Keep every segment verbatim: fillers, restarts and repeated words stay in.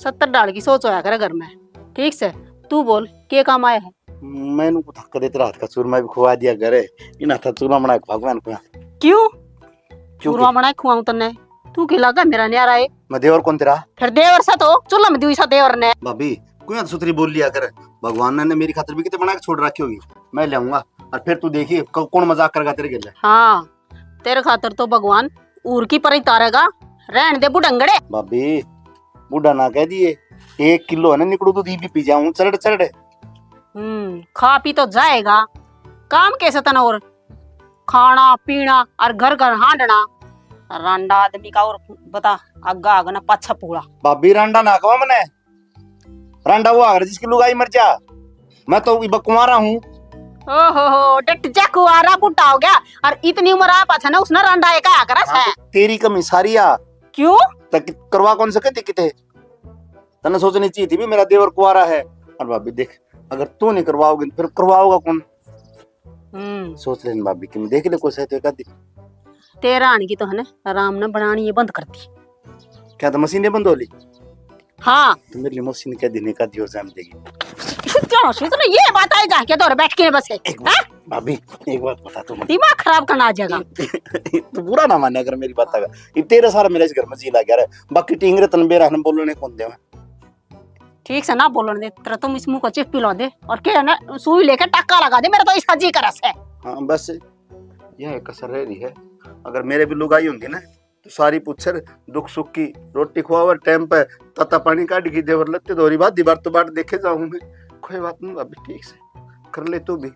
सत्तर ढाल की सोच होया करे घर में। ठीक से, तू बोल, के काम आया है? मैंने को धक्का देते रात का चूरमा भी खुआ दिया करे। इन हाथा चूरमा बना के भगवान को। क्यों? क्यों चूरमा के? बना के खुआऊं तन्ने? तू के लगा मेरा न्यारा है? मैं देवर कौन तेरा? फिर देवर सा तो चूल्हा में दुई सा देवर ने। भाभी, क्यों सुथरी बोल लिया कर? भगवान ने मेरी खातर भी कितने बना के छोड़ रखी होगी। मैं ले आऊंगा और फिर तू देखिए क-, कौन मजाक करेगा तेरे गेले। हाँ, तेरे खातर तो भगवान ऊर की परी तारेगा। रहन दे बुढ़ंगड़े। भाभी, बूढ़ा ना कह दिए, एक किलो है ना निकड़ू दूध, ये भी पी जाऊं चरड़ चरड़। हम्म, खा पी तो जाएगा, काम कैसे तना और खाना पीना और घर घर हांडना। रांडा आदमी का और बता, आगा आग ना पाछा पूला। भाभी, रांडा ना कहो मने, रांडा वो आगर जिसकी लुगाई मर जा। मैं तो इब कुंवारा हूँ। ओहो हो, डट जा, कुंवारा बूढ़ा हो गया। और इतनी उम्र आ पाछा ना उसने रांडा एक आया करा हाँ, सै। तो तेरी कमी सारी आ। क्यों? तक करवा कौन सके थी किते? तन्ने सोचनी चाहिए थी भी मेरा देवर कुंवारा है। और भाभी देख, अगर तू नहीं करवाओगी तो फिर करवाओगा कौन? हम्म। सोच लेन भाभी, कि देख ले कोई सै तो एक आधी। तेरा आने की तो है ना, आराम ना बनानी ये बंद कर दी। क्या तो मशीन बंद हो ली? हाँ। तो मेरी मशीन क्या दिन एक आधी और जाम देगी? क्या हो, तो ये बात आई जाके तो बैठ के बस है। एक बात, हाँ? भाभी, एक बात बता तू मुझे। दिमाग खराब करना आ जाएगा। तू बुरा ना माने अगर मेरी बात आगा। ये तेरे सारा मेरे इस घर में जी लग गया रे। बाकी टींगरे तन बेरा ने बोलने कौन दे। ठीक से ना बोलन दे, तेरा तुम इस मुंह को चिप पिला दे और के है ना सुई लेके टाका लगा दे, मेरा तो इसका जी करा से। हाँ, बस यह एक कसर रह रही है। अगर मेरे भी लुगाई होंदी ना, तो सारी पूछर दुख सुख की, रोटी खुआवर टाइम पे, ताता पानी काट की देवर लत्ते धोरी बात दीवार तो बाट देखे जाऊं मैं। कोई बात नहीं भाभी, ठीक से कर ले तू भी।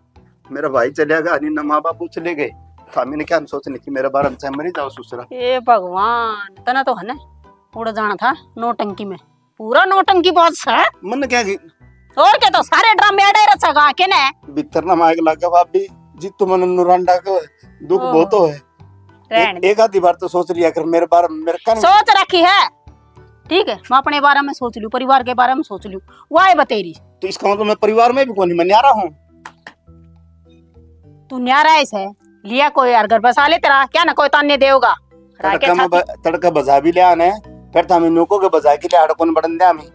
मेरा भाई चलिया गया, नहीं ना माँ बाप चले गए, था मैंने क्या सोचने की मेरे बारे में, चाहे मरी जाओ ससुरा। ए भगवान, तना तो है ना उड़ जाना था नौटंकी में। पूरा नौटंकी बाज है। मन क्या की? और क्या, तो सारे ड्रामे अड़े रचेगा के ने? भीतर ना माइक लागे भाभी, जी तो मन नुरांडा को दुख ओह। बहुत हो है। रहन ए-, दे। एक आधी बार तो सोच लिया कर मेरे बारे में, मेरे कान सोच रखी है। ठीक है, मैं अपने बारे में सोच लूं, परिवार के बारे में सोच लूं। वाह बतेरी। तो इसका मतलब मैं परिवार में भी कोनी, मैं न्यारा हूँ। तू न्यारा है से, लिया कोई यार घर बसा ले तेरा, क्या ना कोई ताने देगा। राय के तड़का में छाती। ब-, तड़का बजा भी लिया ने, फिर था मैं नुको के बजा के लिया, कौन बढ़न दे हमें।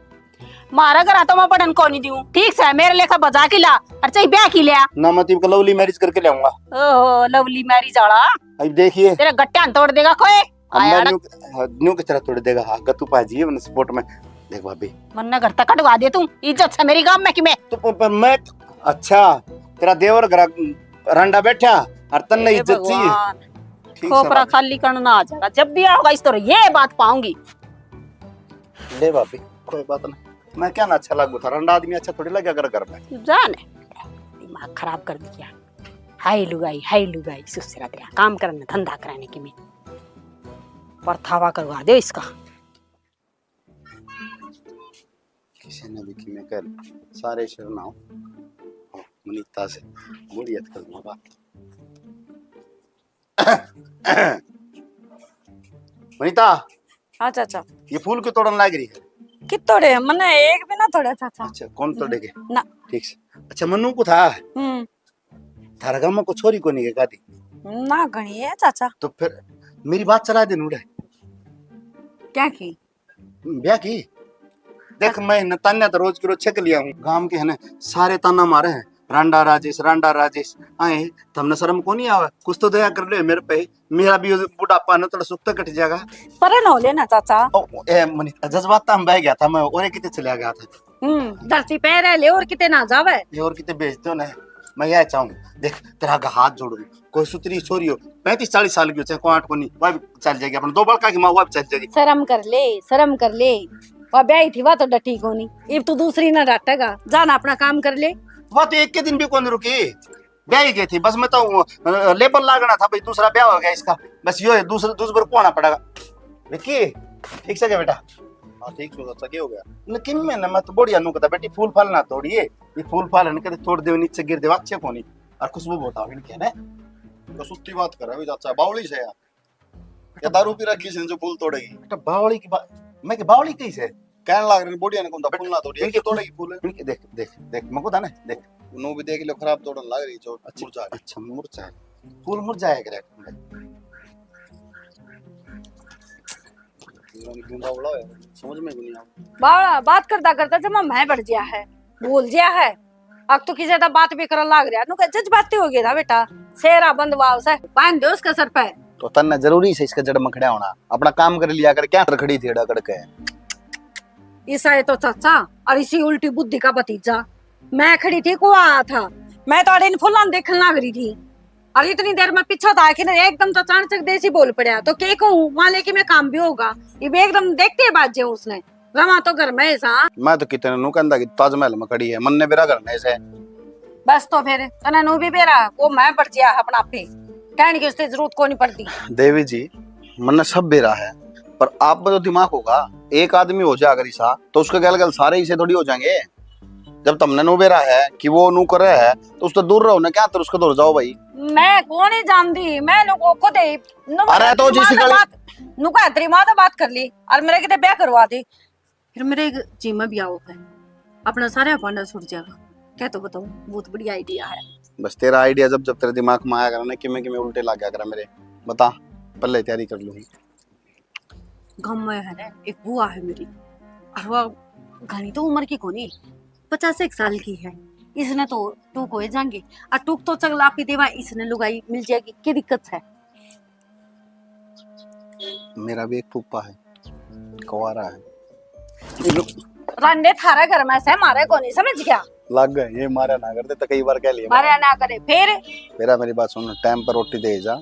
मारा घर तो मैं बढ़न को नहीं दूं, ठीक से मेरे लेखा बजा के ला, और चाहे ब्याह की लिया। ना मैं तो इबका लवली मैरिज करके ले आऊंगा। ओहो, लवली मैरिज वाला। अब देखिए। तेरे गट्टियां तोड़ देगा कोई। अब आया मैं ना। न्यू, हाँ, न्यू किस तरह तोड़ देगा? हाँ, गत्तू पाजी है मैंने सपोर्ट में। देख भाभी। मन्ने घर तक कटवा दे तू, इज्जत से मेरी गांव में कि मैं। तो प-, प-, मैं, अच्छा, तेरा देवर घर रंडा बैठा और तन्ने ए इज्जत चाहिए। भगवान। ठीक से खोपरा भाभी। खाली करना आ जाएगा, जब भी आओगा इस तरह ये बात पाऊंगी। ले भाभी, कोई बात नहीं, मैं क्या ना अच्छा लागू था, रंडा आदमी अच्छा थोड़ी लगे अगर घर में। जाने, दिमाग खराब कर दिया। हाय लुगाई, हाय लुगाई, सुसरा तेरा काम करने, धंधा कराने की मैं। परथावा करवा दे इसका। किसी ने भी किमें कर, सारे शरण आओ। ओ, मनीता से मुड़ी हथ कर दूंगा। मनीता। हाँ चाचा। ये फूल क्यों तोड़न लाग रही है? कित तोड़े? मन्ने एक भी ना तोड़ा चाचा। अच्छा, कौन तोड़ेगे? ना। ठीक से। अच्छा, मन्नू को था? हम्म। थारा गांव में को छोरी कोनी के कादी? ना, घणी है चाचा। तो फिर मेरी बात चला दे नूड़े। क्या की? ब्याह की? देख, मैं न तान्या तो रोज के रोज छक लिया हूँ। गांव के है ना, सारे ताना मारे हैं, "रांडा राजेश, रांडा राजेश।" आए, थमने शर्म को नहीं आवे? कुछ तो दया कर ले मेरे पे, मेरा भी बुढ़ापा न थोड़ा सुख तो कट जाएगा। परे न हो लेना चाचा। ओ, ए, मनी, जज्बात तो हम बह गया था मैं, और कितने चला गया था। हम्म, धरती पे रह ले और किते ना जावे। ये और किते भेज दो ना। मैं यह चाहूँ, देख, तेरा आगे हाथ जोड़ू, कोई सुतरी छोरी हो, पैंतीस चालीस साल की हो, चाहे कोट को नहीं, वह भी चल जाएगी, अपने दो बड़का की माँ, वह भी चल जाएगी। शर्म कर ले, शर्म कर ले। वह ब्याही थी, वह तो डटी कोनी, इब तू दूसरी ना डाटेगा, जा ना अपना काम कर ले। वह तो एक के दिन भी कौन रुकी, ब्याही गई थी, बस मैं तो, अ, लेबल लागना था भाई, दूसरा ब्याह हो गया इसका, बस यो है, दूसरा, दूसरे पर कोना पड़ेगा। विक्की, ठीक से क्या बेटा? हाँ, ठीक से, चाचा, क्या हो गया? लेकिन मैं ना, मैं तो बढ़िया नु कहता, "बेटी, फूल फाल ना तोड़िए, ये फूल फाल है ना, कदे तोड़ दे, नीचे गिर दे, अच्छे कोनी।" और खुशबू बहुत आवे इनके ने। तो सुत्ती बात कर रहा है, चाचा, बावली से यार। क्या दारू पी रखी से जो फूल तोड़ेगी? बेटा, बावली की बात, मैं के बावली कही से? कहने लाग रहे, "बढ़िया ने कौन था, फूल ना तोड़िए, इनके ये तोड़ेगी फूल।" इनके देख, देख, देख, मको था ना, देख। नु भी देख लो, खराब तोड़न लाग रही, जो अच्छा, मुरझा गई। अच्छा, मुरझा है। फूल मुरझाया करे। पता नहीं क्यों बावला होया, समझ में भी नहीं आ। बावला बात करता करता जमा मैं बढ़ गया है, भूल गया है। अब तो किसी ज्यादा बात भी करन लाग रहा, नु कह जज्बाती हो गया था बेटा। सेरा बंद वाव से बांध दो उसके सर पे। तो तन्ने जरूरी से इसके जड़ में खड़ा होना, अपना काम कर लिया कर, क्या तर खड़ी थी अड़ा करके? ईसा ये तो चाचा और इसी उल्टी बुद्धि का भतीजा। मैं खड़ी थी, कुआ आया था, मैं तो अड़े इन फुलां देखने लाग रही थी। और इतनी देर में पीछा था कि नहीं, एकदम तो अचानक देसी बोल पड़ा, तो के कहूँ, वहां लेके मैं काम भी होगा। ये भी एकदम देखते ही बाज जाऊं उसने। रवा तो घर में ही सा। मैं तो कितने नु कहंदा कि ताजमहल में खड़ी है, मन्ने बेरा घर में से। बस तो फिर तने नु भी बेरा, वो मैं बढ़ गया अपना आप पे। कहने की उससे जरूरत को नहीं पड़ती। देवी जी, मन्ने सब बेरा है, पर आप में तो दिमाग होगा। एक आदमी हो जा अगर ईसा, तो उसके गल गल सारे ईसे थोड़ी हो जाएंगे। जब तमने नु बेरा है कि वो नु करे है, तो उससे दूर रहो ना, क्या तर उसके दूर जाओ भाई। मैं कौन ही जानती, मैं नु को खुद ही नु अरे तो दिमाग जिस से गली बात, नु का तेरी माँ तो बात कर ली और मेरे किते ब्याह करवा दे। फिर मेरे एक जी में भी आओ है, अपना सारा भांडा छूट जाएगा। क्या तो बताऊं, बहुत बढ़िया आइडिया है। बस तेरा आइडिया जब जब तेरे दिमाग में आया करा ना, किमे किमे उल्टे लग गया करा मेरे, बता, पहले तैयारी कर लूंगी। गाँव में है ना, एक बुआ है मेरी, और वो घणी तो उम्र की कोनी, पचास एक साल की है। इसने तो टूक हो जाएंगे, और टूक तो चगलापी देवा, इसने लुगाई मिल जाएगी, क्या दिक्कत है? मेरा भी एक फूफा है, कुंवारा है। रांडे थारे घर में से मारे कोनी, समझ गया? लग गए, ये मारा ना करते तो कई बार कह लिया। मारा ना करे, फिर? मेरा, मेरी बात सुन, टाइम पर रोटी दे जा,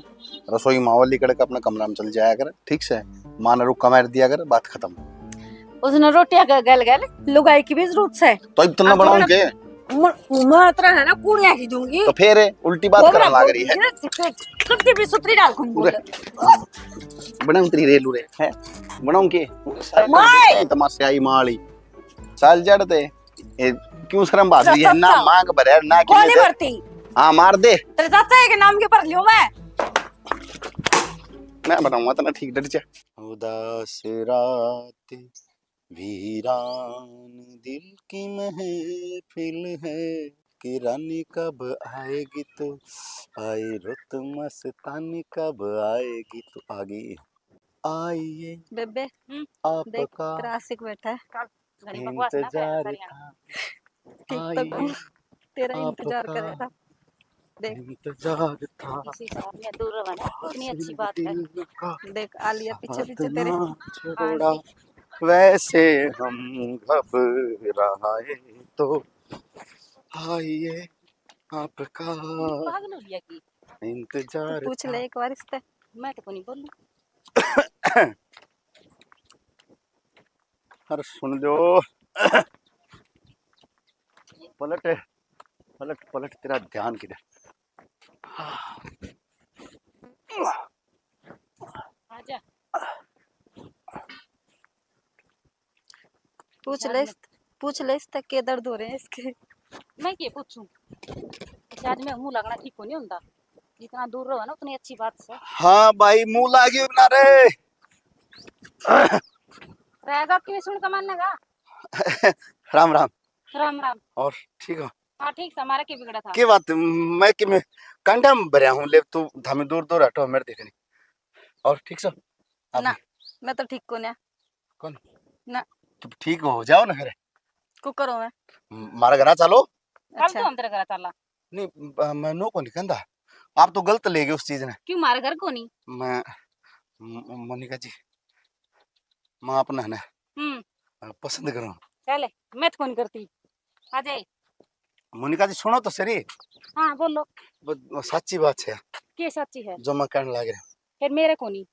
रसोई मावली कड़क अपने कमरा में चल जाया कर, ठीक से? माँ ने रुक्का मार दिया कर, बात खत्म। उसने रोटियां का गल गल लुगाई की भी जरूरत है। तो इतना अब बनाऊं तो के? म-, मैं इतना है ना, कूड़ियां ही दूंगी। तो फिर उल्टी बात वो करने बड़ा लग रही है। बोल रही है, कब की भी सुथरी डाल कौन बोले? बड़ा उतरी रेलू रे है, बनाऊं के? माय! तमाशे आई माली। चल जड़ ते। ए, क्यों शर्म भाग रही है? ना चाचा। मांग भरे, ना कोनी किले से। भरती। हाँ, मार दे। तेरे चाचा के नाम के भर लियो मैं। मैं बनाऊंगा तना ठीक, डट जा। उदास रात, वीरान दिल की महफिल है, कि रानी कब आएगी तो आए, रुत मस्तानी कब आएगी तो आ गई। आइए बेबे, हम्म, देख, आपका तेरा आशिक बैठा है। घणी बकवास ना करे इंतजार सारियां। था। ठीक तो आइए, कहूँ, तेरा इंतजार आपका करेगा। देख। इंतजार था। इसी से आदमी दूर रहे ना, इतनी अच्छी बात है। दिल का देख, आलिया पीछे साथ पीछे तेरे। ना छोड़ा। हाँ जी। वैसे हम घबराए तो आइए आपका पागल हो गया की? इंतजार पूछ ले था। एक बार इससे। मैं तो कोनी बोलूं। अरे सुन लो। पलट, पलट, पलट, तेरा ध्यान किधर? आजा। पूछ ले इस, पूछ ले इस तक के दर्द हो रहे हैं इसके। मैं के पूछूं? अच्छा, आज मैं मुंह लगना ठीक को नहीं होता। जितना दूर रहो ना, उतनी अच्छी बात है। हाँ भाई, मुंह लागी ना रे। रहेगा क्यों सुन कमान लगा? राम राम। राम राम। और ठीक हो? हाँ, ठीक से, हमारा क्या बिगड़ा था? के बात, मैं कि मैं कंडा में भरया हूँ, ले तू धामी दूर दूर हटो, मेरे देखने। और ठीक सो? आप ना, भी? मैं तो ठीक को ना। कौन? ना। तू ठीक हो जाओ ना फिर। को करो मैं? म-, मारे घर चलो। कल अच्छा। तो हम तेरे घर चला। नहीं, ब-, मैं नो को नहीं कहता। आप तो गलत ले गए उस चीज ने। क्यों मारे घर को नहीं? मैं, म-, मोनिका जी, मैं अपना है ना, हम्म। अ, पसंद करूँ। चले, मैं तो कौन करती। आ जाए। मोनिका जी, सुनो तो सही। हाँ, बोलो। ब-, ब-, सच्ची बात है। के सच्ची है? जो मैं कहने लग रहा। फिर मेरे को नहीं।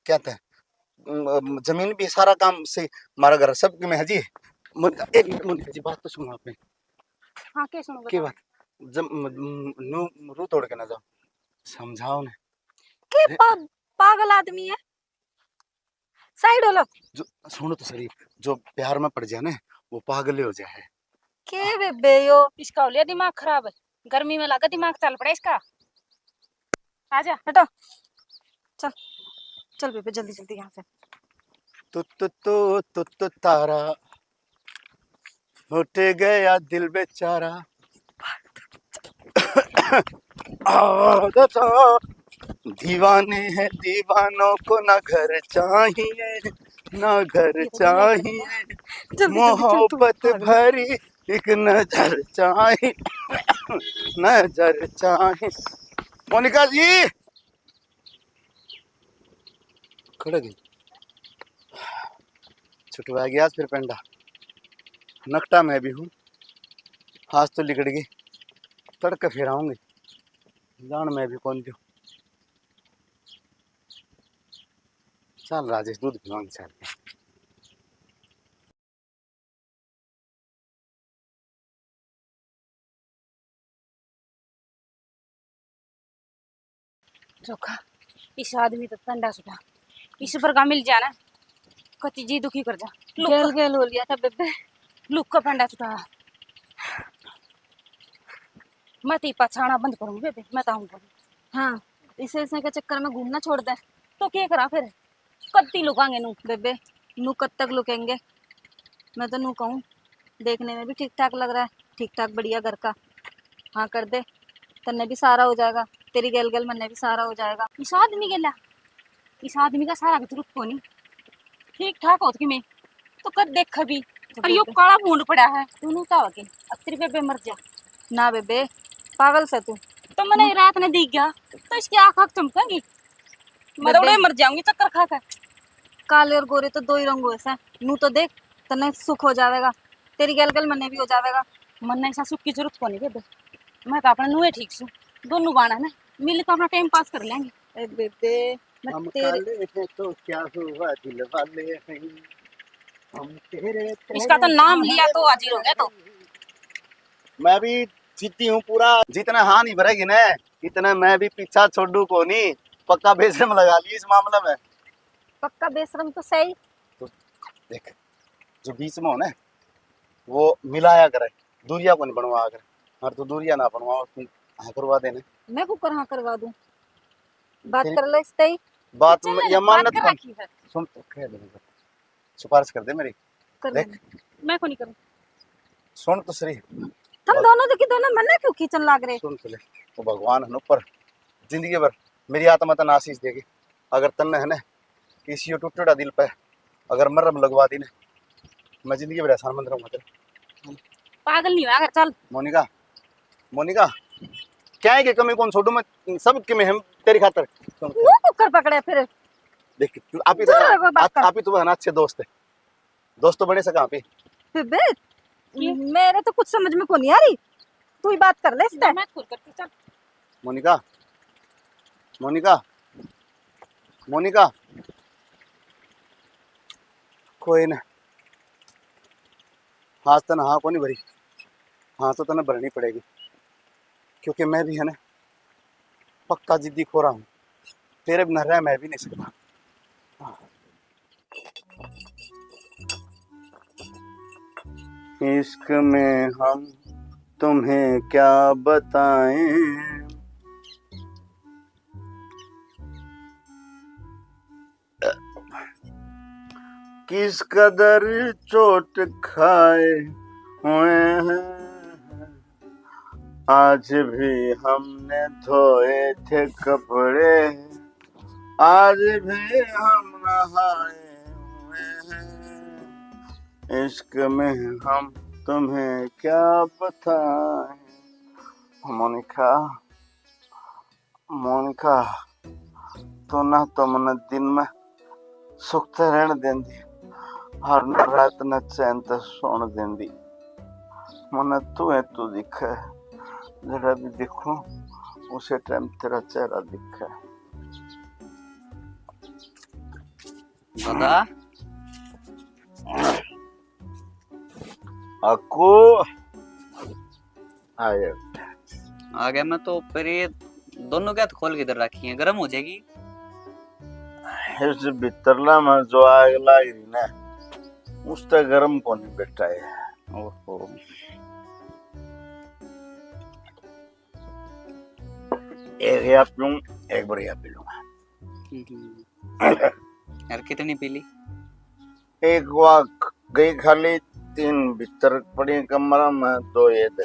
क्या था? म-, म-, जमीन भी सारा काम से, हमारा घर सब में है जी। मोनिका, एक मिनट मोनिका जी, बात तो सुनो आपने। हाँ, के सुनो, के बताओ। बात? जब म-, म-, नू रू तोड़ के ना जाओ, समझाओ ने। के अरे पा-, पागल आदमी है? साइड हो लो। जो, सुनो तो सही, जो प्यार में पड़ जाए ना, वो पागल ही हो जाए। के बेबे यो? इसका हो लिया दिमाग खराब, गर्मी में लगा दिमाग चल पड़ा इसका। आजा। हटो, चल, चल बेबे, जल्दी जल्दी यहाँ से। तू, तू, तू, तू, तू तारा, उठ गया दिल बेचारा। आ, दा, दा। दीवाने हैं दीवानों को ना घर चाहिए, ना घर चाहिए, जल्दी, जल्दी, जल्दी, मोहब्बत पागल। भरी एक नजर चाहिए, नजर चाहिए। मोनिका जी, खड़े गई, छुटवा गया आज फिर पेंडा। नकटा मैं भी हूँ, आज तो लिकड़ गई, तड़के फिर आऊंगी, जान मैं भी कौन दूँ। चल राजेश, दूध पिवाऊंगी चल के। चोखा, इस आदमी तो पंडा सुटा, इस पर का मिल जाना, कति जी दुखी कर जा। लुक गेल गेल हो लिया था बेबे। लुक का पंडा सुटा। मैं तो ये पछाना बंद करूंगी बेबे, मैं तो आऊंगा। हाँ, इसे, इसे के चक्कर में घूमना छोड़ दे। तो क्या करा फिर? कत्ती लुकांगे नू? बेबे, नू कब तक लुकेंगे? मैं तो नू कहूँ, देखने में भी ठीक ठाक लग रहा है, ठीक ठाक बढ़िया घर का। हाँ कर दे, तन्ने भी सारा हो जाएगा, तेरी गेल गेल मन्ने भी सारा हो जाएगा। इस आदमी गेला, इस आदमी का सारा की जरूरत कोनी, ठीक ठाक होत कि मैं तो कद देख भी। तो पर यो बेबे काला भूंड पड़ा है, तू नू का हो के? अब तेरी बेबे मर जा। ना बेबे, पागल से तू। तो मैंने रात ने दिख गया, तो इसकी आँख आँख चमकेंगी। मैं तो बेबे उड़े मर जाऊंगी चक्कर खा के। काले और गोरे तो दो ही रंग होए से, नू तो देख, तन्ने सुख हो जावेगा, तेरी गल गल मन्ने भी हो जावेगा। मन्ने ऐसा सुख की जरूरत कोनी बेबे, मैं तो अपने नुए ठीक सू, दोनों बाण है ना, मिल के अपना टाइम पास कर लेंगे। ए बेबे, मैं हम तेरे काले हैं तो क्या हुआ, दिल वाले हैं हम तेरे, इसका तो तेरे नाम लिया तो हाजिर हो गया तो। मैं भी जिद्दी हूँ पूरा, जितने हाँ नहीं भरेगी ना, इतने मैं भी पीछा छोड़ू कोनी। पक्का बेशरम लगा ली इस मामले में। पक्का बेशरम तो सही। तो देख, जो बीच में हो ना, वो मिलाया करे, दूरिया को नहीं बनवा करे। और तू दूरिया ना बनवा, तू हाँ करवा देना। मैं कुकर हाँ करवा दूं? बात तेरी कर ले इससे ही। बात चल, ये बात मानत कर कौन? रखी है। सुन तो, कह दे, सिफारिश कर दे मेरी। कर देख। मैं को नहीं करूँ। सुन तो सही। तुम दोनों देखी दोनों मन्ने क्यों खींचन लाग रहे? सुन तो ले, तो भगवान है ना ऊपर, जिंदगी भर मेरी आत्मा तन्ने आशीष देगी। अगर तन्ने है ना किसी यो टूटेड़ा दिल पे अगर मरहम लगवा दी ना, मैं जिंदगी भर एहसान मंद रहूंगा तेरा। पागल नहीं हुआ कर, चल। मोनिका, मोनिका, क्या है कि कमी कौन छोड़ू मैं, सब के मैं हम तेरी खातर। सुन। मुंह कुकर पकड़े फिर। देख, तू आप ही तो, दूर रहो, बात आप, कर। आप ही तो है ना अच्छे दोस्त है, दोस्त तो बने सका आप ही। बेबे, ये? मेरे तो कुछ समझ में को नहीं आ रही, तू ही बात कर ले इससे। मैं खुद करती, चल। मोनिका, मोनिका, मोनिका, कोई ना, आज तन्ने हाँ को नहीं भरी, हाँ तो तन्ने भरनी पड़ेगी, क्योंकि मैं भी है ना पक्का जिद्दी खोरा हूँ, तेरे बिना रह मैं भी नहीं सकता। इश्क में हम तुम्हें क्या बताएं, किस कदर चोट खाए हुए हैं, आज भी हमने धोए थे कपड़े, आज भी हम नहाए हुए हैं, इश्क में हम तुम्हें क्या बताएं। मोनिका, मोनिका, तू ना तो मन्ने दिन में सुख ते रहण देंदी, हर रात ने चैन ते सोण देंदी। मन्ने तू ही तू दिखे, जड़ा भी दिखूं, उसे टाइम तेरा चेहरा दिखे। दादा। अक्कू। आ गया। आ गया मैं तो, पर ये दोनों के हाथ खोल के इधर रखी है, गर्म हो जाएगी। इस भीतरला में जो आग लाग रही ना, उस तक गर्म कोनी बैठा है। ओहो। एक या पीऊं, एक बार या पी लूंगा। हम्म। यार, कितनी पी ली? एक वा गई खाली, तीन भीतर पड़ी कमरा में, दो ये दे,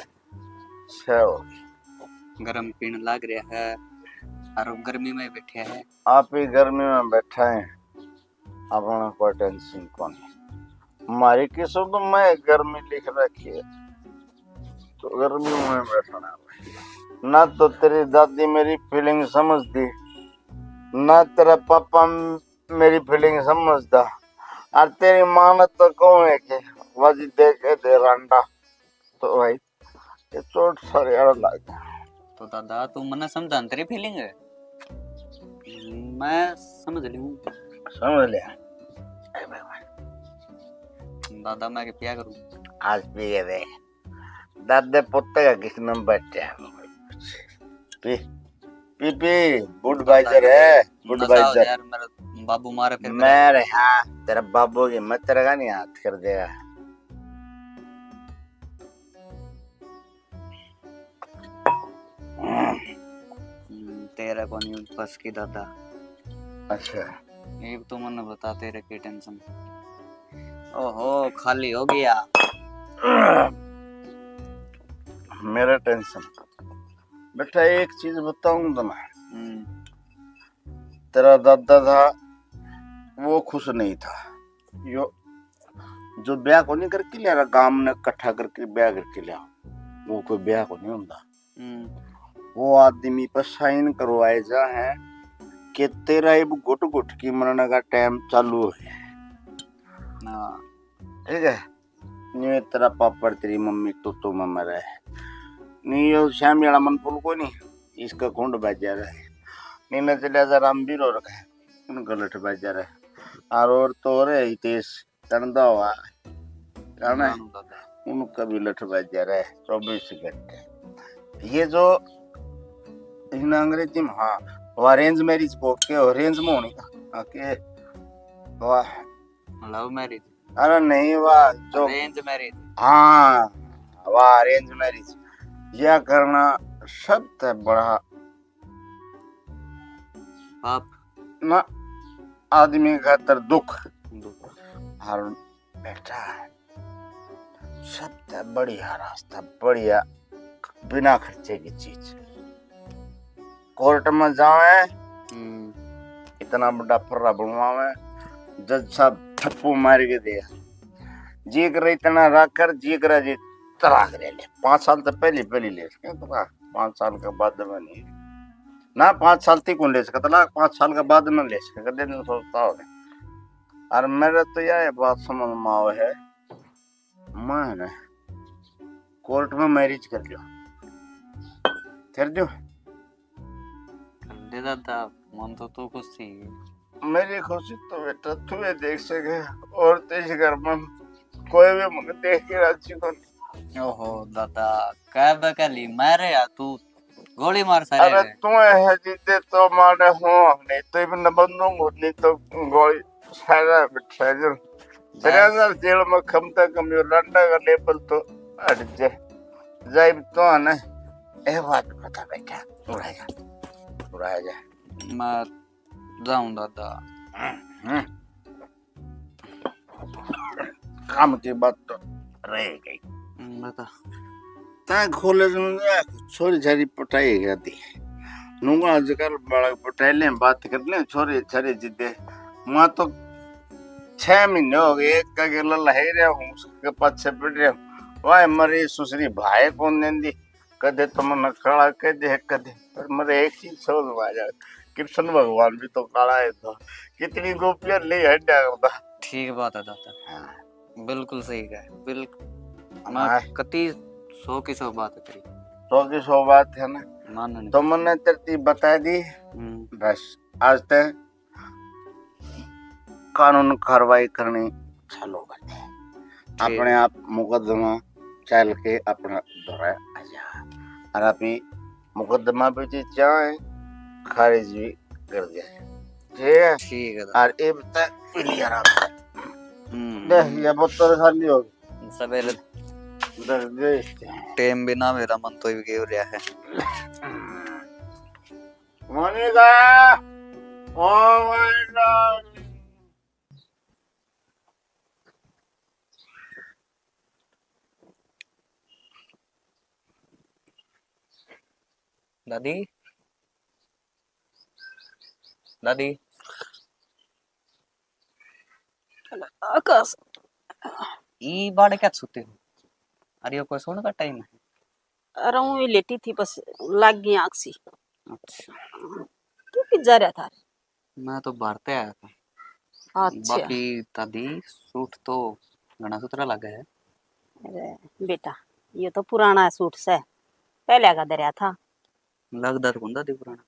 छह हो गई। गरम पीण लाग रहा है। और गर्मी में बैठे हैं। आप ही गर्मी में बैठा है, अपना कोई टेंशन कोनी। हमारी किस्मत में गर्मी लिख रखी है, तो गर्मी में बैठना है। ना तो तेरी दादी मेरी फीलिंग समझती, ना तेरा पापा म-, मेरी फीलिंग समझता, और तेरी माँ ने तो कहूँ है कि वाजी दे के दे रांडा, तो भाई ये चोट सारे आड़ा लग गया। तो दादा, तू मन्ने समझा न तेरी फीलिंग है, मैं समझ लूँ। समझ लिया। अरे भाई, भाई। दादा, मैं के पिया करूँ? आज पिए दे। दादे पोते का किस नंबर है? पी, पी, पी, बुडवाइजर है, नशा हो बुडवाइजर। यार, मेरा बाबू मारे फिर मैं रे, हाँ, तेरा बाबू की मत तेरा का नहीं हाथ कर देगा। हम्म, तेरा को नहीं बस की दादा। अच्छा। एक तो मन्ने बता, तेरे की टेंशन। ओहो, खाली हो गया। मेरा टेंशन। बेटा, एक चीज बताऊं तुम्हें। हम्म। तेरा दादा था, वो खुश नहीं था। यो, जो ब्याह को नहीं करके लिया, गांव ने इकट्ठा करके ब्याह करके लिया, वो कोई ब्याह को नहीं होता। हम्म। वो आदमी पर साइन करवाए जा है कि तेरा इब घुट घुट की मरने का टाइम चालू है। हाँ। ठीक है, नहीं तेरा पापड़ तेरी मम्मी तो तो में मरे, नहीं यो श्यामी वाला मन पुल को नहीं, इसका कुंड बाजा रहे, नहीं न चलिया जा राम बीर और का, उनका लठ बाजा रहे, और और तो रे हितेश चंदा हुआ, जाना है? जानू दादा। उनका भी लठ बाजा रहे चौबीस घंटे। ये जो इन अंग्रेजी में, हाँ, वो अरेंज मैरिज को के अरेंज में होनी का, हाँ, के, वाह। Love marriage. अरे नहीं, वाह, जो अरेंज मैरिज। हाँ, वाह, अरेंज मैरिज। यह करना सबसे बड़ा पाप। ना, आदमी खातर दुख। दुख। और बेटा, सबसे बढ़िया रास्ता, बढ़िया, बिना खर्चे की चीज। कोर्ट में जावे, हम्म। इतना बड़ा फर्रा बनवावे, जज साहब थप्पू मार के दे, जी करे इतना रख कर, जी करे जी तलाक ले ले। पाँच साल तो पहले, पहले ले सके तलाक, पाँच साल के बाद में नहीं। ना, पाँच साल तक कौन ले सके तलाक, पाँच साल के बाद में ले सके, कदे नहीं सोचता हो। और मेरे तो यह बात समझ में आवे है, मैं ना कोर्ट में मैरिज कर लियो, कर दियो। कर दे दादा, मन तो तू खुश थी। मेरी खुशी तो बेटा तू ही देख सके, और तो इस घर में कोई भी मुझे देख के राजी को नहीं। ओहो दादा, कह बकली मारे या तू, गोली मार सारे अरे रे। तू है जिद्दे तो मारे हो, नहीं तो इब न बंदूक, नहीं तो गोली सारा बिठा जो। बस। तेरे अंदर जेल में कम से कम यो लंडा का लेबल तो हट जाए। जाइब तो है ना, ए बात बता बेटा, उड़ा जा, उड़ा जा। मैं जाऊं दादा। हम्म। काम की बात तो रह गई। हम्म, बता। तै कॉलेज में गया, छोरी छारी पटाई गया थी। नूंगा आजकल बालक पटाई ले, बात कर ले, छोरी छारी जिद्दे। वहाँ तो छह महीने हो गए, एक का गेला लहाई रहा हूँ, उसके पाछे पड़ रहा हूँ। वाह, मरी सुसरी भाई कौन देंदी, कदे तो मन्ने काला कह दे, कदे। पर मेरे एक चीज समझ में आ जाए, कृष्ण भगवान भी तो काला है, तो कितनी गोपियां ले हड्या करता। ठीक बात है दादा। हाँ। बिल्कुल सही कहा, बिल्कुल। हाँ। मैं कति सौ की सौ बात है तेरी। सौ की सौ बात है ना? मानने तो की। मन्ने तेरी बता दी। हम्म। बस, आज तक कानून कार्रवाई करनी चालू कर दे। ठीक। अपने आप मुकदमा चल के अपना दौरा आ जा। और अपनी मुकदमा भी जी चाहे खारिज भी कर दे। ठीक है? ठीक है। और इब तक मिली आराम से। हम्म। देख, ये बोतल खाली हो गई। सवेरे दस गए। टाइम भी ना मेरा मन तो भी गयो रहा है। Monika, oh my god. दादी, दादी। आकाश। ई बाड़ क्या सुते हो? अरे, यो कोई सोने का टाइम है? अरे, ऊँ ही लेटी थी, बस लाग गई आँख सी। अच्छा। तू कित जा रहा था? मैं तो बाहर ते आया था। अच्छा। बाकी दादी, सूट तो घना सुथरा लगे है। अरे बेटा, ये तो पुराना सूट से, पहले का धरया था। लगदा तो कोनी दादी पुराना।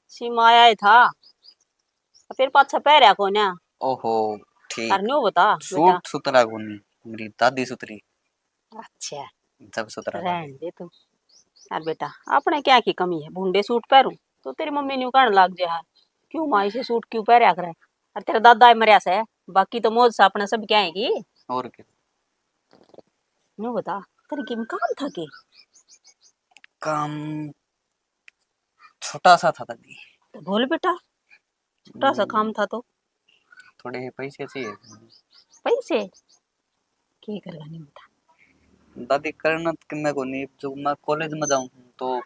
सिमाया ही था, फिर पाछा पहरया कोन्या। ओहो, ठीक। अर न्यू बता बेटा। सूट सुथरा कोनी, मेरी दादी सुथरी। अच्छा। जब सुथरा रहन दे तू। अर बेटा, अपने क्या की कमी है, भूंडे सूट पहरूं तो तेरी मम्मी न्यू कहने लाग जे, "हां, क्यों माँ इसे सूट क्यों पहरया करे?" अर तेरा दादा ही मरया से, बाकी तो मौज से अपने सब क्या है की। और क्या? न्यू बता, तेरे किम काम था के? काम छोटा सा था दादी। तो बोल बेटा, छोटा सा हम्म। काम था तो? थोड़े पैसे चाहिए। पैसे? के करवा नहीं बेटा? दादी, करना तो किन्ने को नहीं, जो मैं कॉलेज में जाऊँ तो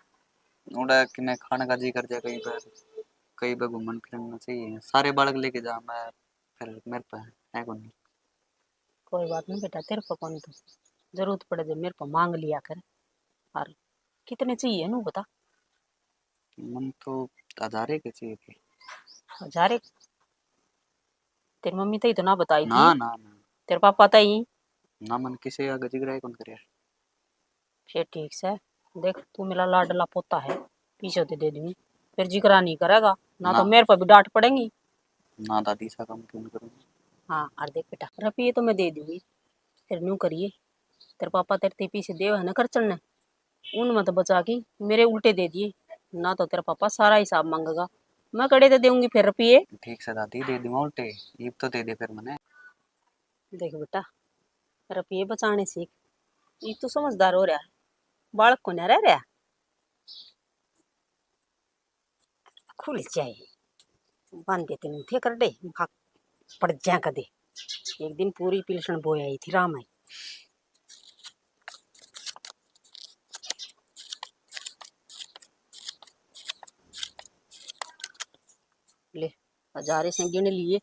उड़ा किन्ने खाने का जी कर जाए, कहीं पर, कहीं पर घूमन फिरना चाहिए। सारे बालक लेके जा, मैं फिर मेरे पे है को नहीं। कोई बात नहीं बेटा, तेरे पे कौन तो जरूरत पड़े जब मेरे पे मांग लिया कर। और कितने चाहिए नू बता? मन तो हजारे के चाहिए थे। हजारे? तेरी मम्मी तई तो ना बताई थी? ना, ना, ना। तेरे पापा तई? ना, मन किसे आगे जिगरा ही कौन करे। फिर ठीक से, देख, तू मेरा लाडला पोता है, पीछे तो दे दूंगी, फिर जिगरा नहीं करेगा ना, तो ना। मेरे पर भी डांट पड़ेगी। ना दादी, ऐसा काम क्यों नहीं करूंगी? हाँ, और देख बेटा, रुपये तो मैं दे दूंगी, फिर न्यू करिए, तेरे पापा तेरे ते पीछे देव है ना खर्चन ने, उनमें तो बचा के मेरे उल्टे दे दिए, ना तो तेरा पापा सारा हिसाब मांगेगा। मैं कड़े तो देऊंगी फिर रुपये। ठीक से दादी, दे दूंगा उल्टे, इब तो दे दे फिर मने। देख बेटा, रुपये बचाने सीख, इब तू समझदार हो रहा है, बालक को ना रह रहा। खुल जाए, बांधे तेन थे कर दे, पड़ जा कदे। एक दिन पूरी पिलसण बोई आई थी राम आई। ले, हजारे से गिन लिए,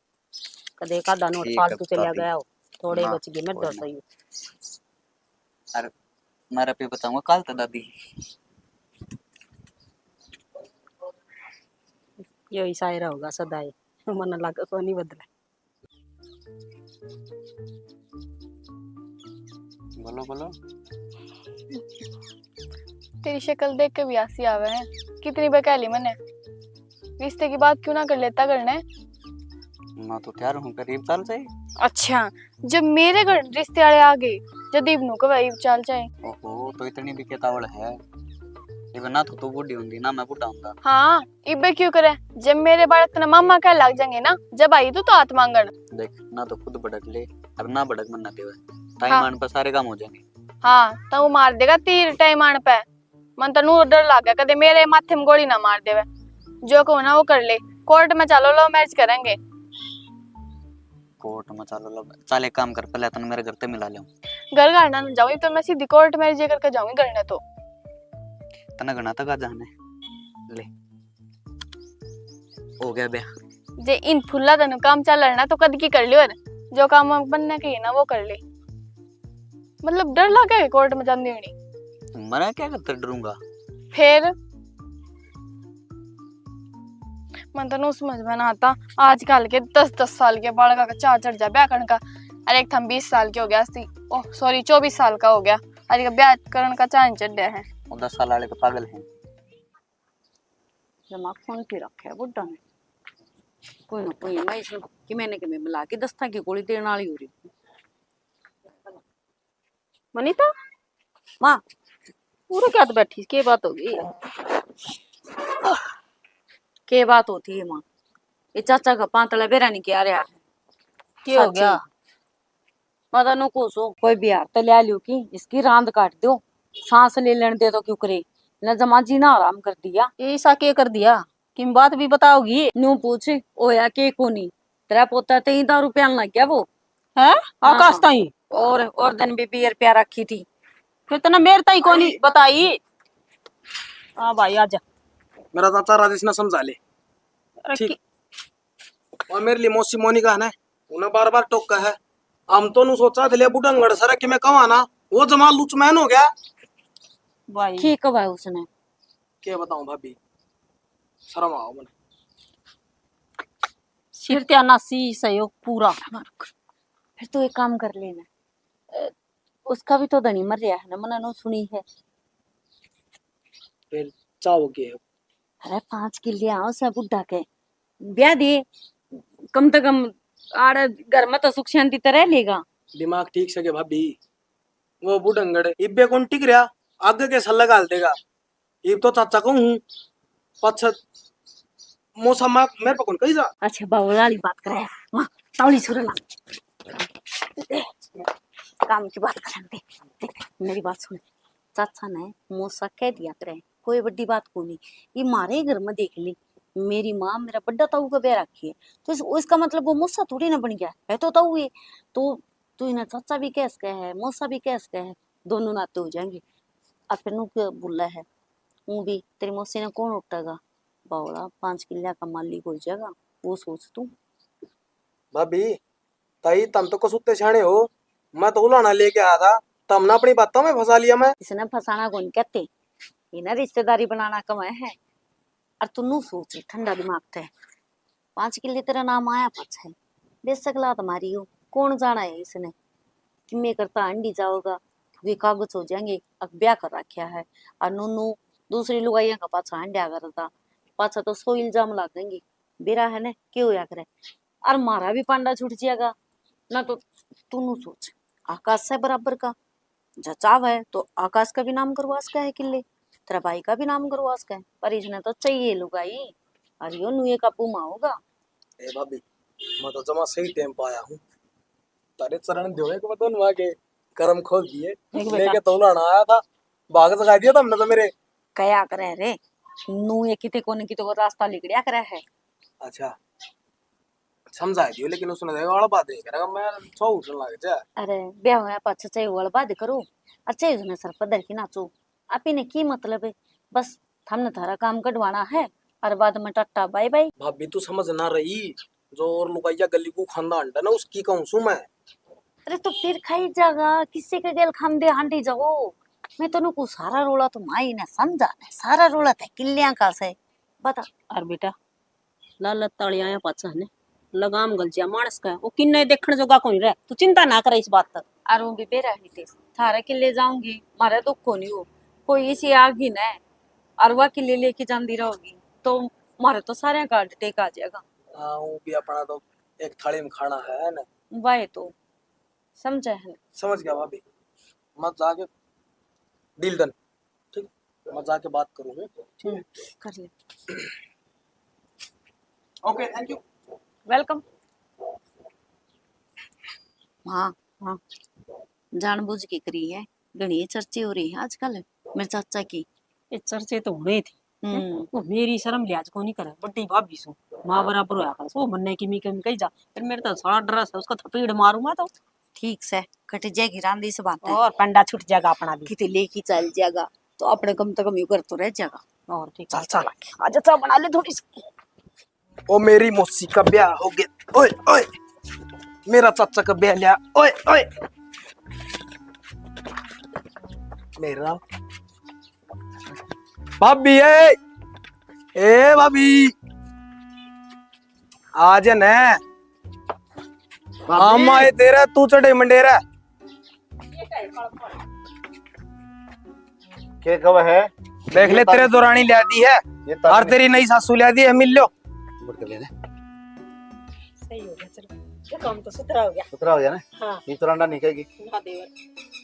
कदे एक आधा नोट ठीक है, फालतू चला भाभी। गया हो, थोड़े ना, बच गए, मैं कोई दस ना। ही। अरे, मैं रुपये बताऊंगा कल तो दादी। यो ही शायरा होगा सदा ही, मन लग को नहीं बदला। बोलो, बोलो। तेरी शक्ल देख के भी हंसी आवे है। कितनी बहका ली मैंने। रिश्ते की बात क्यों ना कर लेता घर ने? मैं तो तैयार हूँ, करीब चल जाए। अच्छा, जब मेरे घर रिश्ते वाले आ गए, जदीब नु कवे इब चल जाए। ओहो, तो इतनी भी केतावल है। इब ना तो तू बूढ़ी होंदी, ना मैं बूढ़ा होंदा। हाँ, इबे क्यों करे? जब मेरे बालक तने मामा कह लग जाएंगे ना, जब आई तू तो हाथ मांगण। देख, ना तो खुद भड़क ले, और ना भड़क मन ना देवे। टाइम हाँ। आने पर सारे काम हो जाएंगे। हाँ, तो वो मार देगा तीर टाइम आने पे। मन तो नू डर लागे, कदे मेरे माथे में गोली ना मार देवे। जो कहूँ ना वो कर ले, कोर्ट में चलो, लव मैरिज करेंगे। कोर्ट में चलो, लव, चल एक काम कर, पहले तने मेरे घर ते मिला ले। घर घर ना जाऊँ, तो मैं सीधी कोर्ट मैरिज करके जाऊंगी घर ने तो। तने घना तक आ जाने ले। हो गया ब्याह। जे इन फुल्ला तनु काम चल रहा ना, तो कद की कर लियो। और जो काम बनने के है ना, वो कर ले। मतलब, डर लगे कोर्ट में जाती होनी। मना क्या करते डरूंगा? फिर मन तो नू समझ में ना आता, आजकल के दस दस साल के बालका का चाह चढ़ जा ब्याह करने का। अरे, एक थम बीस साल के हो गया सी, ओह सॉरी, चौबीस साल का हो गया, अरे, ब्याह करने का चाह नहीं चढ़ रहा है। वो दस साल वाले तो पागल हैं। दिमाग कौन पी रखा है बुड्ढा ने? कोई ना कोई, मैं इसमें किमें ने किमें मिला के दस्ता की गोली देने वाली हो रही हूँ। मनीता, माँ। पूरे क्या तो बैठी, के बात होगी? के बात होती है माँ? ये चाचा का पांतला बेरा नहीं किया रहा है। के हो गया? मैं तो नु कहूं सो, कोई बिहार तो ले लियो कि इसकी रांद काट दो, सांस ले लेने दे तो क्यों करे, न जमा जीना आराम कर दिया। ये ईसा के कर दिया? किम बात भी बताओगी? न्यू पूछ, होया के कोनी, तेरा पोता ते ही दारू पियान लग गया वो। हैं? हाँ। आकाश ताई? और, और दिन भी बियर पिया रखी थी। फिर तने मेरे ताई कोनी बताई? हाँ भाई, आजा। मेरा चाचा राजेश ने समझा ले। अरे ठीक। कि- और मेरे लिए मौसी मोनिका है ना, उन्हें बार बार टोका है। हम तो नु सोचा थे, ले बुढ़ंगड़ सारा कि मैं कहवा ना, वो जमा लुचमैन हो गया। भाई, ठीक है भाई, उसने क्या बताऊं भाभी, शर्म आओ मने। सिर ते नासी सहयोग पूरा। फिर तू एक काम कर लेना, अ, उसका भी तो धनी मर रहा है ना, मना नो सुनी है। फिर चाहो के? अरे, पाँच किले आओ से बुढ़ा के ब्याह दे, कम से कम आड़े घर में तो सुख शांति तो रह लेगा। दिमाग ठीक से के भाभी, वो बुढ़ंगड़ इब्बे कौन टिक रहा, आगे के सल्ला घाल देगा। इब तो चाचा कहूँ हूँ, पाछे मौसा माँ मेरे पे कौन कही जा। अच्छा, बावला वाली बात करे, वहाँ तावली सुरला। काम की बात करन दे। देख, मेरी बात सुन। चाचा ने मौसा कह दिया करे, कोई बड़ी बात कोनी। ये मारे ही घर में देख ली, मेरी माँ मेरा बड़ा ताऊ का ब्याह रखी है, तो इस, इसका मतलब वो मौसा थोड़ी ना बन गया है, तो ताऊ है। तो तू इन्हें चाचा भी कह सके है, मौसा भी कह सके है, दोनों नाते हो जाएंगे। और फिर नू के बुला है, वो भी तेरी मौसी ने कौन उठेगा? बावला, पाँच किलिया का मालिक हो जाएगा, वो सोच तू। भाभी, ताई, तम तो कसूते सियाणे हो, मैं तो उलाना लेके आया था, तमने अपनी बातों में फंसा लिया मैं। इसने फंसाना कौन कहते, इन्हें रिश्तेदारी बनाना कम है। और तू नू सोच ठंडा दिमाग ते, पाँच किले तेरा नाम आया पाछे, बेशक लात मारी हो, कौन जाना है इसने किमे करता हांडी जाओगा, क्योंकि कागज हो जाएंगे, अब ब्याह कर रखा है। और नू नू दूसरी लुगाइयां का पाछा हांड्या करता, पाछा तो सौ इल्जाम लागेंगे। बेरा है ने, के होया करे? अर म्हारा भी पांडा छूट जाएगा ना। तो तू नू सोच, आकाश से बराबर का, जचाव है तो आकाश का भी नाम करवा सका है किले, तेरा भाई का भी नाम करवा सका है, पर इसने तो चाहिए लुगाई। अर यो नुए काबू में होगा। ए भाभी, मैं तो जमा सही टाइम पे आया हूँ। तारे चरण दियो एक बार दोनों आके करम खोल दिए। देख बेटा। लेके तो उलाना आया था, भाग जगा दिया तुमने तो मेरे। कया करे रे, नू ये किते कोने की तो रास्ता लिकड़िया करे है। अच्छा, समझा दियो, लेकिन उसने तो वाला बात नहीं करेगा, मैं सौ उठने लग जा। अरे, ब्याह होया पाछे चाहे वाला बात करो, और चाहे उसने सर पर धर के नाचो, आप ही ने की मतलब है? बस थमने थारा काम कढवाना है, और बाद में टाटा बाय बाय। भाभी, तू समझ ना रही, जो और लुगाइया गली को खांदा हंडा ना, उसकी कहूँ सू मैं। अरे, तो फिर खाई जागा, किसी के गेल खांदे हांडी जाओ। मैं तनु को सारा रोला तो माई ने समझा ने, सारा रोला ते किल्लियां का से। बता। और बेटा, लालत ताली आया पाछा ने लगाम गलजिया मानस का, वो किन्ने देखण जोगा कोनी रह। तू चिंता ना करे इस बात तक। और वो भी बेरा ही थे, थारे किले जाऊंगी, मारे दुख कोनी हो, कोई इसी आगी ने, और वह किले लेके जांदी रहोगी, तो मारे तो सारे का हार्ट अटैक आ जाएगा। हाँ, वो भी अपना तो एक थाली में खाना है ना। वाह, तो समझे है। समझ गया भाभी, मत जाके डील डन। ठीक, मैं जाके बात करूँ हूँ। हम्म, कर ले। Okay, thank you. वेलकम। हाँ, हाँ। जानबूझ के करी है, घणी चर्चे हो रही है आजकल मेरे चाचा की। ये चर्चे तो होने ही थे। हम्म। वो मेरी शर्म लिहाज को नहीं करे, बड़ी भाभी सू, माँ बराबर होया कर। वो मन्ने की मी कमी कही जा, फिर मेरे तो सारा ड्रेस है, उसका थपेड़ मारूंगा तो। ठीक से, कट जाएगी रांदी से बात है। और पंडा छूट जाएगा अपना भी। किते लेके चल जाएगा, तो अपने कम से कम यू कर तो रह जाएगा। और ठीक चल, है। चल, आजा, चाय बना ले थोड़ी सी। ओ, मेरी मौसी का ब्याह हो गया। ओए, ओए, मेरा चाचा का ब्याह लिया। ओए, ओए, मेरा भाभी, ए, ए भाभी, आ जा ने। भाभी। हम आए तेरा, तू चढ़े मंडेरा। के कब है? देख ले, ये तेरे तारीख दौरानी ले दी है। ये तारीख और तेरी नई सासू ले दी है, मिल लो। मुड़ के ले ले। सही हो गया, चलो। ये काम तो सुथरा हो गया। सुथरा हो गया ना? हाँ। ये बरांडा नहीं कहेगी। ना देवर,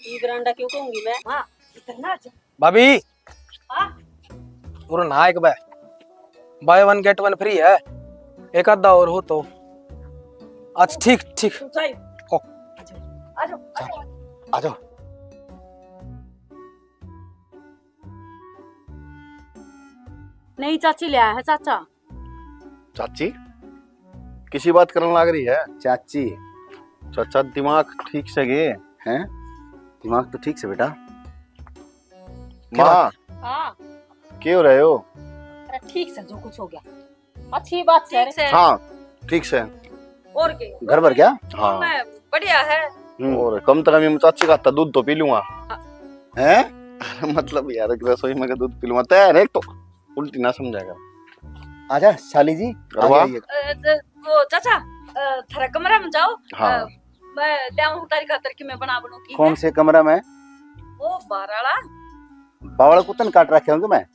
ये बरांडा क्यों कहूंगी मैं? हाँ, इतना अच्छा। भाभी, हाँ? पूरा नहा एक बार, buy one get one free है, एक आधा और हो तो। अच्छा, ठीक, ठीक। तू जाइए। ओ। आ जाओ, आ जाओ, आ जाओ। आ जाओ। नहीं, चाची ले आया है, चाचा। चाची? किसी बात करने लाग रही है? चाची। चाचा, दिमाग ठीक से गए? हैं? दिमाग तो ठीक से, बेटा। क्या माँ, बात? हाँ। के हो रहे हो? अरे, ठीक से, जो कुछ हो गया। अच्छी बात है। ठीक से। हाँ, ठीक से। और के? घर भर गया? हाँ। मैं बढ़िया है। हम्म। और कम से कम ये चाची का हाथ दूध तो पी लूंगा। हाँ। हैं? मतलब यार, एक रसोई में का दूध पी लूंगा। तै हर एक तो उल्टी ना समझाएगा। आजा, साली जी, अरे आगे वाह। आइए। अ, ज-, वो चाचा, अ, थारा कमरा में जाओ। हाँ। अ, मैं ले आऊं तारी खातर कि मैं बना बनू की कौन है? से कमरा में? वो बाहर वाला। बावल कुतन काट रखे होंगे मैं।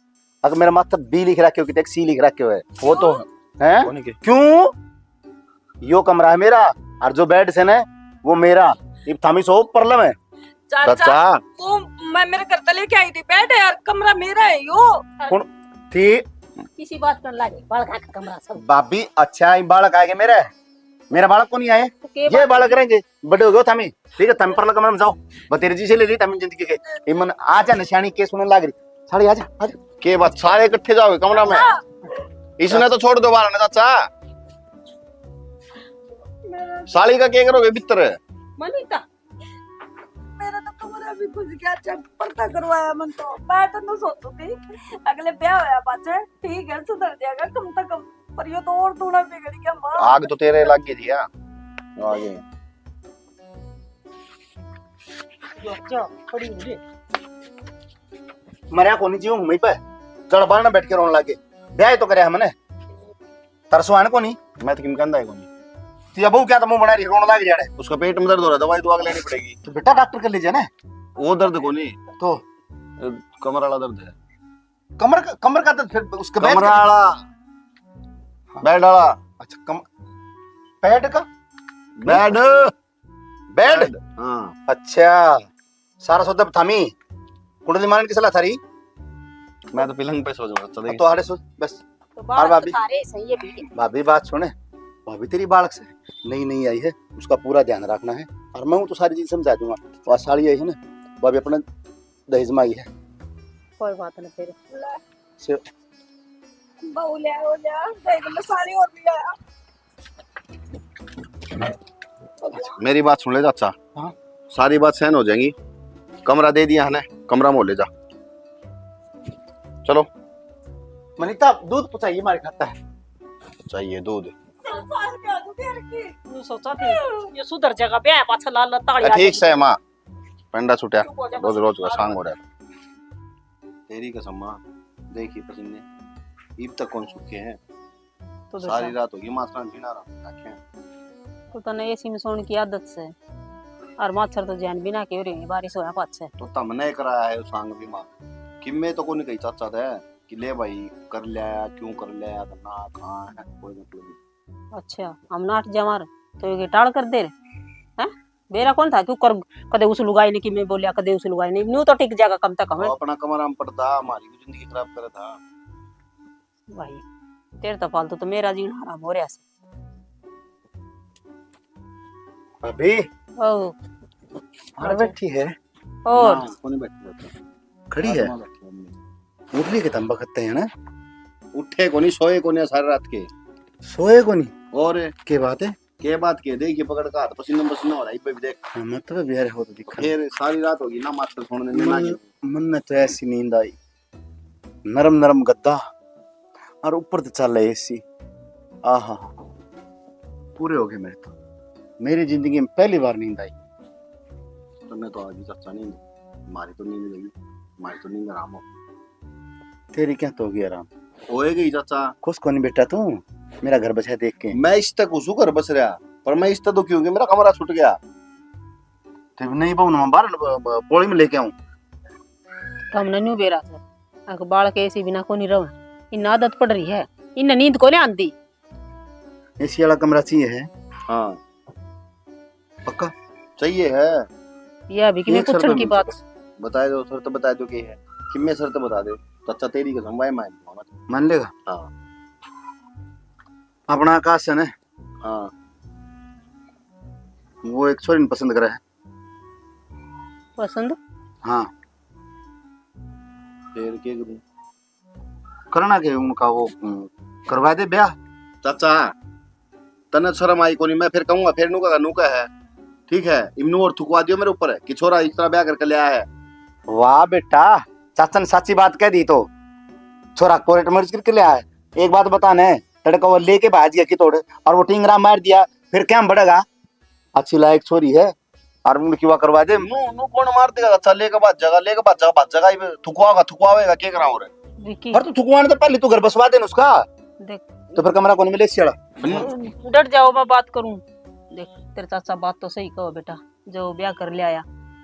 अगर मेरा माथा बी लिख रखे हो कि एक सी लिख रखे हो है। वो तो क्यों? हैं? कौन के? क्यों? यो कमरा है मेरा, और जो बेड से ना, वो मेरा। इब थामी सो प्रॉब्लम है। चाचा, चाचा। तू, मैं मेरे घर तक लेके आई थी बेड, यार, कमरा मेरा है यो। कौन थी? किसी बात कर लागे, बालक का कमरा सब। भाभी, अच्छा, ये बालक आएंगे मेरे, मेरा बालक को नहीं आए, तो के ये बात बालक रहेंगे, बड़े हो गए थामी, ठीक है, थामी परला कमरा में जाओ, बतेरे जी से ले ली थामी जिंदगी के, ये मन आ जा, निशानी के सुनने लाग रही, साले आ जा, आ जा। के बात, सारे इकट्ठे जाओगे कमरा में? हाँ। इसने तो छोड़ दो बाहर ना, चाचा। साली का क्या करोगे भीतर? मनीता, मेरा तो कमरा भी खुश गया, अच्छा पर्दा करवाया मन तो। मैं तो नु सोचू थी, अगले ब्याह होया पाछे ठीक है, सुधर जाएगा कम से कम, पर यो तो और दूना बिगड़ गया माँ। आग तो तेरे लग गई थी, हाँ। आगे। यो क्या पड़ी हुई? मरया कोनी जी, हूँ मैं पे। जड़ बारना बैठ के रोने लागे। ब्याह तो करे हमने। तरसो आने कोनी। मैं तो किम कहंदा है कोनी। तू अब क्या तो मुंह बना रही, रोने लाग रही है। उसका पेट में दर्द हो रहा है, दवाई तो आगे लेनी पड़ेगी। तो बेटा डॉक्टर के ले जाना। वो दर्द कोनी। तो? अ, कमर वाला दर्द है। कमर का, कमर का दर्द फिर उसका बैठ कमर का? वाला। बेड वाला। अच्छा, कम-, पैड का? बेड। बेड? बेड, हाँ। अच्छा, सारा सौदा थामी। कुंडली मारन की सलाह थारी? मैं तो पलंग पे सो जाऊंगा, चलेगी। तो आड़े सो, बस। तो और बात भाभी? तो थारे सही है भी। भाभी, बात सुने, भाभी तेरी बालक से नई नई आई है, उसका पूरा ध्यान रखना है। और मैं हूँ तो सारी चीज समझा दूंगा। वो साली आई है ना, वो अभी अपने दहेज में आई है। कोई बात नहीं फिर। से बहू ले आओ, ले आओ, देख लो, साली और भी आया। मेरी बात सुन ले चाचा। हाँ। सारी बात सहन हो जाएगी। कमरा दे दिया है ना, कमरा में ले जा। चलो। मनीता, दूध पहुंचाइए, हमारे खाता है। चाहिए दूध। सात सौ रुपया दूध यार की। तू सोचा थी, ये सुधर जाएगा, ब्याह पाछा लाल लाल ताली आ, आ ठीक जाएगी। से माँ, पंडा छुटिया, चुप हो जा, रोज बस रोज का बात सांग हो रहा है। तेरी कसम माँ, देखी पसीने, इब तक कौन सूखे हैं? तो सारी रात होगी माथरा जीना रहा आखे। तो तने एसी में सोने की आदत से, और मच्छर तो जैन बिना के हो रही बारिश होया पाछे। तो तमने कराया है उस सांग भी माँ, किम्मे तो कोनी कही चाचा थे कि ले भाई कर लिया, क्यों कर लिया, ना कहाँ है, कोई मतलब नहीं। अच्छा, हम नाट जमार तो ये टाल कर दे रहे हैं? बेरा कौन था क्यों कर, कदे उस लुगाई ने कि मैं बोलिया, कदे उस लुगाई ने, न्यू तो टिक जाएगा कम तक हमें। वो अपना कमरा में पड़ता, हमारी भी जिंदगी खराब करे था। भाई, तेरे तो फालतू तो मेरा जीना हराम हो रहा है। भाभी, ओ। बाहर बैठी है। और? ना, कोनी बैठी रहता। खड़ी है? बाहर बैठी है। उठ लिए के तंबा खत्ते हैं ना? उठे कोनी, सोए कोनी सारी रात के। सोए कोनी? और? के बात है? के बात के? देख, ये पकड़ का हाथ पसीना पसीना हो रहा है, इब्बे भी देख। हाँ, मतलब यार, हो तो दिखा। फिर सारी रात होगी ना, मास्टर सुनने में ना मन, गए। मन ने तो ऐसी नींद आई, नरम नरम गद्दा और ऊपर तो चल रहा एसी। आहा, पूरे हो गए मेरे तो। मेरी जिंदगी में पहली बार नींद आई। तन्ने तो आज ही चाचा नींद, मारी तो नींद गई, मारी तो नींद आराम हो। तेरी क्या तो होगी आराम? होए गई चाचा। खुश कोनी बेटा तू, मेरा घर बसा देख के? मैं इस तक खुश हूँ घर बस रहा, पर मैं इस तक दुखी हूँ कि मेरा कमरा छूट गया। तो नहीं बहू, मैं बाहर ब-, ब-, बोली में लेके आऊं। तो हमने न्यू बेरा था, अक बालक एसी बिना कोनी रह, इन आदत पड़ रही है, इन नींद कोनी आंदी। एसी वाला कमरा चाहिए है? हाँ। पक्का? चाहिए है। ये अभी की एक शर्त पूछण की बात। बता दो, शर्त बता दो की है। किम्मे शर्त बता दे। तो अच्छा, तेरी कसम, भाई मान लूंगा मैं। मान लेगा? हाँ। अपना आकाश है ना? हाँ। वो एक छोरी ने पसंद करा है। पसंद? हाँ। फिर के करूं? करना के उनका वो, हम्म, करवा दे ब्याह। चाचा, तने शर्म आई कोनी, मैं फिर कहूंगा, फिर नूका का नूका है, ठीक है, इमनू और थुकवा दियो मेरे ऊपर कि छोरा इस तरह ब्याह करके ले आया है। वाह बेटा, चाचा ने साची बात कह दी तो। छोरा कोर्ट मैरिज करके ले आया है। एक बात बताने, तड़का वो लेके भाज गया कि तोड़, और वो टिंगरा मार दिया, फिर क्या बढ़ेगा? अच्छी लायक छोरी है, और उनकी वा करवा दे। नू नू कौन मार देगा? अच्छा, लेके भाज जाएगा, लेके भाज जाएगा, भाज जाएगा, ये थुकवाओगा, थुकवावेगा, क्या करा और? विकी, पर तू थुकवाने तो पहले तू घर बसवा देना उसका। देख, तो फिर कमरा कौन मिले सियाड़ा? डट जाओ, मैं बात करूं। देख, तेरे चाचा बात तो सही कहो बेटा, जो ब्याह कर लिया आया।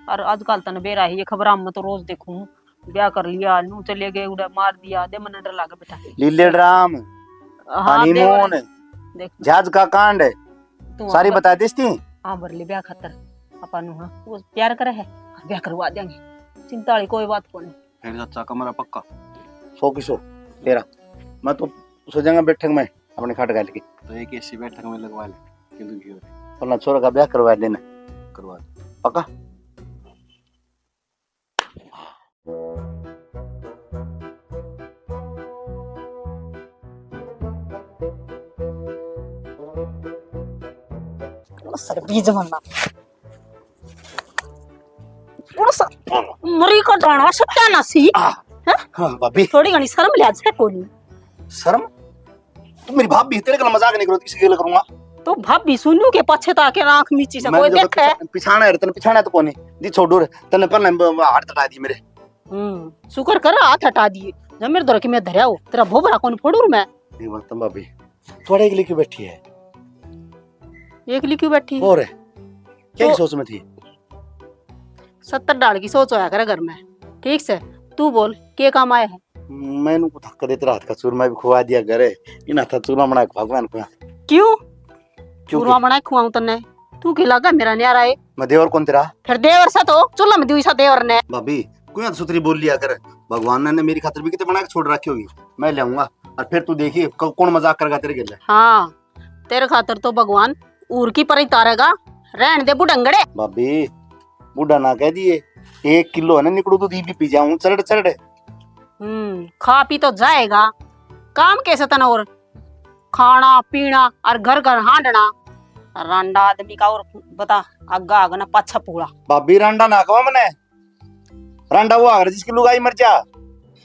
और आजकल तने बेरा ही ये खबरां में तो रोज देखूं, ब्याह कर लिया, नू चले गए, उड़ा मार दिया, दे मन्ने डर लागे बेटा। लीले ड्राम, हाँ, हनीमून, देवर। देख, जहाज का कांड, तू सारी हाँ बता देस थी। हाँ, भर ले ब्याह खातर। आपा नू हाँ, वो प्यार करे है, ब्याह करवा देंगे। चिंता वाली कोई बात कोनी। फिर चाचा कमरा पक्का? सौ की सौ, तेरा। मैं तो सो जाऊंगा बैठक में, अपने खाट घाल के। तो एक ऐसी बैठक में लगवा ले, क्यों दुखी हो रहे? अपना छोरा का ब्याह करवा देना। करवा दे। पक्का? सर बीज बनना। थोड़ा सा मरी का दाना सत्यानाशी। आ, हैं? हाँ, भाभी। थोड़ी घणी शर्म लिहाज है कोनी। शर्म? तू मेरी भाभी, तेरे गल मजाक नहीं करो, किसी गल करूंगा? तो भाभी सुनू के पाछे ताके आंख मीची से मैंने कोई जो देखे? पिछा-, पिछाना है, तने पिछाना तो कोनी। जी छोड़ू रे, तने पहले ब-, ब-, हाथ हटा दी मेरे। हम्म, शुक्र कर हाथ हटा दिए। जब मेरे धोरे के मैं धरया हो, तेरा भोबरा कौन फोड़ू रे मैं? ये बात तो भाभी, थोड़े के लिए क्यों बैठी है? एकली क्यों बैठी? और क्या तो सोच में थी? सत्तर डाल की सोच होया करे घर में। ठीक से, तू बोल, के काम आया है? मैंने को थक देते रात का चूरमा भी खुआ दिया करे। इन हाथा चूरमा बना के भगवान को। क्यों? क्यों चूरमा के? बना के खुआऊं तन्ने? तू के लगा मेरा न्यारा है? मैं देवर कौन तेरा? फिर देवर सा तो, चूल्हा में दुई सा देवर ने। भाभी, क्यों सुथरी बोल लिया कर? भगवान ने, ने मेरी खातिर भी कितने बना के छोड़ रखी होगी, मैं ले आऊंगा। और फिर तू देखिए, क-, कौन मजाक करेगा तेरे गेले। हाँ, तेरे खातर तो भगवान ऊर की पर ही तारेगा। रहन दे बुढ़ंगड़े। भाभी, बूढ़ा ना कह दिए, एक किलो है ना निकड़ू दूध, ये भी पी जाऊं चरड़ चरड़। हम्म, खा पी तो जाएगा, काम कैसे तने और? खाना पीना और घर घर हांडना। रांडा आदमी का और बता, आगा आग ना पाछा पूला। भाभी, रांडा ना कहो मने, रांडा वो आगर जिसकी लुगाई मर जा।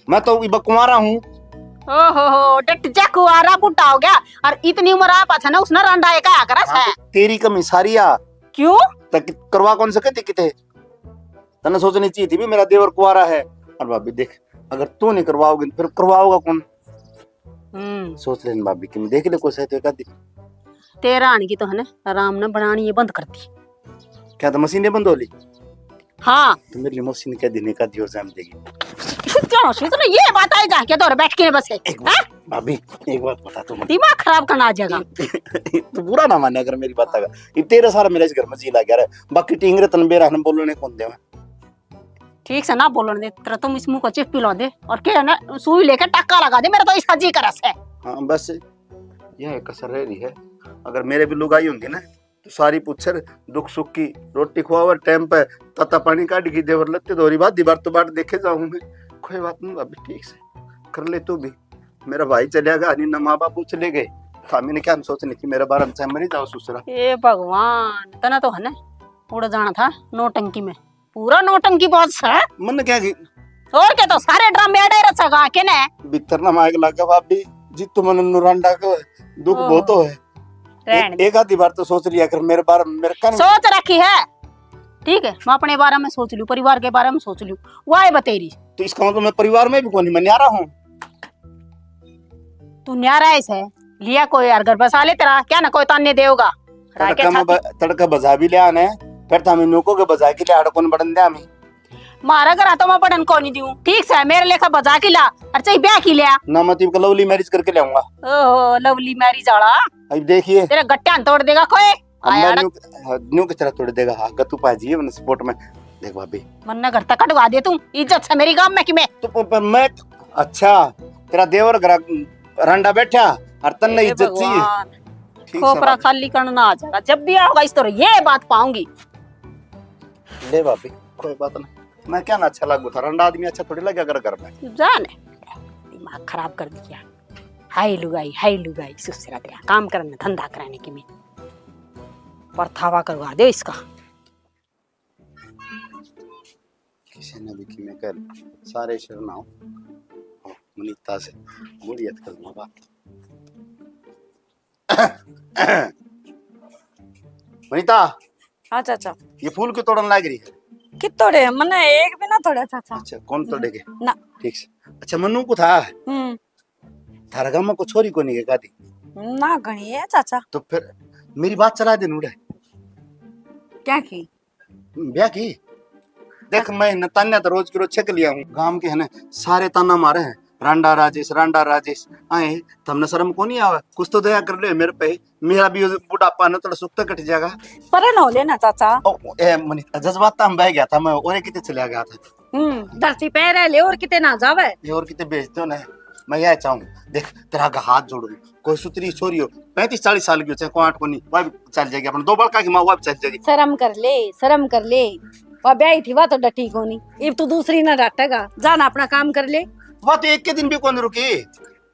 मैं तो इब कुंवारा हूँ। ओहो हो, डट जा, कुंवारा बूढ़ा हो गया। और इतनी उम्र आ पाछा ना उसने रांडा एक आया करा हाँ, है। तो तेरी कमी सारी आ। क्यों? तक करवा कौन सके थी किते? तन्ने सोचनी चाहिए थी भी मेरा देवर कुंवारा है। और भाभी देख, अगर तू नहीं करवाओगी तो फिर करवाओगा कौन? हम्म। सोच लेन भाभी, कि देख ले कोई सही तो एक आधी। तेरा आने की तो है ना, आराम ना बनानी ये बंद कर दी। क्या तो मशीन बंद हो ली? हाँ। तो मेरी मशीन क्या दिन का दियो जाम देगी? क्या हो, सोच ले, ये बात आई जा के दौर बैठ के बस है। एक बात, हाँ? भाभी, एक बात बता तू मुझे। दिमाग खराब करना आ जाएगा। तू बुरा ना माने अगर मेरी बात का। ये तेरे सारा मेरे इस घर में जी लग गया रे। बाकी टींगरे तन बेरा हम बोलने कौन दे। ठीक से ना बोलन दे, तेरा तुम इस मुंह को चिप पिला दे और के ना सुई लेके टाका लगा दे, मेरा तो इसका जी करस है। हाँ, बस यह कसर रह रही है। अगर मेरे भी लुगाई होंदी ना, तो सारी पूछर दुख सुख की, रोटी खुआवर टाइम पे, ताता पानी काट की देवर लत्ते धोरी बात दीवार तो बाट देखे जाऊं मैं। कोई बात नहीं भाभी, ठीक से कर ले तू भी। मेरा भाई चलिया गया, नहीं ना माँ बाप चले गए। था मैंने क्या सोचने की मेरे बारे में, चाहे मरी जाओ ससुरा। ए भगवान, तना तो है ना उड़ जाना था नौटंकी में। पूरा नौटंकी बाज है। मन क्या की? और क्या, तो सारे ड्रामे अड़े रचेगा के ने? भीतर ना माइक लगा भाभी, जी तुम मन नुरंडा को दुख ओहो। बहुत हो है। रहन ए-, दे। एक आधी बार तो सोच लिया कर मेरे बारे में, मेरे का नहीं। सोच रखी है, ठीक है, मैं अपने बारे में सोच लूं, परिवार के बारे में सोच लूं, वाह बतेरी। तो इसका मतलब मैं परिवार में भी कोनी, मैं न्यारा हूँ। तू न्यारा है से, लिया कोई यार घर बसा ले तेरा, क्या ना कोई ताने देगा। राखे तड़का में छाती। ब-, तड़का बजा भी ले आने, फिर तो हमें नोको के बजा के ले आड़ कौन बड़न दे हमें। मारा घर तो मैं बड़न को नहीं दूं, ठीक से मेरे लेखा बजा के ला, और चाहे ब्याह की लिया। ना मैं तो इनका लवली मैरिज करके ले आऊंगा। ओहो, लवली मैरिज आला। अब देखिए। तेरे गट्टियां तोड़ देगा कोई। अब आया मैं ना। न्यू, हाँ, न्यू किस तरह तोड़ देगा? हाँ, गत्तू पाजी है मैंने सपोर्ट में। देख भाभी। मन्ने घर तक कटवा दे तू, इज्जत से मेरी गांव में कि मैं। तो प-, प-, मैं, अच्छा, तेरा देवर घर रंडा बैठा और तन्ने हे इज्जत चाहिए। भगवान। ठीक से खोपरा भाभी। खाली करना आ जाएगा, जब भी आओगा इस तरह ये बात पाऊंगी। ले भाभी, कोई बात ना, मैं क्या ना अच्छा लागू था, रंडा आदमी अच्छा थोड़ी लगे अगर घर में। तू जाने, दिमाग खराब कर दिया। हाय लुगाई, हाय लुगाई, सुसरा तेरा काम करने, धंधा कराने की मैं। परथावा करवा दे इसका। किसी ने भी किमें कर, सारे शरण आओ। मनीता से मुड़ियत कर लूंगा। वनिता, हाँ चाचा। ये फूल क्यों तोड़न लाग रही है? कित तोड़े? मन्ने एक भी ना तोड़े चाचा। अच्छा, कौन तोड़ेगे? ना। ठीक से। अच्छा, मन्नू को था। हम्म। थारा गांव में को छोरी कोनी है गादी? ना, घणी है चाचा। तो फिर मेरी बात चला दे नूड़े। क्या की? ब्याह की? देख, मैं न तान्या तो रोज की रोज छक लिया हूँ। गांव के है ना, सारे ताना मारे हैं, "रांडा राजेश, रांडा राजेश।" आए, थमने शर्म को नहीं आवे? कुछ तो दया कर ले मेरे पे। मेरा भी बुढ़ापा ना थोड़ा सुख तो कट जाएगा। पर न हो लेना चाचा। ओ, ए, मनी, जज्बात में बह गया था मैं, और कितने चला गया था। हम्म, धरती पे रह ले और कितने ना जावे। ये और कितने भेज दो ना। मैं यह चाहूँ, देख, तेरा आगे हाथ जोड़ू, कोई सुतरी छोरी हो, पैंतीस चालीस साल की हो, चाहे कोई आठ को नहीं, वह भी चल जाएगी। अपने दो बड़का की माँ, वह भी चल जाएगी। शर्म कर ले, शर्म कर ले। वह ब्याही थी, वह तो डटी कोनी। इब तू दूसरी ना डाटेगा, जाना अपना काम कर ले। वह तो एक के दिन भी कौन रुकी,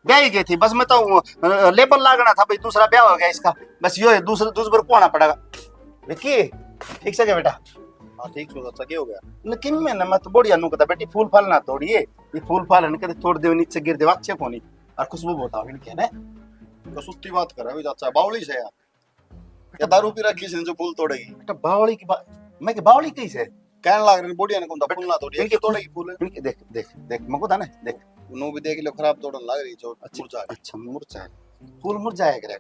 ब्याही गई थी। बस मैं तो, अ, लेबर लागना था भाई, दूसरा ब्याह हो गया इसका। बस यो है, दूसरा, दूसरा को आना पड़ेगा। विक्की, ठीक से क्या बेटा? हाँ, ठीक से। अच्छा, क्या हो गया? न, किन में ना, मैं तो बढ़िया नु कहता, "बेटी, फूल फाल ना तोड़िए, ये फूल फाल है ना, कदे तोड़ दे, नीचे गिर दे, अच्छे कोनी।" और खुशबू बहुत आवे इनके ने। तो सुत्ती बात कर रहा है चाचा, बावली से यार। या दारू पी रखी इसने जो फूल तोड़ेगी? बेटा, बावली की बात, मैं के बावली कही से? कहने लाग रहे, "बढ़िया ने कौन था, फूल ना तोड़िए, इनके तोड़ेगी फूल?" इनके देख, देख, देख, मको था ना, देख। नो भी देख लो, खराब तोड़न लाग रही, जो अच्छा, मुरझा रही। अच्छा, मुरझा है। फूल मुरझाया करे।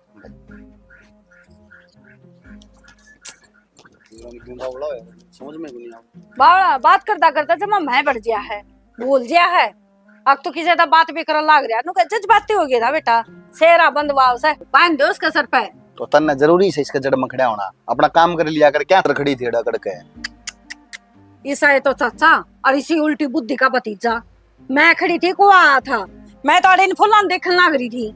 क्यों बावला है? समझ में भी नहीं आ। बावला बात करता करता जमा मैं बढ़ गया है, बोल दिया है। अब तो किसी ज्यादा बात भी करन लाग रहा, नु कह जज्बाती हो गया था बेटा। सेरा बंद वाव से बांध दो उसके सर पे। तो तन्ने जरूरी से इसके जड़ में खड़ा होना, अपना काम कर लिया कर, क्या खड़ी थी अड़ा करके? ईसा ये तो चाचा और इसी उल्टी बुद्धि का भतीजा। मैं खड़ी थी, को आया था, मैं तो अड़े इन फुलां देखने लाग रही थी।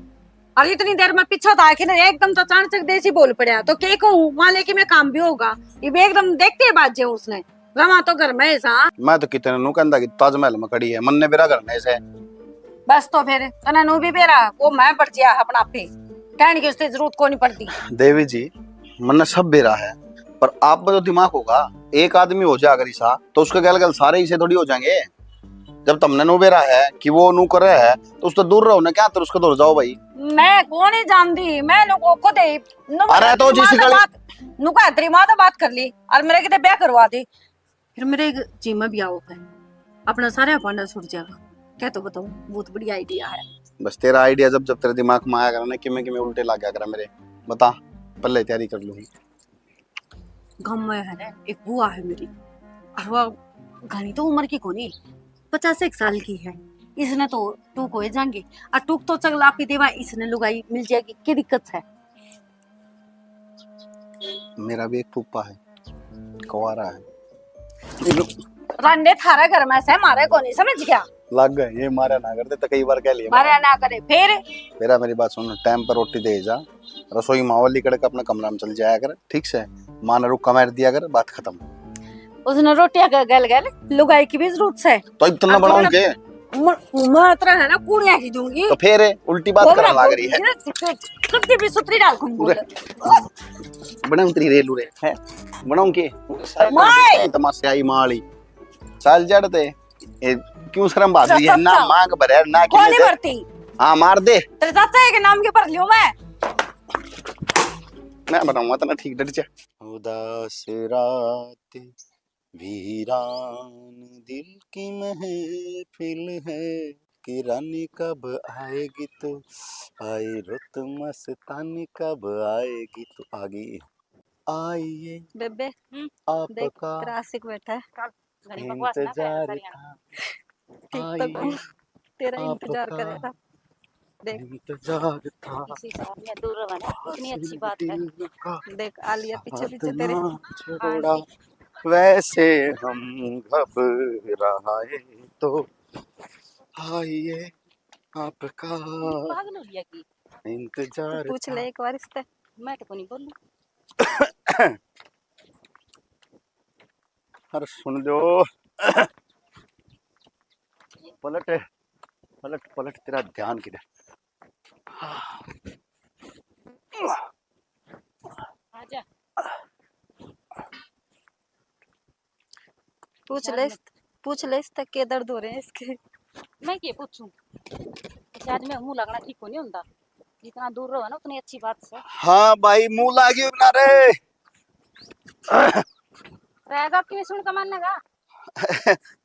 और इतनी देर में पीछे था कि ना एकदम तो चाणचक देसी बोल पड़ा, तो के कहूँ, वहां लेके मैं काम भी होगा। ये भी एकदम देखते ही बाज जाऊं उसने, रवा तो घर में ऐसा। मैं तो कितने नु कहंदा कि ताजमहल में खड़ी है, मन्ने बेरा घर में से। बस तो फिर तने नु भी बेरा, वो मैं पड़ गया अपना आप पे, कहने की उससे जरूरत को नहीं पड़ती। देवी जी, मन्ने सब बेरा है, पर आप में तो दिमाग होगा, एक आदमी हो जाए अगर ऐसा, तो उसके गल गल सारे इसे थोड़ी हो जाएंगे। जब तमने नु बेरा है कि वो नु करे है, तो उससे दूर रहो ना, क्या तर उसके दूर जाओ भाई। मैं कौन ही जानती, मैं नु को खुद ही नु अरे तो तेरी जिस माँ से गली बात, नु कह तेरी माँ से बात कर ली और मेरे किते ब्याह करवा दी। फिर मेरे एक जी में भी आओ है, अपना सारा पांडा छूट जाएगा। क्या तो बताऊं, बहुत बढ़िया आइडिया है। बस तेरा आइडिया जब जब तेरे दिमाग में आया करा ना, किमें किमें उल्टे लग गया करा मेरे, बता, पहले तैयारी कर लूंगी। गाँव में है ना, एक बुआ है मेरी, और वह घणी तो उम्र की कोनी, पचास एक साल की है। इसने तो टूक हो जाएंगे, और टूक तो चगला पी देवा, इसने लुगाई मिल जाएगी, क्या दिक्कत है? मेरा भी एक फूफा है, कुंवारा है। रांडे थारा घर में से मारे कोनी, समझ गया? लग गए, ये मारा ना करते तो कई बार कह लिया। मारा ना करे, फिर? मेरा, मेरी बात सुन, टाइम पर रोटी दे जा, रसोई माहौल लिकड़ के अपने कमरा में चल जाया कर, ठीक से? माँ ने रुक्का मार दिया कर, बात खत्म। उसने रोटियां का गल गल लुगाई की भी जरूरत से। तो इतना बनाऊं के? म-, मात्रा है ना, कुड़िया की दूंगी। तो फिर उल्टी बात करने लग रही है। कब की भी सुतरी डाल कौन बोले? बना उतरी रे लूरे, है? बनाऊं के? माय! तमाशे आई माली। चल जड़ ते। ए, क्यों शर्म भाग रही है? ना मांग भरे, ना कोनी भरती। हाँ, मार दे। तेरे चाचा के नाम के भर लियो मैं। मैं बनाऊंगा तो ना ठीक डट जा। उदास रात, वीरान दिल की महफिल है, कि रानी कब आएगी तू, आई रुत मस्तानी कब आएगी तू। आ गई। आइए बेबे, हम्म, देख, आपका तेरा आशिक बैठा है। इंतजार था। ठीक तो आइए, तेरा इंतजार आपका करे था। देख। इंतजार था। इसी से आदमी दूर रहे ना, इतनी अच्छी बात है। देख, आ लिया पीछे पीछे तेरे। छोड़ा, वैसे हम घबराए तो आइए आपका। पागल हो गया की? इंतजार पूछ ले एक बार इससे। मैं तो कोनी बोलूं। अरे सुन लो। पलट, पलट, पलट, तेरा ध्यान किधर? आजा। पूछ ले, पूछ ले इससे के दर्द हो रहे हैं इसके। मैं के पूछूं? अच्छा, आज मैं मुंह लगना ठीक को नहीं होता। जितना दूर रहो ना, उतनी अच्छी बात से। हाँ भाई, मुंह लागियो ना रे। रहेगा कि सुन के मानेगा?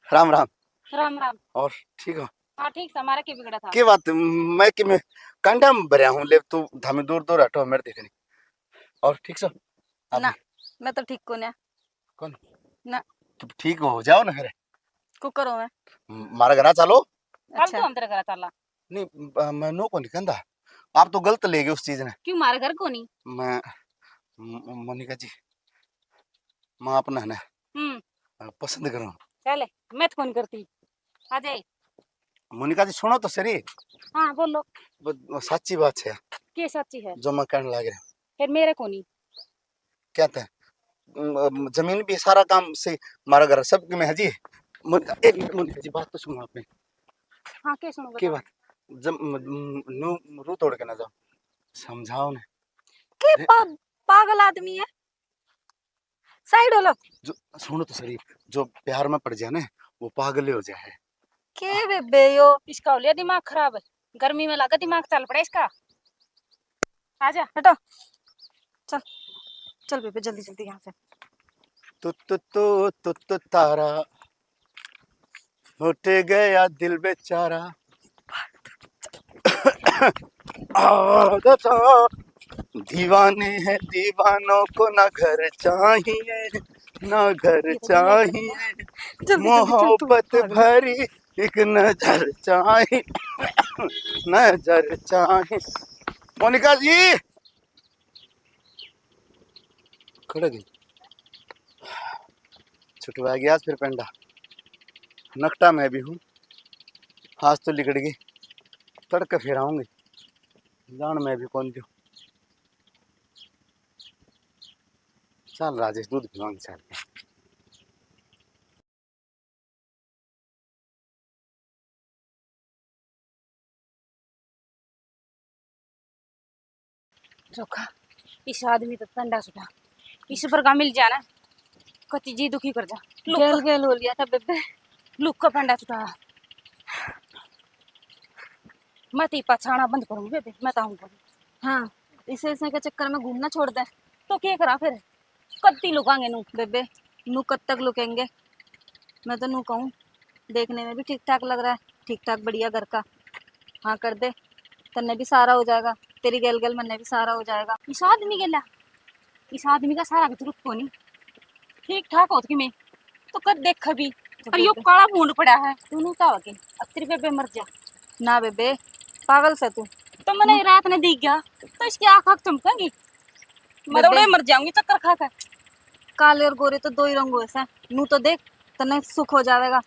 राम राम। राम राम। और ठीक हो? हाँ, ठीक से। हमारा क्या बिगड़ा था? के बात, मैं कि मैं कंडा में भरया हूँ, ले तू धामी दूर दूर हटो, मेरे देखनी। और ठीक सो? आप ना, मैं तो ठीक कोन्या। कौन? ना। तो ठीक हो जाओ ना फिर। कुकर हो मैं। म-, मारा घरा चलो। कल अच्छा। तो हम तेरे घरा चला। नहीं, ब-, मैं नो को नहीं कहंदा। आप तो गलत ले गए उस चीज ने। क्यों, मारे घर को नहीं? मैं, म-, मोनिका जी, मैं अपना है ना, हम्म। अ, पसंद करूँ। चले, मैं तो कौन करती। आ जाए। मोनिका जी, सुनो तो सरी। हाँ, बोलो। ब-, साची बात है। के साची है? जो मैं कहने लाग रहा। फिर मेरे को नहीं। क्या था? म-, जमीन भी सारा काम से, हमारा घर सब में है जी। मोनिका, एक मिनट, मोनिका जी, बात तो सुनो आपने। हाँ, के सुनो, के बताओ। बात? जब म-, म-, नू रू तोड़ के ना जाओ, समझाओ ने। के अरे पा-, पागल आदमी है? साइड हो लो। जो, सुनो तो सरी, जो प्यार में पड़ जाए ना, वो पागल ही हो जाए है। के बेबे यो? इसका हो लिया दिमाग खराब, गर्मी में लगा दिमाग चल पड़ा इसका। आजा। हटो, चल, चल बेबे, जल्दी जल्दी यहाँ से। तू, तू, तू, तू, तू तारा, फट गया दिल बेचारा। आ, दीवाने हैं दीवानों को ना घर चाहिए, ना घर चाहिए। जल्दी, जल्दी, चल, तू मोहब्बत भाग। भरी एक नजर चाहिए, नजर चाहिए। मोनिका जी, खड़ गई। छुटवा गया आज फिर पेंडा। नकटा मैं भी हूँ। आज तो लिकड़ गई। तड़के फिर आऊंगी। जान मैं भी कौन दूँ। चल राजेश, दूध पिलाऊंगी, चल। चोखा, इस आदमी तो ठंडा सुटा, इस पर का मिल जाना, कति जी दुखी कर जा। लुक गेल गेल हो लिया था बेबे। लुक का फंडा सुटा। मैं तो पछाना बंद करूंगी बेबे, मैं तो आऊं करूं। हाँ, इसे, इसे के चक्कर में घूमना छोड़ दे। तो क्या करा फिर? कत्ती लुकांगे नू? बेबे, नू कब तक लुकेंगे? मैं तो नू कहूँ, देखने में भी ठीक ठाक लग रहा है, ठीक ठाक बढ़िया घर का। हाँ कर दे, तन्ने भी सहारा हो जाएगा, तेरी गेल गेल मन्ने भी सहारा हो जाएगा। इस आदमी गेला, इस आदमी का सहारा की जरूरत कोनी। ठीक ठाक होत कि मैं तो कद देख भी, तो और यो बेबे। काला भूंड पड़ा है, तू नू चाहो के अब तेरी बेबे मर जा। ना बेबे, पागल से तू। तो मैंने हम्म। रात ने दिख गया, तो इसकी आँख आँख चमकेंगी। मैं तो बेबे। उड़े मर जाऊंगी चक्कर खा के। काले और गोरे तो दो ही रंग होए से। नू तो देख, तन्ने सुख हो जावेगा,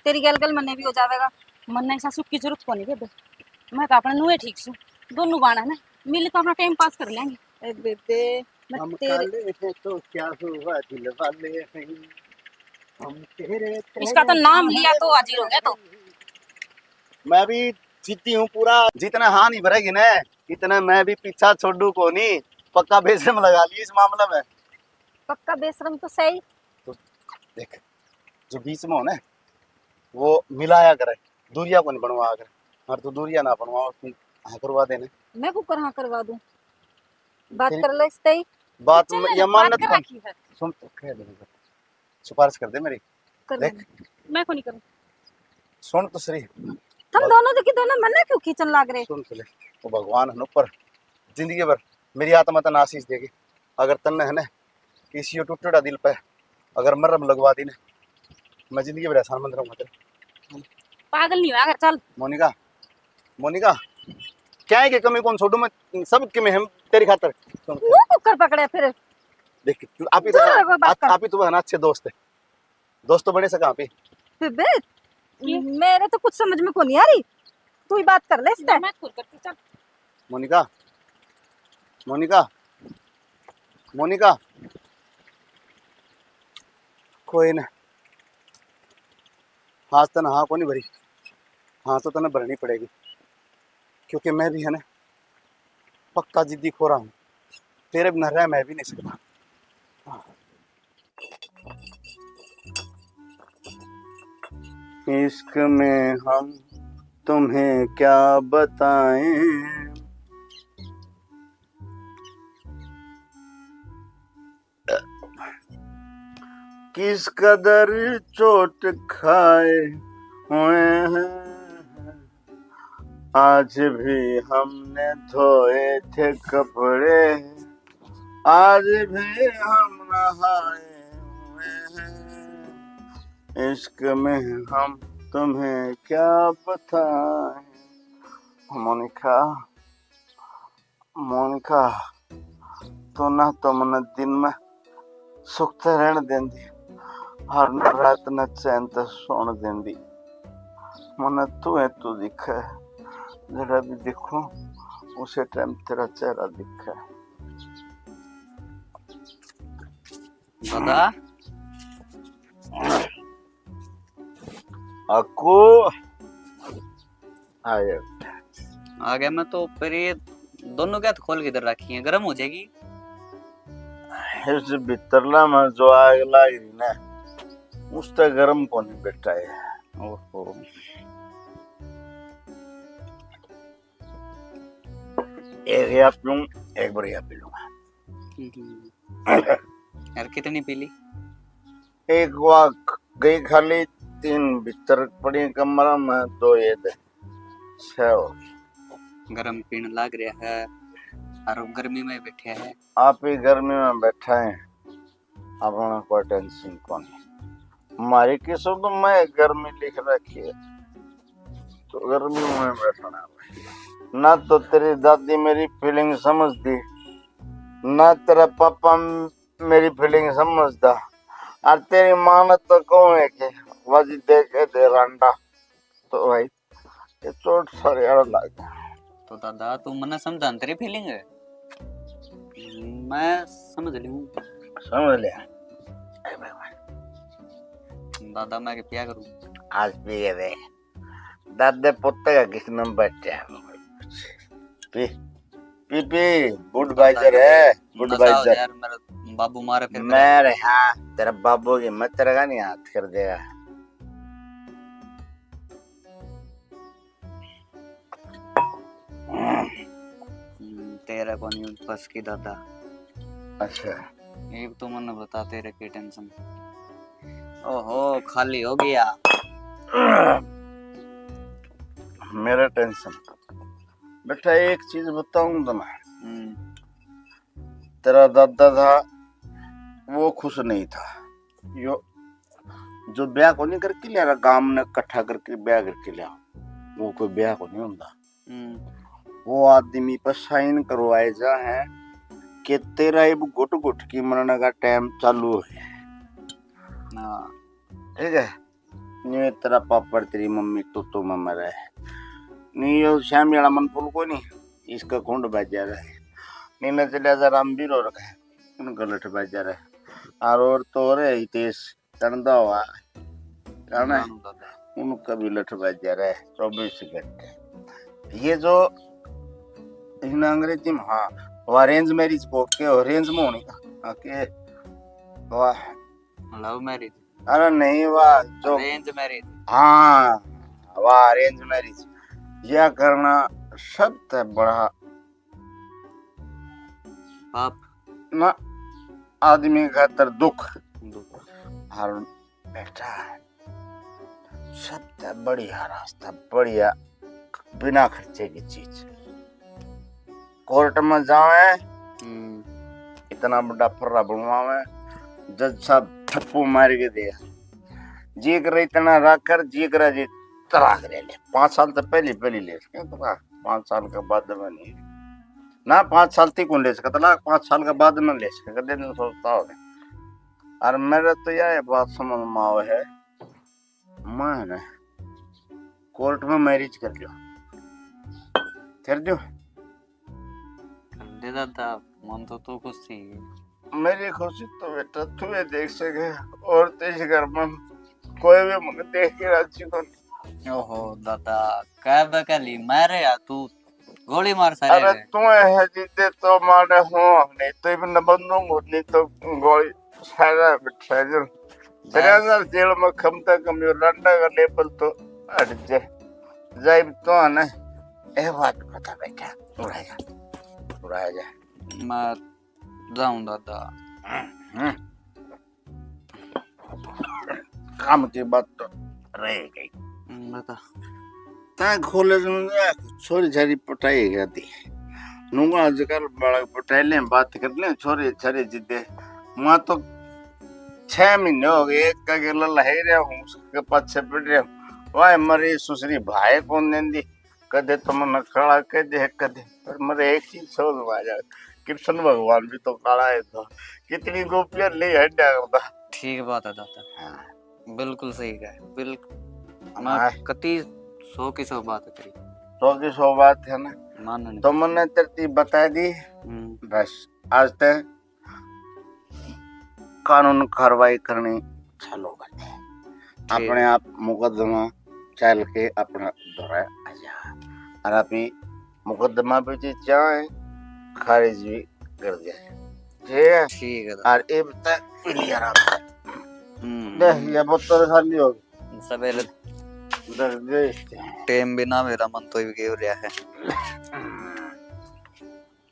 तेरी गेल गेल मन्ने भी हो जावेगा। मन्ने ऐसा सुख की जरूरत कोनी बेबे, मैं तो अपने नूए ठीक सू। दोनों बाण है ना, मिल के अपना टाइम पास कर लेंगे। ए बेबे, मैं हम तेरे काले हैं तो क्या हुआ, दिल वाले हैं हम तेरे। इसका तो नाम लिया तो हाजिर हो गया तो। मैं भी जीती हूँ पूरा, जितना हाँ नहीं भरेगी ना, इतना मैं भी पीछा छोड़ू को नहीं। पक्का बेशरम लगा ली इस मामले में। पक्का बेशरम तो सही। तो देख, जो बीच में हो ना, वो मिलाया करे, दूरिया को नहीं बनवाया करे। और तू दूरिया ना बनवा, तू हाँ करवा देने। मैं कुकर हाँ करवा दूं? बात तेरी कर ले इसते ही। बात चल, में या बात मान्यत कर कौन? रखी है। सुन तो, कह दे, सिफारिश कर दे मेरी। कर देख। ले। मैं को नहीं करूँ। सुन तो सही। तुम दोनों तो की दोनों मन्ने क्यों खींचन लाग रहे? सुन तो ले, वो भगवान है ना ऊपर, जिंदगी भर मेरी आत्मा तन्ने आशीष देगी। अगर तन्ने है ना किसी यो टूटड़ा दिल पे अगर मरहम लगवा दी ना, मैं जिंदगी भर एहसान मंद रहूंगा तेरे। पागल नहीं होया कर, चल। मोनिका, मोनिका, क्या है कि कमी कौन छोड़ू मैं, सब के मैं हम तेरी खातर। सुन, मुंह कुकर पकड़े फिर। देख, तू आप ही तो, दूर रहो, बात आप, कर। आप ही तो है ना अच्छे दोस्त है। दोस्त तो बने से कहाँ पे? बेबे, ये? मेरे तो कुछ समझ में को नहीं आ रही। तू ही बात कर ले इससे। मैं खुद करती, चल। मोनिका, मोनिका, मोनिका, कोई ना। आज तन्ने हाँ को नहीं भरी, हाँ तो तन्ने भरनी पड़ेगी, क्योंकि मैं भी है ना पक्का जिद्दी खोरा हूँ, तेरे बिना रह मैं भी नहीं सकता। इश्क में हम तुम्हें क्या बताएं, किस कदर चोट खाए हुए हैं, आज भी हमने धोए थे कपड़े, आज भी हम नहाए हुए हैं। इश्क में हम तुम्हें क्या बताएं। मोनिका, मोनिका, तू ना तो मन्ने दिन में सुख ते रहण देंदी और ना रात ने चैन ते सोण देंदी। मन्ने तू है, तू दिखे। जरा भी देखूं, उसे टाइम तेरा चेहरा दिखे। दादा। अक्कू। आ गया। आ गया मैं तो। पर ये दोनों क्या खोल के इधर रखी है, गर्म हो जाएगी। इस भीतरला में जो आग लाग रही ना, उससे गर्म कोनी बेटा है। ओहो। एक या पीऊं, एक बार या पी लूंगा। हम्म। यार, कितनी पी ली? एक वा गई खाली, तीन भीतर पड़ी कमरा में, दो ये दे, छह हो गई। गरम पीण लाग रहा है और गर्मी में बैठे है। आप ही गर्मी में बैठा है, अपना कोई टेंशन कोनी। हमारी किस्मत में गर्मी लिख रखी है, तो गर्मी में बैठना है। ना तो तेरी दादी मेरी फीलिंग समझती, ना तेरा पापा मेरी फीलिंग समझता। और तेरी माँ ने तो कहूँ है कि वजी दे के दे रांडा, तो भाई ये चोट सारे यार लग गया। तो दादा, तू मन्ने समझा न तेरी फीलिंग है, मैं समझ लूँ। समझ लिया। ए भगवान। दादा, मैं के पिया करूँ? आज पिए दे। दादे पुत्ते का किस नंबर है? पी, पी, पी, Budweiser है, नशा हो Budweiser। यार, मेरा बाबू मारे फिर मैं रे, हाँ, तेरा बाबू की मैं तेरे का नहीं हाथ कर देगा। हम्म, तेरा कोनी बस की दादा। अच्छा। एक तो मन्ने बता, तेरे की टेंशन। ओहो, खाली हो गया। मेरा टेंशन। बेटा, एक चीज बताऊं तो मैं। हम्म। तेरा दादा था, वो खुश नहीं था। यो, जो ब्याह को नहीं करके लिया, गांव ने इकट्ठा करके ब्याह करके लिया, वो कोई ब्याह को नहीं होता। हम्म। वो आदमी पर साइन करवाए जा है कि तेरा इब घुट घुट की मरने का टाइम चालू है। हाँ। ठीक है, नी तेरा पापड़, तेरी मम्मी तो तो में मरे। नी यो श्यामी वाला मन फूल को नहीं, इसका कुंड बाजा रहे। नी न चलिया जा रामवीर और का, उनका लठ बाजा रहे। और, और तो रे हितेश चंदा हुआ, जाना है? जानू दादा। उनका भी लठ बाजा रहे चौबीस घंटे। ये जो इन अंग्रेजी में, हाँ, वो arrange marriage को के arrange में होनी का, हाँ, के, वाह। Love marriage। अरे नहीं, वाह, जो Arrange marriage। हाँ, वाह, arrange marriage। यह करना सबसे बड़ा पाप। ना, आदमी खातर दुख। दुख। और बेटा, सबसे बढ़िया रास्ता, बढ़िया, बिना खर्चे की चीज। कोर्ट में जावे, हम्म। इतना बड़ा फर्रा बनवावे, जज साहब ठप्पू मार के दे, जी करे इतना राख कर, जी करे जी तलाक ले ले। पाँच साल तो पहले, पहले ले सके तलाक, पाँच साल के बाद में नहीं। ना, पाँच साल तक कौन ले सके तलाक, पाँच साल के बाद में ले सके, कदे दिन सोचता हो। और मेरे तो यह बात समझ में आवे है, मैं ना कोर्ट में marriage कर लियो, कर दियो। कर दे दादा, मन तो तू खुश थी। मेरी खुशी तो बेटा तू ही देख सके, और तो इस घर में कोई भी मुझे देख के राजी को नहीं। ओहो दादा, कह बकली मारे या तू गोली मार सारे अरे रे। तू है जिद्दे तो मारे हो, नहीं तो इब न बंदूक, नहीं तो गोली सारा बिठा जो। बस। तेरे अंदर जेल में कम से कम यो लंडा का लेवल तो हट जाए। जाइब तो है ना, ए बात बता बेटा, उड़ा जा, उड़ा जा। मैं जाऊं दादा। हम्म। काम की बात तो रह गई। हम्म, बता। तै कॉलेज में गया, छोरी छारी पटाई गया थी। नूंगा आजकल बालक पटाई ले, बात कर ले, छोरी छारी जिद्दे। मां तो छह महीने हो गए, एक का गेला लहाई रहा हूँ, उसके पाछे पड़ रहा हूँ। वाह, मरी सुसरी भाई कौन देंदी, कदे तो मन काला कह दे, कदे। पर मेरे एक चीज समझ में आ जाए, कृष्ण भगवान भी तो काला है था, कितनी गोपियां ले हड्डा करता। ठीक बात है दादा। हाँ। बिल्कुल सही कहा, बिल्कुल। मैं हाँ। कति सौ की सौ बात करी। सौ की सौ बात है ना? मानने। तो मैंने तेरे बता दी। हम्म। बस, आज तक कानून कार्रवाई करनी चालू कर दे। ठीक। अपने आप मुकदमा चल के अपना दौरा आ जा। और अभी मुकदमा भी जी चाहे खारिज भी कर दिया। ठीक है। ठीक है। और इब तक क्लियर आ। हम्म। देख, ये बोतल खाली हो गई। सवेरे देख, देख। टेम भी ना मेरा मन तो ही गयो रहा है।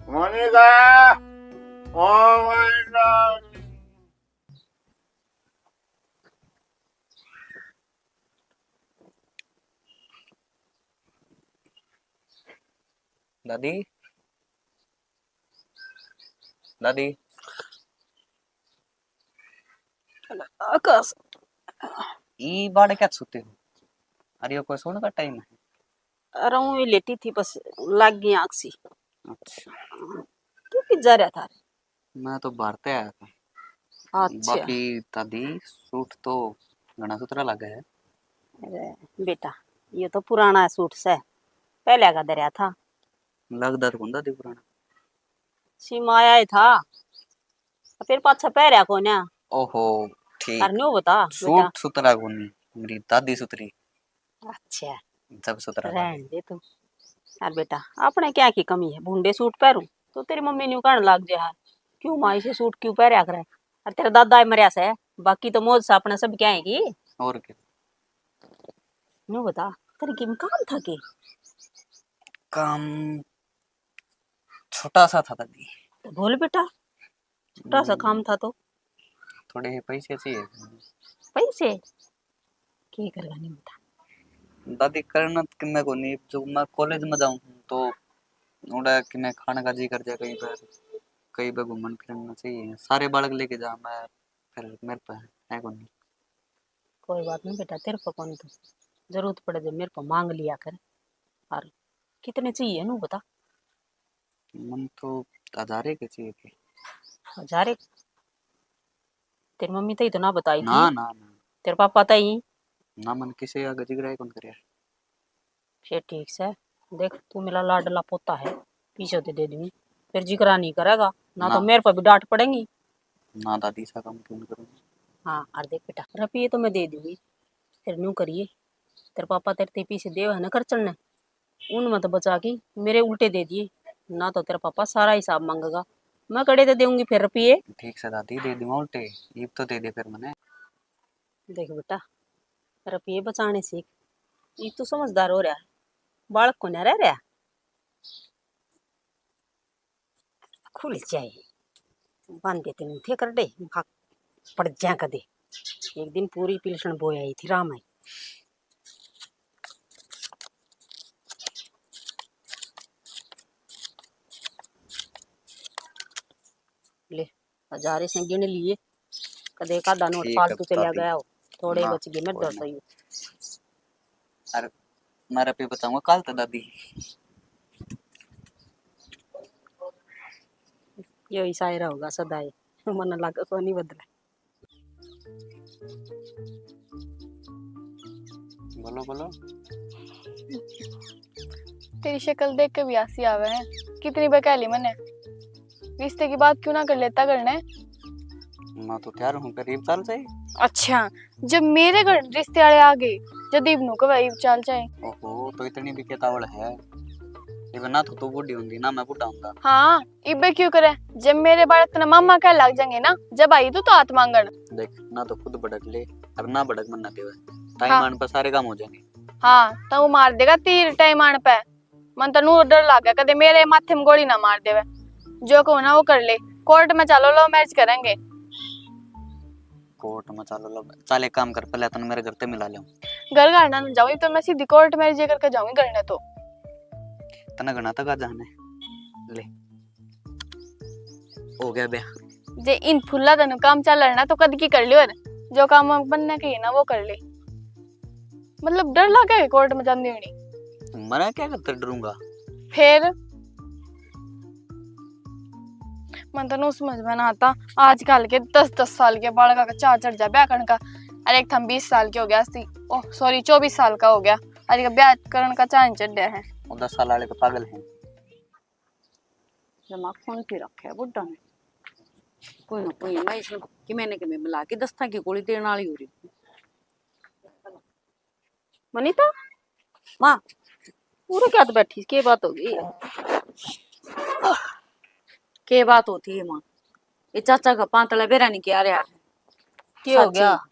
Monika, oh my god. दादी, दादी। आकाश। ई बाड़े क्या सोते हो? अरे, यो कोई सोने का टाइम है? अरे, ऊँ ही लेटी थी, बस लाग गई आँख सी। अच्छा। तू कित जा रहा था? मैं तो बाहर ते आया था। अच्छा। बाकी दादी, सूट तो घना सुथरा लगा है। अरे बेटा, ये तो पुराना सूट से, पहले का धरया था। लगदा तो कोनी दादी पुराना। सीम आया ही था, फिर पाछा पहरया कोन्या। ओहो, ठीक। अरे न्यू बता बेटा। सूट सुथरा कोनी, मेरी दादी सुथरी। अच्छा। जब सुथरा रहन दे तू। यार बेटा, अपने क्या की कमी है, भूंडे सूट पहरू तो तेरी मम्मी न्यू कहने लाग जे, हाल क्यों माँ इसे सूट क्यों पहरया करे? और तेरा दादा ही मरया से, बाकी तो मौज से अपने सब क्या है की। और क्या? न्यू बता, तेरे किम काम था के? काम छोटा सा था दादी। तो बोल बेटा, छोटा सा काम था तो। थोड़े पैसे चाहिए। पैसे? के करेगा नहीं बेटा? दादी, करना तो किन्ने को नहीं, जो मैं कॉलेज में जाऊँ तो उड़ा किन्ने खाने का जी कर जाए, कहीं पर, कहीं पर घूमन फिरना चाहिए। सारे बालक लेके जा, मैं फिर मेरे पे है को नहीं। कोई बात नहीं बेटा, तेरे पे कौन तो जरूरत पड़े जब मेरे पे मांग लिया कर। और कितने चाहिए नू बता? मन तो हजारे के चाहिए थे। हजारे? तेरी मम्मी तो ही तो ना बताई थी। ना, ना, ना। तेरे पापा तो ही? ना, मन किसे आगे जिगरा ही कौन करे। फिर ठीक से, देख तू मेरा लाडला पोता है, पीछे तो दे दूंगी, फिर जिगरा नहीं करेगा ना, तो ना। मेरे पर भी डांट पड़ेगी। ना दादी, सा काम क्यों करूँगी? हाँ, और देख बेटा, रुपये तो मैं दे दूंगी, फिर न्यू करिए, तेरे पापा तेरे ते पीछे देव है ना खर्चन ने, उन मत बचा के मेरे उल्टे दे दिए, ना तो तेरा पापा सारा हिसाब मांगेगा। मैं कड़े दे दूंगी फिर रुपये। ठीक से दादी, दे दूंगा उल्टे, इब तो दे दे फिर मने। देख बेटा, रुपये बचाने सीख, इब तू समझदार हो रहा है, बालक को ना रह रहा। खुल जाए, बांधे ते नहीं थे करडे, भाग पड़ जा कदे। एक दिन पूरी पिलसण बोई आई थी राम आई। ले, हजारे से गिन लिए, कदे एक आधा नोट ठीक है, फालतू चला दादी। गया हो, थोड़े ना, बच गए, मेरे कोई दस ना। ही। अरे, मैं रुपये बताऊंगा कल तो दादी। यो ही शायरा होगा सदा ही, मन लगा को नहीं बदला। बोलो, बोलो। तेरी शक्ल देख के भी हंसी आवे है। कितनी बार कह ली मैंने, रिश्ते की बात क्यों ना कर लेता करने। मैं तो तैयार हूँ, करीब चल जाए। अच्छा, जब मेरे घर रिश्ते वाले आ गए, जब इब नु कहे इब चल जाए। ओहो, तो इतनी भी केतावल है। इब ना तो तू बूढ़ी होंदी, ना मैं बूढ़ा होंदा। हाँ, इबे क्यों करे? जब मेरे बालक तने मामा कह लग जाएंगे ना, जब आई तू तो हाथ मांगण। देख, ना तो खुद भड़क ले, और ना भड़क मन ना देवे। टाइम हाँ। आने पर सारे काम हो जाएंगे। हाँ, तो वो मार देगा तीर टाइम आने पे। मन तो नू डर लागे, कदे मेरे माथे में गोली ना मार देवे। जो कहूँ ना वो कर ले, कोर्ट में चलो, लव मैरिज करेंगे। कोर्ट में चालो लब। चल एक काम कर, पहले तन मेरे घर ते मिला ले। घर घर ना जाऊंगी तो मैं सीधी कोर्ट मैरिज करके जाऊंगी घर ने तो। तने घना तक आ जाने। ले। हो गया ब्याह। जे इन फुल्ला तन काम चल रहा ना तो कद की कर लियो। जो काम बनने की है ना वो कर ले। मतलब डर लगे कोर्ट में जांदी होनी। मरा क्या करते डरूंगा? फिर मन तो नु समझ में ना आता, आजकल के दस दस साल के बालका का चाह चढ़ जा ब्याह करने का। अरे एक थम बीस साल के हो गया सी, ओह सॉरी, चौबीस साल का हो गया, अरे का ब्याह करने का चाह नहीं चढ़ है। वो दस साल वाले तो पागल हैं। दिमाग फोन पे रखे है बुड्ढा ने। कोई ना कोई, मैं इसमें कि मैंने कि मैं मिला के दस्ता की गोली देने वाली हो रही हूँ। मनीता, माँ, पूरे क्या बैठी, के बात हो गई? के बात होती है माँ? ये चाचा का पांतला बेरा नहीं क्या रहा है? के हो सच्ची। गया?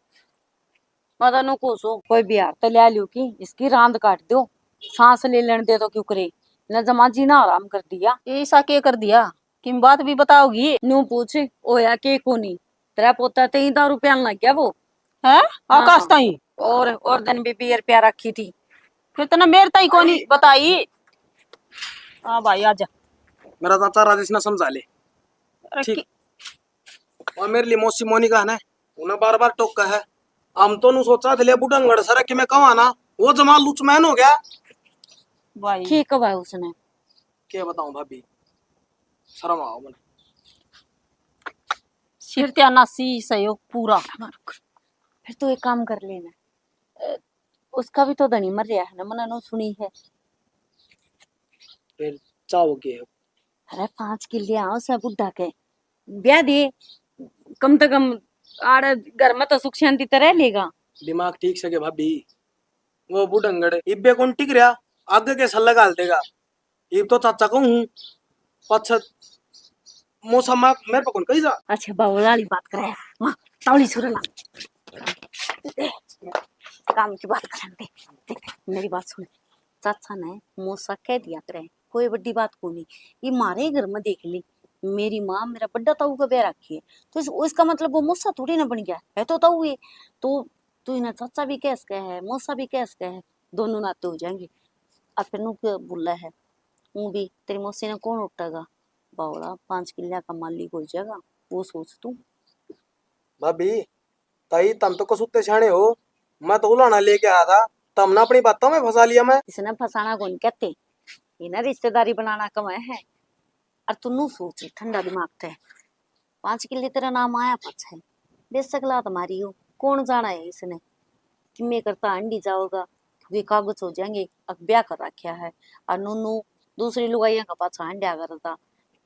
मैं तो नु कोसो, कोई बिहार तो ले लियो की, इसकी रांद काट दो, सांस ले लेने दे तो क्यों करे, न जमा जीना आराम कर दिया। ये ईसा के कर दिया? किम बात भी बताओगी? न्यू पूछ, होया के कोनी? तेरा पोता ते ही दारू पियान लग गया वो। हैं? हाँ। आकाश ताई? और, और दिन भी बियर पिया रखी थी। फिर तने मेरे ताई कोनी बताई? हाँ भाई, आजा। मेरा चाचा राजेश ने समझा ले। अरे ठीक। कि- और मेरे लिए मौसी मोनिका है ना, उन्हें बार-बार टोका है। हम तो नु सोचा थे, ले बुढ़ंगड़ सर कि मैं कहवा ना, वो जमा लुचमैन हो गया। भाई। ठीक है भाई उसने। क्या बताऊं भाभी, शर्म आओ मने। सिर त्या नासी सहयोग पूरा। फिर तू एक काम कर लेना, अ, उसका भी तो धनी मर रहा है ना, मना नो सुनी है। फिर चाहो के? अरे पाँच किले आओ से बुढ़ा के ब्याह दे, कम से कम आड़े घर में तो सुख शांति तो रह लेगा। दिमाग ठीक से के भाभी, वो बुढ़ंगड़ इब्बे कौन टिक रहा, आगे के सल्ला घाल देगा। इब तो चाचा कहूँ हूँ, पाछे मौसा माँ मेरे पे कौन कही जा। अच्छा, बावला वाली बात करे, वाह, तावली सुर ला। काम की बात करन दे। देख, मेरी बात सुन, चाचा ने मौसा कह दिया करे, कोई बड़ी बात को नहीं। ये मारे ही घर में देख ली, मेरी माँ मेरा बड़ा ताऊ का ब्याह रखी है, तो इस, इसका मतलब वो मौसा थोड़ी ना बन गया है, तो ताऊ है। तो तू इन्हें चाचा भी कह सके है, मौसा भी कह सके है, दोनों नाते हो जाएंगे। और फिर नू के बोला है, ऊँ भी तेरी मौसी ने कौन उठेगा? बावड़ा पाँच किलिया का मालिक हो जाएगा, वो सोच तू। भाभी, ताई, तम तो कसूते सियाणे हो, मैं तो उलाना लेके आया था, तमने अपनी बातों में फंसा लिया मैं। इसने फंसाना कौन कहते, इन्हें रिश्तेदारी बनाना कम है। और तू नू सोच ठंडा दिमाग थे, पाँच किले तेरा नाम आया पाछे, बेशक लात मारी हो, कौन जाना है इसने कि मैं करता हांडी जाओगा, क्योंकि कागज हो जाएंगे, अक ब्याह कर रखा है। और नूनू दूसरी लुगाइयां का पाछा हांड्या करता,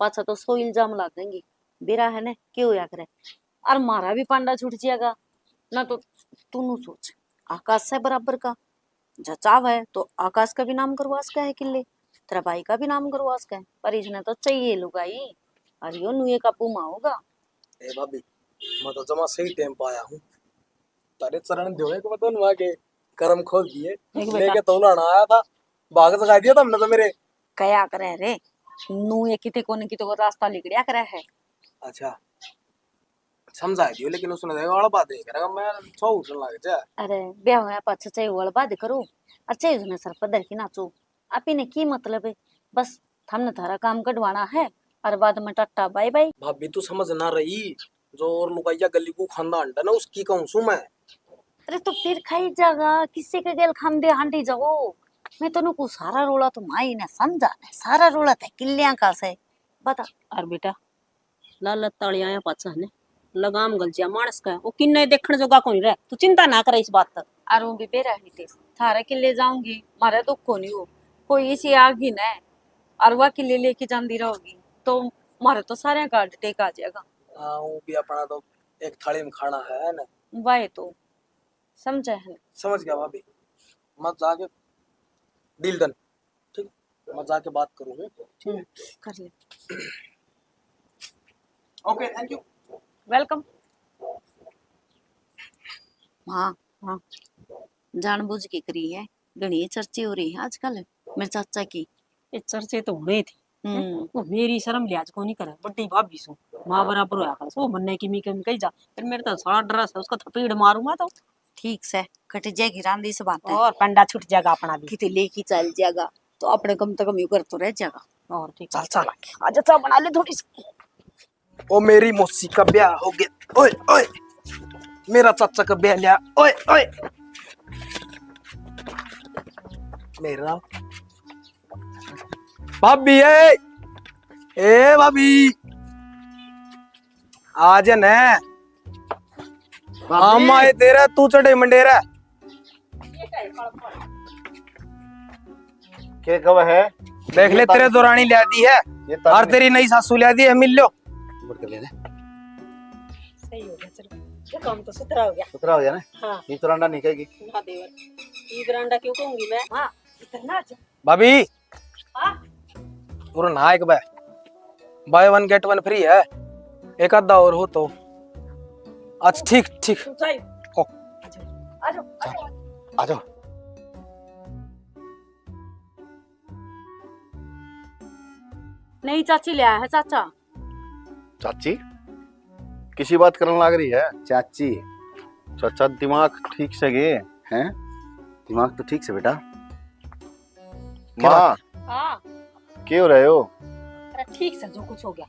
पाछा तो सौ इल्जाम लागेंगे। बेरा है ना, के होया करे, और मारा भी पांडा छूट जाएगा ना। तो तू नू सोच, आकाश से बराबर का, जचाव है तो आकाश का भी नाम करवा सके है किले, तेरा भाई का भी नाम करवा सके है, पर इसने तो चाहिए लुगाई, और यो नुए काबू में होगा। ए भाभी, मैं तो जमा सही टाइम पे आया हूँ। तारे चरण देवे को बता नुआ के करम खोल दिए। देख बेटा। लेके तो उलाना आया था, भाग जगा दिया तुमने तो मेरे। कया करे रे, नुए किते कोने की तो रास्ता लिकड़िया करे है। अच्छा। समझा दियो, लेकिन उसने तो अड़बा दे करेगा, मैं सौ उठन लग जा। अरे, ब्याह होया पाछे चाहे वो अड़बा दे करो, और चाहे उसने सर पर धर के नाचो, आप ही ने की मतलब है? बस, थमने थारा काम कढवाना है, और बाद में टाटा बाय बाय। भाभी, तू समझ ना रही, जो और लुगाइया गली को खांदा अंडा ना, उसकी कहूँ सू मैं। अरे, तो फिर खाई जागा, किसी के गेल खांदे हांडी जाओ। मैं तनु को सारा रोला तो माई ने समझा ने, सारा रोला ते किल्लियां का से। बता। और बेटा, लालच ताली आया पाछा ने लगाम गल जा मानस का, वो किन्ने देखण जोगा कोनी रह। तू चिंता ना करे इस बात तक। अर वो भी बेरा ही थे, थारे किले जाऊंगी, मारे दुख कोनी हो, कोई इसी आग ही न, अर वा किले लेके जांदी रहोगी, तो मारे तो सारे का हार्ट अटैक आ जाएगा। हाँ, वो भी अपना तो एक थाली में खाना है ना। वाह, तो समझे है। समझ गया भाभी, मत जाके डील डन। ठीक, मैं जाके बात करूँ हूँ। हम्म, कर ले। OK, thank you। Welcome। हाँ, हाँ, जानबूझ के करी है, घणी चर्चे हो रही है आजकल मेरे चाचा की। ये चर्चे तो होने थी। हम्म। वो मेरी शर्म लिहाज को नहीं करे, बड़ी भाभी सू। माँ बराबर होया कर, सो मन्ने की मी कमी कही जा, फिर मेरे तो सारा ड्रेस है, उसका थपेड़ मारूं मैं तो। ठीक से, कट जाएगी रांदी से बात है। और पंडा छूट जाएगा अपना भी। किते लेके चल जाएगा, तो अपने कम से कम यू कर तो रह जाएगा। और ठीक चल, है। चल, आजा, चाय बना ले थोड़ी सी। ओ, मेरी मौसी का ब्याह हो गया। ओए, ओए, मेरा चाचा का ब्याह लिया। ओए, ओए, मेरा भाभी है। ए भाभी, आ जा ना। भाभी। हम आए तेरा, तू चढ़े मंडेरा। के कब है? देख ले, ये तेरे तारीख दौरानी लिया दी है। ये तारीख और तेरी नई सासू लिया दी है, मिल लो। मुड़ के ले ले। सही हो गया, चलो। ये काम तो सुथरा हो गया। सुथरा हो गया ना? हाँ। ये तो रांडा नहीं कहेगी। ना देवर, ये बरांडा क्यों कहूंगी मैं? हाँ, इतना अच्छा। भाभी, हाँ? पूरा ना एक bye, buy one get one free है, एक आधा और हो तो। अच्छा, ठीक, ठीक। तू जाए। ओ। आ जाओ, आ जाओ, आ जाओ। आ जाओ। नहीं, चाची ले आया है, चाचा। चाची? किसी बात करने लाग रही है? चाची। चाचा, दिमाग ठीक से गे? हैं? दिमाग तो ठीक से, बेटा। माँ, हाँ। के हो रहे हो? अरे, ठीक से, जो कुछ हो गया।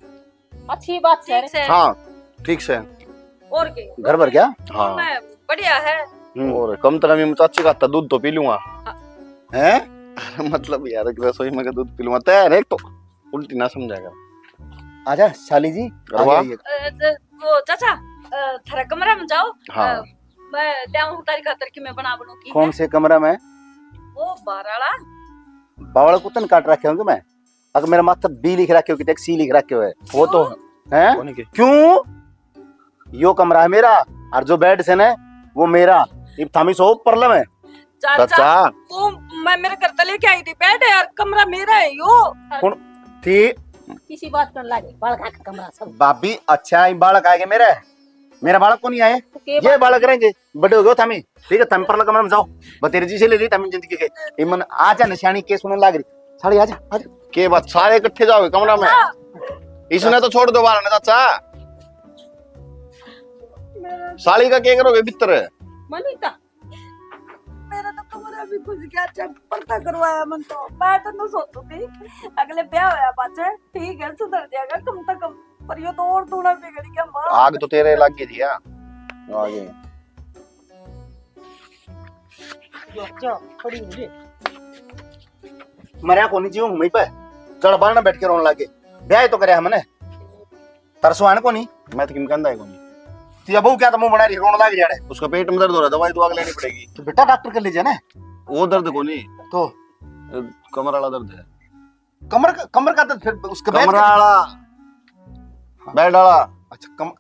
अच्छी बात से। ठीक से। हाँ, ठीक से। और के? घर भर गया? हाँ। मैं बढ़िया है। हम्म। और कम से कम ये चाची का हाथ दूध तो पी लूंगा। हाँ। हैं? मतलब यार, एक रसोई में का दूध पी लूंगा। तै हर एक तो उल्टी ना समझा कर। आजा, साली जी, अरे आइए, वाह। आइए। अ, ज-, वो चाचा, अ, थारा कमरा में जाओ। हाँ। अ, मैं ले आऊं तारी खातर कि मैं बना बनू की कौन है? से कमरा में? वो बाहर वाला। बावल कुतन काट रखे होंगे मैं। अगर मेरा माथा बी लिख रखे हो कि टैक्सी लिख रखे हो है। वो तो क्यों? हैं? कौन के? क्यों? यो कमरा है मेरा, और जो बेड से ना, वो मेरा। इब थामी सो प्रॉब्लम है। चाचा, चाचा। वो मैं मेरे घर तले लेके आई थी बेड है यार, कमरा मेरा है यो। कौन थी? किसी बात कर लागे, बालक का कमरा सब। भाभी, अच्छा, ये बालक आएंगे मेरे, मेरा बालक को नहीं आए, तो के ये बात बालक रहेंगे, बड़े हो गए थामी, ठीक है, थामी परला कमरा में जाओ, बतेरे जी से ले ली थामी जिंदगी के। इमन आजा, निशानी के सुनने लाग रही, साले आजा, आजा। के बात, सारे इकट्ठे जाओगे कमरा में? हाँ। इसने तो छोड़ दो बाहर ना, चाचा। मेरा साली का के करोगे भीतर? मनीता, मेरा तो कमरा भी खुश गया, अच्छा पर्दा करवाया मन तो। मैं तो ना सोचू थी, अगले ब्याह होया पाछे ठीक है, सुधर जाएगा कम से कम, पर यो तो और दूना बिगड़ गया माँ। आग तो तेरे लग गई थी, हाँ। आगे। जो, जो, खड़ी हो ले। मरया कोनी जी, हूँ पे। चढ़ बारने बैठ के रोने लगे। ब्याह तो करया हमने। तरसो आने कोनी। मैं तो किम कहंदा है कोनी। तेरा बहू क्या तो मुंह बना रही, रोने लग रही है। उसका पेट में दर्द हो रहा है, दवाई दुआ के लेनी पड़ेगी। तो बेटा डॉक्टर के ले जाना है। वो दर्द कोनी। तो? अ, कमर वाला दर्द है। कमर का, कमर का दर्द फिर उसके बैठ कमर के वाला। हाँ। बेड वाला। अच्छा, कम-,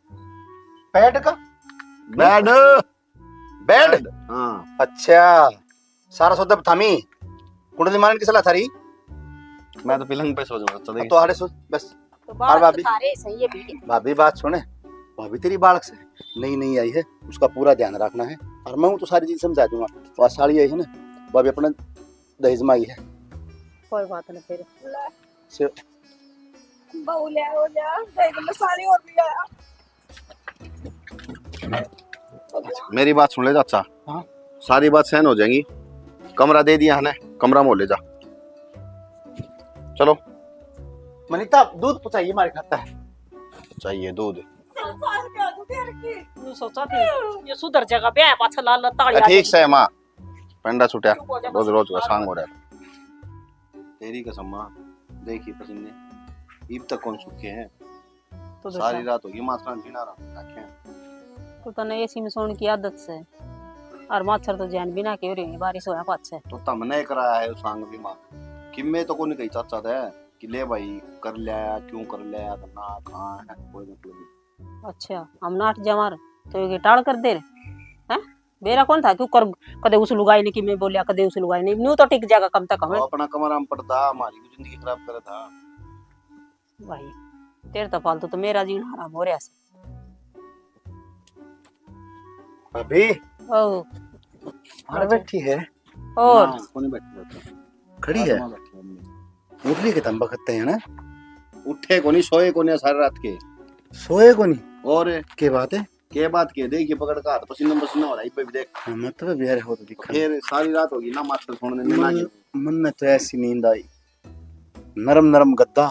पेट का? बेड। बेड? बेड। हाँ। अच्छा, सारा सौदा थामी। कुंडली मारन की सलाह थारी? मैं तो पलंग पे सो जाऊंगा, चल। तो आड़े सो, बस। तो और बात भाभी? तो थारे सही है भी। भाभी, बात सुने, भाभी तेरी बालक से नई नई आई है, उसका पूरा ध्यान रखना है। और मैं हूँ तो सारी चीज समझा दूंगा। और साली आई है ना, भाभी अपना दहेज में आई है। कोई बात नहीं फिर। से बहू ले आओ, ले आओ, देख लो, साली और भी आया। मेरी बात सुन ले चाचा। हाँ? सारी बात सहन हो जाएगी। कमरा दे दिया है ना, कमरा में ले जा। चलो। मनीता, दूध पहुंचाइए, हमारे खाता है। चाहिए दूध। तू सोचा थी, ये सुधर जाएगा, ब्याह पाछा लाल लाल ताली आ ठीक जाएगी। से माँ, पंडा छुटिया, चुप हो जा, रोज बस। रोज का सांग हो रहा है। तेरी कसम माँ, देखी पसीने, इब तक कौन सूखे हैं? तो सारी रात होगी माथरा जीना रहा आखे। तो तने एसी में सोने की आदत से, और मच्छर तो जैन बिना के हो रही है, बारिश होया पाछे। तो तमने कराया है उस सांग भी माँ, कि मैं तो कोनी कही चाचा थे कि ले भाई कर लिया, क्यों कर लिया, तो ना कहाँ है, कोई मतलब नहीं। अच्छा, हम नाट जवार तो ये टाल कर दे रहे हैं। बेरा कौन था, क्यों कर, कदे उस लुगाई ने कि मैं बोलिया, कदे उस लुगाई ने, न्यू तो टिक जाएगा कम तक हमें। वो अपना कमरा में पड़ता, हमारी भी जिंदगी खराब करे था। भाई, तेरे तो फालतू तो मेरा जीना हराम हो रहा है। भाभी। ओ। अरे बैठी है। और? ना, कोनी बैठी रहता। खड़ी है? आत्मा बैठी है। उठ रही के तंबा खत्ते है ना? उठे कोनी, सोए कोनी सारी रात के। सोए को नहीं? और के बात है? के बात के, देखिए पकड़ का हाथ पसीना पसीना हो रहा है, इब्बे भी देख। हाँ, मतलब यार, हो तो दिखा। फिर सारी रात होगी ना मास्टर सोने में ना मन, मन में तो ऐसी नींद आई, नरम नरम गद्दा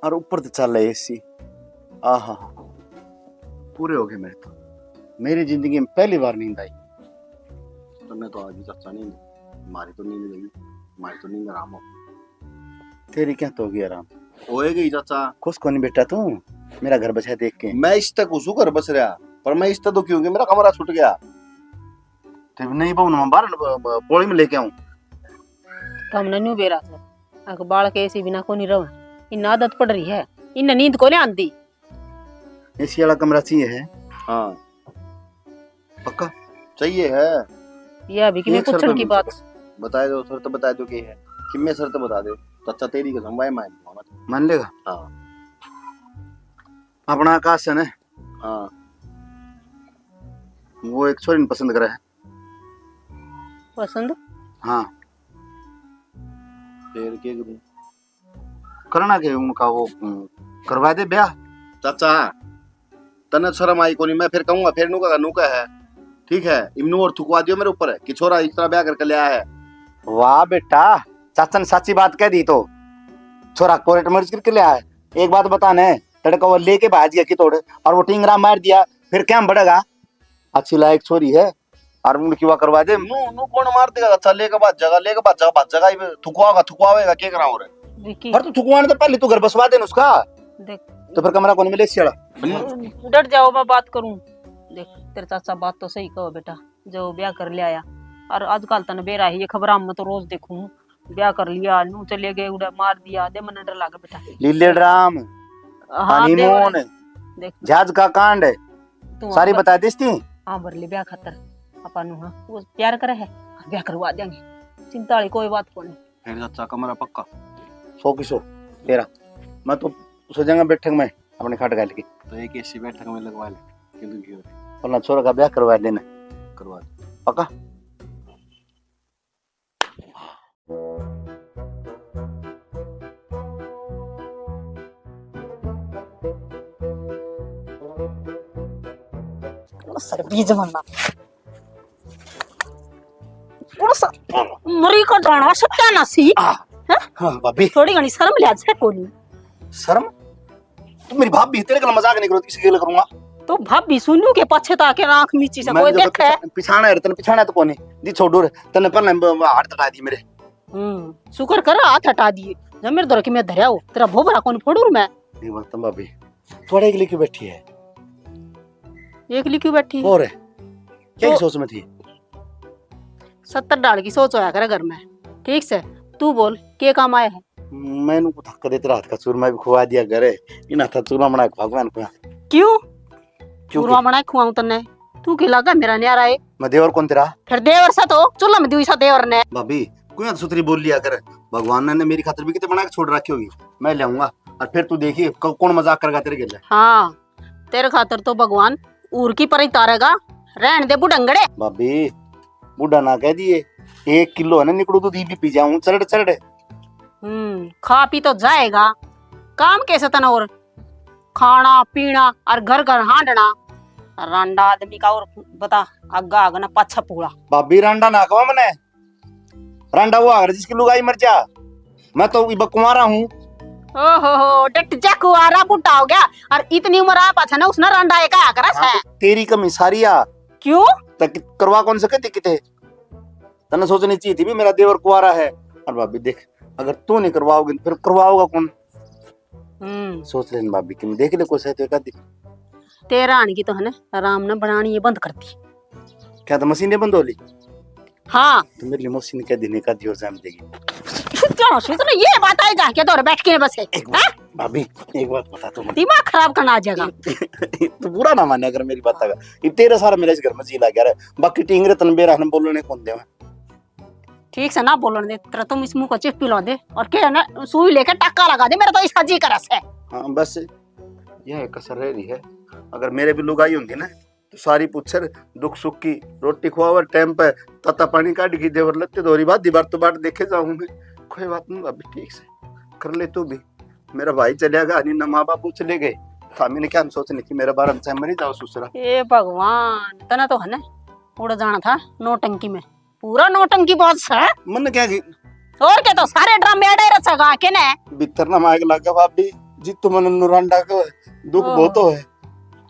और ऊपर तो चल रहा एसी। आहा, पूरे हो गए मेरे तो। मेरी जिंदगी में पहली बार नींद आई। तन्ने तो आज भी चाचा नींद, मारी तो नींद गई, मारी तो नींद आराम हो। तेरी क्या तो होगी आराम? होए गई चाचा। खुश कोनी बेटा तू मेरा घर बसा देख के? मैं इस तक घुसू घर बस रहा, पर मैं इस तक तो क्योंकि मेरा कमरा छूट गया। ते नहीं बहु ना बाहर ब-, ब-, पोली में लेके आऊं। तो हमने न्यू बेरा था, अक बालक एसी बिना कोनी रह, इन आदत पड़ रही है, इन नींद कोनी आंदी। एसी वाला कमरा चाहिए है? हाँ। पक्का? चाहिए है। ये अभी की एक शर्त पूछण की बात। बता दो, शर्त बता दो की है। किम्मे शर्त बता दे। तो अच्छा, तेरी कसम भाई, मान लूंगा मैं। मान लेगा? हाँ। अपना आकाश है ना? हाँ। वो एक छोरी ने पसंद करा है। पसंद? हाँ। फिर के करूं? करना के उनका वो, उम, करवा दे ब्याह। चाचा, तन्ने शर्म आई कोनी, मैं फिर कहूंगा, फिर नू कहा, नू कहा है। ठीक है, इमनू और थुकवा दियो मेरे ऊपर कि छोरा इस तरह ब्याह करके ले आया है। वाह बेटा, चाचा ने साची बात कह दी तो। छोरा कोर्ट मैरिज करके ले आया है। एक बात बता ने, तड़का वो लेके भाज गया कि तोड़, और वो टिंगरा मार दिया, फिर क्या बढ़ेगा? अच्छी लायक छोरी है, और मुंडकी वा करवा दे। नू, नू कौन मार देगा? अच्छा, लेके भाज जाएगा, लेके भाज जाएगा, भाज जाएगा, ये थुकवाओगा, थुकवावेगा, क्या करा और? विकी। पर तू थुकवाने तो पहले तू घर बसवा दे ना उसका। देख। तो फिर कमरा कौन मिले इस साला? डट जाओ, मैं बात करूं। देख, तेरे चाचा बात तो सही कहो बेटा, जो ब्याह कर लिया, और आजकल तने बेरा ही ये खबर में तो रोज देखूं, ब्याह कर लिया, नू चले गए, उड़ा मार दिया, दे मन्ने डर लागे बेटा। लीले ड्राम, हाँ, हनीमून, देख। जहाज का कांड, तू सारी हाँ बता दिस थी। हाँ, भर ले ब्याह खातर। आपा नू हाँ, वो प्यार करे है, ब्याह करवा देंगे, चिंता वाली कोई बात कोनी। फिर चाचा कमरा पक्का? सौ की सौ, तेरा। मैं तो सो जाऊंगा बैठक में, अपने खाट घाल के। तो एक एसी बैठक में लगवा ले, किंतु क्यों रे? अपना छोरा का ब्याह करवा देना। करवा दे। पक्का? सर बीज बनना। कौन सा मरी का दाना सत्यानाशी? आ, हैं? हाँ, भाभी। थोड़ी घणी शर्म लिहाज है कोनी। शर्म? तू मेरी भाभी, तेरे गल मजाक नहीं करूँ, किसी गल करूँगा? तो भाभी सुनू के पाछे तो आके आंख मीची से मैं कोई देखो देखे? पिछा-, पिछाना है, तने पिछाना तो कोनी। दी छोड़ू रे, तने पर ब-, ब-, हाथ हटा दी मेरे। हम्म, शुक्र कर हाथ हटा दिए। जब मेरे दर के मैं धरया हो, तेरा भोबरा कौन फोड़ू मैं? ये बात तो भाभी, थोड़ा एकली क्यों बैठी है? एकली क्यों बैठी? और क्या तो की सोच में थी? सत्तर डाल की सोच होया करे घर में। ठीक से, तू बोल, के काम आया है? मैनू को थक देते रात का चूरमा भी खुआ दिया करे। इन हाथा चूरमा बना के भगवान को। क्यों? क्यों चूरमा के? बना के खुआऊं तन्ने? तू के लागा मेरा न्यारा है? मैं देवर कौन तेरा? फिर देवर सा तो, चूल्हा में दुई सा देवर ने। भाभी, क्यों सुथरी बोल लिया कर? भगवान ने मेरी खातर भी कितने बना के छोड़ रखी होगी, मैं ले आऊंगा। और फिर तू देखिए, क-, कौन मजाक करेगा तेरे गेले। हाँ, तेरे खातर तो भगवान ऊर की पर ही तारेगा। रहन दे बुढ़ंगड़े। भाभी, बूढ़ा ना कह दिए, एक किलो है ना निकड़ू दूध, ये भी पी जाऊं चरड़ चरड़। हम्म, खा पी तो जाएगा, काम कैसे तने और? खाना पीना और घर घर हांडना। रांडा आदमी का और बता, आगा आग ना पाछा पूरा। भाभी, रांडा ना कहो मने, रांडा वो आगर जिसकी लुगाई मर जा। मैं तो इब कुंवारा हूँ। ओहो हो, डट जा, कुंवारा बूढ़ा हो गया। और इतनी उम्र आ पाछा ना उसने रांडा एक आया करा हाँ, है। तो तेरी कमी सारी आ। क्यों? तक करवा कौन सके थी किते? तन्ने सोचनी चाहिए थी भी मेरा देवर कुंवारा है। और भाभी देख, अगर तू नहीं करवाओगी फिर करवाओगा कौन? हम्म। सोच लेन भाभी, कि देख ले कोई सही तो एक आधी। तेरा आने की तो है ना, आराम ना बनानी ये बंद कर दी। क्या तो मशीन बंद हो ली? हाँ। तो मेरी मशीन के दिन एक आधी और जाम देगी। क्या हो, तूने ये बात आई जाके तो बैठ के बस है, एक बात, हैं? भाभी, एक बात बता तू मुझे। दिमाग खराब करना आ जाएगा। तू बुरा ना माने अगर मेरी बात का। ये तेरे सारा मेरा इस घर में जी लग गया रे। बाकी टींगरे तन बेरा हम बोलने कौन दे। ठीक से ना बोलन दे, तेरा तुम इस मुंह को चिप पिला दे और के ना सुई लेके टक्का लगा दे, मेरा तो इसका जी करस है। हाँ, बस यह कसर रह रही है। अगर मेरे भी लुगाई होंदी ना, तो सारी पूछर दुख सुख की, रोटी खुआवर टाइम पे, ताता पानी काढ़ की देवर लत्ते धोरी बात दीवार तो बाट देखे जाऊं मैं। कोई बात नहीं भाभी, ठीक से कर ले तू भी। मेरा भाई चलिया गया, नहीं ना माँ बाप चले गए, था, मैंने क्या सोचने की मेरे बारे में, चाहे मरी जाओ ससुरा। ए भगवान, तना तो है ना उड़ जाना था नौटंकी में। पूरा नौटंकी बाज है। मन क्या की? और क्या, तो सारे ड्रामे अड़े रचेगा के ने? भीतर ना मायक लगा भाभी जी, तुम नुरांडा को दुख ओहो। बहुत हो है।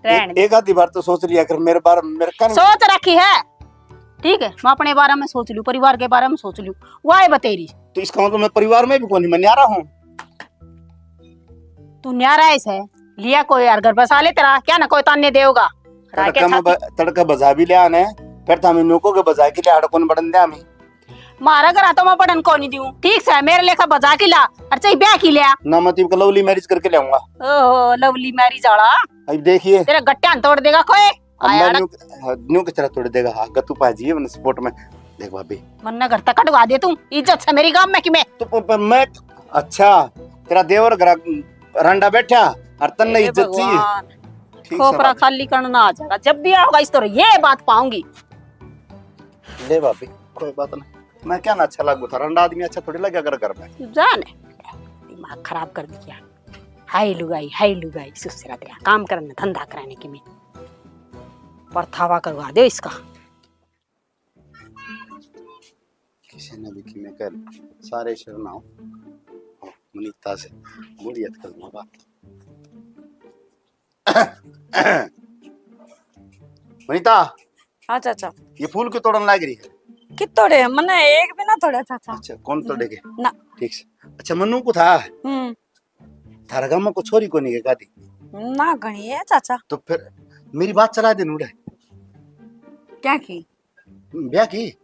रहन एक, दे। एक आधी बार तो सोच लिया कर मेरे बारे में, मेरे कान सोच रखी है। ठीक है, मैं अपने बारे में सोच लूं, परिवार के बारे में सोच लूं। वाह बतेरी। तो इसका मतलब मैं परिवार में भी कोनी, मैं न्यारा हूँ। तू न्यारा है से लिया कोई यार घर बसा ले तेरा, क्या ना कोई ताने देगा। तड़का में ब-, तड़का बजा भी लिया ने, फिर तो हमें नोको के बजा के लिया, कौन बड़न दे हमें। मारा घर तो मैं बड़न को नहीं दूं, ठीक से मेरे लेखा बजा के ला, और चाहे ब्याह की लिया। ना मैं तो लवली मैरिज करके लाऊंगा। ओहो, लवली मैरिज वाला। अब देखिए। तेरे गट्टियां तोड़ देगा कोई। अम्मा आया न्यू, हाँ, न्यू किस तरह तोड़ देगा? हाँ, गत्तू पाजी है मैंने सपोर्ट में। देख भाभी। मन्ने घर तक कटवा दे तू, इज्जत से मेरी गांव में कि मैं। तो प-, प-, मैं, अच्छा, तेरा देवर घर रंडा बैठा और तन्ने हे इज्जत चाहिए। भगवान। ठीक से खोपरा भाभी। खाली करना आ जाएगा, जब भी आओगा इस तरह ये बात पाऊंगी। ले भाभी, कोई बात नहीं, मैं क्या ना अच्छा लागू था, रंडा आदमी अच्छा थोड़ी लगे अगर घर में। जाने, दिमाग खराब कर दिया। हाय लुगाई, हाय लुगाई, सुसरा तेरा काम करने, धंधा कराने की मैं परथावा करवा दे इसका। किसी ने भी किमें कर, सारे शर्मा हो। मनीता से बूढ़ी हथ कर बाबा। मनीता। हाँ चाचा। ये फूल क्यों तोड़न लाग रही है? कित तोड़े? मने एक भी ना तोड़ा चाचा। अच्छा, कौन तोड़ेगे? ना। ठीक से। अच्छा, मन्नू को था? हम्म। थारा गांव में को छोरी कोनी के गादी? ना, घणी है चाचा। तो फिर मेरी बात चला दे नूड़े। क्या की? ब्याह की?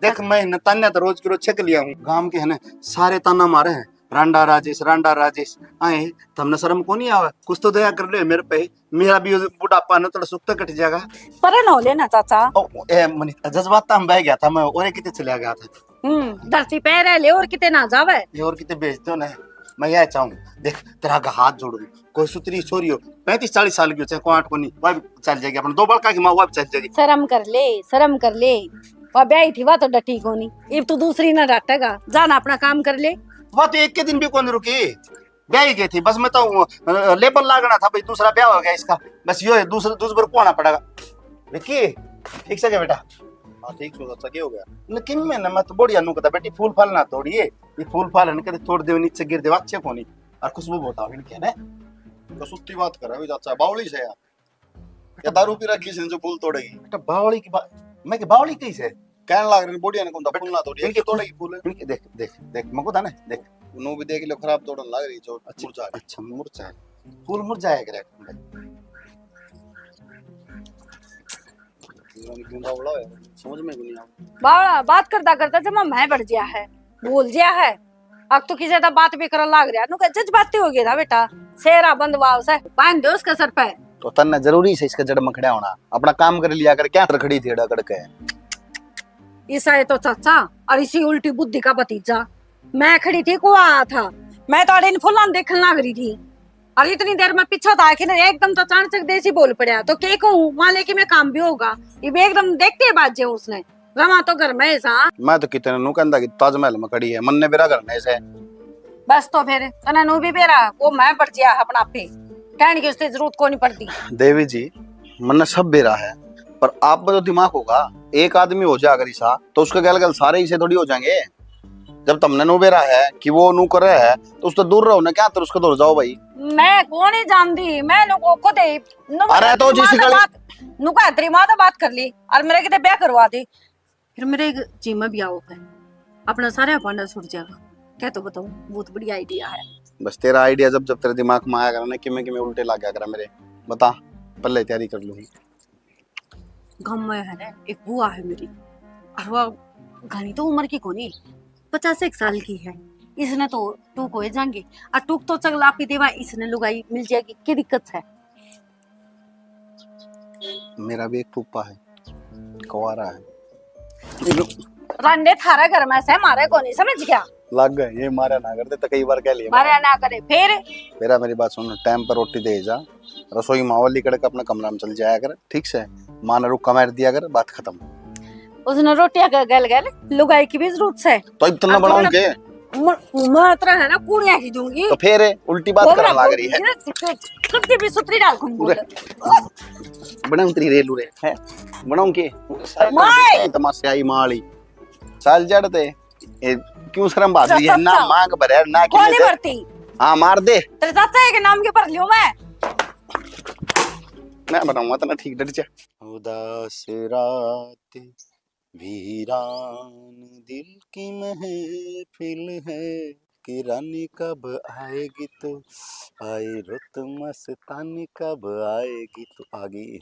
देख, मैं न तान्या तो रोज के रोज छक लिया हूँ। गांव के है ना, सारे ताना मारे हैं, "रांडा राजेश, रांडा राजेश।" आए, तमने शर्म को नहीं आवे? कुछ तो दया कर ले मेरे पे। मेरा भी बुढ़ापा ना थोड़ा सुख तो कट जाएगा। परे ना हो लेना चाचा। ओ, ए, मनीता, जज्बात में बह गया था मैं, और कितने चला गया था। हम्म, धरती पे रह ले और किते ना जावे। ये और किते भेज दो ना। मैं यह चाहूँ, देख, तेरा आगे हाथ जोड़ू, कोई सुतरी छोरी हो, पैंतीस चालीस साल की हो, चाहे कोई आठ को नहीं, वह भी चल जाएगी। अपने दो बड़का की माँ, वह भी चल जाएगी। शर्म कर ले, शर्म कर ले। वह ब्याही थी, वह तो डटी कोनी। इब तू दूसरी ना डाटेगा, जाना अपना काम कर ले। वह तो एक के दिन भी कौन रुकी, ब्याही गई थी। बस मैं तो, अ, लेबल लागना था भाई, दूसरा ब्याह हो गया इसका। बस यो है, दूसरा, दूसरा कौन पड़ेगा। विक्की, ठीक से क्या बेटा? हाँ, ठीक सो चाचा, क्या हो गया? लेकिन मैं ना, मैं तो बढ़िया नु कहता, "बेटी, फूल फाल ना तोड़िए, ये फूल फाल है ना, कदे तोड़ दे, नीचे गिर दे, अच्छे कोनी।" और खुशबू बहुत आवे इनके ने। तो सुत्ती बात कर रहा है चाचा, बावली से यार। या दारू पी रखी से जो फूल तोड़ेगी? बेटा, बावली की बात, मैं के बावली कही से? कहने लाग रहे, बढ़िया ने कौन था, फूल ना तोड़िए, इनके तोड़ेगी फूल। इनके देख, देख, देख, मको था ना, देख। नु भी देख लो, खराब तोड़न लाग रही, जो अच्छा, मुरझा रही। अच्छा, मुरझा है। फूल मुरझाया करे। समझ में कोनी आवे। बावला, बात करता करता जमा मैं बढ़ गया है, बोल गया है। अब तो किसी ज्यादा बात भी करन लाग रहा, नु कह जज्बाती हो गया था बेटा। सेरा बंद वाव से बांध दे उसके सर पे। तो तन्ने जरूरी से इसके जड़ में खड़ा होना, अपना काम कर लिया कर, क्या खड़ी थी अड़ा करके। ईसा है तो चाचा और इसी उल्टी बुद्धि का भतीजा। मैं खड़ी थी, कुआ आया था, मैं तो अड़े इन फुलां देखने लाग रही थी। और इतनी देर में पीछे था कि ना, एकदम तो चाणचक देसी बोल पड़ा, तो के कहूँ, वहां लेके मैं काम भी होगा। इब एकदम देखते ही बाज जाऊं उसने, रवा तो घर में ही सा। मैं तो कितने नु कहंदा कि ताजमहल में खड़ी है, मन्ने बेरा घर में से। बस तो फिर तने नु भी बेरा, वो मैं बढ़ गया अपना आप ही, कहने की उससे जरूरत को नहीं पड़ती। देवी जी, मन्ने सब बेरा है, पर आप में तो दिमाग होगा, एक आदमी हो जाए अगर ईसा, तो उसके गल गल सारे ईसे थोड़ी हो जाएंगे। जब तमने नु बेरा है कि वो नु करे है, तो उससे दूर रहो ना, क्या तर उसके दूर जाओ भाई। मैं कौन ही जानती, मैं नु को खुद ही, नु अरे तो तेरी जिस माँ से गली बात, नु का तेरी माँ से बात कर ली और मेरे किते ब्याह करवा दे। फिर मेरे एक जी में ब्याह होगा, अपना सारा भांडा छूट जाएगा। क्या तो बताऊं, बहुत बढ़िया आइडिया है। बस तेरा आइडिया जब जब तेरे दिमाग में आया करा ना, किमें किमें उल्टे लग गया करा मेरे, बता, पहले तैयारी कर लूंगी। गाँव में है ना, एक बुआ है मेरी, और वह घणी तो उम्र की कोनी, पचास एक साल की है। इसने तो टूक हो जाएंगे, और टूक तो चगला पी देवा, इसने लुगाई मिल जाएगी, क्या दिक्कत है? मेरा भी एक फूफा है, कुंवारा है। रांडे थारा घर में से मारे कोनी, समझ गया? लग गए, ये मारा ना करते तो कई बार कह लिया। मारा ना करे, फिर? मेरा, मेरी बात सुन, टाइम पर रोटी दे जा, रसोई मावली कड़क अपने कमरा में चल जाया कर, ठीक से? माँ ने रुक्का मार दिया कर, बात खत्म। उसने रोटियां का गल गल लुगाई की भी जरूरत से। तो इतना अब बनाऊं थोड़ा के? म-, मैं तेरा है ना, कूड़िया ही दूंगी। तो फिर उल्टी बात वो करने मैं लाग रही है। बोलूंगी ना, तुझे भी सुतरी डाल दूंगी। उरे, बनाऊं तेरी रेल उरे, है? बनाऊं के? माय! तमाशे आई माली। चल जड़ ते। ए, क्यों शर्म भाग रही है? ना चाचा। मांग भरे, ना गोली किले दे। भरती। हाँ, मार दे। तेरे चाचा के नाम के भर लियो मैं। मैं बनाऊंगा तना ठीक, डट जा। उदास रात वीरान दिल की महफिल है, कि रानी कब आएगी तू, आए रुत मस्तानी कब आएगी तू। आ गई।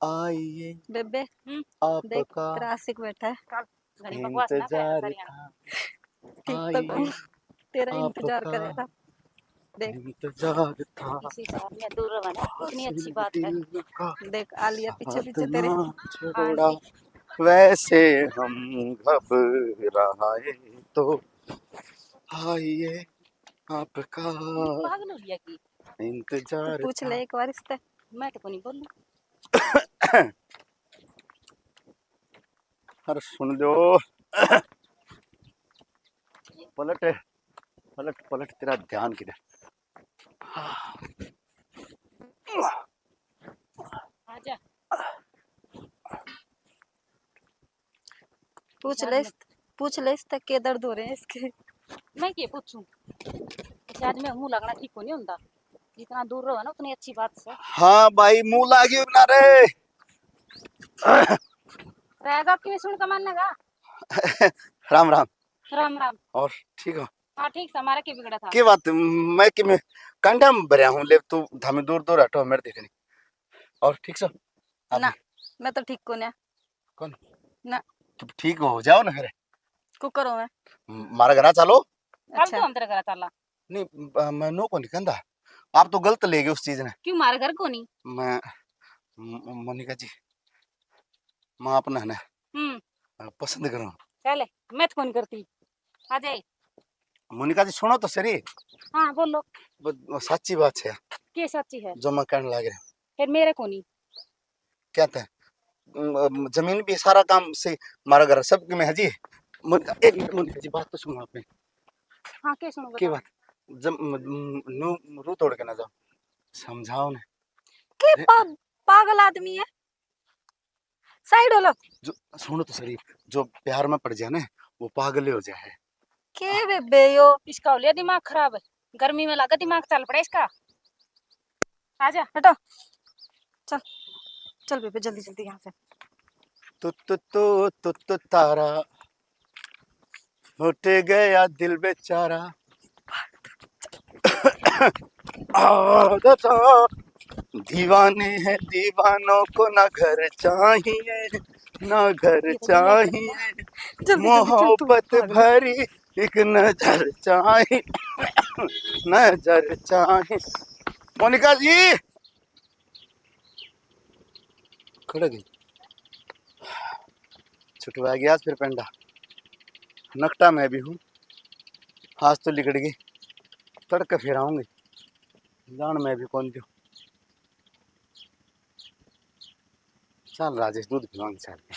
आइए बेबे, हम्म, आपका देख, तेरा आशिक बैठा है। चल, घड़ी बकवास ना करे, इंतजार सारी था। ठीक तो आइए, कहूँ, तेरा इंतजार आपका करेगा। देख। इंतजार था। इसी शहर में दूर रहो ना, इतनी अच्छी बात है। दिल का देख, आ लिया पीछे साथ पीछे तेरे। ना छोड़ा, हाँ जी। वैसे हम घबराए तो आइए आपका पागल हो गया की? इंतजार तू पूछ ले था। एक बार इससे। मैं तो कोनी बोलूं। अरे सुन लो। पलट, पलट, पलट, तेरा ध्यान किधर? आजा। पूछ ले इस, पूछ ले इस तक के दर्द हो रहे हैं इसके। मैं के पूछूं? शायद मैं मुंह लगना ठीक को नहीं होता। जितना दूर रहो ना, उतनी अच्छी बात से। हाँ भाई, मुंह लागियो ना रे। रहेगा कि सुन के मानेगा? राम राम। राम राम। और ठीक हो? हाँ, ठीक से, हमारा के बिगड़ा था? के बात, मैं कि मैं कंडा में भरया हूँ, ले तू थामे दूर दूर हटो, मेरे देख नहीं। और ठीक से? आप ना, मैं तो ठीक को ना। कौन? ना। तू ठीक हो जाओ ना फिर। को करो मैं? म-, मारा घरा चलो। कल अच्छा। तो हम तेरे घरा चला। नहीं, ब-, मैं नो को नहीं कहंदा। आप तो गलत ले गए उस चीज ने। क्यों, मारा घर को नहीं? मैं, म-, मोनिका जी, मैं आपने है ना, हम्म। अ, पसंद करूँ। चले, मैं तो कौन करती। आ जाए। मोनिका जी, सुनो तो सही। हाँ, बोलो। ब-, साची बात है। के साची है? जो मैं कहने लाग रहा। फिर मेरे को नहीं। क्या था? म-, म-, जमीन भी सारा काम से, हमारा घर सब में है जी। मोनिका, एक मिनट मोनिका जी, बात तो सुनो आपने। हाँ, के सुनो, के बताओ। बात? जब म-, म-, नू रू तोड़ के ना जाओ, समझाओ ने। के अरे पा-, पागल आदमी है? साइड हो लो। जो, सुनो तो सही, जो प्यार में पड़ जाए ना, वो पागल ही हो जाए है। के बेबे यो? इसका हो लिया दिमाग खराब, गर्मी में लगा दिमाग चल पड़ा इसका। आजा। हटो, चल, चल बेबे, जल्दी जल्दी यहाँ से। तू, तू, तू, तू, तू तारा, फट गया दिल बेचारा। आदत दीवाने हैं, दीवानों को ना घर चाहिए, ना घर चाहिए। जल्दी, जल्दी, जल्दी, चल तू। मोहब्बत भरी एक नजर चाहिए, नजर चाहिए। मोनिका जी, खड़ गई। छुटवा गया आज फिर पेंडा। नकटा मैं भी हूँ, आज तो लिकड़ गई। तड़के फिर आऊंगी, जान मैं भी कौन जो। चल राजेश, दूध पिवाऊंगी चल के।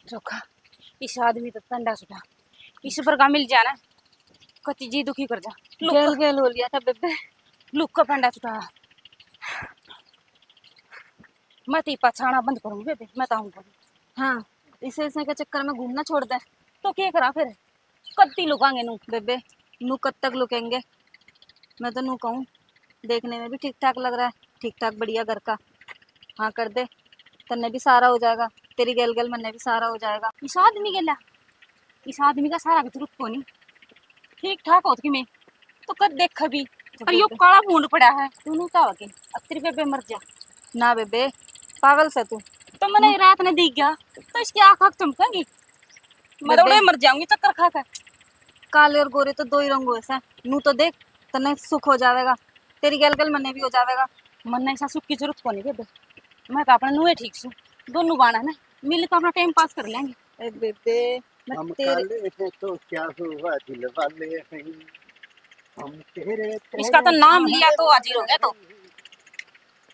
चोखा, इस आदमी तो पेंडा छुटा, इस पर का मिल जाना, कति जी दुखी कर जा। लुक गेल गेल हो लिया था बेबे। लुक का पेंडा छुटा। मैं तो पछाना बंद करूंगी बेबे, मैं तो आऊंगा। हाँ, इसे, इसे के चक्कर में घूमना छोड़ दे। तो क्या करा फिर? कत्ती लुकांगे नू। बेबे, नू कब तक लुकेंगे? मैं तो नू कहूँ, देखने में भी ठीक ठाक लग रहा है, ठीक ठाक बढ़िया घर का। हाँ कर दे, तन्ने भी सहारा हो जाएगा, तेरी गैल गैल मन्ने भी सहारा हो जाएगा। इस आदमी गेला, इस आदमी का सहारा की जरूरत कोनी। ठीक ठाक होत कि मैं तो कद देखा भी, तो पर यो बेबे काला भूंड पड़ा है। तू नू क्या हो के? अब तेरी बेबे मर जा। ना बेबे, पागल से तू। तो मैंने हम्म। रात ने दिख गया, तो इसकी आँख आँख चमकेंगी। मैं तो बेबे उड़े मर जाऊंगी चक्कर खा के। काले और गोरे तो दो ही रंग होए से, नू तो देख, तन्ने सुख हो जावेगा, तेरी गैल गैल मन्ने भी हो जावेगा। मन्ने ऐसा सुख की जरूरत कोनी बेबे, मैं तो अपने नूए ठीक सू। दोनों बाण है ना, मिल तो अपना टाइम पास कर लेंगे। ए बेबे, मैं हम तेरे काले हैं तो क्या हुआ, दिल वाले हैं हम तेरे। इसका तो नाम लिया तो हाजिर हो गया तो।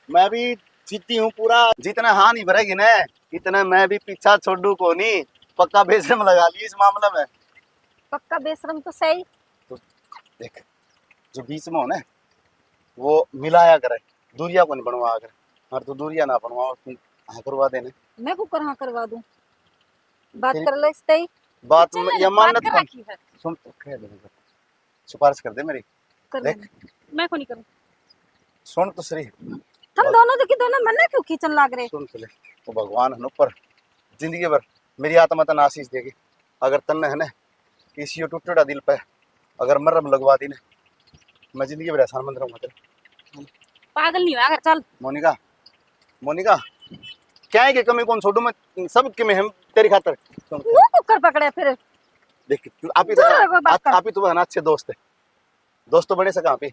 मैं भी जिद्दी हूँ पूरा। जितना हाँ नहीं भरेगी ना, इतना मैं भी पीछा छोड़ू को नहीं। पक्का बेशरम लगा ली इस मामले में। पक्का बेशरम तो सही। तो देख, जो बीच में हो ना, वो मिलाया करे, दूरिया को नहीं बनवा करे। और तू दूरिया ना बनवा, तू हाँ करवा देने। मैं को कर हाँ करवा दूं? बात फिर कर ले इससे ही। बात चल, ये बात मान्यत कर कौन? रखी है। सुन तो, कह दे, सिफारिश कर दे मेरी। कर देख। लेंगे। मैं को नहीं करूँ। सुन तो सही। तुम दोनों तो की दोनों मन्ने क्यों खींचन लाग रहे? सुन तो ले, वो भगवान है ना ऊपर, जिंदगी भर मेरी आत्मा तन्ने आशीष देगी। अगर तन्ने है ना, किसी यो टूटेड़ा दिल पे अगर मरहम लगवा दी ना, मैं जिंदगी भर एहसान मंद रहूंगा तेरा। पागल नहीं होया कर, चल। मोनिका, मोनिका, क्या है कि कमी कौन छोड़ू मैं, सब के मैं हम तेरी खातर। सुन। मुंह कुकर पकड़े फिर। देख, तू आप ही तो, दूर रहो, बात आप, कर। आप ही तो है ना अच्छे दोस्त है। दोस्त तो बने सका आप ही।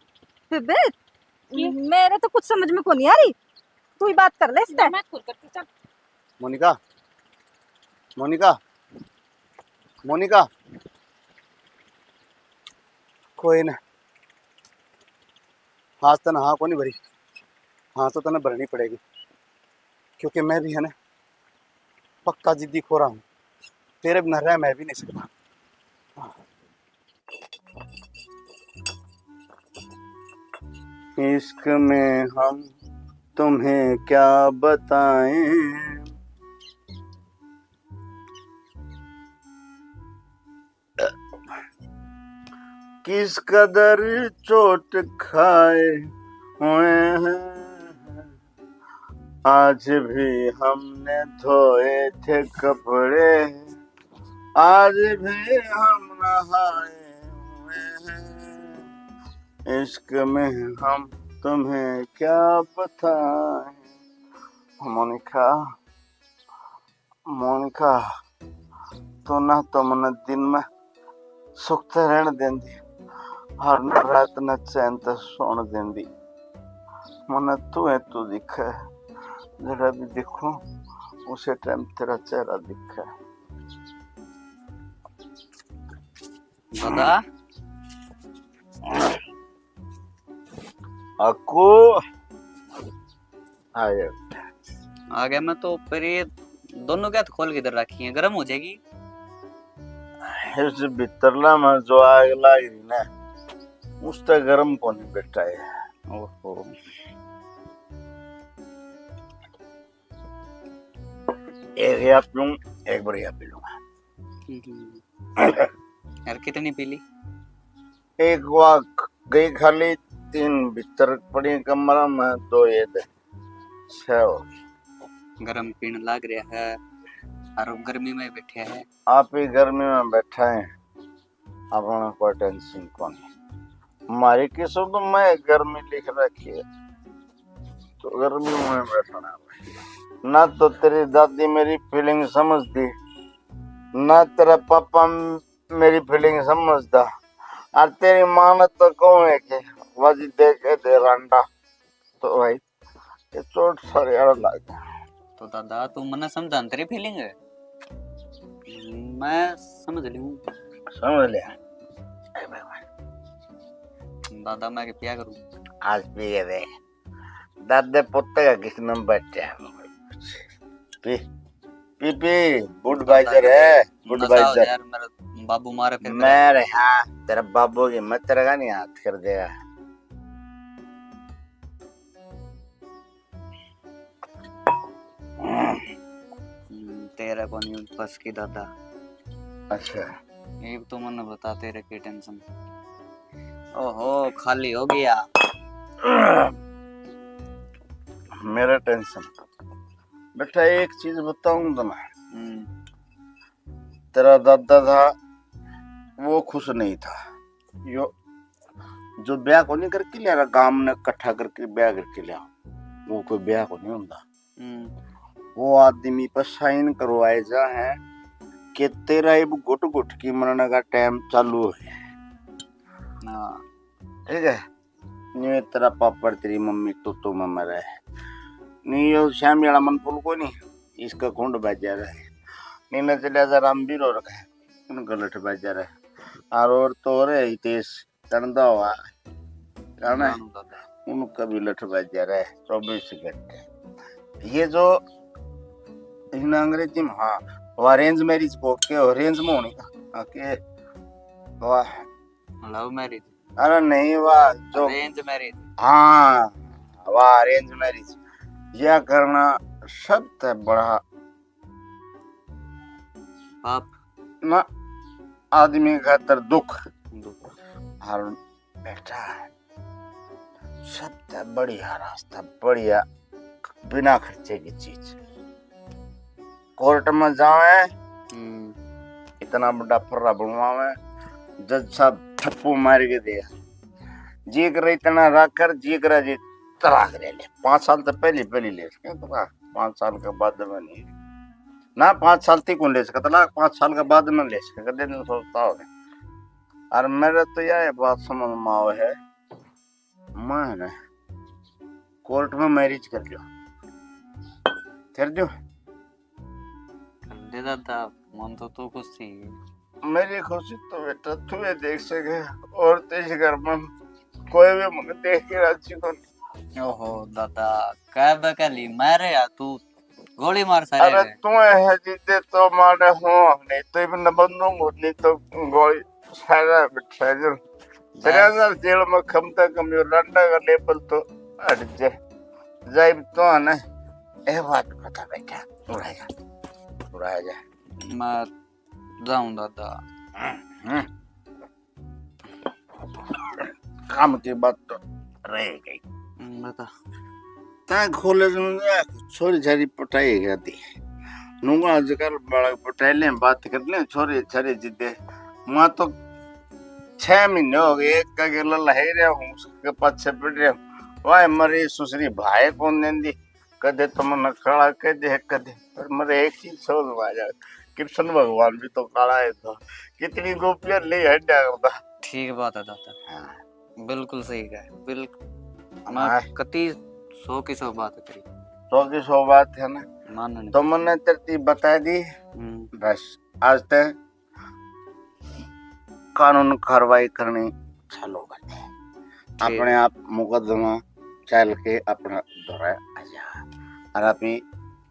फिर बे, की? मेरे तो कुछ समझ में कौन आ रही। तू ही बात कर ले इससे। मैं खुद करती, चल। मोनिका, मोनिका, मोनिका, कोई ना, आज तने हाँ को नहीं भरी, हाँ तो तने भरनी पड़ेगी, क्योंकि मैं भी है ना पक्का जिद्दी खोरा हूँ, तेरे बिना रह मैं भी नहीं सकता। इश्क में हम तुम्हें क्या बताएं, किस कदर चोट खाए हुए हैं, आज भी हमने धोए थे कपड़े, आज भी हम नहाए हुए हैं। इश्क में हम तुम्हें क्या बताएं। मोनिका, मोनिका, तू ना तो मन्ने दिन में सुख ते रहण देंदी, हर रात ने चैन ते सोण देंदी। मन्ने तू है, तू दिखे, जड़ा भी दिखूं, उसे टाइम तेरा चेहरा दिखे। दादा। अक्कू। आ गया। आ गया मैं तो, पर ये दोनों क्या खोल के इधर रखी है, गर्म हो जाएगी। इस भीतरला में जो आग लाग रही ना, उस तक गर्म कोनी बैठा है। ओहो। एक या पीऊं, एक बार या पी लूंगा। हम्म। यार, कितनी पी ली? एक वा गई खाली, तीन भीतर पड़ी कमरा में, दो ये दे, छह हो गई। गरम पीण लाग रहा है, और गर्मी में बैठे हैं। आप ही गर्मी में बैठा है, अपना कोई टेंशन कोनी। हमारी किस्मत में गर्मी लिख रखी है, तो गर्मी में बैठना है। ना तो तेरी दादी मेरी फीलिंग समझती, ना तेरा पापा मेरी फीलिंग समझता। और तेरी माँ ने तो कहूँ है कि वाजी दे के दे रांडा, तो भाई ये चोट सारे आड़ लग गया। तो दादा, तू मन्ने समझा न तेरी फीलिंग है, मैं समझ लूँ। समझ लिया। ए भाई, भाई। दादा, मैं के पिया करूँ? आज पिए दे। दादे पोते का किसने बैठे हैं? पी, पी, पी, Budweiser है, नशा हो Budweiser। यार, मेरा बाबू मारे फिर मैं रे, हाँ, तेरा बाबू की मैं तेरा का नहीं हाथ कर देगा। हम्म, तेरा को नहीं बस की दादा। अच्छा। एक तो मन्ने बता, तेरे की टेंशन। ओहो, खाली हो गया। मेरा टेंशन। बेटा, एक चीज बताऊं तुम्हें। हम्म। तेरा दादा था, वो खुश नहीं था। यो, जो ब्याह को नहीं करके लिया, गांव ने इकट्ठा करके ब्याह करके लिया, वो कोई ब्याह को नहीं होता। हम्म। वो आदमी पर साइन करवाए जा है कि तेरा इब घुट घुट की मरने का टाइम चालू है। हाँ। ठीक है, नी तेरा पापड़ तेरी मम्मी तो तो में मरे, नी यो श्यामी वाला मन फूल को नहीं, इसका कुंड बाजा रहे, नी न चलिया जा राम भी रो रखा है, इन गलत बाजा रहे, और और तो रे हितेश चंदा हुआ, जाना है? नाम दादा। उनका भी लठ बज जा रहा है चौबीस घंटे। ये जो इन अंग्रेजी में, हाँ, वो अरेंज मैरिज को के, अरेंज में होने का, हाँ, के, वाह, लव मैरिज। अरे नहीं, वाह, जो अरेंज मैरिज। हाँ, वाह, अरेंज मैरिज। यह करना सबसे बड़ा पाप। ना, आदमी खातर दुख। दुख। और बेटा, सबसे बढ़िया रास्ता, बढ़िया, बिना खर्चे की चीज। कोर्ट में जावे, हम्म। इतना बड़ा फर्रा बनवावे, जज साहब थप्पू मार के दे, जी करे इतना रख कर, जी करे जी तलाक ले ले। पाँच साल तो पहले, पहले ले सके तलाक, पाँच साल के बाद में नहीं। ना, पाँच साल तक कौन ले सके तलाक, पाँच साल के बाद में ले सके, कदे नहीं सोचता हो। और मेरे तो यह बात समझ में आवे है, मैं ना कोर्ट में मैरिज कर लियो, कर दियो। कर दे दादा, मन तो तू खुश थी। मेरी खुशी तो बेटा तू ही देख सके, और तो इस घर में कोई भी मुझे देख के राजी को नहीं। ओहो दादा, कह बकली मारे या तू, गोली मार सारे अरे रे। तू है जिद्दे तो मारे हो, नहीं तो इब न बंदूक होती तो गोली सारा बिठा जो। तेरे अंदर जेल में कम से कम यो लंडा का लेवल तो हट जाए। जाइब तो है ना, ए बात बता बेटा, उड़ा जा, उड़ा जा। मैं जाऊं दादा। हम्म। काम की बात तो रह गई। हम्म, बता। तै कॉलेज में गया, छोरी छारी पटाई गया थी। नूंगा आजकल बालक पटाई लें, बात कर लें, छोरी छारी जिद्दे। मैं तो छह महीने हो गए, एक का गेला लहाई रहा हूँ, उसके पाछे पड़ रहा हूँ। वाह, मरी सुसरी भाई कौन देंदी, कदे तो मन्ने काला कह दे, कदे। पर मेरे एक चीज समझ में आ जाए, कृष्ण भगवान भी तो काला है था, कितनी गोपियां ले हड्या करता। ठीक बात है दादा। हाँ। बिल्कुल सही कहा, बिल्कुल। हाँ। मैं कति सौ की सौ बात करी। सौ की सौ बात है ना। मानने। तो मन्ने तरती बता दी, हम्म। बस आज तक कानून कार्रवाई करनी चालू कर दे। ठीक। अपने आप मुकदमा चल के अपना दौरा आ जा, और अभी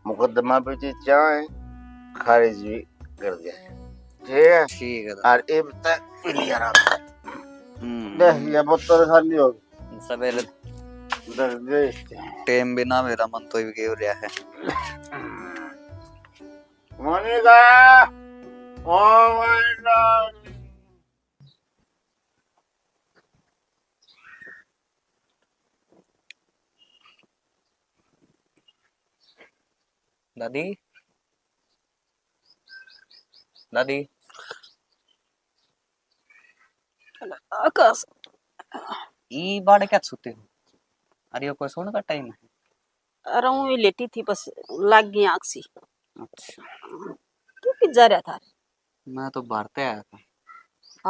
मुकदमा भी जी चाहे खारिज भी कर दे। ठीक है? ठीक है। और इब तक क्लियर आ। हम्म। देख, ये बोतल खाली हो गई। सवेरे दर्द दे। टेम भी ना मेरा मन तो भी गेव रहा है। Monika, oh my god. दादी, दादी। आकाश। ई बाड़ क्या छूते हो? अरे, यो कोई सोने का टाइम है? अरे, ऊँ ही लेटी थी, बस लाग गई आँख सी। अच्छा। तू कित जा रहा था? मैं तो बाहर ते आया था।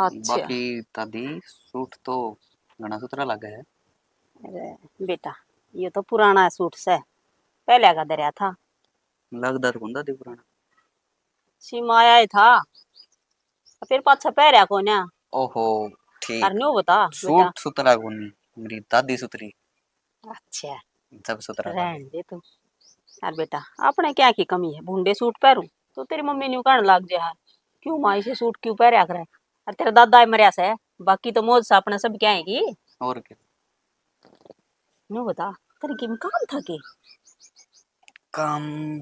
अच्छा। बाकी दादी, सूट तो घना सुथरा लगा है। अरे बेटा, ये तो पुराना सूट से, पहले का धरया था। लगदा तो कोनी दादी पुराना। सीमा आया ही था, फिर पाछा पहरया कोन्या। ओहो, ठीक। अरे न्यू बता बेटा। सूट सुथरा कोनी, मेरी दादी सुथरी। अच्छा। जब सुथरा रहन दे तू। अरे बेटा, अपने क्या की कमी है, भूंडे सूट पहरूं तो तेरी मम्मी न्यू कहने लग जाए, "क्यों माँ इसे सूट क्यों पहरया करे?" और तेरा दादा ही मरया से, बाकी तो मौज से अपने सब क्या है की। और क्या। न्यू बता, तेरे किम काम था के? काम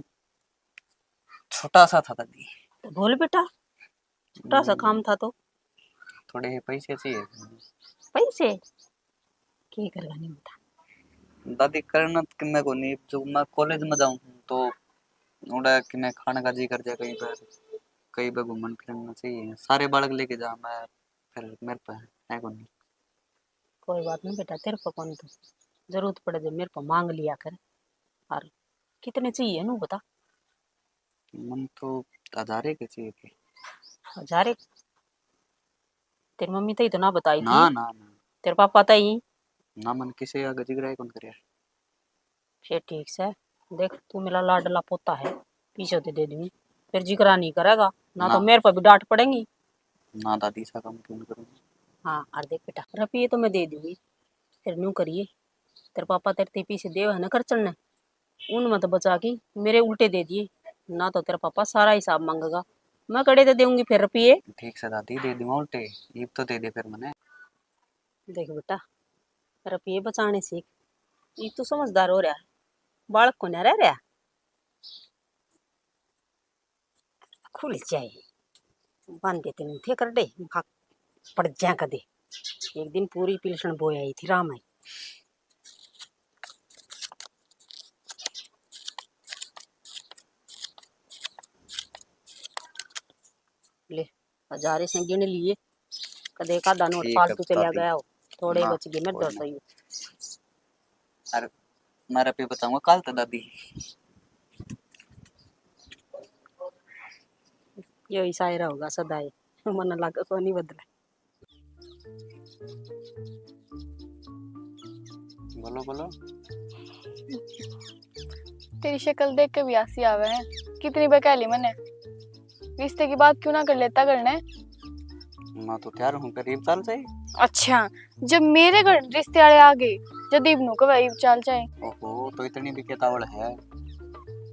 छोटा सा था दादी। तो बोल बेटा, छोटा सा काम था तो। थोड़े से पैसे चाहिए। पैसे? के करेगा नहीं बता। दादी, करना तो किन्ने को नहीं, जो मैं कॉलेज में जाऊँ तो उड़ा किन्ने खाने का जी कर जाए, कहीं पर, कहीं पर घूमन फिरना चाहिए। सारे बालक लेके जा, मैं फिर मेरे पे है को नहीं। कोई बात नहीं बेटा, तेरे पे कौन तो जरूरत पड़े जो मेरे पे मांग लिया कर। और कितने चाहिए नू बता। मन तो हजारे के चाहिए थे। हजारे? तेरी मम्मी तई तो ना बताई थी। ना, ना, ना। तेरे पापा तई? ना, मन किसे आगे जिगरा ही कौन करे। फिर ठीक से, देख तू मेरा लाडला पोता है, पीछे तो दे दूंगी, फिर जिगरा नहीं करेगा ना, तो ना। मेरे पर भी डांट पड़ेगी। ना दादी, ऐसा काम क्यों करूँगी? हाँ, और देख बेटा, रुपये तो मैं दे दूंगी, फिर न्यू करिए, तेरे पापा तेरे ते पीछे देव है ना खर्चण ने, उनमें तो बचा के मेरे उल्टे दे दिए, ना तो तेरा पापा सारा हिसाब मांगेगा। मैं कड़े दे दूंगी फिर रुपये। ठीक से दादी, दे दूंगा उल्टे। ईब तो दे दे फिर मने। देख बेटा, रुपये बचाने सीख। ईब तू समझदार हो रहा है, बालक को ना रह रहा। खुल जाए, बांधे ते नहीं थे करडे, खा पड़ जा कदे। एक दिन पूरी पिलसण बोया ही थी राम आई। ले, हजारे से गिन लिए, कदे एक आधा नोट ठीक है फालतू चला भाभी, गया हो, थोड़े ही माँ, बच गए मेरे कोई दो ना। सौ ही। अरे, मैं रुपये बचाऊंगा कल तो दादी। यो ही शायरा होगा सदा ही, मन लग को नहीं बदला। बोलो, बोलो। तेरी शक्ल देख के भी हंसी आवे है। कितनी बहका ली मैंने। रिश्ते की बात क्यों ना कर लेता घर ने? मैं तो तैयार हूँ, करीब चल जाए। अच्छा, जब मेरे घर रिश्ते वाले आ गए, जब इब नु कवे इब चल जाए। ओहो, तो इतनी भी केतावल है।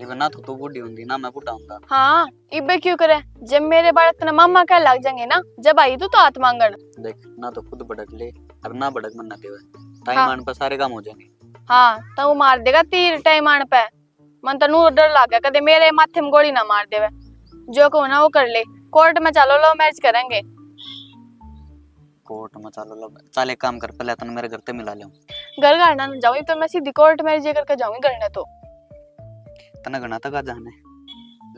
इब ना तो तू बूढ़ी होंदी, ना मैं बूढ़ा होंदा। हाँ, इबे क्यों करे? जब मेरे बालक तने मामा कह लग जाएंगे ना, जब आई तू तो हाथ मांगण। देख, ना तो खुद भड़क ले और ना भड़क मन ना देवे। टाइम हाँ। आने पर सारे काम हो जाएंगे। हाँ, तो वो मार देगा तीर टाइम आने पे। मन तो नू डर लागे, कदे मेरे माथे में गोली ना मार देवे। जो कहूँ ना वो कर ले, कोर्ट में चलो, लव मैरिज करेंगे। कोर्ट में चलो, लव, चल एक काम कर, पहले तने मेरे घर ते मिला ले। घर घर ना जाऊँ, तो मैं सीधी कोर्ट मैरिज करके जाऊंगी घर ने तो। तने घना तक आ जाने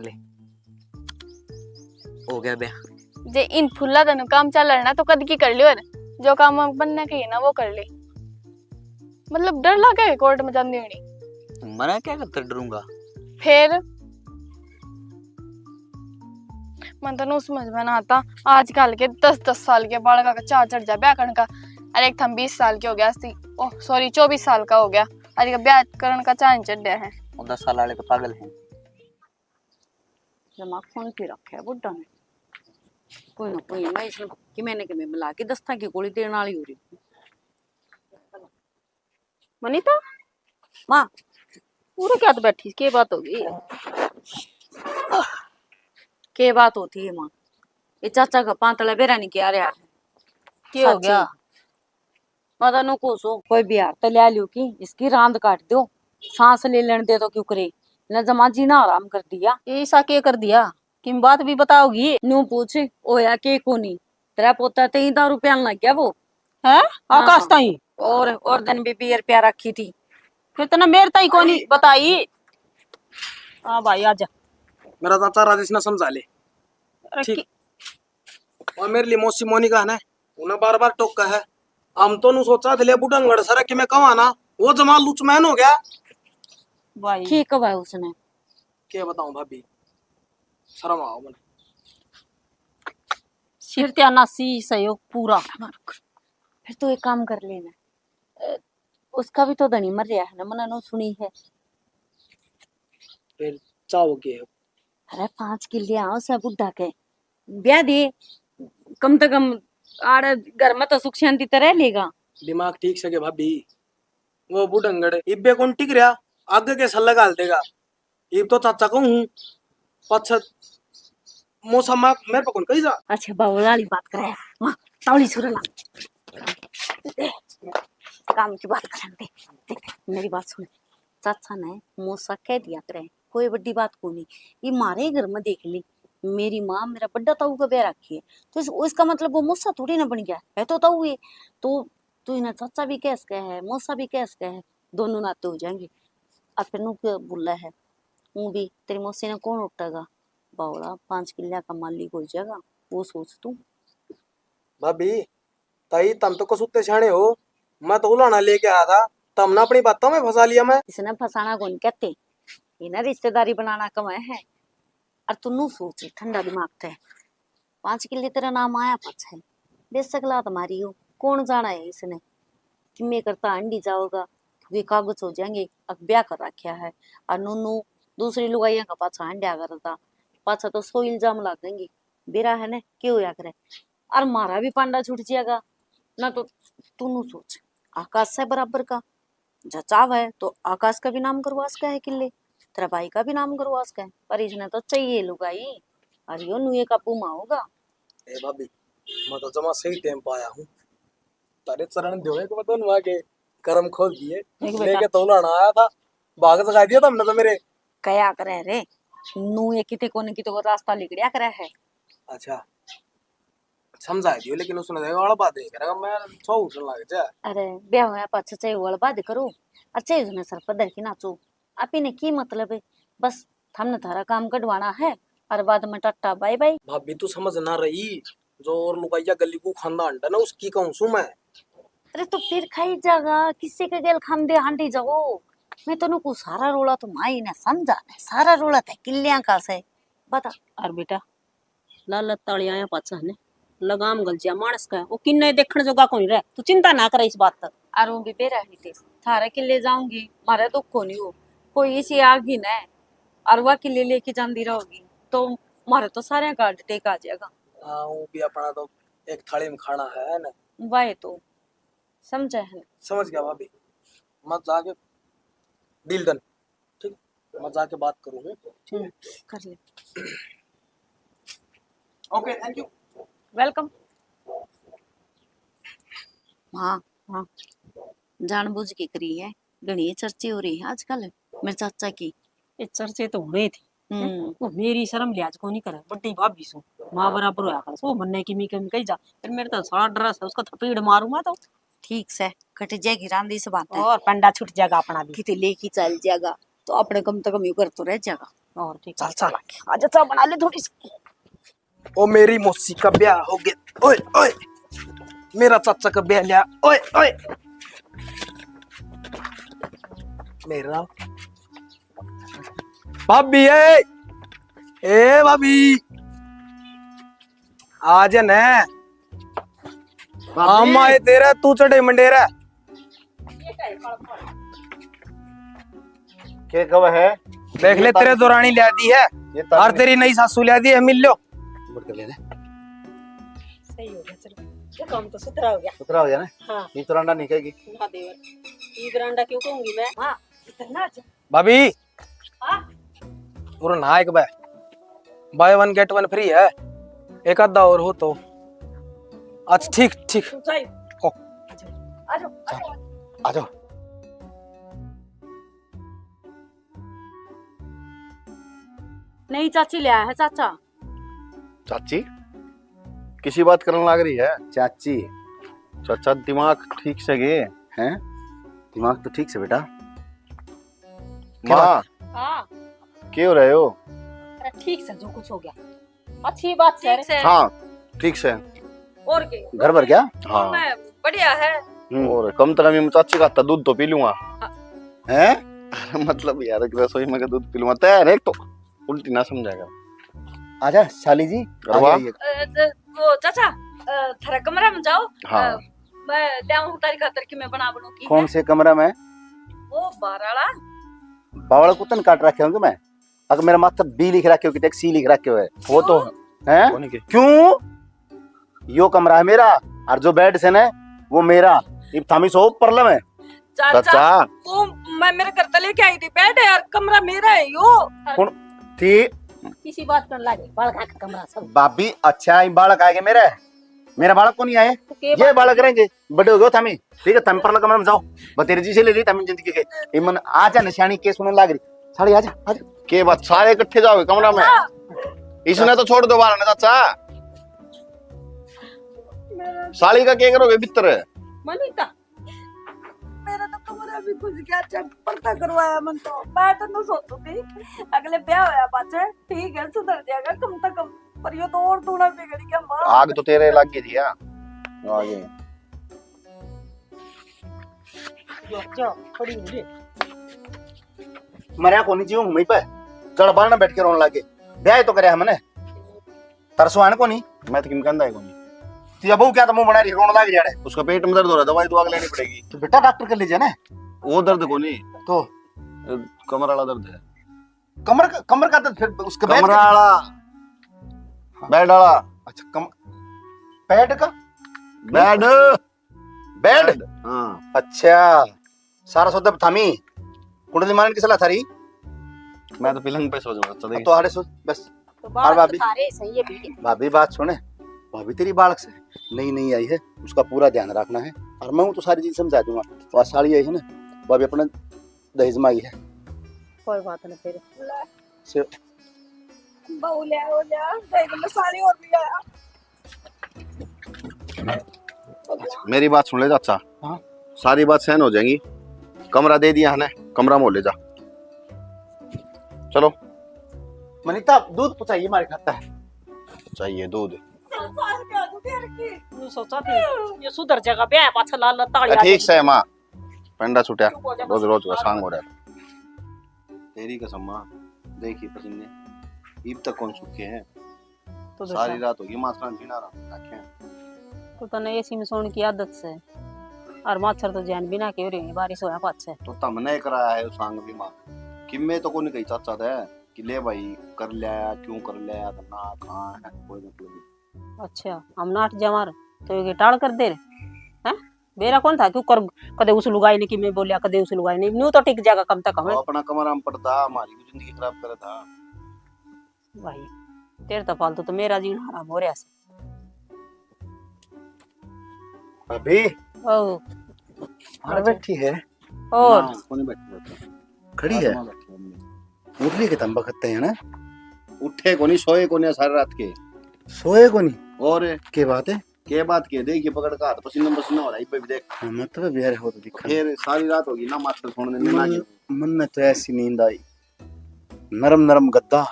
ले। हो गया ब्याह। जे इन फुल्ला तनु काम चल रहा ना तो कद की कर लियो, और जो काम बनने के है ना वो कर ले। मतलब डर लगे कोर्ट में जाती होनी। मरा क्या करता डरूंगा? फिर मन तो नु समझ में ना आता, आजकल के दस दस साल के बालका का चाह चढ़ जा ब्याह करने का। अरे एक थम बीस साल के हो गया सी, ओह सॉरी चौबीस साल का हो गया, अरे ब्याह करने का चाह नहीं चढ़ है। वो दस साल वाले तो पागल हैं। दिमाग फोन पे रखे है बुड्ढा ने। कोई ना कोई, मैं इसमें कि मैंने कि मैं मिला के दस्ता की गोली देने वाली हो रही हूँ। मनीता, माँ। पूरे क्या तो बैठी, के बात होगी? के बात होती है माँ? ये चाचा का पांतला बेरा नहीं किया रहा है। के हो गया? मैं तन्नू कहूं सूं, कोई बिहार तो ले लियो कि इसकी रांद काट दो, सांस ले लेने दे तो क्यों करे, न जमा जीना आराम कर दिया। ऐसा के कर दिया? किम बात भी बताओगी? न्यू पूछ, होया के कोनी? तेरा पोता ते ही दारू पियान लग गया वो। हैं? हाँ। आकाश ताई? और, और दिन भी बियर पिया रखी थी। फिर तने मेरे ताई कोनी बताई? हाँ भाई, आजा। मेरा चाचा राजेश ने समझा ले। अरे ठीक। कि- और मेरे लिए मौसी मोनिका है ना, उन्हें बार बार टोका है। हम तो नु सोचा थे, ले बुढ़ंगड़ सर कि मैं कहवा ना, वो जमा लुचमैन हो गया। भाई। ठीक है उसने। क्या बताऊं भाभी, शर्म आओ मने। सिर त्याना सी सहयोग पूरा। फिर तो एक काम कर लेना, अ, उसका भी तो धनी मर रहा है ना, मना नो सुनी है। फिर चाहो के? अरे पांच किले आओ से बुढ़ा के ब्याह दे, कम से कम आड़े घर में तो सुख शांति तो रह लेगा। दिमाग ठीक से के भाभी, वो बुढ़ंगड़ इब्बे कौन टिक रहा, आगे के सल्ला घाल देगा। इब तो चाचा कहूँ हूँ, पाछे मौसा माँ मेरे पे कौन कही जा। अच्छा, बावला वाली बात करे, माँ, तावली सुरला। काम की बात करन दे। देख, मेरी बात सुन। चाचा ने मौसा कह दिया करे, कोई बड़ी बात कोनी। ये मारे घर में देख ली, मेरी माँ मेरा बड़ा ताऊ का ब्याह रखी है, तो इस, इसका मतलब वो मौसा थोड़ी ना बन गया है, तो ताऊ है। तो तू इन्हें चाचा भी कह सके है, मौसा भी कह सके है, दोनों नाते हो जाएंगे। और फिर नू के बुला है, ऊँ भी तेरी मौसी ने कौन उठागा? बावला पांच किलिया का मालिक हो जाएगा, वो सोच तू। भाभी, ताई, तम तो कसूते सियाणे हो, मैं तो उलाहना लेके आया था, तमने अपनी बातों में फंसा लिया मैं। इसने फंसाना कौन कहते, इन्हें रिश्तेदारी बनाना कम है। और तू नू सोच ठंडा दिमाग थे, पांच किले तेरा नाम आया पाछे, बेशक लात मारी हो, कौन जाना है इसने किमे करता हांडी जाओगा, वे कागज हो जाएंगे, अक ब्याह कर रखा है। और नू नू दूसरी लुगाइयां का पाछा हांड्या करता, पाछा तो सौ इल्जाम लागेंगे। बेरा है ने, के होया करे? और म्हारा भी पांडा छूट जाएगा। ना तो तू नू सोच, आकाश है बराबर का, जचाव है तो आकाश का भी नाम करवा सके है किले, तेरा भाई का भी नाम करवा सके है, पर इसने तो चाहिए लुगाई। और यो नुए काबू में होगा। ए भाभी, मैं तो जमा सही टाइम पे आया हूँ। तारे चरण दियो एक बार दोनों आके करम खोल दिए। देख बेटा। लेके तो उलाना आया था, भाग जगा दिया था हमने तो मेरे। कया करे रे, नुए किते कोने की तो वो रास्ता लिकड़िया करे है। अच्छा, समझा दियो, लेकिन उसने देखो अड़बा दे करेगा, मैं सौ उठन लग जा। अरे, ब्याह होया पाछे चाहे वो अड़बा दे करो, और चाहे उसने सर पर धर के नाचो, आप ही ने की मतलब है? बस, हमने थारा काम कढवाना है, और बाद में टाटा बाय बाय। भाभी, तू समझ ना रही, जो और लुगाइया गली को खांदा अंडा ना, उसकी कहूँ सू मैं। अरे, तो फिर खाई जागा, किसी के गेल खांदे हांडी जाओ। मैं तनु को सारा रोला तो माई ने समझा ने, सारा रोला ते किल्लियां का से। बता। और बेटा, लालत ताली आया पाछा ने लगाम गलजिया मानस का, वो किन्ने देखण जोगा कोनी रह। तू चिंता ना करे इस बात तक। और वो भी बेरा ही थे, थारे किले जाऊंगी, मारे दुख कोनी हो, कोई इसी आगी ने, और वह किले लेके जांदी रहोगी, तो मारे तो सारे का अटैक आ जाएगा। हाँ, वो भी अपना तो एक थाली में खाना है ना। वही तो, समझे है ना? समझ गया भाभी, मैं जाके डील डन। ठीक, मैं जाके बात करूँ हूँ। हम्म, कर ले। Okay, thank you. वेलकम। हाँ, हाँ, जानबूझ के करी है, घणी चर्चे हो रही है आजकल मेरे चाचा की। ये चर्चे तो होने थी। हम्म। वो मेरी शर्म लिहाज को नहीं करे, बड्डी भाभी सू, माँ बराबर होया कर। वो मन्ने की मी कमी कही जा, फिर मेरे तो सारा ड्रेस है, उसका थपेड़ मारूं मैं तो। ठीक से, कट जाएगी रांदी से बात है। और पंडा छूट जाएगा अपना भी। किते लेके चल जाएगा, तो अपने कम से कम यू कर तो रह जाएगा। और ठीक चल, है। चल आगे। आजा, चाय बना ले थोड़ी सी। ओ, मेरी मौसी का ब्याह हो गया। ओए, ओए, मेरा चाचा का ब्याह लिया। ओए, ओए, मेरा भाभी है। ए भाभी, आ जा ना। भाभी। हम आए तेरा, तू चढ़े मंडेरा। के कब है? देख ले, तेरे दौरानी लिया दी है। ये और तेरी नई सासू लिया दी है, मिल लो। मुड़ के ले ले। सही हो गया, चलो। ये काम तो सुथरा हो गया। सुथरा हो गया ना? हाँ। ये तो रांडा नहीं कहेगी। ना देवर। ये बरांडा क्यों कहूंगी मैं? हाँ, इतना अच्छा। भाभी, हाँ? और ना एक बार buy one get one free है, एक आधा और हो तो। अच्छा, ठीक, ठीक। तू जाइए। ओ। आ जाओ, आ जाओ, आ जाओ। आ जाओ। नहीं, चाची ले आया है, चाचा। चाची? किसी बात करने लाग रही है? चाची। चाचा, दिमाग ठीक से गे? हैं? दिमाग तो ठीक से बेटा। क्या माँ, बात? हाँ। के हो रहे हो? अरे ठीक से, जो कुछ हो गया। अच्छी बात से। ठीक से। हाँ, ठीक से। और के? घर भर गया? हाँ। मैं बढ़िया है। हम्म। और कम से कम ये चाची का हाथ दूध तो पी लूंगा। हाँ। हैं? मतलब यार, एक रसोई में का दूध पी लूंगा। तैयार है एक तो। उल्टी ना समझाएगा। आजा, साली जी, अरे आगे वाह। आइए। अ, ज-, वो चाचा, अ, थारा कमरा में जाओ। हाँ। अ, मैं ले आऊं तारी खातर की मैं बना बनू की कौन है। से कमरा में? वो बाहर वाला। बावला कुतन काट रखे होंगे मैं। अगर मेरा माथा बी लिख रखे हो कि टैक्सी लिख रखे हो है। वो तो क्यों? हैं? कौन के? क्यों? यो कमरा है मेरा, और जो बेड से ना, वो मेरा। इब थामी सो प्रॉब्लम है। चाचा, चाचा। वो मैं मेरे घर तले लेके आई थी, बेड है यार, कमरा मेरा है यो। कौन थी? किसी बात कर लागे, बालक का कमरा सब। भाभी, अच्छा, ये बालक आएंगे मेरे, मेरा बालक को नहीं आए, तो के ये बालक बालक रहेंगे, बड़े हो गए थामी, ठीक है, थामी परला कमरा में जाओ, बतेरे जी से ले ली थामी जिंदगी के, ये मन आजा निशानी के सुनने लाग रही, साले आजा, आजा। के बात, सारे इकट्ठे जाओगे कमरा में? हाँ। इसने तो छोड़ दो बाहर ना, चाचा। मेरा साली का क्या करोगे भीतर? मनी का? मेरा तो कमरा भी खुल गया, चेक पर्दा करवाया मन तो। मैं तो नु सोचू थी, अगले ब्याह होया पाछे, ठीक है, सुधर जाएगा कम से कम। पर यो तो और दूना बिगड़ गया, माँ। आग तो तेरे लग गई थी, हाँ? आगे। क्या खड़ी हो गई? मरया कोनी जी, हूँ पे गड़बाल में बैठ के रोने लगे। ब्याह तो करे हमने। तरसो आने कोनी। मैं तो किम कहंदा है कोनी। तो ये बहू क्या तो मुंह बना रही, रोने लग रहा है। उसका पेट में दर्द हो रहा है, दवाई दुआ लेनी पड़ेगी। तो बेटा डॉक्टर के ले जाना है। वो दर्द कोनी। तो? अ, कमर वाला दर्द है। कमर का, कमर का दर्द फिर उसका बैठ कमरा का? वाला। हाँ। बेड वाला। अच्छा, कम-, बेड का? बेड। बेड? हाँ। अच्छा। सारा सौदा थामी। कुंडली मारन की सलाह थारी। मैं तो पलंग पे सो जाऊंगा, चल। तो आड़े सो, बस। तो और बालक भाभी? तो थारे ही सही है, ठीक है। भाभी, बात सुने। भाभी, तेरी बालक से नई नई आई है, उसका पूरा ध्यान रखना है। और मैं हूँ तो सारी चीज समझा दूंगा। वो साली आई है ना, वो अभी अपने दहेज में आई है। कोई बात नहीं फिर। से बहू ले आओ जा, देख ले साली और भी आया। मेरी बात सुन ले चाचा। हाँ। सारी बात सहन हो जाएगी। कमरा दे दिया है ना, कमरा में ले जा। चलो। मनीता, दूध पहुंचाइए, हमारे खाता है। चाहिए दूध। यूं सोचा थी, ये सुधर जाएगा, ब्याह पाछा लाल लाल ताली आ ठीक जाएगी। से माँ, पेंडा छुटिया, चुप हो जा, रोज बस। रोज का सांग हो रहा है। तेरी कसम माँ, देखी पसीने, इब तक कौन सूखे हैं? तो सारी देखा। रात होगी माछरां जीना रहा, आखे। तो तने एसी में सोने की आदत से, और मच्छर तो जैन बिना के हो रही, बारिश होया पाछे। तो तमने कराया है उस सांग भी माँ, किम्मे तो कोनी कही चाचा थे कि ले भाई कर लिया, क्यों कर लिया, ना कहाँ है, कोई मतलब नहीं। अच्छा, हम नाट जमार तो ये टाल कर दे रहे हैं। बेरा कौन था क्यों कर, कदे उस लुगाई ने कि मैं बोलिया, कदे उस लुगाई ने, न्यू तो टिक जाएगा कम से कम। वो अपना कमरा में पड़ता, हमारी भी जिंदगी खराब करे था। भाई, तेरे तो फालतू तो मेरा जीना हराम हो रहा है। भाभी। ओ। अरे बैठी है। और? ना, कोनी बैठी रहता। खड़ी है? आत्मा बैठी है। उठ लिए के तंबा खत्ते हैं ना? उठे कोनी, सोए कोनी सारी रात के। सोए कोनी? और? के बात है? के बात के? देख, ये पकड़ का हाथ पसीना पसीना हो रहा है, इब्बे भी देख। हाँ, मतलब यार, हो तो दिखा। फिर सारी रात होगी ना, मास्टर सोने ने ना मन, के। मन में तो ऐसी नींद आई, नरम नरम गद्दा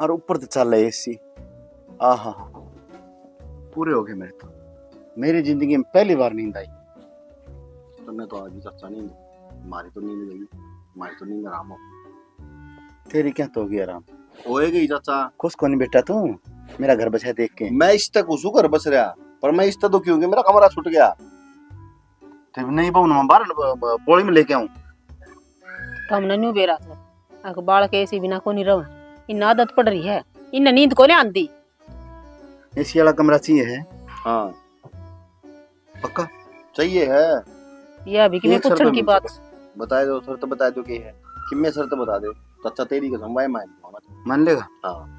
और ऊपर तो चल रहा एसी। आहा, पूरे हो गए मेरे तो। मेरी जिंदगी में पहली बार नींद आई। तन्ने तो आज भी चाचा नींद, मारी तो नींद गई, मारी तो नींद आराम हो। तेरी क्या तो होगी आराम? होए गई चाचा। खुश कोनी बेटा तू, मेरा घर बसा देख के? मैं इस तक उसू घर बस रहा, पर मैं इस तक तो क्योंकि मेरा कमरा छूट गया। ते नहीं बहू, मैं बाहर ब-, ब-, बोली में लेके आऊं। तो हमने न्यू बेरा था, अक बालक एसी बिना कोनी रह, इन आदत पड़ रही है, इन नींद कोनी आंदी। एसी वाला कमरा चाहिए है? हाँ। पक्का? चाहिए है। ये अभी किमें एक शर्त पूछण की बात। बता दो, शर्त बता दो के है। किमें शर्त बता दे। चाचा तेरी कसम, वाई मान लूंगा मैं। मान लेगा? हाँ।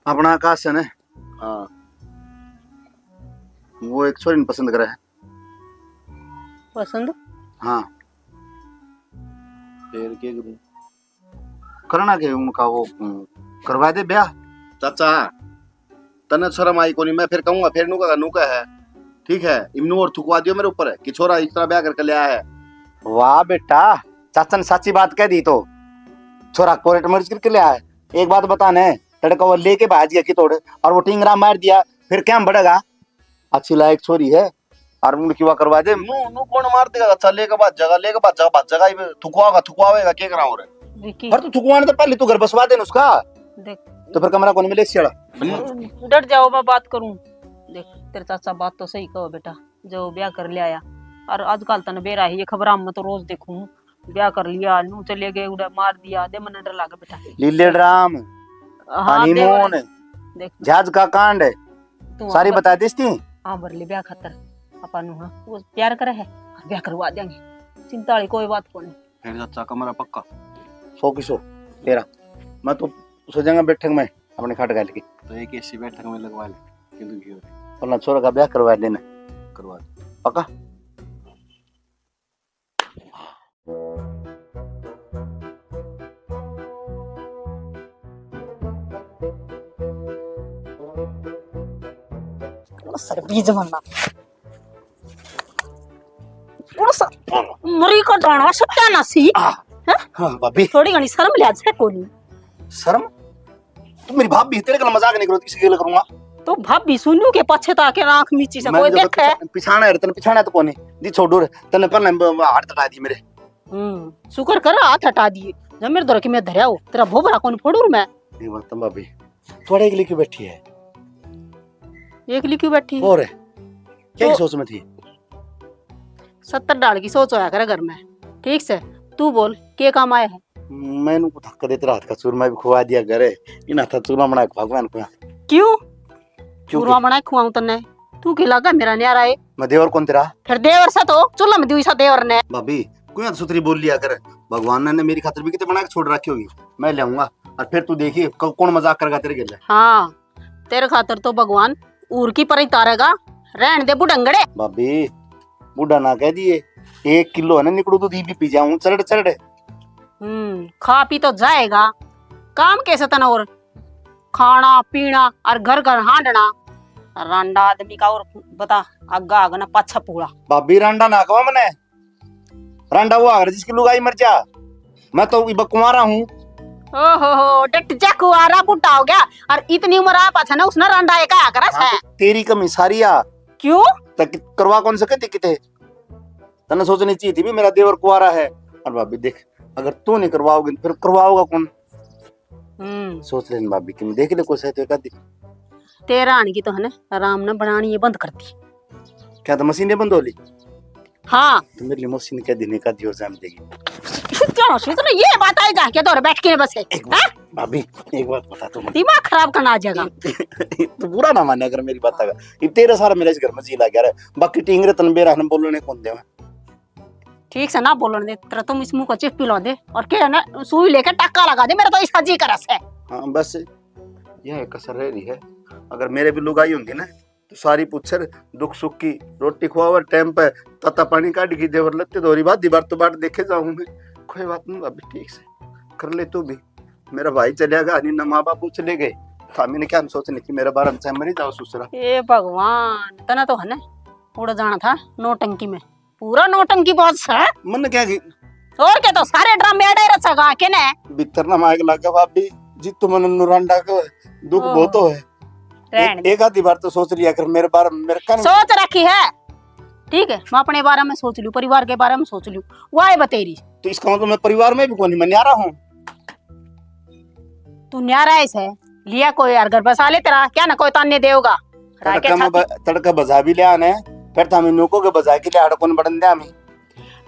अपना आकाश है ना? हाँ। वो एक छोरी ने पसंद करा है। पसंद? हाँ। फिर के करूं? करना के उनका वो, हम्म, करवा दे ब्याह। चाचा, तन्ने शर्म आई कोनी, मैं फिर कहूंगा, फिर नू कहेगा, नू कहे है। ठीक है, इमनू और थुकवा दियो मेरे ऊपर कि छोरा इस तरह ब्याह करके ले आया है। वाह बेटा, चाचा ने साची बात कह दी तो। छोरा कोर्ट मैरिज करके ले आया है। एक बात बताने, तड़का वो लेके भाज गया कि तोड़, और वो टिंगरा मार दिया, फिर क्या बढ़ेगा? अच्छी लायक छोरी है, और उनकी वा करवा दे। नू, नू कौन मार देगा? अच्छा, लेके भाज जाएगा, लेके भाज जाएगा, भाज जाएगा, ये थुकवाएगा, थुकवावेगा, क्या करा और? विकी। पर तू थुकवाने तो पहले तू घर बसवा दे ना उसका। देख। तो फिर कमरा कौन मिले इसी वाला? डट जाओ, मैं बात करूं। देख, तेरे चाचा बात तो सही कहो बेटा, जो ब्याह कर ले आया, और आजकल तने बेरा ही ये खबर में तो रोज देखूं, ब्याह कर लिया, नू चले गए, उड़ा मार दिया, दे मन्ने डर लागे बेटा। लीले ड्राम, हाँ, हनीमून, देख। जहाज का कांड, तू सारी हाँ, बता दीस थी। हाँ, भर ले ब्याह खातर। आपा नू हाँ, वो प्यार करे है, और ब्याह करवा देंगे। चिंता वाली कोई बात कोनी। फिर चाचा कमरा पक्का? सौ की सौ, तेरा। मैं तो सो जाऊंगा बैठक में, अपने खाट घाल के। तो एक एसी बैठक में लगवा ले, किंतु क्यों रे? अपना छोरा का ब्याह करवा देना। करवा दे। पक्का? सर बीज बनना। उस मरी का दाना सत्यानाशी। आ, हैं? हाँ, भाभी। थोड़ी घणी शर्म लिहाज है कोनी। शर्म? तू मेरी भाभी, तेरे गल मजाक नहीं करो, किसी गल करूंगा? तो भाभी सुनू के पाछे तो आके आंख मीची से मैं कोई देखा है? पिछाना है, तने पिछाना तो कोनी। जी छोड़ू रे, तने पहले ब-, ब-, हाथ हटा दी मेरे। हम्म, शुक्र कर हाथ हटा दिए। जब मेरे धोरे के मैं धरया हो, तेरा भोबरा कौन फोड़ू रे मैं? ये बात तो भाभी, थोड़ा एक लेके बैठी है। एकली क्यों बैठी? और क्या तो सोच में थी? सत्तर डाल की सोच होया करे घर में। ठीक से, तू बोल, के काम आया है? मैंने को धक्का देते रात का चूरमा भी खुआ दिया करे। इन हाथा चूरमा बना के भगवान को। क्यों? क्यों चूरमा के? बना के खुआऊं तन्ने? तू की लागा मेरा न्यारा है? मैं देवर कौन तेरा? फिर देवर सा तो चूल्हा में दुई सा देवर ने। भाभी, क्यों तो सुथरी बोल लिया कर। भगवान ने मेरी खातिर भी कितने बना के छोड़ रखी होगी, मैं ले आऊंगा। और फिर तू देखिए क-, कौन मजाक करेगा तेरे गेले। हाँ, तेरे खातर तो भगवान ऊर की परी तारेगा। रहन दे बुढ़ंगड़े। भाभी, बूढ़ा ना कह दिए, एक किलो है ना निकड़ू दूध, ये भी पी जाऊं चढ़ चढ़। हम्म, खा पी तो जाएगा, काम कैसे तना और खाना पीना और घर घर हांडना। रांडा आदमी का और बता, आगा आग ना पाछा पूरा। भाभी, रांडा ना कहो मने, रांडा वो आगर जिसकी लुगाई मर जा, मैं तो इब कुंवारा हूँ। ओहो हो, डट जा कुंवारा, बुढ़ा हो गया। और इतनी उम्र आ पाछा ना उसने रांडा एक आया करा हाँ, है। तो तेरी कमी सारी आ। क्यों? तक करवा कौन सके थी किते? तन्ने सोचनी चाहिए थी भी मेरा देवर कुंवारा है। और भाभी देख, अगर तू नहीं करवाओगी तो फिर करवाओगा कौन? हम्म। सोच लेन भाभी, कि देख ले कोई सही तो एक आधी। तेरा आने की तो है ना, आराम ना बनानी ये बंद कर दी। क्या तो मशीन बंद हो ली? हाँ। तो मेरे लिए मशीन कह देने का दियो जान देगी। क्या हो, सुन, ये बात आई जा के तो बैठ के बस है। एक बात, हाँ? भाभी, एक बात बता तू। दिमाग खराब करना आ जाएगा। तू बुरा ना माने अगर मेरी बात का। ये तेरे सारा मेरे इस घर में जी लग गया रे। बाकी टींगरे तन बेरा हम बोलने कौन देवे? ठीक से ना बोलने दे, तेरा तुम इस मुंह को चिप पिला दे और क्या है ना, सुई लेके टाका लगा दे, मेरा तो ऐसा जी करा से। हाँ, बस यह एक कसर रह रही है। अगर मेरे भी लुगाई होंदी ना, तो सारी पूछर दुख सुख की, रोटी खुआवर टाइम पे, ताता पानी काट की देवर लत्ते धोरी बात दीवार तो बाट देखे जाऊं मैं। कोई बात नहीं भाभी, ठीक से कर ले तू भी। मेरा भाई चलिया गया, नहीं ना माँ बाप चले गए, था मैंने क्या सोचने की मेरे बारे में, चाहे मरी जाओ ससुरा। ए भगवान, तना तो है ना उड़ जाना था नौटंकी में, पूरा नौटंकी बाज है। मन क्या की? और क्या, तो सारे ड्रामे अड़े रचेगा के ने? भीतर ना मायक लागे भाभी, जी तो मन नु रांडा को दुख ओह। बहुत हो है। रहन ए-, दे। एक आधी बार तो सोच लिया कर मेरे बारे में, मेरे कान में। सोच रखी है, ठीक है, मैं अपने बारे में सोच लूं, परिवार के बारे में सोच लूं, वाह बतेरी। तो इसका मतलब मैं परिवार में भी कोनी, मैं न्यारा हूँ। तू न्यारा है से, लिया कोई यार घर बसा ले तेरा, क्या ना कोई ताने देगा। राखे तड़का में छाती। ब-, तड़का बजा भी लिया ने, फिर था मैं नूको के बजा के लिया, हड़ कौन बड़न दे हमें।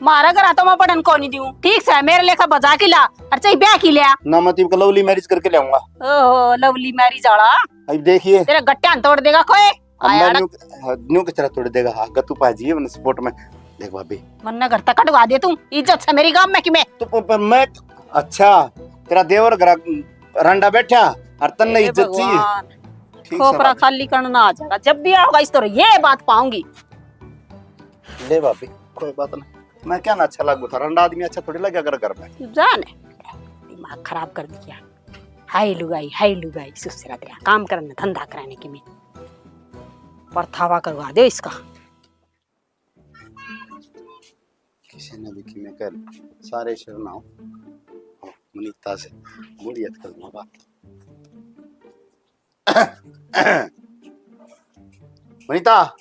मारा घर तो मैं बड़न को नहीं दूं, ठीक से मेरे लेखा बजा के ला, और चाहे ब्याह की लिया। ना मैं तो इबका लवली मैरिज करके ले आऊंगा। ओहो, लवली मैरिज आला। अब देखिए। तेरे गट्टियां तोड़ देगा कोई। अब आया मैं ना। न्यू, हाँ, न्यू की तरह तोड़ देगा, हाँ, गत्तू पाजी है मैंने सपोर्ट में। देख भाभी। मन्ने घर तक कटवा दे तू, इज्जत से मेरी गांव में कि मैं। तो प-, पर मैं, अच्छा, तेरा देवर घर रंडा बैठा और तन्ने ए इज्जत चाहिए। भगवान। ठीक से खोपरा बात। खाली करना आ जाएगा, जब भी आओगा इस तरह ये बात पाऊंगी। ले भाभी, कोई बात ना, मैं क्या ना अच्छा लागू था, रंडा आदमी अच्छा थोड़ी लगे अगर घर में। जाने, दिमाग खराब कर दिया। हाय लुगाई, हाय लुगाई, सुसरा तेरा काम करने, धंधा कराने की मैं परथावा करवा दे इसका। किसी ने भी किमें कर, सारे शरण आओ। मनीता से बूढ़ी हथ कर दूंगा बात। मनीता।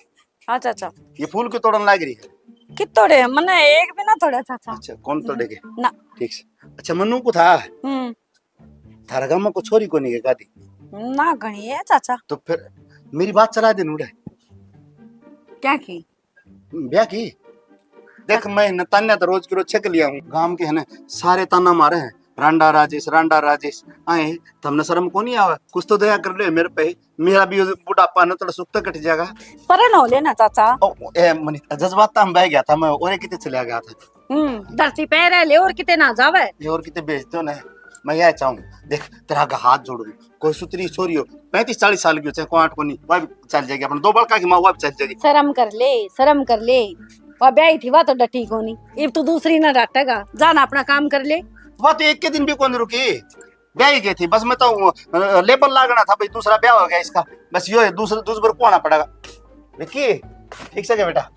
हाँ चाचा। ये फूल क्यों तोड़न लाग रही है? कित तोड़े? मने एक भी ना तोड़ा चाचा। अच्छा, कौन तोड़ेगे? ना। ठीक से। अच्छा, मन्नू को था? हम्म। थारा गांव में को छोरी कोनी के गादी? ना, घणी है चाचा। तो फिर मेरी बात चला दे नूड़े। क्या की? ब्याह की? देख, मैं न तान्या तो रोज के रोज छक लिया हूँ। गांव के है ना, सारे ताना मारे हैं, "रांडा राजेश, रांडा राजेश।" आए, थमने शर्म को नहीं आवे? कुछ तो दया कर ले मेरे पे। मेरा भी बुढ़ापा न थोड़ा सुख तो कट जाएगा। परे न हो लेना चाचा। ओ, ए, मनी, जज्बात में बह गया था मैं, और कितने चला गया था। हम्म, धरती पे रह ले और कितने ना जावे। ये और कितने भेज दो ना। मैं यह चाहूँ, देख, तेरा आगे हाथ जोड़ू, कोई सुतरी छोरी हो, पैंतीस चालीस साल की हो, चाहे कोई आठ को नहीं, वह भी चल जाएगी। अपने दो बड़का की माँ, वह भी चल जाएगी। शर्म कर ले, शर्म कर ले। वह ब्याही थी, वह तो डटी कोनी। इब तू दूसरी ना डाटेगा, जाना अपना काम कर ले। वह तो एक के दिन भी कौन रुकी, ब्याही गई थी। बस मैं तो, अ, लेबल लागना था भाई, दूसरा ब्याह हो गया इसका। बस यो है, दूसरा, दूसरा कौन पड़ेगा। विक्की, ठीक से क्या बेटा?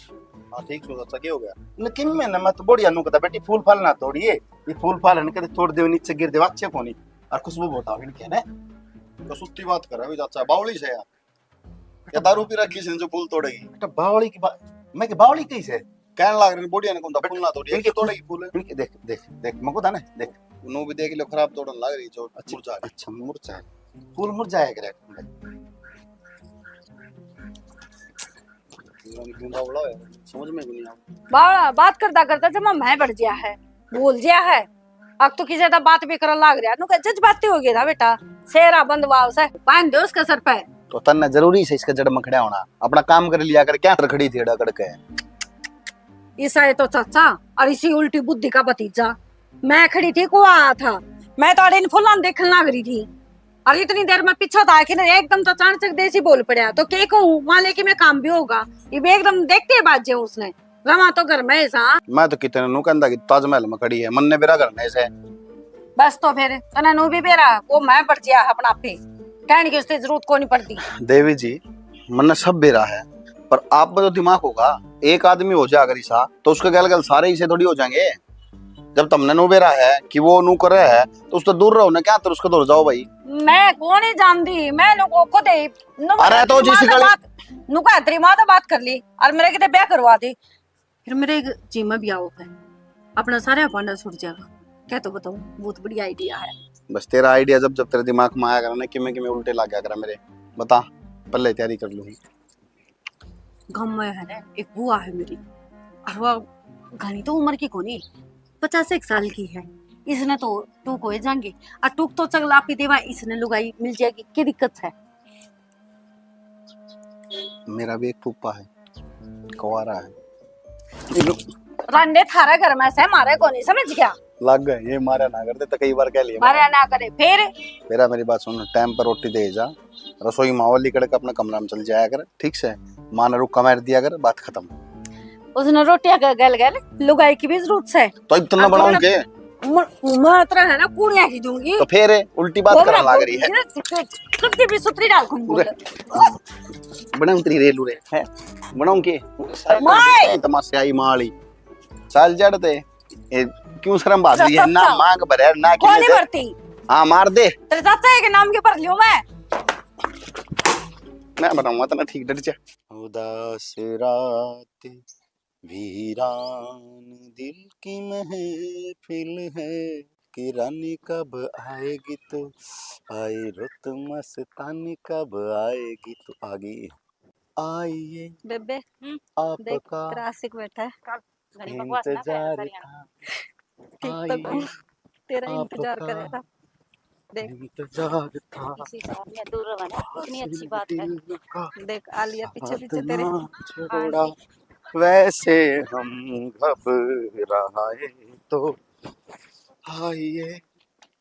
हाँ, ठीक से, अच्छा, क्या हो गया? न, किम में ना, मैं तो बढ़िया नु कहता, बेटी, फूल फाल ना तोड़िए। ये फूल फाल है ना, कदे तोड़ दे, नीचे गिर दे, अच्छे कोनी। और खुशबू बहुत आवे इनके ने। तो सुत्ती बात कर रहा है, चाचा, बावली से यार। क्या दारू पी रखी इसने जो फूल तोड़ेगी? बेटा, बावली की बात, मैं कि बावली कही से? कहने लाग रहे, बोडिया ने कौन था फूल ना तोड़िए, इनके तोड़ेगी फूल। इनके देख, देख, देख, मको था ना, देख। नो भी देख लो, खराब तोड़न लाग रही जो अच्छा, मुरझा गई। अच्छा, मुरझा है। फूल मुरझाया करे। बावला है, समझ में भी नहीं आ। बावला बात करता करता जमा मैं बढ़ गया है, भूल गया है। अब तो किसी का बात भी करन लाग रहा, नु कह जज्बाती हो गया था बेटा। सेरा बंदवा उसे बांध दो उसके सर पे। तो तन्ने जरूरी से इसके जड़ में खड़ा होना, अपना काम कर लिया कर, क्या तर खड़ी थी अड़ा करके? ईसा ये तो चाचा और इसी उल्टी बुद्धि का भतीजा। मैं खड़ी थी, कुआ आया था, मैं तो अड़े इन फुलां देखने लग रही थी। और इतनी देर में पीछे था कि ना, एकदम तो अचानक से देसी बोल पड़ा, तो के कहूँ, वहां लेके मैं काम भी होगा। ये भी एकदम देखते ही बाज जाऊं उसने। रवा तो घर में ही सा। मैं तो कितने नु कहंदा कि ताजमहल में खड़ी है, मन्ने बेरा घर में से। बस तो फिर तने नु भी बेरा, वो मैं बढ़ गया अपना पे। कहने की उससे जरूरत को नहीं पड़ती। देवी जी, मन्ने सब बेरा है, पर आप में तो दिमाग होगा। एक आदमी हो जा अगर ईसा, तो उसके गल गल सारे ईसे थोड़ी हो जाएंगे। जब तमने नु बेरा है कि वो नु करे है, तो उससे दूर रहो ना, क्या तर उसके दूर जाओ भाई। मैं कौन ही जानती, मैं नु को खुद ही नु अरे तो तेरी माँ जिस से गली बात, नु कहा तेरी माँ से बात कर ली और मेरे किते ब्याह करवा दे। फिर मेरे एक जी में ब्याह होगा, अपना सारा भांडा छूट जाएगा। क्या तो बताऊं, बहुत बढ़िया आइडिया है। बस तेरा आइडिया जब जब तेरे दिमाग में आया करा ना, किमे किमे उल्टे लग गया करा मेरे। बता, पहले तैयारी कर लूंगी। गाँव में है ना, एक बुआ है मेरी, और वो घणी तो उम्र की कोनी, पचास एक साल की है। इसने तो टूक हो जाएंगे, और टूक तो चगला पी देवा, इसने लुगाई मिल जाएगी, क्या दिक्कत है? मेरा भी एक फूफा है, कुंवारा है। रांडे थारा घर में से, मारे कोनी, समझ गया? लग गए, ये मारा ना करते तो कई बार कह लिया। मारे ना करे फिर। मेरा, मेरी बात सुन, टाइम पर रोटी दे जा, रसोई माहौल निकल के अपने कमरा में चल जाया कर, ठीक से? माँ ने रुक्का मार दिया कर, बात खत्म। उसने रोटियां का गल गल लुगाई की भी जरूरत है। तो इतना बनाऊं के? मात्रा है ना, कुड़िया ही दूंगी। तो फिर उल्टी बात करने लग रही है। सबसे भी सुथरी डाल खुंबू। बनाऊं तेरी रेलू रे, है? बनाऊं के? माय! तमाशे आई माली। चल जड़ ते। ए, क्यों शर्म बात रही है? ना मांग भरे, ना कौन भरती? हाँ, मार दे। तेरे चाचा के नाम के भर लियो मैं। मैं बनाऊंगा तना ठीक, डट जा। उदास रात, वीरान दिल की महफिल है, कि रानी कब आएगी तो आए, रुत मस्तानी कब आएगी तो आगे। आइए बेबे, आपका तेरा आशिक बैठा है। इंतजार था। ठीक तो तेरा इंतजार करेगा। देख। इंतजार था। इसी साल में दूर रहना कितनी अच्छी बात है। देख, आलिया पीछे पीछे तेरे। छोड़ा, वैसे हम घबराए तो आइए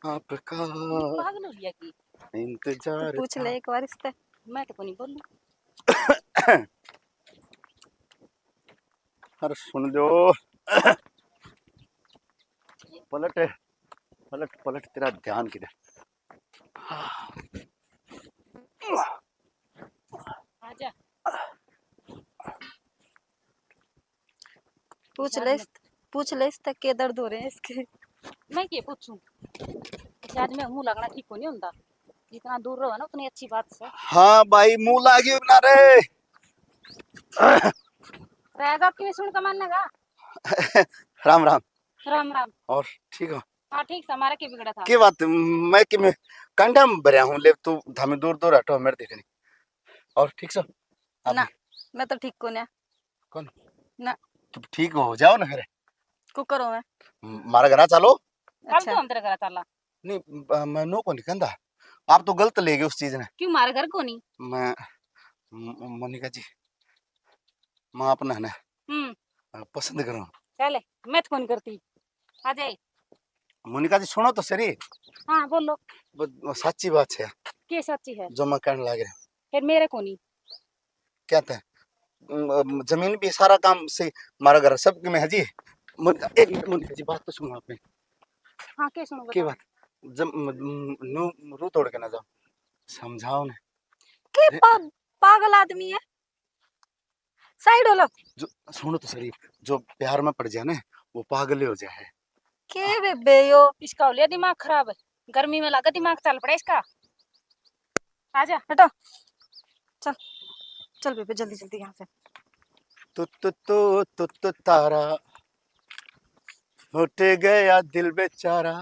आपका। पागल हो गया कि? इंतजार। पूछ ले एक बार इससे। मैं तो कोनी बोलूं। अरे सुन लो। पलट, पलट, पलट, तेरा ध्यान किधर? आजा। पूछ ले, पूछ ले इससे के दर्द हो रहे हैं इसके। मैं के पूछूं? आज मैं मुंह लगना ठीक को नहीं होता। जितना दूर रहो ना, उतनी अच्छी बात है। हाँ भाई, मुंह लागी ना रे। रहेगा क्यों सुन कमाने का? राम राम। राम राम। और ठीक हो? हाँ ठीक था, हमारा क्या बिगड़ा था? के बात, मैं कि मैं कंडा में भरया हूँ, ले तू धामी दूर दूर हटो, मेरे देखनी। और ठीक सो? ना, मैं तो ठीक को ना। कौन? ना। तू ठीक हो जाओ ना फिर। को करो मैं? मारा घरा चलो। कल तो हम तेरे घरा चला। नहीं, मैं नो को नहीं कहता, आप तो गलत ले गए उस चीज ने। क्यों मारे घर को नहीं? मैं मोनिका जी, माँ अपना है ना पसंद करूँ। चले, मैं तो कौन करती। आ जाए। मोनिका जी सुनो तो सरी। हाँ बोलो। साची बात है। के साची है? जो मैं कहने लग रहा। फिर मेरे को नहीं। क्या था? जमीन भी सारा काम से मारा घर सब में है जी। मोनिका, एक मिनट मोनिका जी, बात तो सुनो आपने। हाँ, के सुनो? के बात? जब रू तोड़ के ना जाओ, समझाओ ने। के पागल आदमी है। साइड हो लो। जो सुनो तो सरी, जो प्यार में पड़ जाए ना, वो पागल ही हो जाए। के बेबे यो? इसका हो लिया दिमाग खराब, गर्मी में लगा दिमाग चल पड़ा इसका। आजा। हटो। चल, चल बेबे, जल्दी जल्दी यहाँ से। तो तो तो तो तो तारा फट गया दिल बेचारा।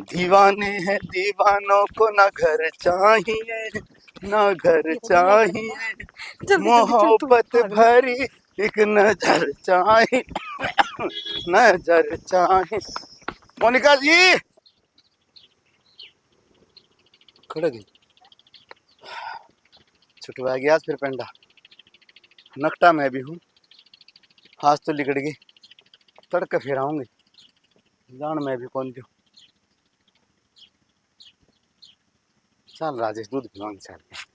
दीवाने हैं दीवानों को ना घर चाहिए, ना घर चाहिए, मोहब्बत भरी एक नजर चाहिए, नजर चाहिए। मोनिका जी, खड़ गई। छुटवा गया आज फिर पेंडा। नकटा मैं भी हूँ। आज तो लिकड़ गई। तड़के फिर आऊंगी। जान मैं भी कौन दूँ। चल राजेश, दूध पिलाऊंगी चल के।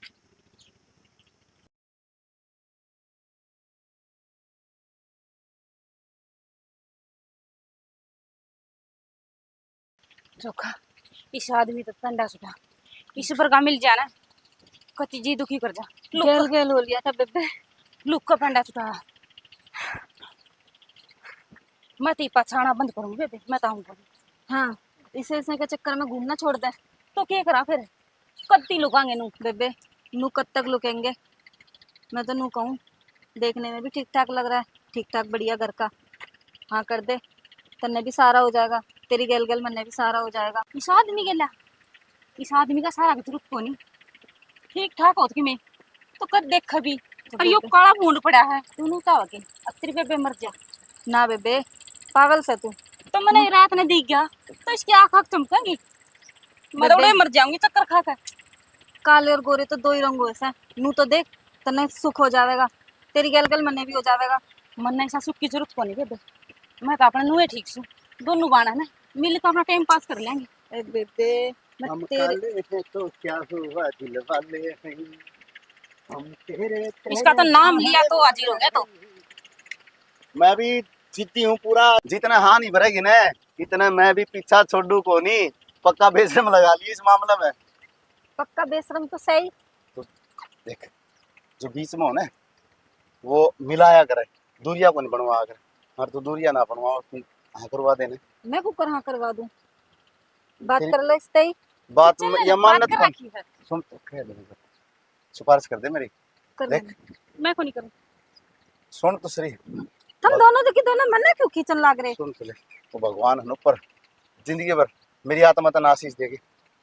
चोखा, इस आदमी तो तंडा सुटा, इस पर का मिल जाना, कति जी दुखी कर जा। लुक गेल गेल हो लिया था बेबे। लुक का पंडा सुटा। मैं तो ये पछाना बंद करूंगी बेबे, मैं तो आऊंगी। हाँ, इसे, इसे के चक्कर में घूमना छोड़ दे। तो क्या करा फिर? कत्ती लुकांगे नू? बेबे, नू कब तक लुकेंगे? मैं तो नू कहूँ, देखने में भी ठीक ठाक लग रहा है, ठीक ठाक बढ़िया घर का। हाँ कर दे, तन्ने भी सहारा हो जाएगा, तेरी गेल गेल मन्ने भी सहारा हो जाएगा। इस आदमी गेला, इस आदमी का सहारा की जरूरत कोनी। ठीक ठाक होत कि मैं तो कद देख भी। तो और यो बेबे, काला भूंड पड़ा है। तू नू का हो के? अब तेरी बेबे मर जा। ना बेबे, पागल से तू। तो मैंने रात ने दिख गया, तो इसकी आँख आँख चमकेंगी। मैं तो बेबे, उड़े मर जाऊंगी चक्कर खा के। काले और गोरे तो दो ही रंग होए से। नू तो देख, तन्ने सुख हो जावेगा, तेरी गेल गेल मन्ने भी हो जावेगा। मन्ने ऐसा सुख की जरूरत कोनी बेबे, मैं तो अपने नूए ठीक सू। दोनों बाण है ना, मिल के अपना टाइम पास कर लेंगे। ए बेबे, मैं हम तेरे काले हैं तो क्या हुआ, दिल वाले हैं हम तेरे, इसका तो नाम लिया तो हाजिर हो गया तो। मैं भी जिद्दी हूँ पूरा, जितने हाँ नहीं भरेगी ना, इतने मैं भी पीछा छोड़ू कोनी। पक्का बेशरम लगा ली इस मामले में। पक्का बेशरम तो सही। तो देख, जो बीच में हो ना, वो मिलाया करे, दूरिया को नहीं बनवा करे। और तू दूरिया ना बनवा, तू हाँ करवा देने। मैं कुकर हाँ करवा दूं? बात तेरी कर ले इसते ही। बात चल, म-, या बात मान्यत कर बन-, रखी है। सुन तो, कह दे, सिफारिश कर दे मेरी। कर देख। मैं को नहीं करूँ। सुन तो सही। तुम दोनों जो की दोनों मन्ने क्यों खींचन लाग रहे? सुन तो ले, वो भगवान है ना ऊपर, जिंदगी भर मेरी आत्मा तन्ने आशीष देगी।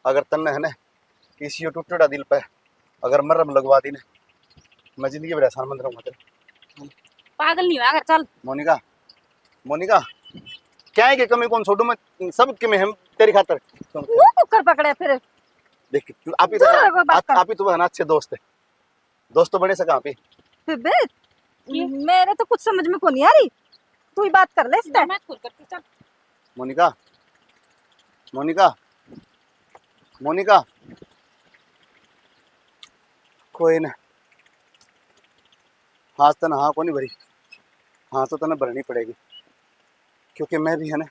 अगर तन्ने है ना किसी यो टूटेड़ा दिल पे अगर मरहम लगवा दी ना, मैं जिंदगी भर एहसान मंद रहूंगा तेरा। पागल नहीं हुआ कर, चल। मोनिका, मोनिका, क्या है कि कमी कौन छोड़ू मैं, सब के मैं हम तेरी खातर। सुन, वो कुकर पकड़े फिर। देख, तू आप ही तो, दूर रहो, बात आप, कर। आप ही तो है ना अच्छे दोस्त है, दोस्त तो बने सका आप ही। बेबे, ये? मेरे तो कुछ समझ में को नहीं आ रही, तू ही बात कर ले इससे। मैं खुद करती, चल। मोनिका, मोनिका, मोनिका, कोई ना, आज तन्ने हाँ को नहीं भरी, हाँ तो तन्ने भरनी पड़ेगी, क्योंकि मैं भी है ना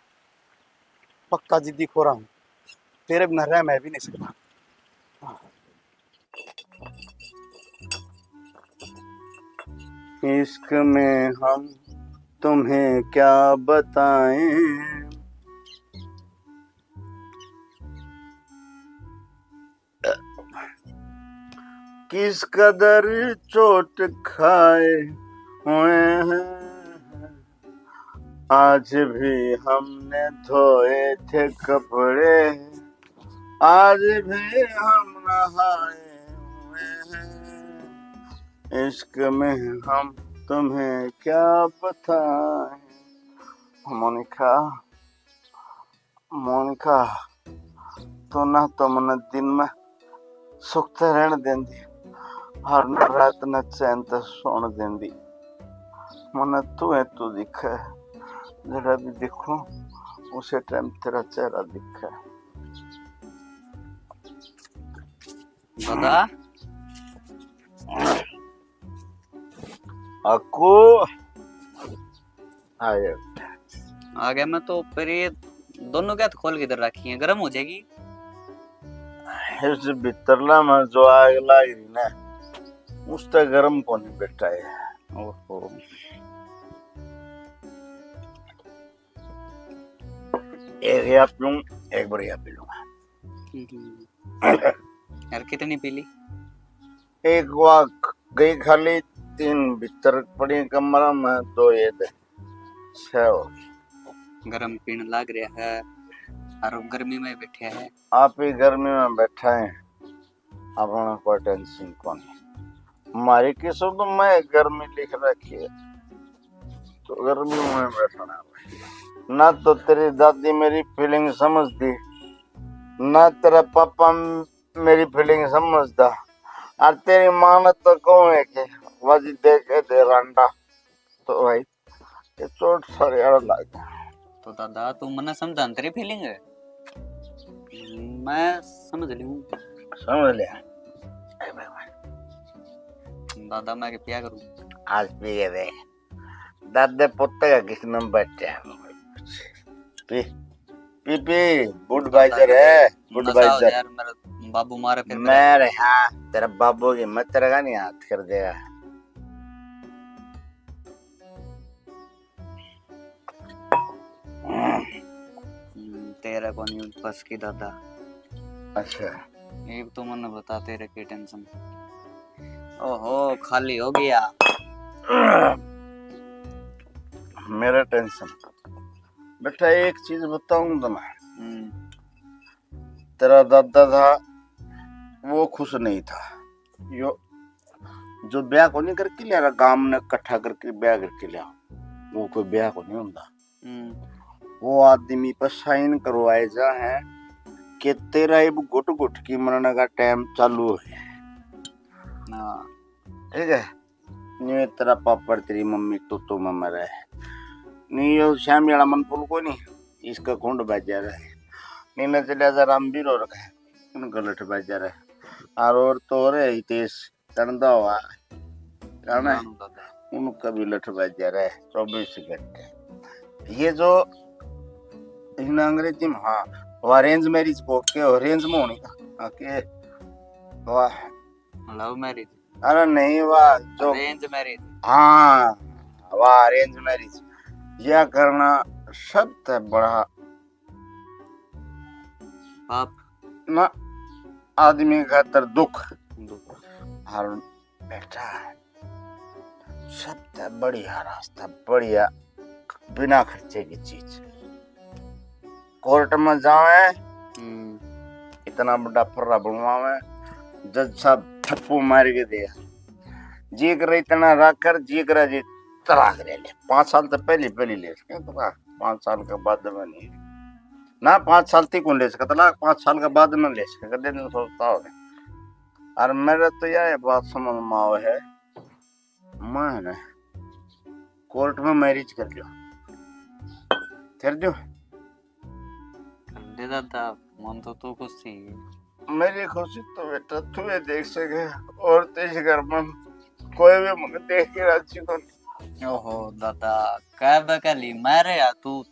पक्का जिद्दी खोरा हूँ, तेरे बिना रह मैं भी नहीं सकता। हाँ। इश्क में हम तुम्हें क्या बताएं, किस कदर चोट खाए हुए हैं। आज भी हमने धोए थे कपड़े, आज भी हम नहाए हुए हैं। इश्क में हम तुम्हें क्या बताएं। मोनिका, मोनिका, तू ना तो मन्ने दिन में सुख ते रहण देंदी और ना रात ने चैन ते सोण देंदी। मन्ने तू है, तू दिखे। जड़ा भी देखूं, उसे टाइम तेरा चेहरा दिखे। दादा। अक्कू। आ गया। आ गया मैं तो, पर ये दोनों क्या खोल के इधर रखी हैं, गर्म हो जाएगी। इस भीतरला में जो आग लाग रही ना, उस तक गर्म कोनी बैठा है। ओहो। एक या पीऊं, एक बार या पी लूंगा। हम्म। यार, कितनी पी ली? एक वा गई खाली, तीन भीतर पड़ी कमरा में, दो ये दे, छह हो गई। गरम पीण लाग रहा है और गर्मी में बैठे हैं। आप ही गर्मी में बैठा है, अपना कोई टेंशन कोनी। हमारी किस्मत में गर्मी लिख रखी है, तो गर्मी में बैठना है। ना तो तेरी दादी मेरी फीलिंग समझती, ना तेरा पापा मेरी फीलिंग समझदा। और तेरी माँ ने तो कहूँ है कि वाजी दे के दे रांडा, तो भाई ये चोट सारे यार लग गया। तो दादा, तू मन्ने समझा न, तेरी फीलिंग है, मैं समझ लूँ। समझ लिया। ए भाई, भाई। दादा, मैं के पिया करूँ? आज पी के दे। दादे पोते का किस नंबर बैठे हैं? पी, पी, पी, बुडवाइजर है, नशा हो बुडवाइजर। यार, मेरा बाबू मारे फिर मैं रे, हाँ, तेरा बाबू की मत तेरा का नहीं हाथ कर देगा। हम्म, तेरा को नहीं बस की दादा। अच्छा। एक तो मन्ने बता, तेरे की टेंशन। ओहो, खाली हो गया। मेरा टेंशन। बेटा, एक चीज बताऊं तुम्हें। हम्म। तेरा दादा था, वो खुश नहीं था। यो, जो ब्याह को नहीं करके लिया, गांव ने इकट्ठा करके ब्याह करके लिया, वो कोई ब्याह को नहीं होता। हम्म। वो आदमी पर साइन करवाए जा है कि तेरा इब घुट घुट की मरने का टाइम चालू हो गया। हाँ। ठीक है, न्यू तेरा पापड़, तेरी मम्मी तो तो में मरे। नी यो श्याम वाला मन पुल को नहीं, इसका कुंड बाजा रहे। नी न चलिया जा रामवीर और का, उनका लठ बाजा रहे। और, और तो और है हितेश, चंदा हुआ, जाना है? जानू दादा। उनका भी लठ बाजा रहे चौबीस घंटे। ये जो इन अंग्रेजी में, हाँ, वो अरेंज मैरिज को के, अरेंज में होनी का, हाँ, के, वाह। Love marriage. अरे नहीं, वाह, जो अरेंज मैरिज। हाँ, वाह, अरेंज मैरिज। यह करना सबसे बड़ा पाप। ना, आदमी खातर दुख। दुख। और बेटा, सबसे बढ़िया रास्ता, बढ़िया, बिना खर्चे की चीज। कोर्ट में जावे, हम्म। इतना बड़ा फर्रा बनवावे, जज साहब थप्पू मार के दे, जी करे इतना रख कर, जी करे जी तलाक ले ले। पाँच साल तो पहले, पहले ले सके तलाक, पाँच साल के बाद में नहीं। ना, पाँच साल तक कौन ले सके तलाक, पाँच साल के बाद में ले सके, कदे नहीं सोचता हो। और मेरे तो यह बात समझ में आवे है, मैं ना कोर्ट में मैरिज कर लियो, कर दियो। कर दे दादा, मन तो तू खुश थी। मेरी खुशी तो बेटा तू ही देख सके, और तो इस घर में कोई भी मुझे देख के राजी को नहीं। ओहो दादा, कह बकली मारे या तू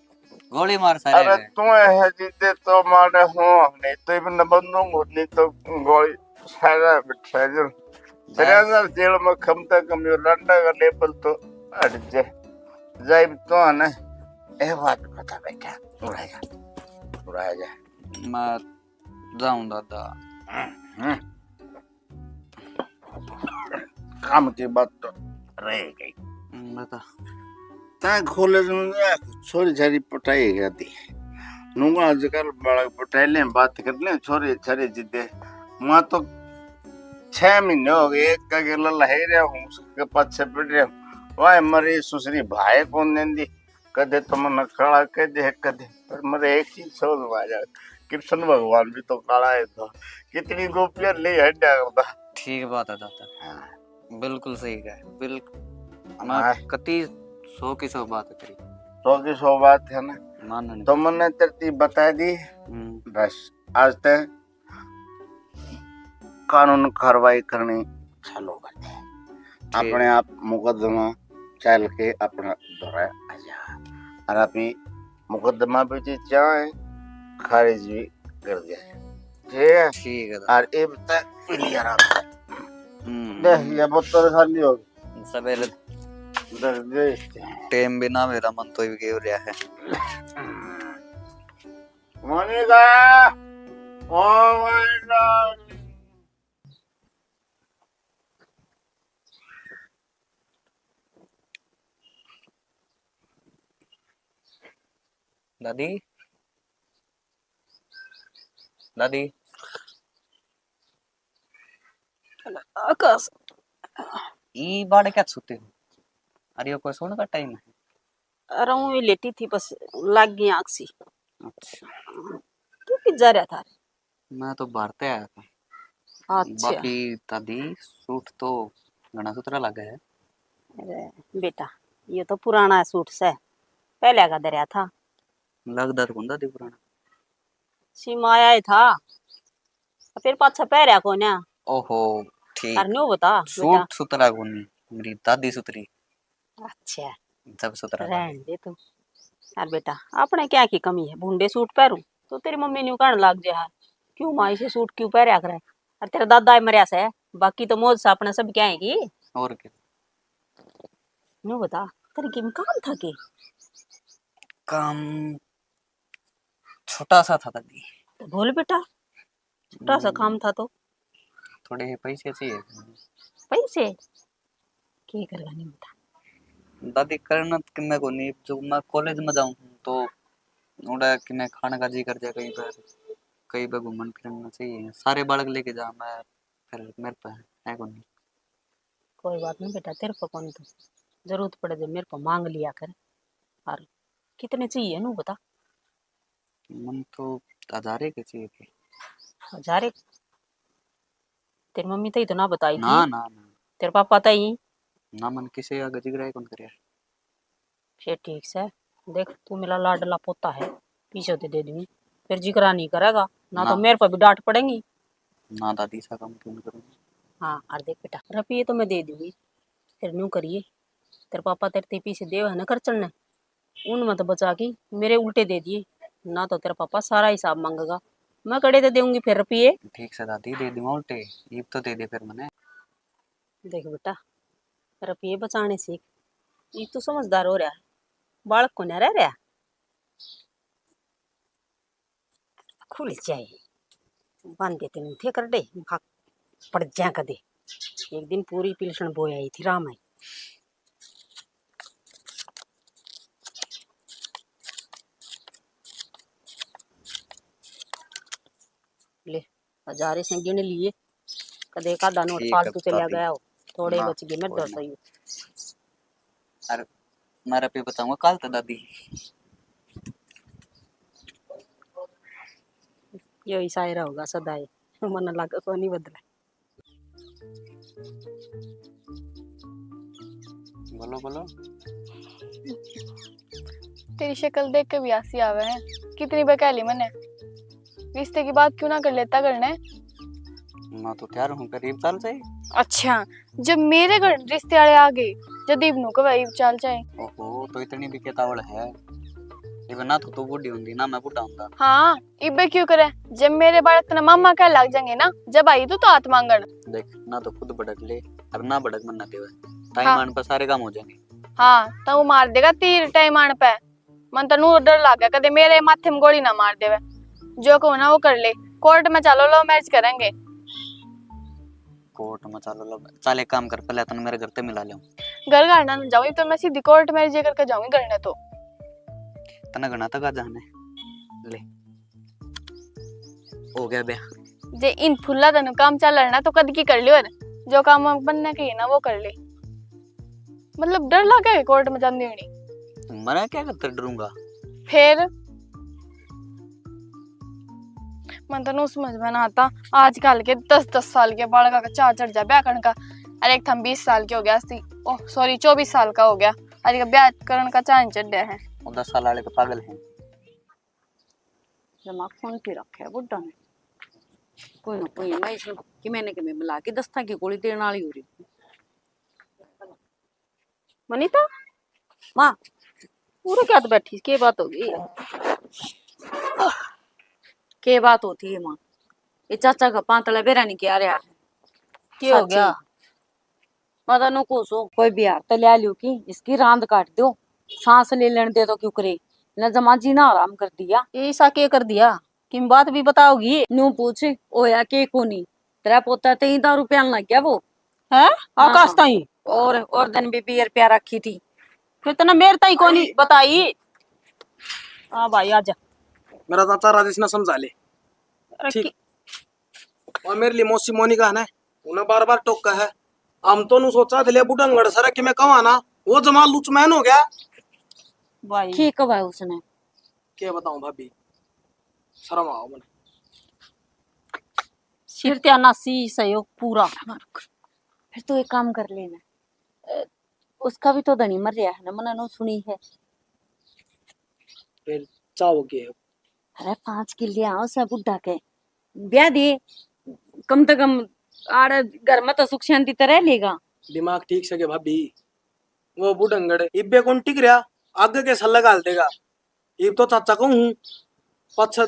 गोली मार सारे अरे रे। तू है जिद्दे तो मारे हो, नहीं तो इब न बंदूंगा, नहीं तो गोली सारा बिठा जो। बस। तेरे अंदर जेल में कम से कम यो लंडा का लेबल तो हट जाए। जाइब तो है ना, ए बात बता बेटा, उड़ा जा, उड़ा जा। मैं जाऊं दादा। हम्म, हम्म। काम की बात तो रह गई। हम्म, बता। तै कॉलेज में गया, छोरी छारी पटाई गया थी। नूंगा आजकल बालक पटाई ले, बात कर ले, छोरी छारी जिद्दे। वहाँ तो छह महीने हो गए, एक का गेला लहाई रहा हूँ, उसके पाछे पड़ रहा हूँ। वाह, मरी सुसरी भाई कौन देंदी? कदे तो मन्ने काला कह दे, कदे। पर मेरे एक चीज समझ में आ जाए, कृष्ण भगवान भी तो काला है था, कितनी गोपियां ले हड्या करता। ठीक बात है दादा। हाँ। बिल्कुल सही कहा, बिल्कुल। मैं हाँ। कति सौ की सौ बात करी। सौ की सौ बात है ना? मानने तो मन्ने तेरी बता दी। हम्म। बस, आज तक कानून कार्रवाई करनी चालू कर दे। ठीक। अपने आप मुकदमा चल के अपना दौरा आ जा, और अपनी मुकदमा भी जी चाहे खारिज भी कर दिया। ठीक है? ठीक है। और इब तक मिली आराम से। हम्म। देख, ये बोतल खाली हो गई। सवेरे दर्द। टाइम भी ना मेरा मन तो भी गेव रहा है। Monika, oh my darling. दादी, दादी। आकाश। ई बाड़े क्या छूते हो? अरे, यो कोई सोने का टाइम है? अरे, ऊँ ही लेटी थी, बस लाग गई आँख सी। अच्छा। तू कित जा रहा था? मैं तो बाहर ते आया था। अच्छा। बाकी दादी, सूट तो घणा सुथरा लागे है। अरे बेटा, ये तो पुराना सूट से, पहले का धरया था। लगदा तो कोनी दादी पुराना। सिमाया ही था, फिर पाछा पहरया कोन्या। ओहो, ठीक। अर न्यू बता बेटा। सूट सुथरा कोनी, मेरी दादी सुथरी। अच्छा। जब सुथरा रहन दे तू। अर बेटा, अपने क्या की कमी है, भूंडे सूट पहरूं तो तेरी मम्मी न्यू कहने लाग जे है, क्यों माँ इसे सूट क्यों पहरया करे? अर तेरा दादा ही मरया से, बाकी तो मौज से अपने सब क्या है की। और क्या? न्यू बता, तेरे किम काम था के? काम छोटा सा था दादी। तो बोल बेटा, छोटा सा काम था तो। थोड़े से पैसे चाहिए। पैसे? के करेगा नहीं बेटा? दादी, करना तो किन्ने को नहीं, जो मैं कॉलेज में जाऊँ तो उड़ा किन्ने खाने का जी कर जाए, कहीं पर, कहीं पर घूमन फिरना चाहिए। सारे बालक लेके जा, मैं फिर मेरे पे है को नहीं। कोई बात नहीं बेटा, तेरे पे कौन तो जरूरत पड़े जब मेरे पे मांग लिया कर। और कितने चाहिए नू बता। मन तो हजारे के चाहिए थे। हजारे? तेरी मम्मी तई तो ना बताई थी? ना, ना, ना। तेरे पापा तई? ना, मन किसे आगे जिगरा ही कौन करे। फिर ठीक से, देख तू मेरा लाडला पोता है, पीछे तो दे दूंगी, फिर जिगरा नहीं करेगा ना, तो ना। मेरे पर भी डांट पड़ेगी। ना दादी, सा काम क्यों नहीं करूँगी? हाँ, और देख बेटा, रुपये तो मैं दे दूंगी, फिर न्यू करिए, तेरे पापा तेरे ते पीछे देव है ना खर्चन ने, उन मत बचा के मेरे उल्टे दे दिए, ना तो तेरा पापा सारा हिसाब मांगेगा। मैं कड़े ते देऊंगी फिर रुपये? ठीक से दादी, दे दूंगा उल्टे, इब तो दे दे फिर मने। देख बेटा, रुपये बचाने सीख, इब तू समझदार हो रहा है, बालक को ना रह रहा। खुल जाए, बांधे ते थे कर दे, पड़ जा कदे। एक दिन पूरी पिलसण बोया ही थी राम आई। ले, हजारे से गिन लिए, कदे एक आधा नोट ठीक है, फालतू चला दादी। गया हो, थोड़े ना, बच गए, मैं कोई डरता ना। ही हूँ। अरे, मैं रुपये बताऊंगा कल तो दादी। यो ही शायरा होगा सदा ही, मन लग को नहीं बदला। बोलो, बोलो। तेरी शक्ल देख के भी हंसी आवे है, कितनी बहका ली मने। रिश्ते की बात क्यों ना कर लेता घर ने? मैं तो तैयार हूँ, करीब चल जाए। अच्छा, जब मेरे घर रिश्ते वाले आ गए, जब इब नु कहे इब चल जाए। ओहो, तो इतनी भी केतावल है? इब ना तो तू बूढ़ी होंदी, ना मैं बूढ़ा होंदा। हाँ, इबे क्यों करे? जब मेरे बालक तने मामा कह लग जाएंगे ना, जब आई तू तो हाथ मांगण। देख, ना तो खुद भड़क ले, और ना भड़क मन ना देवे। टाइम हाँ। आन पर सारे काम हो जाएंगे। हाँ, तो वो मार देगा तीर टाइम आन पे। मन तो नू डर लागे, कदे मेरे माथे में गोली ना मार देवे। जो कहूँ ना वो कर ले, कोर्ट में चलो, लव मैरिज करेंगे। कोर्ट में चलो, लव, चल एक काम कर, पहले तने मेरे घर ते मिला ले। घर घर ना जाऊँ, तो मैं सीधी कोर्ट मैरिज करके जाऊंगी घर ने तो। तने घना तक आ जाने ले। हो गया ब्याह। जे इन फुल्ला तनु काम चल रहा ना, तो कद की कर लियो। जो काम बनने के है ना, वो कर ले। मतलब, डर लगे कोर्ट में जांदी होनी। मना क्या करते डरूंगा? फिर मन तो नू समझ में ना आता, आजकल के दस दस साल के बालका का चाह चढ़ जा ब्याह करने का। अरे, एक थम बीस साल के हो गया सी, ओह सॉरी, चौबीस साल का हो गया, आज का ब्याह करने का चाह नहीं चढ़ है। वो दस साल वाले तो पागल हैं। दिमाग फोन पे रखे है बुड्ढा ने। कोई ना कोई, मैं इसमें कि मैंने कि मैं मिला के दस्ता की गोली देने वाली हो रही। मनीता, माँ। पूरे क्या तो बैठी, के बात होगी? के बात होती है माँ? ये चाचा का पांतला बेरा नहीं किया रहा है। के हो गया? मैं तन्नू कहूं सूं, कोई बिहार तो ल्या लियो कि इसकी रांद काट दो, सांस ले लेने दे तो क्यों करे, न जमा जीना आराम कर दिया। ये ईसा के कर दिया? किम बात भी बताओगी? न्यू पूछ, होया के कोनी? तेरा पोता ते ही दारू प्यान लग गया वो। हैं? हाँ, आकाश हाँ। ताई? और, और दिन भी बियर प्या रखी थी। फिर तने मेरे ताई कोनी बताई? हाँ भाई, आजा। मेरा चाचा राजेश ने समझा ले। अरे ठीक। कि- और मेरे लिए मौसी मोनिका है ना, उन्हें बार बार टोका है। हम तो नु सोचा थे, ले बुढ़ंगड़ सारा कि मैं कहवा ना, वो जमा लुचमैन हो गया। भाई। ठीक है भाई उसने। क्या बताऊं भाभी, शर्म आओ मने। फिर त्यानासी सहयोग पूरा। फिर तू एक काम कर लेना, अ, उसका भी तो धनी मर रहा है ना, मना नो सुनी है। फिर चाहो के? अरे, पाँच किले आओ से बुढ़ा के ब्याह दे, कम से कम आड़े घर में तो सुख शांति तो रह लेगा। दिमाग ठीक से के भाभी, वो बुढ़ंगड़ इब्बे कौन टिक रहा, आगे के सल्ला घाल देगा। इब तो चाचा कहूँ हूँ, पाछे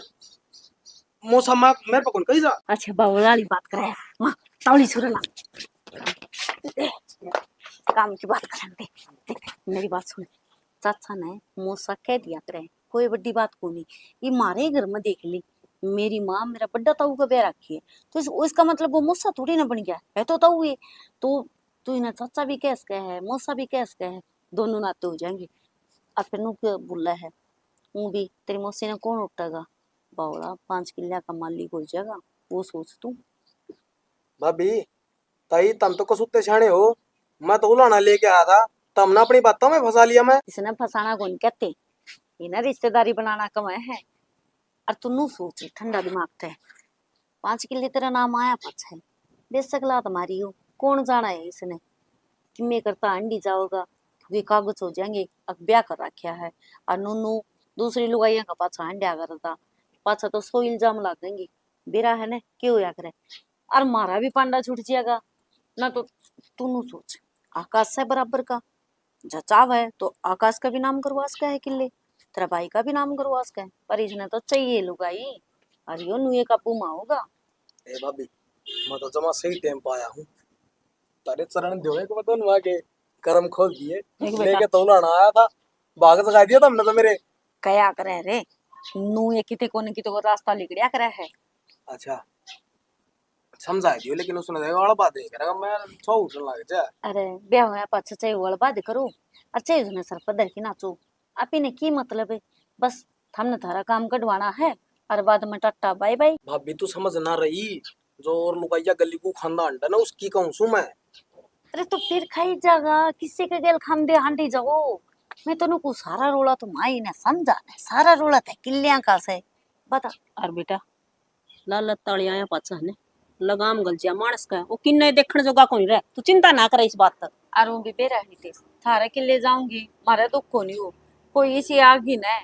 मौसा माँ मेरे पे कौन कही जा। अच्छा, बावला वाली बात करे, माँ तावली सुर ला, काम की बात करन दे। देख, मेरी बात सुन, चाचा ने मौसा कह दिया करे, कोई बड़ी बात को नहीं। ये मारे घर में देख ली, मेरी माँ मेरा बड़ा ताऊ का ब्याह रखी है, तो इस, इसका मतलब वो मौसा थोड़ी ना बन गया है, तो ताऊ है। तो तू इन्हें चाचा भी कह सके है, मौसा भी कह सके है, दोनों नाते हो जाएंगे। और फिर नू के बोला है, ऊँ भी तेरी मौसी ने कौन उठेगा? बावला, पाँच किले का मालिक हो जाएगा, वो सोच तू। भाभी, ताई, तम तो कसूते सियाणे हो, मैं तो उलाना लेके आया था, तमने अपनी बातों में फंसा लिया मैं। इसने फंसाना कौन कहते, इन्हें रिश्तेदारी बनाना कम है। और तू नू सोच ठंडा दिमाग थे, पाँच किले तेरा नाम आया पाछे, बेशक लात मारी हो, कौन जाना है इसने। किम्मे करता हांडी जाओगा, वे कागज हो जाएंगे, अक ब्याह कर रखा है। और नूनू दूसरी लुगाइयां का पाछा हांड्या करता, पाछा तो सौ इल्जाम लागेंगे। बेरा है ने, के होया करे? और मारा भी पांडा छूट जाएगा ना। तो तू नू सोच, आकाश से बराबर का, जचाव है तो आकाश का भी नाम करवा सका है किले, तेरा भाई का भी नाम करवा सका है, पर इसने तो चाहिए लुगाई। और यो नुए काबू में होगा। ए भाभी, मैं तो जमा सही टाइम पे आया हूँ। तारे चरण दियो एक बार दोनों आके करम खोल दिए। देख बेटा। लेके तो उलाना आया था, भाग जगा दिया तुमने तो मेरे। कया करे रे, नू ये किते कोने किते को रास्ता लिकड़िया करे है। अच्छा, समझा दियो, लेकिन उसने देखो अड़बा दे करेगा, मैं छो उठने लग जा। अरे, ब्याह होया पाछे चाहे वो अड़बा दे करो, और चाहे उसने सर पर धर के नाचो, आप ही ने की मतलब है? बस थमने थारा काम कढवाना है, और बाद में टाटा बाय बाय। भाभी, तू समझ ना रही, जो और लुगाइया गली को खांदा अंडा ना, उसकी कहूँ सू मैं। अरे, तो फिर खाई जागा, किसी के गेल खांदे हांडी जाओ। मैं तन्नू को सारा रोला तो माई ने समझा ने, सारा रोला ते किल्लियां का से बता। और बेटा, लालत ताली आया पाछा ने लगाम गलजिया मानस का, वो किन्ने देखण जोगा कोनी रह। तू चिंता ना करे इस बात तक। और वो भी बेरा ही थे, थारे के ले जाऊंगी, मारे दुख कोनी हो, कोई इसी आगी ने,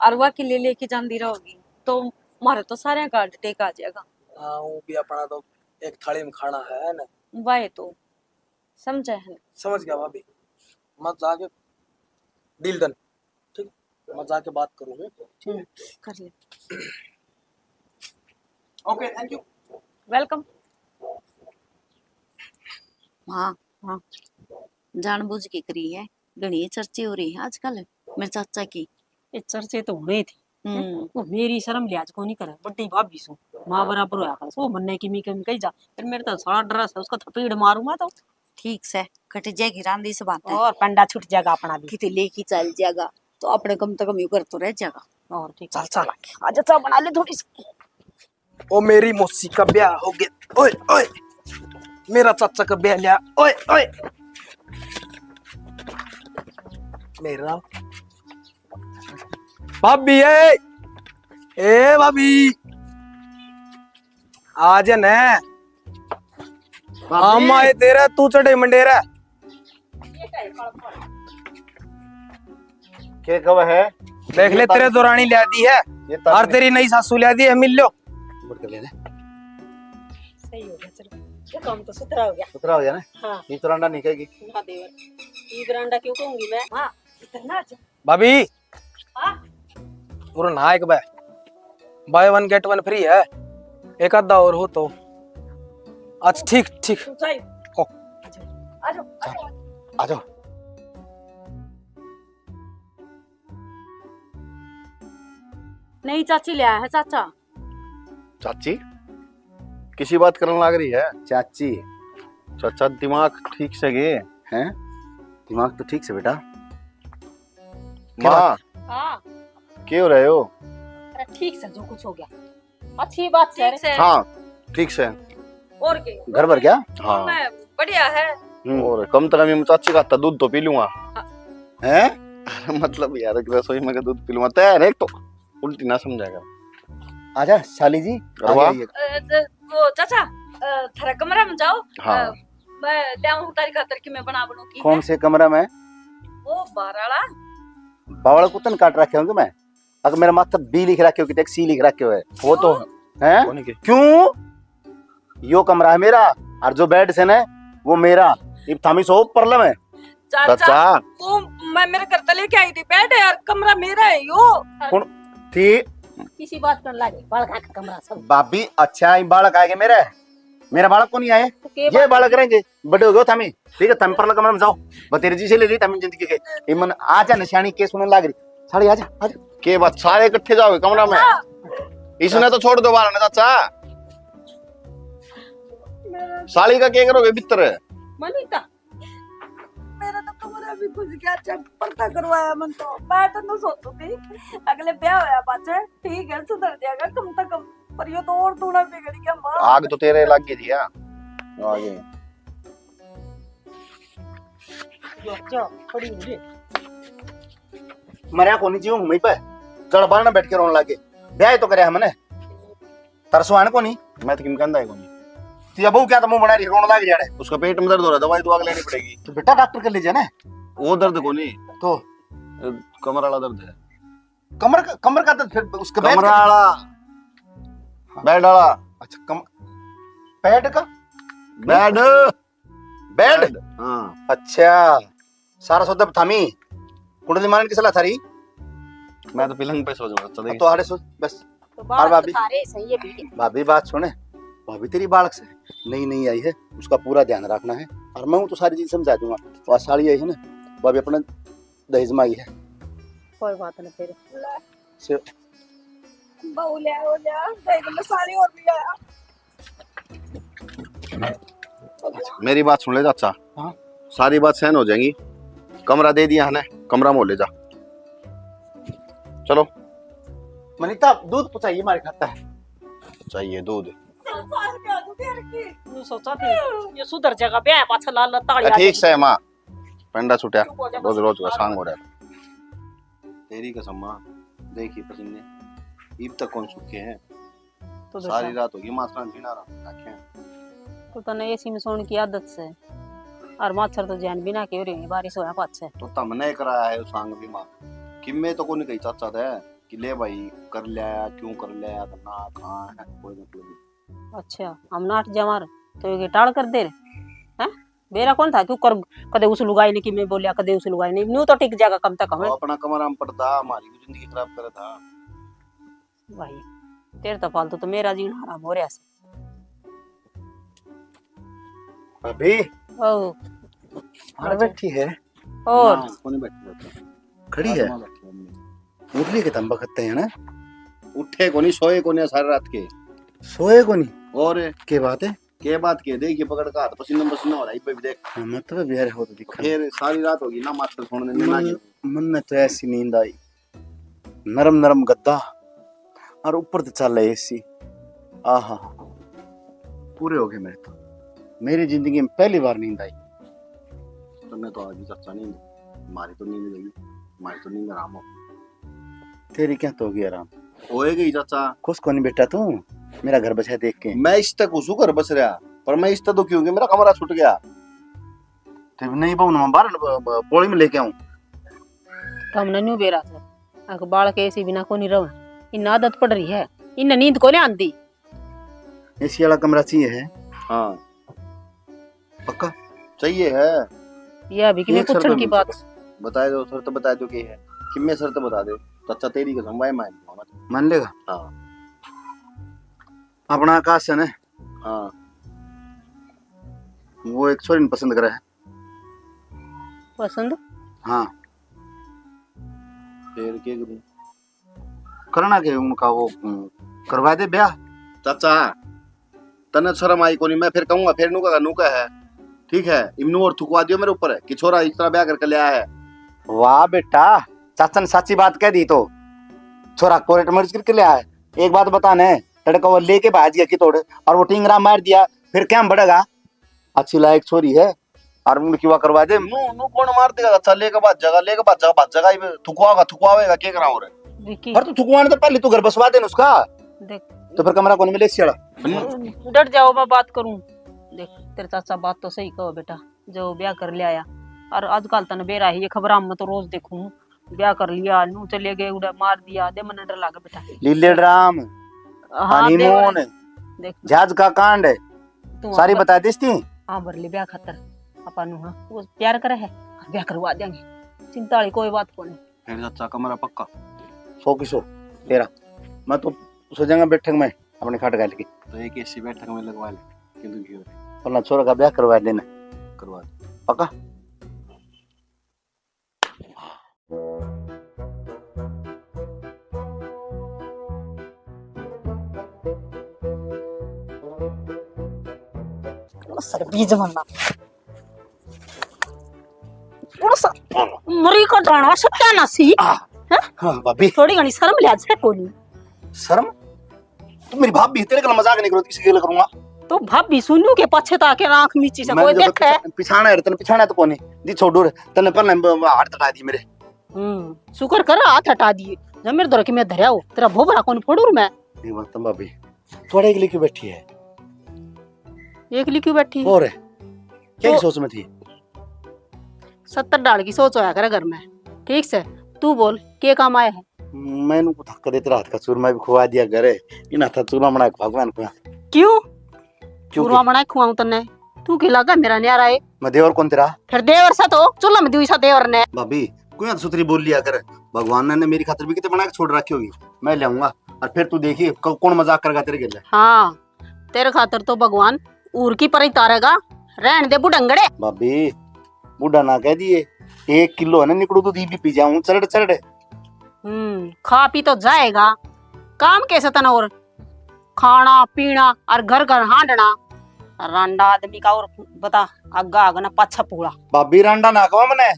और वा के ले लेके जांदी रहोगी, तो मारे तो सारे का टेक आ जाएगा। हाँ, वो भी अपना तो एक थाली में खाना है ना। वाह, तो समझे है। समझ गया भाभी, मत जाके डील डन। ठीक, मैं जाके बात करूँ। हम्म, कर ले। Okay, thank you. वेलकम। हाँ, हाँ, जानबूझ के करी है, घणी चर्चे हो रही है आजकल मेरे चाचा की। ये चर्चे तो होने थी। हम्म। वो मेरी शर्म लिहाज को नहीं करे, बड़ी भाभी सू, माँ बराबर होया कर। वो मन्ने की मी कमी कही जा, फिर मेरे तो सारा ड्रेस है, उसका थपेड़ मारूं मैं तो। ठीक से, कट जाएगी रांदी से बात है। और पंडा छूट जाएगा अपना भी। किते लेके चल जाएगा, तो अपने कम से कम यू कर तो रह जाएगा। और ठीक चल, है। चल आगे। आजा, चाय बना ले थोड़ी सी। ओ मेरी मौसी का ब्याह हो गया। ओए, ओए। मेरा चाचा का ब्याह लिया। ओए, ओए। मेरा भाभी, ए, ए भाभी, आ जा ने। भाभी। हम आए तेरा, तू चढ़े मंडेरा। के कब है? देख ले, ये तेरे तारीख दौरानी ले दी है, ये तारीख और तेरी नई सासू ले दी है, मिल लो। मुड़ के ले ले। सही हो गया, चलो, ये काम तो सुथरा हो गया। सुथरा हो गया ना? हाँ। ये तो रांडा नहीं कहेगी। ना देवर, ये बरांडा क्यों कहूंगी मैं? हाँ, इतना अच्छा। भाभी, हाँ? पूरा नहा एक बार, buy one get one free है, एक आधा और हो तो। अच्छा, ठीक, ठीक। तू जाई। ओ। आ जाओ, आ जाओ, आ जाओ। आ जाओ। नहीं, चाची ले आया है, चाचा। चाची, किसी बात करने लाग रही है? चाची। चाचा, दिमाग ठीक से गए? हैं? दिमाग तो ठीक से, बेटा। माँ, हाँ। के हो रहे हो? अरे, ठीक से, जो कुछ हो गया, अच्छी बात से। ठीक से। हाँ, ठीक से। और के? घर भर गया? हाँ। मैं बढ़िया है। हम्म। और कम से कम ये चाची का हाथ दूध तो पी लूंगा। हाँ। हैं? मतलब यार, एक रसोई में का दूध पी लूंगा। तै एक तो उल्टी ना समझेगा। आजा, साली जी, अरे आगे वाह। आइए। अ, ज-, वो चाचा, अ, थारा कमरा में जाओ। हाँ। अ, मैं ले आऊं तारी खातर कि मैं बना बनू की कौन है। से कमरा में? वो बाहर वाला। बावल कुतन काट रखे होंगे मैं। अगर मेरा माथा बी लिख रखे हो कि सी लिख रखे हो है। वो तो है। कौन के? क्यों? यो कमरा है मेरा, और जो बेड से ना, वो मेरा। इब थामी सो ऊपर लमे। चाचा, चाचा। वो मैं मेरे घर तले लेके आई थी बेड है यार, कमरा मेरा है यो। कौन थी? किसी बात कर लागे, बालक का कमरा सब। भाभी, अच्छा ही बालक आएंगे मेरे, मेरा बालक को नहीं आए, तो के ये बात बालक रहेंगे, बड़े हो गए थामी, ठीक है, थामी परला कमरा में जाओ, बतेरे जी से ले ली थामी जिंदगी के। इमन आ जा, निशानी के सुनने लाग रही, साली आ जा, आ जा। के बात, सारे इकट्ठे जाओगे कमरा में? हाँ। इसने तो छोड़ दो बाहर ना चाचा। साली का क्या करोगे भीतर? मनीता, मेरा तो कमरा भी खुश गया, अच्छा पर्दा करवाया मन तो। मैं तो नु सोचू थी अगले ब्याह होया पाछे ठीक है, सुधर जाएगा कम से कम, पर यो तो और दूना बिगड़ गया माँ। आग तो तेरे लग गई थी, हाँ। आगे। यो क्या खड़ी हो रे? मरया कोनी जी हूँ मैं पे, जड़ बारने बैठ के रोने लागे। ब्याह तो करया हमने। तरसो आने कोनी। मैं तो किम कहंदा है कोनी। ती अब वो क्या तो मुंह बना रही, रोने लाग रही है। उसका पेट में दर्द हो रहा है, दवाई दुआ लेनी पड़ेगी। तो बेटा डॉक्टर कर लीजिए ना। वो दर्द कोनी। तो? अ, कमर वाला दर्द है। कमर का, कमर का दर्द फिर उसका बैठ कमर का? वाला। बेड वाला। अच्छा, कम-, बेड का? बेड। बेड? हाँ। अच्छा, सारा सौदा थामी। कुंडली मारन की सलाह थारी? मैं तो पलंग पे सो जाऊंगा, चल। तो आड़े सो, बस। तो और बालक भाभी? तो थारे ही सही है भी। भाभी, बात सुने, भाभी तेरी बालक से नई नई आई है, उसका पूरा ध्यान रखना है, और मैं हूँ तो सारी चीज समझा दूंगा। और साली आई है ना, वो अभी अपना दहेज में आई है। कोई बात नहीं फिर। से बहू ले आओ, ले आओ, दहेज में साली और भी आया। मेरी बात सुन ले चाचा। हाँ। सारी बात सहन हो जाएगी। कमरा दे दिया है ना, कमरा में ले जा। चलो। मनीता, दूध पहुंचाइए, हमारे खाता है। चाहिए दूध। सास के आजू के रखी। नु सोचा थी, ये सुधर जाएगा, ब्याह पाछा लाल लाल ताली आ ठीक जाएगी। से माँ, पंडा छुटिया, चुप हो जा, रोज बस। रोज का सांग हो रहा है। तेरी कसम माँ, देखी पसीने, इब तक कौन सूखे हैं? तो सारी रात होगी माछरा बिना रख रखे हैं। तो तने एसी में सोने की आदत से, और मच्छर तो जैन बिना के हो रही बारिश होया पाछे। तो तमने कराया है उस आंग भी माँ, किम्मे तो कोनी कही चाचा थे कि ले भाई कर लिया, क्यों कर लिया, करना कहाँ है, कोई मतलब नहीं। अच्छा, हम नाट जवार तो ये टाल कर दे रहे हैं। बेरा कौन था, क्यों कर, कदे उस लुगाई ने कि मैं बोलिया, कदे उस लुगाई ने, न्यू तो टिक जाएगा कम तक हमें। वो अपना कमरा में पड़ता, हमारी भी जिंदगी खराब करे था। भाई, तेरे तो फालतू तो मेरा जीना हराम हो रहा है। भाभी। ओ। और बैठी है? और? ना, कोनी बैठी रहता। खड़ी है? आत्मा बैठी है अंदर। उठ लिए के तंबा खत्ते हैं ना? उठे कोनी, सोए कोनी सारी रात के। सोए कोनी? और? के बात है? के बात के? देख, ये पकड़ का हाथ पसीना पसीना हो रहा है, इब्बे भी देख। हाँ, मतलब यार, हो तो दिखा। फिर सारी रात होगी ना, मास्टर सुन देने ना मन, मन में तो ऐसी नींद आई, नरम नरम गद्दा और ऊपर तो चल एसी। आहा, पूरे हो गए मेरे तो। मेरी जिंदगी में पहली बार नींद आई। तन्ने तो आज भी चाचा नींद, मारी तो नींद गई, मारी तो नींद आराम हो। तेरी क्या तो होगी आराम? होए गई चाचा। खुश कोनी बेटा तू, मेरा घर बसा देख के? मैं इस तक घुसू घर बस रहा, पर मैं इस तक तो क्यों कि मेरा कमरा छूट गया। तो नहीं बहू, मैं बाहर ब-, ब-, बोली में लेके आऊं। तो हमने न्यू बेरा था, अक बालक एसी बिना कोनी रह, इन आदत पड़ रही है, इन नींद कोनी आंदी। एसी वाला कमरा चाहिए है? हाँ। पक्का? चाहिए है। ये अभी की एक शर्त पूछण की बात। बता दो, शर्त बता दो की है। किम्मे शर्त बता दो। चाचा तेरी कसम, भाई मान लूंगा मैं। मान लेगा? हाँ। अपना आकाश है ना? हाँ। वो एक छोरी ने पसंद करा है। पसंद? हाँ। फिर के करूं? करना के उनका वो, हम्म, करवा दे ब्याह। चाचा, तन्ने शर्म आई कोनी, मैं फिर कहूंगा, फिर नू कहेगा, नू कहे है, ठीक है, इमनू और थुकवा दियो मेरे ऊपर कि छोरा इस तरह ब्याह करके ले आया है। वाह बेटा, चाचा ने साची बात कह दी तो। छोरा court marriage करके ले आया है। एक बात बता ने, तड़का वो लेके भाज गया कि तोड़, और वो टिंगरा मार दिया, फिर क्या बढ़ेगा? अच्छी लायक छोरी है, और उनकी वा करवा दे। नू, नू कौन मार देगा? अच्छा, लेके भाज जाएगा, लेके भाज जाएगा, भाज जाएगा, ये थुकवाओगा, थुकवावेगा, के करा और? विकी। पर तू थुकवाने तो पहले तू घर बसवा दे ना उसका। देख, तो फिर कमरा कौन मिले इसी वाला? डट जाओ, मैं बात करूं। देख, तेरे चाचा बात तो सही कहो बेटा, जो ब्याह कर लिया। और आजकल तने बेरा ही ये खबरां में तो रोज देखूं, ब्याह कर लिया, नू चले गए, उड़ा मार दिया, दे मन्ने डर लागे बेटा। लीले ड्राम, हाँ, हनीमून, देख। जहाज का कांड, तू सारी हाँ, बता देस थी। हाँ, भर ले ब्याह खातर। आपा नू हाँ, वो प्यार करे है, ब्याह करवा देंगे, चिंता वाली कोई बात कोनी। फिर चाचा कमरा पक्का? सौ की सौ, तेरा। मैं तो सो जाऊंगा बैठक में, अपने खाट घाल के। तो एक एसी बैठक में लगवा ले, क्यों दुखी हो रहे? अपना छोरा का ब्याह करवा देना। करवा दे। पक्का? सर बीज बनना। उड़स, मरी का दाना सत्यानाशी। आ, हैं? हाँ, भाभी। थोड़ी घणी शर्म लिया से कोनी। शर्म? तू मेरी भाभी, तेरे गल मजाक नहीं करूँ, किसी गल करूँगा? तो भाभी सुनू के पाछे ताके आंख मीची से मैं कोई जो देखे? पिछा-, पिछाना है, तने पिछाना तो कोनी। दी छोड़ू रे, तने पहले ब-, ब-, हाथ तटा दी मेरे। हम्म, शुक्र कर हाथ हटा दिए। जब मेरे धोरे के मैं धरया हो, तेरा भोभरा कोनी फोड़ू रे मैं। ये बात तो भाभी, थोड़ा एक लेके बैठी है। एकली क्यों बैठी? और है? क्या तो की सोच में थी? सत्तर डाल की सोच होया करे घर में। ठीक से, तू बोल, के काम आया है? मैंने को थक देते रात का चूरमा भी खुआ दिया करे, इन हाथा चूरमा बना के भगवान को। क्यों? क्यों चूरमा की? बना के खुआऊं तन्ने? तू के लागा मेरा न्यारा है? मैं देवर कौन तेरा? फिर देवर सा तो, चूल्हा में दुई सा देवर ने। भाभी, कोई तो सुथरी बोल लिया कर। भगवान ने, ने मेरी खातिर भी कितने बना के छोड़ रखी होगी, मैं ले आऊंगा। और फिर तू देखिए, क-, कौन मजाक करेगा तेरे गेले। हाँ, तेरे खातर तो भगवान ऊर की पर ही तारेगा। रहन दे बुढ़ंगड़े। भाभी, बूढ़ा ना कह दिए, एक किलो है ना निकड़ू दूध, ये भी पी जाऊं चरड़ चरड़। हम्म, खा पी तो जाएगा, काम कैसे तने और? खाना पीना और घर घर हांडना। रांडा आदमी का और बता, आगा आग ना पाछा पूला। भाभी, रांडा ना कहो मने,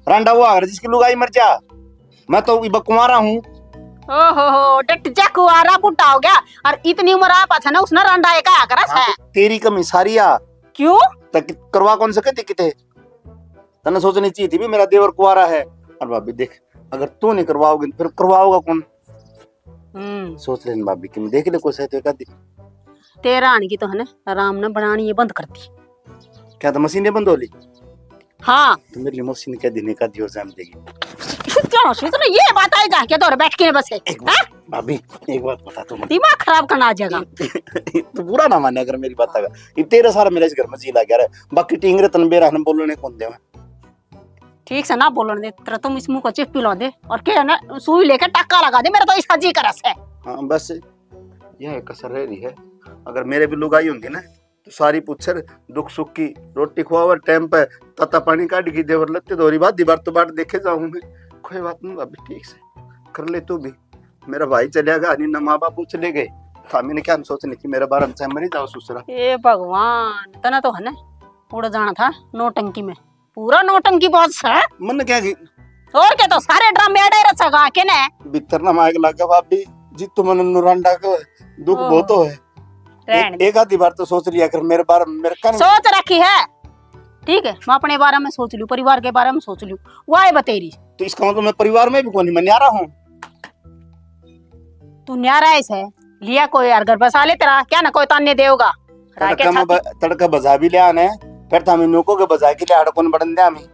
रांडा वो आगर जिसकी लुगाई मर जा। मैं तो इब कुंवारा हूँ। ओहो हो, डट जा, कुंवारा बूढ़ा हो गया। और इतनी उम्र आ पाछा ना उसने रांडा एक आया करा हाँ, से। तो तेरी कमी सारी आ। क्यों? तक करवा कौन सके थी किते? तने सोचनी चाहिए थी भी मेरा देवर कुंवारा है। और भाभी देख, अगर तू नहीं करवाओगी तो फिर करवाओगा कौन? हम्म। सोच लेन भाभी, कि देख ले कोई सही तो एक आधी। तेरा आने की तो है ना, आराम ना बनानी ये बंद कर दी। क्या तो मशीन बंद हो ली? हाँ। तो मेरी मौसी ने कह दी, नहीं कह दी और जान देगी। क्या मौसी, तूने ये बात आई जाके तो और बैठ के बस है, एक बात, हाँ? भाभी, एक बात बता तू मुझे। दिमाग खराब करना आ जाएगा। तू बुरा ना माने अगर मेरी बात आगा। ये तेरे सारा मेरा इस घर में जी लग गया रे। बाकी टींगरे तन बेरा हम बोलने कौन दे। ठीक से ना बोलन दे, तेरा तुम इस मुंह को चिप पिला दे और के ना सुई लेके टक्का लगा दे, मेरा तो इसका जी करा से। हाँ, बस यह कसर रह रही है। अगर मेरे भी लुगाई होंगी ना, तो सारी पूछर दुख सुख की, रोटी खुआवर टाइम पे, ताता पानी काट की देवर लत्ते धोरी बात, दीवार तो बाट देखे जाऊं मैं। कोई बात नहीं भाभी, ठीक से कर ले तू भी। मेरा भाई चलिया गया, नहीं ना माँ बाप चले गए, तो मैंने क्या सोचने की मेरे बारे में, चाहे मरी जाओ ससुरा। ए भगवान, तना तो है ना उड़ जाना था नौटंकी में। पूरा नौटंकी बाज से। मन क्या की? और क्या, तो सारे ड्रामे अड़े रचेगा के ने? भीतर ना मायक लागे भाभी, जी तो मन नुरांडा को दुख ओहो। बहुत हो है। रहन ए-, दे। एक आधी बार तो सोच लिया कर मेरे बारे में, मेरे कान सोच रखी है। ठीक है, मैं अपने बारे में सोच लूं, परिवार के बारे में सोच लूं, वाह बतेरी। तो इसका मतलब मैं परिवार में भी कोनी, मैं न्यारा हूँ। तू न्यारा है से, लिया कोई यार घर बसा ले तेरा, क्या ना कोई ताने देगा। तड़का में ब-, तड़का बजा भी लिया ने, फिर तो हमें नौको के बजा के लिया, कौन बड़न दे हमें।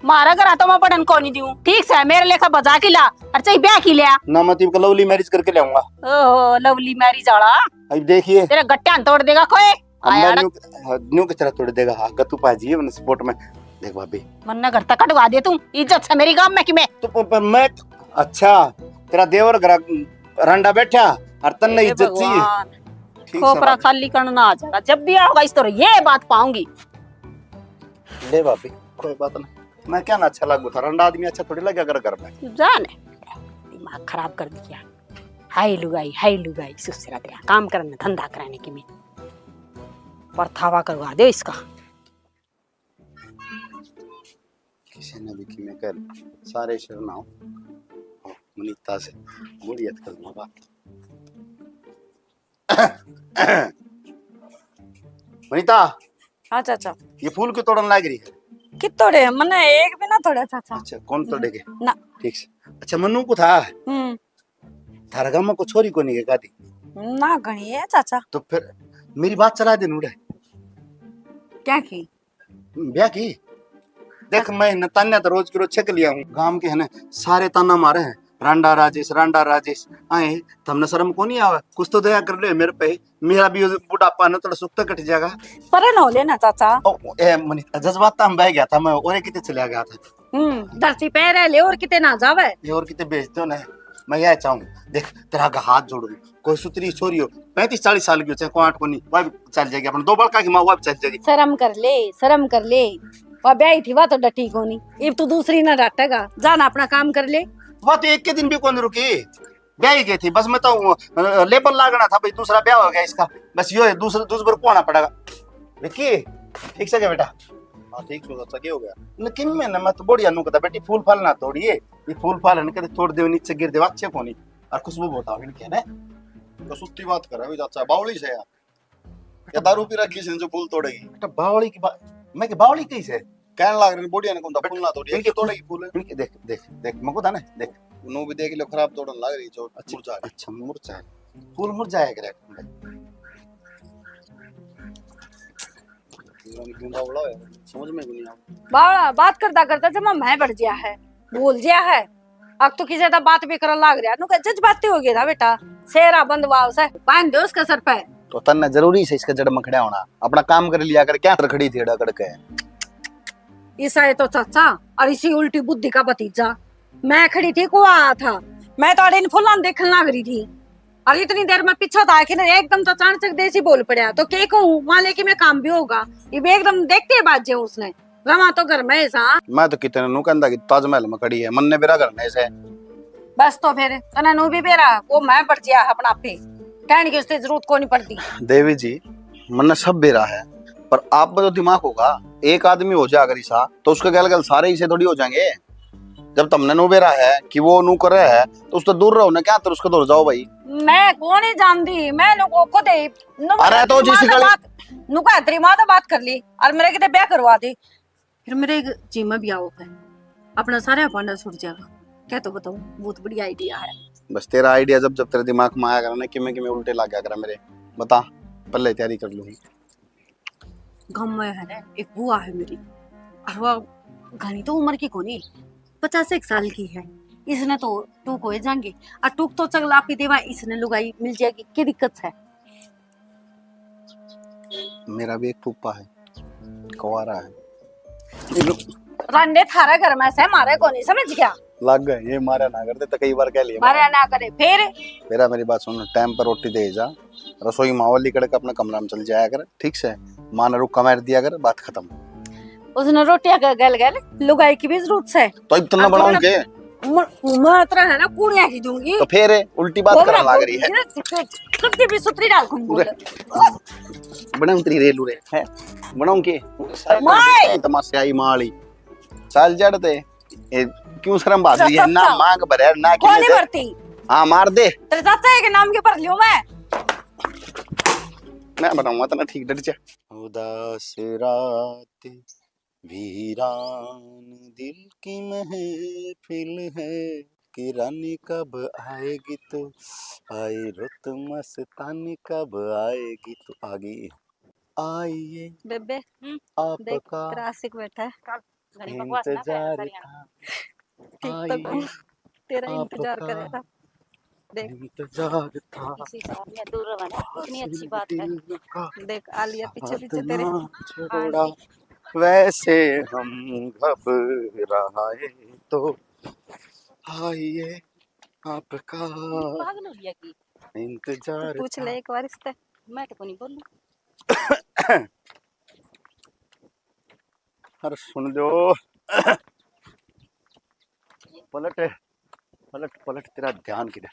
मारा घर तो मैं बड़न को नहीं दूं, ठीक से मेरे लेखा बजा के ला, और चाहे ब्याह की लिया। ना मैं तो इबका लवली मैरिज करके ले आऊंगा। ओहो, लवली मैरिज आला। अब देखिए। तेरे गट्टे हाथ तोड़ देगा कोई। अब आया मैं ना। न्यू, हाँ, न्यू की तरह तोड़ देगा, हाँ, गत्तू पाजी है, मैंने सपोर्ट में। देख भाभी। मन्ने घर तक कटवा दे तू, इज्जत से मेरी गांव में कि मैं। तो प-, प-, मैं, अच्छा, तेरा देवर घर रंडा बैठा, और तन्ने ए इज्जत चाहिए। भगवान। ठीक से खोपरा भाभी। खाली करना आ जाएगा, जब भी आओगा इस तरह ये बात पाऊंगी। ले भाभी, कोई बात ना, मैं क्या ना अच्छा लागू था, रंडा आदमी अच्छा थोड़ी लगे अगर घर में। जाने, दिमाग खराब कर दिया। हाय लुगाई, हाय लुगाई, सुसरा तेरा काम करने, धंधा कराने की मैं। परथावा करवा दे इसका। किसी ने भी की मैं कर, सारे शरण आओ। ओ, मनीता से मुड़ियत कर लूंगा। मनीता। हाँ चाचा। ये फूल क्यों तोड़न लाग रही है? कित तोड़े? मने एक भी ना तोड़ा चाचा। अच्छा, कौन तोड़े के? ना। ठीक से। अच्छा, मन्नू को था? हम्म। थारा गांव में को छोरी कोनी के कादी? ना घणी है चाचा। तो फिर मेरी बात चला दे नूड़े। क्या की? ब्याह की। देख, मैं न तान्या तो रोज की रोज छक लिया हूँ। गांव के है ना, सारे ताना मारे हैं, "रांडा राजेश, रांडा राजेश।" आए, थमने शर्म को नहीं आवे? कुछ तो दया कर ले मेरे पे। मेरा भी बुढ़ापा ना थोड़ा सुख तो कट जाएगा। परे ना हो लेना चाचा। ओ, ए, मनी, जज्बात में बह गया था मैं, और कितने चला गया था। हम्म, धरती पे रह ले और कितने ना जावे। ये और कितने बेच दो ना। मैं यह चाहूँ, देख, तेरा आगे हाथ जोड़ू, कोई सुतरी छोरी हो, पैंतीस चालीस साल की हो, चाहे कोई आठ को नहीं, वह भी चल जाएगी। अपन दो बड़का की माँ, वह भी चल जाएगी। शर्म कर ले, शर्म कर ले। वह ब्याही थी, वह तो डटी को नहीं। इब तू दूसरी ना डाटेगा, जाना अपना काम कर ले। वह तो एक के दिन भी कौन रुकी, ब्याही गई थी। बस मैं तो, अ, लेबल लागना था भाई, दूसरा ब्याह हो गया इसका। बस यो है, दूसरा, दूसरा को आना पड़ेगा। विक्की, ठीक से क्या बेटा? हाँ, ठीक से, अच्छा, क्या हो गया? न, किम में ना, मैं तो बढ़िया नु कहता, "बेटी, फूल फाल ना तोड़िए, ये फूल फाल है ना, कदे तोड़ दे, नीचे गिर दे, अच्छे को नहीं।" और खुशबू बहुत आवे इनके, है ना? तो सुत्ती बात कर रहा है, चाचा, बावली से यार। या दारू पी रखी से जो फूल तोड़ेगी? बेटा, बावली की बात, मैं के बावली कही से? कहने लाग रहे, "बढ़िया ने कौन था, फूल ना तोड़िए, इनके तोड़ेगी फूल।" इनके देख, देख, देख, मको था ना, देख। नो भी देख लो, खराब तोड़न लाग रही, जो अच्छा, मुरझा गई। अच्छा, मुरझा है। फूल मुरझाया करे। जीवन क्यों बावला है, समझ में भी नहीं आता। बावला बात करता करता जमा मैं बढ़ गया है, भूल गया है। अब तो किसी ज्यादा बात भी करन लाग रहा, नु कह जज्बाती हो गया था बेटा। शेरा बंदवा उसे बांध दो उसके सर पे। तो तन्ने जरूरी से इसका जड़ में खड़ा होना, अपना काम कर लिया कर, क्या खड़ी थी अड़ा करके? ईसा ये तो चाचा और इसी उल्टी बुद्धि का भतीजा। मैं खड़ी थी, को आया था, मैं तो अड़े इन फुलां देखने लाग रही थी। और इतनी देर में पीछे था कि ना, एकदम तो अचानक देसी बोल पड़ा, तो के कहूँ, वहां लेके मैं काम भी होगा। इब एकदम देखते ही बाज जाऊं उसने, रवा तो घर में ऐसा। मैं तो कितने नु कहंदा कि ताजमहल में खड़ी है, मन्ने बेरा घर में से। बस तो फिर तने नु भी बेरा, वो मैं पड़ गया अपना पे। कहने की उससे जरूरत को नहीं पड़ती। देवी जी, मन्ने सब बेरा है, पर आप में तो दिमाग होगा, एक आदमी हो जा अगर ईसा, तो उसके गल गल सारे ईसे थोड़ी हो जाएंगे। जब तमने नु बेरा है कि वो नु करे है, तो उससे दूर रहो ना, क्या तर उसके दूर जाओ भाई। मैं कौन ही जानती, मैं नु को खुद ही नु अरे तो जिस गली बात, नु का तेरी माँ तो बात कर ली और मेरे किते ब्याह करवा दे। फिर मेरे एक जीमा भी आओ है, अपना सारा भांडा छूट जाएगा। क्या तो बताऊं, बहुत बढ़िया आइडिया है। बस तेरा आइडिया जब जब तेरे दिमाग में आया करे ना, किमे किमे उल्टे लग गया करे मेरे, बता, पहले तैयारी कर लूंगी। गाँव में है ना, एक बुआ है मेरी, और वो घणी तो उम्र की कोनी, पचास एक साल की है। इसने तो टूक हो जाएंगे, और टूक तो चगला पी देवा, इसने लुगाई मिल जाएगी, क्या दिक्कत है? मेरा भी एक फूफा है, कुंवारा है। रांडे थारे घर में से, मारे कोनी, समझ गया? लग गए, ये मारा ना करते तो कई बार कह लिया। मारा ना करे, फिर? मेरा, मेरी बात सुन, टाइम पर रोटी दे जा, रसोई मावली कड़क अपने कमरा में चल जाया कर, ठीक से? माँ ने रुक्का मार दिया कर, बात खत्म। उसने रोटियां का गल गल लुगाई की भी जरूरत है। तो इतना बनाऊं के? म-, मैं इतना है ना, कुड़िया ही दूंगी। तो फिर उल्टी बात करने लग रही है। कब की भी सुतरी डाल कौन बोले? बना उतरी रे लूरे, है? बनाऊं के? माय! तमाशे आई माली। साल जड़ ते। ए, क्यों शर्म भाग रही है? ना मांग भरे, ना कोनी भरती। हाँ, मार दे। तेरे चाचा के नाम के भर लियो मैं। मैं बनाऊंगा तना ठीक, डट जा। उदास रात, वीरान दिल की महफिल है, कि रानी कब आएगी तू, आई रुत मस्तानी कब आएगी तू। आ गई। आइए बेबे, हम्म, आपका देख, तेरा आशिक बैठा है। इंतजार था। ठीक तो आइए, तेरा इंतजार आपका करेगा। देख, इंतजार था। इसी साल में दूर रहा ना, कितनी अच्छी बात है। देख, आ लिया पीछे पीछे तेरे। छोड़ा, वैसे हम घबराए तो आइए आपका पागल हो गया की? इंतजार पूछ ले एक बार इससे। मैं तो कोनी बोलूं। अरे सुन लो। पलट, पलट, पलट, तेरा ध्यान किधर?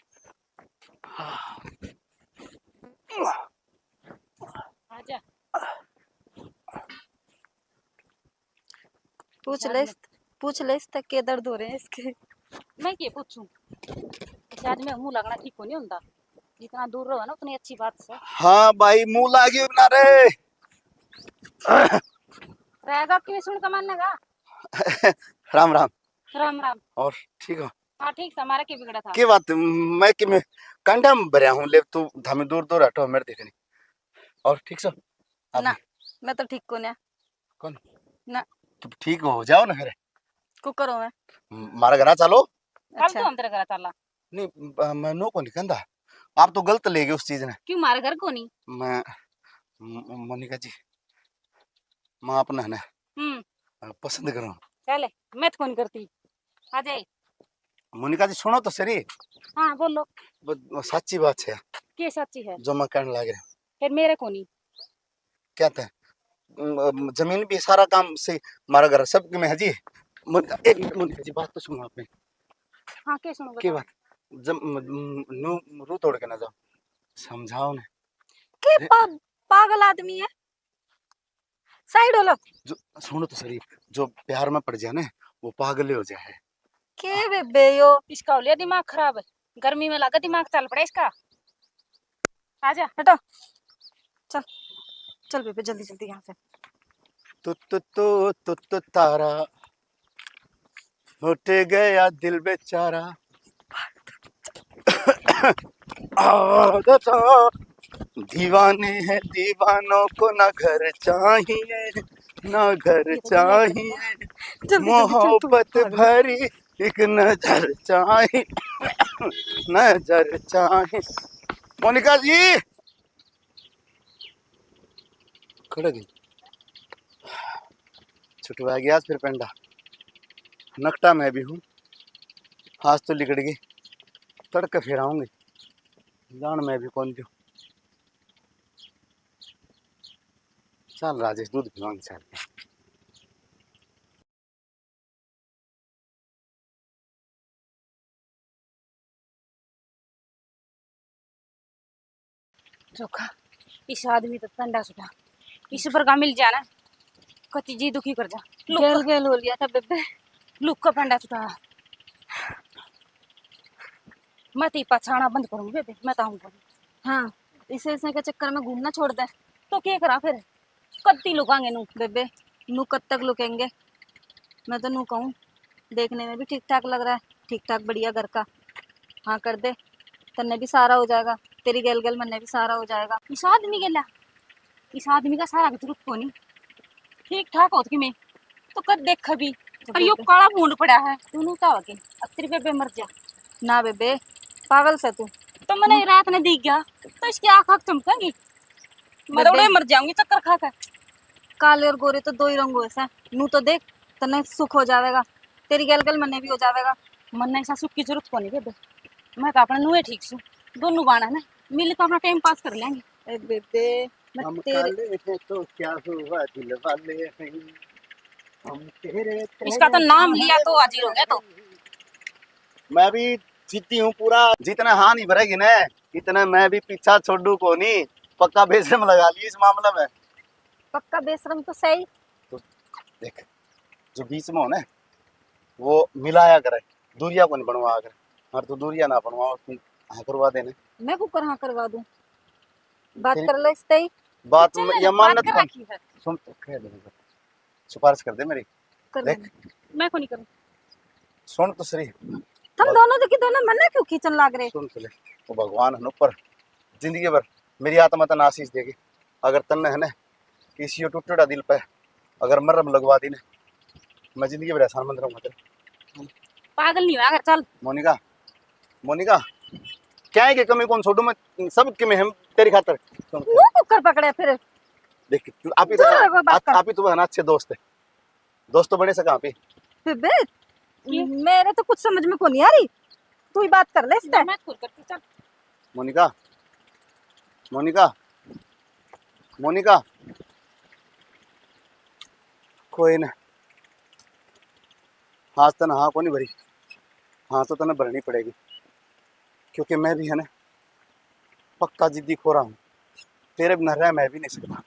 आजा। पूछ ले, पूछ ले इससे के दर्द हो रहे हैं इसके। मैं के पूछूं? अच्छा, आज मैं मुंह लगना ठीक को नहीं होता। जितना दूर रहो ना, उतनी अच्छी बात है। हाँ भाई, मुंह लागियो ना रे। रहेगा कि सुन के मानेगा? राम राम। राम राम। और ठीक हो? हाँ, ठीक से, हमारा के बिगड़ा था? के बात, मैं कि मैं कंडा में भरया हूँ, ले तू धामी दूर दूर हटो, मेरे देखने। और ठीक से? आप ना, मैं तो ठीक कोन्या। कौन? ना। तो ठीक हो जाओ ना फिर। कुकर हो मैं। म-, मारा घरा चलो। चल अच्छा। तू हम तेरे घरा चला। नहीं, ब-, मैं नो को नहीं कहंदा। आप तो गलत ले गए उस चीज ने। क्यों, मारे घर को नहीं? मैं, म-, मोनिका जी, मैं आपने है ना, हम्म। अ, पसंद करूँ। चले, मैं तो कौन करती। आ जाए। मोनिका जी, सुनो तो सरी। हाँ, बोलो। वो, वो साची बात है। के साची है? जो मैं कहने लग रहा। फिर मेरे को नहीं। क्या था? म-, म-, जमीन भी सारा काम से, मारा घर सब में है जी। मोनिका, एक मिनट, मोनिका जी, बात तो सुनो आपने। हाँ, के सुनो, के बताओ। बात? जब म-, म-, नू रू तोड़ के ना जाओ, समझाओ ना। के अरे पा-, पागल आदमी है? साइड हो लो। जो, सुनो तो सरी, जो प्यार में पड़ जाए ना, वो पागल ही हो जाए। के बेबे यो? इसका हो लिया दिमाग खराब, गर्मी में लगा दिमाग चल पड़ा इसका। आजा। हटो, चल, चल बेबे, जल्दी जल्दी यहाँ से। तू, तू, तू, तू, तू तारा, लुट गया दिल बेचारा। आदत दीवाने हैं दीवानों को, ना घर चाहिए, ना घर चाहिए, जल्दी, जल्दी, चल, तू मोहब्बत भाग। भरी एक नजर चाहिए, नजर चाहिए। मोनिका जी, खड़ गई। छुटवा गया आज फिर पेंडा। नकटा मैं भी हूँ, आज तो लिकड़ गई। तड़के फिर आऊंगी, जान मैं भी कौन दूँ। चल राजेश, दूध पिलाऊंगी, चल। चोखा, इस आदमी तो पंडा सुटा, इस पर का मिल जाना, कति जी दुखी कर जा। लुक गेल गेल हो लिया था बेबे। लुक का पंडा सुटा। मैं तो ये पछाना बंद करूंगी बेबे, मैं तो आऊंगा। हाँ, इसे, इसे के चक्कर में घूमना छोड़ दे। तो क्या करा फिर? कत्ती लुकांगे नू? बेबे, नू कब तक लुकेंगे? मैं तो नू कहूँ, देखने में भी ठीक ठाक लग रहा है, ठीक ठाक बढ़िया घर का। हाँ कर दे, तन्ने भी सहारा हो जाएगा, तेरी गेल गेल मन्ने भी सहारा हो जाएगा। इस आदमी गेला, इस आदमी का सहारा की जरूरत कोनी, ठीक ठाक होत कि मैं तो कद देख भी। तो पर यो बेबे काला भूंड पड़ा है, तू नू चाह के अब तेरी बेबे मर जा। ना बेबे, पागल से तू। तो मैंने रात ने दिख गया, तो इसकी आँख आँख चमकेंगी। मैं तो बेबे उड़े मर जाऊंगी चक्कर खा के। काले और गोरे तो दो ही रंग होए से। नू तो देख, तन्ने सुख हो जावेगा, तेरी गल गल मन्ने भी हो जावेगा। मन्ने ऐसा सुख की जरूरत कोनी बेबे, मैं तो अपने नुए ठीक सू। दोनों बाण है ना, मिल के अपना टाइम पास कर लेंगे। ए बेबे, मैं हम तेरे काले हैं तो क्या हुआ, दिल वाले हैं हम तेरे। इसका तो नाम लिया तो हाजिर हो गया तो। मैं भी जीती हूँ पूरा, जितना हानि भरेगी ना, इतना मैं भी पीछा छोड़ू को नहीं। पक्का बेशरम लगा ली इस मामले में। पक्का बेशरम तो सही। तो देख, जो बीच में हो ना, वो मिलाया करे, दूरिया को नहीं बनवा करे। और तू दूरिया ना बनवा, तू हाँ करवा देने। मैं कुकर हाँ करवा दूं? बात तेरी कर ले इससे ही। बात चल, में या बात मान्यत कर बन-, रखी है। सुन तो, कह दे, सिफारिश कर दे मेरी। कर देख। लेंगे। मैं को नहीं करूँ। सुन तो सही। तुम दोनों तो की दोनों मन्ने क्यों खींचन लाग रहे? सुन तो ले, वो भगवान है ना ऊपर, जिंदगी भर मेरी आत्मा तन्ने आशीष देगी। अगर तन्ने है ना किसी यो टूटेड़ा दिल पे अगर मरहम लगवा दी ना, मैं जिंदगी भर एहसान मंद रहूंगा तेरे। पागल नहीं हुआ कर, चल। मोनिका, मोनिका, क्या है कि कमी कौन छोड़ू मैं, सब के मैं हम तेरी खातर। मुंह कुकर पकड़े फिर। देख, तू आप ही तो, दूर रहो, बात आप, कर। आप ही तो है ना अच्छे दोस्त है, दोस्त तो बने से कहाँ पे? बेबे, ये? मेरे तो कुछ समझ में को नहीं आ रही, तू ही बात कर ले इससे। मैं खुद करती, चल। मोनिका, मोनिका, मोनिका, कोई ना, आज तने हाँ को नहीं भरी, हाँ तो तने भरनी पड़ेगी, क्योंकि मैं भी है ना पक्का जिद्दी खोरा हूँ, तेरे बिना रह मैं भी नहीं सकता।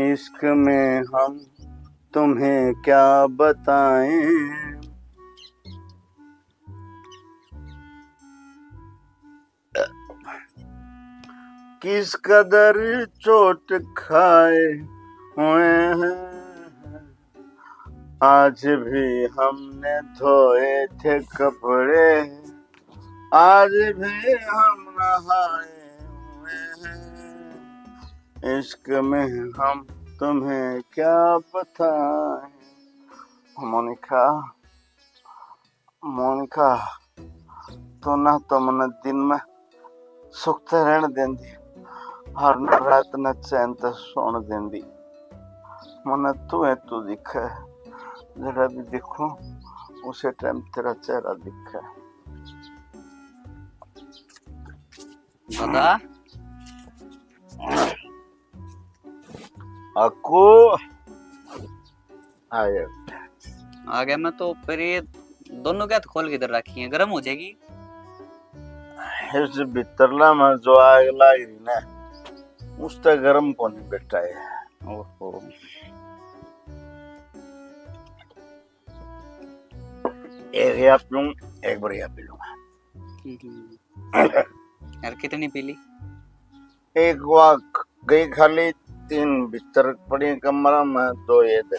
इश्क में हम तुम्हें क्या बताएं, किस कदर चोट खाए हुए हैं। आज भी हमने धोए थे कपड़े, आज भी हम नहाए हुए हैं, इश्क में हम तुम्हें क्या बताएं। मोनिका, मोनिका, तू ना तो मन्ने दिन में सुख ते रहण देंदी और ना रात ने चैन ते सोण देंदी। मन्ने तू है, तू दिखे, जरा भी दिखूं, उसे टाइम तेरा चेहरा दिखे। दादा। अक्कू। आ गया। आ गया मैं तो। फिर ये दोनों क्या खोल के इधर रखी है, गर्म हो जाएगी। इस भीतरला में जो आग लाग रही ना, उस तक गर्म कोनी बेटा है। ओहो। एक या पीऊं, एक बार या पी लूंगा। हम्म। यार, कितनी पी ली? एक वा गई खाली, तीन भीतर पड़ी कमरा में, दो ये दे,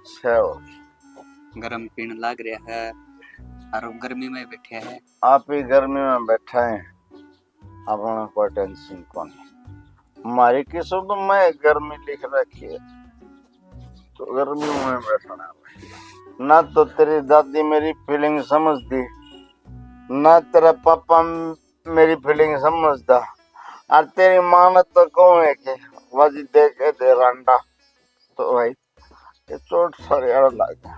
छह हो गई। गरम पीण लाग रहा है, और गर्मी में बैठे हैं। आप ही गर्मी में बैठा है, अपना कोई टेंशन कोनी। हमारी किस्मत में गर्मी लिख रखी है, तो गर्मी में बैठना है। ना तो तेरी दादी मेरी फीलिंग समझती, ना तेरा पापा मेरी फीलिंग समझता, और तेरी माँ ने तो कहूँ है कि वजी दे के दे रांडा, तो भाई ये चोट सारे आड़ लग गया।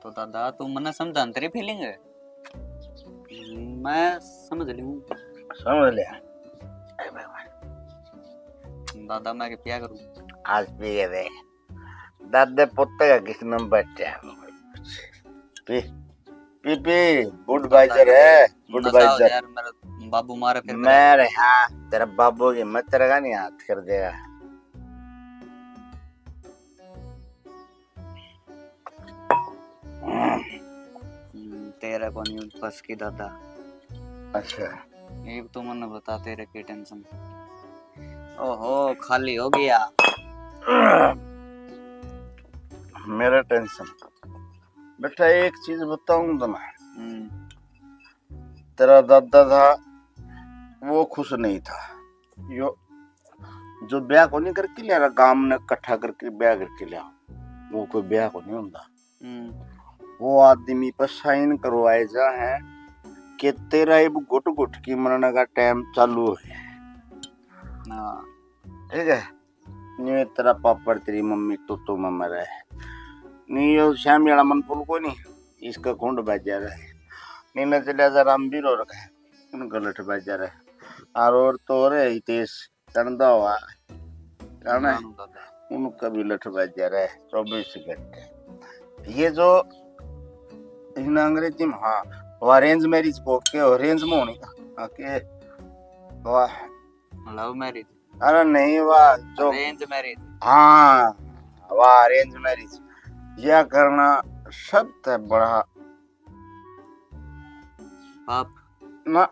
तो दादा, तू मन्ने समझा न तेरी फीलिंग है, मैं समझ लूँ। समझ लिया। ए भगवान। दादा, मैं के पिया करूँ? आज पिए दे। दादे पोते का किस्म बच्चा। पी, पी, पी, Budweiser है, नशा हो Budweiser। यार, मेरा बाबू मारे फिर मैं रे, हाँ, तेरा बाबू की मैं तेरे का नहीं हाथ कर देगा। हम्म, तेरा कोनी बस की दादा। अच्छा। एक तो मन्ने बता, तेरे की टेंशन। ओहो, खाली हो गया। मेरा टेंशन। बेटा, एक चीज बताऊं तो मैं। हम्म। तेरा दादा था, वो खुश नहीं था। यो, जो ब्याह को नहीं करके लिया, गांव ने इकट्ठा करके ब्याह करके लिया, वो कोई ब्याह को नहीं होता। हम्म। वो आदमी पर साइन करवाए जा है कि तेरा इब घुट घुट की मरने का टाइम चालू है। हाँ। ठीक है, नहीं तेरा पापड़, तेरी मम्मी तो तो में मरे, नहीं यो श्यामी वाला मन पुल को नहीं, इसका कुंड बाजार है, नहीं न चलिया जा रामवीर और का, उनका लठ बाजार है, और और तो रे हितेश चंदा हुआ, जाना है? जानू दादा। उनका भी लठ बाजार है चौबीस घंटे। ये जो इन अंग्रेजी में, हाँ, वो arrange marriage को के arrange में होनी का, हाँ, के, वाह। Love marriage। अरे नहीं, वाह, जो arrange marriage। हाँ, वाह, arrange marriage। यह करना सबसे बड़ा पाप। ना,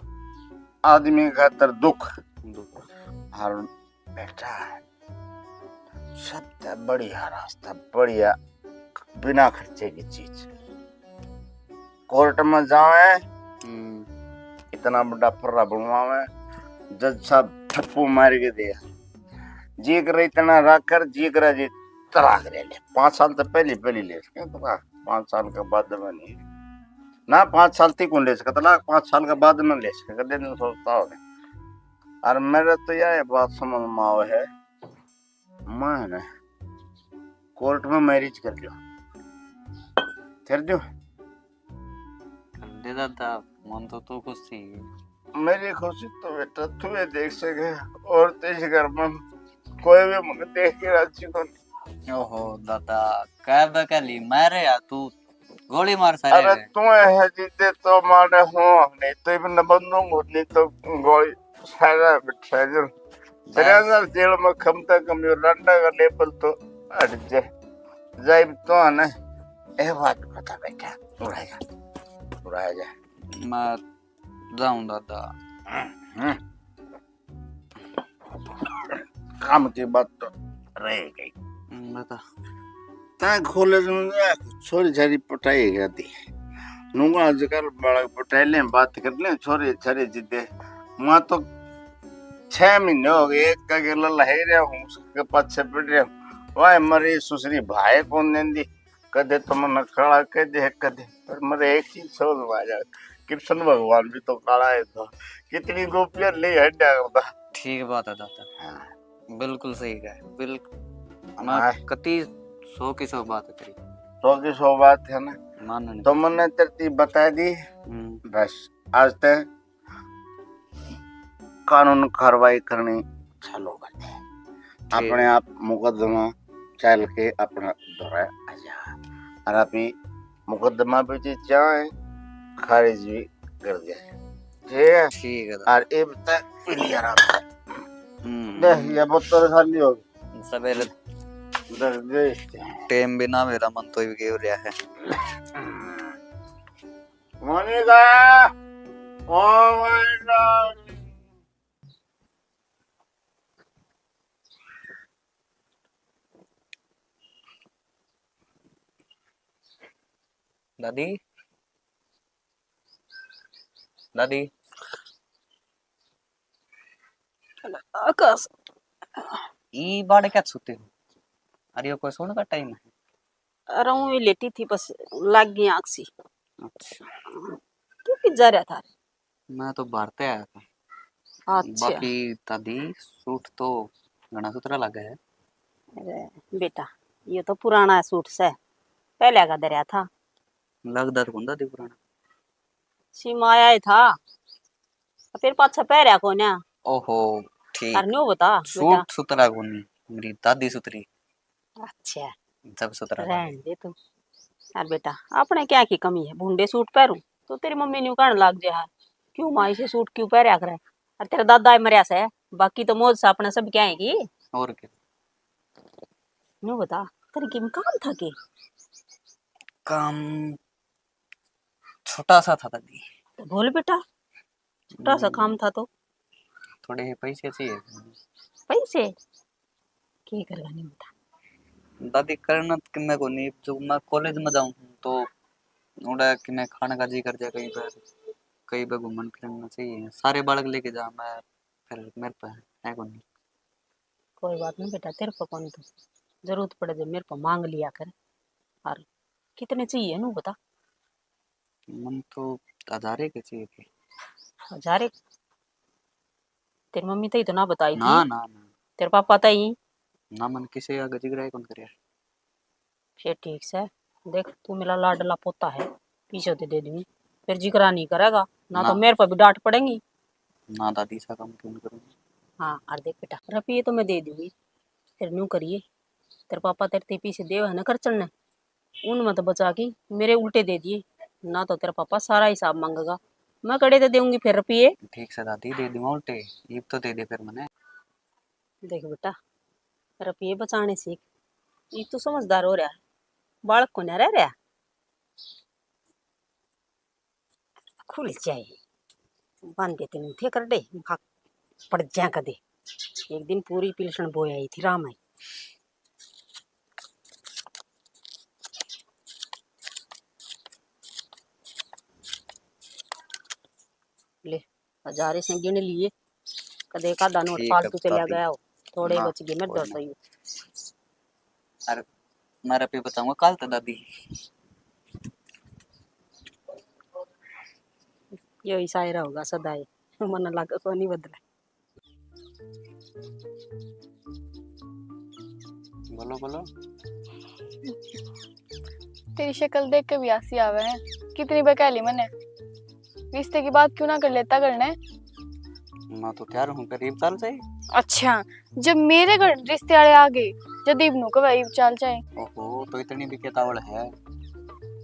आदमी खातर दुख। दुख। और बेटा, सबसे बढ़िया रास्ता, बढ़िया, बिना खर्चे की चीज। कोर्ट में जावे, हम्म। इतना बड़ा फर्रा बनवावे, जज साहब थप्पू मार के दे, जी करे इतना रख कर, जी करे जी तलाक ले ले। पाँच साल तो पहले, पहले ले सके तलाक, पाँच साल के बाद में नहीं ना, पाँच साल तक कौन ले सके तलाक, पाँच साल के बाद में ले सके, कदे नहीं सोचता हो। और मेरे तो यह बात समझ में आवे है, मैं ना कोर्ट में marriage कर लियो, कर दियो। कर दे दादा, मन तो तू खुश थी। मेरी खुशी तो बेटा तू ही देख सके, और तो इस घर में कोई भी मुझे देख के राजी को नहीं। ओहो दादा, कह बकली मारे या तू गोली मार सारे अरे रे। तू है जिद्दे तो मारे हो, नहीं तो इब न बंदूक, नहीं तो गोली सारा बिठा जो। तेरे अंदर जेल में कम से कम यो लंडा का लेवल तो हट जाए। जाइब तो है ना, ए बात बता बेटा, उड़ा जा, उड़ा जा। मैं जाऊं दादा। हम्म। काम की बात तो रह गई। हम्म, बता। तै कॉलेज में जा, छोरी छारी पटाई कर दी। नूंगा आजकल बालक पटाई ले, बात कर ले, छोरे छारे जिद्दे। मां तो छह महीने हो गए, एक का गेला लहे रहा हूँ, उसके पाछे पड़ रहा हूँ। वाह, मरे सुसरी भाई कौन देंदी, कदे तो मन खड़ा कह दे, कदे। पर मरे एक चीज समझ में आ जाए, कृष्ण भगवान भी तो काला है था, कितनी गोपियां ले हट जाता। ठीक बात है दादा। हाँ। बिल्कुल सही कहा, बिल्कुल। मैं हाँ। कति सौ की सौ बात करी। सौ की सौ बात है ना? मानने। तो मैंने तरतीब बता दी। हम्म। बस, आज तक कानून कार्रवाई करनी चालू कर दे। ठीक। अपने आप मुकदमा चल के अपना दौरा आ जा। और अभी मुकदमा भी जी चाहे खारिज भी कर दे। ठीक है? ठीक है। और इब तक क्लियर आ। हम्म। देख, ये बोतल खाली हो गई। सवेरे दर्द। टाइम भी ना मेरा मन तो ही हो रहा है। Monika, oh my god. दादी, दादी। आकाश। ई बाड़ क्या सुते हो? अरे, यो कोई सोने का टाइम है? अरे, ऊँ ही लेटी थी, बस लाग गई आँख सी। अच्छा। तू कित जा रहा था? मैं तो बाहर ते आया था। अच्छा। बाकी दादी, सूट तो घना सुथरा लगा है। अरे बेटा, ये तो पुराना सूट से, पहले का धरया था। लगदा तो कोनी दादी पुराना। सिमाया ही था, फिर पाछा पहरया कोन्या। ओहो, ठीक। अरे न्यू बता बेटा। सूट सुथरा कोनी, मेरी दादी सुथरी। अच्छा। जब सुथरा रहन दे तू। यार बेटा, अपने क्या की कमी है, भूंडे सूट पहरूं तो तेरी मम्मी न्यू कहने लग जाए, "क्यों माँ इसे सूट क्यों पहरया करे?" और तेरा दादा ही मरया से, बाकी तो मौज से अपने सब क्या है की। और क्या। न्यू बता, तेरे किम काम था के? काम छोटा सा था दादी। तो बोल बेटा, छोटा सा काम था तो। थोड़े से पैसे चाहिए। पैसे? के करेगा नहीं बेटा? दादी, करना तो किन्ने को नहीं, जो मैं कॉलेज में जाऊँ तो उड़ा किन्ने खाने का जी कर जाए कहीं पर, कहीं पर घूमन फिरना चाहिए। सारे बालक लेके जा, मैं फिर मेरे पे है को नहीं। कोई बात नहीं बेटा, तेरे पे कौन तो जरूरत पड़े जब मेरे पे मांग लिया कर। और कितने चाहिए नू बता? मन तो हजारे के चाहिए थे। हजारे? तेरी मम्मी तई तो ना बताई थी। ना, ना, ना। तेरे पापा तई? ना, मन किसे आगे जिगरा ही कौन करे। फिर ठीक से, देख तू मेरा लाडला पोता है, पीछे तो दे दूंगी, फिर जिगरा नहीं करेगा ना, तो ना। मेरे पर भी डांट पड़ेगी। ना दादी, ऐसा काम क्यों करूंगी? हाँ, और देख बेटा, रुपये तो मैं दे दूंगी, फिर न्यू करिए, तेरे पापा तेरे ते पीछे देव है ना खर्चन ने, उन मत बचा के मेरे उल्टे दे दिए, ना तो तेरा पापा सारा हिसाब मांगेगा। मैं कड़े तो देऊंगी फिर रुपये। ठीक से दादी, दे दूंगा उल्टे, इब तो दे दे फिर मने। देख बेटा, रुपये बचाने सीख, इब तू समझदार हो रहा है, बालक को ना रह रहा। खुल जाए, बांधे तेन थे कर दे, खा पड़ जा कदे। एक दिन पूरी पिलसण बोई आई थी राम आई। ले, हजारे से गिन लिए, कदे एक आधा नोट ठीक है, फालतू चला भाभी। गया हो, थोड़े ना, बच गए मेरे कोई दो ना। सौ। अरे, मैं रुपये बचाऊंगा कल तो दादी। यो ही शायरा होगा सदा ही, मन लगा को नहीं बदला। बोलो, बोलो। तेरी शक्ल देख के भी हंसी आवे है। कितनी बहका ली मैंने। रिश्ते की बात क्यों ना कर लेता घर ने? मैं तो तैयार हूँ, करीब चल जाए। अच्छा, जब मेरे घर रिश्ते वाले आ गए, जब इब नु कब इब चल जाए? ओहो, तो इतनी भी केतावल है?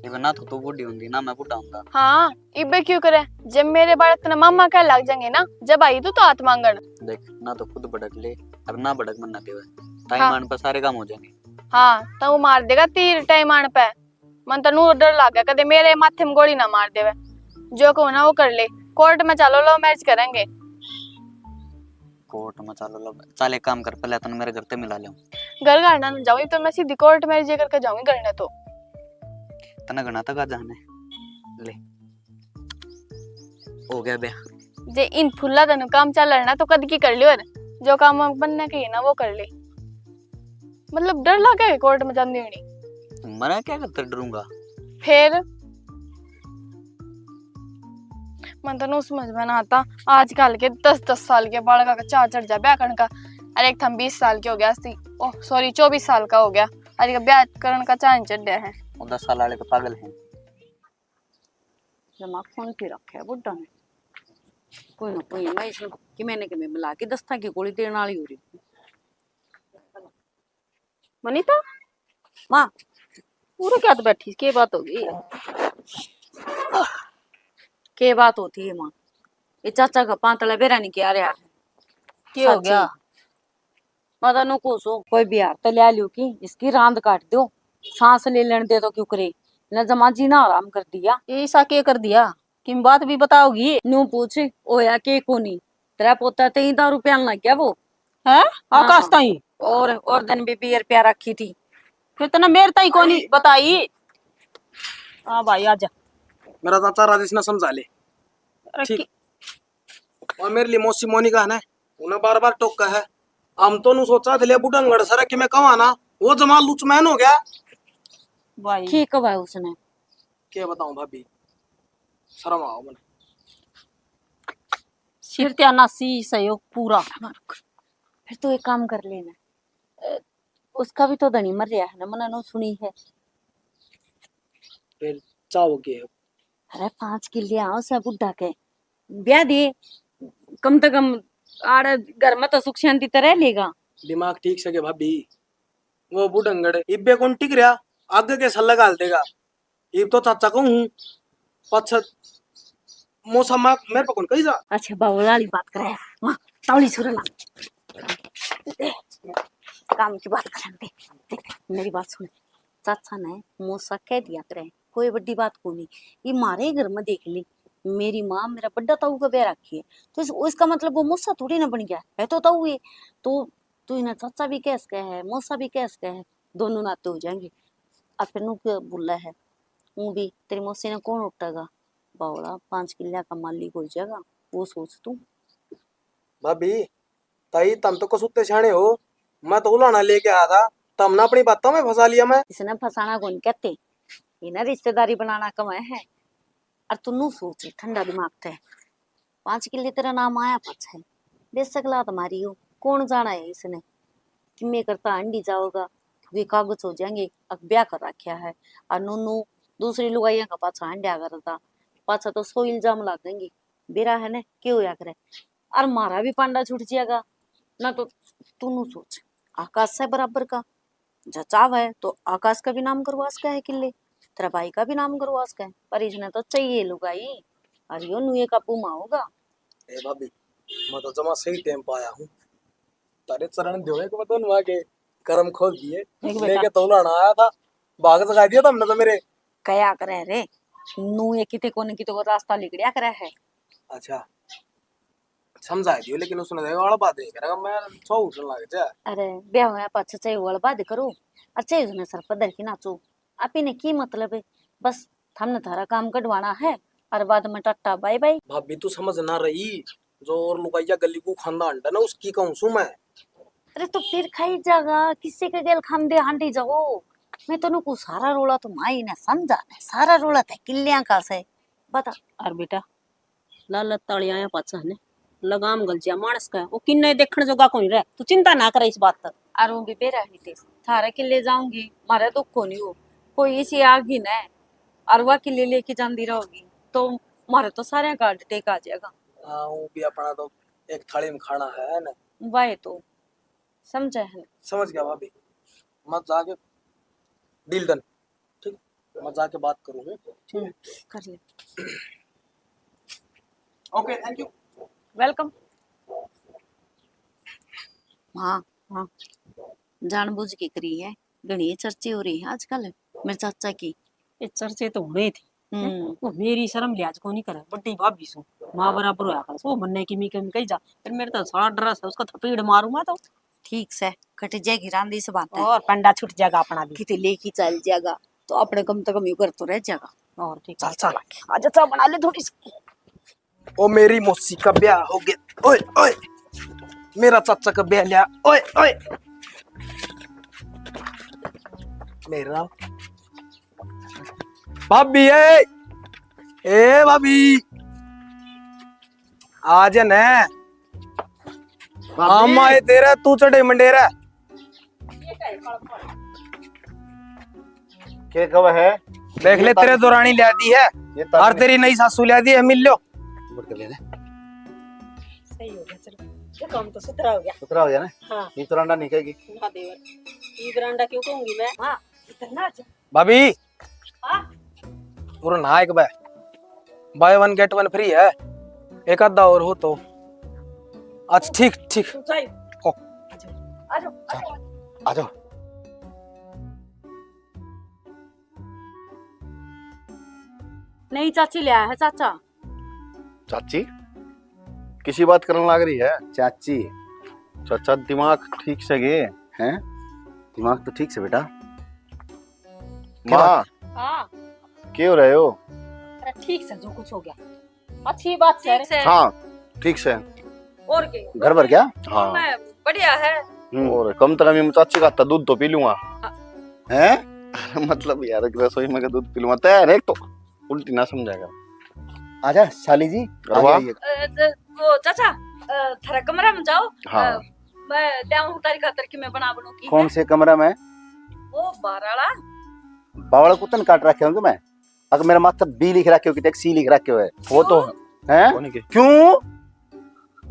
इब ना तो तू बूढ़ी होंदी, ना मैं बूढ़ा होंदा। हाँ, इबे क्यों करे? जब मेरे बालक तने मामा कह लग जाएंगे ना, जब आई तू तो हाथ मांगण। देख, ना तो खुद भड़क ले, अब ना भड़क मन ना देवे। टाइम हाँ। आने पर सारे काम हो जाएंगे। हाँ, तो वो मार देगा तीर टाइम आने पे। मन तो नू डर लागे, कदे मेरे माथे में गोली ना मार देवे। जो कहूँ ना वो कर ले। कोर्ट में चलो, लव मैरिज करेंगे। कोर्ट में चलो, लव, चल एक काम कर, पहले तने मेरे घर ते मिला ले। घर घर ना जाऊंगी, तो मैं सीधी कोर्ट मैरिज करके जाऊंगी घर ने तो। तने घना तक आ जाने। ले, हो गया ब्याह। जे इन फुल्ला तनु काम चल रहा ना, तो कद की कर लियो रे। जो काम बनने के है ना, वो कर ले। मतलब, डर लगे कोर्ट में जांदी होनी। मना क्या करते डरूंगा? फिर मन तो नु समझ में ना आता, आजकल के दस दस साल के बालका का चाह चढ़ जा ब्याह करने का। अरे, एक थम बीस साल के हो गया सी, ओह सॉरी, चौबीस साल का हो गया, अरे, ब्याह करने का चाह नहीं चढ़ है। वो दस साल वाले तो पागल हैं। दिमाग फोन पे रखे है बुड्ढा ने। कोई ना कोई, मैं इसमें कि मैंने कि मैं मिला के दस्ता की गोली देने वाली हो रही हूँ। मनीता, माँ, पूरे क्या तो बैठी, के बात हो गई? के बात होती है माँ? ये चाचा का पांतला बेरा नहीं किया रहा है। के हो सच्ची। गया? मैं तो नु कहूं सो, कोई बिहार तो ले लियो कि इसकी रांद काट दो, सांस ले लेने दे तो क्यों करे, न जमा जीना आराम कर दिया। ये ईसा के कर दिया? किम बात भी बताओगी? न्यू पूछ, होया के कोनी? तेरा पोता ते ही दारू पियान लग गया वो। हैं? हाँ। आकाश ताई? और, और दिन भी बियर पिया रखी थी। फिर तने मेरे ताई कोनी बताई? हाँ भाई, आजा। मेरा चाचा राजेश ने समझा ले। अरे ठीक। कि- और मेरे लिए मौसी मोनिका है ना, उन्हें बार बार टोका है। हम तो नु सोचा थे, ले बुढ़ंगड़ सर कि मैं कहवा ना, वो जमा लुचमैन हो गया। भाई। ठीक है भाई उसने। क्या बताऊं भाभी, शर्म आओ मने। सित्यानासी सहयोग पूरा। फिर तो एक काम कर लेना, अ, उसका भी तो धनी मर रहा है ना, मना नो सुनी है। फिर चाहो के? अरे, पाँच किले आओ से बुढ़ा के ब्याह दे, कम से कम आड़े घर में तो सुख शांति तो रह लेगा। दिमाग ठीक से के भाभी, वो बुढ़ंगड़ इब्बे कौन टिक रहा, आगे के सल्ला घाल देगा। इब तो चाचा कहूँ हूँ, पाछे मौसा माँ मेरे पे कौन कही जा। अच्छा, बावला वाली बात करे, माँ, तावली सुरला। काम की बात करन दे। देख, मेरी बात सुन। चाचा ने मौसा कह दिया करे, कोई बड़ी बात को नहीं। ये मारे घर में देख ली, मेरी माँ मेरा बड़ा ताऊ का ब्याह रखी है, तो इस, इसका मतलब वो मौसा थोड़ी ना बन गया है, तो ताऊ है। तो तू इन्हें चाचा भी कह सके है, मौसा भी कह सके है, दोनों नाते हो जाएंगे। और फिर नू के बोला है, वो भी तेरी मौसी ने कौन उठेगा? बावला, पाँच किले का मालिक हो जाएगा, वो सोच तू। भाभी, ताई, तम तो कसूते सियाणे हो, मैं तो उलाहना लेके आया था, तमने अपनी बातों में फंसा लिया मैं। इसने फंसाना कौन कहते, इन्हें रिश्तेदारी बनाना कम है। और तू नू सोच ठंडा दिमाग थे, पाँच किले तेरा नाम आया पाछे, बेशक लात मारी हो, कौन जाना है इसने कि मैं करता हंडी जाओगा, क्योंकि कागज हो जाएंगे, अक ब्याह कर रखा है। और नू नू दूसरी लुगाइयां का पाछा हंड्या करता, पाछा तो सौ इल्जाम लागेंगे। बेरा है ने, के होया करे? और म्हारा भी पांडा छूट जाएगा। ना तो तू नू सोच, आकाश से बराबर का, जो चाहवे तो आकाश का भी नाम करवा सके है किले, तेरा भाई का भी नाम करवा सके है, पर इसने तो चाहिए लुगाई, और यो नुए काबू में होगा। ए भाभी, मैं तो जमा सही टाइम पे आया हूँ। तारे चरण देवे को बता नुआ के करम खोल दिए। देख बेटा। लेके तो उलाहना आया था, भाग जगा दिया तुमने तो मेरे। कया करे रे, नुए किते कोने किते को रास्ता लिकड़या करे है। अच्छा, समझा दियो, लेकिन उसने देखो, अड़बा दे करेगा, मैं सौ उठन लग जा। अरे, ब्याह होया पाछे चाहे वो अड़बा दे करो, और चाहे उसने सर पर धर के नाचो, आप ही ने की मतलब है? बस थमने थारा काम कढवाना है, और बाद में टाटा बाय बाय। भाभी, तू समझ ना रही, जो और लुगाइया गली को खांदा अंडा ना, उसकी कहूँ सू मैं। अरे, तो फिर खाई जागा, किसी के गेल खांदे हांडी जाओ। मैं तनु को सारा रोला तो माई ने समझा ने, सारा रोला ते किल्लियां का से बता। और बेटा, लालच ताली आया पाछा ने लगाम गलजिया मानस का, वो किन्ने देखण जोगा कोनी रह। तू चिंता ना करे इस बात तक। अर वो भी बेरा नहीं थे, थारे के ले जाऊंगी, मारे दुख कोनी हो, कोई इसी आग ही न, अर वा के ले लेके जांदी रहोगी, तो मारे तो सारे का हार्ट अटैक आ जाएगा। हाँ, वो भी अपना तो एक थाली में खाना है ना। वाह, तो समझे है। समझ गया भाभी, मैं जाके डील डन। ठीक, मैं जाके बात करूँ हूँ। हम्म, कर ले। Okay, thank you. वेलकम। हाँ, हाँ, जानबूझ के करी है, घणी चर्चे हो रही है आजकल मेरे चाचा की। ये चर्चे तो होने थे। हम्म। वो मेरी शर्म लिहाज को नहीं करे, बड्डी भाभी सो, माँ बराबर होया कर। वो मन्ने की मी कमी कही जा, फिर मेरे तो सारा डर है, उसका थपेड़ मारूं मैं तो। ठीक से कट जाएगी रांधी से बात है। और पंडा छूट जाएगा अपना भी। किते लेके चल जाएगा, तो अपने कम से कम यू कर तो रह जाएगा। और ठीक चल, है। चल। आजा, चाय बना ले थोड़ी सी। ओ, मेरी मौसी का ब्याह हो गया। ओए, ओए, मेरा चाचा का ब्याह लिया। ओए, ओए, मेरा भाभी है। ए भाभी, आ जा ना। भाभी। हम आए तेरे, तू चढ़े मंडेरा। के कब है? देख ले, ये तेरे तारीख दौरानी लिया दी है। ये तारीख और तेरी नई सासू लिया दी है, मिल लो। बढ़ के ले ले। सही हो गया, चलो। ये काम तो सुथरा हो गया। सुथरा हो गया ना? हाँ। ये तो रांडा नहीं कहेगी। ना देवर, ये बरांडा क्यों कहूंगी मैं? हाँ, इतना अच्छा। भाभी, हाँ? पूरा नहा एक बार, buy one get one free है, एक आधा और हो तो। अच्छा, ठीक, ठीक। तू जाइए। ओ। आ जाओ, आ जाओ, आ जाओ। आ जाओ। नहीं, चाची ले आया है, चाचा। चाची, किसी बात करने लाग रही है? चाची। चाचा, दिमाग ठीक से गे? हैं? दिमाग तो ठीक से, बेटा। माँ, हाँ। के हो रहे हो? अरे, ठीक से, जो कुछ हो गया। अच्छी बात से। ठीक से। हाँ, ठीक से। और के? घर भर गया? हाँ। मैं बढ़िया है। हम्म। और कम से कम ये चाची का हाथ दूध तो पी लूंगा। हाँ। हैं? अरे, मतलब यार, एक रसोई में का दूध पी लूंगा। तै हर एक तो उल्टी ना समझा कर। आजा, साली जी, अरे आगे वाह। आइए। अ, ज-, वो चाचा, अ, थारा कमरा में जाओ। हाँ। अ, मैं ले आऊं तारी खातर कि मैं बना बनू की कौन है? से कमरा में? वो बाहर वाला। बावला कुतन काट रखे होंगे मैं। अगर मेरा माथा बी लिख रखे हो कि सी लिख रखे हो है। वो तो क्यों? हैं? कौन के? क्यों?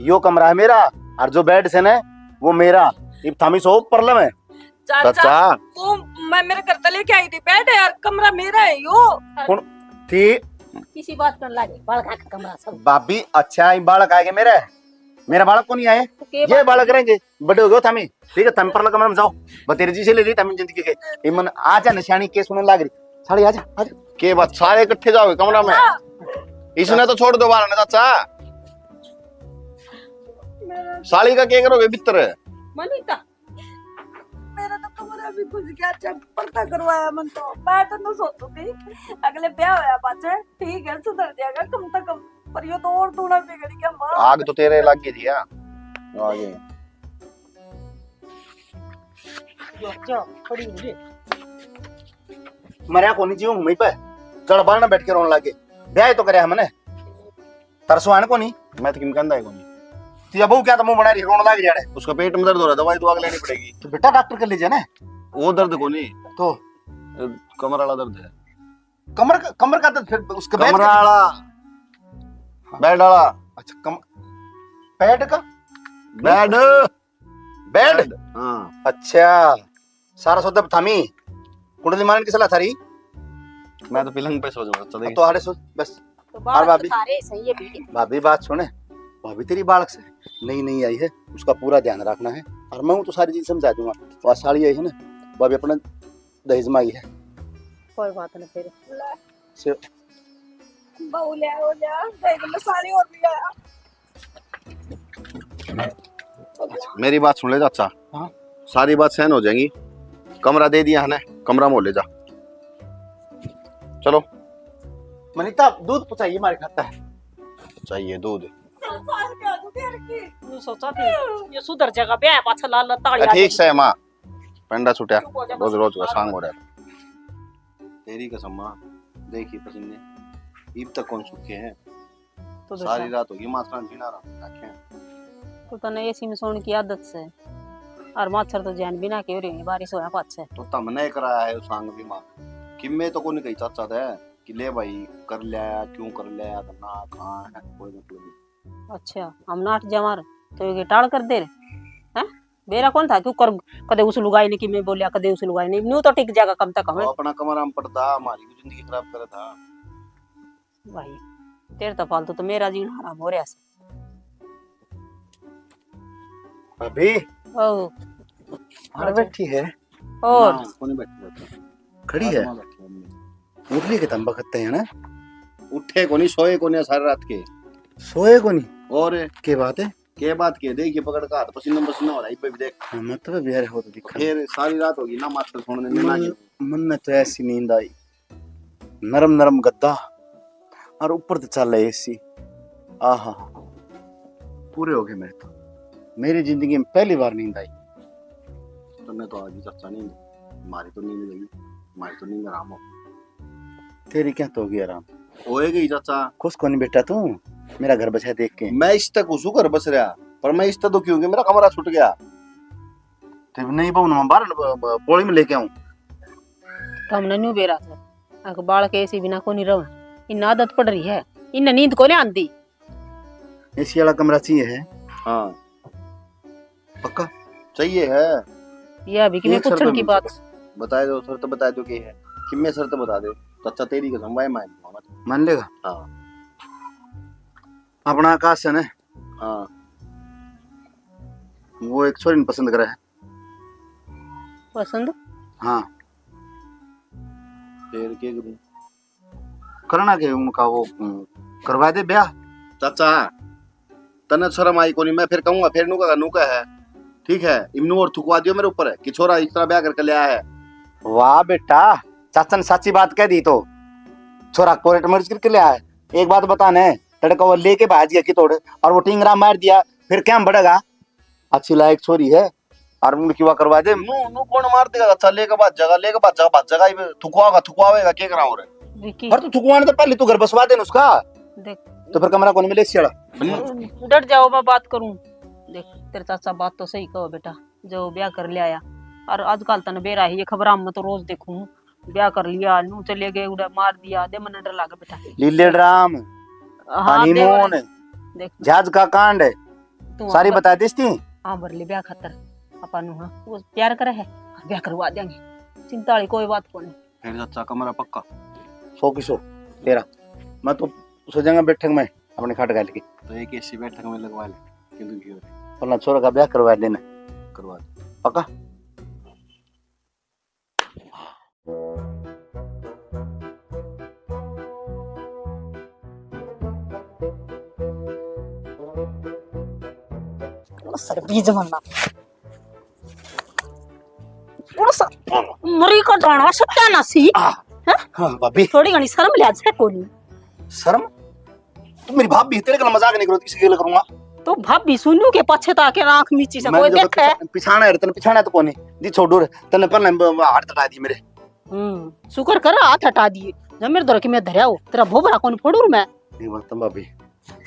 यो कमरा है मेरा, और जो बेड से ना, वो मेरा। इब थामी सो परलम है। चाचा, चाचा। वो मैं मेरे घर तले लेके आई थी, बेड है यार, कमरा मेरा है यो। कौन थी? किसी बात कर लागे, बालक का कमरा सब। भाभी, अच्छा, ये बालक आएंगे मेरे, मेरा बालक को नहीं आए, तो के ये बालक? बालक रहेंगे, बड़े हो गए थामी, ठीक है, थामी परला कमरा में जाओ, बतेरे जी से ले ली थामी जिंदगी के। इमन आ जा, निशानी के सुनने लाग रही, साले आ जा, आ जा। के बात, सारे इकट्ठे जाओगे कमरा में? हाँ। इसने तो छोड़ दो बाहर ना, चाचा। मेरा साली का क्या करोगे भीतर? मनीता, मेरा तो कमरा भी खुश गया, अच्छा पर्दा करवाया मन तो। मैं तो ना सोचू थी, अगले ब्याह होया पाछे, ठीक है, सुधर जाएगा कम से कम, पर यो तो और दूना बिगड़ गया, माँ। आग तो तेरे लग गई थी, हाँ? आगे। जा, जा, खड़ी हो ले। मरया कोनी जी, हूँ पे। जड़ बारने बैठ के रोने लागे। ब्याह तो करया हमने। तरसो आने कोनी। मैं तो किम कहंदा है कोनी। तिया बहू क्या तो मुंह बना रही, रोने लाग रही है। उसका पेट में दर्द हो रहा है, दवाई दुआ के लेनी पड़ेगी। तो बेटा डॉक्टर के ले जाना है। वो दर्द कोनी। तो? अ, कमर वाला दर्द है। कमर का, कमर का दर्द फिर उसका बैठ कमर का? वाला। बेड वाला। अच्छा, कम-, बेड का? बेड। बेड? बेड, हाँ। अच्छा, सारा सौदा थामी। कुंडली मारन की सलाह थारी? मैं तो पलंग पे सो जाऊंगा, चल। तो आड़े सो, बस। तो और बालक भाभी? तो थारे सही है भी। भाभी, बात सुने, भाभी तेरी बालक से नई नई आई है, उसका पूरा ध्यान रखना है। और मैं हूँ तो सारी चीज समझा दूंगा। और साली आई है ना, भाभी अपने दहेज में आई है। कोई बात नहीं फिर। से बहू ले आओ, ले आओ, देख लो, साली और भी आया। मेरी बात सुन ले चाचा। हाँ। सारी बात सहन हो जाएगी। कमरा दे दिया है ना, कमरा में ले जा। चलो। मनीता, दूध पहुंचाइए, मारे खाता है। चाहिए दूध। साल के आ चुके हैं कि। न्यू सोचा थी, ये सुधर जाएगा, ब्याह पाछा लाल लाल ताली आ ठीक जाएगी। से माँ, पेंडा छुटिया, चुप हो जा, रोज बस। रोज का सांग हो रहा है। तेरी कसम माँ, देखी पसीने, इब तक कौन सूखे हैं? तो सारी रात होगी माछरा जीना रहा, आंखें। तो तने एसी में सोने की आदत से, और मच्छर तो जैन बिना के हो रही, बारिश होया पाछे। तो तमने कराया है सांग भी माँ, कि मैं तो कोनी कही चाचा थे कि ले भाई कर लिया, क्यों कर लिया, करना कहाँ है, कोई मतलब नहीं। अच्छा, हम नाट जवार तो ये टाल कर दे रहे हैं। बेरा कौन था क्यों कर, कदे उस लुगाई ने कि मैं बोलिया, कदे उस लुगाई ने, न्यू तो टिक जाएगा कम तक हमें। वो अपना कमरा में पड़ता, हमारी भी जिंदगी खराब करे था। भाई, तेरे तो फालतू तो मेरा जीना हराम हो रहा है। भाभी। ओ। अरे बैठी है। और? हाँ, कोनी बैठी रहती। खड़ी है? आत्मा बैठी है। उठ ली के तंबा खत्ते है ना? उठे कोनी, सोए कोनी सारी रात के। सोए कोनी? और? के बात है? के बात के, देख ये पकड़ का हाथ पसीना पसीना हो रहा है, इब्बे भी देख। हाँ, मतलब यार, हो तो दिखा। फिर सारी रात होगी ना मास्टर सुनने में ना मन, जी। मन में तो ऐसी नींद आई, नरम नरम गद्दा और ऊपर तो चल रहा एसी। आहा, पूरे हो गए मेरे तो। मेरी जिंदगी में पहली बार नींद आई। तन्ने तो आज भी चाचा नींद, मारी तो नींद गई, मारी तो नींद आराम हो। तेरी क्या तो होगी आराम? होए गई चाचा। खुश कोनी बेटा तू, मेरा घर बसा देख के? मैं इस तक उसू घर बस रहा, पर मैं इस तक तो क्योंकि मेरा कमरा छूट गया। ते नहीं बहु ना बाहर ब-, ब-, पोली में लेके आऊं। तो हमने न्यू बेरा था, अक बालक एसी बिना कोनी रह, इन आदत पड़ रही है, इन नींद कोनी आंदी। एसी वाला कमरा चाहिए है? हाँ। पक्का? चाहिए है। ये अभी कि मैं एक शर्त पूछण है की मुझे बात। बस। बता दो, शर्त बता दो के है। किम्मे शर्त बता दे। तो अच्छा, तेरी कसम भाई, मान लूंगा मैं। मान लेगा? हाँ। अपना आकाश है ना? हाँ। वो एक छोरी ने पसंद करा है। पसंद? हाँ। फिर के करूं? करना के उनका वो, उम, करवा दे ब्याह। चाचा, तन्ने शर्म आई कोनी, मैं फिर कहूंगा, फिर नू कहेगा, नू कहे है। ठीक है, इमनू और थुकवा दियो मेरे ऊपर कि छोरा इस तरह ब्याह करके ले आया है। वाह बेटा, चाचा ने साची बात कह दी तो। छोरा कोर्ट मैरिज करके ले आया है। एक बात बता ने, तड़का वो लेके भाज गया कि तोड़, और वो टिंगरा मार दिया, फिर क्या बढ़ेगा? अच्छी लायक छोरी है, और मुंडकी वा करवा दे। नू, नू कौन मार देगा? अच्छा, लेके भाज जाएगा, लेके भाज जाएगा, भाज जाएगा, ये थुकवाओगा, थुकवावेगा, के करा और? विकी। पर तू थुकवाने तो पहले तू घर बसवा दे ना उसका। देख। तो फिर कमरा कौन मिले इसी वाला? डट जाओ, मैं बात करूं। देख, तेरे चाचा बात तो सही कहो बेटा, जो ब्याह कर ले आया, और आजकल तने बेरा है, ये खबर मैं तो रोज देखूं, ब्याह कर लिया, नू चले गए, उड़ा मार दिया, दे मन्ने डर लागे बेटा। लीले ड्राम, हाँ, हनीमून, देख। जहाज का कांड, तू सारी हाँ, बता देस थी। हाँ, भर ले ब्याह खातर, अपन नू, हाँ, वो प्यार करे है, ब्याह करवा देंगे, चिंता वाली कोई बात कोनी। फिर चाचा कमरा पक्का? सौ की सौ तेरा। मैं तो सो जाऊंगा बैठक में अपने खाट घाल के। तो एक एसी बैठक में लगवा ले, किंतु क्यों रे? अपना छोरा का ब्याह करवा देना। करवा दे। पक्का? सरबीज मन्ना। कौन सा मरी का दाना सत्यानाशी? आ, हैं? हाँ, भाभी। थोड़ी घणी शर्म लिया से कोनी। शर्म? तू मेरी भाभी, तेरे गल मजाक नहीं करो, किसी गल करूंगा? तो भाभी सुनू के पाछे ताके आंख मीची से मैं कोई देखो देखे? पिछा-, पिछाना है, तने पिछाना तो कोनी। जी छोड़ू रे, तने पर ब-, ब-, हाथ हटा दी मेरे। हम्म, शुक्र कर हाथ हटा दिए। जब मेरे धर के मैं धरया हो, तेरा भोभरा कौन फोड़ू मैं? नहीं बात भाभी,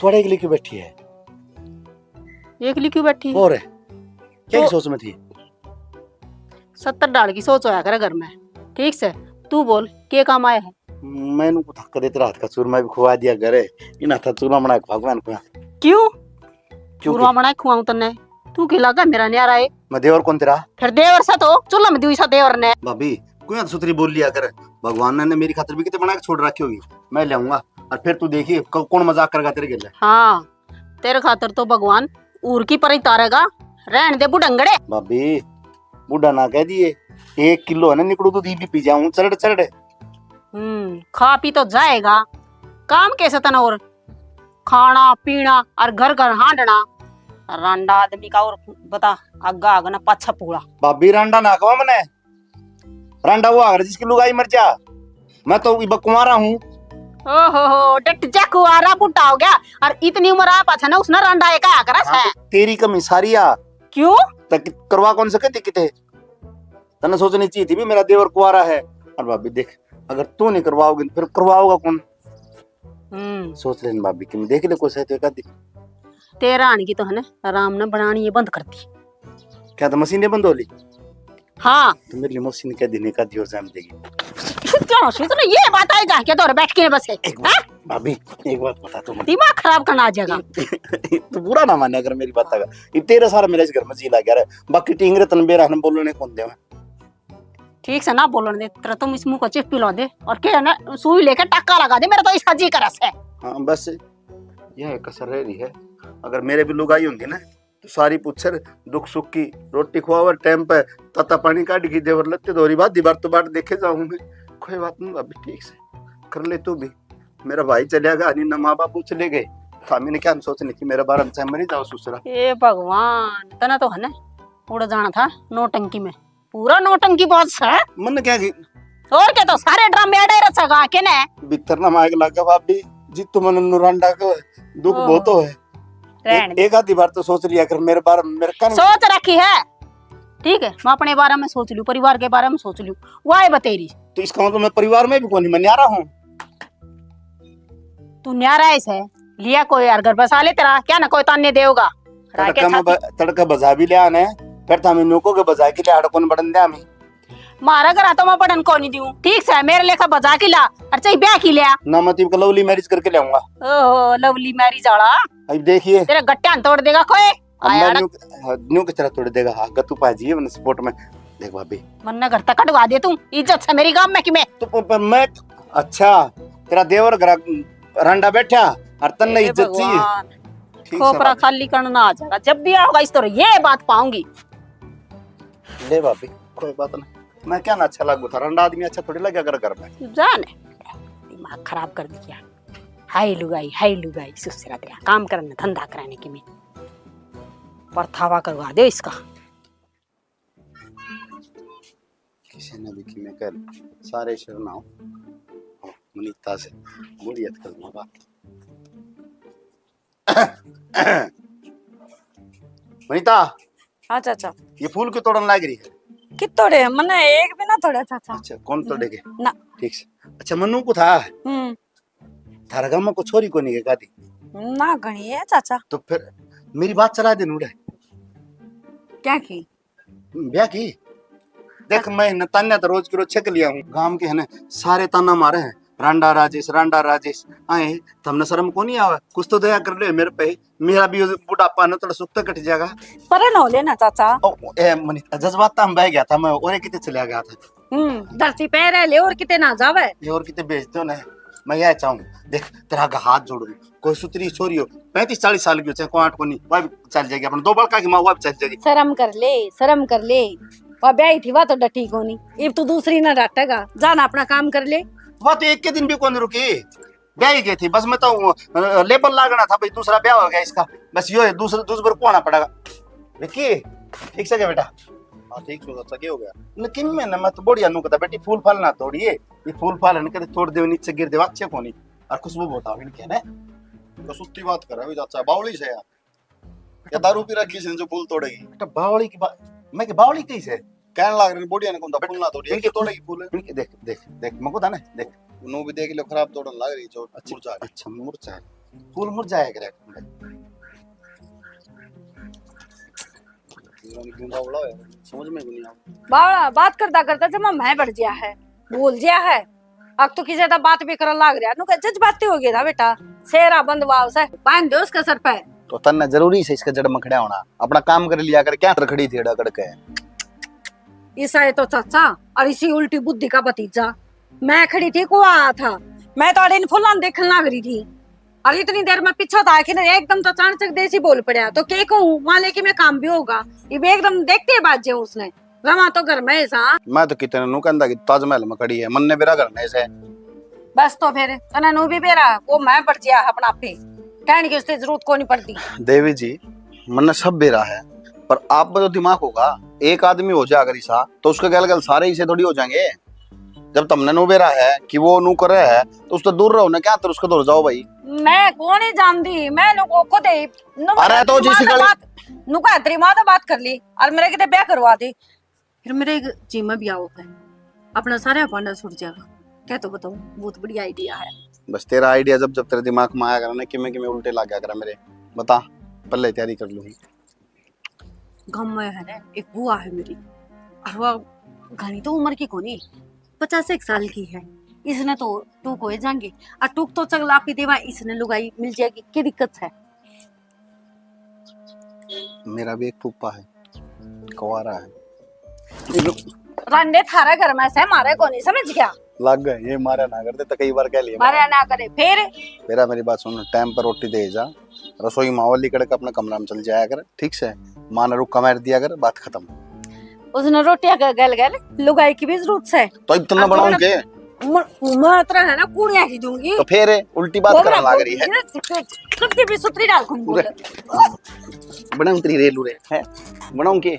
थोड़ा एक लेके बैठी है। एकली क्यों बैठी? और क्या तो सोच में थी? सत्तर डाल की सोच होया करे घर में। ठीक से, तू बोल, के काम आया है? मैनू को थक दे तेरा हाथ का चूरमा भी खुआ दिया करे। इन हाथा चूरमा बना के भगवान को। क्यों? क्यों चूरमा की? बना के खुआऊं तन्ने? तू के लगा मेरा न्यारा है? मैं देवर कौन तेरा? फिर देवर सा तो, चूल्हा में दुई सा देवर ने। भाभी, क्यों सुथरी बोल लिया कर? भगवान ने मेरी खातिर भी कितने बना के छोड़ रखी होगी, मैं ले आऊंगा। और फिर तू देखिए, क-, कौन मजाक करेगा तेरे गेले। हाँ, तेरे खातर तो भगवान ऊर की परी तारेगा। रहन दे बुढ़ंगड़े। भाभी, बूढ़ा ना कह दिए, एक किलो है ना निकड़ू दूध, ये भी पी जाऊं चरड़ चरड़। हम्म, खा पी तो जाएगा, काम कैसे तने और? खाना पीना और घर घर हांडना। रांडा आदमी का और बता, आगा आग ना पाछा पूरा। भाभी, रांडा ना कहो मने, रांडा वो आगर जिसकी लुगाई मर जा। मैं तो इब कुंवारा हूँ। ओहो हो, डट जा, कुंवारा बूढ़ा हो गया और इतनी उम्र आ पाछा ना उसने रांडा एक आया करा हाँ, है। तो तेरी कमी सारी आ। क्यों? तक करवा कौन सके थी किते? तने सोचनी चाहिए थी भी मेरा देवर कुंवारा है। और भाभी देख, अगर तू नहीं करवाओगी तो फिर करवाओगा कौन? हम्म। सोच लेन भाभी, कि देख ले कोई सही तो एक आधी। तेरा आने की तो है ना, आराम ना बनानी ये बंद कर दी। क्या तो मशीन बंद हो ली? हाँ। तो मेरी लिए मशीन क्या दिन एक आधी और जान देगी? क्या हो, सुन, ये बात आई जा के तो और बैठ के बस है। एक बात, हाँ? भाभी, एक बात बता तू मुझे। दिमाग खराब करना आ जाएगा। तू बुरा ना माने अगर मेरी बात का। ये तेरे सारा मेरे इस घर में जी लग गया रे। बाकी टींगरे तन बेरा हम बोलने कौन दे। ठीक से ना बोलन दे, तेरा तुम इस मुंह को चिप पिला दे और के है ना, सुई लेके टाका लगा दे, मेरा तो इसका जी करा से। हाँ, बस यह कसर रह रही है। अगर मेरे भी लुगाई होंदी ना, तो सारी पुच्छर दुख सुख की, रोटी खुआवर टाइम पे, ताता पानी काढ़ की देवर लत्ते धोरी बात, दीवार तो बाट देखे जाऊं मैं। कोई बात नहीं भाभी, ठीक से कर ले तू भी। मेरा भाई चलिया गया, नहीं ना माँ बाप चले गए, थामी ने क्या सोच ली कि मेरे बारे में, चाहे मरी जाओ ससुरा। ए भगवान, तने तो है ना उड़ जाना था नौटंकी में। पूरा नौटंकी बाज है। मन क्या की? और क्या, तो सारे ड्रामे अड़े रचेगा के ने? भीतर ना मायक लागे भाभी, जी तुम नुरांडा को दुख ओहो। बहुत हो है। रहन एक, दे। एक आधी बार तो सोच लिया कर मेरे बारे में, मेरे कान सोच रखी है। ठीक है, मैं अपने बारे में सोच लूं, परिवार के बारे में सोच लूं। वाह बतेरी। तो इसका मतलब मैं परिवार में भी कोनी, मैं न्यारा हूँ। तू न्यारा है से लिया कोई यार घर बसा ले तेरा, क्या ना कोई ताने देगा। तड़का में ब-, तड़का बजा भी लिया ने, फिर थामी नुको के बजा के लिया, कौन बड़न दे हमें। मारा घर तो मैं पढ़न को नहीं दूं, ठीक से मेरे लेखा बजा के ला, और चाहे ब्याह की लिया। ना मैं तो लवली मैरिज करके लाऊंगा। ओहो, लवली मैरिज वाला। अब देखिए। तेरे गट्टियां तोड़ देगा कोई। अम्मा आया न्यू, हाँ, न्यू किस तरह तोड़ देगा? हाँ, गत्तू पाजी है मैंने सपोर्ट में। देख भाभी। मन्ने घर तक कटवा दे तू, इज्जत से मेरी गांव में कि मैं। तो प-, प-, मैं, अच्छा, तेरा देवर घर रंडा बैठा और तन्ने ए इज्जत चाहिए। भगवान। ठीक से खोपरा भाभी। खाली करना आ जाएगा, जब भी आओगा इस तरह ये बात पाऊंगी। ले भाभी, कोई बात नहीं, मैं क्या ना अच्छा लागू था, रंडा आदमी अच्छा थोड़ी लगे अगर घर में। जाने, दिमाग खराब कर दिया। हाय लुगाई, हाय लुगाई, सुसरा तेरा काम करने, धंधा कराने की मैं परथावा करवा दे इसका। किसी ने भी कि मैं कर, सारे शर्मा हो। मनीता से मुड़ियत कर दूंगा। मनीता। हाँ चाचा। ये फूल क्यों तोड़न लाग रही है? कित तोड़े? मने एक भी ना तोड़े चाचा। अच्छा, कौन तोड़ेगे? ना। ठीक से। अच्छा, मन्नू को था? हम्म। थारा गांव में को छोरी कोनी के कादी? ना, घणी है चाचा। तो फिर मेरी बात चला दे नूड़े। क्या की? ब्याह की? देख, मैं न तान्या तो रोज के रोज छक लिया हूँ। गांव के है ना, सारे ताना मारे हैं, "रांडा राजेश, रांडा राजेश।" आए, तमने शर्म को नहीं आवे? कुछ तो दया कर ले मेरे पे। मेरा भी बुढ़ापा ना थोड़ा सुख तो कट जाएगा। परे ना हो लेना चाचा। ओ, ए, मनीता, जज्बात तो हम बह गया था, मैं और कितने चला गया था। हम्म, धरती पे रह ले और किते ना जावे। ये और किते भेज दो ना। मैं यह चाहूँ, देख, तेरा आगे हाथ जोड़ू, कोई सुतरी छोरी हो, पैंतीस चालीस साल की हो, चाहे कोई आठ को नहीं, वह भी चल जाएगी। अपने दो बड़का की माँ, वह भी चल जाएगी। शर्म कर ले, शर्म कर ले। वह ब्याही थी, वह तो डटी कोनी। इब तू दूसरी ना डाटेगा, जाना अपना काम कर ले। वह तो एक के दिन भी कौन रुकी, ब्याही गई थी। बस मैं तो, अ, लेबल लागना था भाई, दूसरा ब्याह हो गया इसका। बस यो है, दूसरा, दूसरा को आना पड़ेगा। विक्की, ठीक से क्या बेटा? हाँ, ठीक सो चाचा, क्या हो गया? लेकिन मैं ना, मैं तो बढ़िया नू कहता, "बेटी, फूल फाल ना तोड़िए, ये फूल फाल है ना, कदे तोड़ दे, नीचे गिर दे, अच्छे कोनी, और खुशबू बहुत आवे इनके ने।" तो सुत्ती बात कर रहा है चाचा, बावली से यार। या दारू पी रखी इसने जो फूल तोड़ेगी? बेटा, बावली की बात, मैं कि बावली कही से? कहने लाग रही, "बढ़िया ने कौन था, फूल ना तोड़िए, इनके ये तोड़ेगी फूल।" इनके देख, देख, देख, मको था ना, देख। नू भी देख लो, खराब तोड़न लाग रही, जो अच्छा, मुरझा रही। अच्छा, मुरझा है। फूल मुरझाया करे। क्यों बावला है? समझ में को नहीं आ। बावला बात करता करता जमा मैं बढ़ गया है, भूल गया है। अब तो किसी का बात भी करन लाग रहा, नु कह जज्बाती हो गया था बेटा। सेरा बंद वाव से बांध दे उसके सर पे। तो तन्ने जरूरी से इसके जड़ में खड़ा होना, अपना काम कर लिया कर, क्या तर खड़ी थी अड़ा कड़ के? ईसा है तो चाचा और इसी उल्टी बुद्धि का भतीजा। मैं खड़ी थी, को आया था, मैं तो अड़े इन फुलां देखने लाग रही थी। और इतनी देर में पीछे तो आके ना एकदम तो अचानक देसी बोल पड़ा, तो के कहूँ वहां लेके मैं काम भी होगा। ये भी एकदम देखते ही बाज जाऊं उसने, रवा तो घर में ही सा। मैं तो कितने नु कहंदा कि ताजमहल में खड़ी है, मन्ने बेरा घर में से। बस तो फिर तने नु भी बेरा, वो मैं पड़ गया अपना पे, कहने की उससे जरूरत को नहीं पड़ती। देवी जी, मन्ने सब बेरा है, पर आप में तो दिमाग होगा। एक आदमी हो जाए अगर ईसा, तो उसके गल गल सारे ईसे थोड़ी हो जाएंगे। जब तमने नु बेरा है कि वो नु करे है, तो उससे दूर रहो ना, क्या तर उसके दूर जाओ भाई। मैं कौन ही जानती, मैं नु को खुद ही नु अरे तो जिस गल बात, नु का तेरी माँ तो बात कर ली और मेरे किते ब्याह करवा दे। फिर मेरे एक जी में भी आओ है, अपना सारा भांडा छूट जाएगा। क्या तो बताऊं, बहुत बढ़िया आइडिया है। बस तेरा आइडिया जब जब तेरे दिमाग में आया करा ना, किमे किमे उल्टे लग गया करा मेरे, बता, पहले तैयारी कर लूंगी। गाँव में है ना एक बुआ है मेरी, और वह घणी तो उम्र की कोनी, पचास एक साल की है। इसने तो टूक हो जाएंगे, और टूक तो चगला पी देवा, इसने लुगाई मिल जाएगी, क्या दिक्कत है? मेरा भी एक फूफा है, कुंवारा है। रांडे थारा घर में से मारे कोनी, समझ गया? लग गए, ये मारा ना करते तो कई बार कह लिया। मारा ना करे, फिर? मेरा, मेरी बात सुन, टाइम पर रोटी दे जा, रसोई मावली कड़क अपने कमरा में चल जाया कर, ठीक से? माँ ने रुक्का मार दिया कर, बात खत्म। उसने रोटियां का गल गल लुगाई की भी जरूरत से। तो इतना अब बनाऊं थोड़ा के? म-, मैं तेरा है ना कूड़िया ही दूंगी। तो फिर उल्टी बात वो करने मेरा लग रही है। बोल, कब के भी सुतरी डाल कौन बोल? उरे, बनाऊं तेरी रेलू रे, हैं? बनाऊं के?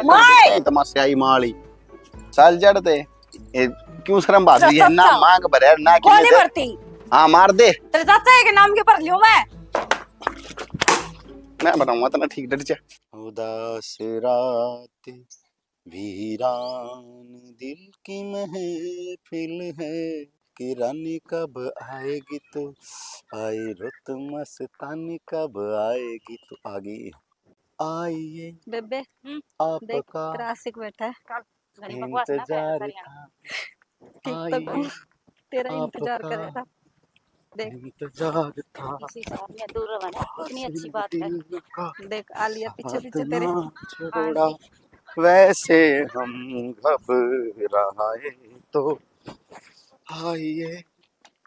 माय! तमाशे आई माली। चल जड़ ते। ए, क्यों शर्म भाग रही है? ना चाचा। मांग भरे, ना कोनी किले दे। भरती। हाँ, मार दे। तेरे चाचा के नाम के भर लियो मैं। मैं बनाऊंगा तना ठीक, डट जा। उदास रात वीरान दिल की महफिल है, कि रानी कब आएगी तो आए, रुत मस्तानी कब आएगी तो आगे आइए। बेबे, हम्म, आपका देख, तेरा आशिक बैठा है। चल, घणी बकवास ना करे इंतजार सारियां। था। ठीक तो आइए, कौन तेरा इंतजार आपका करेगा? देख। इंतजार था। इसी साथ में दूर रहो ना, इतनी अच्छी बात है। दिल का देख, आलिया पीछे साथ पीछे तेरे। ना छोड़ा। हाँ जी। वैसे हम घबराए तो आइए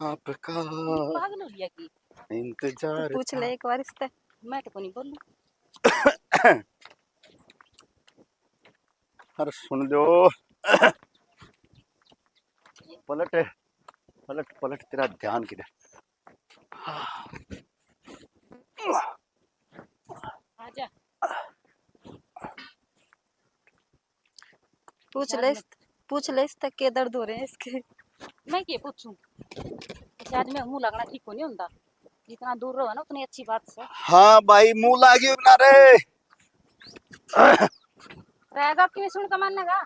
आपका पागल हो गया की? इंतजार तू पूछ ले था। एक बार इससे। मैं तो कोनी बोलूं। अरे सुन लो। पलट, पलट, पलट, तेरा ध्यान किधर? आजा। पूछ ले इस, पूछ ले इस तक के दर्द हो रहे हैं इसके। मैं के पूछूं? अच्छा, आज मैं मुंह लगना ठीक को नहीं होता। जितना दूर रहो ना, उतनी अच्छी बात से। हाँ भाई, मुंह लागियो ना रे। रहेगा क्यों सुन कमाने का?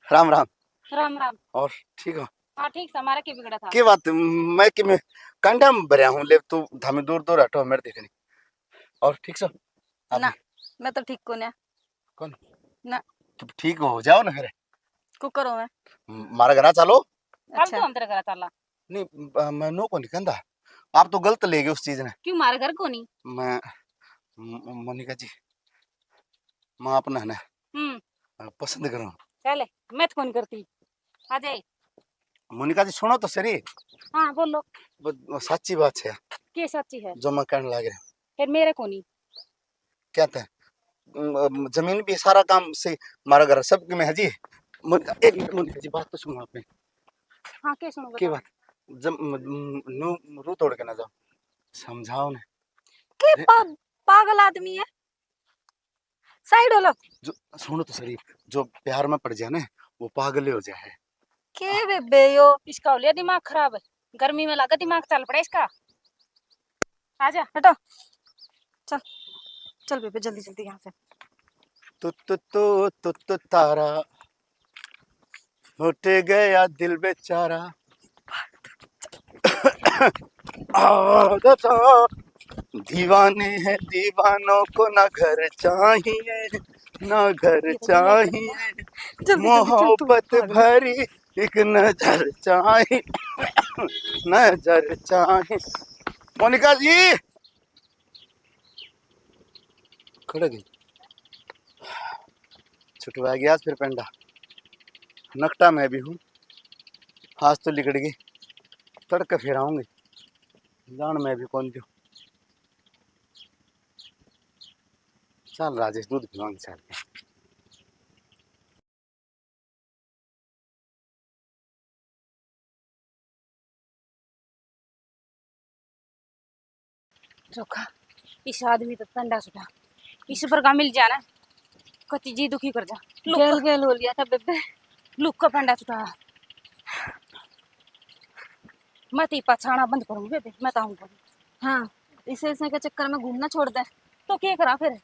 राम राम। राम राम। और ठीक हो? हाँ, ठीक से, हमारा के बिगड़ा था? के बात, मैं के में कंडा में भरया हूँ, ले तू धामे दूर दूर हटो, मेरे देख नहीं। और ठीक सो? आप ना, भी? मैं तो ठीक को ना। कौन? ना। तू ठीक हो जाओ ना फिर। को करो मैं? म-, मारा घर चलो। कल अच्छा। तो हम तेरे घर चला। नहीं, ब-, मैं नो को नहीं कहता। आप तो गलत ले गए उस चीज ने। क्यों, मारे घर को नहीं? मैं, म-, मोनिका जी, मैं अपना है ना, हम्म। अ, पसंद करूँ। चले, मैं तो कौन करती। आ जाए। मोनिका जी, सुनो तो सही। हाँ, बोलो। ब-, साची बात है। के साची है? जो मैं कहने लग रहा। फिर मेरे को नहीं। क्या था? म-, जमीन भी सारा काम से, हमारा घर सब में है जी। मोनिका, एक मिनट मोनिका जी, बात तो सुनो आपने। हाँ, के सुनो, के बताओ। बात? जब म-, म-, नू रू तोड़ के ना जाओ, समझाओ ने। के अरे पा-, पागल आदमी है? साइड हो लो। जो, सुनो तो सही, जो प्यार में पड़ जाए ना, वो पागल ही हो जाए है। के बेबे यो? इसका हो लिया दिमाग खराब, गर्मी में लगा दिमाग चल पड़ा इसका। आजा। हटो। चल, चल बेबे, जल्दी जल्दी यहाँ से। तू, तू, तू, तू, तू तारा, फट गया दिल बेचारा। आदत दीवाने हैं, दीवानों को ना घर चाहिए, ना घर चाहिए। जल्दी, जल्दी, चल तू, मोहब्बत भाग। भरी एक नजर चाहिए, नजर चाहिए। मोनिका जी, खड़ गई। छुटवा गया आज फिर पेंडा। नकटा मैं भी हूँ, आज तो लिकड़ गई। तड़के फिर आऊंगी, जान मैं भी कौन जो। चल राजेश, दूध पिवाऊंगी, चल। चोखा, इस आदमी तो फंडा छुटा, इस पर का मिल जाना, कति जी दुखी कर जा। लुक गेल गेल हो लिया था बेबे। लुक का फंडा छुटा। मैं तो पछाना बंद करूंगी बेबे, मैं तो आऊंगा। हाँ, इसे, इसे के चक्कर में घूमना छोड़ दे। तो क्या करा फिर?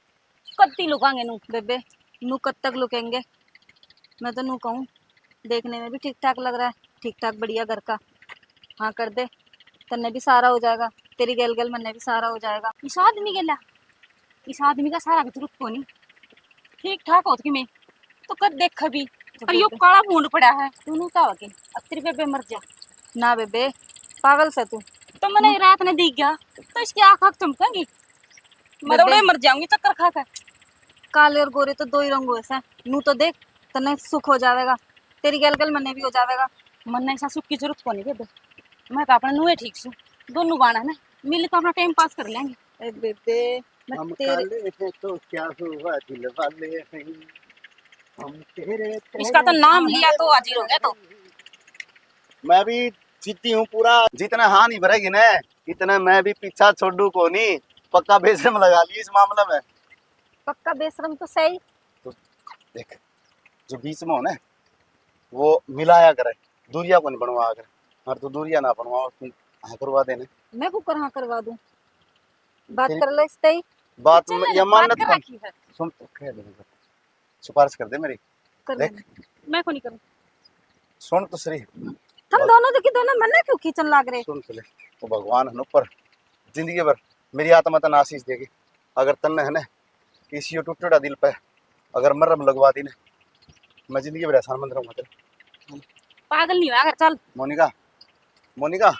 कत्ती लुकांगे नू। बेबे, नू कब तक लुकेंगे? मैं तो नू कहूँ, देखने में भी ठीक ठाक लग रहा है, ठीक ठाक बढ़िया घर का। हाँ कर दे, तन्ने भी सहारा हो जाएगा, तेरी गैल गैल मन्ने भी सहारा हो जाएगा। इस आदमी गेला, इस आदमी का सहारा की जरूरत कोनी। ठीक ठाक होत कि मैं तो कद देखा भी, तो पर यो बेबे काला भूंड पड़ा है। तू नू क्या हो के? अब तेरी बेबे मर जा। ना बेबे, पागल से तू। तो मैंने हम्म। रात ने दिख गया, तो इसकी आँख आँख चमकेंगी। मैं तो बेबे उड़े मर जाऊंगी चक्कर खा के। काले और गोरे तो दो ही रंग होए से, नू तो देख, तन्ने सुख हो जावेगा, तेरी गैल गैल मन्ने भी हो जावेगा। मन्ने ऐसा सुख की जरूरत कोनी बेबे, मैं तो अपने नूए ठीक सू। दोनों बाण है ना, मिल के अपना टाइम पास कर लेंगे। ए बेबे, मैं हम तेरे काले हैं तो क्या हुआ, दिल वाले हैं हम तेरे। इसका तो नाम लिया तो हाजिर हो गया तो। मैं भी जिद्दी हूँ पूरा। जितने हाँ नहीं भरेगी ना, इतने मैं भी पीछा छोड़ू को नहीं। पक्का बेशरम लगा ली इस मामले में। पक्का बेशरम तो सही। तो देख, जो बीच में हो ना, वो मिलाया करे, दूरिया को नहीं बनवा करे। और तू दूरिया ना बनवा, तू हाँ करवा देने। मैं कुकर हाँ करवा दूं? बात फिर कर ले इसते ही। बात चल, म- या बात मान्यत कर कर। रखी है। सुन तो, कह दे, सिफारिश कर दे मेरी। कर देख। लेंगे। मैं को नहीं करूँ। सुन तो सही। तुम दोनों तो की दोनों मन्ने क्यों खींचन लाग रहे? सुन तो ले, वो भगवान है ना ऊपर, जिंदगी भर मेरी आत्मा तने आशीष देगी। अगर तन्ने है ना, किसी यो टूटेड़ा दिल पे अगर मरहम लगवा दी ना, मैं जिंदगी भर एहसान मंद रहूंगा तेरे। पागल नहीं हुआ कर, चल। मोनिका, मोनिका,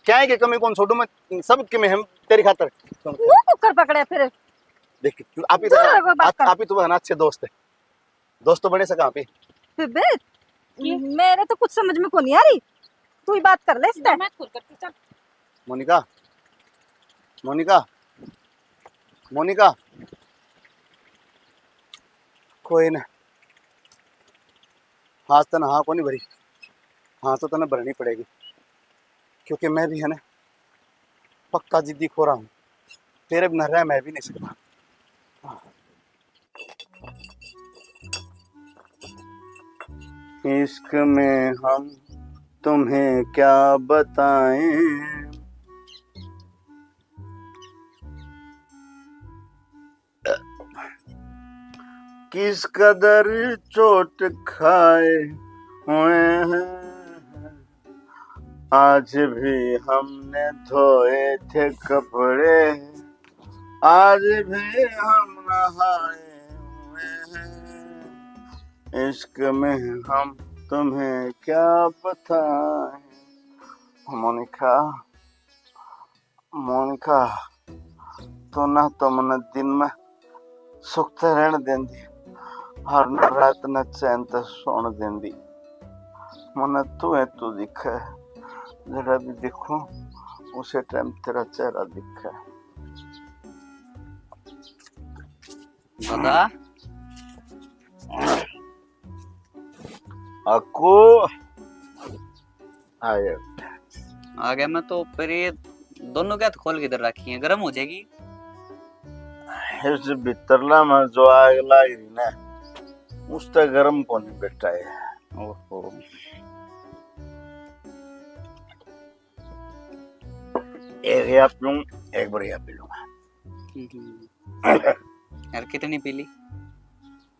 क्या है कि कमी कौन छोड़ू मैं, सब के मैं हम तेरी खातर। सुन, मुंह कुकर पकड़े फिर। देख, तू आप ही दूर तो, रहो, बात आप, कर। आप ही तो है ना अच्छे दोस्त है, दोस्त तो बने सका आप ही। फिर बे, मेरे तो कुछ समझ में को नहीं आ रही। तू ही बात कर ले इससे। मैं खुद करती, चल। मोनिका, मोनिका, मोनिका, कोई ना, आज तने हाँ को नहीं भरी, हाँ तो तने भरनी पड़ेगी, क्योंकि मैं भी है ना पक्का जिद्दी खोरा हूँ, तेरे बिना रह मैं भी नहीं सकता। इश्क में हम तुम्हें क्या बताएं, किस कदर चोट खाए हुए हैं, आज भी हमने धोए थे कपड़े, आज भी हम नहाए हुए हैं, इश्क में हम तुम्हें क्या बताएं। मोनिका, मोनिका, तू ना तो मन्ने दिन में सुख ते रहण देंदी और ना रात ने चैन ते सोण देंदी। मन्ने तू है, तू दिखे, जड़ा भी दिखूं उसे टाइम तेरा चेहरा दिखे। दादा। अक्कू, आ गया। आ गया मैं तो, पर ये दोनों क्या खोल के इधर रखी है, गर्म हो जाएगी। इस भीतरला में जो आग लाग रही ना, उस तक गर्म कोनी बेटा है। ओहो। एक या पीऊं, एक बार या पी लूंगा। हम्म। यार, कितनी पी ली?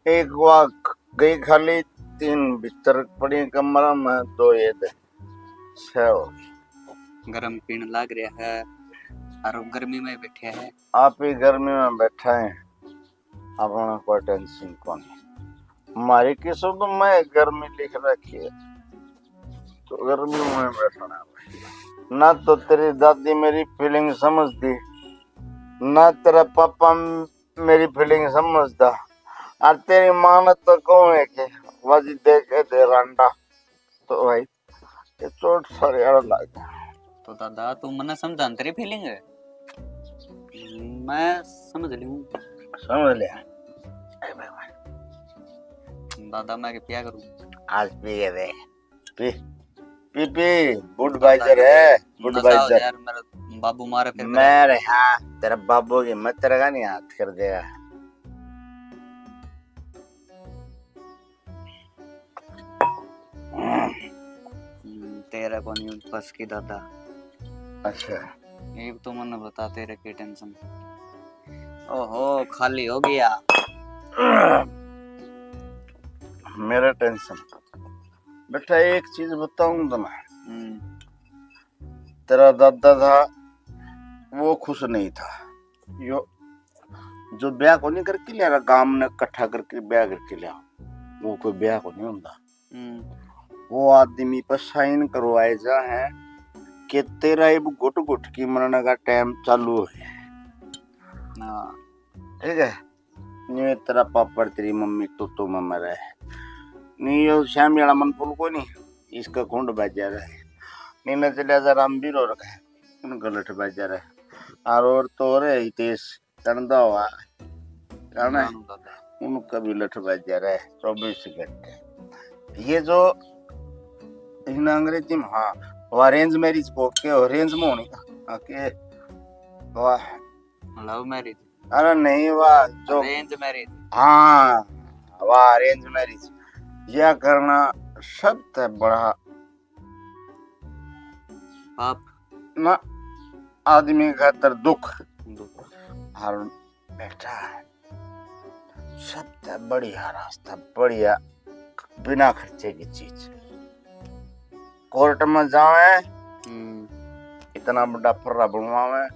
एक वा गई खाली, तीन भीतर पड़ी कमरा में, दो ये दे, छह हो गई। गर्म पीण लाग रहा है और गर्मी में बैठे हैं। आप ही गर्मी में बैठा है, अपना कोई टेंशन कोनी। हमारी किस्मत में गर्मी लिख रखी है, तो गर्मी में बैठना है। ना तो तेरी दादी मेरी फीलिंग समझती, ना तेरा पापा मेरी फीलिंग समझता। और तेरी माँ ने तो कहूँ है कि वाजी दे के दे रांडा, तो भाई ये चोट सारे आड़ लग गया। तो दादा, तू मन्ने समझा न तेरी फीलिंग है, मैं समझ लूं। समझ लिया। ए भाई, भाई। दादा, मैं के पिया करूं? आज पी के दे। पी, पी, पी। बुडवाइजर है, नशा हो जाए बुडवाइजर। यार, मेरा बाबू मारे फिर। मेरे, हाँ, तेरा बाबू की मत तेरा का नहीं हाथ कर देगा। हम्म, तेरा को नहीं बस की दादा। अच्छा। एक तो मन्ने बता, तेरे की टेंशन। ओहो, खाली हो गया। मेरा टेंशन। बेटा, एक चीज बताऊं तुम्हें। हम्म। तेरा दादा था, वो खुश नहीं था। यो जो ब्याह को नहीं करके लिया, गांव ने इकट्ठा करके ब्याह करके लिया, वो कोई ब्याह को नहीं होता। हम्म। वो आदमी पर साइन करवाए जा है कि तेरा इब घुट घुट की मरने का टाइम चालू हो गया। हाँ। ठीक है, नहीं तेरा पापड़ तेरी मम्मी तो तो में मरे, नहीं यो श्यामी वाला मन फूल को नहीं, इसका खुंड बाजा रहे, नहीं न चलिया जा रामवीर और का, उनका लठ बाजा रहे। और और तो रे हितेश टंडा हुआ, जाना है? दादा। उनका भी लठ बाजा रहे चौबीस घंटे। ये जो इसने अंग्रेजी में, हाँ, वह अरेंज मैरिज को के, अरेंज में होनी का, हाँ, के, वाह, लव मैरिज। अरे नहीं, वाह, जो अरेंज मैरिज। हाँ, वाह, अरेंज मैरिज। यह करना सबसे बड़ा पाप। ना, आदमी खातर दुख। दुख। और बेटा, सबसे बढ़िया रास्ता, बढ़िया, बिना खर्चे की चीज। कोर्ट में जावे, हम्म। इतना बड़ा फर्रा बनवावे,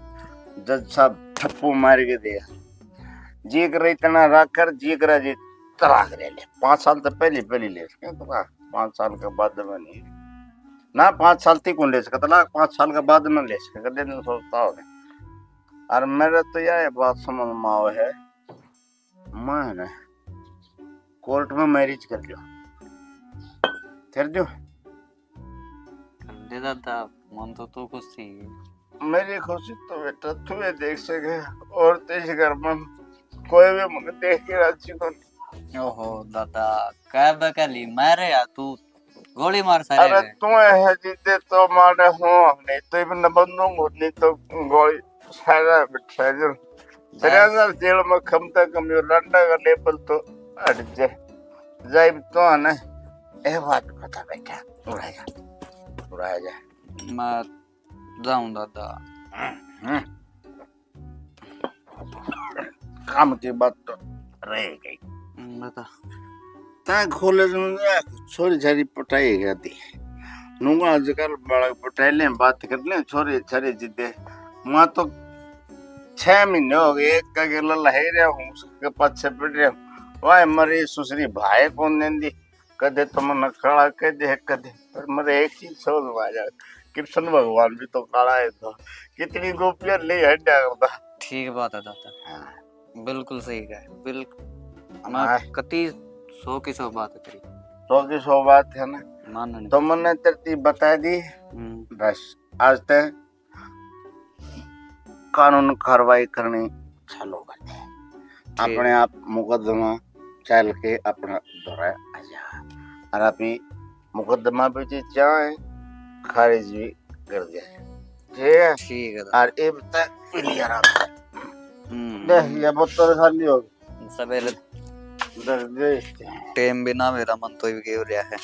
जज साहब थप्पू मार के दे, जी करे इतना रख कर, जी करे जी तलाक ले ले। पाँच साल तो पहले, पहले ले सके तलाक, पाँच साल के बाद में नहीं। ना, पाँच साल तक कौन ले सके तलाक, पाँच साल के बाद में ले सके, कदे नहीं सोचता हो। और मेरे तो यह बात समझ में आवे है, मैं ना कोर्ट में मैरिज कर लियो, कर दियो। कर दे दादा, मन तो तू खुश थी। मेरी खुशी तो बेटा तू ही देख सके, और तो इस घर में कोई भी मुझे देख के राजी को नहीं। ओहो दादा, कह बकली मारे या तू, गोली मार सारे अरे रे। तू है जिद्दे तो मारे हूँ, नहीं तो इब न बंदूंगा, नहीं तो गोली सारा बिठा जो। तेरे बस। अंदर जेल में कम से कम यो लंडा का लेबल तो हट जाए। जाइब तो है ना, ए बात बता बेटा, उड़ा जा, उड़ा जा। मैं जाऊं दादा। हम्म। काम की बात तो रह गई। हम्म, बता। तै कॉलेज में गया, छोरी छारी पटाई गया थी। नूंगा आजकल बालक पटाई ले, बात कर ले, छोरी छारी जिद्दे। वहाँ तो छह महीने हो गए, एक का गेला लहाई रहा हूँ, उसके पाछे पड़ रहा हूँ। वाह, मरी सुसरी भाई कौन देंदी, कदे तो मन्ने काला कह दे, कदे, पर मेरे एक चीज समझ में आ जाए, कृष्ण भगवान भी तो काला है था, कितनी गोपियां ले हड्या करता। ठीक बात है दादा। हाँ। बिल्कुल सही कहा, बिल्कुल। मैं हाँ। कति सौ की सौ बात करी। सौ की सौ बात है ना? माननी। तो मन्ने तेरे बता दी, हम्म। बस आज तक कानून कार्रवाई करनी चालू कर दे। ठीक। अपने आप मुकदमा चल के अपना दौरा आ जा। और अभी मुकदमा पे जी चाहे खारिज भी कर दिया। ठीक है? ठीक है। और इब तक क्लियर आता है। हम्म। देख, ये बोतल खाली हो गई। सवेरे दर्द दे इसके। टेम भी ना मेरा मन तो भी हो रहा है।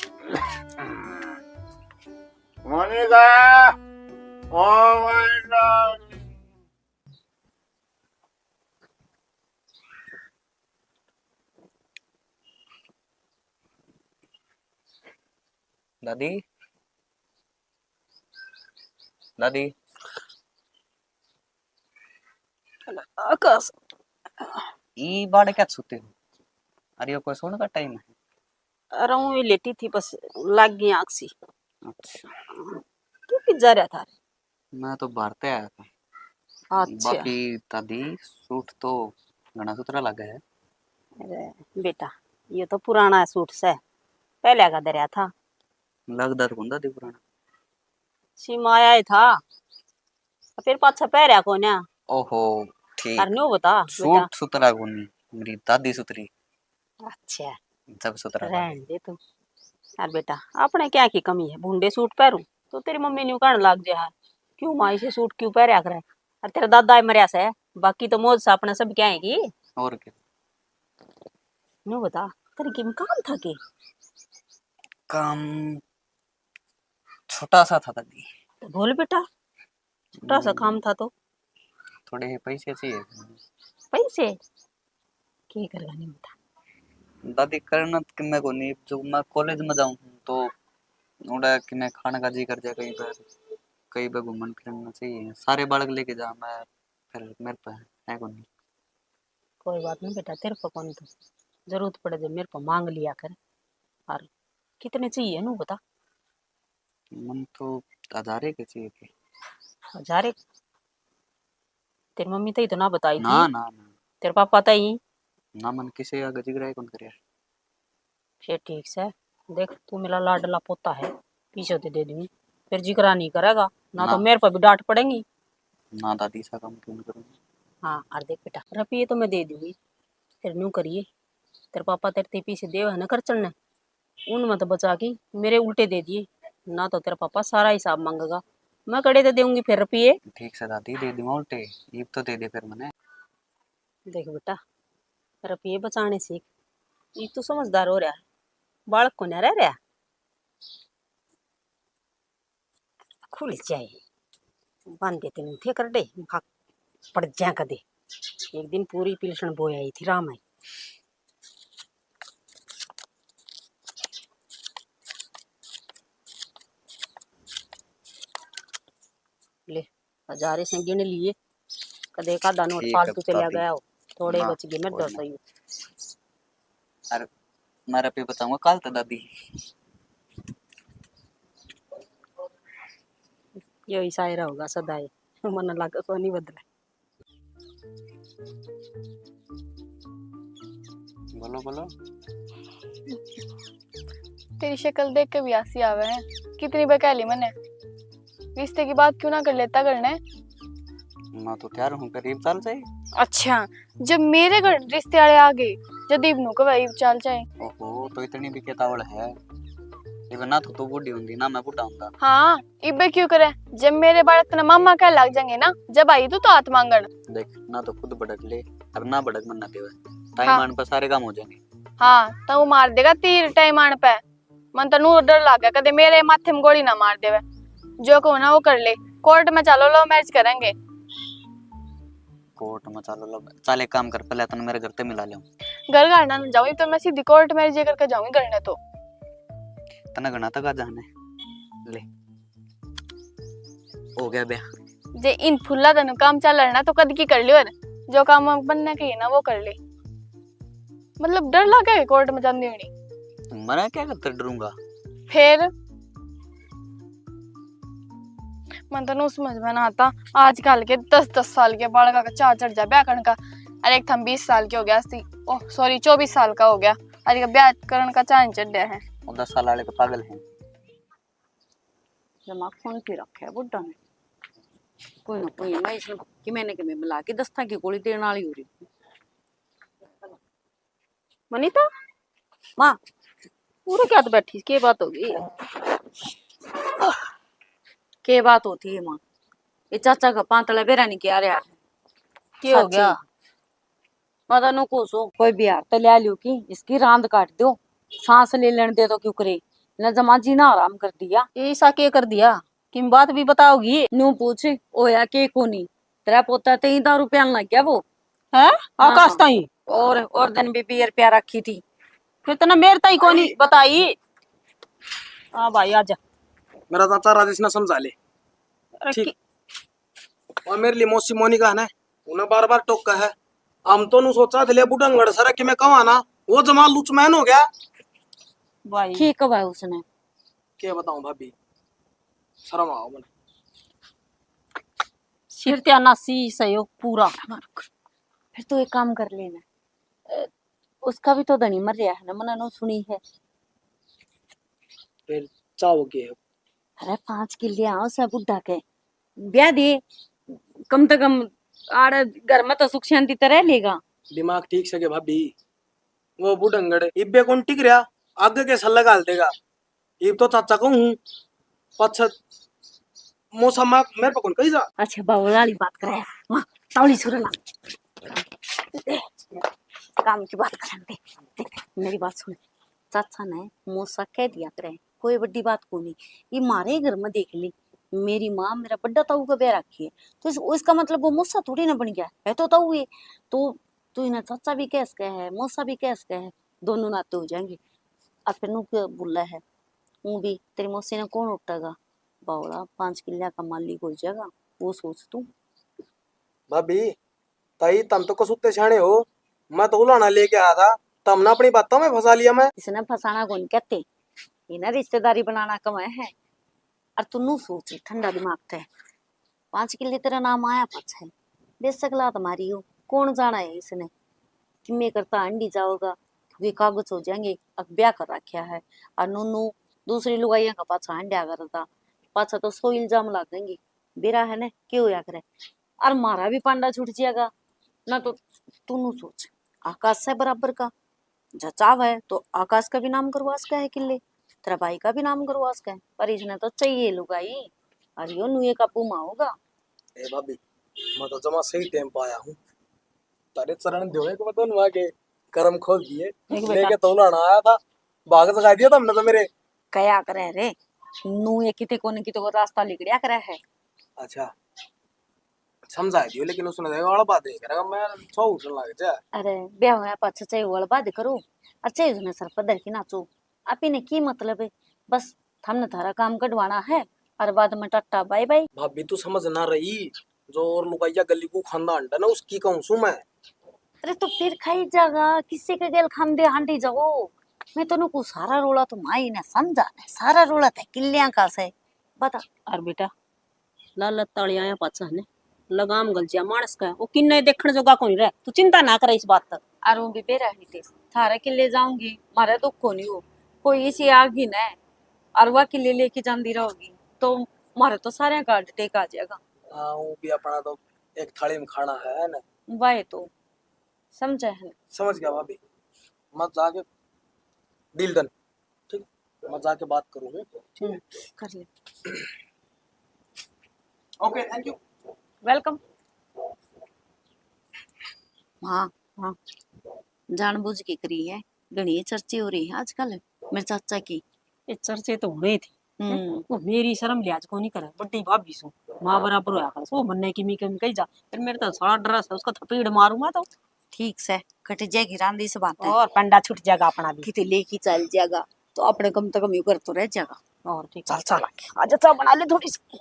Monika, oh my god. दादी, दादी। आकाश। ई बाड़े क्या सोते हो? अरे, यो कोई सोने का टाइम है? अरे, ऊँ ही लेटी थी, बस लाग गई आँख सी। अच्छा। तू कित जा रहा था? मैं तो बाहर ते आया था। अच्छा। बाकी दादी, सूट तो घना सुथरा लगा है। अरे बेटा, ये तो पुराना सूट से, पहले का धरया था। लगदा तो कोनी दादी पुराना। सीम आया ही था, फिर पाछा पहरया कोन्या। ओहो, ठीक। अर न्यू बता, सूट बेटा। सुथरा कोनी, मेरी दादी सुथरी। अच्छा। जब सुथरा रहन दे तू। अर बेटा, अपने क्या की कमी है, भूंडे सूट पहरू तो तेरी मम्मी न्यू कहन लाग जे है, क्यों माँ इसे सूट क्यों पहरया करे? अर तेरा दादा ही मरया से, बाकी तो मौज से अपने सब क्या है की। और क्या? न्यू बता, तेरे किम काम था के? काम छोटा सा था दादी। तो बोल बेटा, छोटा सा हम्म। काम था तो। थोड़े से पैसे चाहिए। पैसे? के करेगा नहीं बता। दादी, करना तो किन्ने को नहीं, जो मैं कॉलेज में जाऊँ तो उड़ा किन्ने खाने का जी कर जाए, कहीं पर, कहीं पर घूमन फिरना चाहिए। सारे बालक लेके जा, मैं फिर मेरे पे है को नहीं। कोई बात नहीं बेटा, तेरे पे कौन तो जरूरत पड़े जब मेरे पे मांग लिया कर। और कितने चाहिए नू बता। मन तो हजारे के चाहिए थे। हजारे? तेरी मम्मी तई तो ना बताई थी? ना, ना, ना। तेरे पापा तई? ना, मन किसे आगे जिगरा ही कौन करे। फिर ठीक से, देख तू मेरा लाडला पोता है, पीछे तो दे दूंगी, फिर जिगरा नहीं करेगा ना, तो ना। मेरे पर भी डांट पड़ेगी। ना दादी, सा काम क्यों नहीं करूँगी? हाँ, और देख बेटा, रुपये तो मैं दे दूंगी, फिर न्यू करिए, तेरे पापा तेरे ते पीछे देव है ना खर्चन ने, उनमें तो बचा के मेरे उल्टे दे दिए। ना तो तेरा पापा सारा हिसाब मांगेगा, मैं कड़े दे दूंगी फिर रुपये। ठीक से दादी, दे दूंगा उल्टे, ईब तो दे दे फिर मने। देख बेटा, रुपये बचाने सीख, ईब तू समझदार हो रहा है, बालक को ना रह रहा। खुल जाए, बांधे तेन थे कर दे, भाग पड़ जा कदे। एक दिन पूरी पिलसण बोया ही थी राम है। ले, हजार इसे गिन लिए, कदे एक आधा नोट ठीक है फालतू चला भाभी। गया हो, थोड़े ना, बच गए, मैं कोई दस ना। ही। अरे, मैं रुपये बताऊंगा कल तो दादी। यो ही शायरा होगा सदा ही, मन लग को नहीं बदला। बोलो, बोलो। तेरी शक्ल देख के भी हंसी आवे है, कितनी बहका ली मैंने। रिश्ते की बात क्यों ना कर लेता घर ने? मैं तो तैयार हूँ, करीब चल जाए। अच्छा, जब मेरे घर रिश्ते वाले आ गए, जब इब नु कवे इब चल जाए। ओहो, तो इतनी भी केतावल है? इब ना तो तू बूढ़ी होंदी, ना मैं बूढ़ा होंदा। हाँ, इबे क्यों करे? जब मेरे बालक तने मामा कह लग जाएंगे ना, जब आई तू तो हाथ मांगण। देख, ना तो खुद भड़क ले, और ना भड़क मन ना देवे। टाइम हाँ। आने पर सारे काम हो जाएंगे। हाँ, तो वो मार देगा तीर टाइम आने पे। मन तो नू डर लग गया, कदे मेरे माथे में गोली ना मार देवे। जो कहूँ ना वो कर ले, कोर्ट में चलो, लव मैरिज करेंगे। कोर्ट में चलो, लव, चल एक काम कर, पहले तने मेरे घर ते मिला ले। घर घर ना जाऊँ, तो मैं सीधी कोर्ट मैरिज करके जाऊंगी घर ने तो। तने घना तक आ जाने ले। हो गया ब्याह। जे इन फुल्ला तनु काम चल रहा ना तो कद की कर लियो, और जो काम बनने के है ना वो कर ले। मतलब डर लगे कोर्ट में जांदी होनी। मरा क्या करते डरूंगा? फिर मन तो नू समझ में ना आता, आजकल के दस दस साल के बालका का चाह चढ़ जा ब्याह करने का। अरे एक थम बीस साल के हो गया सी, ओह सॉरी चौबीस साल का हो गया, अरे का ब्याह करने का चाह नहीं चढ़ है। वो दस साल वाले तो पागल हैं। दिमाग फोन पे रखा है बुड्ढा ने। कोई ना कोई, मैं इसने कि मैंने कि मैं मिला के दस्ता की गोली देने वाली हो रही। मनीता, माँ। पूरे क्या तो बैठी, के बात हो गई? के बात होती है माँ? ये चाचा का पांतला बेरा नहीं किया रहा है। के हो गया? मैं तो नु कहूं सो, कोई बिहार तो ले लियो कि इसकी रांद काट दो, सांस ले लेने दे तो क्यों करे, न जमा जीना आराम कर दिया। ये ईसा के कर दिया? किम बात भी बताओगी? न्यू पूछ, होया के कोनी? तेरा पोता ते ही दारू पियान लग गया वो। हैं? हाँ। आकाश ताई? और, और दिन भी बियर पिया रखी थी। फिर तने मेरे ताई कोनी बताई? हाँ भाई, आजा। मेरा चाचा राजेश ने समझा ले। अरे ठीक। कि- और मेरे लिए मौसी मोनिका है ना, उन्हें बार बार टोका है। हम तो नु सोचा थे, ले बुढ़ंगड़ सारा कि मैं कहवा ना, वो जमा लुचमैन हो गया। भाई। ठीक है भाई उसने। क्या बताऊं भाभी, शर्म आओ मने। सिर ते नासी सहयोग पूरा। फिर तू एक काम कर लेना, अ, उसका भी तो धनी मर रहा है ना, मना नो सुनी है। फिर चाहो के? अरे पाँच किले आओ से बुढ़ा के ब्याह दे, कम से कम आड़े घर में तो सुख शांति तो रह लेगा। दिमाग ठीक से के भाभी, वो बुढ़ंगड़ इब्बे कौन टिक रहा, आगे के सल्ला घाल देगा। इब तो चाचा कहूँ हूँ, पाछे मौसा माँ मेरे पे कौन कही जा। अच्छा, बावला वाली बात करे, माँ, तावली सुर ला। काम की बात करन दे। देख, मेरी बात सुन, चाचा ने मौसा कह दिया करे, कोई बड़ी बात को नहीं। ये मारे घर में देख ली, मेरी माँ मेरा बड़ा ताऊ का ब्याह रखी है, तो इस, इसका मतलब वो मौसा थोड़ी ना बन गया है, तो ताऊ है। तो तू इन्हें चाचा भी कह सके है, मौसा भी कह सके है, दोनों नाते हो जाएंगे। और फिर नू के बोला है, ऊँ भी तेरी मौसी ने कौन उठागा? बावला, पाँच किले का मालिक हो जाएगा, वो सोच तू। भाभी, ताई, तम तो कसूते सियाणे हो, मैं तो उलाहना लेके आया था, तमने अपनी बातों में फंसा लिया मैं। इसने फंसाना कौन कहते, इन्हें रिश्तेदारी बनाना कम है। और तू नू सोच ठंडा दिमाग थे, पाँच किले तेरा नाम आया पाछे, बेशक लात मारी हो, कौन जाना है इसने, किमे करता अंडी जाओगा, वे कागज हो जाएंगे, अब ब्याह कर रखा है। और नूनू दूसरी लुगाइयां का पाछा अंड्या करता, पाछा तो सौ इल्जाम लागेंगे। बेरा है ने, के होया करे? और मारा भी पांडा छूट जाएगा। ना तो तू नू सोच, आकाश से बराबर का, जचाव है तो आकाश का भी नाम करवा सका है किले। तेरा भाई का भी नाम करवा सके, पर इसने तो चाहिए लुगाई। और यो नुए काबू में होगा। ए भाभी, मैं तो जमा सही टाइम पे आया हूँ। तारे चरण देवे के बतन वहाँ के करम खोल दिए। देख बेटा। लेके तो लाना आया था, भाग जगा दिया तुमने तो मेरे। कया करे रे, नुए किते कोने किते को रास्ता लिकड़िया करे है। अच्छा, समझा दियो, लेकिन उसने देखो, वाला बात नहीं करेगा, मैं सौ उठने लग जा। अरे, ब्याह होया पाछे चाहे वाला बात करो, और चाहे उसने सर पर धर के नाचो, आप इन्हें की मतलब है? बस, थमने थारा काम कढवाना है, और बाद में टाटा बाय बाय। भाभी, तू समझ ना रही, जो और लुगाइया गली को खांदा अंडा ना, उसकी कहूँ सू मैं। अरे, तो फिर खाई जागा, किसी के गेल खांदे हांडी जाओ। मैं तन्ने को सारा रोला तो माई ने समझा ने, सारा रोला ते किल्लियां का से। बता। और बेटा, लालच ताली आया पाछा ने लगाम गलजिया मानस का, वो किन्ने देखण जोगा कोनी रह। तू चिंता ना करे इस बात तक। और वो भी बेरा ही थे, थारे के ले जाऊंगी, मारे दुख कोनी हो, कोई इसी आगी ने, और वह किले लेके जांदी रहोगी, तो मारे तो सारे का टेक आ जाएगा। हाँ, वो भी अपना तो एक थाली में खाना है ना। वाह, तो समझे है। समझ गया भाभी, मत जाके डील डन। ठीक, मैं जाके बात करूँ। हम्म, कर ले। Okay, thank you. वेलकम। हाँ, हाँ, जानबूझ के करी है, घणी चर्चे हो रही है आजकल मेरे चाचा की। ये चर्चे तो होने ही थी। हम्म। वो मेरी शर्म लिहाज को नहीं करे, बड्डी भाभी सू, माँ बराबर होया कर। वो मन्ने की मी कमी कही जा, फिर मेरे तो सारा ड्रेस है, उसका थपेड़ मारूं मैं तो। ठीक से, कट जाएगी रांदी से बात है। और पंडा छूट जाएगा अपना भी। किते लेके चल जाएगा, तो अपने कम से कम यू कर तो रह जाएगा। और ठीक चल, है। चल आगे। आजा, चाय बना ले थोड़ी सी।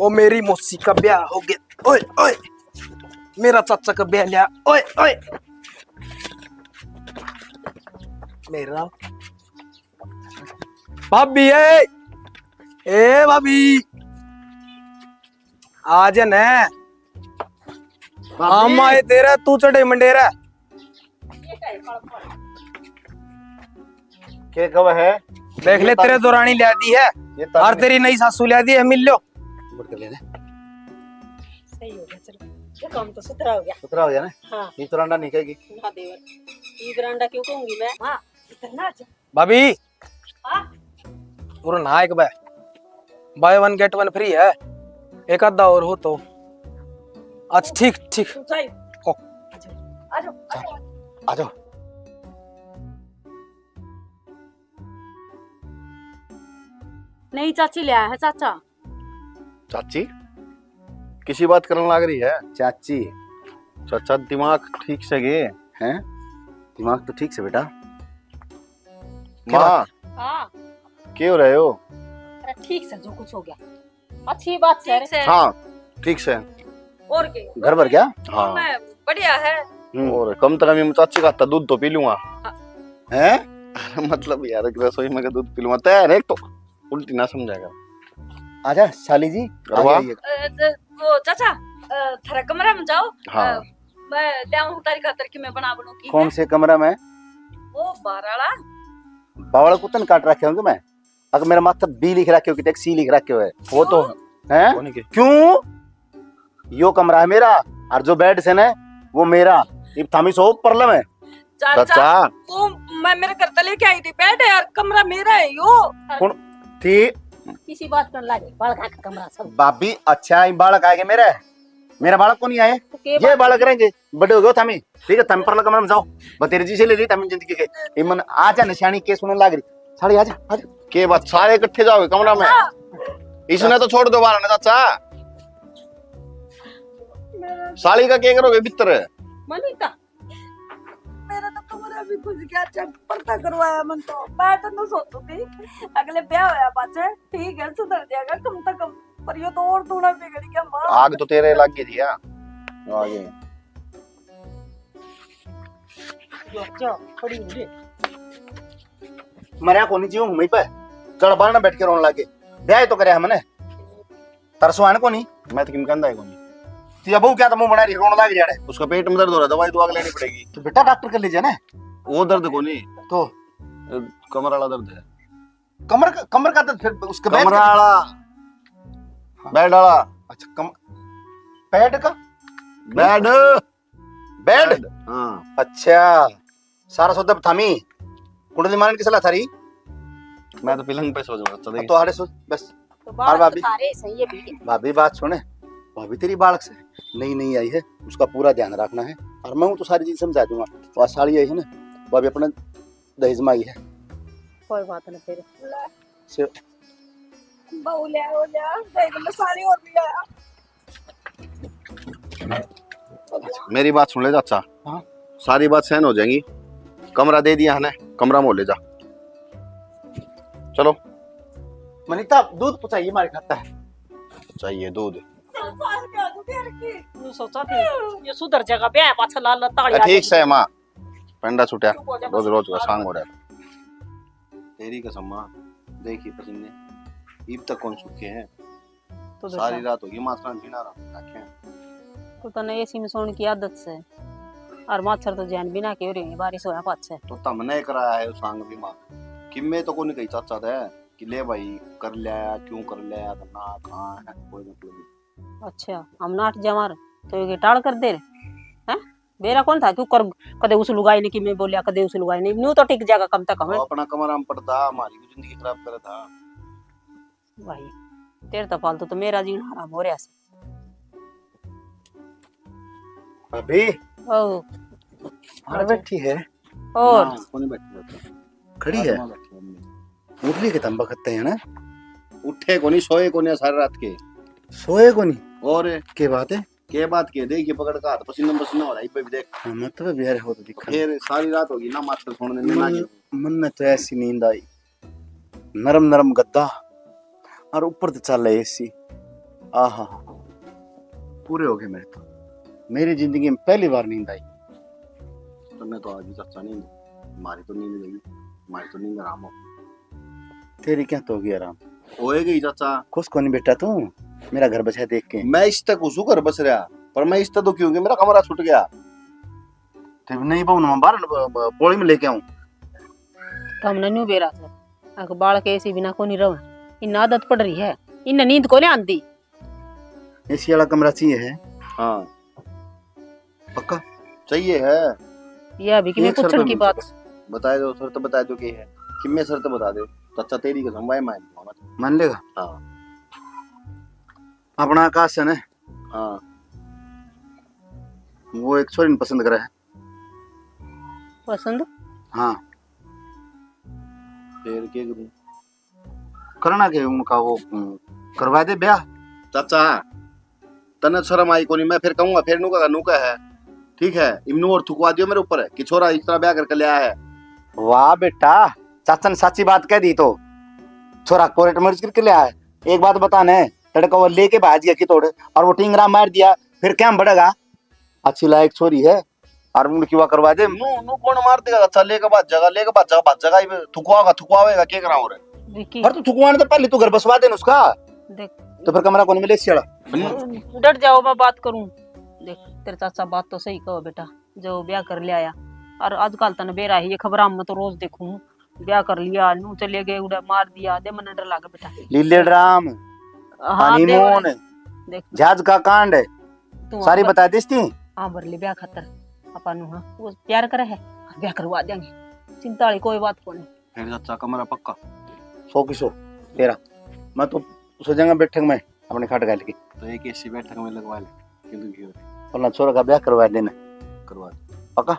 ओ, मेरी मौसी का ब्याह हो गया। ओए, ओए, मेरा चाचा का ब्याह लिया। ओए, ओए, मेरा भाभी है। ए भाभी, आज ने भाभी। हम आए तेरा, तू चढ़े मंडेरा। के कब है? देख ले, ये तेरे तारीख दौरानी ले दी है। ये तारीख और तेरी नई सासू ले दी है, मिल लो। मुड़ के ले ले। सही हो गया, चलो। ये काम तो सुथरा हो गया। सुथरा हो गया ना? हाँ। ये तो रांडा नहीं कहेगी। ना देवर, ये बरांडा क्यों कहूंगी मैं? हाँ, इतना अच्छा। भाभी, हाँ? पूरा नहा एक बार, buy one get one free है, एक आधा और हो तो। अच्छा, ठीक, ठीक। तू जाइए। ओ। आ जाओ, आ जाओ, आ जाओ। आ जाओ। नहीं, चाची ले आया है, चाचा। चाची, किसी बात करने लाग रही है? चाची। चाचा, दिमाग ठीक से गे? हैं? दिमाग तो ठीक से, बेटा। माँ। हाँ। के हो रहे हो? अरे, ठीक से, जो कुछ हो गया। अच्छी बात से। ठीक से। हाँ, ठीक से। और के? घर भर गया? हाँ। मैं बढ़िया है। हम्म। और कम से कम ये चाची का हाथ दूध तो पी लूंगा। हाँ। हैं? मतलब यार, एक रसोई में का दूध पी लूंगा। तैयार है एक तो। उल्टी ना समझेगा। आजा, साली जी, अरे आगे वाह। आइए। अ, ज-, वो चाचा, अ, थारा कमरा में जाओ। हाँ। अ, मैं ले आऊं तारी खातर की मैं बना बनू की कौन है। से कमरा में? वो बाहर वाला। बावल कुतन काट रखे होंगे मैं। अगर मेरा माथा बी लिख रखे हो कि टैक्सी लिख रखे हो है। वो तो क्यों? हैं? कौन के? क्यों? यो कमरा है मेरा, और जो बेड से ना, वो मेरा। इब थामी सो प्रॉब्लम है। चाचा, चाचा। वो मैं मेरे घर तले लेके आई थी, बेड है यार, कमरा मेरा है यो। कौन थी? किसी बात कर लागे, बालक का कमरा सब। भाभी, अच्छा, ये बालक आएंगे मेरे, मेरा बालक को नहीं आए, तो के ये बालक बालक रहेंगे, बड़े हो गए थामी, ठीक है, थामी परला कमरा में जाओ, बतेरे जी से ले ली थामी जिंदगी के। ये मन आजा निशानी के सुनने लाग रही, साली आजा, आजा। के बात, सारे इकट्ठे जाओगे कमरा में? हाँ। इसने तो छोड़ दो बाहर ना चाचा। मेरा साली का क्या करोगे भीतर? मनीता, मेरा तो कमरा भी खुश गया, अच्छा पर्दा करवाया मन तो। मैं तो नु सोचू थी, अगले ब्याह होया पाछे, ठीक है, सुधर जाएगा कम से कम, पर यो तो और दूना बिगड़ गया माँ। आग तो तेरे लग गई थी, हाँ। आगे। यो, अच्छा, खड़ी हो रे। मरया कोनी जी, हूँ वहीं पे। चढ़ बारने बैठ के रोने लगे। ब्याह तो करे हमने। तरसो आने कोनी। मैं तो किम कहंदा है कोनी। ती अब वो क्या तो मुंह बना रही, रोने लग रही है। उसका पेट में दर्द हो रहा है, दवाई दुआ लेनी पड़ेगी। तो बेटा डॉक्टर के ले जाना है। वो दर्द कोनी। तो? अ, कमर वाला दर्द है। कमर का, कमर का दर्द फिर उसके बैठ कमर का? वाला। हाँ। बेड वाला। अच्छा, कम-, बेड का? बेड। बेड? बेड, हाँ। अच्छा, सारा सौदा थामी। कुंडली मारन की सलाह थारी? मैं तो पलंग पे सो जाऊंगा, चल। तो आड़े सो, बस। तो और बालक भाभी? तो थारे ही सही है भी। भाभी, बात सुने, भाभी तेरी बालक से नई नई आई है, उसका पूरा ध्यान रखना है। और मैं हूँ तो सारी चीज समझा दूंगा। वो साली आई है ना, वो अभी अपना दहेज में आई है। कोई बात नहीं फिर। से बहू ले आओ, ले आओ, दहेज में साली और भी आया। मेरी बात सुन ले चाचा। हाँ। सारी बात सहन हो जाएगी। कमरा दे दिया है ना, कमरा में ले जा। चलो। मनीता, दूध पहुंचाइए, हमारे खाता है। चाहिए दूध। तू सोचा थी, ये सुधर जाएगा, ब्याह पाछा लाल ताली ए, आ ठीक जाएगी। से माँ, पंडा छुट्या, चुप हो जा, रोज बस। रोज का सांग हो रहा है। तेरी कसम माँ, देखी पसीने, इब तक कौन सूखे हैं? तो सारी रात होगी माछरां जीना रहा आखे। तो तने एसी में सोने की आदत से, और माछर तो जैन बिना के हो रही बारिश होया पाछे। तो तमने कराया है उस सांग भी माँ, किम्मे तो कोनी कही चाचा थे कि ले भाई कर लिया, क्यों कर लिया, तो ना कहाँ है, कोई मतलब नहीं। अच्छा, हम नाट जवार तो ये टाल कर दे रहे हैं। बेरा कौन था क्यों कर, कदे उस लुगाई ने कि मैं बोलिया, कदे उस लुगाई ने, न्यू तो टिक जाएगा कम तक हमें। वो अपना कमरा में पड़ता, हमारी भी जिंदगी खराब करे था। भाई, तेरे तो फालतू तो मेरा जीना हराम हो रहा है। भाभी। ओ। और अच्छा। बैठी है? और? ना, कोनी बैठी रहता। खड़ी है? आत्मा बैठी है अंदर। उठ ली के तंबा खत्ते है ना? उठे कोनी, सोए कोनी सारी रात के। सोए कोनी? और? के बात है? के बात के? देख, ये पकड़ का हाथ पसीना पसीना हो रहा है, इब्बे भी देख। हाँ, मतलब यार, हो तो दिखा। फिर सारी रात होगी ना, मास्टर सुनने में ना मन, मन में तो ऐसी नींद आई, नरम नरम गद्दा और ऊपर तो चल एसी। आहा, पूरे हो गए मेरे तो। मेरी जिंदगी में पहली बार नींद आई। तन्ने तो आज भी चाचा नींद, मारी तो नींद गई, मारी तो नींद आराम हो। तेरी क्या तो होगी आराम? होए गई चाचा। खुश कोनी बेटा तू, मेरा घर बसा देख के? मैं इस तक घुसू घर बस रहा, पर मैं इस तक तो क्यों कि मेरा कमरा छूट गया। ते नहीं बहू ना, मैं बाहर ब-, ब-, बोली में लेके आऊं। तो हमने न्यू बेरा था, अक बालक एसी बिना कोनी रह, इन आदत पड़ रही है, इन नींद कोनी आंदी। एसी वाला कमरा चाहिए है? हाँ। पक्का? चाहिए है। ये अभी की एक शर्त पूछण की बात। बता दो, शर्त बता दो की है। किम्मे शर्त बता दो। तो अच्छा, तेरी कसम भाई, मान लूंगा मैं। मान लेगा? हाँ। अपना आकाश है ना? हाँ। वो एक छोरी ने पसंद करा है। पसंद? हाँ। फिर के करूं? करना के उनका वो, हम्म, करवा दे ब्याह। चाचा, तन्ने शर्म आई कोनी, मैं फिर कहूंगा, फिर नू कहेगा, नू कहे है, ठीक है, इमनू और थुकवा दियो मेरे ऊपर कि छोरा इस तरह ब्याह करके ले आया है। वाह बेटा, चाचा ने साची बात कह दी तो। छोरा कोर्ट मैरिज करके ले आया है। एक बात बताने, तड़का वो लेके भाज गया कितोड़ और वो टिंगरा मार दिया, फिर क्या बढ़ेगा? अच्छी लायक छोरी है, और उनकी वा करवा दे। नू, नू कौन मार देगा? अच्छा, लेके भाज जाएगा, लेके भाज जाएगा, भाज जाएगा, ये थुकवाओगा, थुकवावेगा, के करा और? विकी। पर तू थुकवाने तो पहले तू घर बसवा दे ना उसका। देख। तो फिर कमरा कौन मिले सियाला? डट जाओ, मैं बात करूं। देख, तेरे चाचा बात तो सही कहो बेटा, जो ब्याह कर लिया या। और आजकल तने बेरा है, ये खबरां में तो रोज देखूं। ब्याह कर लिया, नू चले गए, उड़े मार दिया, दे मन्ने डर लागे बेटा। लीले ड्राम, हाँ, हनीमून, देख। जहाज का कांड, तू सारी हाँ, बता देस थी। हाँ, भर ले ब्याह खातर। आपा नू, हाँ, वो प्यार करे है, ब्याह करवा देंगे। चिंता वाली कोई बात कोनी। फिर चाचा कमरा पक्का? सौ की सौ, तेरा। मैं तो सो जाऊंगा बैठक में, अपने खाट घाल के। तो एक एसी बैठक में लगवा ले, क्यों दुखी हो रहे? अपना छोरा का ब्याह करवा देना। करवा दे। पक्का?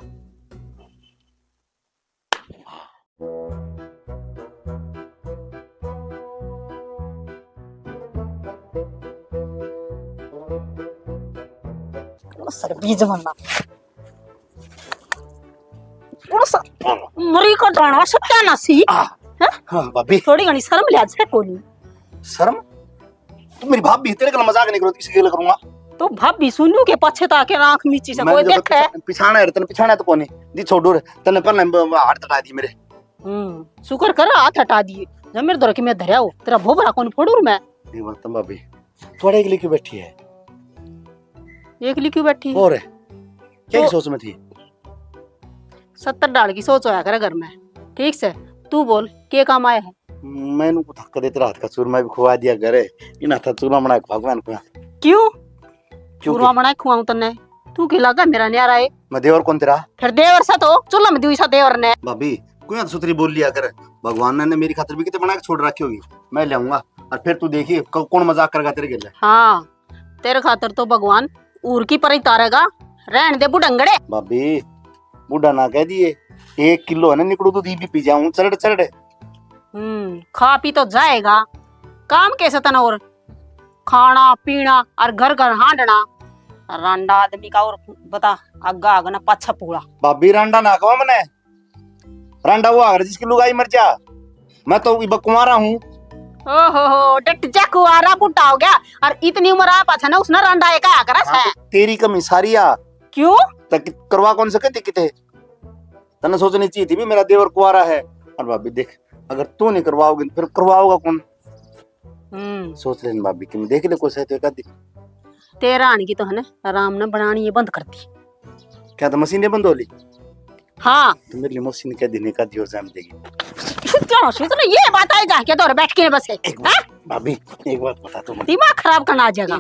सर बीज बनना। उड़स मरी का दाना सत्यानाशी। आ, हैं? हाँ, भाभी। थोड़ी घणी शर्म लिया से कोनी। शर्म? तू मेरी भाभी, तेरे गल मजाक नहीं करूँ, किसी गल करूँगा? तो भाभी सुनू के पाछे ताके आंख मीची से मैं कोई तो देखे? पिछा-, पिछाना है, तने पिछाना तो कोनी। दी छोड़ू रे, तने पहले ब-, ब-, हाथ हटा दी मेरे। हम्म, शुक्र कर हाथ हटा दिए। जब मेरे धोरे के मैं धरया हो, तेरा भोभरा कोनी फोड़ू रे मैं। ये बात तो भाभी, थोड़ा एकली क्यों बैठी है? एकली क्यों बैठी? और क्या तो सोच में थी? सत्तर ढाल की सोच होया करे घर में। ठीक से, तू बोल, के काम आया है? मैंने को थक देते रात का चूरमा भी खुआ दिया करे। इन हाथा चूरमा बना के भगवान को। क्यों? क्यों चूरमा के? बना के खुआऊं तन्ने? तू के लागा मेरा न्यारा है? मैं देवर कौन तेरा? फिर देवर सा तो, चूल्हा में दुई सा देवर ने। भाभी, कोई तो सुथरी बोल लिया कर। भगवान ने मेरी खातर भी कितने बना के छोड़ रखी होगी, मैं ले आऊंगा। और फिर तू देखिए क-, कौन मजाक करेगा तेरे गेले। हाँ, तेरे खातर तो भगवान ऊर की पर ही तारेगा। रहन दे बुढ़ंगड़े। भाभी, बूढ़ा ना कह दिए, एक किलो है ना निकड़ू दूध, ये भी पी जाऊं चरड़ चरड़। हम्म, खा पी तो जाएगा, काम कैसे तने और खाना पीना और घर घर हांडना। रांडा आदमी का और बता, आगा आग ना पाछा पूरा। भाभी, रांडा ना कहो मने, रांडा वो आगर जिसकी लुगाई मर जा। मैं तो इब कुंवारा हूँ। ओहो हो, डट जा कुंवारा, बूढ़ा हो गया। और इतनी उम्र आ पाछा ना उसने रांडा एक आया करा हाँ, है। तो तेरी कमी सारी आ। क्यों? तक करवा कौन सके थी किते? तने सोचनी चाहिए थी भी मेरा देवर कुंवारा है। और भाभी देख, अगर तू नहीं करवाओगी तो फिर करवाओगा कौन? हम्म। सोच लेन भाभी, कि देख ले कोई सही तो एक आधी। तेरा आने की तो है ना, आराम ना बनानी ये बंद कर दी। क्या तो मशीन बंद हो ली? हाँ। तो मेरी मशीन कह दी, नहीं कह दी और जान देगी। क्या मशीन? तूने ये बात आई जाके तो और बैठ के बस है, एक बात, हाँ? भाभी, एक बात बता तू मुझे। दिमाग खराब करना आ जाएगा।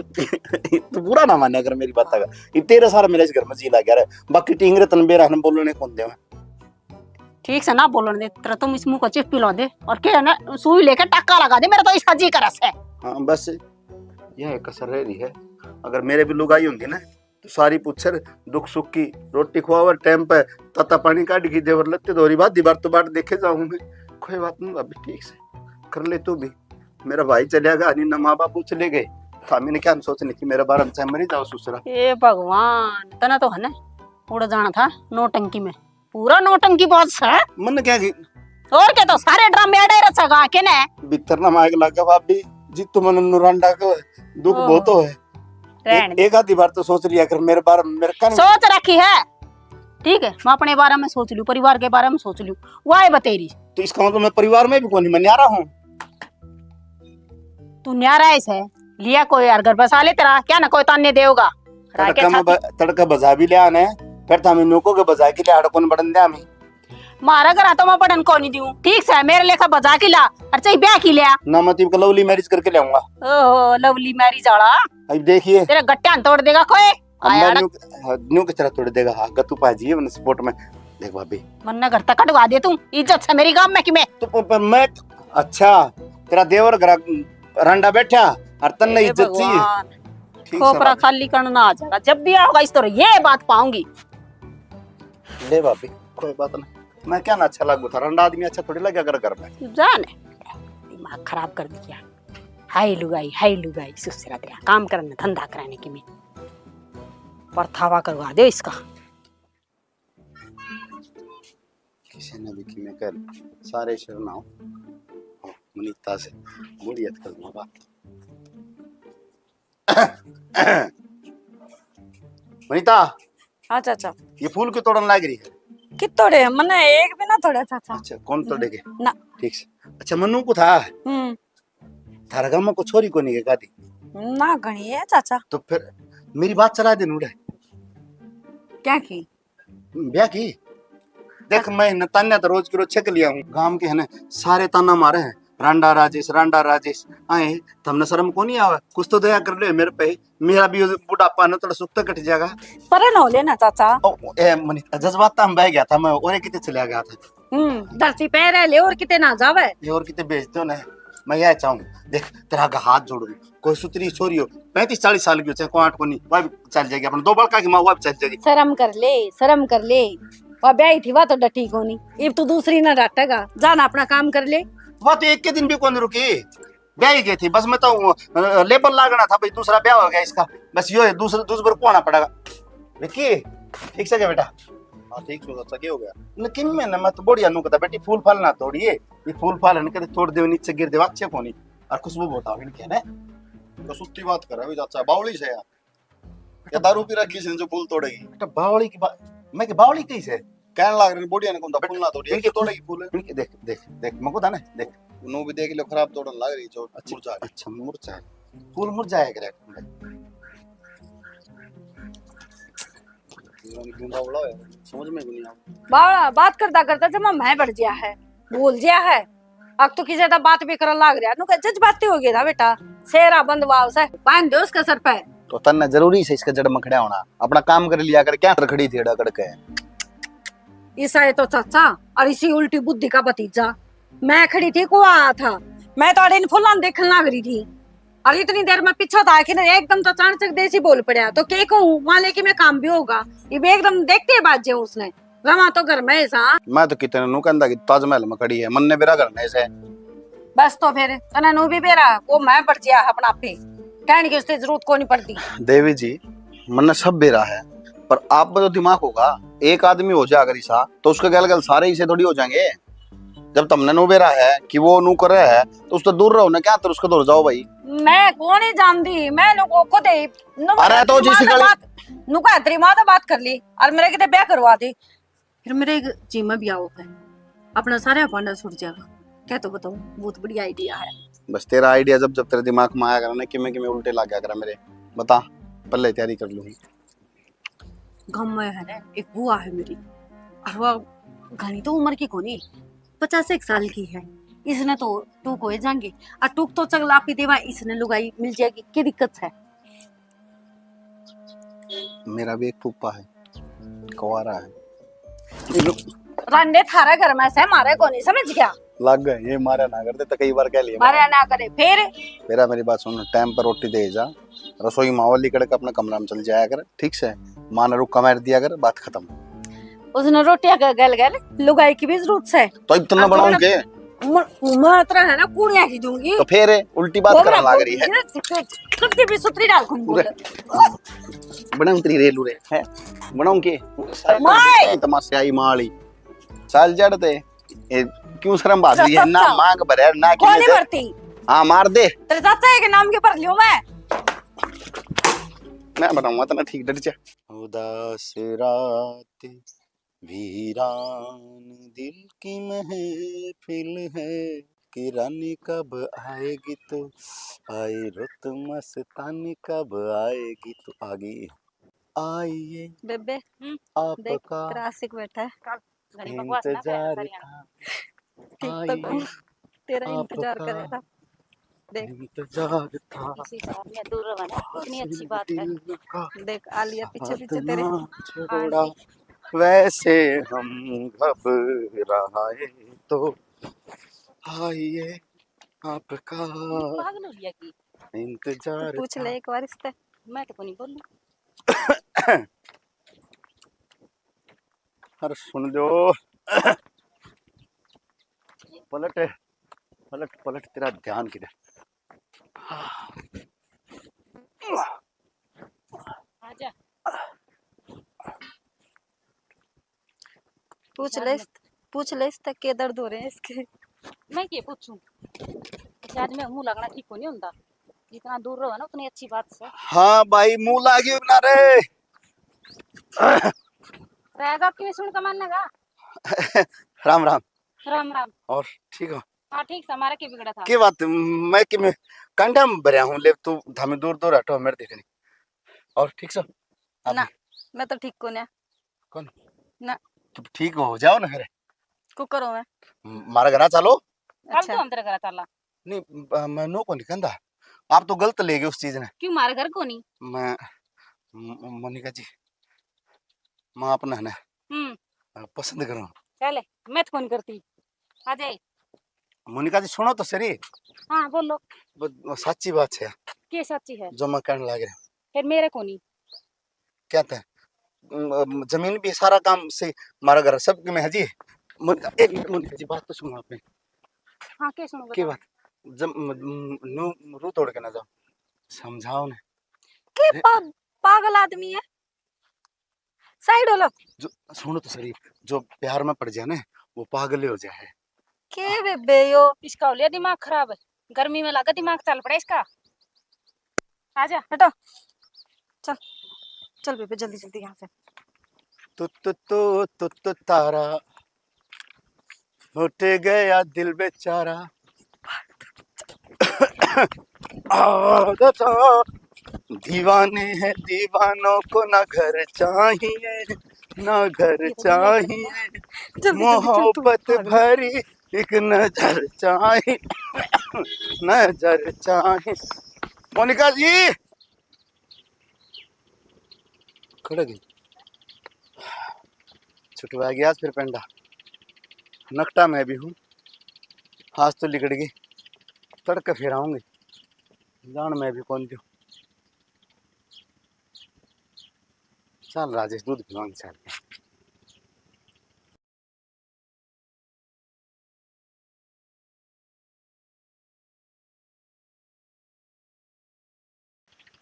तू बुरा ना माने अगर मेरी बात का। ये तेरे सारा मेरा इस घर में जी लग गया रे। बाकी टींगरे तन बेरा हम बोलने कौन देवा। ठीक से ना बोलन दे, तेरा तुम इस मुंह को चिप पिला दे और के ना सुई लेके टक्का लगा दे, मेरा तो इसका जी करस है। हाँ, बस यह कसर रह रही है। अगर मेरे भी लुगाई होंगी ना, तो सारी पूछर दुख सुख की, रोटी खुआवर टाइम पे, ताता पानी काट की देवर लत्ते धोरी बात दीवार तो बाट देखे जाऊं मैं। कोई बात नहीं भाभी, ठीक से कर ले तू भी। मेरा भाई चलिया गया, नहीं ना माँ बाप चले गए, तो मैंने क्या सोचने की मेरे बारे में, चाहे मरी जाओ ससुरा। ए भगवान, तना तो है ना उड़ जाना था नौटंकी में। पूरा नौटंकी बाज है। मन क्या की? और क्या, तो सारे ड्रामे अड़े रचेगा के ने? भीतर ना मायक लगा भाभी, जी तो मन नुरांडा को दुख ओह। बहुत हो है। रहन एक, दे। एक आधी बार तो सोच लिया कर मेरे बारे में, मेरे कान सोच रखी है। ठीक है, मैं अपने बारे में सोच लूं, परिवार के बारे में सोच लूं, वाह बतेरी। तो इसका मतलब मैं परिवार में भी कोनी, मैं न्यारा हूँ। तू न्यारा है से, लिया कोई यार घर बसा ले तेरा, क्या ना कोई ताने देगा। तड़का में ब-, तड़का बजा भी लिया ने, फिर तो हमें नौको के बजा के लिया, कौन बढ़न दे हमें। मारा घर तो मैं बढ़न को नहीं दूं, ठीक से मेरे लेखा बजा के ला, और चाहे ब्याह की लिया। ना मैं तो इबका लवली मैरिज करके ले आऊंगा। ओहो, लवली मैरिज आला। अब देखिए। तेरे गट्टे हाथ तोड़ देगा कोई। अब आया मैं ना। न्यू, हाँ, न्यू किस तरह तोड़ देगा? हाँ, गत्तू पाजी है मैंने सपोर्ट में। देख भाभी। मन्ने घर तक कटवा दे तू, इज्जत से मेरी गांव में कि मैं। तो प-, प-, मैं, अच्छा, तेरा देवर घर रंडा बैठा और तन्ने ए इज्जत चाहिए। भगवान। ठीक खोपरा सलाह। खाली करना आ जाएगा, जब भी आओगा इस तरह ये बात पाऊंगी। ले भाभी, कोई बात ना, मैं क्या ना अच्छा लागू था, रंडा आदमी अच्छा थोड़ी लगे अगर घर में। जाने, दिमाग खराब कर दिया। हाय लुगाई, हाय लुगाई, सुसरा तेरा काम करने, धंधा कराने की मैं। परथावा करवा दे इसका। किसी ने भी की मैं कर, सारे शरण आओ। हाँ, मनीता से मुड़ी हथ कर दूंगा। मनीता। हाँ चाचा। ये फूल क्यों तोड़न लाग रही है? कित तोड़े? मने एक भी ना तोड़ा चाचा। अच्छा, कौन तोड़े के? ना। ठीक से। अच्छा, मन्नू को था? हम्म। थारा गांव में को छोरी कोनी के कादी? ना, घणी है चाचा। तो फिर मेरी बात चला दे नूड़े। क्या की? ब्याह की? देख, मैं न तान्या तो रोज की रोज छक लिया हूँ। गांव के है ना, सारे ताना मारे हैं, "रांडा राजेश, रांडा राजेश।" आए, थमने शर्म को नहीं आवे? कुछ तो दया कर ले मेरे पे। मेरा भी बुढ़ापा न थोड़ा सुख तो कट जाएगा। परे न हो लेना चाचा। ओ, ए, मनीता, जज्बात में बह गया था मैं, और कितने चला गया था। हम्म, धरती पे रह ले और कितने ना जावे। ये और कितने भेज दो ना, मैं यह चाहूँ। देख, तेरा आगे हाथ जोड़ू, कोई सुतरी छोरी हो, पैंतीस चालीस साल की हो, चाहे कोई आठ को नहीं, वह भी चल जाएगी। अपने दो बड़का की माँ, वह भी चल जाएगी। शर्म कर ले, शर्म कर ले। वह ब्याही थी, वह तो डटी कोनी। इब तू दूसरी ना डाटेगा, जा ना अपना काम कर ले। वह तो एक के दिन भी कौन रुकी, ब्याही गई थी। बस मैं तो, अ, लेबल लागना था भाई, दूसरा ब्याह हो गया इसका। बस यो है, दूसरा, दूसरा को आना पड़ेगा। विक्की, ठीक से क्या बेटा? हाँ, ठीक से, अच्छा, क्या हो गया? न किम में ना, मैं तो बढ़िया नु कहता, "बेटी, फूल फाल ना तोड़िए, ये फूल फाल है ना, कदे तोड़ दे, नीचे गिर दे, अच्छे कोनी।" और खुशबू बहुत आवे इनके, है ना? तो सुत्ती बात कर, अभी चाचा, बावली से यार। या दारू पी रखी से जो फूल तोड़ेगी? बेटा, बावली की बा-, मैं के बावली कही से? कहन लाग रहे, बढ़िया ने कौन था, फूल ना तोड़िए, इनके तोड़ेगी फूल। इनके देख, देख, देख, मको था ना, देख। नो भी देख लो, खराब तोड़न लाग रही, जो अच्छा, मुरझा गई। अच्छा, मुरझा है। फूल मुरझाया करे। समझ में भी नहीं आ। बावला बात करता करता जमा मैं बढ़ गया है, भूल गया है। अब तो किसी ज्यादा बात भी करन लाग रहा, नु कह जज्बाती हो गया था बेटा। शेरा बंद वाव से बांध दो उसके सर पे। तो तन्ने जरूरी से इसके जड़ में खड़ा होना, अपना काम कर लिया कर, क्या खड़ी थी अड़ा करके? ईसा है तो चाचा और इसी उल्टी बुद्धि का भतीजा। मैं खड़ी थी, कुआ आया था। मैं तो अड़े इन फुलां देखने लग रही थी। और इतनी देर में पीछे था कि ना, एकदम तो अचानक से देसी बोल पड़ा। तो के कहूँ, वहां लेके मैं काम भी होगा। इबे एकदम देखते ही बाज जाऊं उसने। रवा तो घर में ऐसा। मैं तो कितने नु कहंदा कि ताजमहल में खड़ी है, मन्ने बेरा घर में से। बस तो फिर, तने नु भी बेरा, वो मैं पड़ गया अपना पे। कहने की उससे जरूरत को नहीं पड़ती। देवी जी, मन्ने सब बेरा है, पर आप में तो दिमाग होगा। एक आदमी हो जा अगर ऐसा, तो उसके गल गल सारे ऐसे थोड़ी हो जाएंगे। जब तमने नु बेरा है कि वो नु करे है, तो उससे दूर रहो ना, क्या तर उसके दूर जाओ भाई। मैं कौन ही जानती, मैं नु को खुद ही नु अरे तो जिस गली बात, नु का तेरी माँ तो बात कर ली और मेरे किते ब्याह करवा दे। फिर मेरे एक जी में भी आओ है, अपना सारा भांडा छूट जाएगा। क्या तो बताऊं, बहुत बढ़िया आइडिया है। बस तेरा आइडिया जब जब तेरे दिमाग में आया करे ना, किमें किमें उल्टे लग गया करे मेरे, बता, पहले तैयारी कर लूंगी। गाम में है ना, एक बुआ है मेरी, और वो घणी तो उम्र की कोनी, पचास एक साल की है। इसने तो टूक हो जाएंगे, और टूक तो चगला पी देवा, इसने लुगाई मिल जाएगी, क्या दिक्कत है? मेरा भी एक फूफा है, कुंवारा है। रांडे थारा घर में से मारे कोनी, समझ गया? लग गए, ये मारा ना करते तो कई बार कह लिया। मारा ना करे, फिर? मेरा, मेरी बात सुन, टाइम पर रोटी दे जा, रसोई मावली कड़क अपने कमरा में चल जाया कर, ठीक से? माँ ने रुक्का मार दिया कर, बात खत्म। उसने रोटियां का गल गल लुगाई की भी जरूरत है। तो इतना बनाऊं के? म-, मैं इतना है ना, कुड़िया ही दूंगी। तो फिर उल्टी बात करने लग रही है। कब की भी सुतरी डाल कौन बोले? बना उतरी रे लूरे, है? बनाऊं के? माय! तमाशे आई माली। चल जड़ ते। ए, क्यों शर्म भाग रही है? ना मांग भरे, ना कोनी भरती। हाँ, मार दे। तेरे चाचा के नाम के भर लियो मैं। मैं बनाऊंगा तना ठीक, डट जा। उदास रात वीरान दिल की महफिल है, कि रानी कब आएगी तू, आई रुत मस्तानी कब आएगी तू। आ गई। आइए बेबे, हम्म, आपका देख, तेरा आशिक बैठा है। इंतजार था। ठीक तो आइए, तेरा इंतजार आपका करेगा। देख। इंतजार था। इसी शहर में दूर रहा ना, इतनी अच्छी बात है। देख, आ लिया पीछे पीछे तेरे। छोड़ा, वैसे हम घबराए तो आइए आपका पागल हो गया की? इंतजार पूछ ले एक बार इससे। मैं तो कोनी बोलूं। अरे सुन लो। पलट, पलट, पलट, तेरा ध्यान किधर? आजा। पूछ ले, पूछ ले इससे के दर्द हो रहे हैं इसके। मैं के पूछूं? अच्छा, आज मैं मुंह लगना ठीक को नहीं होता। जितना दूर रहो ना, उतनी अच्छी बात से। हाँ भाई, मुंह लागी ना रे। रहेगा क्यों सुन कमान लगा? राम राम। राम राम। और ठीक हो? हाँ, ठीक से, हमारा के बिगड़ा था? के बात, मैं के में कंडा में भरया हूँ, ले तू धामी दूर दूर हटो, मेरे देखने। और ठीक से? ना, मैं तो ठीक को ना। कौन? ना। तो ठीक हो जाओ ना फिर। को करो मैं? म-, मारा घरा चलो। कल अच्छा। तो हम तेरे घरा चला। नहीं, ब-, मैं नो को नहीं कहंदा। आप तो गलत ले गए उस चीज ने। क्यों मारे घर को नहीं? मैं, म-, मोनिका जी, मैं आपने है ना, हम्म। अ, पसंद करूँ। चले, मैं तो कौन करती। आ जाए। मोनिका जी, सुनो तो सरी। हाँ, बोलो। ब-, ब-, साची बात है। के साची है? जो मैं कहने लग रहा। फिर मेरे को नहीं। क्या था? म-, म-, जमीन भी सारा काम से, हमारा घर सब में है जी। मोनिका, एक मिनट मोनिका जी, बात तो सुनो आपने। हाँ, के सुनो, के बताओ। बात? जब म-, म-, नू रू तोड़ के ना जाओ, समझाओ ने। के अरे पा-, पागल आदमी है? साइड हो लो। जो, सुनो तो सरी, जो प्यार में पड़ जाए ना, वो पागल ही हो जाए। के बेबे यो? इसका हो लिया दिमाग खराब, गर्मी में लगा दिमाग चल पड़ा इसका। आजा। हटो, चल, चल बेबे, जल्दी जल्दी यहाँ से। तू, तू, तू, तू, तू तारा, फट गया दिल बेचारा। आदत दीवाने हैं दीवानों को, ना घर चाहिए, ना घर चाहिए, जल्दी, जल्दी, जल्दी, मोहब्बत भरी एक नजर चाहिए, नजर चाहिए। मोनिका जी, खड़ गई। छुटवा गया फिर पेंडा। नकटा मैं भी हूँ। आज तो लिकड़ गई, तड़के फिर आऊंगी। जान मैं भी कौन दूं। चल राजेश, दूध पिलाऊंगी, चल।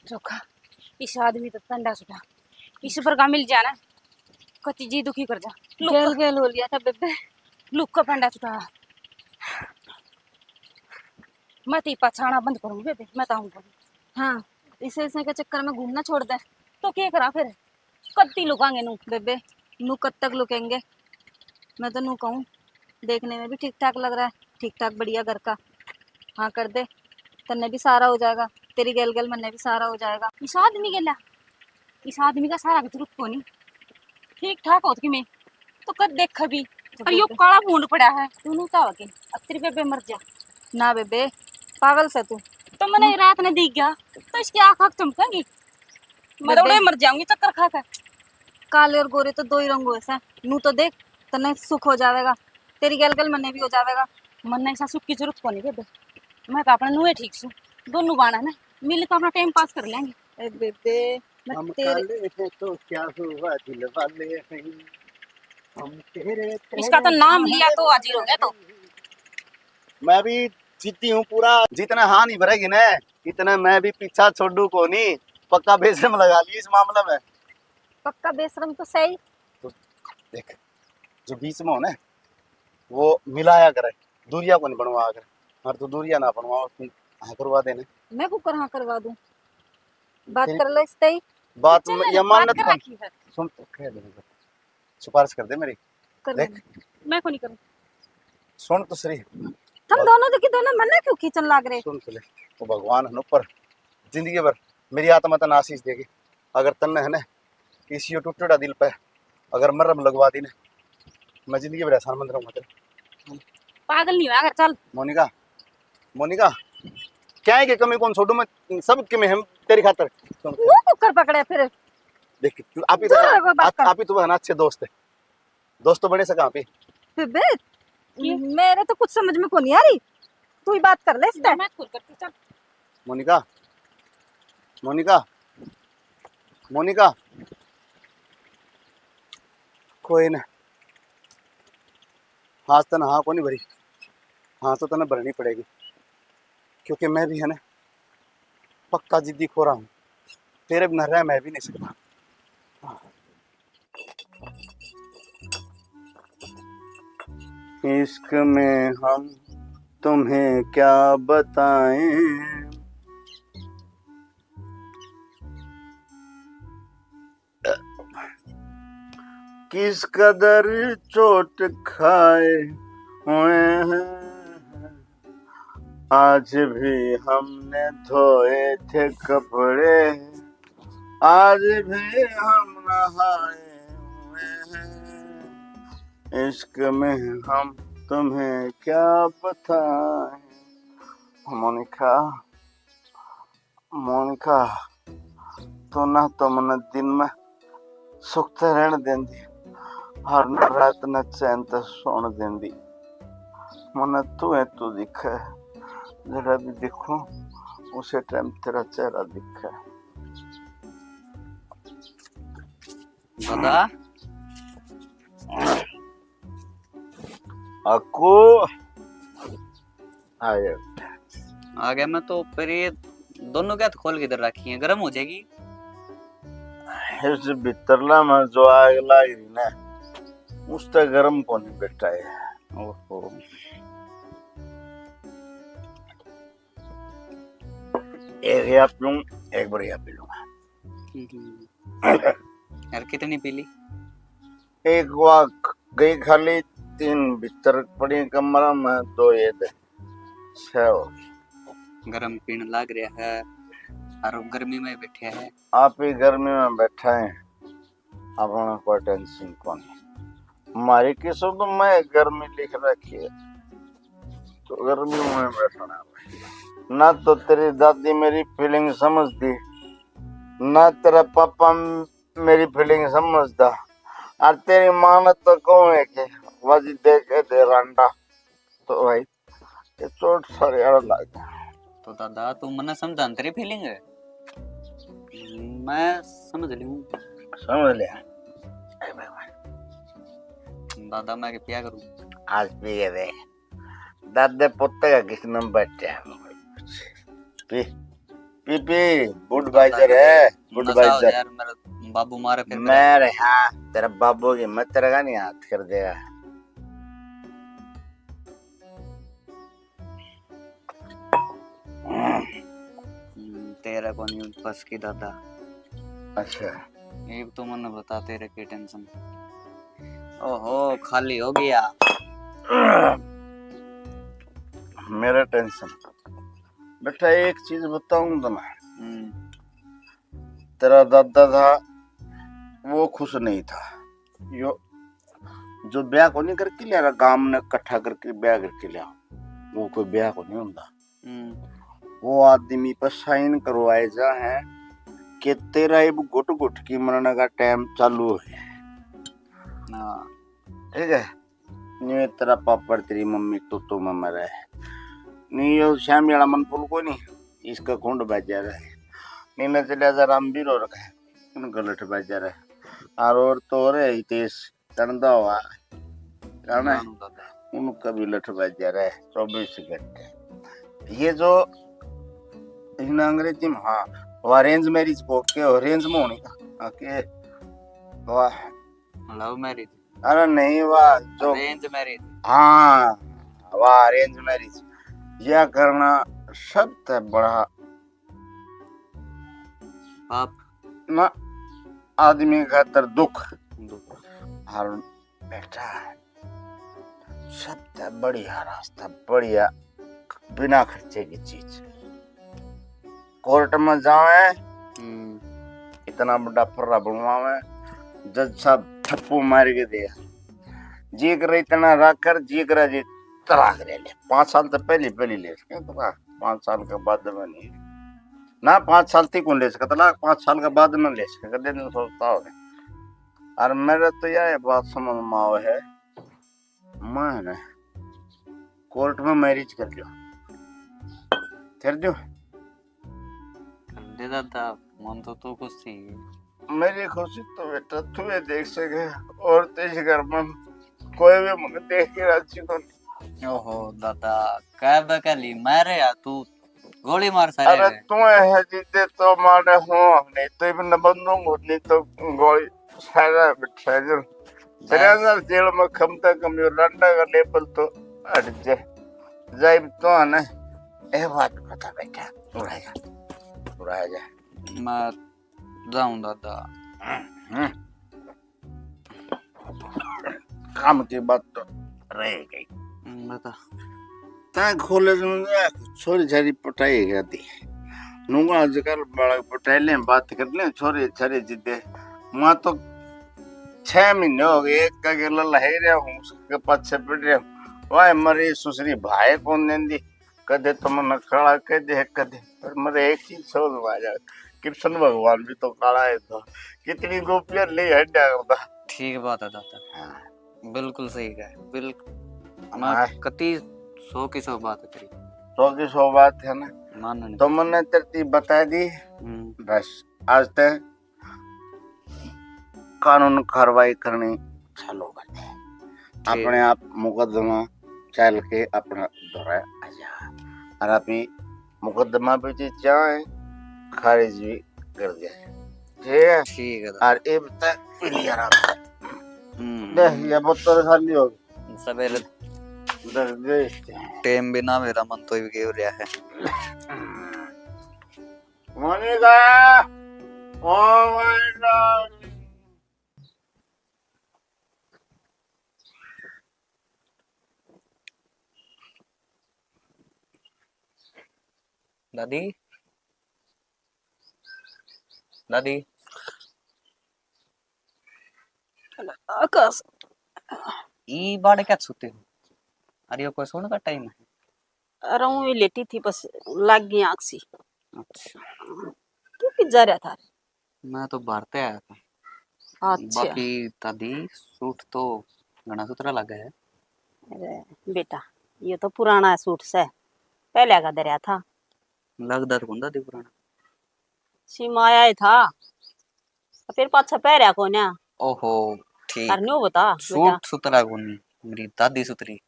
चोखा, इस आदमी तो पंडा छुटा, इस पर का मिल जाना, कति जी दुखी कर जा। लुक गेल गेल हो लिया था बेबे। लुक का पंडा छुटा। मैं तो पछाना बंद करूंगी बेबे, मैं तो आऊंगा। हाँ, इसे, इसे के चक्कर में घूमना छोड़ दे। तो क्या करा फिर? कत्ती लुकांगे नू? बेबे, नू कब तक लुकेंगे? मैं तो नू कहूँ, देखने में भी ठीक ठाक लग रहा है, ठीक ठाक बढ़िया घर का। हाँ कर दे, तन्ने भी सहारा हो जाएगा, तेरी गैल गैल मन्ने भी सहारा हो जाएगा। इस आदमी गेला, इस आदमी का सहारा की जरूरत कोनी। ठीक ठाक होत कि मैं तो कद देख भी। तो और यो बेबे काला भूंड पड़ा है, तू नू तो होके अब तेरी बेबे मर जा। ना बेबे, पागल से तू। तो मैंने रात ने दिख गया, तो इसकी आँख आँख चमकेंगी। मैं तो बेबे उड़े मर जाऊंगी चक्कर खा के। काले और गोरे तो दो ही रंग होए सै। नू तो देख, तन्ने सुख हो जावेगा, तेरी गैल गैल मन्ने भी हो जावेगा। मन्ने ऐसा सुख की जरूरत कोनी बेबे, मैं तो अपने नूए ठीक सू। दोनों बाण है ना, मिल के अपना टाइम पास कर लेंगे। ए बेबे, मैं हम तेरे काले हैं तो क्या हुआ, दिल वाले हैं हम तेरे। इसका तो नाम लिया तो हाजिर हो गया तो। मैं भी जिद्दी हूँ पूरा, जितना हाँ नहीं भरेगी ना, इतना मैं भी पीछा छोड़ू को नहीं। पक्का बेशरम लगा ली इस मामले में। पक्का बेशरम तो सही। तो देख, जो बीच में हो ना, वो मिलाया करे, दूरिया को नहीं बनवाया करे। और तू दूरिया ना बनवा, तू हाँ करवा देने। मैं कुकर हाँ करवा दूं? बात तेरी कर ले इसते ही। बात चल, में या बात मान्यत कर कौन? रखी है। सुन तो, कह दे, सिफारिश कर दे मेरी। कर देख। ले। मैं को नहीं करूँ। सुन तो सही। तुम दोनों तो की दोनों मन्ने क्यों खींचन लाग रहे? सुन तो ले, वो भगवान है ना ऊपर, जिंदगी भर मेरी आत्मा तन्ने आशीष देगी। अगर तन्ने है ना किसी यो टूटेड़ा दिल पे अगर मरहम लगवा दी ना, मैं जिंदगी भर एहसान मंद रहूंगा तेरा। पागल नहीं हुआ कर, चल। मोनिका, मोनिका, क्या है कि कमी कौन छोड़ू मैं, सब के मैं हम तेरी खातर। सुन। मुंह कुकर पकड़े फिर। देख, तू आप ही तो, दूर रहो बात आप, कर। आप ही तो है ना अच्छे दोस्त है। दोस्त तो बने से कहाँ पे? बेबे, ये? मेरे तो कुछ समझ में को नहीं आ रही। तू ही बात कर ले इससे। मैं खुद करती, चल। मोनिका, मोनिका, मोनिका, कोई ना। आज तने हाँ को नहीं भरी, हाँ तो तने भरनी पड़ेगी, क्योंकि मैं भी है ना पक्का जिद्दी खोरा हूँ, तेरे बिना रह मैं भी नहीं सकता। इश्क में हम तुम्हें क्या बताएं, किस कदर चोट खाए हुए हैं, आज भी हमने धोए थे कपड़े, आज भी हम नहाए हुए हैं। इश्क में हम तुम्हें क्या बताएं। मोनिका, मोनिका, तू ना तो मन्ने दिन में सुखते रहने देंदी और ना रात ने चैन ते सोने देंदी। मन्ने तू है, तू दिखे, जरा भी दिखूं, उसे टाइम तेरा चेहरा दिखे। दादा। अक्कू। आ गया। आ गया मैं तो, पर ये दोनों के हाथ खोल के इधर रखी है, गर्म हो जाएगी। इस भीतरला में जो आग लाग रही ना, उससे गर्म कोनी बेटा है। ओहो। एक या पीऊं, एक बार या पी लूंगा। हम्म। यार, कितनी पी ली? एक वा गई खाली, तीन भीतर पड़ी कमरा में, दो ये दे, छह हो गई। गरम पीण लाग रहा है और गर्मी में बैठे हैं। आप ही गर्मी में बैठा है, अपना कोई टेंशन कोनी। हमारी किस्मत में गर्मी लिख रखी है, तो गर्मी में बैठना है। ना तो तेरी दादी मेरी फीलिंग समझती, ना तेरा पापा मेरी फीलिंग समझता। और तेरी माँ ने तो कहूँ है कि वजी दे के दे रंडा। तो भाई, ये चोट सारे यार लग गया। तो दादा, तू मन्ने समझा, तेरी फीलिंग है, मैं समझ लूं। समझ लिया। ए भगवान। दादा, मैं के पिया करूं? आज पी के दे। दादे पोते का किस नंबर है? पी, पी, पी, Budweiser है, नशा हो Budweiser। यार, मेरा बाबू मारे फिर मेरा। मेरे, हाँ, तेरा बाबू की मैं तेरे का नहीं हाथ कर देगा। हम्म, तेरा कोनी बस की दादा। अच्छा। एक तो मन्ने बता, तेरे की टेंशन। ओहो, खाली हो गया। मेरा टेंशन। बेटा, एक चीज बताऊं तो मैं। हम्म। तेरा दादा था, वो खुश नहीं था। यो, जो ब्याह को नहीं करके लिया, गांव ने इकट्ठा करके ब्याह करके लिया, वो कोई ब्याह को नहीं होता। हम्म। वो आदमी पर साइन करवाए जा है कि तेरा इब घुट घुट की मरने का टाइम चालू हो गया। हाँ। ठीक है, नी तेरा पापड़ तेरी मम्मी तो तो में मरे, नी यो श्यामी वाला मन फूल को नहीं, इसका कुंड बाजा रहे, नी न चलिया जा राम बीर और का, उन गलत बाजा रहे, और, और तो रे हितेश चंदा हुआ, जाना है? जानू दादा। उनका भी लठ बाजा रहे चौबीस घंटे। ये जो इन अंग्रेजी में, हाँ, वो अरेंज मैरिज को के अरेंज में होनी का, हाँ, के, वाह। Love marriage. अरे नहीं, वाह, जो अरेंज मैरिज। हाँ, वाह, अरेंज मैरिज। यह करना सबसे बड़ा पाप। ना, आदमी खातर दुख। दुख। और बेटा, सबसे बढ़िया रास्ता, बढ़िया, बिना खर्चे की चीज। कोर्ट में जावे, हम्म। इतना बड़ा फर्रा बनवावे, जज साहब ठप्पू मार के दे, जी करे इतना रख कर, जी करे जी तलाक ले ले। पाँच साल तो पहले, पहले ले सके तो, पाँच साल के बाद में नहीं ना, पाँच साल तक कौन ले सके तलाक, पाँच साल के बाद में ले सके, कदे दिन सोचता हो। और मेरे तो यह बात समझ में आवे है, मैं ना कोर्ट में मैरिज कर लियो, कर दियो। कर दे दादा, मन तो तू खुश थी। मेरी खुशी तो बेटा तू ही देख सके, और तो इस घर में कोई भी मुझे देख के राजी को नहीं। ओहो दादा, कह बकली मारे या तू गोली मार सारे अरे रे। तू है जिद्दे तो मारे हो, नहीं तो इब न बंदूक, नहीं तो गोली सारा बिठा जो। बस। तेरे अंदर जेल में कम से कम यो लंडा का लेबल तो हट जाए। जाइब तो है ना, ए बात बता बेटा, उड़ा जा, उड़ा जा। मैं जाऊं दादा। हम्म। काम की बात तो रह गई। हम्म, बता। तै कॉलेज में गया, छोरी छारी पटाई गया थी। नूंगा आजकल बालक पटाई लें, बात कर लें, छोरी छारी जिद्दे। मां तो छह महीने हो गए, एक का गेला लहाई रहा हूँ, उसके पाछे पड़ रहा हूँ। वाह, मरी सुसरी भाई कौन देंदी? कदे तो मन्ने काला कह दे, कदे। पर मेरे एक चीज समझ में आ जाए, कृष्ण भगवान भी तो काला है था। कितनी गोपियां ले हड्या करता। ठीक बात है दादा। हाँ। बिल्कुल सही कहा, बिल्कुल। हाँ। मैं कति सौ की सौ बात करी। सौ की सौ बात है ना। मानने तो मन्ने तरतीब बता दी। हम्म। बस, आज तक कानून कार्रवाई करनी चालू कर दे। ठीक। अपने आप मुकदमा चल के अपना दौरा आ जा। और अभी मुकदमा भी जी चाहे खारिज भी कर दिया। ठीक है? ठीक है। और इब तक मिली आराम से। हम्म। देख, ये बोतल खाली हो गई। सवेरे देख, देख। टेम भी ना मेरा मन तो भी गेव रहा है। Monika, oh my god. दादी, दादी। आकाश। ई बाड़े क्या सोते हो? अरे, यो कोई सोने का टाइम है? अरे, ऊँ ही लेटी थी, बस लाग गई आँख सी। अच्छा। तू कित जा रहा था? मैं तो बाहर ते आया था। अच्छा। बाकी दादी, सूट तो घना सुथरा लगा है। अरे बेटा, ये तो पुराना सूट से, पहले का धरया था। लगदा तो कोनी दादी पुराना। सीमा आया ही था, फिर पाछा पहरया कोन्या। ओहो, ठीक। और न्यू बता बेटा। सूट सुतरा कोनी, मेरी दादी सुतरी।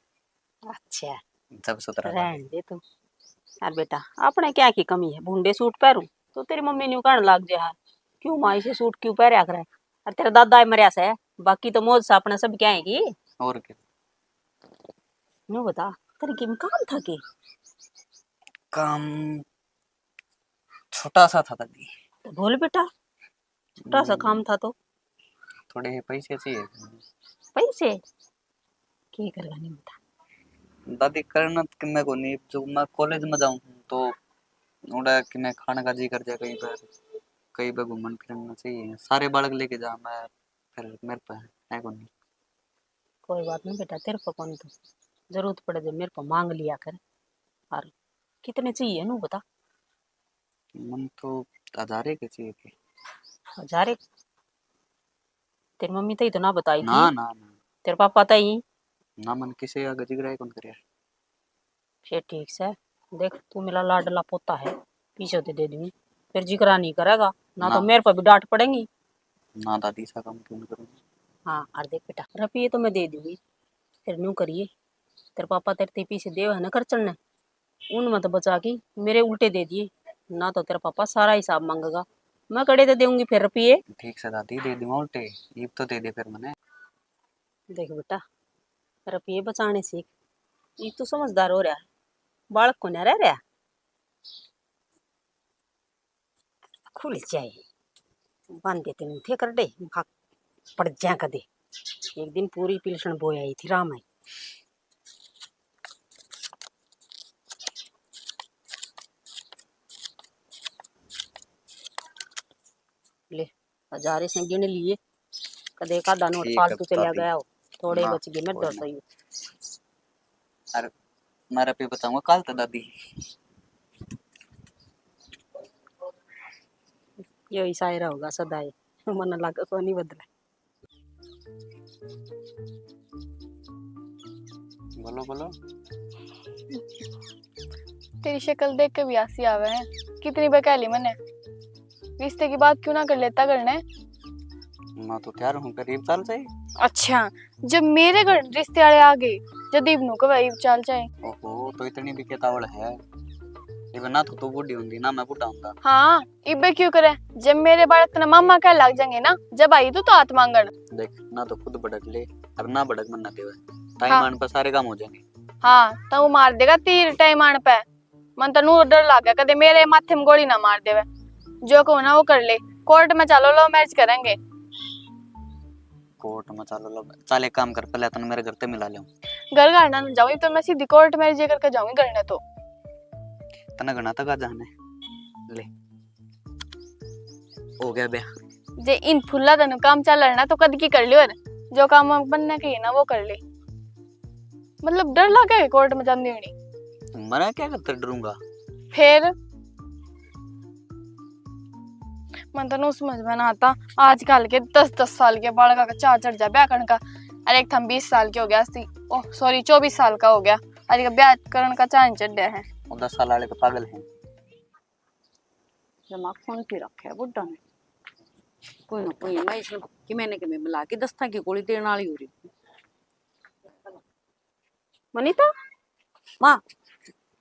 अच्छा। जब सुतरा था। रहन दे तू। यार बेटा, अपने क्या की कमी है, भूंडे सूट पहरू तो तेरी मम्मी न्यू कहने लग जा है, क्यों माँ इसे सूट क्यों पहरया करे? और तेरा दादा ही मरया से, बाकी तो मौज से अपने सब क्या है की। और क्या? न्यू बता, तेरे की काम था के? काम छोटा सा था दादी। तो बोल बेटा, छोटा सा काम हम्म। था तो। थोड़े पैसे चाहिए। पैसे? के करगा नहीं बता। दादी, करना तो किन्ने को नहीं, जो मैं कॉलेज में जाऊँ तो उड़ा किन्ने खाने का जी कर जाए, कहीं पर, कहीं पर घूमन फिरन में चाहिए। सारे बालक लेके जा, मैं फिर मेरे पे है को नहीं। कोई बात नहीं बेटा, तेरे पे कौन तो जरूरत पड़े जब मेरे पे मांग लिया कर। और कितने चाहिए नू बता। मन तो हजारे के चाहिए थे। हजारे? तेरी मम्मी तो ही तो ना बताई ना, थी। ना, ना। तेरे पापा तो ही? ना, मन किसे आगे जिगरा ही कौन करे। फिर ठीक से, देख तू मेरा लाडला पोता है, पीछे तो दे दूंगी, फिर जिगरा नहीं करेगा ना, तो ना। मेरे पर भी डांट पड़ेगी। ना दादी, ऐसा काम क्यों नहीं करूंगी। हाँ, और देख बेटा, रुपये तो मैं दे दूंगी, फिर न्यू करिए, तेरे पापा तेरे ते पीछे देव है ना खर्चन ने, उन मत बचा के मेरे उल्टे दे दिए, ना तो तेरा पापा सारा हिसाब मांगेगा। मैं कड़े तो देऊंगी फिर रुपये। ठीक से दादी, दे दूंगा उल्टे, इब तो दे दे फिर मने। देख बेटा, रुपये बचाने सीख, इब तू समझदार हो रहा है, बालक को ना रह रहा। खुल जाए, बांधे तेन थे कर दे, भाग पड़ जा कदे। एक दिन पूरी पिलसण बोई आई थी राम आई। ले, हजारे से गिन लिए, कदे एक आधा नोट ठीक है, फालतू चला दादी। गया हो, थोड़े ना, बच गए, मैं कोई डर ना। रही हूँ। अरे, मैं रुपये बचाऊंगा कल तो दादी। यो ही शायरा होगा सदा ही, मन लग को नहीं बदला। बोलो, बोलो। तेरी शक्ल देख के भी हंसी आवे है। कितनी बार कह ली मैंने, रिश्ते की बात क्यों ना कर लेता घर ने? मैं तो तैयार हूँ, करीब चाल जाए। अच्छा, जब मेरे घर रिश्ते वाले आ गए, जब इब नु कब इब चाल जाए। ओहो, तो इतनी भी केतावल है। इब ना तो तू बूढ़ी होंदी, ना मैं बूढ़ा होंदा। हाँ, इबे क्यों करे? जब मेरे बालक तने मामा कह लग जाएंगे ना, जब आई तू तो हाथ मांगण। देख, ना तो खुद भड़क ले और ना भड़क मन ना देवे। टाइम हाँ। आने पर सारे काम हो जाएंगे। हाँ, तो वो मार देगा तीर टाइम आने पे। मन तो नू डर लागे, कदे मेरे माथे में गोली ना मार देवे। जो कहूँ ना वो कर ले, कोर्ट में चलो, लव मैरिज करेंगे। कोर्ट में चलो, लव, चल एक काम कर, पहले तने मेरे घर ते मिला ले। घर घर ना जाऊँ, तो मैं सीधी कोर्ट मैरिज करके जाऊंगी घर ने तो। तने घना तक आ जाने ले। हो गया ब्याह। जे इन फुल्ला तनु काम चल रहा ना तो कद की कर लियो, जो काम बनने के है ना वो कर ले। मतलब डर लगे कोर्ट में जांदी होनी। मना क्या करते डरूंगा? फिर मन तो नु समझ में ना आता, आजकल के दस दस साल के बालका का चाह चढ़ जा ब्याह करने का। अरे एक थम बीस साल के हो गया सी, ओह सॉरी चौबीस साल का हो गया, अरे ब्याह करने का चाह नहीं चढ़ है। वो दस साल वाले तो पागल हैं। दिमाग फोन पे रखे है बुड्ढा ने। कोई ना कोई, मैं इसमें कि मैंने कि मैं मिला के दस्ता की गोली देने वाली हो रही हूँ। मनीता, माँ।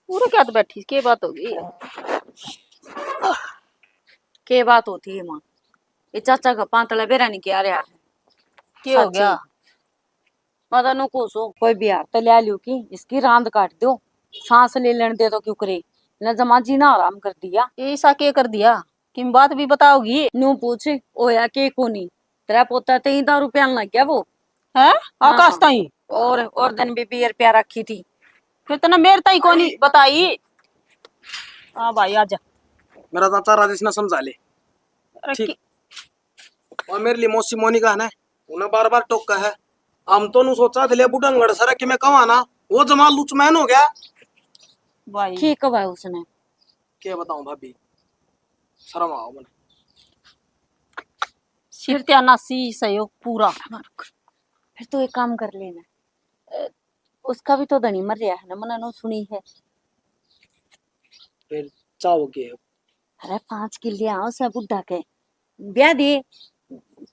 पूरे क्या बैठी, के बात हो गई? के बात होती है माँ? ये चाचा का पांतला बेरा नहीं किया रहा है। के हो गया? मैं तनु को सो कोई बिहार तो ले लियो कि इसकी रांद काट दो, सांस ले लेने दे तो क्यों करे, न जमा जीना आराम कर दिया। ये ईसा के कर दिया? किम बात भी बताओगी? न्यू पूछ, होया के कोनी? तेरा पोता ते ही दारू प्यान लग गया वो। हैं? हाँ। आकाश ताई? और, और दिन भी बियर प्या रखी थी। फिर तने मेरे ताई कोनी बताई? हाँ भाई, आजा। मेरा चाचा राजेश ने समझा ले। अरे ठीक। कि- और मेरे लिए मौसी मोनिका है ना, उन्हें बार बार टोका है। हम तो नु सोचा थे, ले बुढ़ंगड़ सर कि मैं कहवा ना, वो जमा लुचमैन हो गया। भाई। ठीक है भाई उसने। क्या बताऊं भाभी, शर्म आओ मने। सिर त्या नासी सहयोग पूरा। फिर तू एक काम कर लेना। उसका भी तो धनी मर रहा है ना, मना नो सुनी है। फिर चाहो के? अरे, पाँच किले आओ से बुढ़ा के ब्याह दे,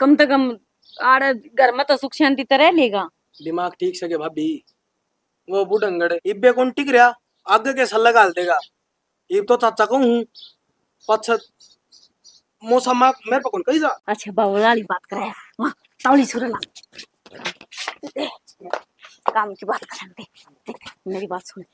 कम से कम आड़े घर में तो सुख शांति तो रह लेगा। दिमाग ठीक से के भाभी, वो बुढ़ंगड़ इब्बे कौन टिक रहा, आगे के सल्ला घाल देगा। इब तो चाचा कहूँ हूँ, पाछे मौसा माँ मेरे पे कौन कही जा। अच्छा, बावला वाली बात करे, वहाँ तावली सुर ला। काम की बात करें दे। देख, मेरी बात सुन,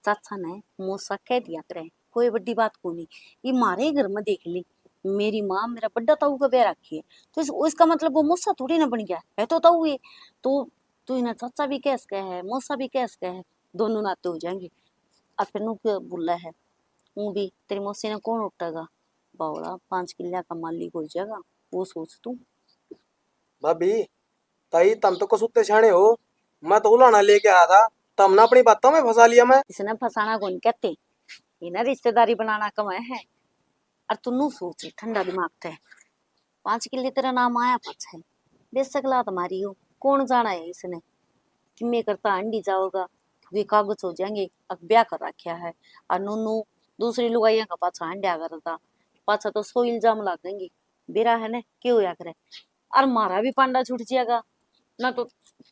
चाचा ने मौसा कह दिया करे, कोई बड़ी बात को नहीं। ये मारे ही घर में देख ली, मेरी माँ मेरा बड़ा ताऊ का ब्याह रखी है, तो इस, इसका मतलब वो मौसा थोड़ी ना बन गया है, तो ताऊ है। तो तू इन्हें चाचा भी कह सके है, मौसा भी कह सके है, दोनों नाते हो जाएंगे। और फिर नू के बोला है, हूँ भी, तेरी मौसी ने कौन उठेगा? बावला, पाँच किल्ला का मालिक हो जाएगा, वो सोच तू। भाभी, ताई, तम तो कसूते सियाणे हो, मैं तो उलाना लेके आया था, तमने अपनी बातों में फंसा लिया मैं। इसने फंसाना कौन कहते, इन्हें रिश्तेदारी बनाना कम है। और तू नू सोच ठंडा दिमाग थे, पाँच किल्ले तेरा नाम आया पाछे, बेशक लात मारी हो, कौन जाना है इसने किमे करता अंडी जाओगा, क्योंकि कागज हो जाएंगे, अक ब्याह कर रखा है। और नूनू दूसरी लुगाइयां का पाछा अंड्या करता, पाछा तो सौ इल्जाम लागेंगे। बेरा है ना, के होया करे? और मारा भी पांडा छूट जाएगा ना। तो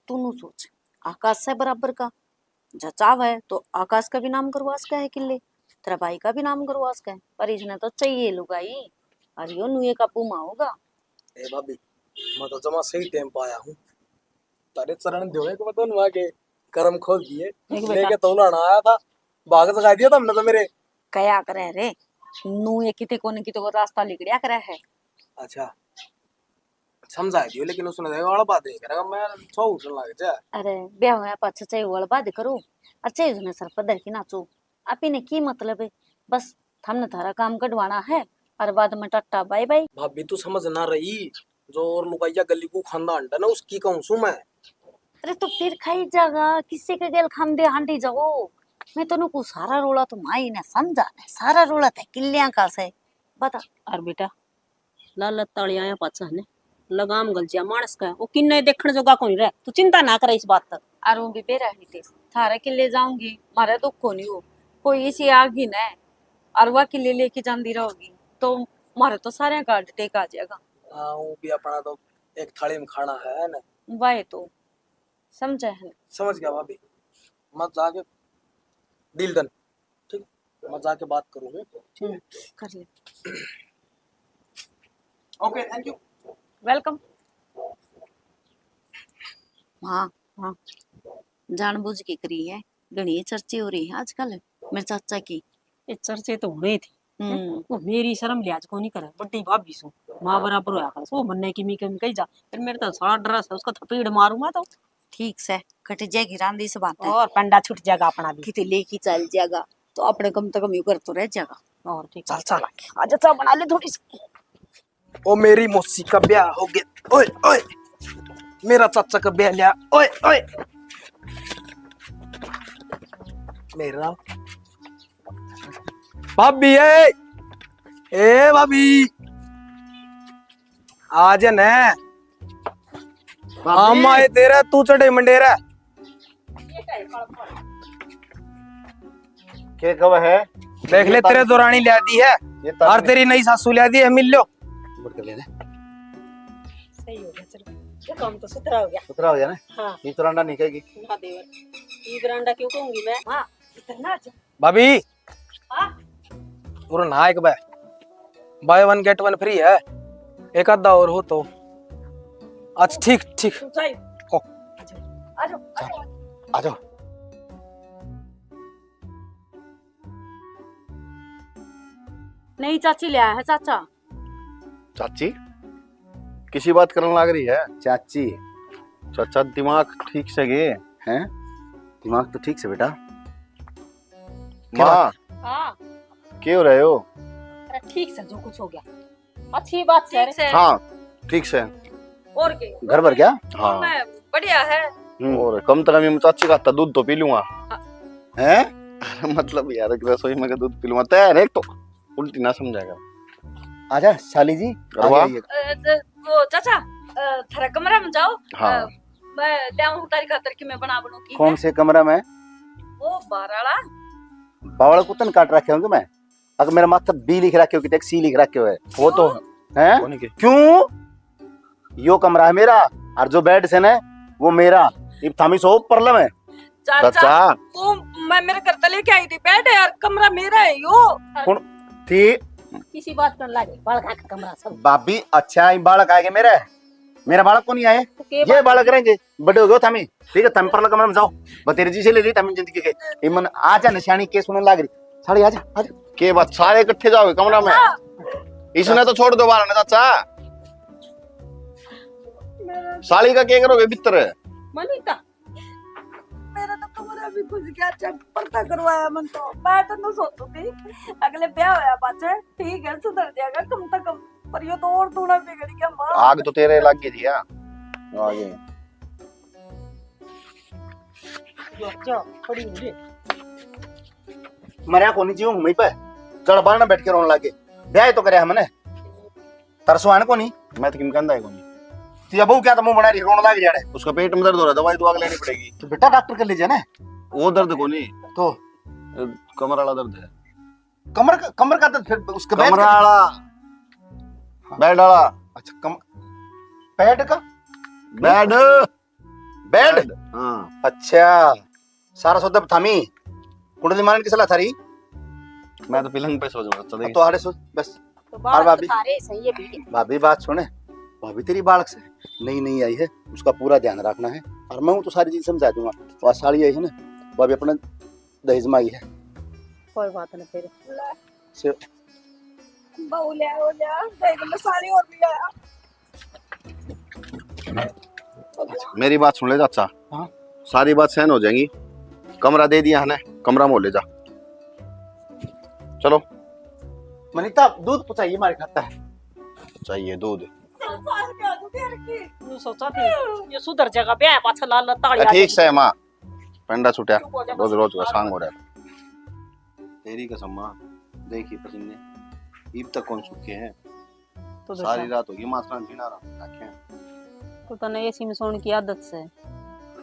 तू नू सोच, आकाश है बराबर का, जचाव है तो आकाश का भी नाम करवा सके है किले, तेरा भाई का भी नाम करवा सके है, पर इसने तो चाहिए लुगाई। और यो नुए काबू में होगा। ए भाभी, मैं तो जमा सही टाइम पे आया हूँ। तारे चरण देवे को मैं तो नुआ के करम खोल दिए। देख बेटा। लेके तो उलाना आया था, भाग जगा दिया तुमने तो मेरे। कया करे रे, नुए किते कोने किते को रास्ता लिकड़िया करे है। अच्छा, समझा दियो, लेकिन उसने देखो, अड़बा दे करेगा, मैं छो उठन लग जा। अरे, ब्याह होया पाछे चाहे वो अड़बा दे करो, और चाहे उसने सर पर धर के नाचो, आप ही ने की मतलब है? बस, हमने थारा काम कटवाना है, और बाद में टाटा बाय बाय। भाभी, तू समझ ना रही, जो और लुगाइया गली को खांदा अंडा ना, उसकी कहूँ सू मैं। अरे, तो फिर खाई जागा, किसी के गेल खांदे हांडी जाओ। मैं तनु को सारा रोला तो माई ने समझा ने, सारा रोला ते किल्लियां का से। बता। और बेटा, लालच ताली आया पाछा ने लगाम गलजिया मानस का, वो किन्ने देखण जोगा कोनी रह। तू चिंता ना करे इस बात तक। और वो भी बेरा ही थे, थारे किले जाऊंगी, मारे दुख कोनी हो, कोई इसी आगी ने, और वह किले लेके जांदी रहोगी, तो मारे तो सारे का टेक आ जाएगा। हाँ, वो भी अपना तो एक थाली में खाना है ना। वाह, तो समझे है ना? समझ गया भाभी, मत जाके डील डन। ठीक, मैं जाके बात करूँ। हम्म, कर ले। OK, thank you। Welcome। हाँ, हाँ, जानबूझ के करी है, घणी चर्चे हो रही है आजकल मेरे चाचा की। ये चर्चे तो होने थी। हम्म। वो मेरी शर्म लिहाज को नहीं करे, बड़ी भाभी सू, माँ बराबर होया कर। वो मन्ने की मी कमी कही जा, फिर मेरे तो सारा ड्रेस है, उसका थपेड़ मारूं मैं तो। ठीक से कट जाएगी रांदी से बात है। और पंडा छूट जाएगा अपना भी। किते लेके चल जाएगा तो अपने कम से कम यू कर तो रह जाएगा। और ठीक चल, है। चल आगे। आजा, चाय बना ले थोड़ी सी। ओ, मेरी मौसी का ब्याह हो गया। ओए, ओए, मेरा चाचा का ब्याह लिया। ओए, ओए, मेरा भाभी है। ए भाभी, आ जा ना। भाभी। हम आए तेरा, तू चढ़े मंडेरा। के कब है? देख ले, तेरे दौरानी लिया दी है। ये तार और तेरी नई सासू लिया दी है, मिल लो। मुड़ के ले ले। सही हो गया, चलो। ये काम तो सुथरा हो गया। सुथरा हो गया ना? हाँ। ये तो रंडा नहीं कहेगी। ना देवर, ये बरांडा क्यों कहूंगी मैं? हाँ, इतना अच्छा। भाभी, हाँ? और ना एक bye, buy one get one free है, एक आधा और हो तो। अच्छा, ठीक, ठीक। तू जाइए। ओ। आ जाओ, आ जाओ, आ जाओ। आ जाओ। नहीं, चाची ले आया है चाचा। चाची, किसी बात करने लाग रही है? चाची। चाचा, दिमाग ठीक से गे? हैं? दिमाग तो ठीक से बेटा। माँ, हाँ। के हो रहे हो? अरे ठीक से, जो कुछ हो गया। अच्छी बात से। ठीक से। हाँ, ठीक से। और के? घर भर गया? हाँ। मैं बढ़िया है। हम्म। और कम से कम ये चाची का हाथ दूध तो पी लूंगा। हाँ। हैं? मतलब यार, एक रसोई में का दूध पी लूंगा। तै एक तो उल्टी ना समझाएगा। आजा, साली जी, अरे आइए, वाह। आइए। अ, ज-, वो चाचा, अ, थारा कमरा में जाओ। हाँ। अ, मैं ले आऊं तारी खातर कि मैं बना बनू की कौन है? से कमरा में? वो बाहर वाला। बावल कुतन काट रखे होंगे मैं। अगर मेरा माथा बी लिख रखे हो कि टैक्सी लिख रखे हो है। वो तो हैं? कौन के? क्यों? यो कमरा है मेरा और जो बेड से ना वो मेरा। इब थामी सो प्रॉब्लम है। चाचा, चाचा। वो मैं मेरे घर तक लेके आई थी, बेड है यार, कमरा मेरा है यो। कौन थी? किसी बात कर लागे, बालक का कमरा सब। भाभी, अच्छा, ये बालक आएंगे मेरे, मेरा बालक को नहीं आए, तो के ये बात बालक रहेंगे, बड़े हो गए थामी, ठीक है, थामी परला कमरा में जाओ, बतेरे जी से ले ली थामी जिंदगी के, इमन आ जा, निशानी के सुनने लाग रही, साले आ जा, आ जा। के बात, सारे इकट्ठे जाओगे कमरा में? हाँ। इसने तो छोड़ दो बाहर ना चाचा। मेरा साली का क्या करोगे भीतर? मनीता, मेरा तो कमरा भी खुश गया, अच्छा पर्दा करवाया मन तो। मैं तो नु सोचू थी, अगले ब्याह होया पाछे ठीक है, सुधर जाएगा कम से कम, पर यो तो और दूना बिगड़ गया माँ। आग तो तेरे लग गई थी, हाँ। आगे। यो, जा, खड़ी हो रे। मरया कोनी जी हूँ, वहीं पे जड़ बारने बैठ के रोने लगे। ब्याह तो करया हमने, तरसो आने कोनी। मैं तो किम कहंदा है कोनी। तेरा बहू क्या तो मुंह बना रही, रोने लग रही है। उसका पेट में दर्द हो रहा है, दवाई दुआ के लेनी पड़ेगी। तो बेटा डॉक्टर के ले जाना है। वो दर्द कोनी। तो? अ, कमर वाला दर्द है। कमर का, कमर का दर्द फिर उसके बैठ कमर के वाला। हाँ। बेड वाला। अच्छा, कम-, बेड का? बेड। बेड? हाँ। अच्छा, सारा सौदा थामी। कुंडली मारन की सलाह थारी? मैं तो पलंग पे सो जाऊंगा, चल। तो आड़े सो, बस। तो और बालक भाभी? तो थारे सही है भी। भाभी, बात सुने, भाभी तेरी बालक से नई नई आई है, उसका पूरा ध्यान रखना है। और मैं हूँ तो सारी चीज समझा दूंगा। वो साली आई है ना, वो अभी अपना दहेज में आई है। कोई बात नहीं फिर। से बहू ले आओ, ले आओ, देख लो, साली और भी आया। मेरी बात सुन ले चाचा। हाँ? सारी बात सहन हो जाएगी। कमरा दे दिया है ना, कमरा में ले जा। चलो। मनीता, दूध पहुंचाइए, हमारे खाता है। चाहिए दूध। तू सोचा थी, ये सुधर जाएगा, ब्याह पाछा लाल लाल ताली आ ठीक जाएगी। से माँ, पंडा छुटिया, चुप हो जा, रोज बस। रोज का सांग हो रहा है। तेरी कसम माँ, देखी पसीने, इब तक कौन सूखे हैं? तो सारी देखा। रात होगी माथरा जीना आराम रखे। तो तने एसी में सोने की आदत से,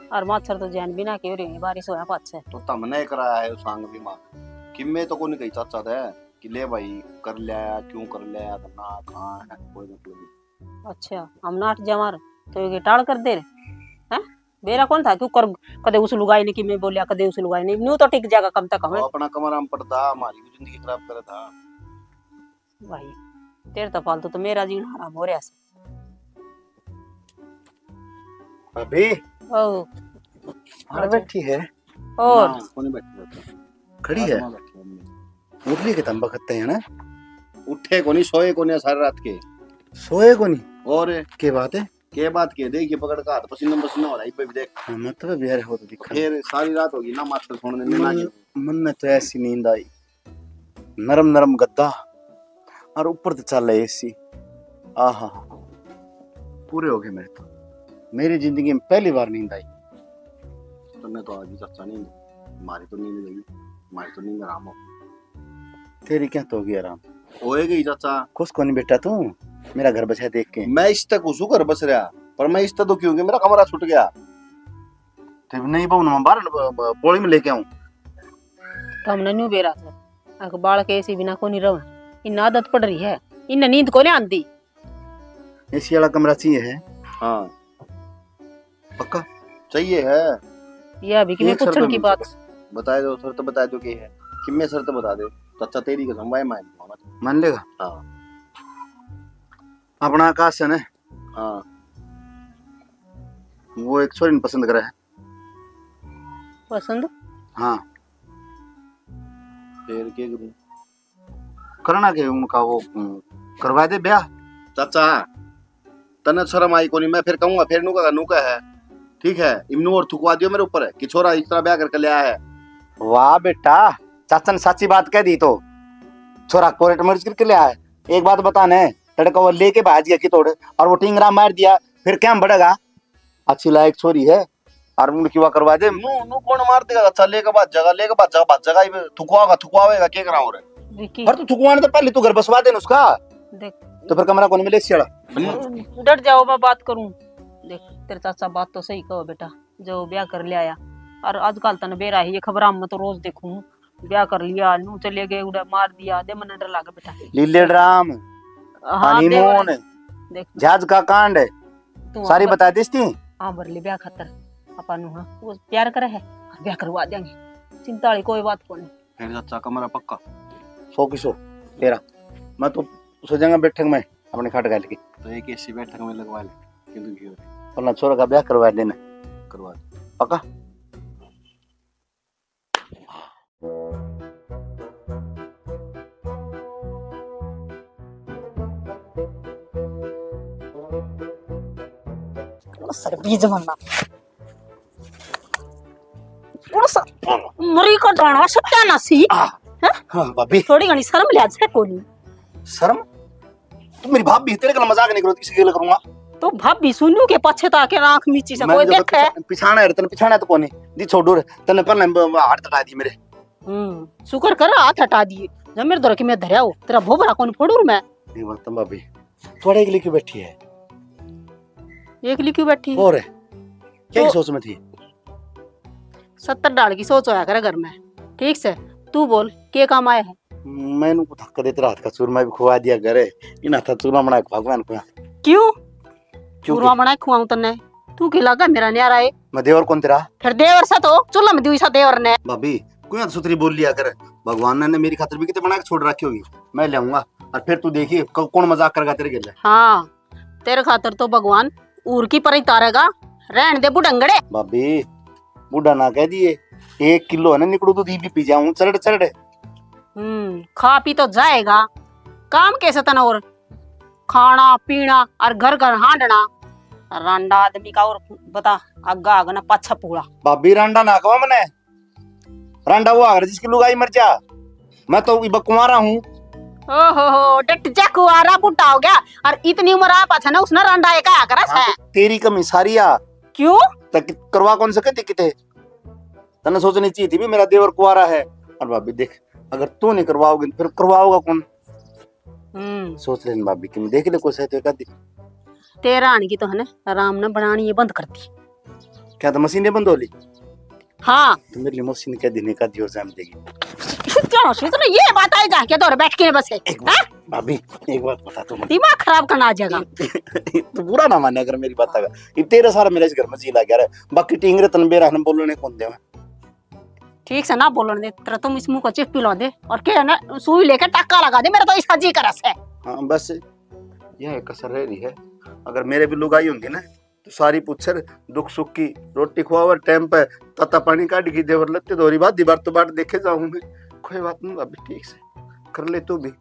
और मच्छर तो जैन बिना के हो रही है, बारिश होया पाछे। तो तमने कराया है सांग भी माँ, किम्मे तो कोनी कही चाचा थे कि ले भाई कर लिया, क्यों कर लिया, तो ना कहाँ है, कोई मतलब नहीं। अच्छा, हम नाट जवार तो ये टाल कर दे रहे हैं। बेरा कौन था क्यों कर, कदे उस लुगाई ने कि मैं बोलिया, कदे उस लुगाई ने, न्यू तो टिक जाएगा कम तक हमें। वो अपना कमरा में पड़ता, हमारी भी जिंदगी खराब करे था। भाई, तेरे तो फालतू तो मेरा जीना हराम हो रहा है। भाभी। ओ। अरे बैठी है। और? ना, कोनी बैठी रहती। खड़ी है? आत्मा बैठी है। उठ लिए के तंबा खत्ते हैं ना? उठे कोनी, सोए कोनी सारी रात के। सोए कोनी? और? के बात है? के बात के? देखिए पकड़ का हाथ पसीना पसीना हो रहा है, इब्बे भी देख। हाँ, मतलब यार हो तो दिखा। फिर सारी रात होगी ना मास्टर सोने ने ना मन, के। मन ने तो ऐसी नींद आई, नरम नरम गद्दा और ऊपर तो चल रहा एसी। आहा, पूरे हो गए मेरे तो। मेरी जिंदगी में पहली बार नींद आई। तन्ने तो आज भी चाचा नींद, मारी तो नींद गई, मारी तो नींद आराम हो। तेरी क्या तो होगी आराम? होए गई चाचा। खुश कोनी बेटा तू, मेरा घर बसा देख के? मैं इस तक खुश हूँ घर बस रहा, पर मैं इस तक दुखी हूँ कि मेरा कमरा छूट गया। ते नहीं बहू, मैं बाहर ब-, ब-, बोली में लेके आऊं। तो हमने न्यू बेरा था, अक बालक एसी बिना कोनी रहे, इन आदत पड़ रही है, इन नींद कोनी आंदी। एसी वाला कमरा चाहिए है? हाँ। पक्का? चाहिए है। ये अभी कि मैं एक शर्त पूछण की बात। बता दो, शर्त बता दो की है, किम्मे शर्त बता दे। चाचा तेरी कसम भाई मान लूंगा मैं। मान लेगा? हाँ। अपना आकाश है ना? हाँ। वो एक छोरी ने पसंद करा है। पसंद? हाँ। फिर के करूं? करना के उनका वो, उम, करवा दे ब्याह। चाचा, तन्ने शर्म आई कोनी, मैं फिर कहूंगा, फिर नू कहा, नू कहा है। ठीक है, इमनू और थुकवा दियो मेरे ऊपर कि छोरा इस तरह ब्याह करके ले आया है। वाह बेटा, चाचा ने साची बात कह दी तो। छोरा कोर्ट मैरिज करके ले आया है। एक बात बता ने, तड़का वो लेके भाज गया कि तोड़, और वो टिंगरा मार दिया, फिर क्या बढ़ेगा? अच्छी लायक छोरी है, और मुंडकी वा करवा दे। नू, नू कौन मार देगा? अच्छा, लेके भाज जाएगा, लेके भाज जाएगा, भाज जाएगा, ये थुकवाओगा, थुकवावेगा, क्या करा और? विकी। पर तू थुकवाने तो पहले तू घर बसवा दे ना उसका। देख। तो फिर कमरा कौन मिले इस साला? डट जाओ, मैं बात करूं। देख, तेरे चाचा बात तो सही कहो बेटा, जो ब्याह कर लिया। और आजकल तने बेरा है, ये खबरां में तो रोज देखूं, ब्याह कर लिया, नू चले गए, उड़ा मार दिया, दे मन्ने डर लागे बेटा। लीले ड्राम, हाँ, हनीमून, देख, जहाज का कांड, तू सारी हाँ, बता दिस थी। हाँ, भर ले ब्याह खातर, आपा नू, हाँ, वो प्यार करे है, और ब्याह करवा देंगे, चिंता वाली कोई बात कोनी। फिर चाचा कमरा पक्का? सौ की सौ, तेरा। मैं तो सो जाऊंगा बैठक में, अपने खाट घाल के। तो एक ऐसी बैठक में लगवा ले, किंतु की हो रही। अपना छोरा का ब्याह करवा देना। करवा दे। पक्का? सर बीज बनना। उड़स, मरी का दाना सत्यानाशी। आ, हैं? हाँ, भाभी। थोड़ी घणी शर्म लिहाज है कोनी। शर्म? तू मेरी भाभी, तेरे गल मजाक नहीं करूँ, किसी गल करूँगा? तो भाभी सुनू के पाछे तो आके आंख मीची से मैं कोई तो देखे? पिछा-, पिछाना है, तने पिछाना तो कोनी। दी छोड़ू रे, तने पर हाथ हटा दी मेरे। हम्म, शुक्र कर हाथ हटा दिए। जब मेरे दौर के मैं धरया हो, तेरा भोबरा कौन फोड़ू रे मैं? ये बात तो भाभी, थोड़ा एकली क्यों बैठी है? एकली क्यों बैठी? और क्या तो की सोच में थी? सत्तर डाल की सोच होया करे घर में। ठीक से, तू बोल, के काम आया है? मैंने को थक देते रात का चूरमा भी खुआ दिया करे। इन हाथा चूरमा बना के भगवान को। क्यों? क्यों चूरमा बना के खुआऊं तन्ने? तू के लगा मेरा न्यारा है? मैं देवर कौन तेरा? फिर देवर सा तो चूल्हा में दुई सा देवर ने। भाभी, कोई सुथरी बोल लिया कर। भगवान ने मेरी खातर भी कितने बना के छोड़ रखी होगी, मैं ले आऊंगा। और फिर तू देखिए कौ-, कौन मजाक करेगा तेरे गेले। हाँ, तेरे खातर तो भगवान ऊर की पर ही तारेगा। रहन दे बुढ़ंगड़े। भाभी, बूढ़ा ना कह दिए, एक किलो है ना निकड़ू दूध, ये भी पी जाऊं चरड़ चरड़। हम्म, खा पी तो जाएगा, काम कैसे तना और खाना पीना और घर घर हांडना। रंडा आदमी का और बता, आगा आग ना पाछा पूरा। भाभी, रंडा ना कहो मने, रंडा वो आगर जिसकी लुगाई मर जा। मैं तो इब कुंवारा हूँ। ओहो हो, डट जा कुंवारा, बुढ़ा हो गया। और इतनी उम्र आ पाछा ना उसने रंडा एक आया करा हाँ, है। तो तेरी कमी सारी आ। क्यों? तक करवा कौन सके थी किते? तन्ने सोचनी चाहिए थी भी मेरा देवर कुंवारा है। और भाभी देख, अगर तू नहीं करवाओगी तो फिर करवाओगा कौन? हम्म। सोच लेन भाभी कि मैं देख ले कोई सही तो एक आधी। तेरा आने की तो है ना, आराम ना बनानी ये बंद कर दी। क्या तो मशीन बंद हो ली? हाँ। तो मेरे लिए मशीन कह देने का दियो जाम देगी। क्या हो, सुन, ये बात आई जाके तो बैठ के बस है। एक बात, हाँ? भाभी, एक बात बता तू मुझे। दिमाग खराब करना आ जाएगा। तू बुरा ना माने अगर मेरी बात का। ये तेरे सारा मेरे इस घर में जी लग गया रे। बाकी टींगरे तन बेरा हम बोलने कौन दे। ठीक से ना बोलन दे, तेरा तुम इस मुंह को चिप पिला दे और के है ना सुई लेके टाका लगा दे, मेरा तो इसका जी करस है। हाँ, बस यह कसर रह रही है। अगर मेरे भी लुगाई होंगी ना, तो सारी पूछर दुख सुख की, रोटी खुआवर टाइम पे, ताता पानी काट की देवर लत्ते धोरी बात दीवार तो बाट देखे जाऊं मैं। कोई बात नहीं भाभी, ठीक से कर ले तू भी।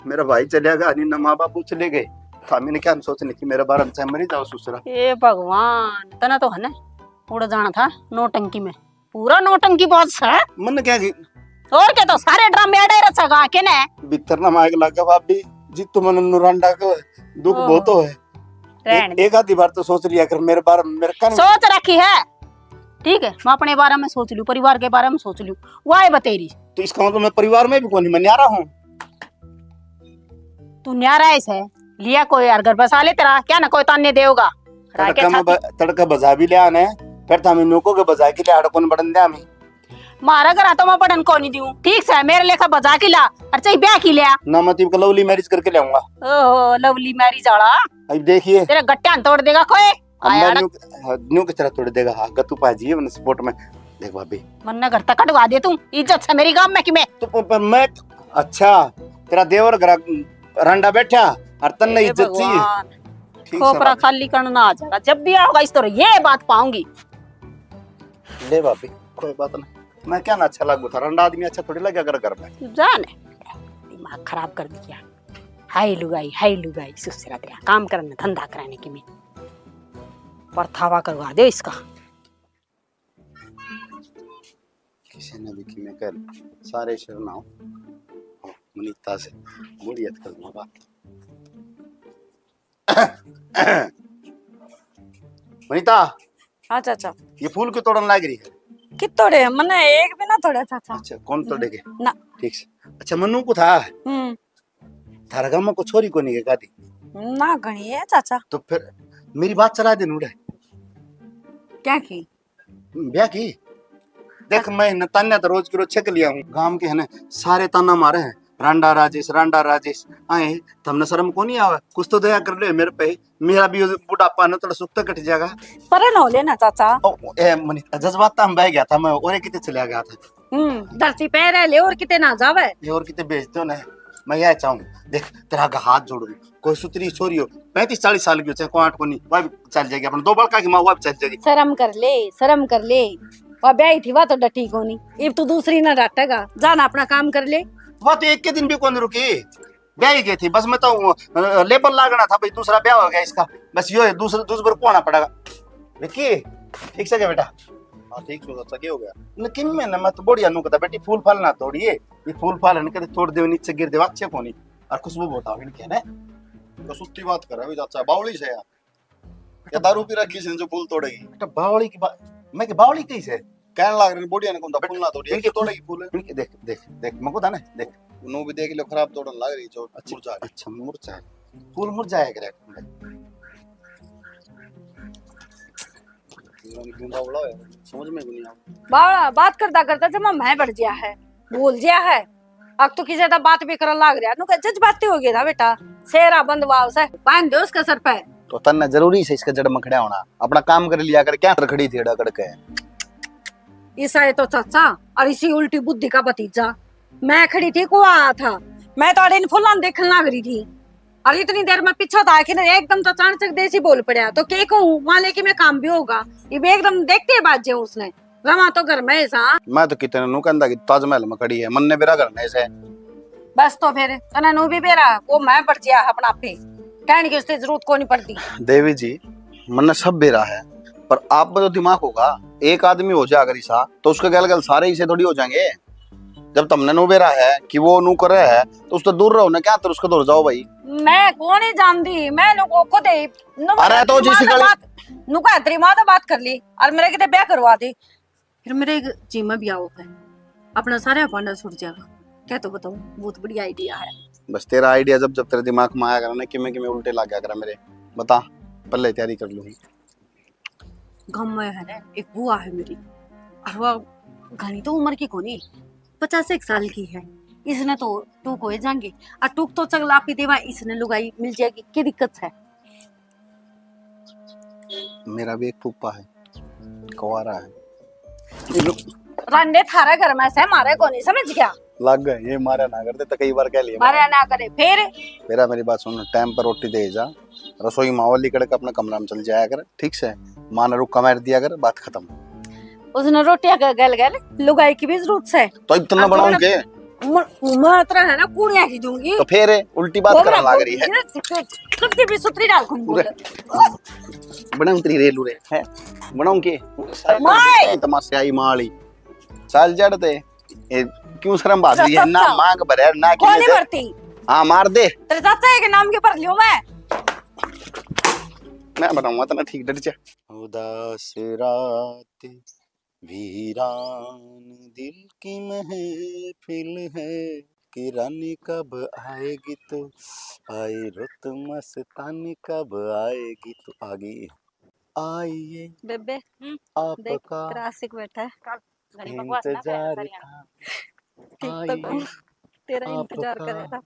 मेरा भाई चलिया गया, नहीं ना माँ बाप चले गए, तो मैंने क्या सोचने की मेरे बारे में चाहे मरी जाओ ससुरा। ए भगवान, तना तो है ना उड़ जाना था नौटंकी में, पूरा नौटंकी बाज है। मन क्या की? और क्या, तो सारे ड्रामे अड़े रचेगा के ने? भीतर ना मायक लगा भाभी, जी तुम नुरांडा को दुख ओहो। बहुत हो है। रहन एक, दे। एक आधी बार तो सोच लिया कर मेरे बारे में, मेरे कान सोच रखी है। ठीक है, मैं अपने बारे में सोच लूं, परिवार के बारे में सोच लूं, वो आए बतेरी। तो इसका मतलब मैं परिवार में भी कोनी, मैं न्यारा हूँ। तू न्यारा है से लिया कोई यार घर बसा ले तेरा, क्या ना कोई ताने देगा। तड़का में ब-, तड़का बजा भी लिया ने, फिर तो हमें नोको के बजा के लिया, कौन बड़न दे हमें। मारा घर तो मैं बड़न को नहीं दूं, ठीक से मेरे लेखा बजा के ला, और चाहे ब्याह की लिया। ना मैं तो इनका लवली मैरिज करके ले आऊंगा। ओहो, लवली मैरिज वाला। अब देखिए। तेरे गट्टियां तोड़ देगा कोई। अम्मा आया न्यू, हाँ, न्यू किस तरह तोड़ देगा? हाँ, गतू पाजी है मैंने सपोर्ट में। देख भाभी। मन्ने घर तक कटवा दे तू, इज्जत से मेरी गांव में कि मैं। तो प-, पर मैं, अच्छा, तेरा देवर घर रंडा बैठा और तन्ने ए इज्जत चाहिए। भगवान। ठीक से खोपरा भाभी। खाली करना आ जाएगा, जब भी आओगा इस तरह ये बात पाऊंगी। ले भाभी, कोई बात नहीं, मैं क्या ना अच्छा लागू था, रंडा आदमी अच्छा थोड़ी लगे अगर घर में। तू जाने, दिमाग खराब कर दिया। हाय लुगाई, हाय लुगाई, सुसरा तेरा काम करने धंधा कराने की मैं परथावा करवा दे इसका। किसी ने भी किमें कर, सारे शर्मा हो। ओ, मनीता से मुड़ियत कर बाबा। मनीता। हाँ चाचा। ये फूल क्यों तोड़न लाग रही है? कि तोड़े? मने एक भी ना तोड़ा चाचा। अच्छा, कौन तोड़ेगे? ना। ठीक से। अच्छा, मन्नू को था? हम्म। थारा गांव में को छोरी कोनी के कादी? ना, घणी है चाचा। तो फिर मेरी बात चला दे नूड़े। क्या की? ब्याह की? देख, मैं न तान्या तो रोज की रोज छक लिया हूँ। गांव के है ना, सारे ताना मारे हैं, "रांडा राजेश, रांडा राजेश।" आए, थमने शर्म को नहीं आवे? कुछ तो दया कर ले मेरे पे। मेरा भी बुढ़ापा ना थोड़ा सुख तो कट जाएगा। पर न हो लेना चाचा। ओ, ए, मनी, जज्बात तो हम बह गया था, मैं और कितने चला गया था। हम्म, धरती पे रह ले और कितने ना जावे। ये और कितने भेज दो ना। मैं यह चाहूँ, देख, तेरा आगे हाथ जोड़ू, कोई सुतरी छोरी हो, पैंतीस चालीस साल की हो, चाहे कोई आठ को नहीं, वह भी चल जाएगी। अपने दो बड़का की माँ, वह भी चल जाएगी। शर्म कर ले, शर्म कर ले। वह ब्याही थी, वह तो डटी कोनी। इब तू दूसरी ना डाटेगा, जाना अपना काम कर ले। वह तो एक के दिन भी कौन रुकी, ब्याही गई थी। बस मैं तो, अ, लेबल लागना था भाई, दूसरा ब्याह हो गया इसका। बस यो है, दूसरा, दूसरा कौन पड़ेगा। विक्की, ठीक से क्या बेटा? हाँ, ठीक से, अच्छा, क्या हो गया? न, किम में ना, मैं तो बढ़िया नु कहता, बेटी, फूल फाल ना तोड़िए। ये फूल फाल है ना, कदे तोड़ दे, नीचे गिर दे, अच्छे कोनी। और खुशबू बहुत आवे इनके ने। तो सुत्ती बात कर रहा है, चाचा, बावली से यार। या दारू पी रखी इसने जो फूल तोड़ेगी? बेटा, बावली की बात, मैं के बावली कही से? कहने लाग रही, बुढ़िया ने कौन था फूल ना तोड़ी, इनके तोड़ेगी फूल। इनके देख, देख, देख, मको था ना, देख। नू भी देख लो, खराब तोड़न लाग रही, जो अच्छा, मुरझा रही। अच्छा, मुरझा है। फूल मुरझाया करे। समझ में भी नहीं आवे। बावला, बात करता करता जमा मैं बढ़ गया है, भूल गया है। अब तो किसी ज्यादा बात भी करन लाग रहा, नु कह जज्बाती हो गया था बेटा। सेरा बंद वाव से बांध दे उसके सर पे। तो तन्ने जरूरी से इसके जड़ में खड़ा होना, अपना काम कर लिया कर, क्या तर खड़ी थी एड़ा करके? ईसा ये तो चाचा और इसी उल्टी बुद्धि का भतीजा। मैं खड़ी थी, को आया था, मैं तो अड़े इन फुलां देखने लाग रही थी। और इतनी देर में पीछे तो आके ना एकदम तो अचानक देसी बोल पड़ा, तो के कहूँ, वहां लेके मैं काम भी होगा। इब एकदम देखते ही बाज जाऊं उसने, रवा तो घर में ऐसा। मैं तो कितने नु कहंदा कि ताजमहल में खड़ी है, मन्ने बेरा घर में से। बस तो फिर तने नु भी बेरा, वो मैं बढ़ गया अपना आप ही, कहने की उससे जरूरत को नहीं पड़ती। देवी जी, मन्ने सब बेरा है, पर आप में तो दिमाग होगा। एक आदमी हो जाएगा रिसा, तो उसके गल गल सारे इसे थोड़ी हो जाएंगे। जब तमने नु बेरा है कि वो नु करे है, तो उससे दूर रहो ना, क्या तर उसके दूर जाओ भाई। मैं कौन ही जानती, मैं नु को खुद ही नु अरे तो तेरी जिस माँ से गली बात, नु का तेरी माँ से बात कर ली और मेरे किते ब्याह करवा दे। फिर मेरे एक जी में भी आओ है, अपना सारे भांडा छूट जाएगा। क्या तो बताऊं, बहुत बढ़िया आइडिया है। बस तेरा आइडिया जब जब तेरे दिमाग में आया करा ना, किमे किमे उल्टे लग गया करा मेरे, बता, पहले तैयारी कर लूंगी। गाँव में है ना, एक बुआ है मेरी, और वह घणी तो उम्र की कोनी, पचास एक साल की है। इसने तो टूक हो जाएंगे, और टूक तो चगला पी देवा, इसने लुगाई मिल जाएगी, क्या दिक्कत है? मेरा भी एक फूफा है, कुंवारा है। रांडे थारे घर में से मारे कोनी, समझ गया? लग गए, ये मारा ना करते तो कई बार कह लिया मारा मैंने। ना करे, फिर? मेरा, मेरी बात सुन, टाइम पर रोटी दे जा, रसोई मावल लिकड़ के अपने कमरा में चल जाया कर, ठीक से? माँ ने रुक्का मार दिया कर, बात खत्म। उसने रोटियां का गल गल लुगाई की भी जरूरत से। तो इतना और बनाऊं थोड़ा के? म-, मैं इतना है ना, कुड़िया ही दूंगी। तो फिर उल्टी बात वो करने मैं लाग रही है। बोलूंगी ना, कब के भी सुतरी डाल कौन बोले? बनाऊं तेरी रेलू रे, है? बनाऊं के? माय! तमाशे आई माली। चाल जड़ ते। ए, क्यों शर्म भाग रही है? ना चाचा। मांग भरे, ना कोनी किले दे। भरती। हाँ, मार दे। तेरे चाचा के नाम के भर लियो मैं। मैं बनाऊंगा तना ठीक, डट जा। उदास रात वीरान दिल की महफिल है, कि रानी कब आएगी तू, आए रुत मस्तानी कब आएगी तू। आ गई। आइए बेबे, हम्म, देख, आपका तेरा आशिक बैठा है। इंतजार था। ठीक तो आइए, तेरा इंतजार आपका करेगा।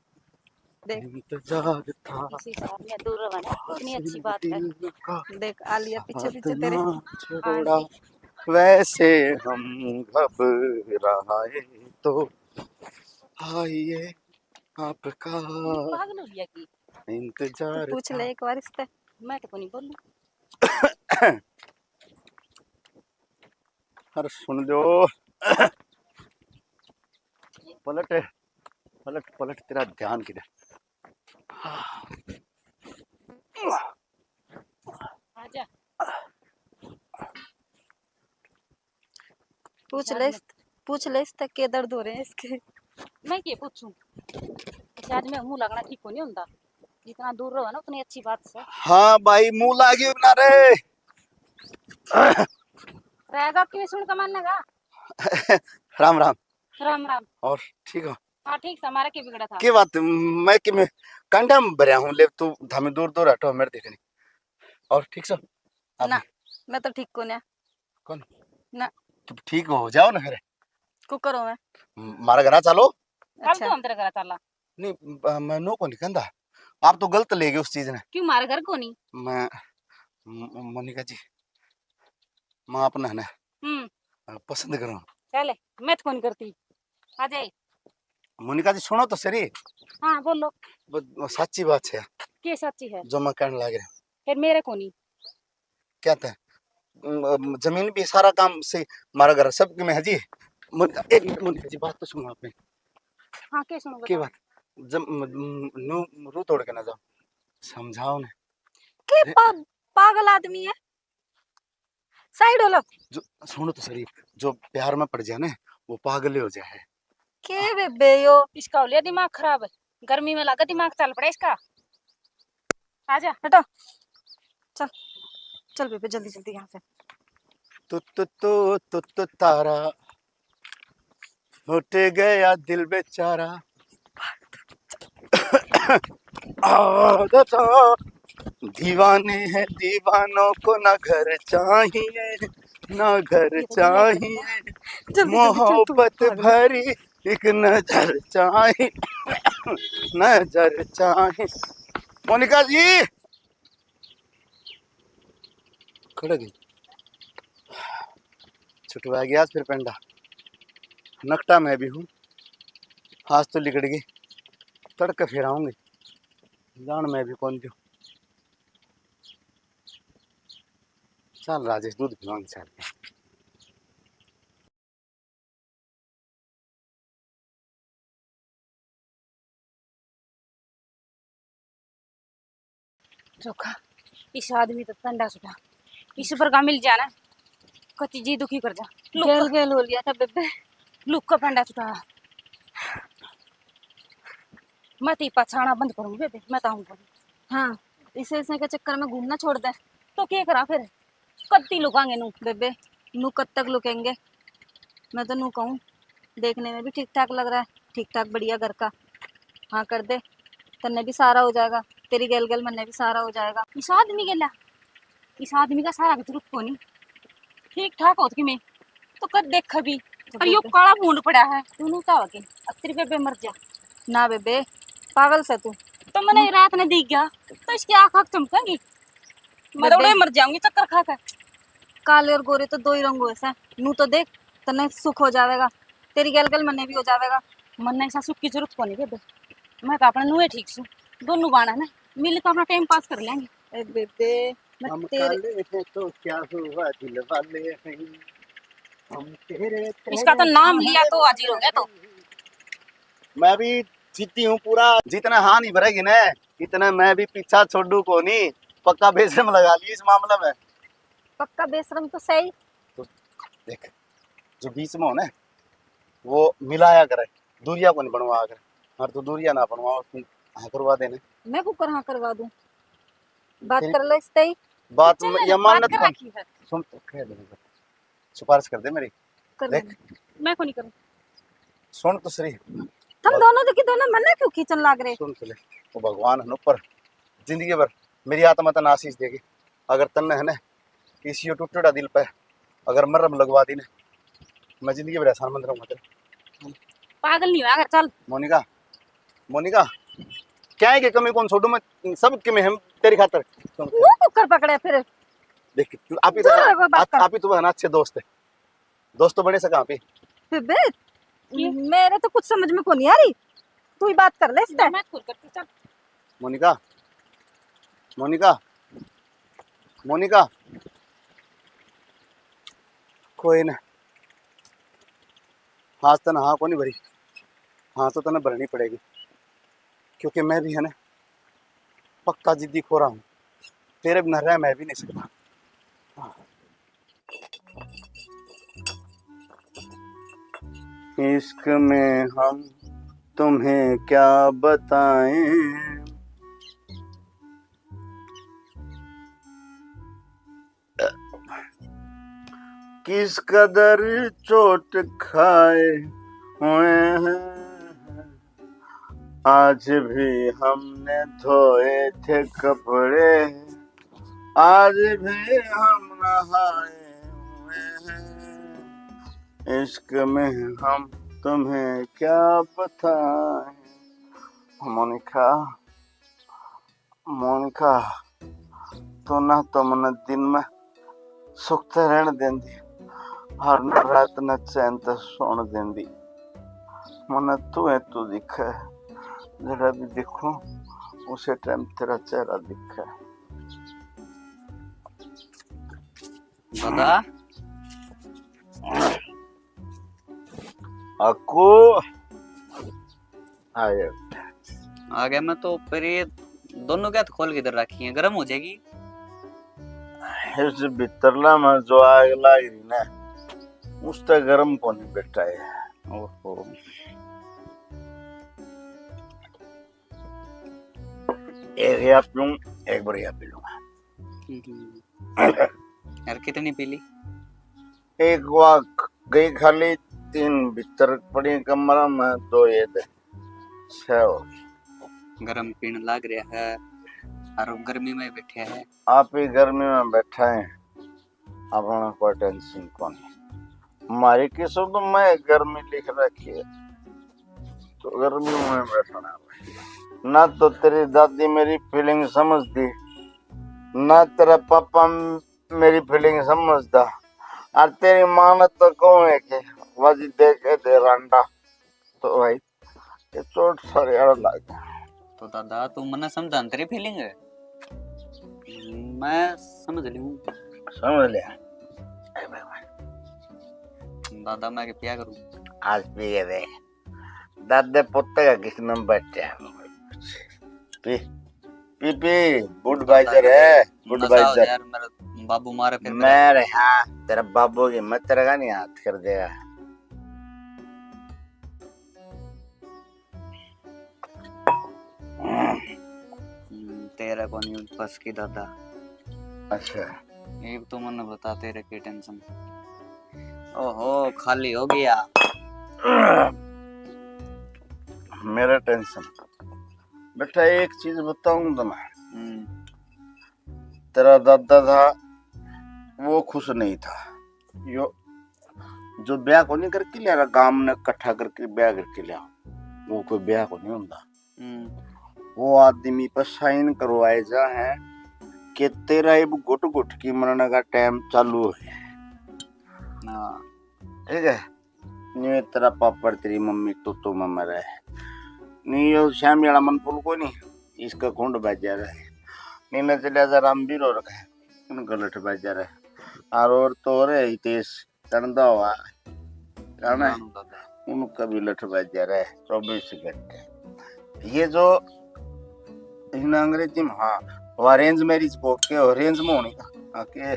देख। इंतजार था। इसी साल में दूर रहो ना, इतनी अच्छी बात है। देख, आलिया पीछे पीछे तेरे। छोड़ा, वैसे हम घबराए तो आइए आपका पागल हो गया की? इंतजार पूछ ले एक बार इससे। मैं तो कोनी बोलूं। अरे सुन लो। पलट, पलट, पलट, तेरा ध्यान किधर? आजा। पूछ ले, पूछ ले इससे के दर्द हो रहे हैं इसके। मैं के पूछूं? शायद मैं मुंह लगना ठीक को नहीं होता। जितना दूर रहो ना उतनी अच्छी बात से। हाँ भाई, मुंह लागी ना रे। रहेगा कि सुन कमान लगा। राम राम। राम राम। और ठीक हो? हाँ ठीक से, हमारा के बिगड़ा था? के बात, मैं कि मैं कांडा में भरया हूँ, ले तू धामी दूर दूर हटो, मेरे देखने। और ठीक सो? ना, मैं तो ठीक को ना। कौन? ना। तो ठीक हो जाओ ना फिर। को करो मैं? म-, मारा घरा चलो। कल अच्छा। तो हम तेरे घरा चला। नहीं, ब-, मैं नो को नहीं कहंदा। आप तो गलत ले गए उस चीज ने। क्यों, मारा घर को नहीं? मैं, म-, मोनिका जी, मैं आपने है ना, हम्म। अ, पसंद करूँ। चले, मैं तो कौन करती। आ जाए। मोनिका जी, सुनो तो सही। हाँ, बोलो। वो, वो साची बात है। के साची है? जो मैं कहने लग रहा। फिर मेरे को नहीं। क्या था? म-, जमीन भी, सारा काम से, मारा घर सब में है जी। मोनिका, एक मिनट मोनिका जी, बात तो सुनो आपने। हाँ, के सुनो, के बताओ। बात? जब म-, म-, नू रू तोड़ के ना जाओ, समझाओ ने। के अरे पा-, पागल आदमी है? साइड हो लो। जो, सुनो तो सही, जो प्यार में पड़ जाए ना, वो पागल ही हो जाए है। के बेबे यो? इसका हो लिया दिमाग खराब, गर्मी में लगा दिमाग चल पड़ा इसका। आजा। हटो, चल, चल बेबे, जल्दी जल्दी यहाँ से। तू, तू, तू, तू, तू तारा, फट गया दिल बेचारा। आदत, दीवाने हैं दीवानों को ना घर चाहिए, ना घर चाहिए। जल्दी, जल्दी, चल, तू मोहब्बत पागल। भरी एक नजर चाहिए, नजर चाहिए। मोनिका जी, खड़े गई। छुटवा गया आज फिर पेंडा। नकटा मैं भी हूँ, आज तो लिकड़ गई। तड़के फिर आऊंगी, जान मैं भी कौन दूँ। चल राजेश, दूध पिवाऊंगी चल के। चोखा, इस आदमी तो पेंडा छुटा, इस पर का मिल जाना, कति जी दुखी कर जा। लुक गेल गेल हो लिया था बेबे। लुक का पेंडा छुटा। मैं तो पछाना बंद करूंगी बेबे, मैं तो आऊंगी। हाँ, इसे, इसे के चक्कर में घूमना छोड़ दे। तो क्या करा फिर? कत्ती लुकांगे नू? बेबे, नू कब तक लुकेंगे? मैं तो नू कहूँ, देखने में भी ठीक ठाक लग रहा है, ठीक ठाक बढ़िया घर का। हाँ कर दे, तन्ने भी सहारा हो जाएगा, तेरी गेल गेल मन्ने भी सहारा हो जाएगा। इस आदमी गेला, इस आदमी का सहारा की जरूरत कोनी, ठीक ठाक होत कि मैं तो कद देखा भी, तो पर यो बेबे काला भूंड पड़ा है। तू नू क्या हो गया? अब तेरी बेबे मर जा। ना बेबे, पागल से तू। तो मैंने हम्म। रात ने दिख गया, तो इसकी आँख आँख चमकेंगी। मैं तो बेबे। उड़े मर जाऊंगी चक्कर खा के। काले और गोरे तो दो ही रंग होए से। नू तो देख, तन्ने सुख हो जावेगा, तेरी गैल गैल मन्ने भी हो जावेगा। मन्ने ऐसा सुख की जरूरत कोनी बेबे, मैं तो अपने नुए ठीक सू। दोनों बाण है ना, मिल के अपना टाइम पास कर लेंगे। ए बेबे, मैं हम तेरे काले हैं तो क्या हुआ, दिल वाले हैं हम तेरे, इसका तो तेरे नाम लिया तो हाजिर हो गया तो। मैं भी जीती हूँ पूरा, जितना हाँ नहीं भरेगी ना, इतना मैं भी पीछा छोड़ू कोनी। पक्का बेशरम लगा ली इस मामले में। पक्का बेशरम तो सही। तो देख, जो बीच में हो ना, वो मिलाया करे, दूरिया को नहीं बनवा करे। और तू दूरिया ना बनवा, उसकी हाँ करवा देने। मैं को कर हाँ करवा दूं? बात फिर कर ले इससे ही। बात चल, में या बात मान्यत कर कौन? रखी है। सुन तो, कह दे। सिफारिश कर दे मेरी। कर देख। देना। मैं को नहीं करूँ। सुन तो सही। तुम दोनों देखी दोनों मन्ने क्यों खींचन लाग रहे? सुन तो ले। वो भगवान है ऊपर, जिंदगी भर मेरी आत्मा तन्ने आशीष देगी। अगर तन्ने है ना, किसी यो टूटेड़ा दिल पे अगर मरहम लगवा दी ना, मैं जिंदगी भर एहसान मंद रहूंगा तेरा। पागल नहीं हुआ कर, चल। मोनिका, मोनिका, क्या है कि कमी कौन छोड़ू मैं, सब के मैं हम तेरी खातर। वो कुकर पकड़े फिर। देख, तू आप ही तो, दूर रहो, बात आप, कर। आप ही तो है ना अच्छे दोस्त है, दोस्त तो बने सका आप ही। बेबे, ये? मेरे तो कुछ समझ में को नहीं आ रही, तू ही बात कर ले इससे। मैं खुद करती, चल। मोनिका, मोनिका, मोनिका, कोई ना, आज तन्ने हाँ को नहीं भरी, हाँ तो तन्ने भरनी पड़ेगी, क्योंकि मैं भी है ना पक्का जिद्दी खोरा हूँ, तेरे बिना रह मैं भी नहीं सकता। इश्क में हम तुम्हें क्या बताएं, किस कदर चोट खाए हुए हैं, आज भी हमने धोए थे कपड़े, आज भी हम नहाए हुए हैं। इश्क में हम तुम्हें क्या बताएं। मोनिका, मोनिका, तू ना तो मन्ने दिन में सुख ते रहण देंदी और ना रात ने चैन ते सोण देंदी। मन्ने तू है, तू दिखे, जड़ा भी दिखूं उसे टाइम तेरा चेहरा दिखे। दादा। अक्कू। आ गया। आ गया मैं तो। पर ये दोनों क्या खोल के इधर रखी है, गर्म हो जाएगी। इस भीतरला में जो आग लाग रही ना, उस तक गर्म कोनी बैठा है। ओहो। एक या पीऊं, एक बार या पी लूंगा। हम्म। यार, कितनी पी ली? एक वा गई खाली, तीन भीतर पड़ी कमरा में, दो ये दे, छह हो गई। गरम पीण लाग रहा है, और गर्मी में बैठे हैं। आप ही गर्मी में बैठा है, अपना कोई टेंशन कोनी। हमारी किस्मत में गर्मी लिख रखी है, तो गर्मी में बैठना है। ना तो तेरी दादी मेरी फीलिंग समझती, ना तेरा पापा मेरी फीलिंग समझता, और तेरी माँ ने तो कहूँ है कि वाजी देखे दे रांडा, तो भाई ये चोट सारे आड़ लाग गया। तो दादा, तू मन्ने समझा न तेरी फीलिंग है, मैं समझ लूँ। समझ लिया। ए भाई, भाई। दादा, मैं के पिया करूँ? आज पिए दे। दादे पुत्ते का किस नंबर बैठे? पी, पी, पी, Budweiser है, नशा हो Budweiser। यार, मेरा बाबू मारे फिर मैं रे, हाँ, तेरा बाबू की मत तेरा का नहीं हाथ कर देगा। हम्म, तेरा कोनी बस की दादा। अच्छा। एक तो मन्ने बता, तेरे की टेंशन। ओहो, खाली हो गया। मेरा टेंशन। बेटा, एक चीज बताऊं तुम्हें। हम्म। तेरा दादा था, वो खुश नहीं था। यो, जो ब्याह को नहीं करके लिया, गांव ने इकट्ठा करके ब्याह करके लिया, वो कोई ब्याह को नहीं होता। हम्म। वो आदमी पर साइन करवाए जा है कि तेरा इब घुट घुट की मरने का टाइम चालू है। हाँ। ठीक है, नहीं तेरा पापड़ तेरी मम्मी तो तो में मरे, नहीं यो श्यामी वाला मन फूल को नहीं, इसका कुंड बाजार है, नहीं न चलिया जा रामवीर और का, उनका लठ बाजार है, और और तो और है हितेश चंदा हुआ, जाना है? उनका भी लठ बाजार है चौबीस घंटे। ये जो इन अंग्रेजी में, हाँ, वो arrange marriage को के arrange में होनी का, हाँ, के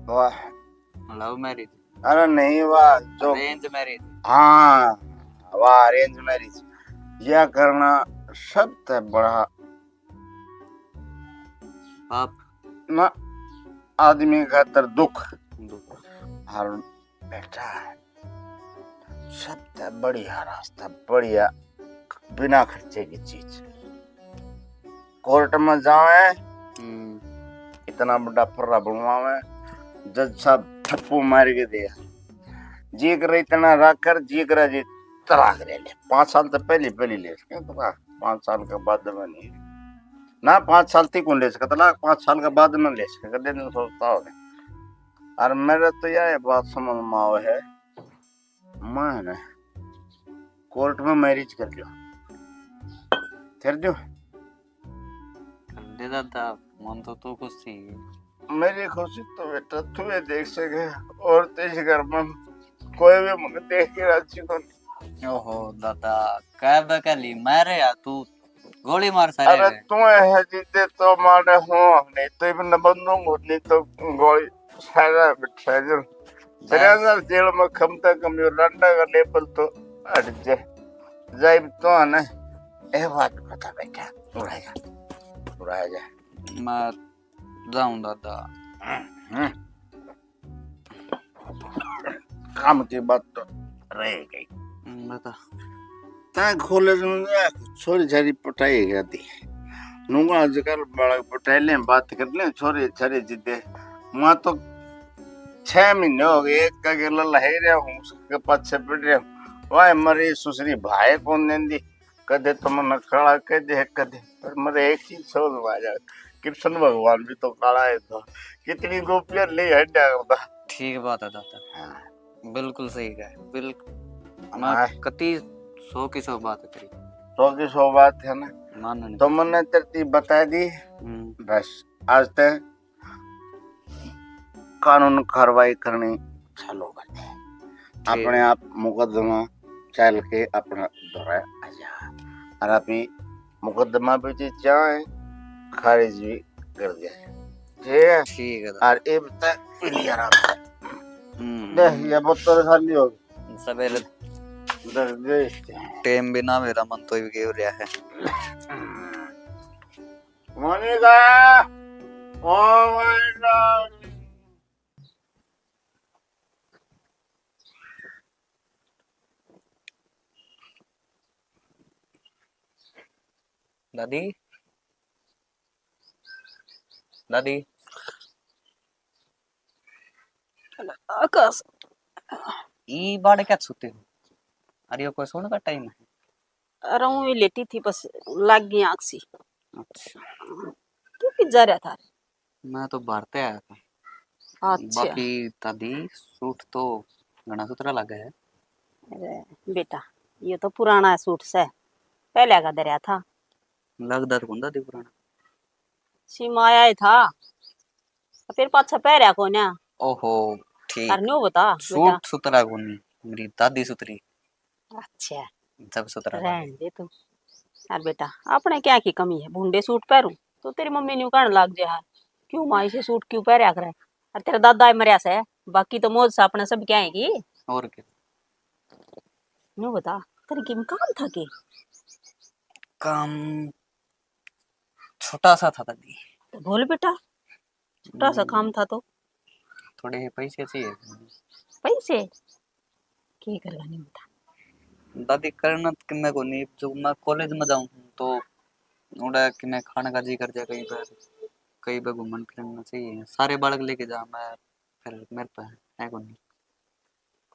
वाह। Love marriage। अरे नहीं, वाह, जो arrange marriage। हाँ, वाह, arrange marriage। यह करना सबसे बड़ा पाप। ना, आदमी खातर दुख। दुख। और बेटा, सबसे बढ़िया रास्ता, बढ़िया, बिना खर्चे की चीज। कोर्ट में जावे, हम्म। इतना बड़ा पर्रा बनवावे, जज साहब थप्पू मार के दे, जी करे इतना रख कर, जी करे जी तलाक ले ले। पाँच साल तो पहले, पहले ले सके तलाक, पाँच साल के बाद में नहीं। ना, पाँच साल तक कौन ले सके तलाक, पाँच साल के बाद में ले सके, कदे दिन सोचता हो। और मेरे तो यह बात समझ में आवे है, मैं ना कोर्ट में marriage कर लियो। कर दियो? कर दे दादा, मन तो तू खुश थी। मेरी खुशी तो बेटा तू ही देख सके, और तो इस घर में कोई भी मुझे देख के राजी को नहीं। ओहो दादा, कह बकली मारे या तू गोली मार सारे अरे रे। तू है जीते तो मारे हो, नहीं तो इब न बंदूक होती तो गोली सारा बिठा जो। बस। तेरे अंदर जेल में कम से कम यो लंडा का लेवल तो हट जाए। जाइब तो है ना, ए बात बता बेटा, उड़ा जा, उड़ा जा। मैं जाऊं दादा। हम्म। काम की बात तो रह गई। हम्म, बता। तै कॉलेज में गया, छोरी छारी पटाई गया थी। नूंगा आजकल बालक पटाई लें, बात कर लें, छोरी छारी जिद्दे। वहाँ तो छह महीने हो गए, एक का गेला लहे रहा हूँ, उसके पाछे पड़ रहा हूँ। वाह, मरी सुसरी भाई कौन देंदी, कदे तो मन खड़ा कह दे, कदे। पर मेरे एक चीज समझ में आ जाए, कृष्ण भगवान भी तो काला है था, कितनी गोपियां ले हट जाता। ठीक बात है दादा। हाँ। बिल्कुल सही कहा, बिल्कुल। मैं हाँ। कति सौ की सौ बात करी। सौ की सौ बात है ना? मानने। तो मैंने तरतीब बता दी। हम्म। बस आज तक कानून कार्रवाई करनी चालू कर दे। ठीक। अपने आप मुकदमा चल के अपना दौरा आ जा। और अभी मुकदमा भी जी चाहे खारिज भी कर दे। ठीक है? ठीक है। और इब तक मिलिया रहा। हम्म। देख, ये बोतल खाली हो गई। सवेरे दस बजे। टाइम भी ना मेरा मन तो ही गयो रहा है। Monika, oh my god. दादी, दादी। आकाश। ई बाड़ क्या सुते हो? अरे, यो कोई सोने का टाइम है? अरे, ऊँ ही लेटी थी, बस लाग गई आँख सी। अच्छा। तू कित जा रहा था? मैं तो बाहर ते आया था। अच्छा। बाकी दादी, सूट तो घना सुथरा लगा है। अरे बेटा, ये तो पुराना सूट से, पहले का धरया था। लगदा तो कोनी दादी पुराना। सीमा आया ही था, फिर पाछा पहरया कोन्या। ओहो, ठीक। अर न्यू बता, सूट बेटा। सुथरा कोनी, मेरी दादी सुथरी। अच्छा। जब सुथरा रहन दे तू। अर बेटा, अपने क्या की कमी है, भूंडे सूट पहरूं तो तेरी मम्मी न्यू कहने लग जाए, क्यों माँ इसे सूट क्यों पहरया करे? अर तेरा दादा ही मरया से, बाकी तो मौज से अपने सब क्या है की। और क्या? न्यू बता, तेरे किम काम था के? काम छोटा सा था दादी। तो बोल बेटा, छोटा सा काम था तो। थोड़े से पैसे चाहिए। पैसे? के करेगा नहीं बता। दादी, करना तो किन्ने को नहीं, जो मैं कॉलेज में जाऊँ तो उड़ा किन्ने खाने का जी कर जाए, कहीं पर, कहीं पर घूमन फिरना चाहिए। सारे बालक लेके जा, मैं फिर मेरे पे है को नहीं।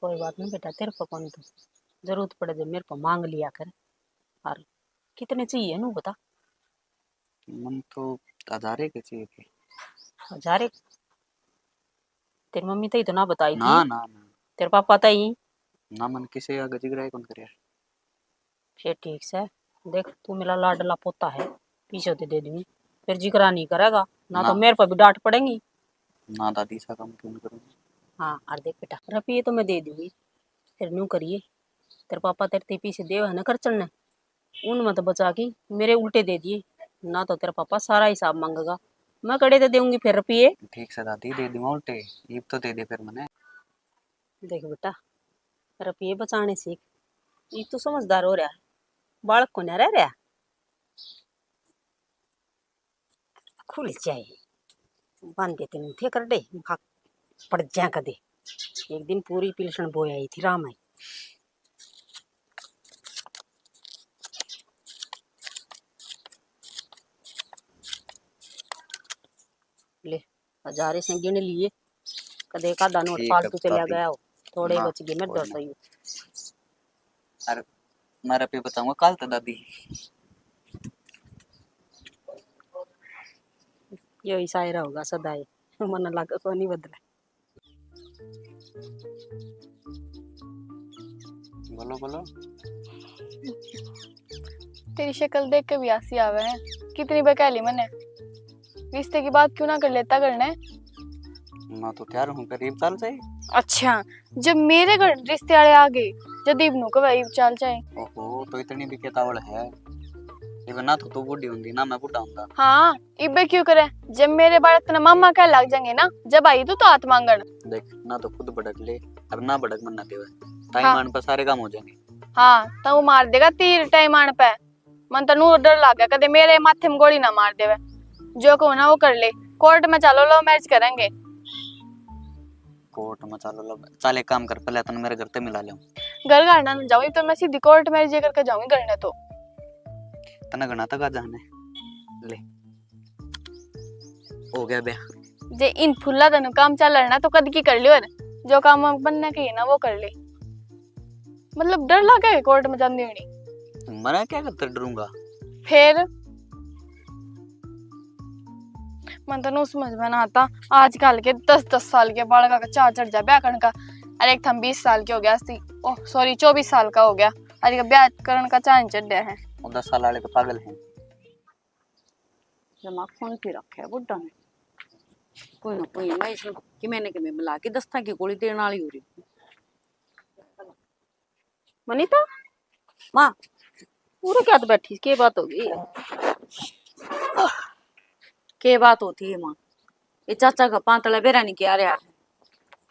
कोई बात नहीं बेटा, तेरे पे कौन तो जरूरत पड़े जब मेरे पे मांग लिया कर। और कितने चाहिए नू बता। मन तो हजारे के चाहिए थे। हजारे? तेरी मम्मी तई तो ना बताई थी। ना, ना, ना। तेरे पापा तई? ना, मन किसे आगे जिगरा ही कौन करे। फिर ठीक से, देख, तू मेरा लाडला पोता है, पीछे तो दे दूंगी, फिर जिगरा नहीं करेगा ना, तो ना। मेरे पर भी डांट पड़ेगी। ना दादी, ऐसा काम क्यों करूँगी? हाँ, और देख बेटा, रुपये तो मैं दे दूंगी, फिर न्यू करिए, तेरे पापा तेरे ते पीछे देव है ना खर्चन ने, उनमें तो बचा के मेरे उल्टे दे दिए, ना तो तेरा पापा सारा हिसाब मांगेगा, मैं कड़े ते देऊंगी फिर रुपये। ठीक से दादी, दे दूंगा उल्टे, इब तो दे दे फिर मने। देख बेटा, रुपये बचाने सीख, इब तू समझदार हो रहा, बालक को ना रह रहा। खुल जाए, बांधे ते नहीं थे करडे, खा पड़ जा कदे। एक दिन पूरी पिलसण बोई आई थी राम आई। ले, हजारे से गिन लिए, कदे एक आधा नोट ठीक है, फालतू चला भाभी। गया हो, थोड़े ही माफ बच गए मेरे करना। दोस्तों। अरे, मैं रुपये बचाऊंगा कल तो दादी। यो ही शायरा होगा सदा ही, मन लग को नहीं बदला। बोलो, बोलो। तेरी शक्ल देख के भी हंसी आवे है। कितनी बहका ली मैंने। रिश्ते की बात क्यों ना कर लेता घर ने? मैं तो तैयार हूँ, करीब चल जाए। अच्छा, जब मेरे घर रिश्ते वाले आ गए, जब इब नु कहे इब चल जाए। ओहो, तो इतनी भी केतावल है। इब ना तो तू बूढ़ी होंदी, ना मैं बूढ़ा होंदा। हाँ, इबे क्यों करे? जब मेरे बालक तने मामा कह लग जाएंगे ना, जब आई तू तो हाथ मांगण। देख, ना तो खुद भड़क ले, और ना भड़क मन ना देवे। टाइम हाँ। आने पर सारे काम हो जाएंगे। हाँ, तो वो मार देगा तीर टाइम आने पे। मन तो नू डर लागे, कदे मेरे माथे में गोली ना मार देवे। जो कहूँ ना वो कर ले, कोर्ट में चलो, लव मैरिज करेंगे। कोर्ट में चलो, लव, चल एक काम कर, पहले तने मेरे घर ते मिला ले। घर घर ना जाऊँ, तो मैं सीधी कोर्ट मैरिज करके जाऊंगी घर ने तो। तने घना तक आ जाने ले। हो गया ब्याह। जे इन फुल्ला तनु काम चल रहा ना, तो कद की कर लियो। और जो काम बनने के है ना, वो कर ले। मतलब, डर लगे कोर्ट में जांदी होनी। मरा क्या करते डरूंगा? फिर मन तो नु समझ में ना आता, आजकल के दस दस साल के बालका का चाह चढ़ जा ब्याह करने का। अरे, एक थम बीस साल के हो गया, अस्ती, ओह, सॉरी, चौबीस साल का हो गया, आज का ब्याह करने का चाह नहीं चढ़ रहा है। वो दस साल वाले तो पागल हैं। दिमाग फोन पे रखे है बुड्ढा ने। कोई ना कोई, मैं इसमें कि मैंने कि मैं मिला के दस्ता की गोली देने वाली हो रही हूँ। वनिता, माँ, पूरे क्या तो बैठी, के बात होगी? के बात होती है माँ? ये चाचा का पांतला बेरा नहीं किया रहा है।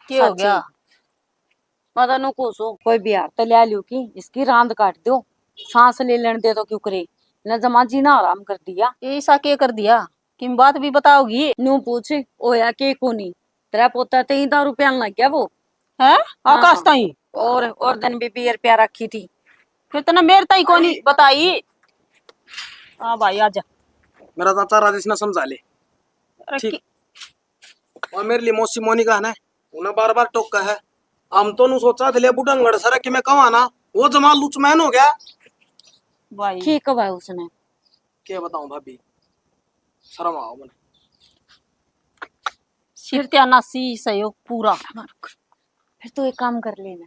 के हो सच्ची। गया? मैं तो नु कोसो, कोई बिहार तो ले लियो कि इसकी रांद काट दो, सांस ले लेने दे तो क्यों करे, न जमा जीना आराम कर दिया। ये ईसा के कर दिया? किम बात भी बताओगी? न्यू पूछ, होया के कोनी? तेरा पोता ते ही दारू पियान लग गया वो। हैं? आकाश हाँ। ताई? और, और दिन भी बियर पिया रखी थी। फिर तने मेरे ताई कोनी बताई? हाँ भाई, आजा। मेरा चाचा राजेश ने समझा ले। अरे ठीक। कि- और मेरे लिए मौसी मोनिका है ना, उन्हें बार बार टोका है। हम तो नु सोचा थे ले बुढ़ंगड़ सर कि मैं कहवा ना, वो जमा लुचमैन हो गया। भाई। ठीक है भाई उसने। क्या बताऊं भाभी, शर्म आओ मने। सिर त्याना सी सहयोग पूरा। फिर तो एक काम कर लेना,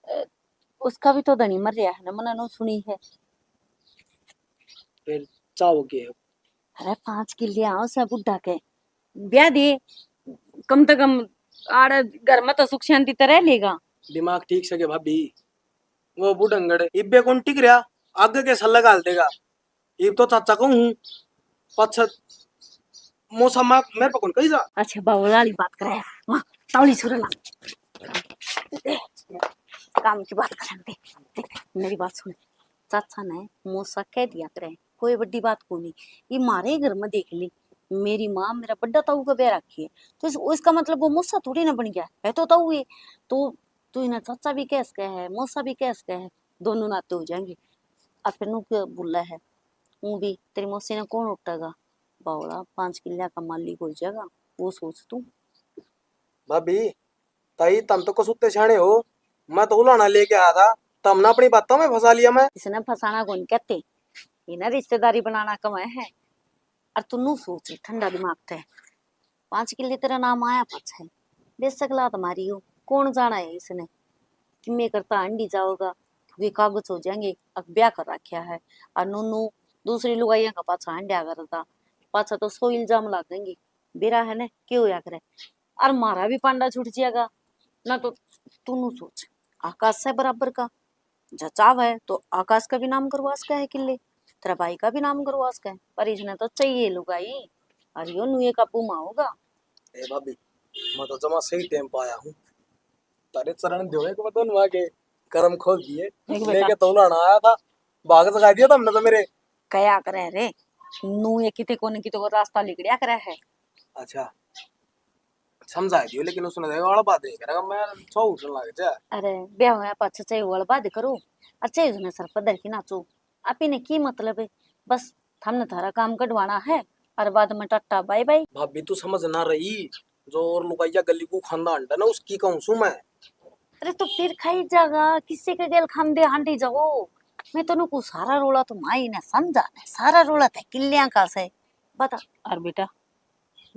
अ, उसका भी तो धनी मर रहा है ना, मना नो सुनी है। फिर चाहो के? अरे, पांच किले आओ से बुढ़ा के ब्याह दे, कम से कम आड़े घर में तो सुख शांति तो रह लेगा। दिमाग ठीक से के भाभी, वो बुढ़ंगड़ इब्बे कौन टिक रहा, आगे के सल्ला घाल देगा। इब तो चाचा कहूँ हूँ, पाछे मौसा माँ मेरे पे कौन कही जा। अच्छा, बावला वाली बात करे, माँ, तावली सुरला। काम की बात करन दे। देख, मेरी बात सुन। चाचा ने मौसा कह दिया करे, कोई बड़ी बात कोनी। ये मारे घर में देख ली, मेरी माँ मेरा बड़ा ताऊ का ब्याह रखी है, तो इस, इसका मतलब वो मौसा थोड़ी ना बन गया है, तो ताऊ है। तो तू इन्हें चाचा भी कह सके है, मौसा भी कह सके है, दोनों नाते हो जाएंगे। और फिर नू के बुला है, ऊँ भी तेरी मौसी ने कौन उठागा? बावला पांच किलिया का मालिक हो जाएगा, वो सोच तू। भाभी, ताई, तम तो कसूते सियाणे हो, मैं तो उलाना लेके आया था, तमने अपनी बातों में फंसा लिया मैं। इसने फंसाना कौन कहते, इन्हें रिश्तेदारी बनाना कम है। और तू नू सोच ठंडा दिमाग थे, पांच किले तेरा नाम आया पाछे, बेशक लात मारी हो, कौन जाना है इसने कि मैं करता हांडी जाओगा, क्योंकि कागज हो जाएंगे, अक ब्याह कर रखा है। और नू नू दूसरी लुगाइयां का पाछा हांड्या करता, पाछा तो सौ इल्जाम लागेंगे। बेरा है ने, के होया करे? और म्हारा भी पांडा छूट जाएगा। ना तो तू नू सोच, आकाश से बराबर का, जा चाहवे तो आकाश का भी नाम करवा सके है किले, तेरा भाई का भी नाम करवा सके है, पर इसने तो चाहिए लुगाई, और यो नुए काबू में होगा। ए भाभी, मैं तो जमा सही टाइम पे आया हूँ, तारे चरण धोए को तो नुआ के करम खोल दिए, एक बेटा। लेके तो उलाना आया था, भाग जगा दिया तुमने तो मेरे। कया करे रे, नू ये किते कोने किते को रास्ता लिकड़या करे है। अच्छा, समझा दियो, लेकिन उसने देखो अड़बा दे करेगा, मैं सौ उठन लग जा। अरे, ब्याह होया पाछे चाहे वो अड़बा दे करो, और चाहे उसने सर पर धर के नाचो, आप ही ने की मतलब है? बस थमने थारा काम कढवाना है, और बाद में टाटा बाय बाय। भाभी, तू समझ ना रही, जो और लुगाइया गली को खांदा अंडा ना, उसकी कहूँ सू मैं। अरे, तो फिर खाई जागा, किसी के गेल खांदे हांडी जाओ। मैं तनु को सारा रोला तो माई ने समझा ने, सारा रोला ते किलियां का से बता। और बेटा,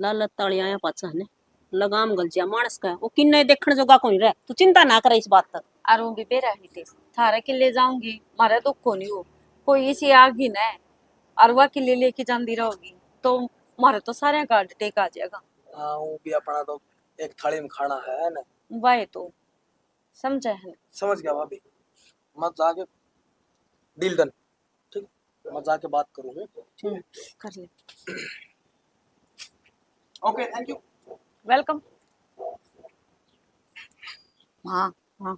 लालच ताली आया पाछा ने लगाम गलजिया मानस का, वो किन्ने देखण जोगा कोनी रह। तू चिंता ना करे इस बात तक। अर वो भी बेरा ही थे, थारे किले जाऊंगी, मारे दुख कोनी हो, कोई इसी आगी ने अरवा किले लेके जांदी रहोगी, तो मारे तो सारे का टेक आ जाएगा। हाँ, वो भी अपना तो एक थाली में खाना है ना। वाह, तो समझे है ना? समझ गया भाभी, मैं जाके डील डन। ठीक, मैं जाके बात करूँ हूँ। हम्म, कर ले। Okay, thank you. वेलकम। हाँ, हाँ,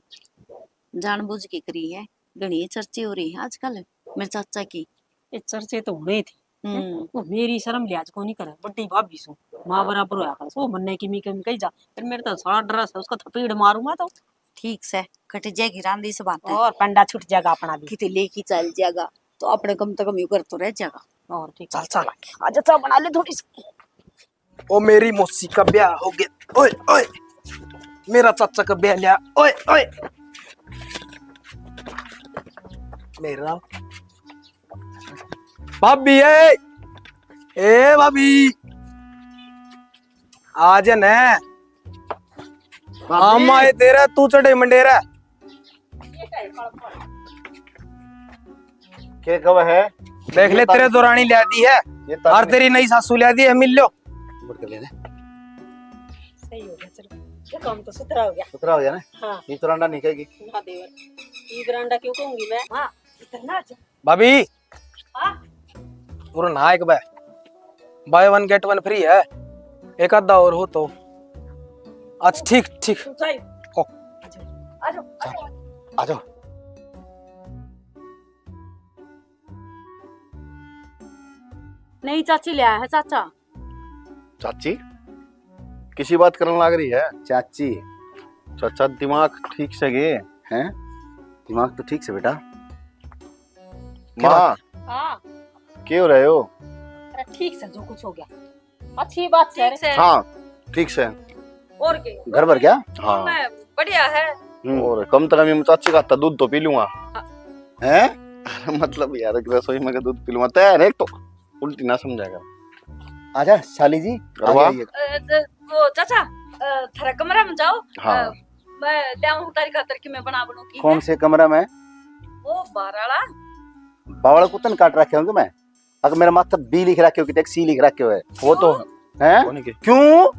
जानबूझ के करी है, घणी चर्चे हो रही है आजकल मेरे चाचा की। ये चर्चे तो होने ही थे। हम्म। वो मेरी शर्म लिहाज को नहीं करे, बड्डी भाभी सू, माँ बराबर होया कर। वो मन्ने की मी कमी कही जा, फिर मेरे तो सारा ड्रेस है, उसका थपेड़ मारूंगा तो। ठीक से, कट जाएगी रांदी से बात है। और पंडा छूट जाएगा अपना भी। किते लेके चल जाएगा, तो अपने कम से कम यू कर तो रह जाएगा। और ठीक। चल, चल, आजा, चाय बना ले थोड़ी सी। ओ मेरी मौसी का ब्याह हो गया। ओए ओए, मेरा चाचा का ब्याह लिया। ओए ओए, मेरा भाभी है। ए भाभी, आ जा ने। भाभी। हम आए तेरे, तू चढ़े मंडेरा। के कब है? देख ले, तेरे दौरानी ल्या दी है। ये तार और तेरी नई सासू ल्या दी है, मिल लो। मुड़ के ले ले। सही हो गया, चलो। ये काम तो सुथरा हो गया। सुथरा हो गया ना? हाँ। ये तो रांडा नहीं कहेगी। ना देवर, ये बरांडा क्यों कहूंगी मैं? हाँ, इतना अच्छा। भाभी, हाँ? पूरा ना एक बार, buy one get one free है, एक आधा और हो तो। अच्छा, ठीक, ठीक। ऊंचाई। ओ। आ जाओ, आ जाओ, आ जाओ। आ जाओ। नहीं, चाची ले आया है, चाचा। चाची, किसी बात करने लाग रही है? चाची। चाचा, दिमाग ठीक से गे? हैं? दिमाग तो ठीक से, बेटा। क्या माँ, बात? हाँ। के हो रहे हो? अरे, ठीक से, जो कुछ हो गया, अच्छी बात से। ठीक से। हाँ, ठीक से। और के? घर भर गया? हाँ। मैं बढ़िया है। हम्म। और कम से कम ये चाची का हाथ दूध तो पी लूंगा। हैं? मतलब यार, एक रसोई में का दूध पी लूंगा। तै हर एक तो उल्टी ना समझा कर। आजा, साली जी, अरे आ वाह। जाइए। अ, ज-, वो चाचा, अ, थारा कमरा में जाओ। हाँ। अ, मैं ल्याऊं तारी खातर कि मैं बना बनू की कौन है? से कमरा में? वो बाहर वाला। बावल कुतन काट रखे होंगे मैं। अगर मेरा माथा बी लिख रखे हो कि देख सी लिख रखे हो है। वो तो हैं? कौन के? क्यों?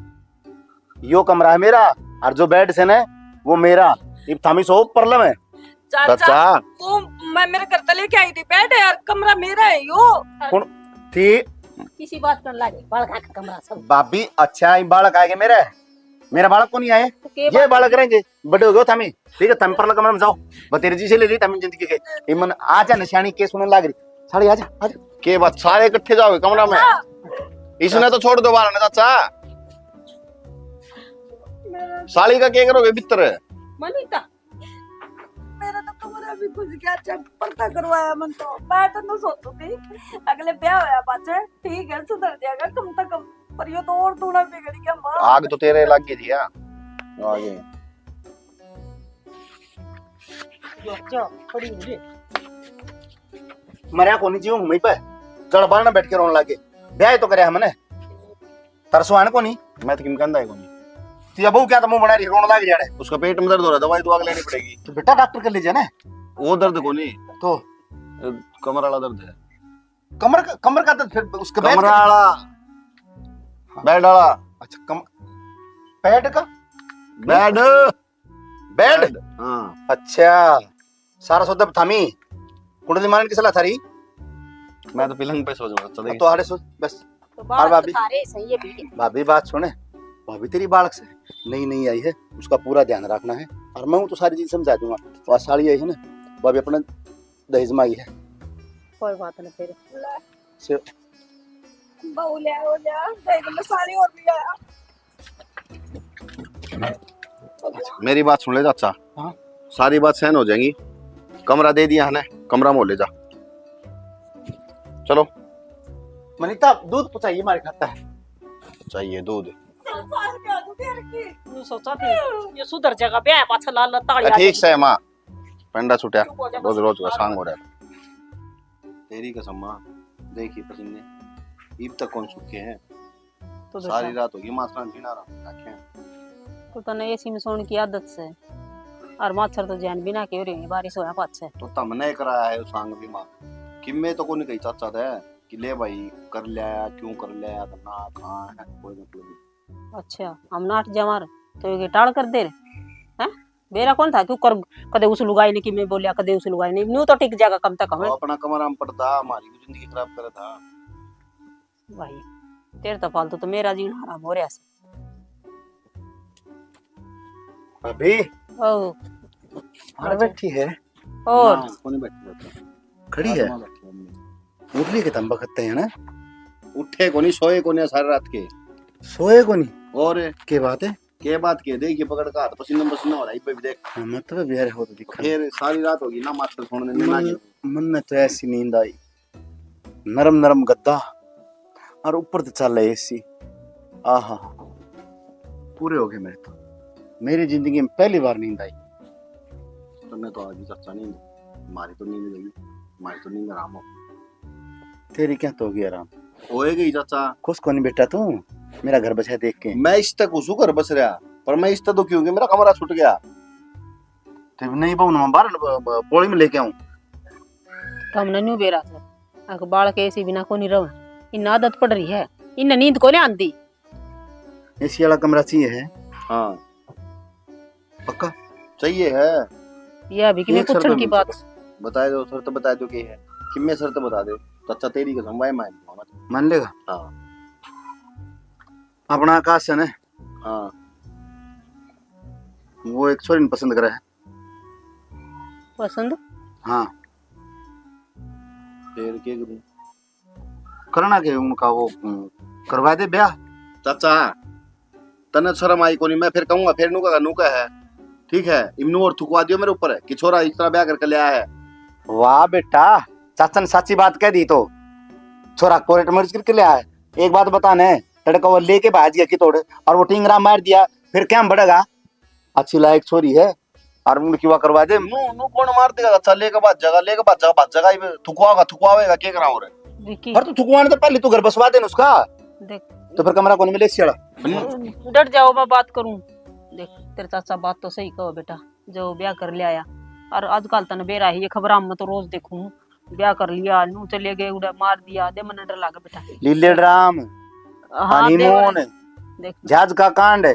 यो कमरा है मेरा और जो बेड से ना वो मेरा। इब थामी सो प्रॉब्लम है। चाचा, चाचा। तू, मैं मेरे घर तले लेके आई थी, बेड है यार, कमरा मेरा है यो। कौन थी? किसी बात कर लागे, बालक का कमरा सब। भाभी, अच्छा, ये बालक आएंगे मेरे, मेरा बालक को नहीं आए, तो के ये बात बालक रहेंगे, बड़े हो गए थामी, ठीक है, थामी परला कमरा में जाओ, बतेरे जी से ले ली थामी जिंदगी के। ये मन आ जा, निशानी के सुनने लाग रही, साली आ जा, आ जा। के बात, सारे इकट्ठे जाओगे कमरा में? हाँ। इसने तो छोड़ दो बाहर ना, चाचा। मेरा साली का क्या करोगे भीतर? मनी का? मेरा तो कमरा भी खुल गया, जब पर्दा करवाया मन तो। मैं तो ना सोचू थी, अगले ब्याह होया पाछे, ठीक है, सुधर जाएगा कम से कम, पर यो तो और दूना बिगड़ गया, माँ। आग तो तेरे लग गई थी, हाँ? आगे। क्या खड़ी हो गई? मरया कोनी जी, हूँ पे गड़बड़ ना बैठ के रोने लगे। ब्याह तो करे हमने। तरसो आने कोनी। मैं तो किम कहंदा ही कोनी। तू या बहू क्या तो मुंह बना रही, रोने लग रही है। उसका पेट में दर्द हो रहा, दवाई दुआ के लेनी पड़ेगी। तो बेटा डॉक्टर के ले जाना। वो दर्द कोनी। तो? अ, कमर वाला दर्द है। कमर का, कमर का दर्द फिर उसका बैठ कमरा का? वाला। हाँ। बेड वाला। अच्छा, कम-, बेड का? बेड। बेड? बेड, हाँ। अच्छा, सारा सौदा थामी। कुंडली मारन की सलाह थारी? मैं तो पलंग पे सो जाऊंगा, चल। तो आड़े सो, बस। तो और बालक भाभी? तो थारे सही है भी। भाभी, बात सुने, भाभी तेरी बालक से नई नई आई है, उसका पूरा ध्यान रखना है। और मैं हूँ तो सारी चीज समझा दूंगा। और साली आई है ना, भाभी अपने दहेज में आई है। कोई बात नहीं फिर। से बहू ले आओ, ले आओ, देख लो, साली और भी आया। मेरी बात सुन ले चाचा। हाँ। सारी बात सहन हो जाएगी। कमरा दे दिया है ना, कमरा में हो ले जा। चलो। मनीता, दूध पहुंचाइए, हमारे खाता है। चाहिए दूध। सास के आदू तेरे की। न्यू सोचा थी, ये सुधर जाएगा, ब्याह पाछे लाल लाल ताली आ, आ ठीक जाएगी। से माँ, पेंडा छुटिया, चुप हो जा, रोज बस। रोज का सांग हो रहा है। तेरी कसम माँ, देखी पसीने, इब तक कौन सूखे हैं? तो सारी रात होगी माछरां बिना रखे। तो तने एसी में सोने की आदत से, और मच्छर तो जैन बिना के हो रही, बारिश होया पाछे। तो तमने कराया है सांग भी माँ, किम्मे तो कोनी कही चाचा थे कि ले भाई कर लिया, क्यों कर लिया, तो ना कहाँ है, कोई मतलब नहीं। अच्छा, हम नाट जमार तो ये टाल कर दे रहे हैं। बेरा कौन था क्यों कर, कदे उस लुगाई ने कि मैं बोलिया, कदे उस लुगाई ने, न्यू तो टिक जाएगा कम तक हमें। वो अपना कमरा में पड़ता, हमारी भी जिंदगी खराब करे था। भाई, तेरे तो फालतू तो मेरा जीना हराम हो रहा है। भाभी। ओ। अरे बैठी है। और? ना, कोनी बैठी, बैठी। खड़ी है? आत्मा बैठी है। उठ ली के तंबा खत्ते है ना? उठे कोनी, सोए कोनी सारी रात के। सोए कोनी? और? के बात है? के बात के? देख, ये पकड़ का हाथ पसीना पसीना हो रहा है, इब्बे भी देख। हाँ, मतलब यार, हो तो दिखा। फिर सारी रात होगी ना, मास्टर सोने ने ना मन, के। मन में तो ऐसी नींद आई, नरम नरम गद्दा और ऊपर तो चल एसी। आहा, पूरे हो गए मेरे तो। मेरी जिंदगी में पहली बार नींद आई। तन्ने तो आज ही चाचा नींद, मारी तो नींद गई, मारी तो नींद आराम हो। तेरी क्या तो होगी आराम? होए गई चाचा। खुश कोनी बेटा तू, मेरा घर बसा देख के? मैं इस तक खुश हूँ घर बस रहा, पर मैं इस तक दुखी हूँ कि मेरा कमरा छूट गया। तेरे नहीं पाऊँ ना, मैं बाहर ब-, ब-, पोली में लेके आऊँ। तो हमने न्यू बेरा था, अक बालक ऐसी बिना कोनी रह, इन आदत पड़ रही है, इन नींद कोनी आंदी। एसी वाला कमरा चाहिए है? हाँ। पक्का? चाहिए है। यह भी किमें एक शर्त पूछण की बात। बता दो, शर्त बता दो की है। किमें शर्त बता दे। तो अच्छा, तेरी कसम, वाई मान लूंगा मैं। मान लेगा? हाँ। अपना आकाश है ना? हाँ। वो एक छोरी ने पसंद करा है। पसंद? हाँ। फिर के करूं? करना के उनका वो, हम्म, करवा दे ब्याह। चाचा, तन्ने शर्म आई कोनी, मैं फिर कहूंगा, फिर नू कहेगा, नू कहे है। ठीक है, इमनू और थुकवा दियो मेरे ऊपर कि छोरा इस तरह ब्याह करके ले आया है। वाह बेटा, चाचा ने साची बात कह दी तो। छोरा कोर्ट मैरिज करके ले आया है। एक बात बताने, लड़का वो लेके भाज गया कि तोड़, और वो टिंगरा मार दिया, फिर क्या बढ़ेगा? अच्छी लायक छोरी है, और उनकी वा करवा दे। नू, नू कौन मार देगा? अच्छा, लेके भाज जाएगा, लेके भाज जाएगा, भाज जाएगा, ये थुकवाओगा, थुकवावेगा, क्या करा और? विक्की। और तू थुकवाने तो पहले तू घर बसवा दे ना उसका। देख। तो फिर कमरा कौन मिले इस साला? डट जाओ, मैं बात करूं। देख, तेरे चाचा बात तो सही कहो बेटा, जो ब्याह कर ले आया। और आजकल तने बेरा है, ये खबर मैं तो रोज देखूं। ब्याह कर लिया, नू चले गए, उड़ा मार दिया, दे मन्ने डर लागे बेटा। लीले ड्राम, हाँ, हनीमून, देवर। देख। जहाज का कांड,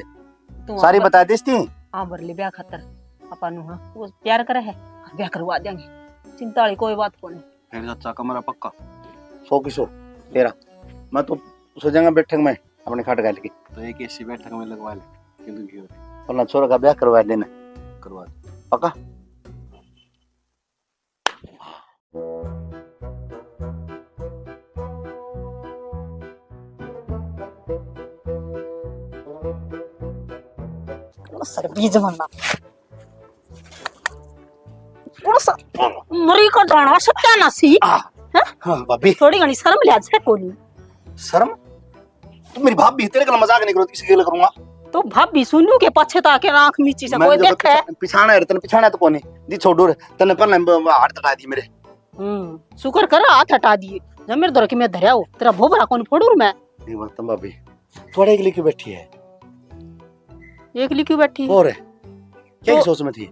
तू सारी हाँ, बता दिस थी। हाँ, भर ले ब्याह खातर। आपा नू हाँ, वो प्यार करे है, ब्याह करवा देंगे। चिंता वाली कोई बात कोनी। फिर चाचा कमरा पक्का? सौ की सौ, तेरा। मैं तो सो जाऊंगा बैठक में, अपने खाट घाल के। तो एक एसी बैठक में लगवा ले, किंतु क्यों रे? अपना छोरा का ब्याह करवा देना। करवा दे। पक्का? सर बीज बनना। उस मरी का दाना सत्यानाशी। आ, हैं? हाँ, भाभी। थोड़ी घणी शर्म लिहाज है कोनी। शर्म? तू मेरी भाभी, तेरे गल मजाक नहीं करो, किसी गल करूंगा? तो भाभी सुनू के पाछे तो आके आंख मीची से मैंने कोई जो देखे? पिछा-, पिछाना है, तने पिछाना तो कोनी। दी छोड़ू रे, तने पहले ब-, ब-, हाथ हटा दी मेरे। हम्म, शुक्र कर हाथ हटा दिए। जब मेरे धोरे के मैं धरया हो, तेरा भोभरा कोनी फोड़ू रे मैं। ये बात तो भाभी, थोड़ा एकली क्यों बैठी है? एकली क्यों बैठी? और क्या तो सोच में थी?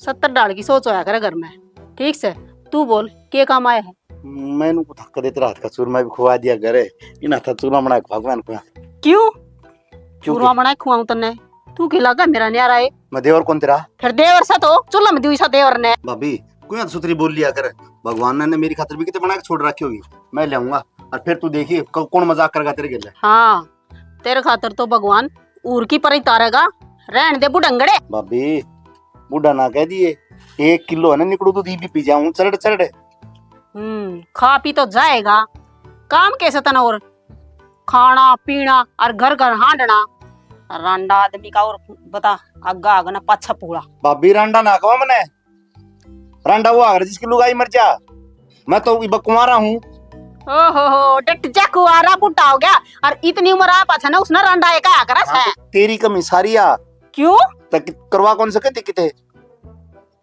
सत्तर ढाल की सोच होया करे घर में। ठीक से, तू बोल, के काम आया है? मैंने को थक दे तेरा हाथ का चूरमा भी खुआ दिया करे। इन हाथा चूरमा बना के भगवान को। क्यों? क्यों चूरमा के? बना के खुआऊं तन्ने? तू के लागा मेरा न्यारा है? मैं देवर कौन तेरा? फिर देवर सा तो, चूल्हा में दुई सा देवर ने। भाभी, कोई हद सुथरी बोल लिया कर। भगवान ने मेरी खातिर भी कितने बना के छोड़ रखी होगी, मैं ले आऊंगा। और फिर तू देखिए, क-, कौन मजाक करेगा तेरे गेले। हाँ, तेरे खातर तो भगवान ऊर की पर ही तारेगा। रहन दे बुढ़ंगड़े। भाभी, बूढ़ा ना कह दिए, एक किलो है ना निकड़ू दूध, ये भी पी जाऊं चरड़ चरड़। हम्म, खा पी तो जाएगा, काम कैसे तने और? खाना पीना और घर घर हांडना। रांडा आदमी का और बता, आगा आग ना पाछा पूला। भाभी, रांडा ना कहो मने, रांडा वो आगर जिसकी लुगाई मर जा। मैं तो इब कुंवारा हूँ। ओहो हो, डट जा, कुंवारा बूढ़ा हो गया। और इतनी उम्र आ पाछा ना उसने रांडा एक आया करा हाँ, है। तो तेरी कमी सारी आ। क्यों? तक करवा कौन सके थे किते?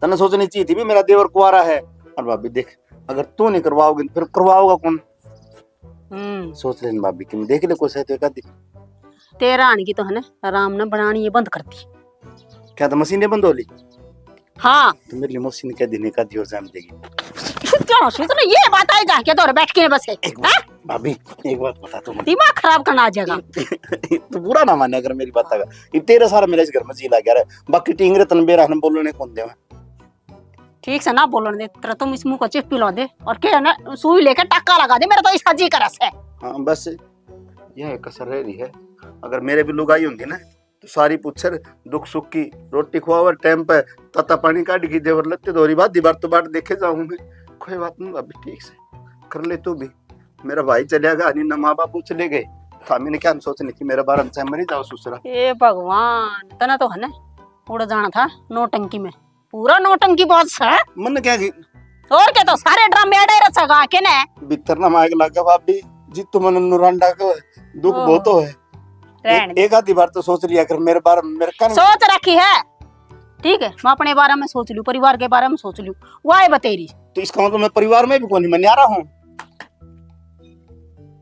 तन्ने सोचनी चाहिए थी भी मेरा देवर कुंवारा है। और भाभी देख, अगर तू नहीं करवाओगी तो फिर करवाओगा कौन? हम्म। सोच लेन भाभी, तुम देख ले कोई सही तो एक आधी। तेरा आने की तो है ना, आराम ना बनानी ये बंद कर दी। क्या तो मशीन बंद हो ली? हाँ। तो मेरे लिए मशीन कह देने का दियो जान देगी। क्या मशीन? तूने ये बात आई जाके तो बैठ के बस है। एक बात, हाँ? भाभी, एक बात बता तू मुझे। दिमाग खराब करना आ जाएगा। तू बुरा ना माने अगर मेरी बात का। ये तेरे सारा मेरा इस घर में जी लग गया रे। बाकी टींगरे तन बेरा हम बोलने कौन देवे। ठीक से ना बोलन दे, तेरा तुम इस मुंह को चिप पिला दे और के ना सुई लेके टाका लगा दे, मेरा तो ऐसा जी करा से। हाँ, बस यह एक कसर रह रही है। अगर मेरे भी लुगाई होंदी ना, तो सारी पूछर दुख सुख की, रोटी खुआवर टाइम पे, ताता पानी काट की देवर लगते, दोरी बात दीवार तो बाट देखे जाऊं मैं। कोई बात नहीं भाभी, ठीक से कर ले तू भी। मेरा भाई चलिया गया, नहीं ना माँ बाप चले गए, था मैंने क्या सोचने की मेरे बारे में, चाहे मरी जाओ ससुरा। ए भगवान, तना तो है ना उड़ जाना था नौटंकी में। पूरा नौटंकी बाज है। मन क्या की? और क्या, तो सारे ड्रामे अड़े रचेगा के ने? भीतर ना माइक लगा भाभी, जी, तुम नु रंडा को दुख ओह। बहुत हो है। रहन एक, दे। एक आधी बार तो सोच लिया कर मेरे बारे में, मेरे कान सोच रखी है। ठीक है, मैं अपने बारे में सोच लूं, परिवार के बारे में सोच लूं। वाह बतेरी। तो इसका मतलब मैं परिवार में भी कोनी, मैं न्यारा हूँ।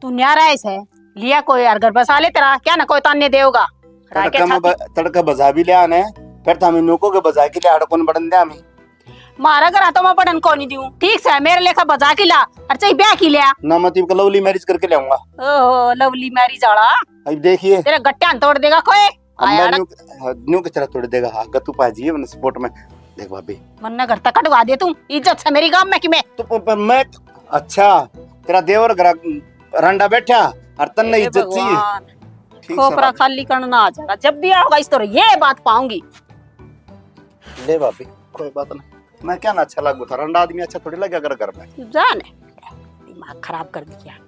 तू न्यारा है से, लिया कोई यार घर बसा ले तेरा, क्या ना कोई ताने देगा। राय के तड़का में छाती ब-, तड़का बजा भी लिया ने, फिर तो हमें नूको के बजा के लिया, हड़ कौन बड़न दे हमें। मारा घर तो मैं पढ़न को नहीं दूं, ठीक से मेरे लेखा बजा के ला, और चाहे ब्याह की लिया। ना, मैं तो इनका लवली मैरिज करके ले आऊंगा। ओहो, लवली मैरिज आला। अब देखिए। तेरे गट्टियां तोड़ देगा कोई। अब आया मैं ना। न्यू, हाँ, न्यू किस तरह तोड़ देगा? हाँ, गत्तू पाजी है, मैंने सपोर्ट में। देख भाभी। मन ना घर तक कटवा दे तू, इज्जत से मेरी गांव में कि मैं। तो प-, प-, मैं, अच्छा, तेरा देवर घर रंडा बैठा और तन्ने हे इज्जत चाहिए। भगवान। ठीक से खोपरा बात। खाली करना आ जाएगा, जब भी आओगा इस तरह ये बात पाऊंगी। ले भाभी, कोई बात ना। मैं क्या ना अच्छा लागू था, रंडा आदमी अच्छा थोड़ी लगे अगर घर में। जाने, दिमाग खराब कर दिया।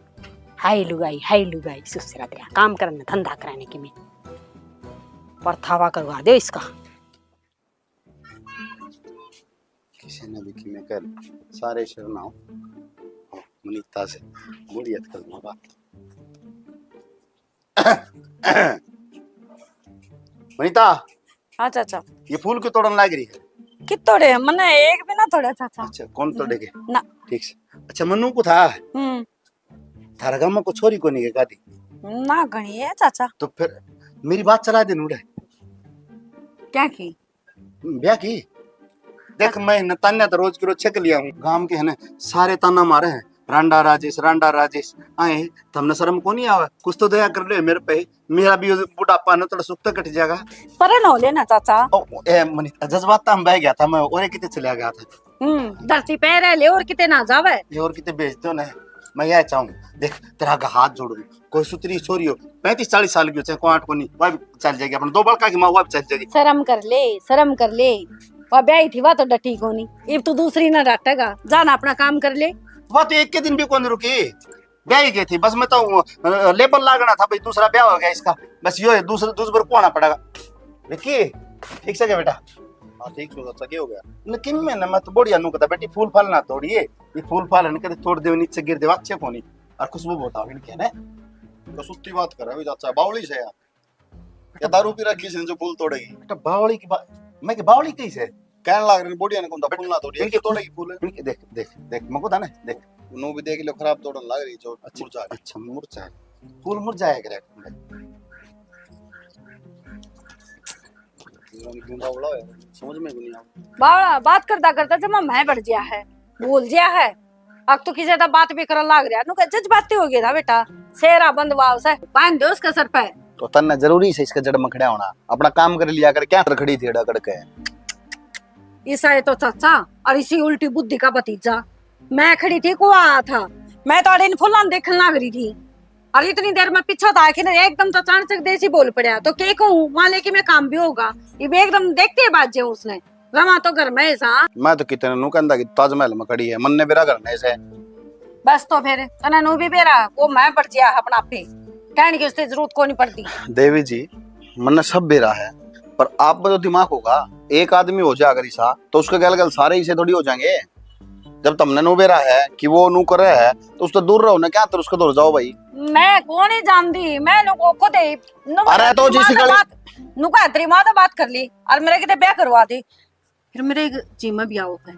हाय लुगाई, हाय लुगाई, सुसरा तेरा काम करने, धंधा कराने की मैं। परथावा करवा दे इसका। किसी ने भी किमें कर, सारे शर्मा हो। मनीता से बड़ी अटकल में बात। मनीता। हाँ चाचा। ये फूल क्यों तोड़न लाग रही है? कित तोड़े? मने एक भी ना तोड़ा चाचा। अच्छा, कौन तोड़ेगे? ना। ठीक से। अच्छा, मन्नू को था? हम्म। थारा गांव में को छोरी कोनी के गादी? ना, घणी है चाचा। तो फिर मेरी बात चला दे नूड़े। क्या की? ब्याह की? देख, मैं न तान्या तो रोज के रोज छक लिया हूँ। गांव के है ना, सारे ताना मारे हैं, "रांडा राजेश, रांडा राजेश।" आए, थमने शर्म को नहीं आवे? कुछ तो दया कर ले मेरे पे, मेरा भी बुढ़ापा ना थोड़ा सुख तक कट जाएगा। परे ना हो लेना चाचा। ओ, ए, मनी, जज्बात में बह गया था मैं, और कितने चला गया था। हम्म, धरती पे रह ले और कितने ना जावे। ये और कितने भेज दो ना, मैं यह चाहूँ। देख, तेरा आगे हाथ जोड़ दूँ, कोई सुतरी छोरी हो, पैंतीस चालीस साल की हो, चाहे कोई आठ को नहीं, वह भी चल जाएगी। अपने दो बड़का की माँ, वह भी चल जाएगी। शर्म कर ले, शर्म कर ले। वह ब्याही थी, वह तो डटी कोनी। इब तू दूसरी ना डाटेगा, जा ना अपना काम कर ले। वह तो एक के दिन भी कौन रुकी, ब्याही गई थी। बस मैं तो, अ, लेबल लागना था भाई, दूसरा ब्याह हो गया इसका। बस यो है, दूसरा, दूसरे पर कोना पड़ेगा। विक्की, ठीक से क्या बेटा? हाँ, ठीक से, अच्छा, क्या हो गया? न, किम में ना, मैं तो बढ़िया नु कहता, बेटी, फूल फाल ना तोड़िए। ये फूल फाल है ना, कदे तोड़ दे, नीचे गिर दे, अच्छे कोनी। और खुशबू बहुत आवे इनके ने। तो सुत्ती बात कर रहा है, चाचा, बावली से यार। या दारू पी रखी से जो फूल तोड़ेगी? बेटा, बावली की बा-, मैं के बावली कही से? कहने लाग रहे, बुढ़िया ने कौन था फूल ना तोड़ी, इनके ये तोड़ेगी फूल? इनके देख, देख, देख, मको था ना, देख। नो भी देख लो, खराब तोड़न लाग रही जो अच्छा, मुरझा गई। अच्छा, मुरझा है। फूल मुरझाया करे। क्यों बावला है? समझ में भी नहीं आ। बावला, बात करता करता जमा मैं बढ़ गया है, बोल दिया है। अब तो किसी ज्यादा बात भी करन लाग रहा, नु कह जज्बाती हो गया था बेटा। सेरा बंद वाव से बांध दो उसके सर पे। तो तन्ने जरूरी से इसके जड़ में खड़ा होना, अपना काम कर लिया कर, क्या खड़ी थी अड़ा करके? ईसा ये तो चाचा और इसी उल्टी बुद्धि का भतीजा। मैं खड़ी थी, कुआ आया था, मैं तो अड़े इन फुलां देखने लाग रही थी। और इतनी देर में पीछे था कि एकदम तो अचानक से देसी बोल पड़ा, तो के कहूँ, वहां लेके मैं काम भी होगा। ये भी एकदम देखते ही बाज जाऊं उसने। रवा तो घर में ही सा। मैं तो कितने नु कहंदा कि ताजमहल में खड़ी है, मन्ने बेरा घर में से। बस तो फिर तने नु भी बेरा, वो मैं बढ़ गया अपना आप ही। कहने की उससे जरूरत को नहीं पड़ती। देवी जी, मन्ने सब बेरा है, पर आप में तो दिमाग होगा। एक आदमी हो जा अगर ईसा, तो उसके गल गल सारे ईसे थोड़ी हो जाएंगे। जब तमने नु बेरा है कि वो नु करे है, तो उससे दूर रहो ना, क्या तर उसके दूर जाओ भाई। मैं को नहीं जानती, मैं नु को खुद ही नु अरे तो दिमाग जिस गली बात, नु का तेरी माँ से बात कर ली और मेरे किते ब्याह करवा दी। फिर मेरे एक जी में ब्याह होगा,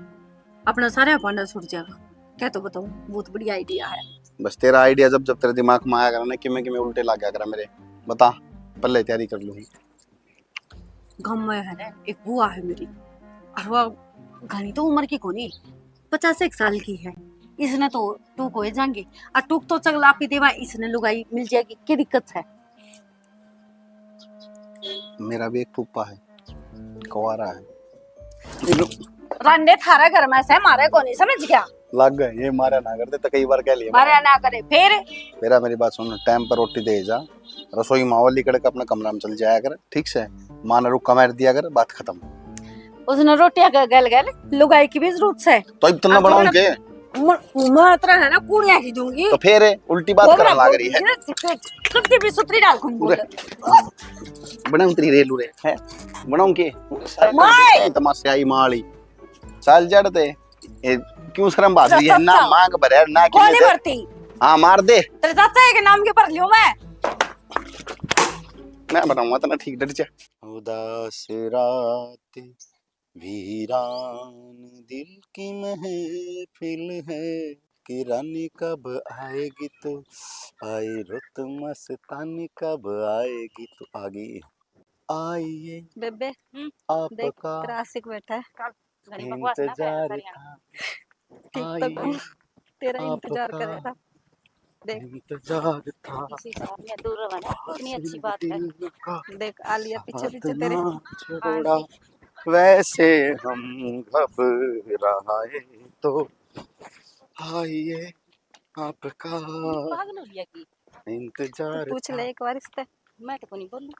अपना सारा भांडा छूट जाएगा। क्या तो बताऊं, बहुत बढ़िया आइडिया है। बस तेरा आइडिया जब जब तेरे दिमाग में आया करा ना, किमें किमें उल्टे लग गया करा मेरे, बता, पहले तैयारी कर लूंगी। गाँव में है ना, एक बुआ है मेरी, और वह घणी तो उम्र की कोनी, पचास एक साल की है। इसने तो टूक हो जाएंगे, और टूक तो चगलापी देवा, इसने लुगाई मिल जाएगी, क्या दिक्कत है? मेरा भी एक फूफा है, कुंवारा है। रांडे थारे घर में से मारे कोनी, समझ गया? लग गए, ये मारा ना करते तो कई बार कह लिया। मारा ना करे, फिर? मेरा, मेरी बात सुन, टाइम पर रोटी दे जा, रसोई मावली कड़क अपने कमरा में चल जाया कर, ठीक से? माँ ने रुक्का मार दिया कर, बात खत्म। उसने रोटियां का गल गल लुगाई की भी जरूरत है। तो इतना बनाऊं के? म-, मैं इतना है ना, कुड़िया ही दूंगी। तो फिर उल्टी बात करने लग रही है। कब की भी सुतरी डाल कौन बोले? बड़ा उतरी रेलू रे है, बनाऊं के? माय! तमाशे आई माली। चल जड़ ते। ए, क्यों शर्म भाग रही है? ना मांग भरे, ना कोनी भरती। हाँ, मार दे। तेरे चाचा के नाम के भर लियो मैं। मैं बनाऊंगा तना ठीक, डट जा। उदास रात वीरान दिल की महफिल है, कि रानी कब आएगी तू, आई रुत मस्तानी कब आएगी तू। आगे आइए बेबे, हम्म। देख, आपका तेरा आशिक बैठा है। चल, घड़ी बकवास ना करे, इंतजार सारियां। था। ठीक तो आइए, कौन तेरा इंतजार आपका करेगा। देख, इंतजार था। इसी साथ में दूर रहो ना, कितनी अच्छी बात है। दिल का देख, आलिया पीछे साथ पीछे तेरे। ना छोड़ा, हाँ जी। वैसे हम घबराए तो आइए आपका पागल हो गया की? इंतजार पूछ था। ले एक बार इससे। मैं तो कोनी बोलूं।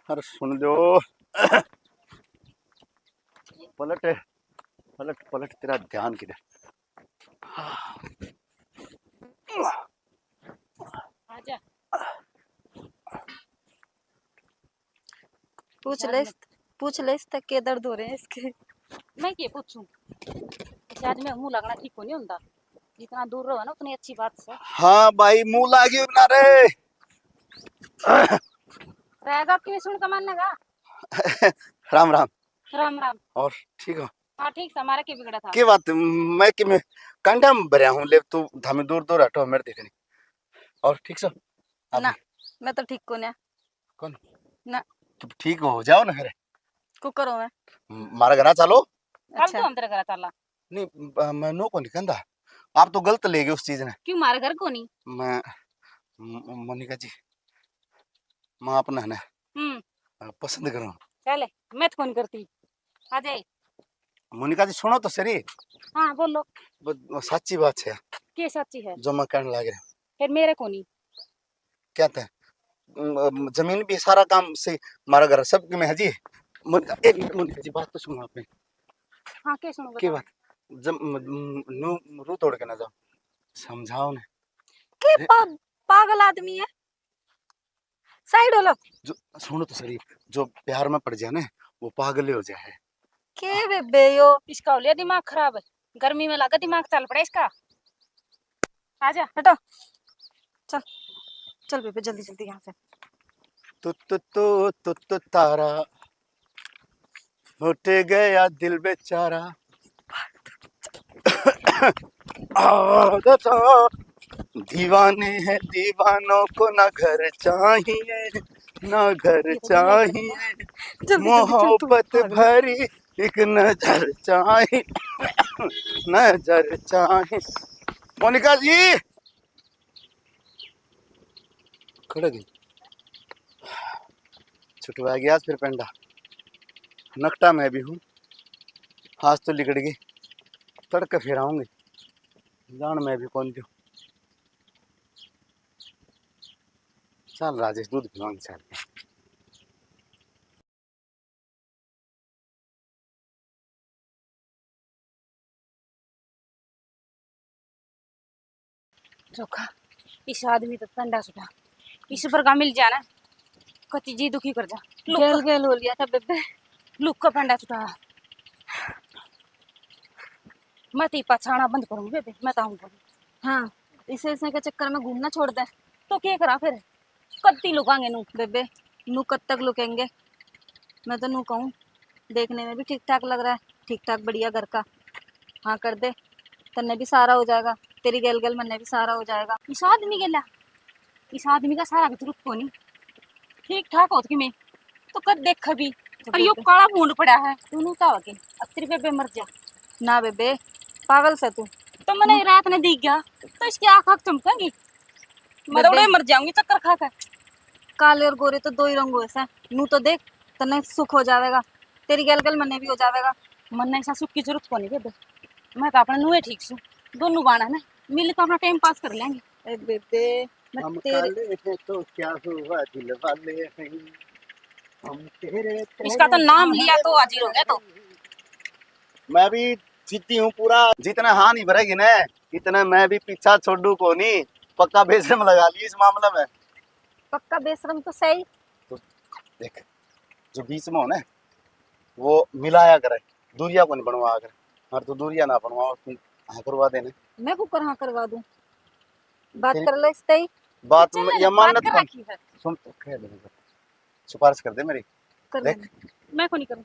अरे सुन लो। पलट, पलट, पलट, तेरा ध्यान किधर? आजा। पूछ ले, पूछ ले इससे के दर्द हो रहे हैं इसके। मैं के पूछूं? इस आदमी का मुंह लगना ठीक को नहीं होता। जितना दूर रहो ना, उतनी अच्छी बात से। हाँ भाई, मुंह लागी ना रे। रहेगा क्यों सुन कमाने का? राम राम। राम राम। और ठीक हो? हाँ, ठीक से, हमारा क्या बिगड़ा था? के बात, मैं कि मैं कंडा में भरया हूँ, ले तू धामी दूर दूर हटो, मेरे देखने। और ठीक से? आप ना, मैं तो ठीक को ना। कौन? ना। तो ठीक हो जाओ ना फिर। को करो मैं? म-, मारे घर चलो। कल अच्छा। तो हम तेरे घर चला। नहीं, ब-, मैं नो को नहीं कहता। आप तो गलत ले गए उस चीज ने। क्यों, मारे घर को नहीं? मैं, म-, मोनिका जी, मैं अपना है ना, हम्म। अ, पसंद करूँ। चले, मैं तो कौन करती। आ जाए। मोनिका जी, सुनो तो सही। हाँ, बोलो। ब-, साची बात है। के साची है? जो मैं कहने लग रहा। फिर मेरे को नहीं। क्या था? म-, जमीन भी सारा काम से, हमारा घर सब में है जी। मोनिका, एक मिनट मोनिका जी, बात तो सुनो आपने। हाँ, के सुनो, के बताओ। बात? जब म-, म-, नू रू तोड़ के ना जाओ, समझाओ ने। के अरे। पा-, पागल आदमी है? साइड हो लो। जो, सुनो तो सही, जो प्यार में पड़ जाए ना, वो पागल ही हो जाए। के बेबे यो? इसका हो लिया दिमाग खराब, गर्मी में लगा दिमाग चल पड़ा इसका। आजा। हटो। चल, चल बेबे, जल्दी जल्दी यहाँ से। तू, तू, तू, तू, तू तारा, फट गया दिल बेचारा। आदत दीवाने हैं, दीवानों को ना घर चाहिए, ना घर चाहिए, जल्दी, जल्दी, जल्दी, मोहब्बत भरी एक नजर चाहिए, नजर चाहिए। मोनिका जी, खड़े गई, छुटवा गया फिर पेंडा। नकटा मैं भी हूँ, आज तो लिकड़ गई, तड़के फिर आऊंगी, जान मैं भी कौन दूँ। चल राजेश, दूध पिलाऊंगी, चल। चोखा, इस आदमी तो पंडा छुटा, इस पर का मिल जाना, कति जी दुखी कर जा। लुक गेल गेल हो लिया था बेबे। लुक का पंडा छुटा। मैं तो ये पछाना बंद करूंगी बेबे, मैं तो आऊंगी। हाँ, इसे, इसे के चक्कर में घूमना छोड़ दे। तो क्या करा फिर? कत्ती लुकांगे नू? बेबे, नू कब तक लुकेंगे? मैं तो नू कहूँ, देखने में भी ठीक ठाक लग रहा है, ठीक ठाक बढ़िया घर का। हाँ कर दे, तन्ने भी सारा हो जाएगा, तेरी गेल गेल मन्ने भी सारा हो जाएगा। इस आदमी गेला, इस आदमी का सारा की जरूरत कोनी, ठीक ठाक होत कि मैं तो कद देखा भी। तो पर यो बेबे काला भूंड पड़ा है, तू नू का हो के? अब तेरी बेबे मर जा। ना बेबे, पागल से तू। तो मैंने रात ने दिख गया, तो इसकी आँख आँख चमकेंगी। मैं तो बेबे उड़े मर जाऊंगी चक्कर खा के। काले और गोरे तो दो ही रंग होए से, नू तो देख, तन्ने सुख हो जावेगा, तेरी गल गल मन्ने भी हो जावेगा। मन्ने ऐसा सुख की जरूरत कोनी बेबे, मैं तो अपने नुए ठीक सू, दोनों बाणा ने मिल के अपना टाइम पास कर लेंगे। ए बेबे, मैं हम तेरे काले हैं तो क्या हुआ, दिल वाले हैं हम तेरे। इसका तो नाम लिया तो हाजिर हो गया तो। मैं भी जिद्दी हूँ पूरा, जितने हाँ नहीं भरेगी ना, इतने मैं भी पीछा छोड़ू कोनी। पक्का बेशरम लगा ली इस मामले में। पक्का बेशरम तो सही। तो देख, जो बीच में हो ना, वो मिलाया करे, दूरिया को नहीं बनवाया करे। और तू दूरिया ना बनवा, तू हाँ करवा देने। मैं कुकर हाँ करवा दूं? बात तेरी कर ले इसते ही। बात चल, या बात मानत कर कौन? रखी है। सुन तो, कह दे, सिफारिश कर दे मेरी। कर देख। मैं को नहीं करूं।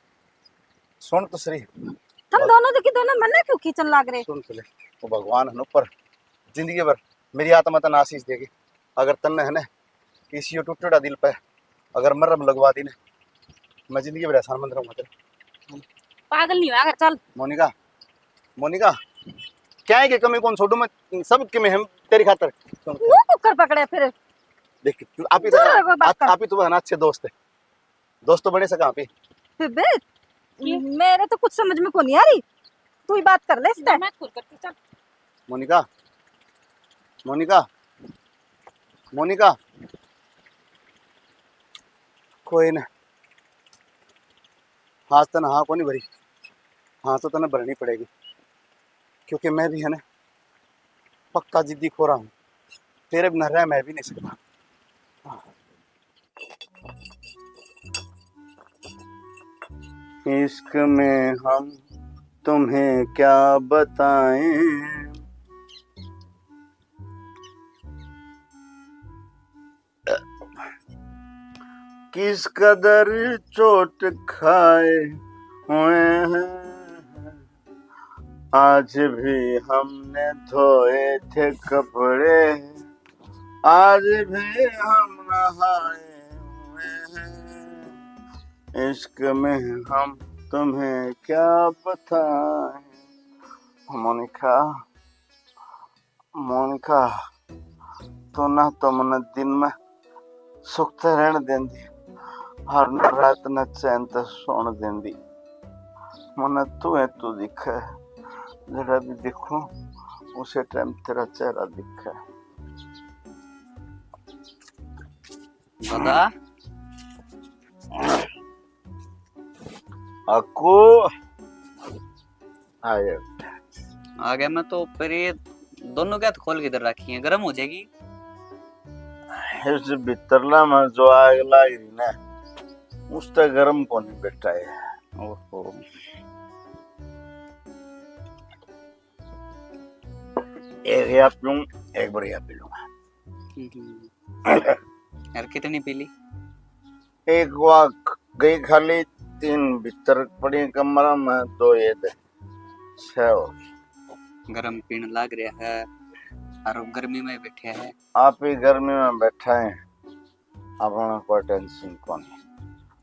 सुन तो सही। तुम दोनों देखी दोनों मन्ने क्यों खींचन लाग रहे? सुन तो ले, वो भगवान है ना ऊपर, जिंदगी भर मेरी आत्मा तन्ने आशीष देगी। अगर तन्ने है ना किसी यो टूटेड़ा दिल पे अगर मरहम लगवा दी ना, मैं जिंदगी भर एहसान मंद रहूंगा तेरा। पागल नहीं हुआ कर, चल। मोनिका, मोनिका, क्या है कि कमी कौन छोड़ू मैं, सब के मैं हम तेरी खातर। सुन, मुंह कुकर पकड़े फिर। देख, तू आप ही दूर तो, रहो, बात आप, कर। आप ही तो है ना अच्छे दोस्त है, दोस्त तो बने सका आप ही। फिर बे, क्यों? मेरे तो कुछ समझ में को नहीं आ रही, तू ही बात कर ले इससे। मैं खुद करती, चल। मोनिका, मोनिका, मोनिका, कोई ना, आज तने हाँ को नहीं भरी, हाँ तो तने भरनी पड़ेगी, क्योंकि मैं भी है ना पक्का जिद्दी खोरा हूँ, तेरे बिना रह मैं भी नहीं सकता। इश्क में हम तुम्हें क्या बताएं, किस कदर चोट खाए हुए हैं, आज भी हमने धोए थे कपड़े, आज भी हम नहाए हुए हैं, इश्क में हम तुम्हें क्या बताएं। मोनिका, मोनिका, तू ना तो मन्ने दिन में सुख ते रहण देंदी और ना रात ने चैन ते सोण देंदी। मन्ने तू है, तू दिखे, जड़ा भी दिखूं उसे टाइम तेरा चेहरा दिखे। दादा। अक्कू। आ गया। आ गया मैं तो, पर ये दोनों क्या खोल के इधर रखी है, गर्म हो जाएगी। इस भीतरला में जो आग लाग रही ना, उस तक गर्म कोनी बैठा है। ओहो। एक या पीऊं, एक बार या पी लूंगा। हम्म। यार, कितनी पी ली? एक वा गई खाली, तीन भीतर पड़ी कमरा में, दो ये दे, छह हो गई। गरम पीण लाग रहा है और गर्मी में बैठे हैं। आप ही गर्मी में बैठा है, अपना कोई टेंशन कोनी।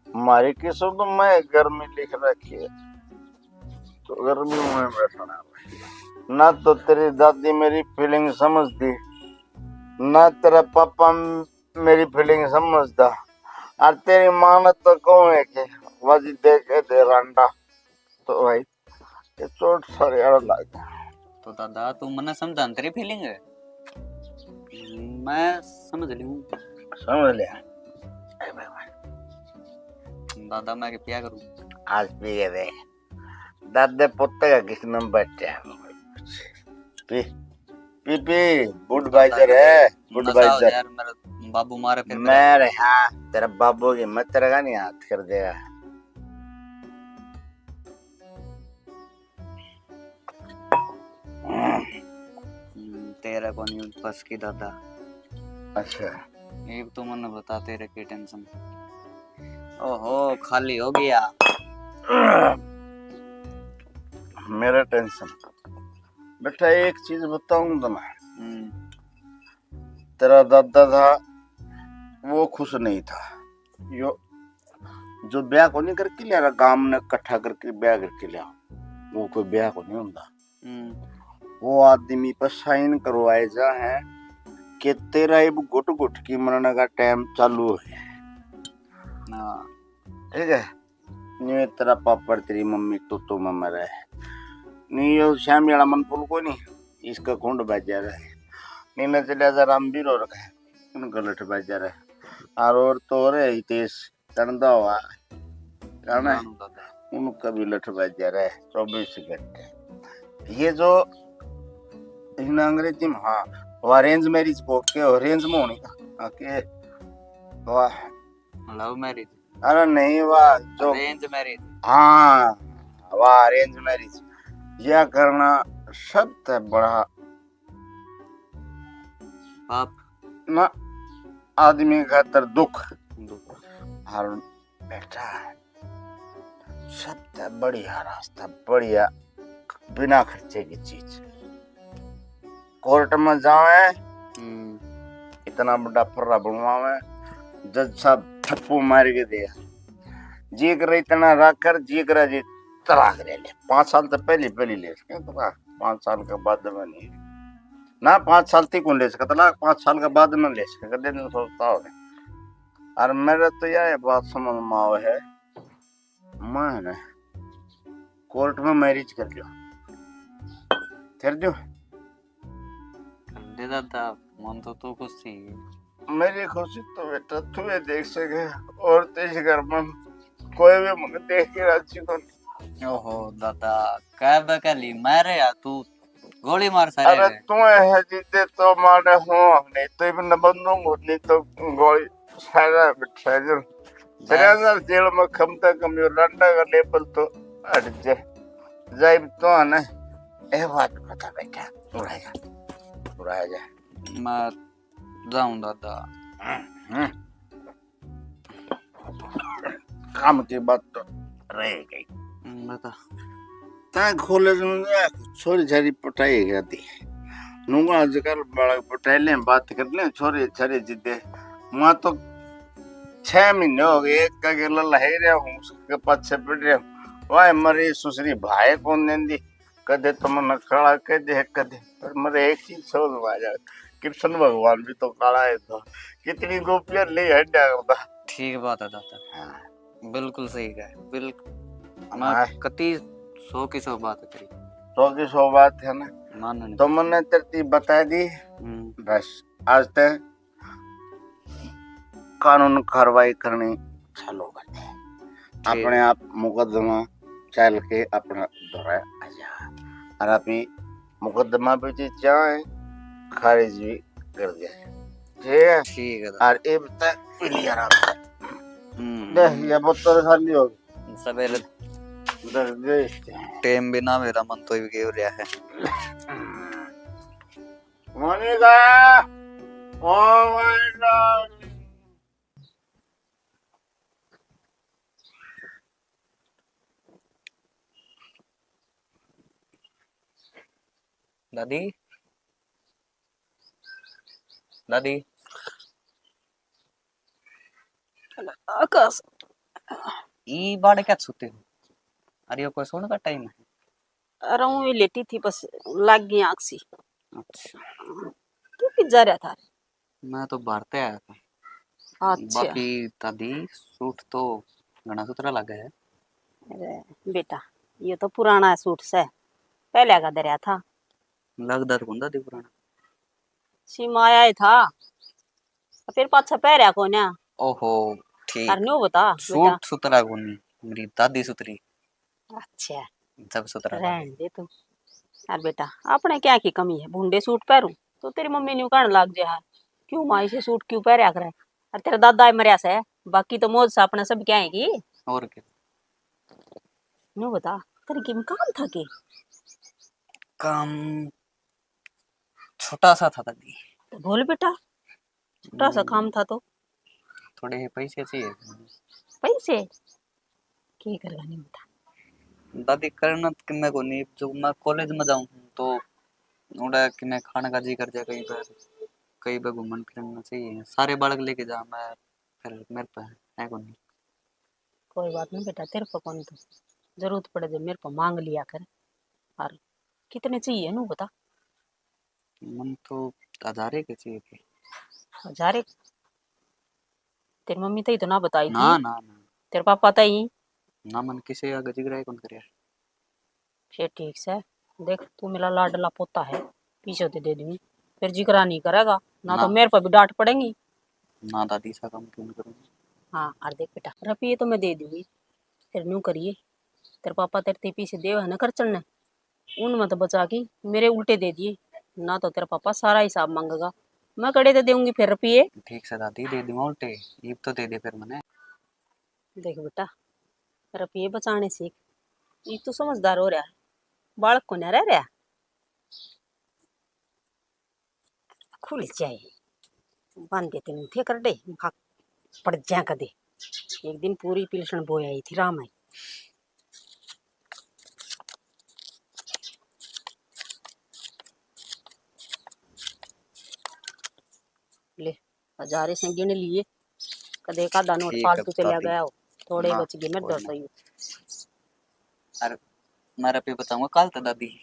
हमारी किस्मत में गर्मी लिख रखी है, तो गर्मी में बैठना है। ना तो तेरी दादी मेरी फीलिंग समझती, ना तेरा पापा मेरी फीलिंग समझता, और तेरी माँ ने तो कहूँ है कि वाजी दे के दे रांडा, तो भाई ये चोट सारे आड़ा लग गया। तो दादा, तू मन्ने समझा न तेरी फीलिंग है, मैं समझ लूँ। समझ लिया। ए भाई, भाई। दादा, मैं के पिया करूँ? आज पिए दे। दादे पोते का किस नाम बैठे हैं? पी, पी, पी, बुडवाइजर है, नशा हो बुडवाइजर। यार, मेरा बाबू मारे फिर मैं रे, हाँ, तेरा बाबू की मैं तेरे का नहीं हाथ कर देगा। हम्म, तेरा कोनी बस की दादा। अच्छा। एक तो मन्ने बता, तेरे की टेंशन। ओहो, खाली हो गया। मेरा टेंशन। बेटा, एक चीज बताऊं तुम्हें। हम्म। तेरा दादा था, वो खुश नहीं था। यो जो ब्याह को नहीं करके लिया, गांव ने इकट्ठा करके ब्याह करके लिया, वो कोई ब्याह को नहीं होता। हम्म। वो आदमी पर साइन करवाए जा है कि तेरा इब घुट घुट की मरने का टाइम चालू है। हाँ। ठीक है, न्यू तेरा पापड़ तेरी मम्मी तो तो में मरे, न्यू यो श्यामी वाला मन पुल को नहीं, इसका कुंड बाजार है, नीने चलिया जा रामवीर और का, उनका लठ बाजार है, और और तो और है हितेश टंडा हुआ, कौन है? रानू दादा। उनका भी लठ बाजार है चौबीस घंटे। ये जो इन अंग्रेजी में, हाँ, वो अरेंज मैरिज को के, अरेंज में होनी का, हाँ, के, वाह। Love marriage. अरे नहीं, वाह, जो अरेंज मैरिज। हाँ, वाह, अरेंज मैरिज। या करना सबसे बड़ा पाप। ना, आदमी खातर दुख। दुख। और बेटा, सबसे बढ़िया रास्ता, बढ़िया, बिना खर्चे की चीज। कोर्ट में जावे, हम्म। इतना बड़ा फर्रा बनवावे, जज साहब थप्पू मार के दे, जी करे इतना रख कर, जी करे जी तलाक ले ले। पाँच साल तो पहले, पहले ले सके तलाक, पाँच साल के बाद में नहीं। ना, पाँच साल तक कौन ले सके तलाक, पाँच साल के बाद में ले सके, कदे नहीं सोचता हो। और मेरे तो यह बात समझ में आवे है, मैं ना कोर्ट में मैरिज कर लियो, कर दियो। कर दे दादा, मन तो तू खुश थी। मेरी खुशी तो बेटा तू ही देख सके, और तो इस घर में कोई भी मुझे देख के राजी को नहीं। ओहो दादा, कह बकली मारे या तू, गोली मार सारे अरे रे। तू है जिद्दे तो मारे हो, नहीं तो इवन बंदूक होती तो गोली सारा बिठा जो। तेरे अंदर जेल में कम से कम यो रंडा का लेबल तो हट जाए। जाइब तो है ना, ए बात बता बेटा, उड़ा जा, उड़ा जा। मैं जाऊं दादा। हम्म। काम की बात तो रह गई। हम्म, बता। तै कॉलेज में गया, छोरी छारी पटाई गया थी। नूंगा आजकल बालक पटाई ले, बात कर ले, छोरी छारी जिद्दे। वहाँ तो छह महीने हो गए, एक का गेला लहाई रहा हूँ, उसके पाछे पड़ रहा हूँ। वाह, मरी सुसरी भाई कौन देंदी, कदे तो मन्ने काला कह दे, कदे। पर मेरे एक चीज समझ में आ जाए, कृष्ण भगवान भी तो काला है था, कितनी गोपियां ले हड्या करता। ठीक बात है दादा। हाँ। बिल्कुल सही कहा, बिल्कुल। मैं हाँ। कति सौ की सौ बात करी। सौ की सौ बात है ना। मानने तो मन्ने तरती बता दी। हम्म। बस आज तक कानून कार्रवाई करनी चालू कर दे। ठीक। अपने आप मुकदमा चल के अपना दौरा आ जा। और अपनी मुकदमा भी जी चाहे खारिज भी कर दिया। ठीक है। ठीक है। और इब तक मिली आराम से। हम्म। देख, ये बोतल खाली हो गई। सवेरे दस बजे। टाइम भी ना मेरा मन तो भी हो रहा है। Monika, oh my god. दादी, दादी। आकाश। ई बाड़ क्या सुते हो? अरे, यो कोई सोने का टाइम है? अरे, ऊँ ही लेटी थी, बस लाग गई आँख सी। अच्छा। तू कित जा रहा था? मैं तो बाहर ते आया था। अच्छा। बाकी दादी, सूट तो घना सुथरा लगे है। अरे बेटा, ये तो पुराना सूट से, पहले का धरया था। लगदा तो कौन दादी पुराना। सीमा आया ही था, फिर पाछा पहरया कोन्या। ओहो, ठीक। और न्यू बता, सूट बेटा। सुथरा कोनी, मेरी दादी सुथरी। अच्छा। जब सुथरा था। रहन दे तू। और बेटा, अपने क्या की कमी है, भूंडे सूट पहरूं तो तेरी मम्मी न्यू कहने लाग जे, "हाय, क्यों माँ इसे सूट क्यों पहरया करे?" और तेरा दादा ही मरया से, बाकी तो मौज से अपने सब क्या है की। और क्या। न्यू बता, तेरे किम काम था के? काम छोटा सा था दादी। तो बोल बेटा, छोटा सा हम्म। काम था तो? थोड़े पैसे चाहिए। पैसे? के करवा नहीं बेटा? दादी, करना तो किन्ने को नहीं, जो मैं कॉलेज में जाऊँ तो उड़ा किन्ने खाने का जी कर जाए, कहीं पर, कहीं पर घूमन फिरना चाहिए। सारे बालक लेके जा, मैं फिर मेरे पे है को नहीं। कोई बात नहीं बेटा, तेरे पे कौन तो जरूरत पड़े जब मेरे पे मांग लिया कर। और कितने चाहिए नू बता? मन तो हजारे के चाहिए थे। हजारे? तेरी मम्मी तई तो ना बताई ना, थी? ना, ना। तेरे पापा तई? ना, मन किसे आगे जिगरा ही कौन करया। फिर ठीक से, देख, तू मेरा लाडला पोता है, पीछे तो दे दूंगी, फिर जिगरा नहीं करेगा ना, तो ना। मेरे पर भी डांट पड़ेगी। ना दादी, ऐसा काम क्यों नहीं करूंगी? हाँ, और देख बेटा, रुपये तो मैं दे दूंगी, फिर न्यू करिए, तेरे पापा तेरे ते पीछे देव है ना खर्चन ने, उनमें तो बचा के मेरे उल्टे दे दिए, ना तो तेरा पापा सारा हिसाब मांगेगा। मैं कड़े तो देऊंगी फिर रुपये। ठीक से दादी, दे दूंगा उल्टे, इब तो दे दे फिर मने। देख बेटा, रुपये बचाने सीख, इब तो समझदार हो रहा है। बालक को ना रह रहा। खुल जाए, बांधे तीन थे कर दे, खा पड़ जा कदे। एक दिन पूरी पिलसण बोया ही थी राम आई। ले, हजारे से गिन लिए, कदे एक आधा नोट ठीक है, फालतू चला भाभी। गया हो, थोड़े ना, बच गए, मैं कोई डर ना। रही हूँ। अरे, मैं रफी बताऊंगा कल तो दादी।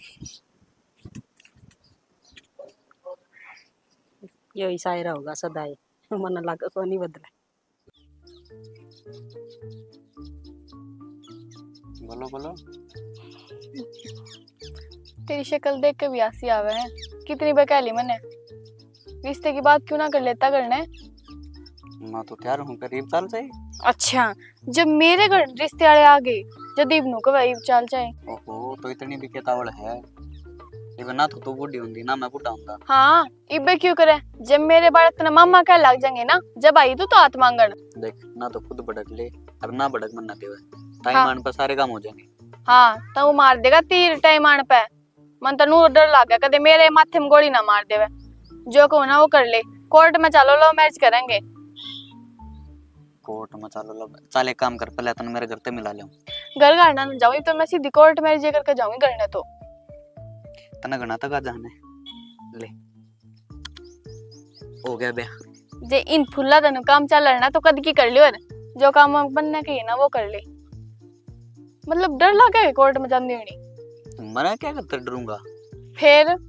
यो ही शायरा होगा सदाई, मन लग को नहीं बदला। बोलो, बोलो। तेरी शक्ल देख के भी हंसी आवे है। कितनी बहका ली मैंने। रिश्ते की बात क्यों ना कर लेता करने? मैं तो तैयार हूँ, करीब चल जाए। अच्छा, जब मेरे घर रिश्ते वाले आ गए, जदीब नु कहे इब चल जाए। ओहो, तो इतनी भी केतावल है? इब ना तो तू बूढ़ी होंदी, ना मैं बूढ़ा होंदा। हाँ, इबे क्यों करे? जब मेरे बालक ने मामा कह लग जाएंगे ना, जब आई तू तो हाथ मांगण। देख, ना तो खुद भड़क ले और ना भड़क मन ना देवे। टाइम हाँ। आने पर सारे काम हो जाएंगे। हाँ, तो वो मार देगा तीर टाइम आने पे। मन तो नू डर लागे, कदे मेरे माथे में गोली ना मार देवे। जो कहूँ ना वो कर ले, कोर्ट में चलो, लव मैरिज करेंगे। कोर्ट में चलो, लव, चल एक काम कर, पहले तन मेरे घर ते मिला ले। घर घर ना जाऊँ, तो मैं सीधी कोर्ट मैरिज करके जाऊंगी घर ने तो। तने घना तक आ जाने ले। हो गया ब्याह। जे इन फुल्ला तनु काम चल रहा ना, तो कद की कर लियो। और जो काम बनने के है ना, वो कर ले। मतलब, डर लगे कोर्ट में जाती होनी। मैं क्या करते डरूंगा? फिर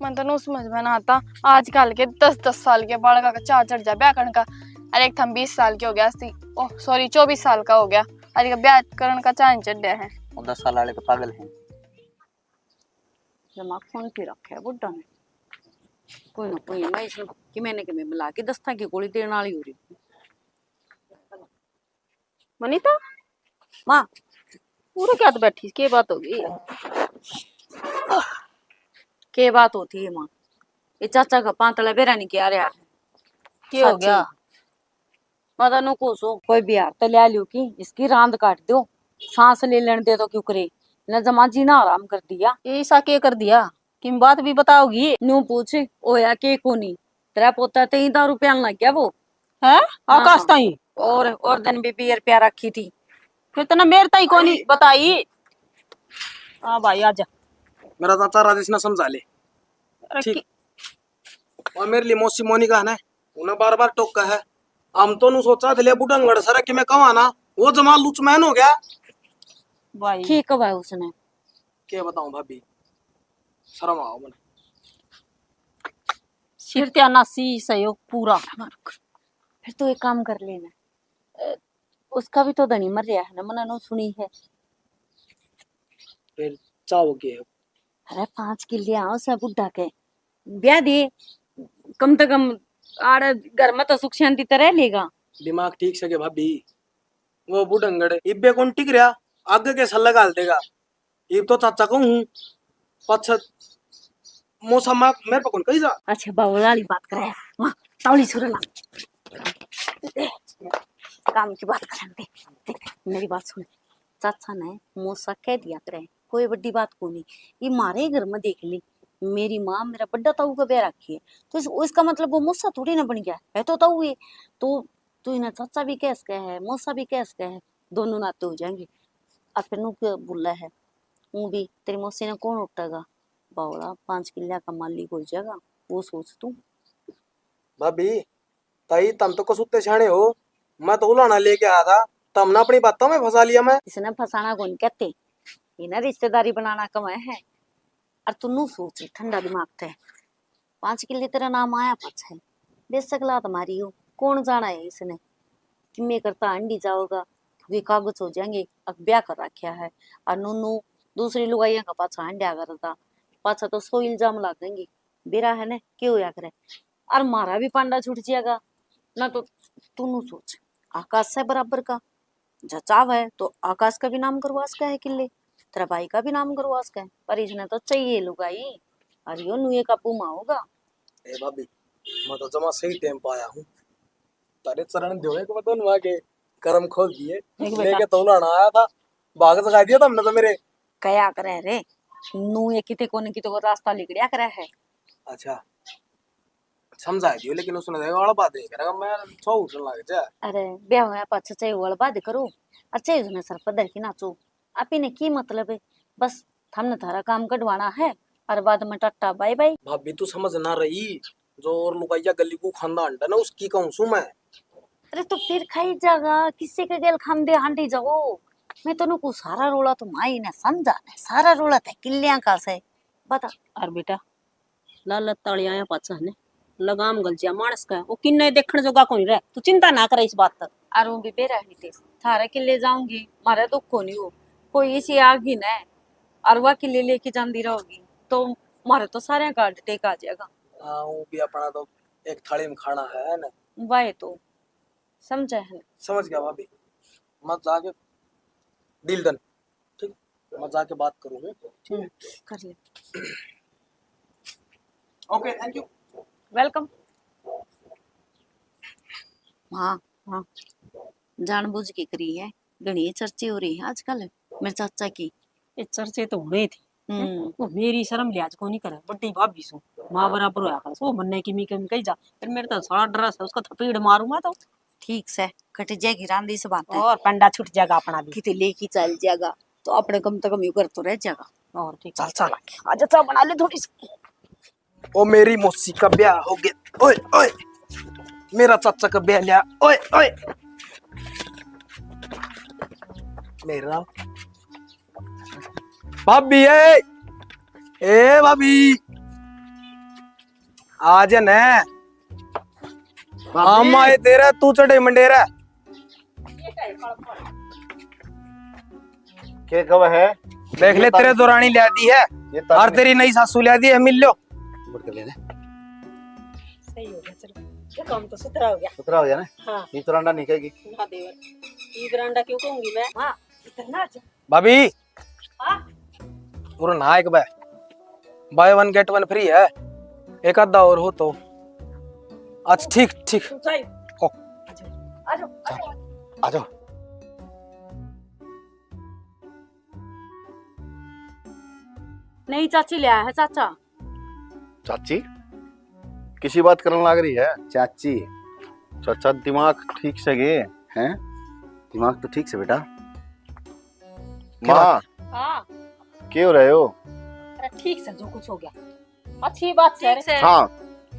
मन तो नू समझ में ना आता। आजकल के दस दस साल के बालका का चाह चढ़ जा ब्याह करने का। अरे, एक थम बीस साल के हो गया सी, ओह सॉरी, चौबीस साल का हो गया। अरे, ब्याह करने का चाह नहीं चढ़ रहा है। वो दस साल वाले तो पागल हैं। दिमाग फोन पे रखा है बुड्ढा ने। कोई ना कोई, मैं इसमें कि मैंने कि मैं मिला के दस्ता की गोली देने वाली हो रही हूँ। मनीता, माँ, पूरे क्या तो बैठी, के बात हो गई? के बात होती है माँ? ये चाचा का पांतला बेरा नहीं किया रहा है। के हो सच्ची। गया? मैं तन्नू कहूं सू, कोई बिहार तो ले लियो कि इसकी रांद काट दो, सांस ले लेने दे तो क्यों करे, न जमा जीना आराम कर दिया। ये ईसा के कर दिया? किम बात भी बताओगी? न्यू पूछ, होया के कोनी? तेरा पोता ते ही दारू पियान लग गया वो। हैं? हाँ। आकाश ताई? और, और दिन भी बियर पिया रखी थी। फिर तने मेरे ताई कोनी बताई? हाँ भाई, आजा। मेरा चाचा राजेश ने समझा ले। अरे ठीक। कि- और मेरे लिए मौसी मोनिका है ना, उन्हें बार बार टोका है। हम तो नु सोचा थे, ले बुढ़ंगड़ सारा कि मैं कहवा ना, वो जमा लुचमैन हो गया। भाई। ठीक है भाई, उसने। क्या बताऊं भाभी, शर्म आओ मने। सिर त्याना सी सहयोग पूरा। फिर तू एक काम कर लेना, अ, उसका भी तो धनी मर रहा है ना, मना नो सुनी है। फिर चाहो के? अरे, पाँच किले आओ से बुढ़ा के ब्याह दे, कम से कम आड़े घर में तो सुख शांति तो रह लेगा। दिमाग ठीक से के भाभी, वो बुढ़ंगड़ इब्बे कौन टिक रहा, आगे के सल्ला घाल देगा। इब तो चाचा कहूँ हूँ, पाछे मौसा माँ मेरे पे कौन कही जा। अच्छा, बावला वाली बात करे, माँ तावली सुरला काम की बात करन दे। देख, मेरी बात सुन, चाचा ने मौसा कह दिया करे, कोई बड़ी बात कोनी। ये मारे घर में देख ली, मेरी माँ मेरा बड़ा ताऊ का ब्याह रखी है, तो इस, इसका मतलब वो मौसा थोड़ी ना बन गया है, तो ताऊ है। तो तू इन्हें चाचा भी कह सके है, मौसा भी कह सके है, दोनों नाते हो जाएंगे। और फिर नू के बुला है, वो भी तेरी मौसी ने कौन उठेगा? बावला पांच किले का मालिक हो जाएगा, वो सोच तू। भाभी, ताई, तम तो कसूते सियाणे हो, मैं तो उलाना लेके आया था, तमने अपनी बातों में फंसा लिया मैं। इसने फंसाना कौन कहते, इन्हें रिश्तेदारी बनाना कम है। और तू नू सोच ठंडा दिमाग थे, पांच किले तेरा नाम आया पाछे, बेशक लात मारी हो, कौन जाना है इसने किमे करता अंडी जाओगा, क्योंकि कागज हो जाएंगे, अक ब्याह कर रखा है। और नू नू दूसरी लुगाइयां का पाछा अंड्या करता, पाछा तो सौ इल्जाम लागेंगे। बेरा है ने, के होया करे? अर म्हारा भी पांडा छूट जाएगा ना। तो तू नू सोच, आकाश से बराबर का जचाव है तो आकाश का भी नाम करवा सका है किले, तेरा भाई का भी नाम करवा सका है, पर इसने तो चाहिए लुगाई। अर यो नुए काबू में होगा। ए भाभी, मैं तो जमा सही टाइम पे आया हूँ। तारे चरण दियो एक बार दोनों आके करम खोल दिए। देख बेटा। लेके तो उलाना आया था, भाग जगा दिया तुमने तो मेरे। कया करे रे, नू ये किते कोने किते को रास्ता लिकड़या करे है। अच्छा, समझा दियो, लेकिन उसने तो वाला बात नहीं करेगा, मैं सौ उठने लग जा। अरे, ब्याह होया पाछे चाहे वाला बात करो, और चाहे उसने सर पर धर के नाचो, आप ही ने की मतलब है? बस, थमने थारा काम कढवाना है, और बाद में टाटा बाय बाय। भाभी, तू समझ ना रही, जो और लुगाइया गली को खांदा हंडा ना, उसकी कहूँ सू मैं। अरे, तो फिर खाई जागा, किसी के गेल खांदे हांडी जाओ। मैं तनु को सारा रोला तो माई ने समझा ने, सारा रोला ते किल्लियां का से बता। और बेटा, लालत ताली आया पाछा ने लगाम गलजिया मानस का, वो किन्ने देखण जोगा कोनी रह। तू चिंता ना करे इस बात तक। और वो भी बेरा ही थे, थारे किले जाऊंगी, मारे दुख कोनी हो, कोई इसी आगी ने, और वह किले लेके जांदी रहोगी, तो मारे तो सारे का हार्ट अटैक आ जाएगा। हाँ, वो भी अपना तो एक थाली में खाना है ना। वाह, तो समझे है ना? समझ गया भाभी, मत जाके डील डन। ठीक, मैं जाके बात करूँ। हम्म, कर ले। Okay, thank you. वेलकम। हाँ, हाँ, जानबूझ के करी है, घणी चर्चे हो रही है आजकल मेरे चाचा की। ये चर्चे तो होने थी। हम्म। वो मेरी शर्म लिहाज को नहीं करे, बड्डी भाभी सू, माँ बराबर होया कर। वो मन्ने की मी कमी कही जा, फिर मेरे तो सारा ड्रेस है, उसका थपेड़ मारूंगा तो। ठीक से, कट जाएगी रांदी से बात है। और पंडा छूट जाएगा अपना भी। किते लेके चल जाएगा, तो अपने कम से कम यू कर तो रह जाएगा। और ठीक। चल, चल, आगे। आजा, चाय बना ले थोड़ी सी। ओ, मेरी मौसी का ब्याह हो गया। ओए, ओए, मेरा चाचा का ब्याह लिया। ओए, ओए, मेरा भाभी है। ए भाभी, आ जा ने। भाभी। आमा है तेरा, तू चढ़े मंडेरा। के कब है? देख ले, ये तेरे तारीख दौरानी ले दी है। ये तारीख और तेरी नई सासू ले दी है, मिल लो। मुड़ के ले ले। सही हो गया, चलो। ये काम तो सुथरा हो गया। सुथरा हो गया ना? हाँ। ये तो रांडा नहीं कहेगी। ना देवर, ये बरांडा क्यों कहूंगी मैं? हाँ, इतना अच्छा। भाभी, हाँ? पूरा नहा एक बार, buy one get one free है, एक आधा और हो तो। अच्छा, ठीक, ठीक। तू जाई। ओ। आ जाओ, आ जाओ, आ जाओ। आ जाओ। नहीं, चाची ले आया है, चाचा। चाची? किसी बात करने लाग रही है? चाची। चाचा, दिमाग ठीक से गे? हैं? दिमाग तो ठीक से, बेटा। माँ, हाँ। के हो रहे हो? अरे, ठीक से, जो कुछ हो गया, अच्छी बात से। ठीक से। हाँ,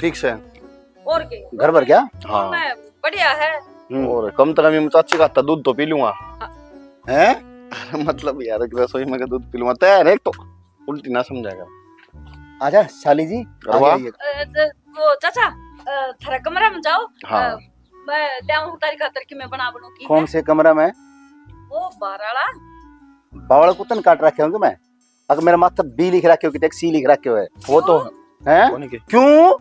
ठीक से। और के? घर भर गया? हाँ। मैं बढ़िया है। हम्म। और कम से कम ये चाची का हाथ दूध तो पी लूंगा। हाँ। हैं? मतलब यार, एक रसोई में का दूध पी लूंगा, तैयार है एक तो। उल्टी ना समझाएगा। आजा, शाली जी, अरे आगे वाह। आइए। अ, ज-, वो चाचा, अ, थारा कमरा में जाओ। हाँ। अ, मैं ले आऊं तारी खातर की मैं बना बनू की कौन है? से कमरा में? वो बाहर वाला। बावल कुतन काट रखे होंगे मैं। अगर मेरा माथा बी लिख रखे हो कि एक सी लिख रखे हो है। वो तो हैं? कौन के? क्यों?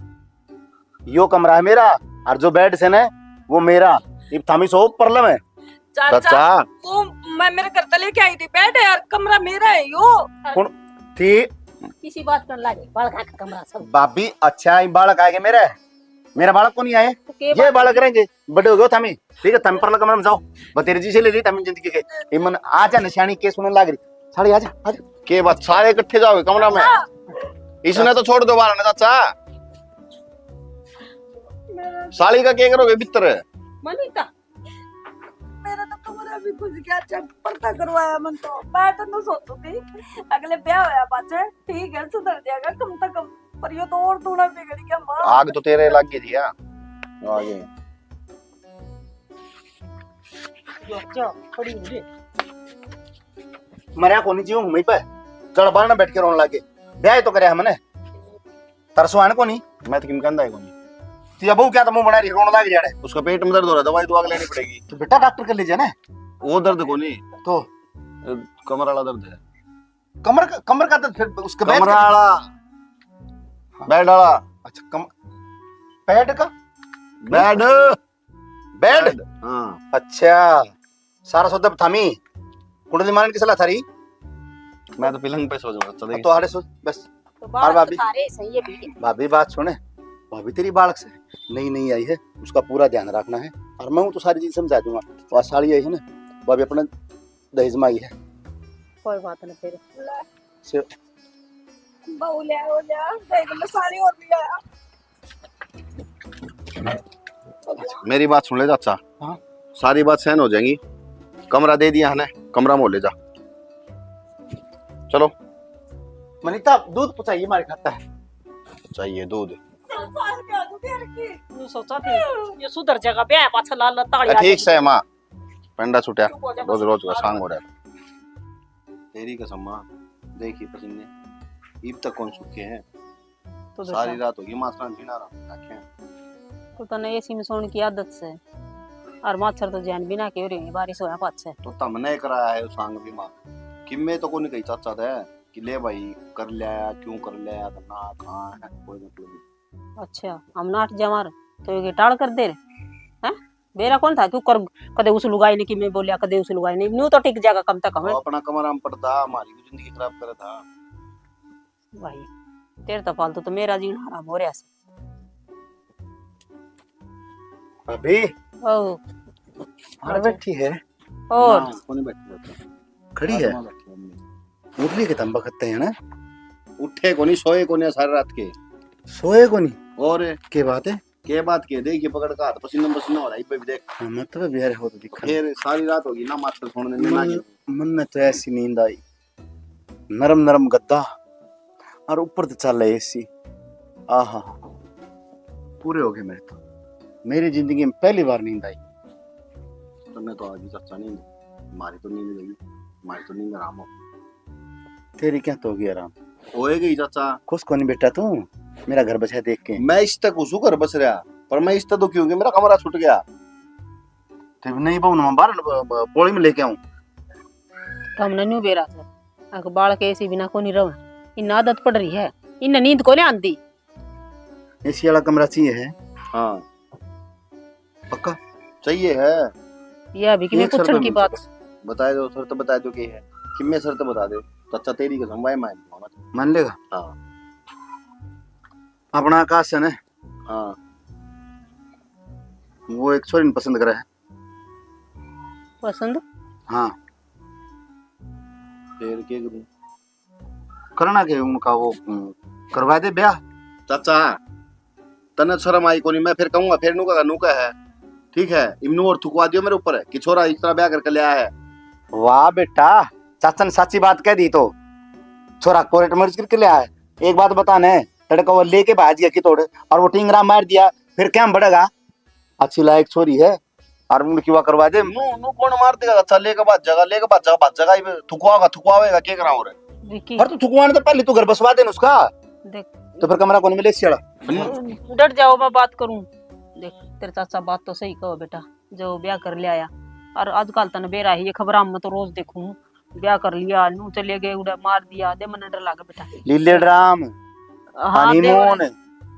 यो कमरा है मेरा, और जो बेड से ना, वो मेरा। इब थामी सो प्रॉब्लम है। चाचा, चाचा। वो मैं मेरे घर तक लेके आई थी बेड है यार, कमरा मेरा है यो। कौन थी? किसी बात कर लागे, बालक का कमरा सब। भाभी, अच्छा, ये बालक आएंगे मेरे, मेरा बालक को नहीं आए, तो के ये बालक बालक रहेंगे, बड़े हो गए हो थामी, ठीक है, थामी परला कमरा में जाओ, बतेरे जी से ले ली थामी जिंदगी के। इमन आ जा, निशानी के सुनने लाग रही, साली आ जा, आ जा। के बात, सारे इकट्ठे जाओगे कमरा में? हाँ। इसने तो छोड़ दो बाहर ना चाचा। साली का क्या करोगे भीतर? मनी का मेरा तो कमरा भी खुश गया, अच्छा पर्दा करवाया मन तो। मैं तो नु सोचू थी अगले ब्याह होया पाछे ठीक है, सुधर जाएगा कम से कम, पर यो तो और दूना बिगड़ गया माँ। आग तो तेरे लग गई थी यार। आ गई। यो क्या पड़ी हुई? मरया कोनी जी हूँ मैं पे। चल बारना बैठ के रोन लागे। ब्याह तो करे हमने। तरसो आने कोनी। मैं तो किम कहंदा है कोनी। तो या बहू क्या तो मुंह बना रही, रोन लाग रही है। उसका पेट में दर्द हो रहा है, दवाई तो आग लेनी पड़ेगी। तो बेटा डॉक्टर के ले जाना। वो दर्द कोनी। तो? अ, कमर वाला दर्द है। कमर का, कमर का दर्द फिर उसका बैठ कमर का? वाला। बेड वाला। अच्छा, कम-, पैड का? बेड। बेड? बेड, हाँ। अच्छा, सारा सौदा थामी। कुंडली मारन की सलाह थारी? मैं तो पलंग पे सो जाऊंगा, चलेगी। तो आड़े सो, बस। तो और बात भाभी? तो थारे सही है भी। भाभी, बात सुने, भाभी तेरी बालक से नई नई आई है, उसका पूरा ध्यान रखना है। और मैं हूँ तो सारी चीज समझा दूंगा। वो साली आई है ना, वो अभी अपने दहेज में आई है। कोई बात नहीं फिर। से बहू ले आओ, ले आओ, देख लो, साड़ी और ले आया। मेरी बात सुन ले चाचा। हाँ। सारी बात सहन हो जाएगी। कमरा दे दिया है, कमरा में ले जा। चलो। मनीता, दूध पहुंचाइए हमारे खाता है। चाहिए दूध। न्यू सोचा थी, ये सुधर जाएगा, ब्याह पाछा लाल लाल ताली आ ठीक जाएगी। से माँ, पेंडा छुटिया, चुप हो जा, रोज बस रोज का बात सांग हो रहा है। तेरी कसम माँ, देखी पसीने, इब तक कौन सूखे हैं? तो सारी रात होगी माथरा जीना रहा आखे। तो तने एसी में सोने की आदत से, और मच्छर तो जैन बिना के हो रही बारिश होया पाछे। तो तमने कराया है सांग भी माँ, किम्मे तो कोनी कही चाचा दे कि ले भाई कर लिया, क्यों कर लिया, ना कहाँ है, कोई मतलब नहीं। अच्छा, हम नाट जवार तो ये टाल कर दे रहे हैं। बेरा कौन था क्यों कर, कदे उस लुगाई ने कि मैं बोलिया, कदे उस लुगाई ने, न्यू तो टिक जाएगा कम तक हमें। अपना कमरा में पड़ता, हमारी भी जिंदगी खराब करे था। भाई, तेरे तो फालतू तो मेरा जीना हराम हो रहा है। भाभी। ओ। बाहर बैठी है। और? ना, कोनी बैठी रहता। खड़ी है? बाहर बैठी है। उठ लिए के तंबा खत्ते हैं ना? उठे कोनी, सोए कोनी सारी रात के। सोए कोनी? और? के बात है? के बात के? देख, ये पकड़ का हाथ पसीना पसीना हो रहा है, इब्बे भी देख। हाँ, मतलब यार, हो तो दिखा। फिर सारी रात होगी ना, मास्टर सुन देने ना मन, के। मन में तो ऐसी नींद आई, नरम नरम गद्दा और ऊपर तो चल रहा एसी। आहा, पूरे हो गए मेरे तो। मेरी जिंदगी में पहली बार नींद आई। तन्ने तो आज ही चाचा नींद, मारी तो नींद गई, मारी तो नींद आराम हो। तेरी क्या तो होगी आराम? होए गई चाचा। खुश कोनी बेटा तू मेरा घर बसा देख के? मैं इस तक खुश हूँ घर बस रहा, पर मैं इस तक दुखी हूँ कि मेरा कमरा छूट गया। तेरे नहीं बहू ना बाहर ब-, ब-, बोली में लेके आऊं। तो हमने न्यू बेरा था, अक बालक एसी बिना कोनी रह, इन आदत पड़ रही है, इन नींद कोनी आंदी। एसी वाला कमरा चाहिए है? हाँ। पक्का? चाहिए है। ये अभी की एक शर्त पूछण की बात। बता दो, शर्त बता दो की है। किम्मे शर्त बता दे। तो अच्छा, तेरी कसम भाई, मान लूंगा मैं। मान लेगा? हाँ। अपना आकाश है ना? हाँ। वो एक छोरी ने पसंद करा है। पसंद? हाँ। फिर के करूं? करना के उनका वो, हम्म, करवा दे ब्याह। चाचा, तने शर्म आई कोनी, मैं फिर कहूंगा, फिर नू कहेगा, नू कहे है। ठीक है, इमनू और थुकवा दियो मेरे ऊपर कि छोरा इस तरह ब्याह करके ले आया है। वाह बेटा, चाचा ने साची बात कह दी तो। छोरा कोर्ट मैरिज करके ले आया है। एक बात बता ने, तड़का वो लेके भाज गया कि तोड़, और वो टिंगरा मार दिया, फिर क्या बढ़ेगा? अच्छी लायक छोरी है, और उनकी वा करवा दे। नू, नू कौन मार देगा? अच्छा, लेके भाज जाएगा, लेके भाज जाएगा, भाज जाएगा, ये थुकवागा, थुकवावेगा, के करा और? विकी। पर तू थुकवाने तो पहले तू घर बसवा दे ना उसका। देख। तो फिर कमरा कौन मिले सियाड़ा? डट जाओ, मैं बात करूं। देख, तेरे चाचा बात तो सही कहो बेटा, जो ब्याह कर लिया आया। और आजकल तने बेरा ही ये खबरां में तो रोज देखूं, ब्याह कर लिया, नू चले गए, उड़े मार दिया, दे मन्ने डर लागे बेटा। लीले ड्राम, हाँ, honeymoon, देवर।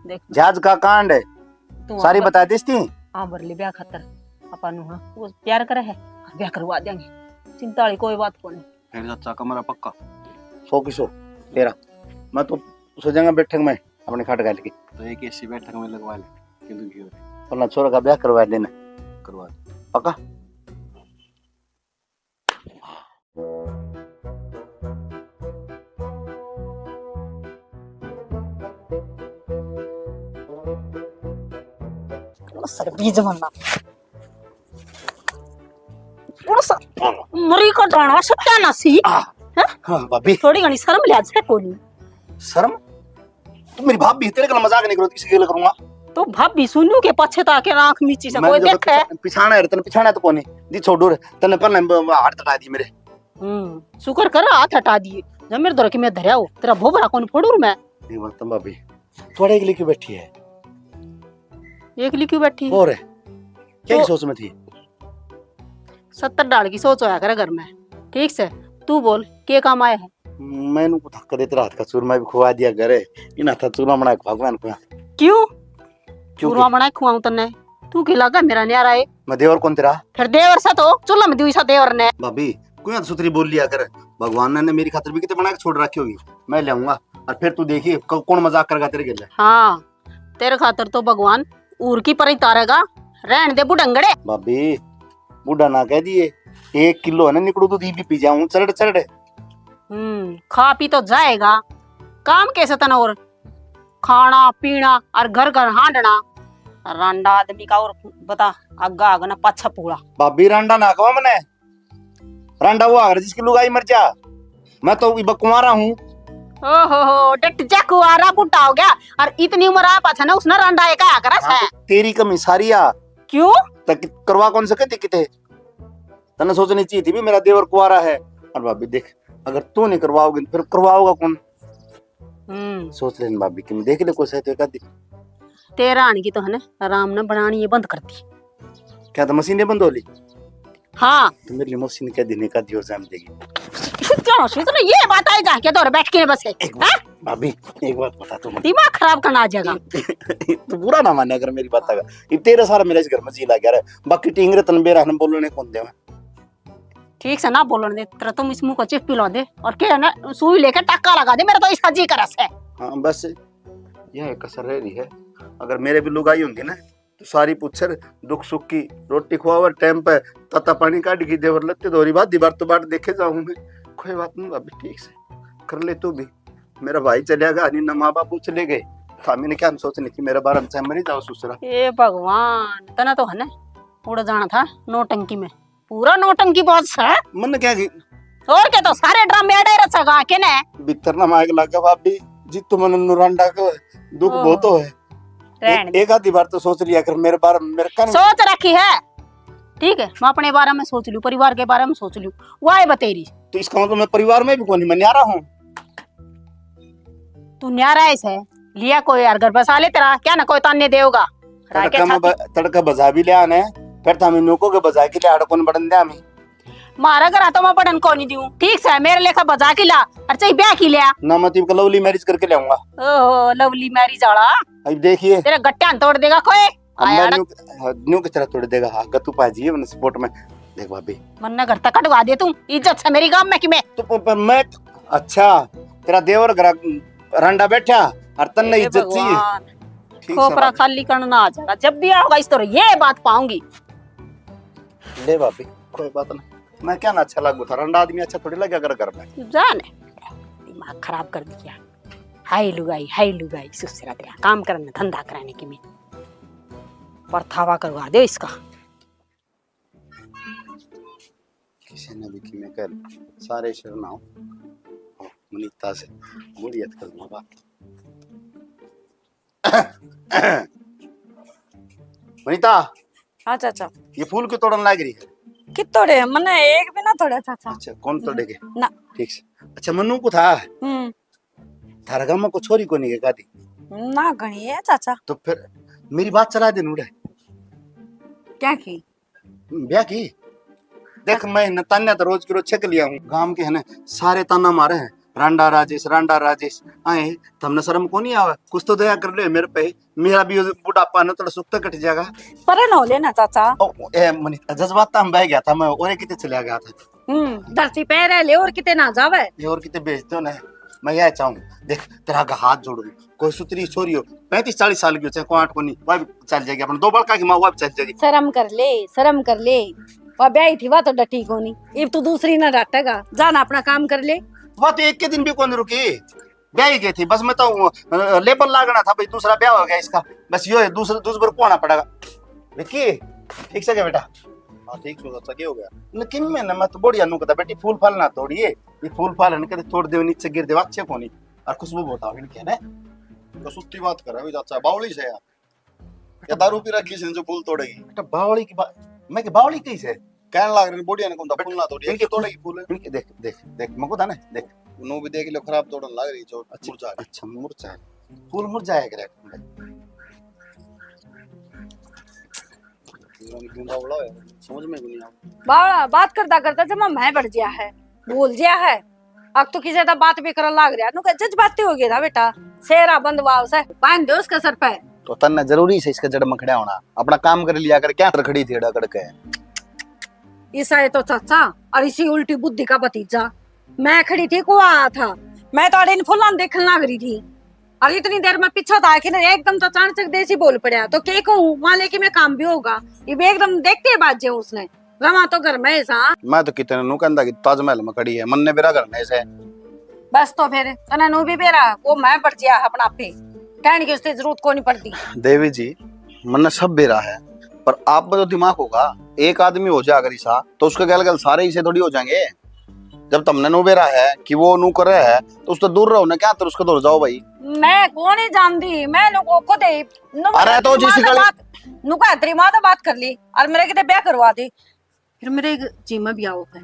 देख। जहाज का कांड, तू सारी हाँ बता दिस थी। हाँ, भर ले ब्याह खातर। आपा नू हाँ, वो प्यार करे है, ब्याह करवा देंगे। चिंता वाली कोई बात कोनी। फिर चाचा कमरा पक्का? सौ की सौ, तेरा। मैं तो सो जाऊंगा बैठक में, अपने खाट घाल के। तो एक एसी बैठक में लगवा ले, क्यों दुखी हो रहे? अपना छोरा का ब्याह करवा देना। करवा दे। पक्का? सर बीज बनना। उड़स, मरी का दाना सत्यानाशी। आ, हैं? हाँ, भाभी। थोड़ी घणी शर्म लिहाज है कोनी। शर्म? तू मेरी भाभी, तेरे गल मजाक नहीं करो, किसी गल करूंगा? तो भाभी सुनू के पाछे ताके आंख मीची से मैं कोई जो देखे? पिछा-, पिछाना है, तने पिछाना तो कोनी। जी छोड़ू रे, तने पहले ब-, ब-, हाथ हटा दी मेरे। हम्म, शुक्र कर हाथ हटा दिए। जब मेरे धोरे के मैं धरया हो, तेरा भोबरा कोनी फोड़ू रे मैं। ये बात तो भाभी, थोड़ा एक लेके बैठी है। एकली क्यों बैठी? और क्या तो सोच में थी? सत्तर डाल की सोच होया करे घर में। ठीक से, तू बोल, के काम आया है? मैंने को थक देते रात का चूरमा भी खुआ दिया करे। इन हाथा चूरमा बना के भगवान को। क्यों? क्यों चूरमा के? बना के खुआऊं तन्ने? तू के लागा मेरा न्यारा है? मैं देवर कौन तेरा? फिर देवर सा तो, चूल्हा में दुई सा देवर ने। भाभी, क्यों सुथरी बोल लिया कर? भगवान ने, ने मेरी खातिर भी कितने बना के छोड़ रखी होगी। मैं ले आऊंगा। और फिर तू देखिए, क-, कौन मजाक करेगा तेरे गेले। हाँ, तेरे खातर तो भगवान ऊर की पर ही तारेगा। रहन दे बुढ़ंगड़े। भाभी, बूढ़ा ना कह दिए, एक किलो है ना निकड़ू दूध, ये भी पी जाऊं चरड़ चरड़। हम्म, खा पी तो जाएगा, काम कैसे तने? और खाना पीना और घर घर हांडना, रांडा आदमी का। और बता, आगा आग ना पाछा पूला। भाभी, रांडा ना कहो मने, रांडा वो आगर जिसकी लुगाई मर जा। मैं तो इब कुंवारा हूँ। ओहो हो, डट जा, कुंवारा बूढ़ा हो गया। और इतनी उम्र आ पाछा ना उसने रांडा एक आया करा हाँ, है। तो तेरी कमी सारी आ। क्यों? तक करवा कौन सके थी किते? तन्ने सोचनी चाहिए थी भी मेरा देवर कुंवारा है। और भाभी देख, अगर तू नहीं करवाओगी तो फिर करवाओगा कौन? हम्म। सोच लेन भाभी, कि देख ले कोई सही तो एक आधी। तेरा आने की तो है ना, आराम ना बनानी ये बंद कर दी। क्या तो मशीन बंद हो ली? हाँ। तो मेरी मशीन कह दी, नहीं कह दी और जान देगी। क्या मशीन? तूने ये बात आई जाके तो और बैठ के बस है। एक बात, हाँ? भाभी, एक बात बता तू मुझे। दिमाग खराब करना आ जाएगा। तू बुरा ना माने अगर मेरी बात का। ये तेरे सारा मेरे इस घर में जी लग गया रे। बाकी टींगरे तन बेरा हम बोलने कौन दे। ठीक से ना बोलन दे, तेरा तुम इस मुंह को चिप पिला दे और के ना सुई लेके टाका लगा दे, मेरा तो इसका जी करस है। हाँ, बस यह कसर रह रही है। अगर मेरे भी लुगाई होंदी ना, तो सारी पूछर दुख सुख की, रोटी खुआवर टाइम पे, ताता पानी काट की देवर लत्ते धोरी बात दीवार तो बाट देखे जाऊं मैं। कोई बात नहीं भाभी, ठीक से कर ले तू भी। मेरा भाई चलिया गया, नहीं ना माँ बाप चले गए, था मैंने क्या सोचने की मेरे बारे में, चाहे मरी जाओ ससुरा। ए भगवान, तना तो है ना उड़ जाना था नौटंकी में। पूरा नौटंकी बाज है। मन क्या की? और क्या, तो सारे ड्रामे अड़े रचेगा के ने? भीतर ना मायक लग गया भाभी जी, तुम मन नुरांडा को दुख ओह। बहुत हो है। रहन ए-, दे। एक आधी बार तो सोच लिया कर मेरे बारे में, मेरे का नहीं। सोच रखी है, ठीक है, मैं अपने बारे में सोच लूं, परिवार के बारे में सोच लूं, वाह बतेरी। तो इसका मतलब मैं परिवार में भी कोनी, मैं न्यारा हूँ। तू न्यारा है से, लिया कोई यार घर बसा ले तेरा, क्या ना कोई ताने देगा। तड़का में ब-, तड़का बजा भी लिया ने, फिर तो हमें नौको के बजा के लिया, कौन बड़न दे हमें। मारा घर तो मैं बड़न को नहीं दूं, ठीक से, मेरे लेखा बजा की ला, और चाहे ब्याह की लिया। ना, मैं तो इनका लवली मैरिज करके ले आऊंगा। ओहो, लवली मैरिज वाला। अब देखिए। तेरे गट्टियां तोड़ देगा कोई। अब आया मैं ना। न्यू, हाँ, न्यू किस तरह तोड़ देगा? हाँ, गत्तू पाजी है मैंने सपोर्ट में। देख भाभी। मन्ने घर तक कटवा दे तू, इज्जत से मेरी गांव में कि मैं। तो प-, प-, मैं, अच्छा, तेरा देवर घर रंडा बैठा और तन्ने ए इज्जत चाहिए। भगवान। ठीक से खोपरा भाभी। खाली करना आ जाएगा, जब भी आओगा इस तरह ये बात पाऊंगी। ले भाभी, कोई बात ना, मैं क्या ना अच्छा लागू था, रंडा आदमी अच्छा थोड़ी लगे अगर घर में। जाने, दिमाग खराब कर दिया। हाय लुगाई, हाय लुगाई, सुसरा तेरा काम करने, धंधा कराने की मैं। परथावा करवा दे इसका। किसी ने भी किमें कर, सारे शरण आओ। मनीता से मुड़ी हथ कर लूंगा। मनीता। हाँ चाचा। ये फूल क्यों तोड़न लाग रही है? कित तोड़े? मने एक भी ना तोड़े चाचा। अच्छा, कौन तोड़े के? ना। ठीक से। अच्छा, मन्नू को था? हम्म। थारा गांव में को छोरी कोनी के कादी? ना, घणी है चाचा। तो फिर मेरी बात चला दे नूड़े। क्या की? ब्याह की? देख, मैं न तान्या तो रोज की रोज छक लिया हूँ। गांव के है ना, सारे ताना मारे हैं, "रांडा राजेश, रांडा राजेश।" आए, थमने शर्म को नहीं आवे? कुछ तो दया कर ले मेरे पे। मेरा भी बुढ़ापा न थोड़ा सुख तो कट जाएगा। परे ना हो लेना चाचा। ओ, ए, मनी, जज्बात में बह गया था मैं, और कितने चला गया था। हम्म, धरती पे रह ले और कितने ना जावे। ये और कितने भेज दो ना। मैं यह चाहूँ, देख, तेरा आगे हाथ जोड़ू, कोई सुतरी छोरी हो, पैंतीस चालीस साल की हो, चाहे कोई आठ को नहीं, वह भी चल जाएगी। अपन दो बड़का की माँ, वह भी चल जाएगी। शर्म कर ले, शर्म कर ले। वह ब्याही थी, वह तो डटी कोनी। इब तू दूसरी ना डाटेगा, जाना अपना काम कर ले। वह तो एक के दिन भी कौन रुकी, ब्याही गई थी। बस मैं तो, अ, लेबर लागना था भाई, दूसरा ब्याह हो गया इसका। बस यो है, दूसरा, दूसरे को आना पड़ेगा। विक्की, ठीक से क्या बेटा? हाँ, ठीक से, अच्छा, क्या हो गया? न, किन में ना, मैं तो बढ़िया नु कहता, "बेटी, फूल फाल ना तोड़िए, ये फूल फाल न कदे तोड़ दे, नीचे गिर दे, अच्छे कोनी।" और खुशबू बहुत आवे इनके ने। तो सुत्ती बात कर रहा है, चाचा, बावली से यार। या दारू पी रखी से जो फूल तोड़ेगी? बेटा, बावली की बा-, मैं की बावली कही से? कहने लाग रहे, बढ़िया ने कौन था, फूल ना तोड़िए, इनके तोड़ेगी फूल। इनके देख, देख, देख, मको था ना, देख। नो भी देख लो, खराब तोड़न लाग रही, जो अच्छा, मुरझा रही। अच्छा, मुरझा रही। फूल मुरझाया करे। क्यों बावला है? समझ में भी नहीं आ। बावला बात करता करता जमा मैं बढ़ गया है, भूल गया है। अब तो किसी तो बात भी करन लाग रहा, नु कह जज्बाती हो गया था बेटा। सेरा बंदवा उसे बांध दो उसके सर पे। तो तन्ने जरूरी से इसके जड़ में खड़ा होना, अपना काम कर लिया कर, क्या खड़ी थी अड़ा करके? ईसा ये तो चाचा और इसी उल्टी बुद्धि का भतीजा। मैं खड़ी थी, को आया था, मैं तो अड़े इन फुलां देखने लाग रही थी। और इतनी देर में पीछे था कि ना, एकदम तो अचानक देसी बोल पड़ा, तो के कहूँ, वहां लेके मैं काम भी होगा। ये भी एकदम देखते ही बाज जाऊं उसने, रवा तो घर में ऐसा। मैं तो कितने नु कहंदा कि ताजमहल में खड़ी है, मन्ने बेरा घर में से। बस तो फिर तने नू भी बेरा, वो मैं पड़ गया अपना आपे, कहने की उसकी जरूरत को नहीं पड़ती। देवी जी, मन्ने सब बेरा है, पर आप में तो दिमाग होगा। एक आदमी हो जा अगर ऐसा, तो उसके गल गल सारे ऐसे थोड़ी हो जाएंगे। जब तुमने नू बेरा है कि वो नू करे है, तो उससे दूर रहो ना। क्या तर उसके दूर जाओ भाई? मैं कौन ही जानती, मैं लोगों को दे। अरे तो जिस गली बात, नुका तेरी माँ तो बात कर ली और मेरे किते ब्याह करवा दे। फिर मेरे एक जी में भी आओ है,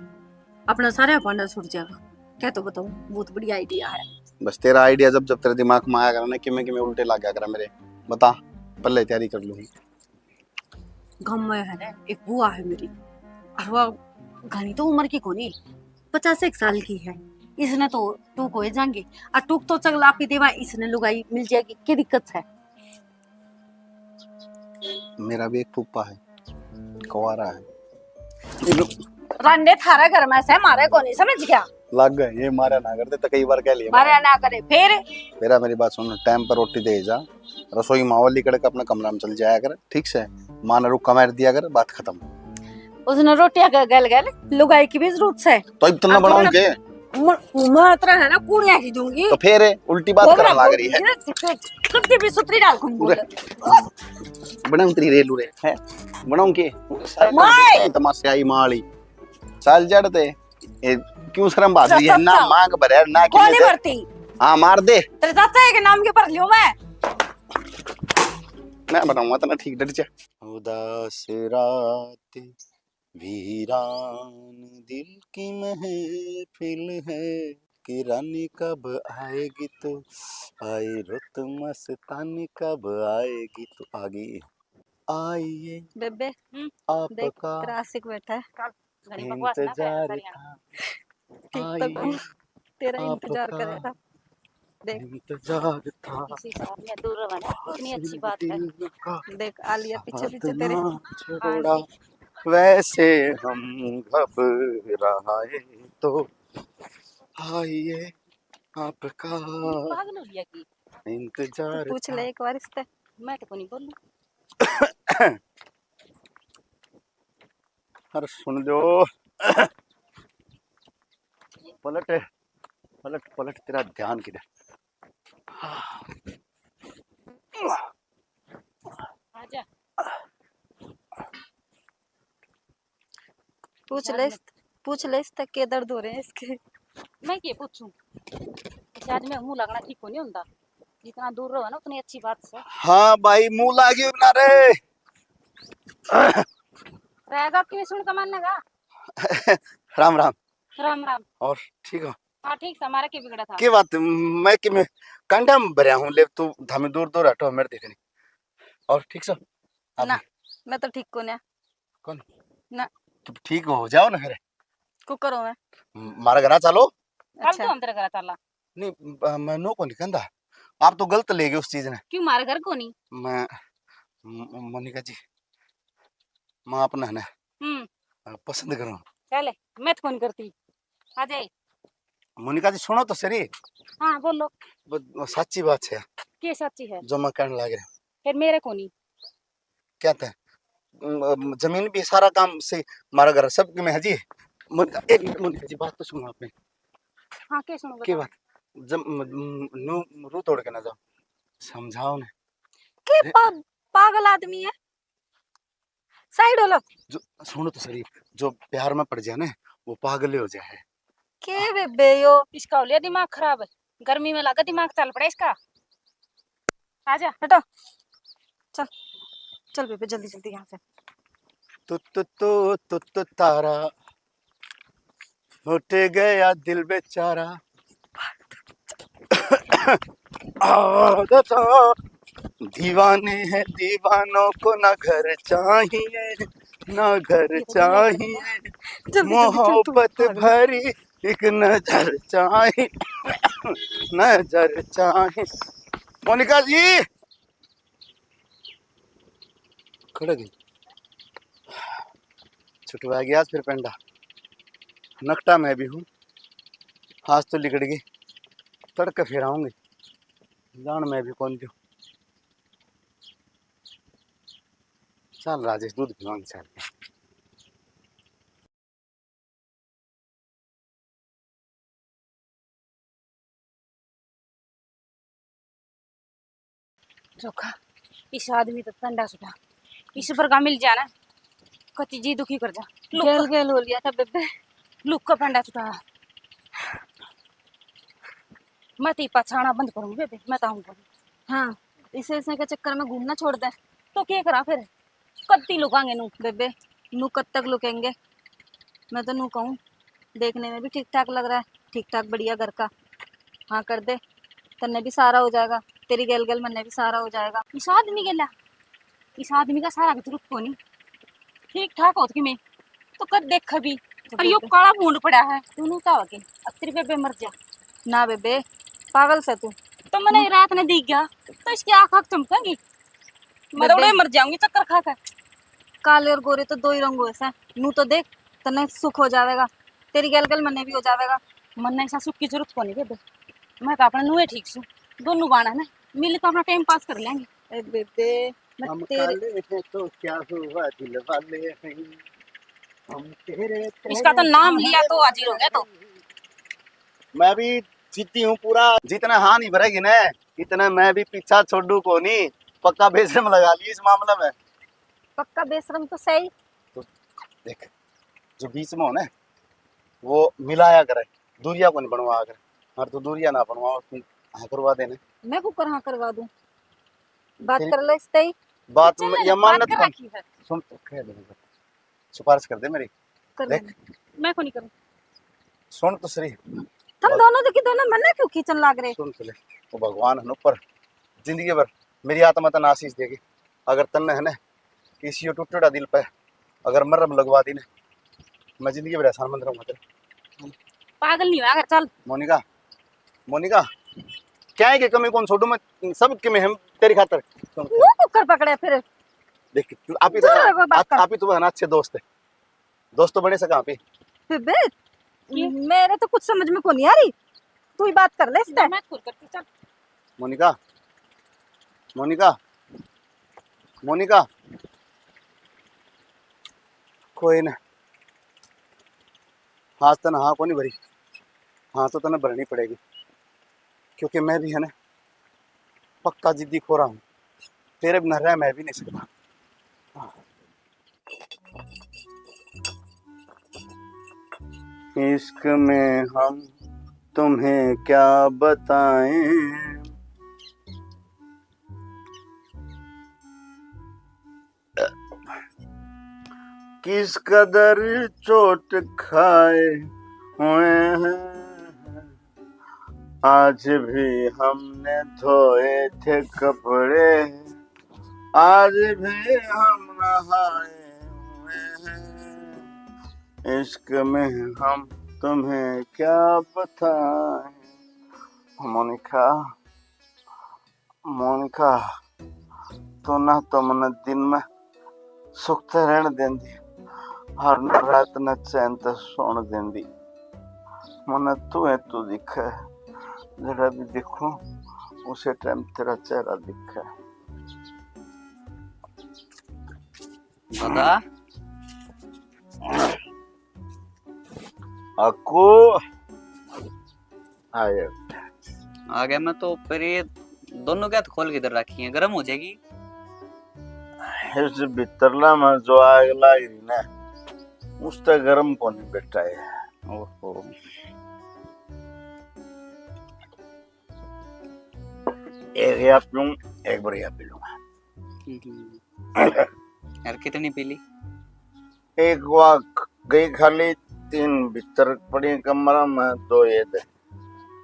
अपना सारा भांडा छूट जाएगा। क्या तो बताऊं, बहुत बढ़िया आइडिया है। बस तेरा आइडिया जब जब तेरे दिमाग में आया करा ना, किमें किमें उल्टे लग गया करा मेरे। बता, पहले तैयारी कर लूंगी। गाँव में है ना, एक बुआ है मेरी, और वो घणी तो उम्र की कोनी, पचास एक साल की है। इसने तो टूक हो जाएंगे, और टूक तो चगला पी देवा, इसने लुगाई मिल जाएगी, क्या दिक्कत है? मेरा भी एक फूफा है, कुंवारा है। रांडे थारा घर में से मारे कोनी, समझ गया? लग गए, ये मारा ना करते तो कई बार कह लिया। मारा ना करे, फिर? मेरा, मेरी बात सुन, टाइम पर रोटी दे जा, रसोई माहौल लिकड़ के अपने कमरा में चल जाया कर, ठीक से? माँ ने रुक्का मार दिया कर, बात खत्म। उसने रोटियां के गल गल लुगाई की भी जरूरत से। तो इतना बनाऊं के? म-, मैं इतना है ना, कुड़िया की दूंगी। तो फिर उल्टी बात करने लग रही है। कब की भी सुतरी डाल कौन बोले? बना उतरी रे लूरे, है? बनाऊं के? माय! तमाशे आई माली। चल जड़ ते। ए, क्यों शर्म भाग रही है? ना मांग भरे, ना कोनी भरती। हाँ, मार दे। तेरे चाचा के नाम के भर लियो मैं। मैं बनाऊंगा तना ठीक, डट जा। उदास रात वीरान दिल की महफिल है, कि रानी कब आएगी तू, आई रुत मस्तानी कब आएगी तू। आ गई। आइए बेबे, हम्म, देख, आपका तेरा आशिक बैठा है। चल, घड़ी बकवास ना कर, इंतजार था। ठीक तो आइए, तेरा इंतजार आपका करेगा। देख। इंतजार था। इसी साल में दूर रहा ना, इतनी अच्छी बात है। देख, आ लिया पीछे पीछे तेरे। छोड़ा, वैसे हम घबराए तो आइए आपका। पागल हो गया की? इंतजार पूछ ले एक बार इससे। मैं तो कोनी बोलूं। अरे सुन लो। पलट, पलट, पलट, तेरा ध्यान किधर? आजा। पूछ ले, पूछ ले इससे के दर्द हो रहे हैं इसके। मैं के पूछूं? अच्छा, आज मैं मुंह लगना ठीक को नहीं होता। जितना दूर रहो ना, उतनी अच्छी बात से। हाँ भाई, मुंह लागियो ना रे। रहेगा कि सुन के मानेगा? राम राम। राम राम। और ठीक हो? हाँ, ठीक से, हमारा के बिगड़ा था? के बात, मैं कि मैं कंडा में भरया हूँ, ले तू धामी दूर दूर हटो, मेरे देखने। और ठीक से? आप ना, मैं तो ठीक को ना। कौन? ना। तो ठीक हो जाओ ना फिर। को करो मैं? म-, मारे घर आ चलो। कल अच्छा। तो हम तेरे घर आ चला। नहीं, ब-, मैं नो को नहीं कहंदा। आप तो गलत ले गए उस चीज ने। क्यों, मारे घर को नहीं? मैं, म-, मोनिका जी, मैं आपने है ना, हम्म। अ, पसंद करूँ। चले, मैं तो कौन करती। आ जाए। मोनिका जी, सुनो तो सही। हाँ, बोलो। वो, वो साची बात है। के साची है? जो मैं कहने लग रहा। फिर मेरे को नहीं। क्या था? म-, जमीन भी सारा काम से मारा घर सब में है जी। मोनिका, एक मिनट मोनिका जी, बात तो सुनो आपने। हाँ, के सुनो, के बताओ। बात? जब म-, म-, नू रू तोड़ के ना जाओ, समझाओ ने। के अरे पा-, पागल आदमी है? साइड हो लो। जो, सुनो तो सही, जो प्यार में पड़ जाए ना, वो पागल ही हो जाए। के बेबे यो? इसका हो लिया दिमाग खराब, गर्मी में लगा दिमाग चल पड़ा इसका। आजा। हटो, चल, चल बेबे, जल्दी जल्दी यहाँ से। तु, तु, तु, तु, तु, तारा, फट गया दिल बेचारा। आदत दीवाने हैं, दीवानों को ना घर चाहिए, ना घर चाहिए, जल्दी, जल्दी, चल, तू मोहब्बत भाग। भरी एक नजर चाहिए, नजर चाहिए। मोनिका जी, खड़ गई। छुटवा गया आज फिर पेंडा। नकटा मैं भी हूँ, आज तो लिकड़ गई। तड़के फिर आऊंगी, जान मैं भी कौन दूँ। चल राजेश, दूध पिवांगे चल। चोखा, इस आदमी तो पंडा छुटा, इस पर का मिल जाना, कति जी दुखी कर जा। लुक गेल गेल हो लिया था बेबे। लुक का पंडा छुटा। मैं तो पछाना बंद करूंगी बेबे, मैं तो आऊंगा। हाँ, इसे इसे के चक्कर में घूमना छोड़ दे। तो क्या करा फिर? कत्ती लुकांगे नू? बेबे, नू कब तक लुकेंगे? मैं तो नू कहूँ, देखने में भी ठीक ठाक लग रहा है, ठीक ठाक बढ़िया घर का। हाँ कर दे, तन्ने भी सहारा हो जाएगा, तेरी गैल गैल मन्ने भी सहारा हो जाएगा। इस आदमी गेला, इस आदमी का सहारा की जरूरत कोनी। ठीक ठाक होत कि मैं तो कद देख भी। तो और यो बेबे काला भूंड पड़ा है, तू नू चाहो के अब तेरी बेबे मर जा। ना बेबे, पागल से तू। तो मैंने ये रात ने दिख गया, तो इसकी आँख आँख चमकेंगी। मैं तो बेबे उड़े मर जाऊंगी चक्कर खा के। काले और गोरे तो दो ही रंग होए सै। नू तो देख, तन्ने सुख हो जावेगा, तेरी गैल गैल मन्ने भी हो जावेगा। मन्ने ऐसा सुख की जरूरत कोनी बेबे, मैं तो अपने नूए ठीक सू। दोनों बाण है ना, मिल तो अपना टाइम पास कर लेंगे। ए बेबे, मैं हम तेरे काले हैं तो क्या हुआ, दिल वाले हैं हम, तेरे इसका तो नाम लिया तो हाजिर हो गया तो। मैं भी जीती हूँ पूरा, जितना हानि भरेगी ना, इतना मैं भी पीछा छोड़ू कोनी। पक्का बेशरम लगा ली इस मामले में। पक्का बेशरम तो सही। तो देख, जो बीच में हो ना, वो मिलाया करे, दूरिया कोनी बनवा करे। और तू दूरिया ना बनवा, तू हाँ करवा देने। मैं कुकर हाँ करवा दूं? बात तेरी कर ले इसते ही। बात चल, में या बात मान्यत कर कौन? रखी है। सुन तो, कह दे, सिफारिश कर दे मेरी। कर देख। लेंगे। मैं को नहीं करूँ। सुन तो सही। तुम दोनों तो की दोनों मन्ने क्यों खींचन लाग रहे? सुन तो ले, वो भगवान है ना ऊपर, जिंदगी भर मेरी आत्मा तन्ने आशीष देगी। अगर तन्ने है ना किसी यो टूटेड़ा दिल पे अगर मरहम लगवा दी ना, मैं जिंदगी भर एहसान मंद रहूंगा तेरा। पागल नहीं हुआ कर, चल। मोनिका, मोनिका, क्या है कि कमी कौन छोड़ू मैं, सब कमी हम तेरी खातर। सुन, मुंह कुकर पकड़े फिर। देख, तू आप ही तो, दूर रहो, बात आप, कर। आप ही तो है ना अच्छे दोस्त है, दोस्त तो बने से कहाँ पे? बेबे, ये? मेरे तो कुछ समझ में को नहीं आ रही, तू ही बात कर ले इससे। मैं खुद करती, चल। मोनिका, मोनिका, मोनिका, कोई ना, आज तने हाँ को नहीं भरी, हाँ तो तने भरनी पड़ेगी, क्योंकि मैं भी है ना पक्का जिद्दी खोरा हूँ, तेरे बिना रह मैं भी नहीं सकता। इश्क में हम तुम्हें क्या बताएं, किस कदर चोट खाए हुए हैं, आज भी हमने धोए थे कपड़े, आज भी हम नहाए हुए हैं, इश्क में हम तुम्हें क्या बताएं। मोनिका, मोनिका, तू ना तो मन्ने दिन में सुखते रहण देंदी और ना रात ने चैन ते सोण देंदी। मन्ने तू है, तू दिखे, जड़ा भी देखूं उसे टाइम तेरा चेहरा दिखे। दादा। अक्कू। आयो। आ गया मैं तो, पर ये दोनों के हाथ खोल के इधर रखी है, गर्म हो जाएगी। इस भीतरला में जो आग लाग रही ना, उससे गर्म कोनी बेटा है। ओहो। एक या पीऊं, एक बार या पी लूंगा। हम्म। यार, कितनी पी ली? एक वा गई खाली, तीन भीतर पड़ी कमरा में, दो ये दे,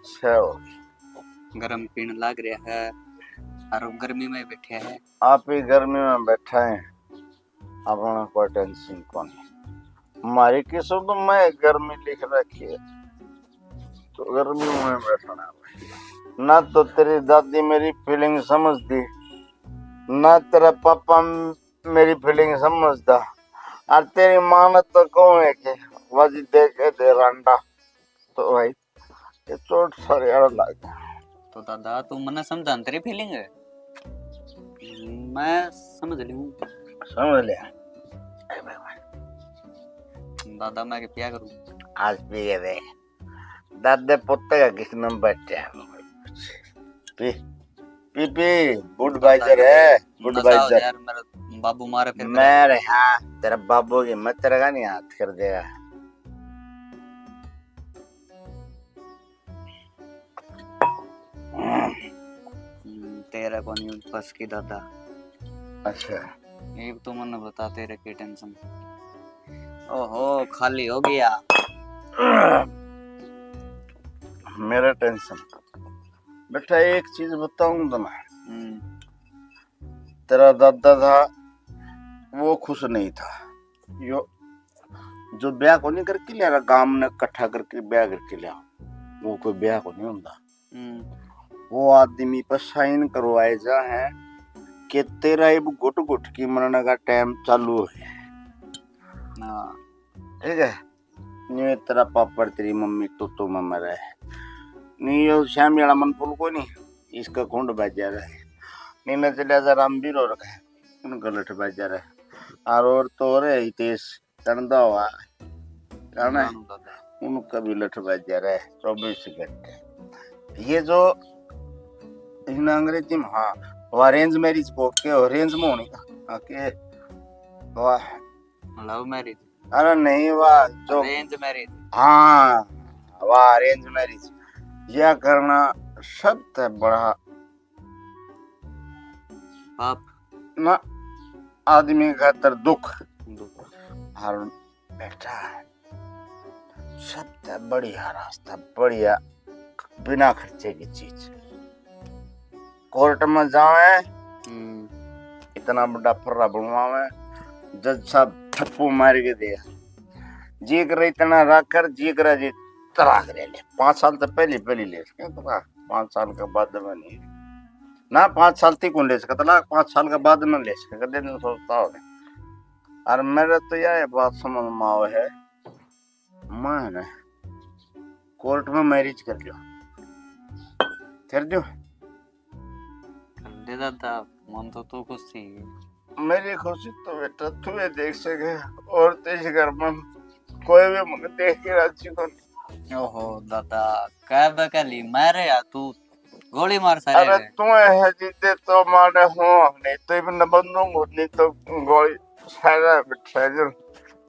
छह हो गई। गरम पीण लाग रहा है, और गर्मी में बैठे हैं। आप ही गर्मी में बैठा है, अपना कोई टेंशन कोनी। हमारी किस्मत में गर्मी लिख रखी है, तो गर्मी में बैठना है। ना तो तेरी दादी मेरी फीलिंग समझती, ना तेरा पापा मेरी फीलिंग समझता। और तेरी माँ ने तो कहूँ है कि वजी देखे दे रांडा, तो भाई ये चोट सारे यार लग गया। तो दादा, तू मन्ने समझा न तेरी फीलिंग है, मैं समझ लूँ। समझ लिया। ए भाई, भाई। दादा, मैं के पिया करूँ? आज पिए दे। दादे पुत्ते का किस नंबर है? पी। पी पी, Budweiser है, नशा हो Budweiser। यार, मेरा बाबू मारे फिर मैं रे, हाँ, तेरा बाबू की मत, तेरा का नहीं हाथ कर देगा। हम्म, तेरा कौन यूं बस की दादा। अच्छा। एक तो मन्ने बता, तेरे की tension। ओहो, खाली हो गया। मेरा tension। बेटा, एक चीज बताऊं तो मैं। हम्म। तेरा दादा था, वो खुश नहीं था। यो, जो ब्याह को नहीं करके लिया, गांव ने इकट्ठा करके ब्याह करके लिया, वो कोई ब्याह को नहीं होता। हम्म। वो आदमी पर sign करवाए जा है कि तेरा इब घुट घुट की मरने का time चालू हो गया। हाँ। ठीक है, न्यू तेरा पापड़, तेरी मम्मी तो तो में मरे। नी यो श्यामी वाला मन पुल को नहीं, इसका कुंड बाजार है। नी न चलिया जा रामवीर और का, उनका लठ बाजार है। और, और तो और है हितेश, चंदा हुआ, जाना है? जानू दादा। उनका भी लठ बाजार है, चौबीस घंटे। ये जो इन अंग्रेजी में, हाँ, वो arrange marriage को के arrange में होनी का, हाँ, के, वाह। Love marriage। अरे नहीं, वाह, जो arrange marriage। हाँ, वाह, arrange marriage। यह करना सबसे बड़ा पाप। ना, आदमी खातर दुख। दुख। और बेटा, सबसे बढ़िया रास्ता, बढ़िया, बिना खर्चे की चीज। कोर्ट में जावे, हम्म। इतना बड़ा फर्रा बनवावे, जज साहब ठप्पू मार के दे, जी करे इतना रख कर, जी करे जी तलाक ले ले। पाँच साल तो पहले, पहले ले सके तो, पाँच साल के बाद में नहीं। ना, पाँच साल तक कौन ले सके तलाक, पाँच साल के बाद में ले सके, कदे नहीं सोचता हो। और मेरे तो यह बात समझ में आवे है, मैं ना कोर्ट में marriage कर लियो, कर दियो। कर दे दादा, मन तो तू खुश थी। मेरी खुशी तो बेटा तू ही देख सके, और तो इस घर में कोई भी मुझे देख के राजी को नहीं। ओहो दादा, कह बकली मारे या तू गोली मार सारे अरे रे। तू है जिद्दे तो मारे हो, नहीं तो इबन बंदूक, नहीं तो गोली सारा बिठा जो।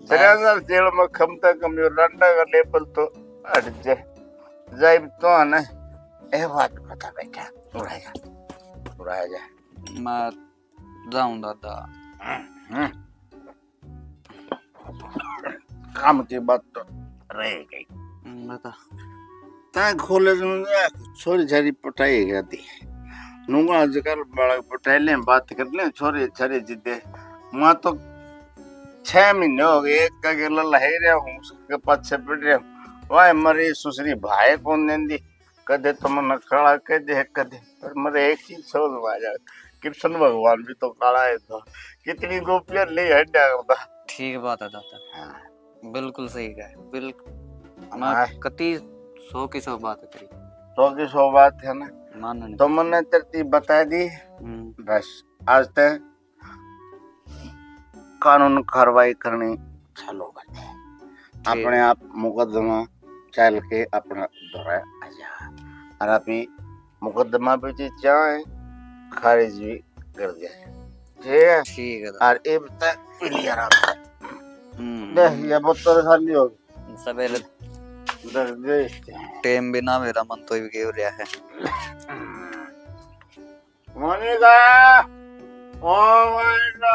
तेरे अंदर जेल में कम से कम यो लंडा का लेवल तो हट जाए। जाइब तो है ना, ए बात बता बेटा, उड़ा जा, उड़ा जा। मैं जाऊं दादा। हम्म। काम की बात तो रह गई। हम्म, बता। तै कॉलेज में गया, छोरी छारी पटाई गया थी। नूंगा आजकल बालक पटाई लें, बात कर लें, छोरी छारी जिद्दे। मैं तो छह महीने हो गए, एक का गेला लहाई रहा हूँ, उसके पाछे पड़ रहा हूँ। वाह, मरी सुसरी भाई कौन देंदी। कदे तो मन्ने काला कह दे, कदे, पर मेरे एक चीज समझ में आ जाए, कृष्ण भगवान भी तो काला है था, कितनी गोपियां ले हड्डा करता। ठीक बात है दादा। हाँ। बिल्कुल सही कहा, बिल्कुल। हाँ। मैं कति सौ की सौ बात है तेरी। सौ की सौ बात है ना? मानने तो मन्ने तेरी बता दी। हम्म। बस, आज तक कानून कार्रवाई करनी चालू कर दे। ठीक। अपने आप मुकदमा चल के अपना दौरा आ जा, और अभी मुकदमा भी जी जाए, खारिज भी कर दिया। ठीक है? ठीक है। और इब तक क्लियर आ गया। हम्म। देख, ये बोतल खाली हो गई। सवेरे देख, देख। टेम भी ना मेरा मन तो भी गेव रहा है। मोनिका, ओ मोनिका।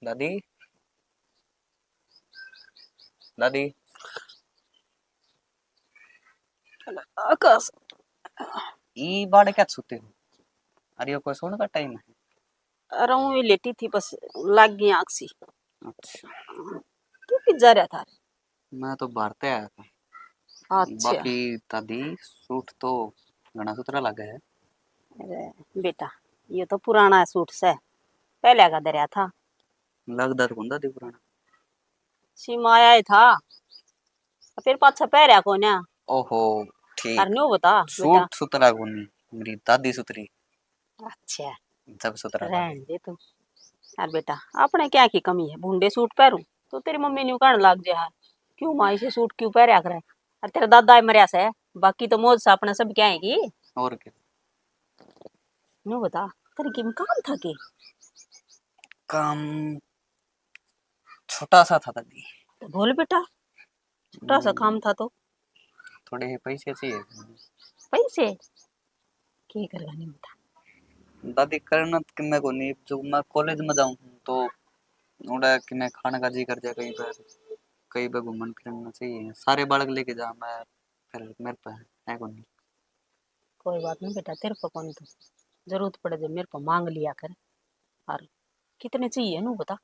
दादी, दादी। आकाश। ई बाड़े क्या सोते हो? अरे, यो कोई सोने का टाइम है? अरे, ऊँ ही लेटी थी, बस लाग गई आँख सी। अच्छा। तू कित जा रहा था? मैं तो बाहर ते आया था। अच्छा। बाकी दादी, सूट तो घना सुथरा लगा है। अरे बेटा, ये तो पुराना सूट से, पहले का धरया था। लगदा तो कोनी दादी पुराना। सीमा आया ही था, फिर पाछा पहरया कोन्या। ओहो, ठीक। अरे न्यू बता बेटा। सूट सुथरा कोनी, मेरी दादी सुथरी। अच्छा। जब सुथरा था। रहन दे तू। यार बेटा, अपने क्या की कमी है, भूंडे सूट पहरू तो तेरी मम्मी न्यू कहने लाग जे, हाँ, क्यों माँ इसे सूट क्यों पहरया करे? और तेरा दादा ही मरया से, बाकी तो मौज से अपने सब क्या है की। और क्या? न्यू बता, तेरे किम काम था के? काम छोटा सा था दादी। तो बोल बेटा, छोटा सा काम था तो। थोड़े से पैसे चाहिए। पैसे? के करेगा नहीं बता। दादी, करना तो किन्ने को नहीं, जो मैं कॉलेज में जाऊँ तो उड़ा किन्ने खाने का जी कर जाए, कहीं पर, कहीं पर घूमन फिरना चाहिए। सारे बालक लेके जा, मैं फिर मेरे पे है को नहीं। कोई बात नहीं बेटा, तेरे पे कौन तो जरूरत पड़े जब मेरे पे मांग लिया कर। और कितने चाहिए नू बता।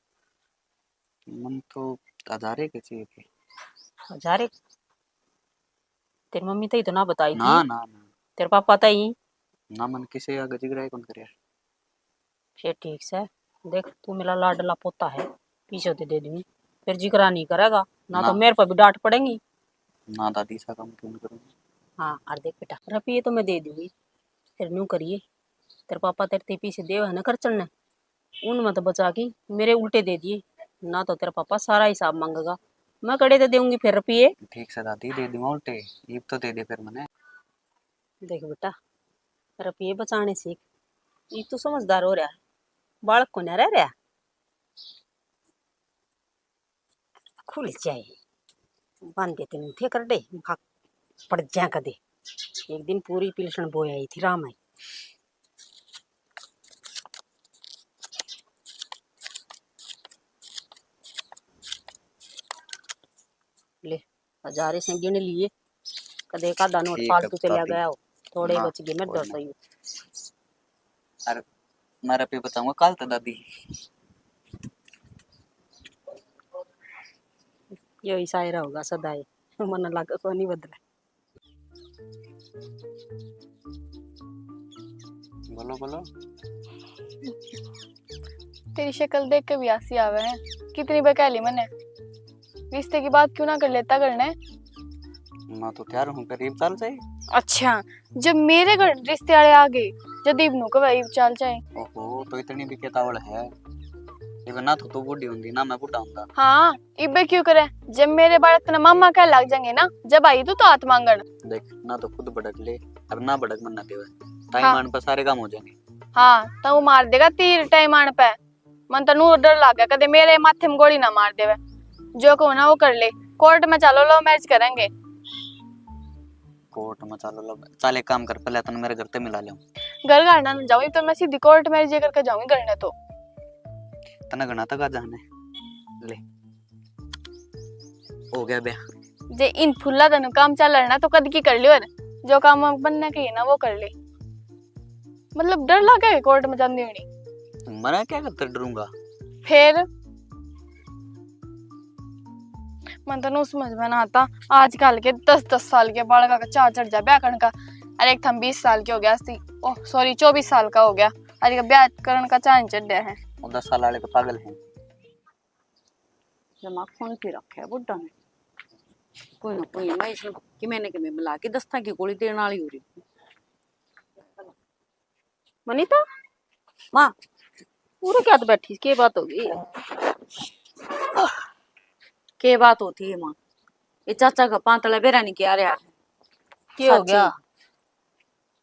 मन तो हजारे के चाहिए थे। हजारे? तेरी मम्मी तो ही तो ना बताई ना थी। ना ना। तेरे पापा तो ही ना। मन किसे आगे जिगरा ही कौन करे। फिर ठीक से देख, तू मेरा लाडला पोता है, पीछे तो दे दूंगी, फिर जिगरा नहीं करेगा ना। तो ना। मेरे पर भी डांट पड़ेगी। ना दादी, ऐसा काम क्यों करूंगी? हाँ, और देख बेटा, रुपये तो मैं दे दूंगी, फिर न्यू करिए, तेरे पापा तेरे ते पीछे देव है ना खर्चन ने, उन मत बचा के मेरे उल्टे दे दिए, ना तो तेरा पापा सारा हिसाब मांगेगा। मैं कड़े तो देऊंगी फिर रुपये। ठीक से दादी, दे दूंगा उल्टे। ईब तो दे दे फिर मने। देख बेटा, रुपये बचाने सीख। ईब तू समझदार हो रहा है, बालक को ना रह रहा। खुल जाए, बांधे तेन थे कर दे, भाग पड़ जा कदे। एक दिन पूरी पिलसण बोई आई थी राम आई। ले, हजारे से गिन लिए, कदे एक आधा नोट फालतू चला गया हो, थोड़े बच गए, मैं दस ही। अरे, मैं रुपये बचाऊंगा काल तो दादी। यो ही शायरा होगा सदाई, मन लग को नहीं बदला। बोलो, बोलो। तेरी शक्ल देख के भी हंसी आवे है। कितनी बार कह ली मैंने, रिश्ते की बात क्यों ना कर लेता घर ने? मैं तो तैयार हूँ, करीब चल जाए। अच्छा, जब मेरे घर रिश्ते वाले आ गए, जब इब नु कब इब चल जाए? ओहो, तो इतनी भी केतावल है। इब ना तो तू बूढ़ी होंदी, ना मैं बूढ़ा होंदा। हाँ, इबे क्यों करे? जब मेरे बालक तने मामा कह लग जाएंगे ना, जब आई तू तो हाथ मांगण। देख, ना तो खुद भड़क ले, और ना भड़क मन ना देवे। टाइम हाँ। आने पर सारे काम हो जाएंगे। हाँ, तो वो मार देगा तीर टाइम आने पे। मन तो नू डर लागे, कदे मेरे माथे में गोली ना मार देवे। जो कहूँ ना वो कर ले। कोर्ट में चलो, लव मैरिज करेंगे। कोर्ट में चलो, लव, चल एक काम कर, पहले तने मेरे घर ते मिला ले। घर घर ना जाऊँ, तो मैं सीधी कोर्ट मैरिज करके जाऊंगी घर ने तो। तने घना तक आ जाने। ले, हो गया ब्याह। जे इन फुल्ला तनु काम चल रहा ना, तो कद की कर लियो। जो काम बनने की है ना, वो कर ले। मतलब, डर लगे कोर्ट में जांदी होनी। मना क्या करते डरूंगा? फिर मन तो नु समझ में ना आता, आजकल के दस दस साल के बालका का चाह चढ़ जा ब्याह करने का। अरे, एक थम बीस साल के हो गया सी, ओह सॉरी, चौबीस साल का हो गया, अरे, ब्याह करने का चाह नहीं चढ़ है। वो दस साल वाले तो पागल हैं। दिमाग फोन पे रखे है बुड्ढा ने। कोई ना कोई, मैं इसमें किमें ने किमें मिला के दस्ता की गोली देने वाली हो रही हूँ। मनीता, माँ, पूरे क्या बैठी, के बात हो गई? के बात होती है माँ? ये चाचा का पांतला बेरा नहीं क्या रहा है? के हो गया?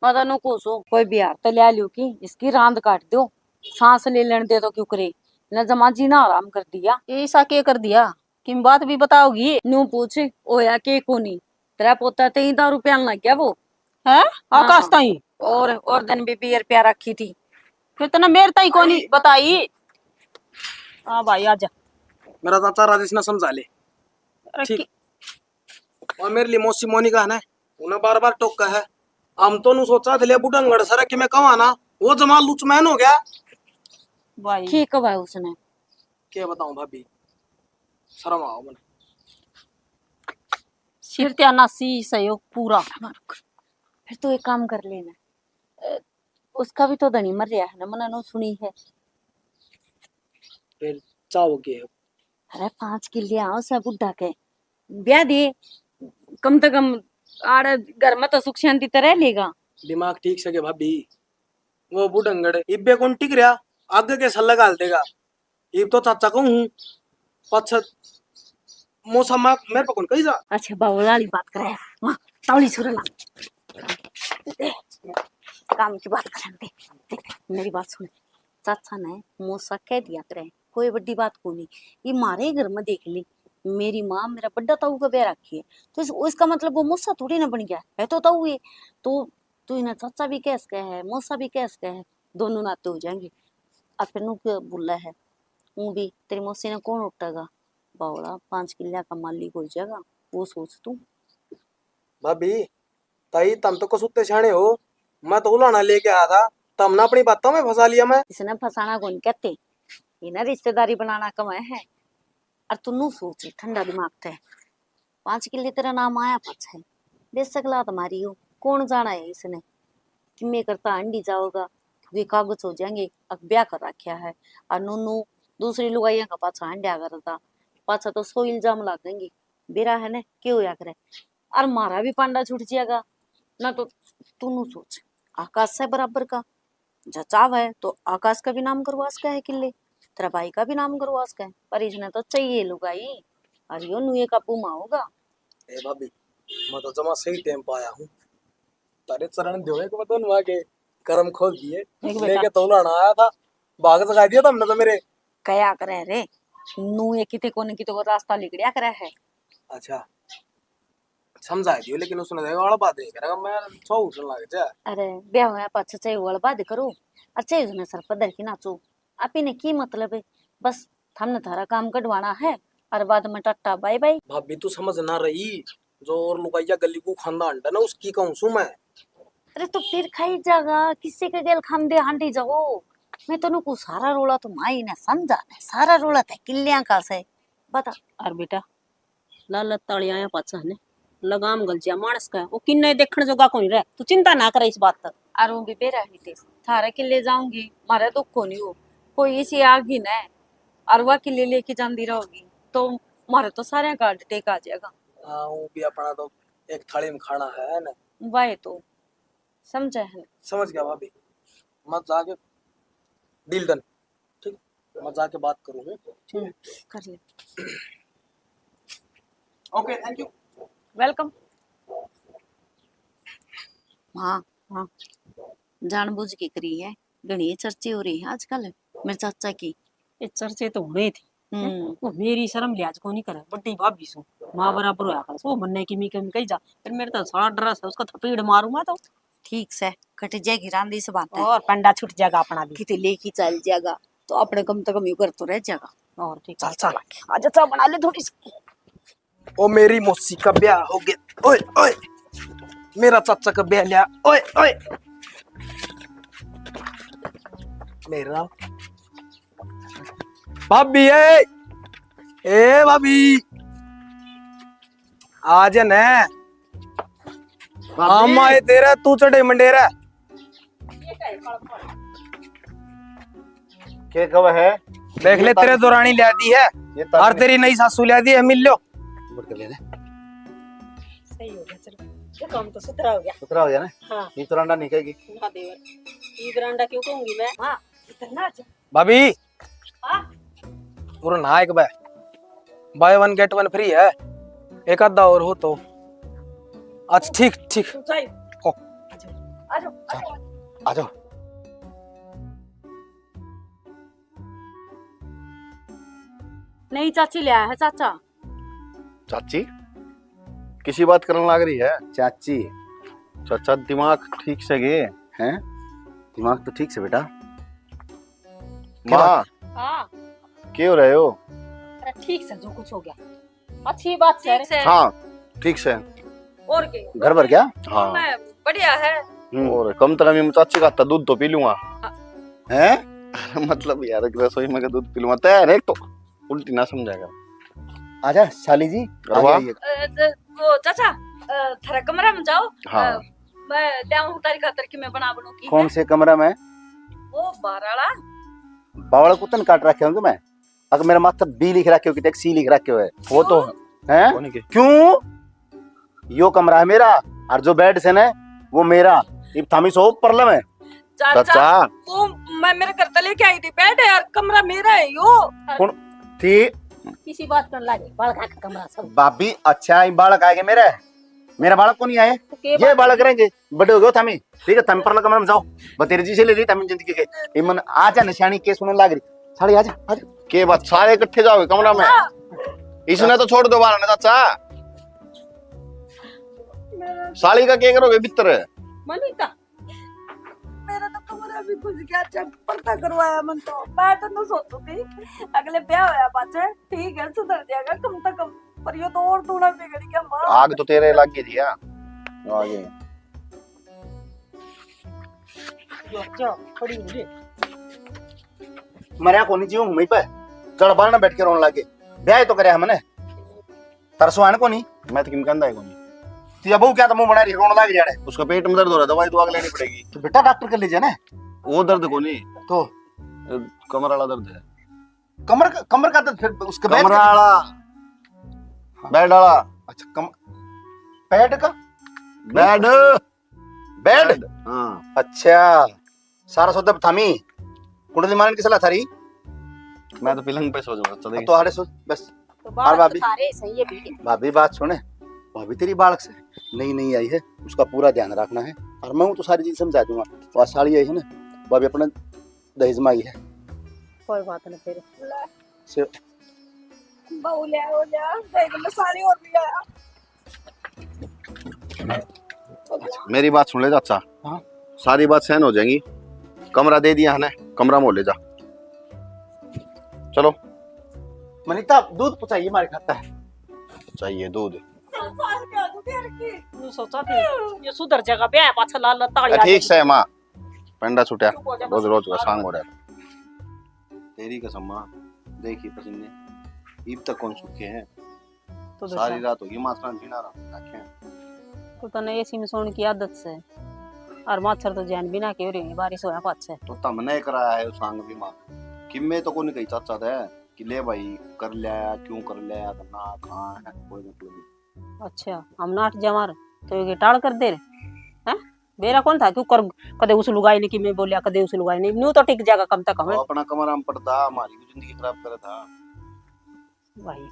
मैं तो नु कहूं सो, कोई बिहार तो ले लियो की इसकी रांद काट दो, सांस ले लेने दे तो क्यों करे, न जमा जीना आराम कर दिया। ये ईसा के कर दिया? किम बात भी बताओगी? न्यू पूछ, होया के कोनी? तेरा पोता ते ही दारू प्यान लग गया वो। हैं? हाँ। आकाश ताई? और, और दिन भी बियर प्या रखी थी। फिर तने मेरे ताई कोनी बताई? हाँ भाई, आजा। मेरा चाचा राजेश ने समझा ले। अरे ठीक। कि- और मेरे लिए मौसी मोनिका है ना, उन्हें बार बार टोका है। हम तो नु सोचा थे, ले बुढ़ंगड़ सर कि मैं कहवा ना, वो जमा लुचमैन हो गया। भाई। ठीक है भाई उसने। क्या बताऊं भाभी, शर्म आओ मने। सिर त्या नासी सहयोग पूरा। फिर तू एक काम कर लेना, अ, उसका भी तो धनी मर रहा है ना, मना नो सुनी है। फिर चाहो के? अरे पाँच किले आओ सब बुढ़ा के ब्याह दे, कम से कम आड़े घर में तो सुख शांति तो रह लेगा। दिमाग ठीक से के भाभी, वो बुढ़ंगड़ इब्बे कौन टिक रहा, आगे के सल्ला घाल देगा। इब तो चाचा कहूँ हूँ, पाछे मौसा माँ मेरे पे कौन कही जा। अच्छा, बावला वाली बात करे। वाह, तावली सुर ला। काम की बात करें दे। देख, मेरी बात सुन। चाचा ने मौसा कह दिया करे, कोई बड़ी बात को नहीं। ये मारे ही घर में देख ली, मेरी माँ मेरा बड़ा ताऊ का ब्याह रखी है, तो इस, इसका मतलब वो मौसा थोड़ी ना बन गया है, तो ताऊ है। तो तू इन्हें चाचा भी कह सके है, मौसा भी कह सके है, दोनों नाते हो जाएंगे। और फिर नू के बोला है, वो भी तेरी मौसी ने कौन उठेगा, बावला पाँच किल्ला का मालिक हो जाएगा, वो सोच तू। भाभी, ताई, तम तो कसूते सियाणे हो, मैं तो उलाना लेके आया था, तमने अपनी बातों में फंसा लिया मैं। इसने फंसाना कौन कहते, इन्हें रिश्तेदारी बनाना कम है। और तू नू सोच ठंडा दिमाग थे, पाँच किल्ले तेरा नाम आया पाछे, बेशक लात मारी हो, कौन जाना है इसने कि मैं करता अंडी जाओगा, क्योंकि कागज हो जाएंगे, अक ब्याह कर रखा है। और नूनू दूसरी लुगाइयां का पाछा अंड्या करता, पाछा तो सौ इल्जाम लागेंगे। बेरा है ना, के होया करे, और मारा भी पांडा छूट जाएगा ना। तो तू नू सोच, आकाश से बराबर का, जो चाहवे तो आकाश का भी नाम करवा सके है किले, तेरा भाई का भी नाम करवा सके है, पर इसने तो चाहिए लुगाई, और यो नुए काबू में होगा। ए भाभी, मैं तो जमा सही टाइम पे आया हूँ। तारे चरण देवे को बता नुआ के करम खोल दिए। देख बेटा। लेके तो उलाना आया था, भाग जगा दिया तुमने तो मेरे। कया करे रे, नुए किते कोने किते को रास्ता लिकड़िया करे है। अच्छा, समझा दियो, लेकिन उसने देखो, वाला बात नहीं करेगा, मैं सौ उठने लग जा। अरे, ब्याह होया पाछे चाहे वाला बात करो, और चाहे उसने सर पर धर के नाचो, आप ही ने की मतलब है? बस, हमने थारा काम कढवाना है, और बाद में टाटा बाय बाय। भाभी, तू समझ ना रही, जो और लुगाइया गली को खांदा अंडा ना, उसकी कहूँ सू मैं। अरे, तो फिर खाई जागा, किसी के गेल खांदे हांडी जाओ। मैं तनु को सारा रोला तो माई ने समझा ने, सारा रोला ते किल्लियां का से। बता। और बेटा, लालच ताली आया पाछा ने लगाम गलजिया मानस का, वो किन्ने देखण जोगा कोनी रह। तू चिंता ना करे इस बात तक। और वो भी बेरा ही थे, थारे किले जाऊंगी, मारे दुख कोनी हो, कोई इसी आग ही ना है, और वह किले लेके जांदी रहोगी, तो मारे तो सारे का हार्ट अटैक आ जाएगा। हाँ, वो भी अपना तो एक थाली में खाना है ना। वाह, तो समझे है ना? समझ गया भाभी, मत जाके डील डन। ठीक, मैं जाके बात करूँ। हम्म, कर ले। Okay, thank you. वेलकम। हाँ, हाँ, जानबूझ के करी है, घणी चर्चे हो रही है आजकल मेरे चाचा की। ये चर्चे तो होने थी। हम्म। वो मेरी शर्म लिहाज को नहीं करे, बड़ी भाभी सू, माँ बराबर होया कर। वो मन्ने की मी कमी कही जा, फिर मेरे तो सारा ड्रेस है, उसका थपेड़ मारूं मैं तो। ठीक से कट जाएगी रांदी से बात है। और पंडा छूट जाएगा अपना भी। किते लेके चल जाएगा तो अपने कम से कम यू कर तो रह जाएगा। और ठीक चल, है। चल, आजा, चाय बना ले थोड़ी सी। ओ, मेरी मौसी का ब्याह हो गया। ओए, ओए, मेरा चाचा का ब्याह लिया। ओए, ओए, मेरा भाभी है। ए भाभी, आ जा ना। भाभी। हम आए तेरा, तू चढ़े मंडेरा। के कब है? देख ले, तेरे दौरानी ला दी है। ये और तेरी नई सासू ला दी है, मिल लो। मुड़ के ले ले। सही हो गया, चलो। ये काम तो सुथरा हो गया। सुथरा हो गया ना? हाँ। ये तो रंडा नहीं कहेगी। ना देवर, ये बरांडा क्यों कहूंगी मैं? हाँ, इतना अच्छा। भाभी, हाँ? पूरा ना एक bye, buy one get one free है, एक आधा और हो तो। अच्छा, ठीक, ठीक। तू जाइए। ओ। आ जाओ, आ जाओ, आ जाओ। आ जाओ। नहीं, चाची ले आया है, चाचा। चाची? किसी बात करने लाग रही है? चाची। चाचा, दिमाग ठीक से गए? हैं? दिमाग तो ठीक से, बेटा। माँ, हाँ। के हो रहे हो? अरे, ठीक से, जो कुछ हो गया। अच्छी बात से। ठीक से। हाँ, ठीक से। और के? घर भर गया? हाँ। मैं बढ़िया है। हम्म। और कम से कम ये चाची का हाथ दूध तो पी लूंगा। हाँ। हैं? मतलब यार, एक रसोई में का दूध पी लूंगा। तय है एक तो। उल्टी ना समझा कर। आजा, साली जी, अरे आजा, वाह। आइए। अ, ज-, वो चाचा, अ, थारा कमरा में जाओ। हाँ। अ, मैं ले आऊं तारी खातर कि मैं बना बनू की कौन है। से कमरा में? वो बाहर वाला। बावल कुतन काट रखे होंगे मैं। अगर मेरे माथे बी लिख रखे हो कि टैक्सी लिख रखे हो है। वो तो क्यों? हैं? कौन के? क्यों? यो कमरा है मेरा, और जो बेड से ना, वो मेरा। इब थामी सो प्रॉब्लम है। चाचा, चाचा। वो मैं मेरे घर तले क्या आई थी, बेड है यार, कमरा मेरा है यो। कौन थी? किसी बात कर लागे, बालक का कमरा सब। भाभी, अच्छा, ये बालक आएगा मेरा, मेरा बालक को नहीं आए, तो के ये बात बालक रहेंगे, बड़े हो गए थमी, ठीक है, थम परला कमरा में जाओ, बतेरे जी से ले ली थमी जिंदगी के। इमन आजा न, सियाणी के सुनने लाग रही, साली आजा, आजा। के बात, सारे इकट्ठे जाओगे कमरा में? हाँ। इसने तो छोड़ दो बाहर ना, चाचा। मेरा साली का के करोगे भीतर? मनीता, मेरा तो कमरा भी खुश गया, अच्छा पर्दा करवाया मन तो। मैं तो न सोचू थी, अगले ब्याह होया पाछे ठीक है, सुधर जाएगा कम से कम, पर यो तो और दूना बिगड़ गया माँ। आग तो तेरे लग गई थी, हाँ? आगे। यो, जा, खड़ी हो जा। मरया कोनी जी हूँ मैं पे। चढ़ बारने बैठ के रोने लागे। ब्याह ही तो करया हमने। तरसो आने कोनी। मैं तो किम कहंदा है कोनी। तू या बहू क्या तो मुंह बना रही, रोने लाग रही है। उसका पेट में दर्द हो रहा है, दवाई दुआ लेनी पड़ेगी। तो बेटा डॉक्टर के ले जाना है। वो दर्द कोनी। तो? अ, कमर वाला दर्द है। कमर का, कमर का दर्द फिर उसके बैठ कमर के वाला। बेड वाला। अच्छा, कम-, पेट का? बेड। बेड? बेड, हाँ। अच्छा, सारा सौदा थामी। कुंडली मारन की सलाह थारी? मैं तो पलंग पे सो जाऊंगा, चल। तो आड़े सो, बस। तो और बालक भाभी? तो थारे सही है भी। भाभी, बात सुने, भाभी तेरी बालक से नई नई आई है, उसका पूरा ध्यान रखना है। और मैं हूँ तो सारी चीज समझा दूंगा। और साली आई है ना, भाभी अपना दहेज में आई है। कोई बात नहीं फिर। से बहू ले आओ, ले आओ, देख लो, साली और भी आया। मेरी बात सुन ले चाचा। हाँ? सारी बात सहन हो जाएगी। कमरा दे दिया है ना, कमरा में हो ले जा। चलो। मनीता, दूध पहुंचाइए, हमारे खाता है। चाहिए दूध। न्यू सोचा थी, ये सुधर जाएगा, ब्याह पाछा लाल लाल ताली आ ठीक जाएगी। से माँ, पेंडा छुटिया, चुप हो जा, रोज बस। रोज का सांग हो रहा है। तेरी कसम माँ, देखी पसीने, इब तक कौन सूखे हैं? तो सारी रात होगी माथरा जीना रहा आखे। तो तने एसी में सोने की आदत से, और मच्छर तो जैन बिना के हो रही है, बारिश होया पाछे। तो तमने कराया है उस सांग भी माँ, कि मैं तो कोनी कही चाचा थे कि ले भाई कर लिया, क्यों कर लिया, तो ना कहाँ है, कोई मतलब नहीं। अच्छा, हम नाट जवार तो ये टाल कर दे रहे हैं। बेरा कौन था क्यों कर, कदे उस लुगाई ने कि मैं बोलिया, कदे उस लुगाई ने, न्यू तो टिक जाएगा कम तक हम। वो अपना कमरा में पड़ता, हमारी भी जिंदगी खराब करे था। भाई,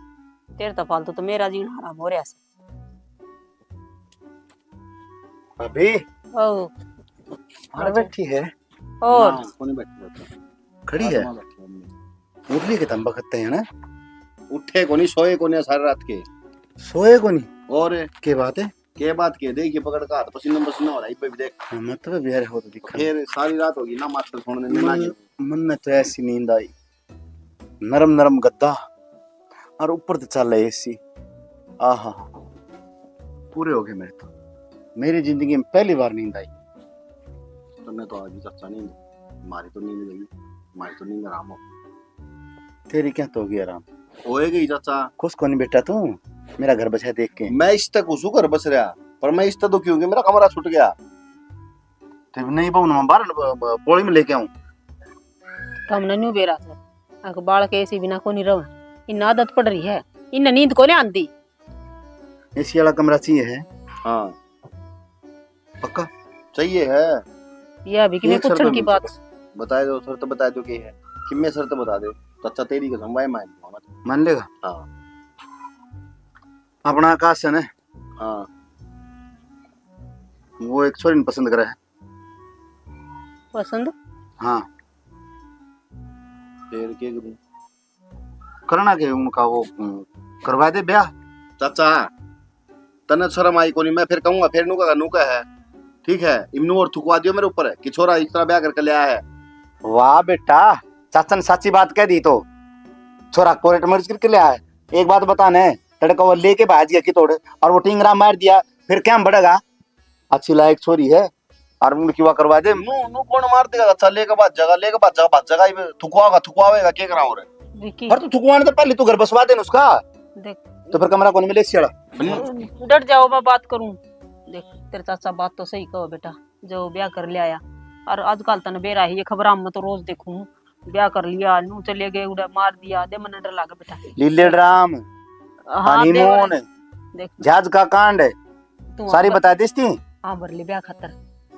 तेरे तो फालतू तो मेरा जीना हराम हो रहा है। भाभी। ओ। बाहर बैठी है। और? ना, कोनी बैठी है। खड़ी है? आत्मा बैठी है। उठ लिए के तंबा खत्ते है ना? उठे कोनी, सोए कोनी सारी रात के। सोए कोनी? और? के बात है? के बात के? देखिए, पकड़ का हाथ पसीना पसीना हो रहा है, इब्बे भी देख। हाँ, मतलब यार, हो तो दिखा। फिर सारी रात होगी ना, मास्टर छोड़ने में ना मन, गई। मन में तो ऐसी नींद आई, नरम नरम गद्दा और ऊपर तो चल रहा एसी। आहा, पूरे हो गए मेरे तो। मेरी जिंदगी में पहली बार नींद आई। तन्ने तो आज भी चाचा नींद, मारी तो नींद गई, मारी तो नींद आराम हो। तेरी क्या तो होगी आराम? होए गई चाचा। खुश कोनी बेटा तू, मेरा घर बसा देख के? मैं इस तक घुसू घर बस रहा, पर मैं इस तक दुखी हूँ कि मेरा कमरा छूट गया। ते नहीं बहू, मैं बाहर ब-, ब-, पोली में लेके आऊं। तो हमने न्यू बेरा था, अक बालक एसी बिना कोनी रह, इन आदत पड़ रही है, इन नींद कोनी आंदी। एसी वाला कमरा चाहिए है? हाँ। पक्का? चाहिए है। ये अभी कि एक शर्त पूछण की बात। बता दो, शर्त बता दो की है। किम्मे शर्त बता दे। तो अच्छा, तेरी कसम भाई, मान लूंगा मैं। मान लेगा? हाँ। अपना आकाश है ना? हाँ। वो एक छोरी ने पसंद करा है। पसंद? हाँ। फिर के करूं? करना के उनका वो, उम, करवा दे ब्याह। चाचा, तन्ने शर्म आई कोनी, मैं फिर कहूंगा, फिर नू कहा, नू कहा है, ठीक है, इमनू और थुकवा दियो मेरे ऊपर कि छोरा इस तरह ब्याह करके ले आया है। वाह बेटा, चाचा ने साची बात कह दी तो। छोरा कोर्ट मैरिज करके ले आया है। एक बात बता ने, तड़का वो लेके भाज गया कितोड़ और वो टिंगरा मार दिया, फिर क्या बढ़ेगा? अच्छी लायक छोरी है, और मुंडकी वा करवा दे। नू, नू कौन मार देगा? अच्छा, लेके भाज जाएगा, लेके भाज जाएगा, भाज जाएगा, ये थुकवाओगा, थुकवावेगा, क्या करा और? विकी। पर तू थुकवाने तो पहले तू घर बसवा दे ना उसका। देख। तो फिर कमरा कौन मिले सियाला? डट जाओ, मैं बात करूं। देख, तेरे चाचा बात तो सही कहो बेटा, जो ब्याह कर लिया, और आजकल तने बेरा है, ये खबर में तो रोज देखूं। ब्याह कर लिया, नू चले गए, उड़ा मार दिया, दे मन्ने डर लागे बेटा। लीले ड्राम, हाँ, हनीमून, देख। जहाज का कांड, तू सारी हाँ बता दिस थी। हाँ, भर ले ब्याह खातर।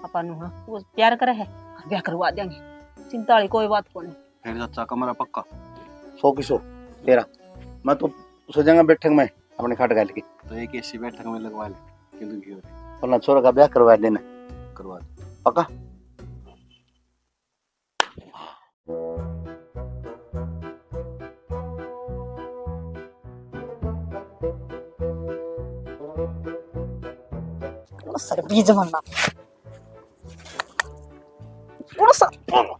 आपा नू, हाँ, वो प्यार करे है, ब्याह करवा देंगे। चिंता वाली कोई बात कोनी। फिर चाचा कमरा पक्का? सौ की सौ तेरा। मैं तो सो जाऊंगा बैठक में अपने खाट घाल के। तो एक एसी बैठक में लगवा ले, क्यों दुखी हो रहे? अपना छोरा का ब्याह करवा देना। करवा दे। पक्का? सर बीज बनना। कौन सा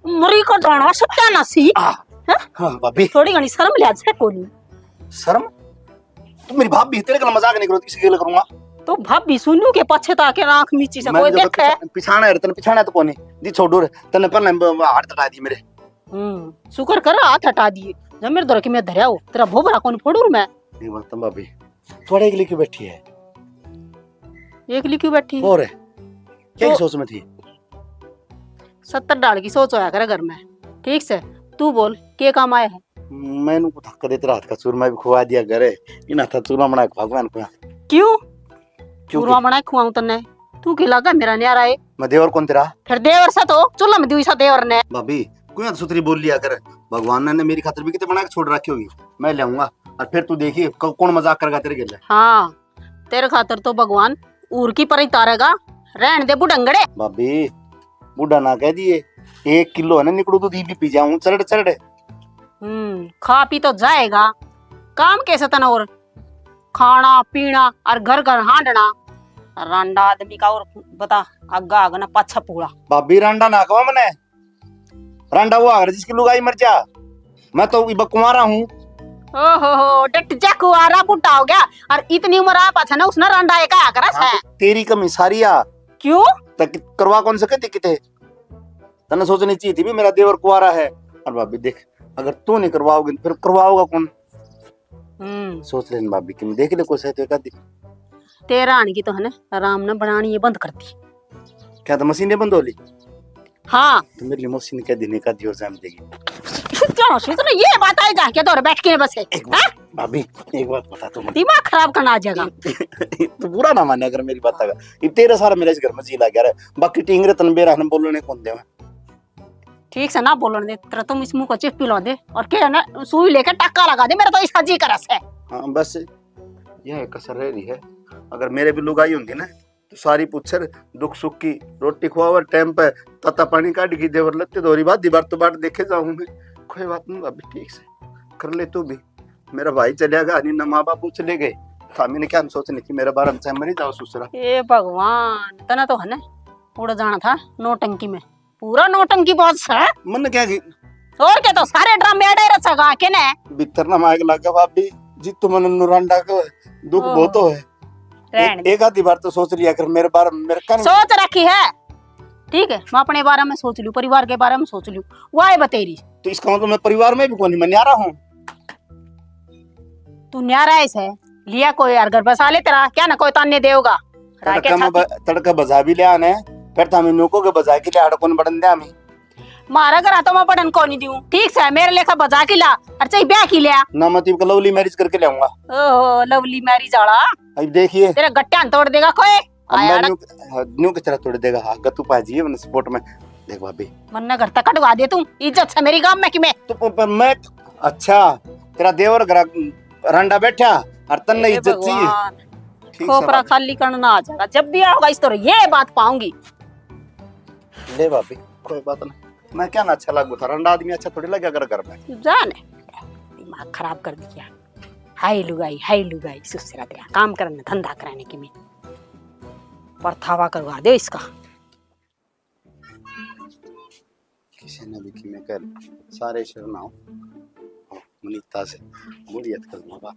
मरी का दाना सत्यानाशी? आ, हैं? हाँ, भाभी। थोड़ी घणी शर्म लिहाज है कोनी। शर्म? तू मेरी भाभी, तेरे गल मजाक नहीं करूँ, किसी गल करूँगा? तो भाभी सुनू के पछे ताके आंख मीची से मैं कोई तो देखे? पिछा-, पिछाना है, तने पिछाना तो कोनी। दी छोड़ू रे, तने पर हाथ हटा दी मेरे। हम्म, शुक्र कर हाथ हटा दिए। जब मेरे दौरे के मैं धरया हो, तेरा भोभरा कौन फोड़ू मैं? ये बात तो भाभी, थोड़ा एकली क्यों बैठी है? एकली क्यों बैठी? और क्या तो की सोच में थी? सत्तर डाल की सोच होया करे घर में। ठीक से, तू बोल, के काम आया है? मैंने को थक दे, तेरा हाथ का चूरमा भी खुआ दिया करे। इन हाथा चूरमा बना के भगवान को। क्यों? क्यों चूरमा बना के खुआऊं तन्ने? तू के लगा मेरा न्यारा है? मैं देवर कौन तेरा? फिर देवर सा तो चूल्हा में दुई सा देवर ने। भाभी, क्यों सुथरी बोल लिया कर? भगवान ने मेरी खातर भी कितने बना के छोड़ रखी होगी, मैं ले आऊंगा। और फिर तू देखिए, क-, कौन मजाक करेगा तेरे गेले। हाँ, तेरे खातर तो भगवान ऊर की पर ही तारेगा। रहन दे बुढ़ंगड़े। भाभी, बूढ़ा ना कह दिए, एक किलो है ना निकड़ू दूध, ये भी पी जाऊं चरड़ चरड़। हम्म, खा पी तो जाएगा, काम कैसे तना और खाना पीना और घर घर हांडना। रांडा आदमी का और बता, आगा आग ना पाछा पूरा। भाभी, रांडा ना कहो मने, रांडा वो आगर जिसकी लुगाई मर जा। मैं तो इब कुंवारा हूँ। ओहो हो, डट जा कुंवारा, बुढ़ा हो गया। और इतनी उम्र आ पाछा ना उसने रांडा एक आया करा हाँ, है। तो तेरी कमी सारी आ। क्यों? तक करवा कौन सके थी किते? तने सोचनी चाहिए थी भी मेरा देवर कुंवारा है। और भाभी देख, अगर तू नहीं करवाओगी फिर करवाओगा कौन? हम्म। सोच लेन भाभी, कि देख ले कोई सही तो एक आधी। तेरा आने की तो है ना, आराम ना बनानी ये बंद कर दी। क्या तो मशीन बंद हो ली? हाँ। तो मेरी मशीन के दिन एक आधी और जाम देगी। क्या हो, सुन, ये बात आई जाके तो बैठ के बस है। एक बात, हाँ? भाभी, एक बात बता तू मुझे। दिमाग खराब करना आ जाएगा। तू बुरा ना माने अगर मेरी बात का। ये तेरे सारा मेरे इस घर में जी लग गया रे। बाकी टींगरे तन बेरा हम बोलने कौन दे। ठीक से ना बोलन दे, तेरा तुम इस मुंह को चिप पिला दे और के ना सुई लेके टक्का लगा दे, मेरा तो इसका जी करस है। हाँ, बस यह कसर रह रही है। अगर मेरे भी लुगाई होंदी ना, तो सारी पुच्छर दुख सुख की, रोटी खुआवर टाइम पे, ताता पानी काढ़ की देवर लत्ते धोरी बात दीवार तो बाट देखे जाऊं मैं। कोई बात नहीं भाभी, ठीक से कर ले तू भी। मेरा भाई चलिया गया, नहीं ना माँ बाप चले गए, तो मैंने क्या सोचने की मेरे बारे में चाहे मरी जाओ ससुरा। ए भगवान, तना तो है ना उड़ जाना था नौटंकी में। पूरा नौटंकी बाज है। मन क्या की? और क्या, तो सारे ड्रामे अड़े रचेगा के ने? भीतर ना मायक लागे भाभी, जी तुम नुरांडा को दुख ओहो। बहुत हो है। रहन एक, दे। एक आधी बार तो सोच लिया कर मेरे बारे में, मेरे कान सोच रखी है। ठीक है, मैं अपने बारे में सोच लूं, परिवार के बारे में सोच लूं। वाह बतेरी। तो इसका मतलब मैं परिवार में भी कोनी, मैं न्यारा हूँ। तू न्यारा है से लिया कोई यार घर बसा ले तेरा, क्या ना कोई ताने देगा। तड़का में ब-, तड़का बजा भी लिया ने, फिर तो हमें नोको के बजा के लिया, कौन बड़न दे हमें। मारा घर तो मैं पढ़न को नहीं दूं, ठीक से मेरे लेखा बजा के ला, और चाहे ब्याह की लिया। ना मैं तो लवली मैरिज करके लाऊंगा। ओहो, लवली मैरिज वाला। अब देखिए। तेरे गट्टियां तोड़ देगा कोई। अम्मा आया न्यू, हाँ, न्यू किस तरह तोड़ देगा? हाँ, गत्तू पाजी है मैंने सपोर्ट में। देख भाभी। मन्ने घर तक कटवा दे तू, इज्जत से मेरी गांव में कि मैं। तो प-, प-, मैं, अच्छा, तेरा देवर घर रंडा बैठा और तन्ने ए इज्जत चाहिए। भगवान। ठीक से खोपरा भाभी। खाली करना आ जाएगा, जब भी आओगा इस तरह ये बात पाऊंगी। ले भाभी, कोई बात ना, मैं क्या ना अच्छा लागू था, रंडा आदमी अच्छा थोड़ी लगे अगर घर में। जाने, दिमाग खराब कर दिया। हाय लुगाई, हाय लुगाई, सुसरा तेरा काम करने, धंधा कराने की मैं परथावा करवा दे इसका। किसी ने भी किमें कर, सारे शर्मा हो। मनीता से मुड़ियत कर लूंगा।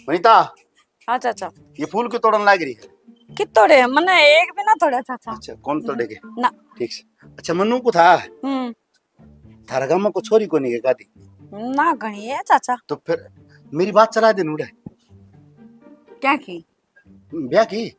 मनीता। हाँ चाचा। ये फूल क्यों तोड़न लाग रही है? कि तोड़े? मने एक भी ना तोड़ा चाचा। अच्छा, कौन तोड़ेगे? ना। ठीक से। अच्छा, मन्नू को था? हम्म। थारा गांव में को छोरी कोनी के कादी? ना, घणी है चाचा। तो फिर मेरी बात चला दे नूड़े। क्या की? ब्याह की?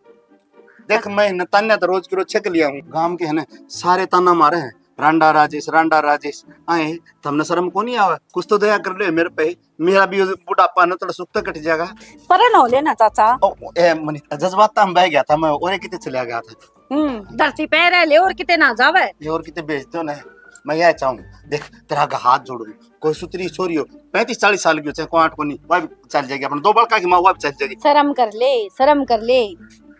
देख, मैं न तान्या तो रोज की रोज छक लिया हूँ। गांव के है ना, सारे ताना मारे हैं, "रांडा राजेश, रांडा राजेश।" आए, तो हमने शर्म को नहीं आवा? कुछ तो दया कर ले मेरे पे। मेरा भी बुढ़ापा ना थोड़ा सुख तो कट जाएगा। परे ना हो लेना चाचा। ओ, ए, मनीता, जज्बात में बह गया था मैं, और कितने चला गया था। हम्म, धरती पे रह ले और किते ना जावे। ये और किते भेज दो ना। मैं यह चाहूँ, देख, तेरा आगे हाथ जोड़ू, कोई सुतरी छोरी हो, पैंतीस चालीस साल की हो, चाहे कोई आठ को नहीं, वह भी चल जाएगी, अपने दो बालका की माँ, वह भी चल जाएगी। शर्म कर ले, शर्म कर ले।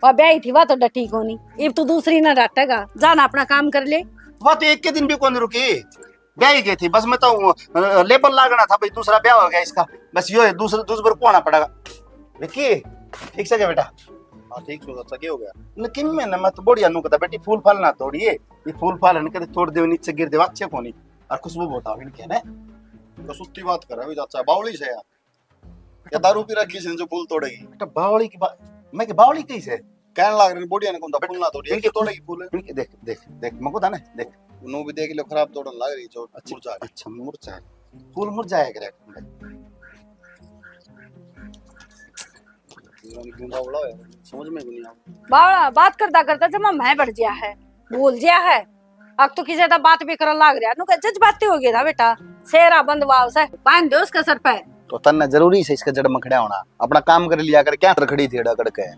वह ब्याही थी, वह तो डटी कोनी। इब तू दूसरी ना डाटेगा, जा ना अपना काम कर ले। वह तो एक के दिन भी कौन रुकी, ब्याही गई थी, बस मैं तो, अ, लेबल लागना था भाई, दूसरा ब्याह हो गया इसका, बस यो है, दूसरा, दूसरा कौन पड़ेगा। विक्की, ठीक से क्या बेटा? हाँ, ठीक सो चाचा, क्या हो गया? न किम में ना, मैं तो बढ़िया नु कहता, बेटी, फूल फाल ना तोड़िए, ये फूल फाल है ना, कदे तोड़ दे, नीचे गिर दे, अच्छे कोनी। और खुशबू बहुत आवे इनके ने। तो सुत्ती बात कर रहा है चाचा, बावली से यार। या दारू पी रखी से जो फूल तोड़ेगी? बेटा, बावली की बात, मैं के बावली कही से? कहने लाग रही, बढ़िया ने कौन था, फूल ना तोड़िए, इनके तोड़ेगी फूल। इनके देख, देख, देख, मको था ना, देख। नो भी देख लो, खराब तोड़न लाग रही जो अच्छा, मुरझा रही। अच्छा, मुरझा है। फूल मुरझाया करे। समझ में भी नहीं आ। बावला, बात करता करता जमा मैं बढ़ गया है, भूल गया है। अब तो किसी ज्यादा बात भी करन लाग रहा, नु कह जज्बाती हो गया था बेटा। सेरा बंद वाव से बांध दे उसके सर पे। तो तन्ने जरूरी से इसके जड़ में खड़ा होना, अपना काम कर लिया कर, क्या खड़ी थी एड़ा करके?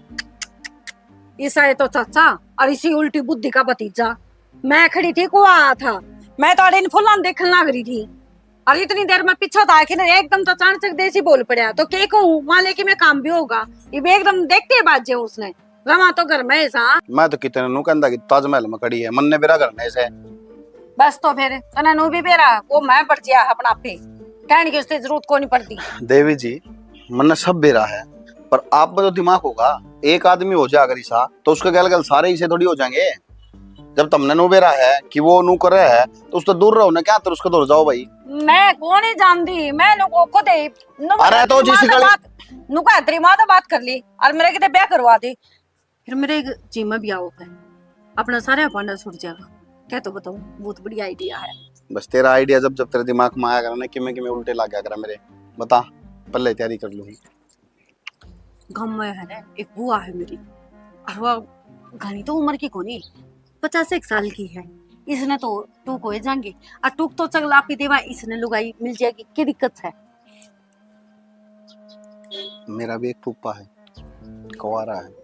ईसा है तो चाचा और इसी उल्टी बुद्धि का भतीजा। मैं खड़ी थी, कुआ आया था, मैं तो अड़े इन फुलां देखने लग रही थी। और इतनी देर में पीछे तो आके ना एकदम तो अचानक देसी बोल पड़ा, तो के कहूँ, वहां लेके मैं काम भी होगा। इब एकदम देखते ही बाज जाऊं उसने, रवा तो घर में ऐसा। मैं तो कितने नु कहंदा कि ताजमहल में खड़ी है, मन्ने बेरा घर में से। बस तो फिर तने नु भी बेरा, वो मैं बढ़ गया अपना पे, कहने की उससे जरूरत को नहीं पड़ती। देवी जी, मन्ने सब बेरा है, पर आप में तो दिमाग होगा। एक आदमी हो जाए अगर ऐसा, तो उसके गल गल सारे इसे थोड़ी हो जाएंगे। जब तमने नु बेरा है कि वो नु करे है, तो उससे दूर रहो ना, क्या तर उसके दूर जाओ भाई। मैं कौन ही जानती, मैं नु को खुद ही नु अरे तो जिस गली बात, नु का तेरी माँ तो बात कर ली और मेरे किते ब्याह करवा दे। फिर मेरे एक जी में भी आओ है, अपना सारा पांडा छूट जाएगा। क्या तो बताऊं, बहुत बढ़िया आइडिया है। बस तेरा आइडिया जब जब तेरे दिमाग में आया करा ना, किमे किमे उल्टे लग गया करा मेरे, बता, पहले तैयारी कर लूंगी। गांव में है ना, एक बुआ है मेरी, और वह घणी तो उम्र की कोनी, पचास एक साल की है। इसने तो टूक हो जाएंगे, और टूक तो चगला पी देवा, इसने लुगाई मिल जाएगी, क्या दिक्कत है? मेरा भी एक फूफा है, कुंवारा है।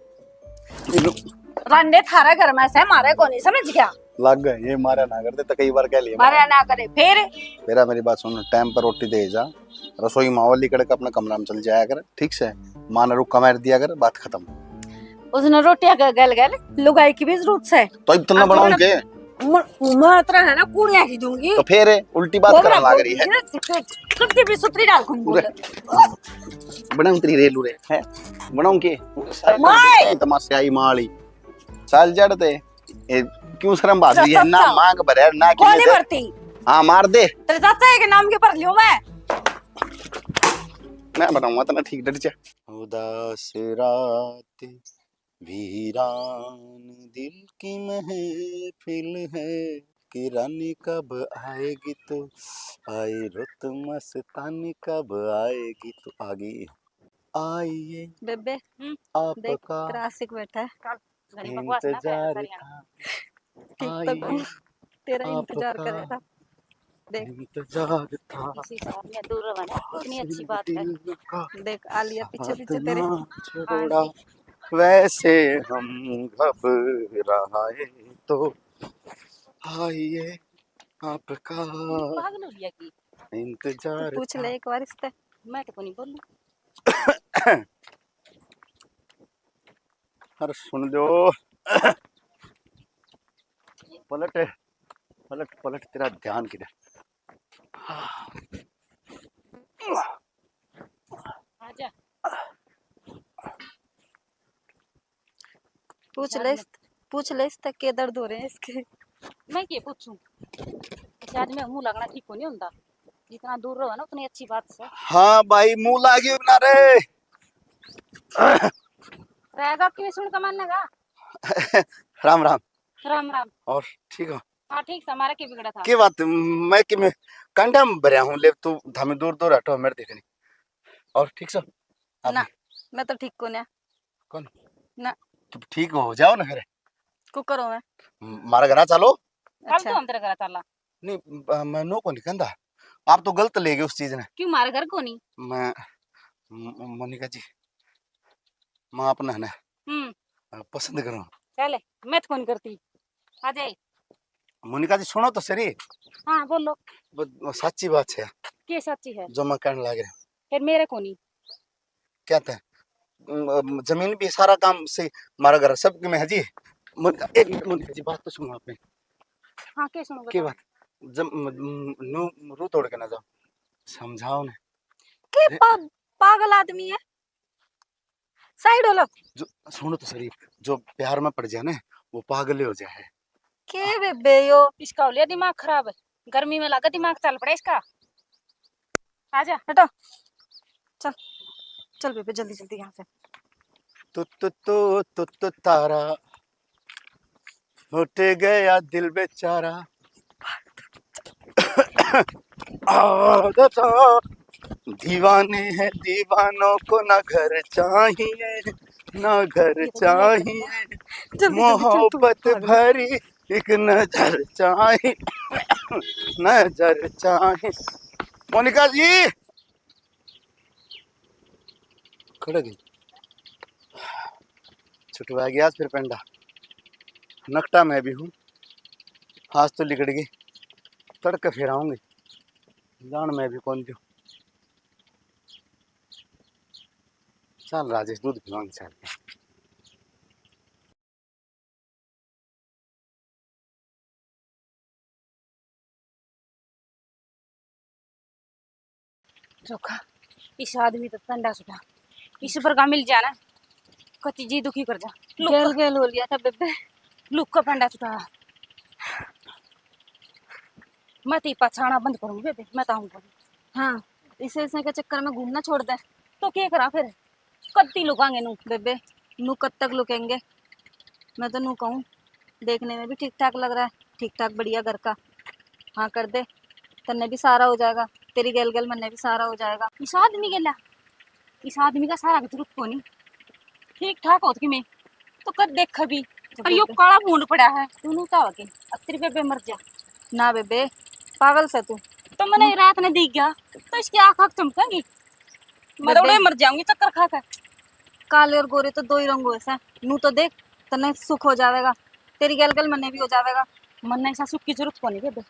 रांडे थारा घर में से मारे कोनी, समझ गया? लग गए, ये मारा ना करते तो कई बार कह लिया। मारा ना करे, फिर? मेरा, मेरी बात सुन, टाइम पर रोटी दे जा, रसोई मावली कड़क अपने कमरा में चल जाया कर, ठीक से? माँ ने रुक्का मार दिया कर, बात खत्म। उसने रोटियां का गल गल लुगाई की भी जरूरत से। तो इतना बनाऊं के? म-, मैं इतना है ना, कुड़िया ही दूंगी। तो फिर उल्टी बात करने लग रही है। कब की भी सुतरी डाल कौन बोल? बनाऊं तेरी रेलू रे, है? बनाऊं के? माय! तमाशे आई माली। चल जड़ ते। ए, क्यों शर्म भाग रही है? ना मांग भरे, ना कोनी भरती। हाँ, मार दे। तेरे चाचा के नाम के भर लियो मैं। मैं बनाऊंगा तना ठीक, डट जा। उदास रात वीरान दिल की महफिल है, कि रानी कब आएगी तो आए, रुत मस्तानी कब आएगी तो आ गई। आइए बेबे, हम्म, देख, आपका तेरा आशिक बैठा है। चल, घड़ी बकवास ना करे, इंतजार सारी था। ठीक तो आइए, तेरा इंतजार आपका करेगा। देख। इंतजार था। इसी साल में दूर रहो ना, इतनी अच्छी बात है। देख, आलिया पीछे पीछे तेरे। छोड़ा, वैसे हम घबराए तो आइए आपका। पागल हो गया की? इंतजार पूछ ले एक बार इससे। मैं तो कोनी बोलूं। अरे सुन लो। पलट, पलट, पलट, तेरा ध्यान किधर? आजा। पूछ ले, पूछ ले इससे के दर्द हो रहे हैं इसके। मैं के पूछूं? शायद मैं मुंह लगना ठीक को नहीं होता। जितना दूर रहो ना उतनी अच्छी बात से। हाँ भाई, मुंह लागियो ना रे। रहेगा कि सुन कमान का। राम राम। राम राम। और ठीक हो? हाँ ठीक से, हमारा के बिगड़ा था? के बात, मैं कि मैं कांडा में भरया हूँ, ले तू धामी दूर दूर हटो, मेरे देखनी। और ठीक से? ना, मैं तो ठीक को ना। कौन? ना। तू ठीक हो जाओ ना फिर। को करो मैं? मारे घर चलो। कल अच्छा। तो हम तेरे घर चला। नहीं, मैं नो को नहीं कहंदा। आप तो गलत ले गए उस चीज ने। क्यों, मारे घर को नहीं? मैं, मोनिका जी, मैं अपना है ना, हम्म। पसंद करूँ। चले, मैं तो कौन करती। आ जाए। मोनिका जी, सुनो तो सरी। हाँ, बोलो। वो, वो साची बात है। के साची है? जो मैं कहने लग रहा। फिर मेरे को नहीं। क्या था? म-, म-, जमीन भी, सारा काम से, हमारा घर सब में है जी। मोनिका, एक मिनट मोनिका जी, बात तो सुनो आपने। हाँ, के सुनो, के बताओ। बात? जब म-, म-, नू रू तोड़ के ना जाओ, समझाओ ने। के अरे। पा-, पागल आदमी है? साइड हो लो। जो, सुनो तो सरी, जो प्यार में पड़ जाए ना, वो पागल ही हो जाए है। के बेबे यो? इसका हो लिया दिमाग खराब, गर्मी में लगा दिमाग चल पड़ा इसका। आजा। हटो। चल, चल बेबे, जल्दी जल्दी यहाँ से। तू, तू, तू, तू, तू तारा, फट गया दिल बेचारा। आदत दीवाने हैं दीवानों को, ना घर चाहिए, ना घर चाहिए, जल्दी, जल्दी, जल्दी, चल, तू मोहब्बत भाग। भरी एक नजर चाहिए, नजर चाहिए। मोनिका जी, खड़ गई। छुटवा गया आज फिर पेंडा। नकटा मैं भी हूँ, आज तो लिकड़ गई। तड़के फिर आऊंगी, जान मैं भी कौन जो। चल राजेश, दूध पिलाऊंगी चल के। चोखा, इस आदमी तो पंडा छुटा, इस पर का मिल जाना, कति जी दुखी कर जा। लुक गेल गेल हो लिया था बेबे। लुक का पंडा छुटा। मैं तो पछाना बंद करूंगी बेबे, मैं तो आऊंगा। हाँ, इसे, इसे के चक्कर में घूमना छोड़ दे। तो क्या करा फिर? कत्ती लुकांगे नू? बेबे, नू कब तक लुकेंगे? मैं तो नू कहूँ, देखने में भी ठीक ठाक लग रहा है, ठीक ठाक बढ़िया घर का। हाँ कर दे, तन्ने भी सहारा हो जाएगा, तेरी गैल गैल मन्ने भी सहारा हो जाएगा। इस आदमी गेला, इस आदमी का सहारा की जरूरत कोनी। ठीक ठाक होत कि मैं तो कद देखा भी, तो पर यो बेबे काला भूंड पड़ा है। तू नू चाह के अब तेरी बेबे मर जा। ना बेबे, पागल से तू। तो मैंने रात ने दिख गया तो इसकी आँख आँख चमकेंगी। मैं तो बेबे उड़े मर जाऊंगी चक्कर खा के। काले और गोरे तो दो ही रंग होए से। नू तो देख, तन्ने सुख हो जावेगा, तेरी गैल गैल मन्ने भी हो जावेगा। मन्ने ऐसा सुख की जरूरत कोनी बेबे,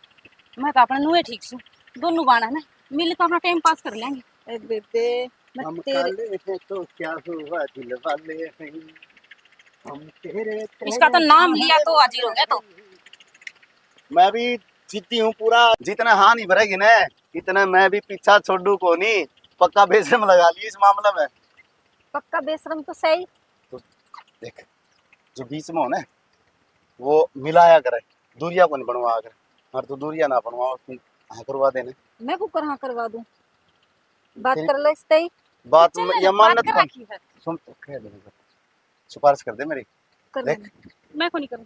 मैं तो अपने नुए ठीक सू। दोनों बाण है ना, मिल तो अपना टाइम पास कर लेंगे। ए बेबे, मैं हम तेरे काले हैं तो क्या हुआ, दिल वाले हैं हम तेरे। इसका तो नाम लिया तो हाजिर हो गया तो। मैं भी जिद्दी हूँ पूरा, जितना हाँ नहीं भरेगी ना, इतना मैं भी पीछा छोड़ू कोनी। पक्का बेशरम लगा लिया इस मामले में। पक्का बेशरम तो सही। तो देख, जो बीच में हो ना, वो मिलाया करे, दूरिया को नहीं बनवा करे। और तू दूरिया ना बनवा, तू हाँ करवा देने। मैं को कर हाँ करवा दूं? बात फिर कर ले इससे ही। बात चल, में या बात मान्यत कर कौन? रखी है। सुन तो, कह दे, सिफारिश कर दे मेरी। कर देख। देना। मैं को नहीं करूँ।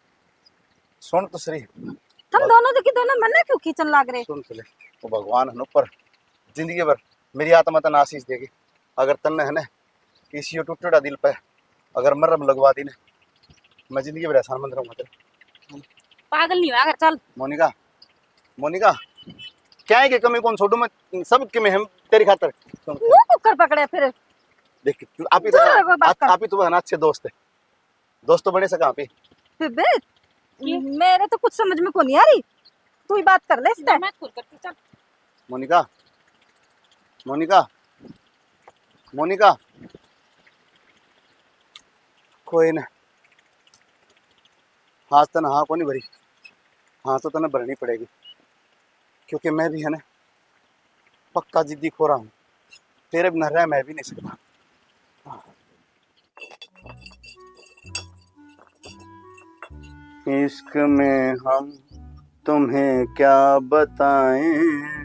सुन तो सही। तुम दोनों तो की दोनों मन्ने क्यों खींचन लाग रहे? सुन तो ले, वो भगवान है ना ऊपर, जिंदगी भर मेरी आत्मा तन्ने आशीष देगी। अगर तन्ने है ना किसी यो टूटेड़ा दिल पे अगर मरहम लगवा दी ना, मैं जिंदगी भर एहसान मंद रहूंगा तेरा। पागल नहीं हुआ कर, चल। मोनिका, मोनिका, क्या है कि कमी कौन छोड़ू मैं, सब के मैं हम तेरी खातर। सुन। मुंह कुकर पकड़े फिर। देख, तू आप ही तो, दूर रहो बात आप, कर। आप ही तो है ना अच्छे दोस्त है। दोस्तों बने से कहाँ पे? बेबे, की? मेरे तो कुछ समझ में को नहीं आ रही। तू ही बात कर ले इससे। मैं खुद करती, चल। मोनिका, मोनिका, मोनिका, कोई ना, आज तने हाँ को नहीं भरी, हाँ तो तने भरनी पड़ेगी, क्योंकि मैं भी है ना पक्का जिद्दी खोरा हूँ, तेरे बिना रह मैं भी नहीं सकता। इश्क में हम तुम्हें क्या बताएं,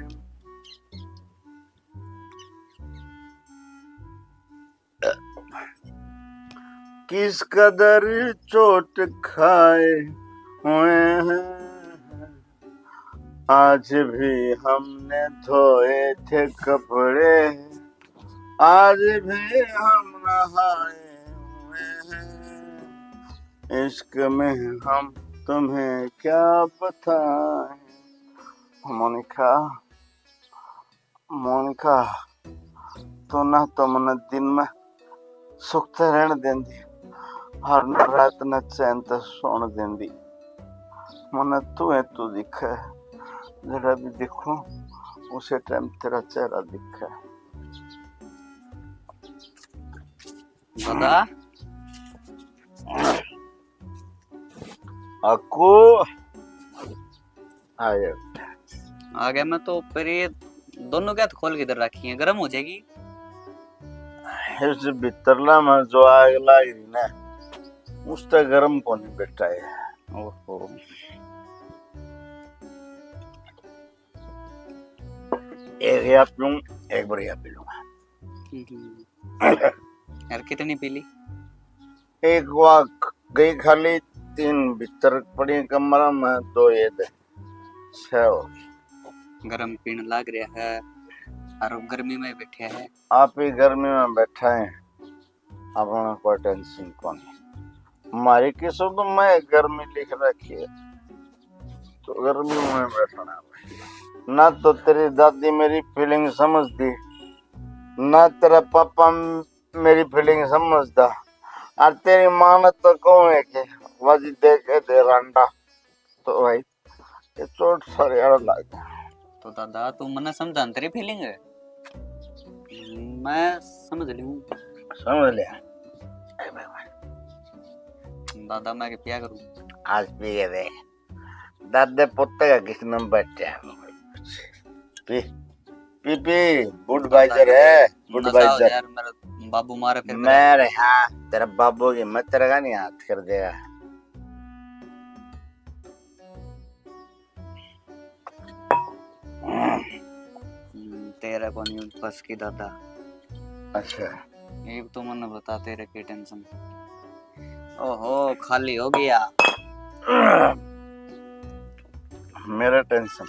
किस कदर चोट खाए हुए हैं। आज भी हमने धोए थे कपड़े, आज भी हम नहाए हुए हैं। इश्क में हम तुम्हें क्या बताएं। मोनिका, मोनिका, तू ना तो मन्ने दिन में सुख ते रहण देंदी, हर रात न चैन ते सोण देंदी। मन्ने तू है, तू दिखे। जड़ा भी देखूं, उसे टाइम तेरा चेहरा दिखे। दादा। अक्कू। आ गया। आ गया मैं तो। पर ये दोनों क्या खोल के इधर रखी है, गर्म हो जाएगी। इस भीतरला में जो आग लाग रही ना, उस तक गर्म कोनी बैठा है। ओहो। एक या पीऊं, एक बार या पी लूंगा। हम्म। यार, कितनी पी ली? एक वा गई खाली, तीन भीतर पड़ी कमरा में, दो ये दे, छह हो गई। गरम पीण लाग रहा है, और गर्मी में बैठे हैं। आप ही गर्मी में बैठा है, अपना कोई टेंशन कोनी। हमारी किस्मत में गर्मी लिख रखी है, तो गर्मी में बैठना है। ना तो तेरी दादी मेरी फीलिंग समझती, ना तेरा पापा म-, मेरी फीलिंग समझता। और तेरी माँ ने तो कहूँ है कि वाजी दे के दे रांडा, तो भाई ये चोट सारे आड़ लग गया। तो दादा, तू मन्ने समझा न तेरी फीलिंग है, मैं समझ लूँ। समझ लिया। ए भाई, भाई। दादा, मैं के पिया करूँ? आज पिए दे। दादे पोते का किसने बैठे हैं? पी, पी, पी, Budweiser है, नशा हो Budweiser। यार, मेरा बाबू मारे फिर मैं रे, हाँ, तेरा बाबू की मैं तेरे का नहीं हाथ कर देगा। हम्म, तेरा कोनी बस की दादा। अच्छा। एक तो मन्ने बता, तेरे की टेंशन। ओहो, खाली हो गया। मेरा टेंशन।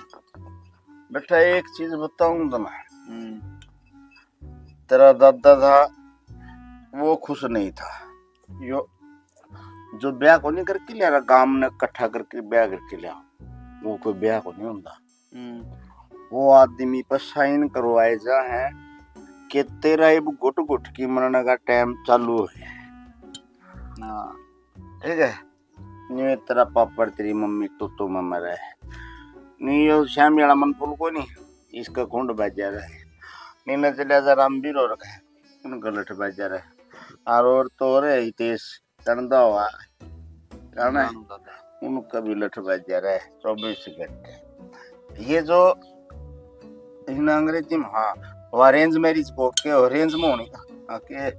बेटा, एक चीज बताऊं तुम्हें। हम्म। तेरा दादा था, वो खुश नहीं था। यो जो ब्याह को नहीं करके लिया, गांव ने इकट्ठा करके ब्याह करके लिया, वो कोई ब्याह को नहीं होता। हम्म। वो आदमी पर साइन करवाए जा है कि तेरा इब घुट घुट की मरने का टाइम चालू है। हाँ। ठीक है, नहीं तेरा पापड़ तेरी मम्मी तो तो में मरे है, नहीं यो श्यामी वाला मन फूल को नहीं, इसका कुंड बाजा रहे, नहीं न चले जा राम भी रो रखा है, उनका लठ बाजा रहे, और और तो और है हितेश चंदा हुआ, जाना है? नानू दादा। उनका भी लठ बाजा रहे चौबीस घंटे। ये जो इन अंग्रेजी में, हाँ, वो अरेंज मैरिज को के अरेंज में होनी का, हाँ, के,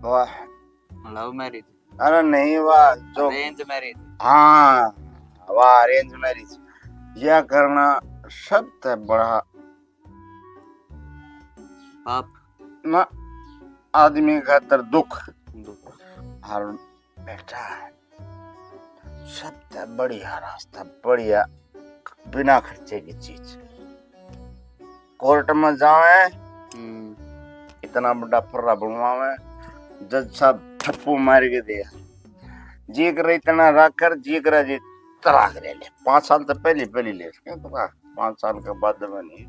वाह। Love marriage. अरे नहीं, वाह, जो अरेंज मैरिज। हाँ, वाह, अरेंज मैरिज। यह करना सबसे बड़ा पाप। ना, आदमी खातर दुख। दुख। और बेटा, सबसे बढ़िया रास्ता, बढ़िया, बिना खर्चे की चीज। कोर्ट में जावे, हम्म। इतना बड़ा फर्रा बनवावे, जज साहब ठप्पू मार के दे, जी करे इतना रख कर, जी करे जी तलाक ले ले। पाँच साल तो पहले, पहले ले सके तलाक, पाँच साल के बाद में नहीं।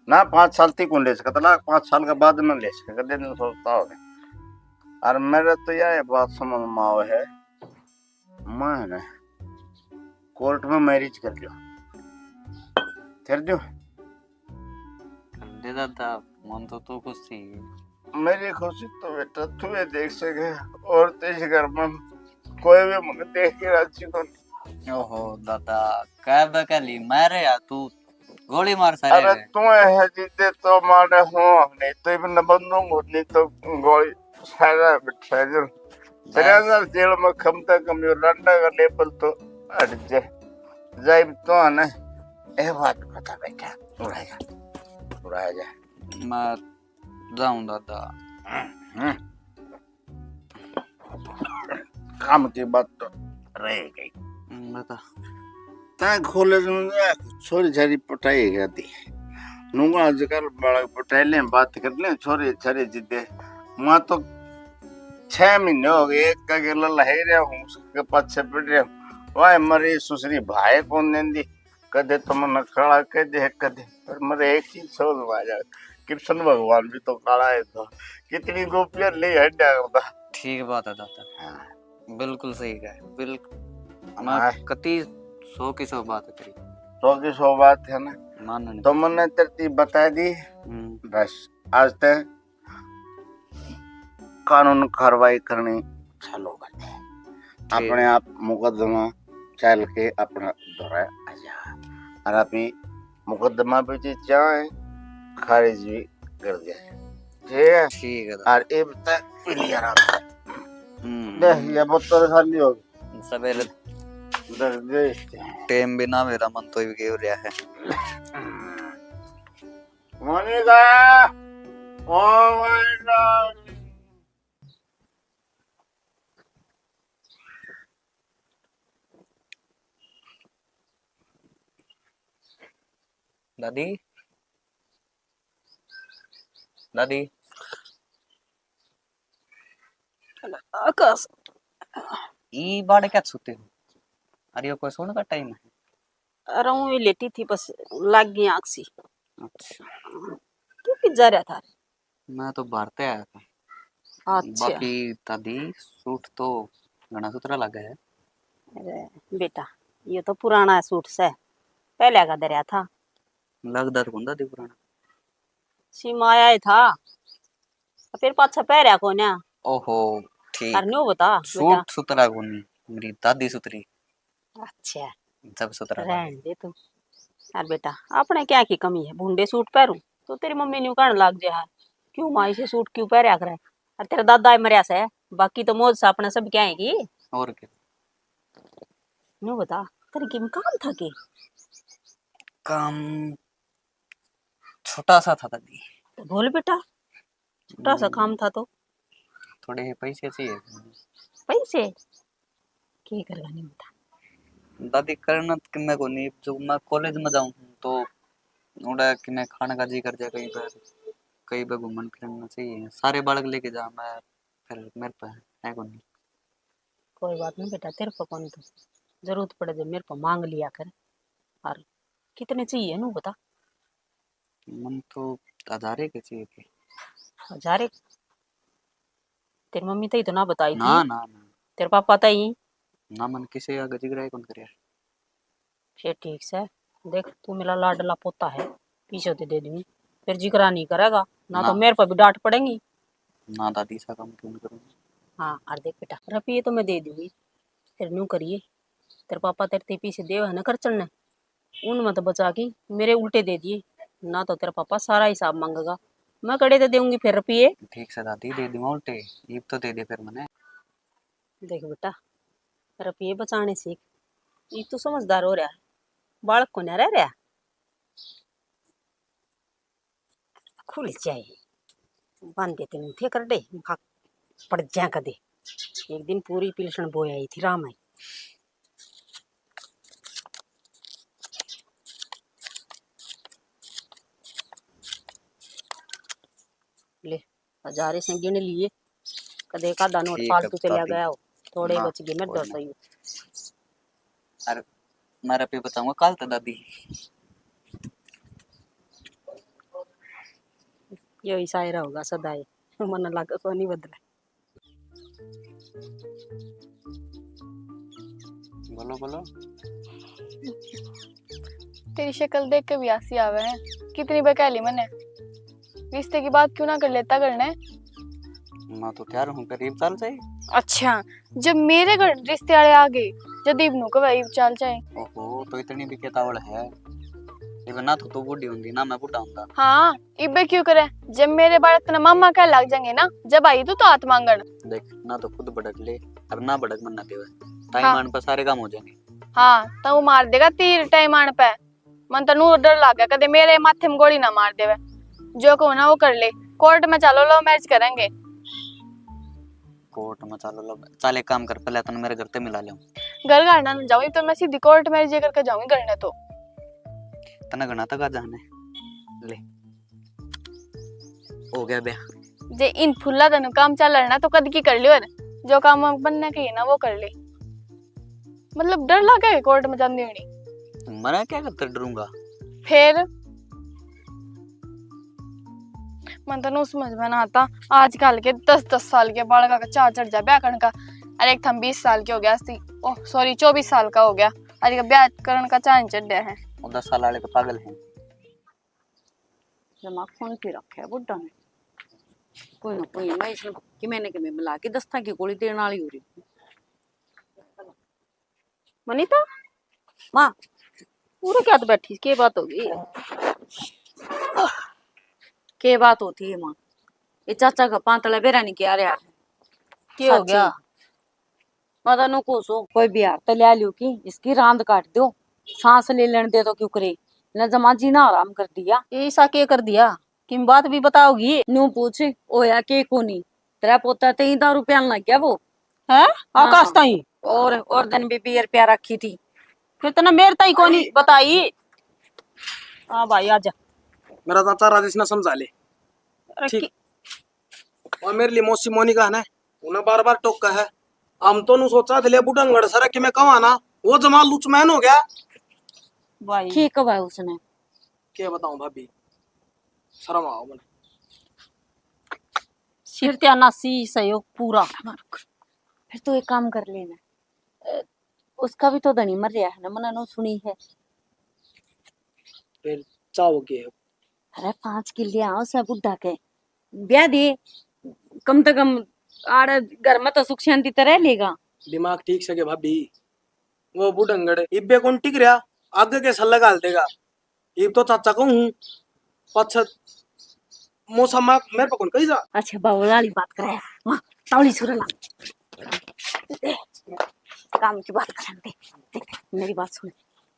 ना, पाँच साल तक कौन ले सके तलाक, पाँच साल के बाद में ले सके, कदे नहीं सोचता हो। और मेरे तो यह बात समझ में आवे है, मैं ना कोर्ट में मैरिज कर लियो, कर दियो। कर दे दादा, मन तो तू खुश थी। मेरी खुशी तो बेटा तू ही देख सके, और तो इस घर में कोई भी मुझे देख के राजी को नहीं। ओहो दादा, कह बकली मारे या तू गोली मार सारे अरे रे। तू है जिद्दे तो मारे हो, नहीं तो इब न बंदूक होती तो गोली सारा बिठा जो। तेरे अंदर जेल में कम से कम यो लंडा का लेबल तो हट जाए। जाए तो है ना, ए बात बता बेटा, उड़ा जा, उड़ा जा। मैं जाऊं दादा। हम्म। काम की बात तो रह गई। हम्म, बता। तै कॉलेज में गया, छोरी छारी पटाई गया थी। नूंगा आजकल बालक पटाई लें, बात कर लें, छोरी छारी जिद्दे। मां तो छह महीने हो गए, एक का गेला लहाई रहा हूँ, उसके पाछे पड़ रहा हूँ। वाह, मरी सुसरी भाई कौन देंदी, कदे तो मन्ने काला कह दे, कदे। पर मेरे एक चीज समझ में आ जाए, कृष्ण भगवान भी तो काला है था, कितनी गोपियां ले हड्या करता। ठीक बात है दादा। हाँ। बिल्कुल सही कहा, बिल्कुल। मैं हाँ। कती सौ की सौ बात करी। सौ की सौ बात है ना। मानने तो मैंने तेरे बता दी। हम्म। बस आज तक कानून कार्रवाई करनी चालू कर दे। ठीक। अपने आप मुकदमा चल के अपना दौरा आ जा। और अभी मुकदमा भी जे चाहे खारिज भी कर दे। ठीक है? ठीक है। और इब तक क्लियर आ। हम्म। देख, ये बोतल खाली हो गई। सवेरे दर्द दे। टेम भी ना मेरा मन तो भी गेव रहा है। Monika, oh my god. दादी, दादी। आकाश। ई बाड़ क्या सुते हो? अरे, यो कोई सोने का टाइम है? अरे, ऊँ ही लेटी थी, बस लाग गई आँख सी। अच्छा। तू कित जा रहा था? मैं तो बाहर ते आया था। अच्छा। बाकी दादी, सूट तो घना सुथरा लगा है। अरे बेटा, ये तो पुराना सूट से, पहले का धरया था। लगदा तो कोनी दादी पुराना। सीमा आया ही था, फिर पाछा पहरया कोन्या। ओहो, ठीक। और न्यू बता बेटा। सूट सुथरा कोनी, मेरी दादी सुथरी। अच्छा। जब सुथरा रहन दे तू। यार बेटा, अपने क्या की कमी है, भूंडे सूट पहरू तो तेरी मम्मी न्यू कहने लाग जे है, क्यों माँ इसे सूट क्यों पहरया करे? और तेरा दादा ही मरया से, बाकी तो मौज से अपने सब क्या है की। और क्या? न्यू बता, तेरे किम काम था के? काम छोटा सा था दादी। तो बोल बेटा, छोटा सा काम था तो। थोड़े से पैसे चाहिए। पैसे? के करेगा नहीं बता। दादी, करना तो किन्ने को नहीं, जो मैं कॉलेज में जाऊँ तो उड़ा किन्ने खाने का जी कर जाए, कहीं पर, कहीं पर घूमन फिरना चाहिए। सारे बालक लेके जा, मैं फिर मेरे पे है को नहीं। कोई बात नहीं बेटा, तेरे पे कौन तो जरूरत पड़े जब मेरे पे मांग लिया कर। और कितने चाहिए नू बता। मन तो हजारे के चाहिए थे। हजारे? तेरी मम्मी तई तो ना बताई थी। ना, ना, ना। तेरे पापा तई? ना, मन किसे आगे जिगरा ही कौन करे। फिर ठीक से, देख तू मेरा लाडला पोता है, पीछे तो दे दूंगी, फिर जिगरा नहीं करेगा ना, तो ना। मेरे पर भी डांट पड़ेगी। ना दादी, ऐसा काम क्यों करूँगी? हाँ, और देख बेटा, रुपये तो मैं दे दूंगी, फिर न्यू करिए, तेरे पापा तेरे ते पीछे देव है ना खर्चन ने, उनमें तो बचा के मेरे उल्टे दे दिए, ना तो तेरा पापा सारा हिसाब मांगेगा। मैं कड़े दे दूंगी फिर रुपये। ठीक से दादी, दे दूंगा उल्टे, इब तो दे दे फिर मने। देख बेटा, रुपये बचाने सीख, इब तू समझदार हो रहा है, बालक को ना रह रहा। खुल जाए, बांधे ते नहीं थे करडे, खा पड़ जा कदे। एक दिन पूरी पिलसण बोया ही थी राम आई। ले, हजारे से गिन लिए, कदे एक आधा नोट ठीक है, फालतू चला भाभी। गया हो, थोड़े ना, बच गए मेरे कोई दो ना। सौ। अरे, मैं रुपये बचाऊंगा कल तो दादी। यो ही शायरा होगा सदा ही, मन लग को नहीं बदला। बोलो, बोलो। तेरी शक्ल देख के भी हंसी आवे है। कितनी बहका ली मने। रिश्ते की बात क्यों ना कर लेता घर ने? मैं तो तैयार हूँ, करीब चल जाए। अच्छा, जब मेरे घर रिश्ते वाले आ गए, जब इब नु कवे इब चल जाए। ओहो, तो इतनी भी केतावल है। इब ना तो तू बूढ़ी होंदी, ना मैं बूढ़ा होंदा। हाँ, इबे क्यों करे? जब मेरे बालक तने मामा कह लग जाएंगे ना, जब आई तू तो हाथ मांगण। देख, ना तो खुद भड़क ले, और ना भड़क मन ना देवे। टाइम हाँ। आने पर सारे काम हो जाएंगे। हाँ, तो वो मार देगा तीर टाइम आने पे। मन तो नू डर लागे, कदे मेरे माथे में गोली ना मार देवे। जो कहूँ ना वो कर ले, कोर्ट में चलो, लव मैरिज करेंगे। कोर्ट में चलो, लव, चल एक काम कर, पहले तने मेरे घर ते मिला ले। घर घर ना जाऊँ, तो मैं सीधी कोर्ट मैरिज करके जाऊंगी घर ने तो। तने घना तक आ जाने ले। हो गया ब्याह। जे इन फुल्ला तनु काम चल रहा ना, तो कद की कर लियो। जो काम बनने के ना, वो कर ले। मतलब, डर लगे कोर्ट में जांदी होनी। मरा क्या करता डरूंगा? फिर मन तो नु समझ में ना आता, आजकल के दस दस साल के बालका का चाह चढ़ जा ब्याह करने का। अरे एक थम बीस साल के हो गया सी, ओह सॉरी, चौबीस साल का हो गया, अरे ब्याह करने का चाह नहीं चढ़ रहा है। वो दस साल वाले तो पागल हैं। दिमाग फोन पे रखे है बुड्ढा ने। कोई ना कोई, मैं इसमें कि मैंने कि मैं मिला के दस्ता की गोली देने वाली हो रही हूँ। मनीता, माँ, पूरे क्या तो बैठी, के बात होगी? के बात होती है माँ? ये चाचा का पांतला बेरा नहीं किया रहा है। के हो गया? माता नु को सो कोई बिहार तो ले लियो कि इसकी रांद काट दो, सांस ले लेने दे तो क्यों करे, न जमा जीना आराम कर दिया। ये ईसा के कर दिया? किम बात भी बताओगी? न्यू पूछ, होया के कोनी? तेरा पोता ते ही दारू पियान लग गया वो। हैं? आकाश हाँ। ताई? और, और दिन भी बियर पिया रखी थी। फिर तने मेरे ताई कोनी बताई? हाँ भाई, आजा। मेरा चाचा राजेश ने समझा ले। अरे ठीक। कि- और मेरे लिए मौसी मोनिका है ना, उन्हें बार बार टोका है। हम तो नु सोचा थे, ले बुढ़ंगड़ सर कि मैं कहवा ना, वो जमा लुचमैन हो गया। भाई। ठीक है उसने। क्या बताऊं भाभी, शर्म आओ मने। सिर ते आना सी सहयोग पूरा। फिर तू एक काम कर लेना, अ, उसका भी तो धनी मर रहा है ना, मना नो सुनी है। फिर चाहो के? अरे पाँच किले आओ से बुढ़ा के ब्याह दे, कम से कम आड़े घर में तो सुख शांति तो रह लेगा। दिमाग ठीक से के भाभी, वो बुढ़ंगड़ इब्बे कौन टिक रहा, आगे के सल्ला घाल देगा। इब तो चाचा कहूँ हूँ, पाछे मौसा माँ मेरे पे कौन कही जा। अच्छा, बावला वाली बात करे, माँ, तावली सुरला। काम की बात करन दे। देख, मेरी बात सुन।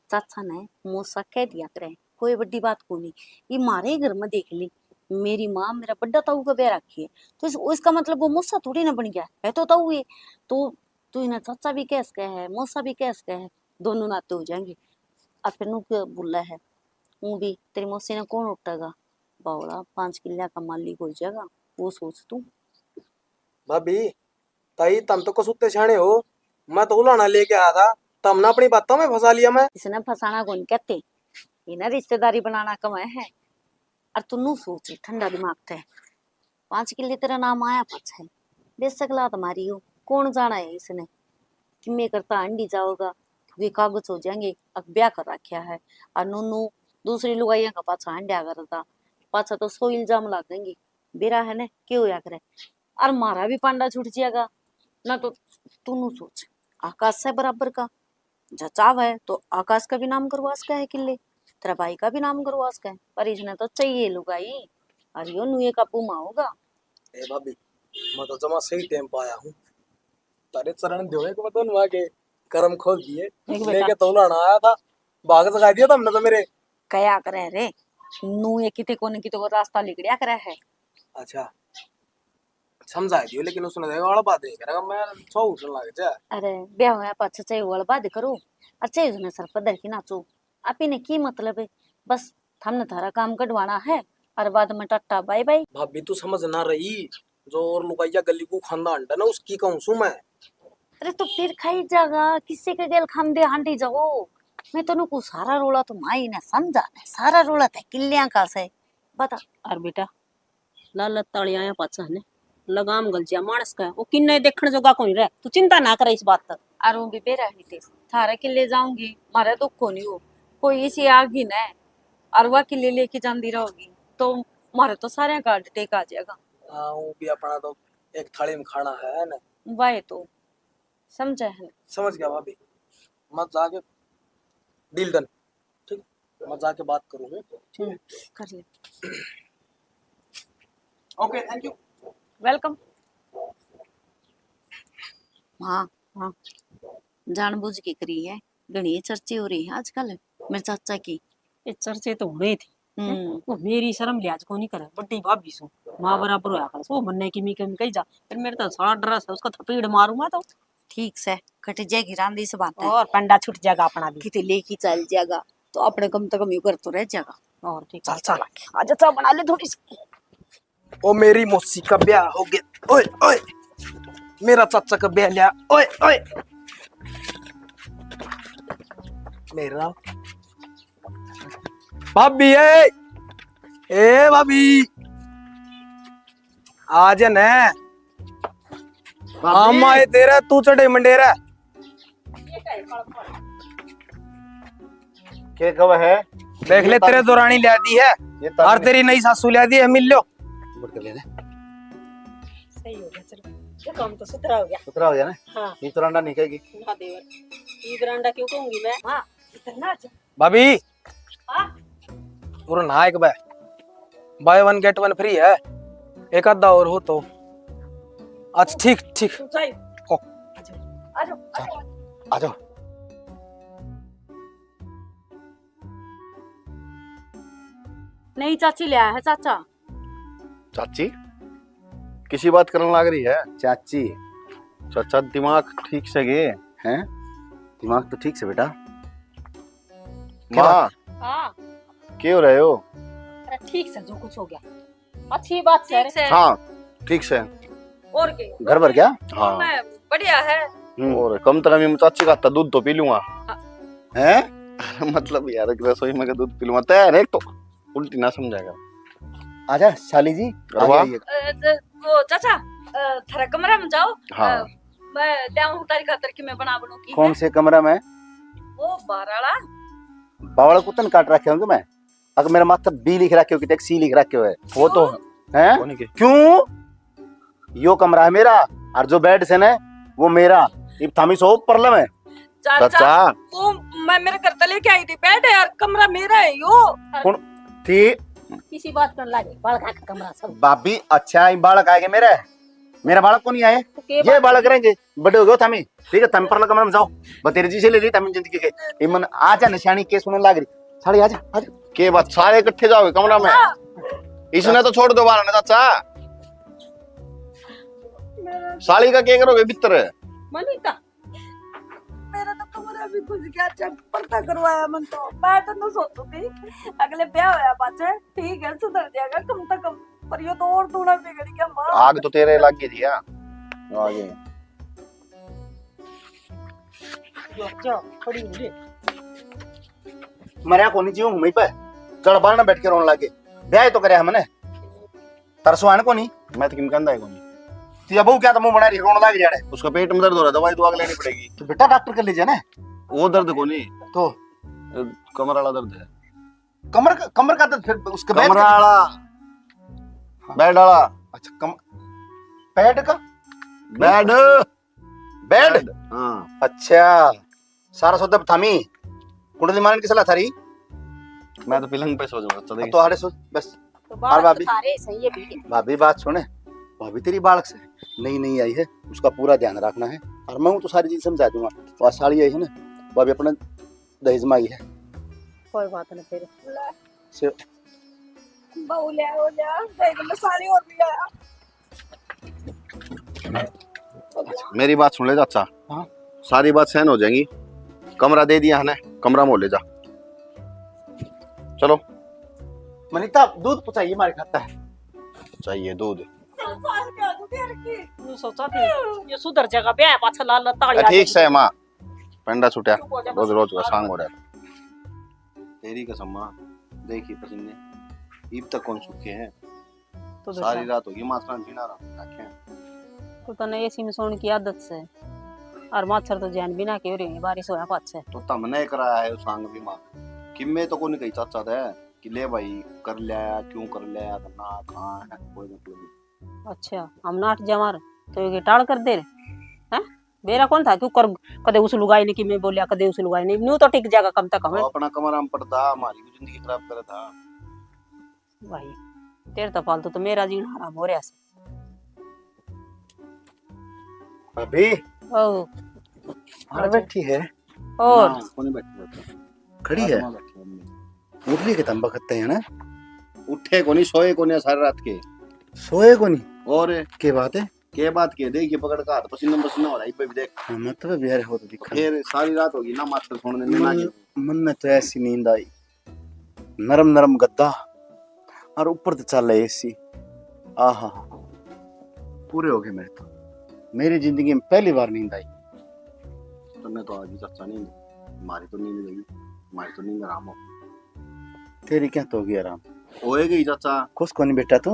चाचा ने मौसा कह दिया करे, कोई बड़ी बात कोनी। ये मारे घर में देख ली, मेरी माँ मेरा बड़ा ताऊ का ब्याह रखी है, तो इस, इसका मतलब वो मौसा थोड़ी ना बन गया है, तो ताऊ है। तो तू इन्हें चाचा भी कह सके है, मौसा भी कह सके है, दोनों नाते हो जाएंगे। और फिर नू के बुला है, वो भी तेरी मौसी ने कौन उठेगा? बावला पाँच किलिया का मालिक हो जाएगा, वो सोच तू। भाभी, ताई, तम तो कसूते सियाणे हो, मैं तो उलाना लेके आया था, तमने अपनी बातों में फंसा लिया मैं। इसने फंसाना कौन कहते, इन्हें रिश्तेदारी बनाना कम है। और तू नू सोच ठंडा दिमाग थे, पाँच किले तेरा नाम आया पाछे, बेशक लात मारी हो, कौन जाना है इसने किमे करता हांडी जाओगा, क्योंकि कागज हो जाएंगे, अक ब्याह कर रखा है। और नू नू दूसरी लुगाइयां का पाछा हांड्या करता, पाछा तो सौ इल्जाम लागेंगे। बेरा है ने, के होया करे? और म्हारा भी पांडा छूट जाएगा ना। तो तू नू सोच, आकाश से बराबर का, जचाव है तो आकाश का भी नाम करवा सका है किले, तेरा भाई का भी नाम करवा सका है, पर इसने तो चाहिए लुगाई। और यो नुए काबू में होगा। ए भाभी, मैं तो जमा सही टाइम पे आया हूँ। तारे चरण दियो एक बार दोनों आके करम खोल दिए। देख बेटा। लेके तो उलाना आया था, भाग जगा दिया था हमने तो मेरे। कया करे रे, नुए किते कोने की तो वो रास्ता लिकड़िया करे है। अच्छा, समझा दियो, लेकिन उसने देखा वाला बात नहीं करेगा, मैं सौ उठने लग जा। अरे, ब्याह होया पाछे चाहे वाला बात करो, और चाहे उसने सर पर धर के नाचो, आप ही ने की मतलब है? बस थमने थारा काम कढवाना है, और बाद में टाटा बाय बाय। भाभी, तू समझ ना रही, जो और लुगाइया गली को खांदा हंडा ना, उसकी कहूँ सू मैं। अरे, तो फिर खाई जागा, किसी के गेल खांदे हांडी जाओ। मैं तनु को सारा रोला तो माई ने समझा ने, सारा रोला ते किल्लियां का से बता। और बेटा, लालत ताली आया पाछा ने लगाम गलजिया मानस का, वो किन्ने देखण जोगा कोनी रह। तू चिंता ना करे इस बात तक। और वो भी बेरा ही थे, थारे किले जाऊंगी, मारे दुख कोनी हो, कोई इसी आगी ने, और वह किले लेके जांदी रहोगी, तो मारे तो सारे का हार्ट अटैक आ जाएगा। हाँ, वो भी अपना तो एक थाली में खाना है ना। वही तो, समझे है ना? समझ गया भाभी, मत जाके डील डन। ठीक, मैं जाके बात करूँ हूँ। हम्म, कर ले। Okay, thank you. वेलकम। हाँ, हाँ। जानबूझ के करी है, घणी चर्चे हो रही है आजकल मेरे चाचा की। ये चर्चे तो होने थी। हम्म। वो मेरी शर्म लिहाज को नहीं करे, बड़ी भाभी सो, माँ बराबर होया कर। सो मन्ने की मी कमी कही जा, फिर मेरे तो सारा ड्रेस है, उसका थपेड़ मारूंगा तो। ठीक से, कट जाएगी रांदी से बात है। और पंडा छूट जाएगा अपना भी। किते लेके चल जाएगा, तो अपने कम से कम यू कर तो रह जाएगा। और ठीक चल, है। चल आगे। आजा, चाय बना ले थोड़ी सी। ओ, मेरी मौसी का ब्याह हो गया। ओए, ओए, मेरा चाचा का ब्याह लिया। ओए, ओए, मेरा भाभी है। ए भाभी, आज न आमा है तेरा, तू चढ़े मंडेरा। के कब है? देख ले, तेरे दौरानी ला दी है। ये और तेरी नई सासू ला दी है, मिल लो। मुड़ के ले ले। सही हो गया, चलो। ये काम तो सुथरा हो गया। सुथरा हो गया ना? हाँ। ये तो रंडा नहीं कहेगी। ना देवर, ये बरांडा क्यों कहूंगी मैं? हाँ, इतना अच्छा। भाभी, हाँ? और ना एक बार buy one get one free है, एक आधा और हो तो। अच्छा, ठीक, ठीक। तू जाइए। ओ। आ जाओ, आ जाओ, आ जाओ। आ जाओ। नहीं, चाची ले आया है, चाचा। चाची, किसी बात करने लाग रही है? चाची। चाचा, दिमाग ठीक से गए? हैं? दिमाग तो ठीक से, बेटा। क्या माँ, बात? हाँ। के हो रहे हो? अरे, ठीक से, जो कुछ हो गया। अच्छी बात है। ठीक से। हाँ, ठीक से। और के? घर भर गया? हाँ। मैं बढ़िया है। हम्म। और कम से कम ये चाची का हाथ दूध तो पी लूंगा। हाँ। हैं? मतलब यार, रसोई में का दूध पी लूंगा। तैयार है एक तो। उल्टी ना समझाएगा। आजा, साली जी, अरे आगे वाह। आइए। अ, ज-, वो चाचा, अ, थारा कमरा में जाओ। हाँ। अ, मैं ल्याऊं तारी खातर कि मैं बना बनू की कौन है? से कमरा में? वो बाहर वाला। बावला कुतन काट रखे होंगे मैं। अगर मेरा माथा बी लिख रखे हो कि टैक्सी लिख रखे हो है। वो तो क्यों? हैं? कौन के? क्यों? यो कमरा है मेरा, और जो बेड से ना, वो मेरा। इब थामी सो प्रॉब्लम है। चाचा, चाचा। तू, मैं मेरे घर तले लेके आई थी बेड है यार, कमरा मेरा है यो। कौन थी? किसी बात कर लागे, बालक का कमरा सब। भाभी, अच्छा, ये बालक आएंगे मेरे, मेरा बालक को नहीं आए, तो के ये बात बालक रहेंगे, बड़े हो गए थामी, ठीक है, थामी परला कमरा में जाओ, बतेरे जी से ले ली थामी जिंदगी के, इमन आजा निशानी के सुनने लाग रही, साले आजा, आजा। के बात, सारे इकट्ठे जाओगे कमरा में? हाँ। इसने तो छोड़ दो बाहर ना चाचा, साली का क्या करोगे भीतर? मनीता, मेरा तो कमरा भी खुल गया, जब पर्दा करवाया मन तो। मैं तो नु सोचू थी, अगले ब्याह होया पाछे, ठीक है, सुधर जाएगा कम से कम। पर यो तो और दूना बिगड़ गया, माँ। आग तो तेरे लग गई थी, हाँ? आगे। अच्छा, खड़ी हो गई। मरया कोनी जी, हूँ पे। जड़ बाल ना बैठ के रोन लागे। ब्याह तो करे हमने। तरसो आने कोनी। मैं तो किम कहंदा है कोनी। तो ये बहू क्या तो मुंह बना रही, रोन लाग रही है। उसका पेट में दर्द हो रहा है, दवाई दुआ लेनी पड़ेगी। तो बेटा डॉक्टर के ले जाना है। वो दर्द कोनी। तो? अ, कमर वाला दर्द है। कमर का, कमर का दर्द फिर उसका बैठ कमरा का? वाला। हाँ। बेड वाला। अच्छा, कम-, बेड का? बेड। बेड? बेड, हाँ। अच्छा, सारा सौदा थामी। कुंडली मारन की सलाह थारी? मैं तो पलंग पे सो जाऊंगा, चल। तो आड़े सो, बस। तो और बात भाभी? तो थारे सही है, ठीक है। भाभी, बात सुने, भाभी तेरी बालक से नई नई आई है, उसका पूरा ध्यान रखना है। और मैं हूँ तो सारी चीज समझा दूंगा। वो साली आई है ना, वो अभी अपने दहेज में आई है। कोई बात नहीं फिर। से बहू ले आओ, ले आओ, देख लो, साली और भी आया। मेरी बात सुन ले चाचा। हाँ। सारी बात सहन हो जाएगी। कमरा दे दिया है ना, कमरा में ले जा। चलो। मनीता, दूध पहुंचाइए, हमारे खाता है। चाहिए दूध। न्यू सोचा थी, ये सुधर जाएगा, ब्याह पाछा लाल लाल ताली आ, ठीक से माँ, पेंडा छुटिया, रोज रोज का सांग हो रहा है। तेरी कसम माँ, देखी पसीने, इब तक कौन सूखे हैं? तो सारी रात होगी माछर जीना रहा रखे। तो तने एसी में सोने की आदत से, और माछर तो जैन बिना के हो रही है, बारिश होया पाछे। तो तमने कराया है उस सांग भी माँ, किम्मे तो कोनी कही चाचा थे कि ले भाई कर लिया, क्यों कर लिया, ना कहाँ है, कोई मतलब नहीं। अच्छा, हम नाट जवार तो ये टाल कर दे रहे हैं। बेरा कौन था क्यों कर, कदे उस लुगाई ने कि मैं बोलिया, कदे उस लुगाई ने, न्यू तो टिक जाएगा कम तक हमें। अपना कमरा में पड़ता, हमारी भी जिंदगी खराब करे था। भाई, तेरे तो फालतू तो मेरा जीना हराम हो रहा है। भाभी। ओ। अरे बैठी है। और? ना, कोनी बैठी है। खड़ी है? आत्मा बैठी है। उठ रही के तंबा खत्ते है ना? उठे कोनी, सोए कोनी सारी रात के। सोए कोनी? और? के बात है? के बात के? देखिए पकड़ का हाथ पसीना पसीना हो रहा है, इब्बे भी देख। हाँ, मतलब यार हो तो दिखा। फिर सारी रात होगी ना माछर सोने ने ना मन, के। मन में तो ऐसी नींद आई। नरम नरम गद्दा और ऊपर तो चल एसी। आहा, पूरे हो गए मेरे तो। मेरी जिंदगी में पहली बार नींद आई। तन्ने तो आज ही चाचा नींद, मारी तो नींद गई, मारी तो नींद आराम हो। तेरी क्या तो होगी आराम? होए गई चाचा। खुश कोनी बेटा तू?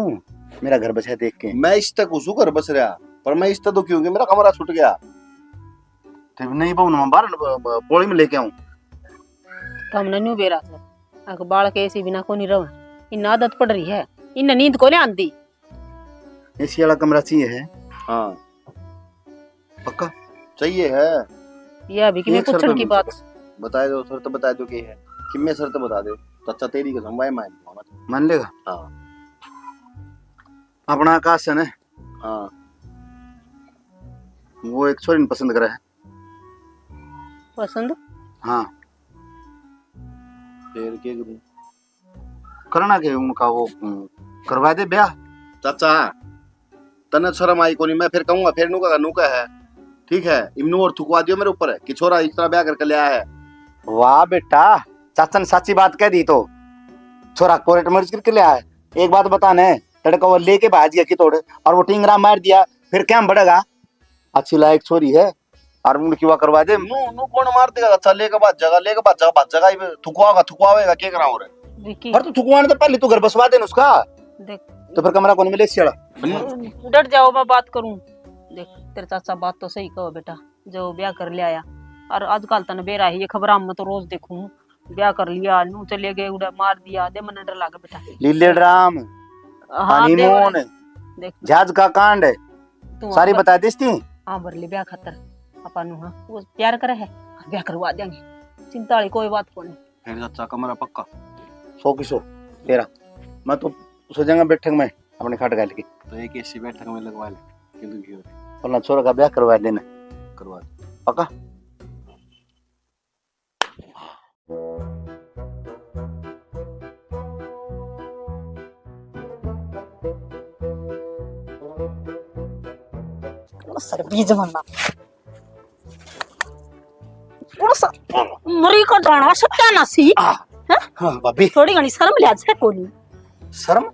मेरा घर बसा देख के। मैं इस तक उसू घर बस रहा, पर मैं इस तक तो क्योंकि मेरा कमरा छूट गया। तो नहीं बहू, मैं बाहर ब-, ब-, बोली में लेके आऊं। तमने न्यू बेरा था, अक बालक ऐसी बिना को नहीं रह, इन आदत पड़ रही है, इन नींद को नहीं आंदी। एसी वाला कमरा चाहिए है? हाँ। पक्का? चाहिए है। यह भी कि मैं एक शर्त पूछण की बात। बता दो, शर्त बता दो के है। किम्मे शर्त बता दे। चाचा तेरी कसम, वाई मान लूंगा। मान लेगा? हाँ। अपना आकाश है ना? हाँ। वो एक छोरी ने पसंद करा है। पसंद? हाँ। फिर के करूं? करना के उनका वो, हम्म, करवा दे ब्याह। चाचा, तन्ने शर्म आई कोनी, मैं फिर कहूंगा, फिर नू कहेगा, नू कहे है। ठीक है, इमनू और थुकवा दियो मेरे ऊपर कि छोरा इस तरह ब्याह करके ले आया है। वाह बेटा, चाचा ने साची बात कह दी तो। छोरा कोर्ट मैरिज करके ले आया है। एक बात बता ने, तेरे को वो लेके भाज गया कि तोड़, और वो टिंगरा मार दिया, फिर क्या बढ़ेगा? अच्छी लायक छोरी है, और उनकी वा करवा दे। नू, नू कौन मार देगा? अच्छा, लेके भाज जाएगा, लेके भाज जाएगा, भाज जाएगा, ये थुकवाओगा, थुकवावेगा, क्या करा और? विकी। और तू थुकवाने तो पहले तू घर बसवा दे ना उसका। देख। तो फिर कमरा कौन मिले इसी वाला? डट जाओ, मैं बात करूं। देख, तेरे चाचा बात तो सही कहो बेटा, जो ब्याह कर लिया आया। और आजकल तने बेरा ही ये खबरां में तो रोज देखूं, ब्याह कर लिया, नू चले गए, उड़ा मार दिया, दे मन्ने डर लागे बेटा। लीले ड्राम, हाँ, हनीमून, देख। जहाज का कांड, तू सारी हाँ बता दिस थी। हाँ, भर ले ब्याह खातर। आपा नू हाँ, वो प्यार करे है, ब्याह करवा देंगे। चिंता वाली कोई बात कोनी। फिर चाचा कमरा पक्का? सौ की सौ, तेरा। मैं तो सो जाऊंगा बैठक में, अपने खाट घाल के। तो एक एसी बैठक में लगवा ले, किंतु क्यों रे? अपना छोरा का ब्याह करवा देना। करवा दे। पक्का? सर बीज बनना। उड़स, मरी का जाना सत्यानाशी। आ, हैं? हाँ, भाभी। थोड़ी घणी शर्म लिहाज है कोनी। शर्म?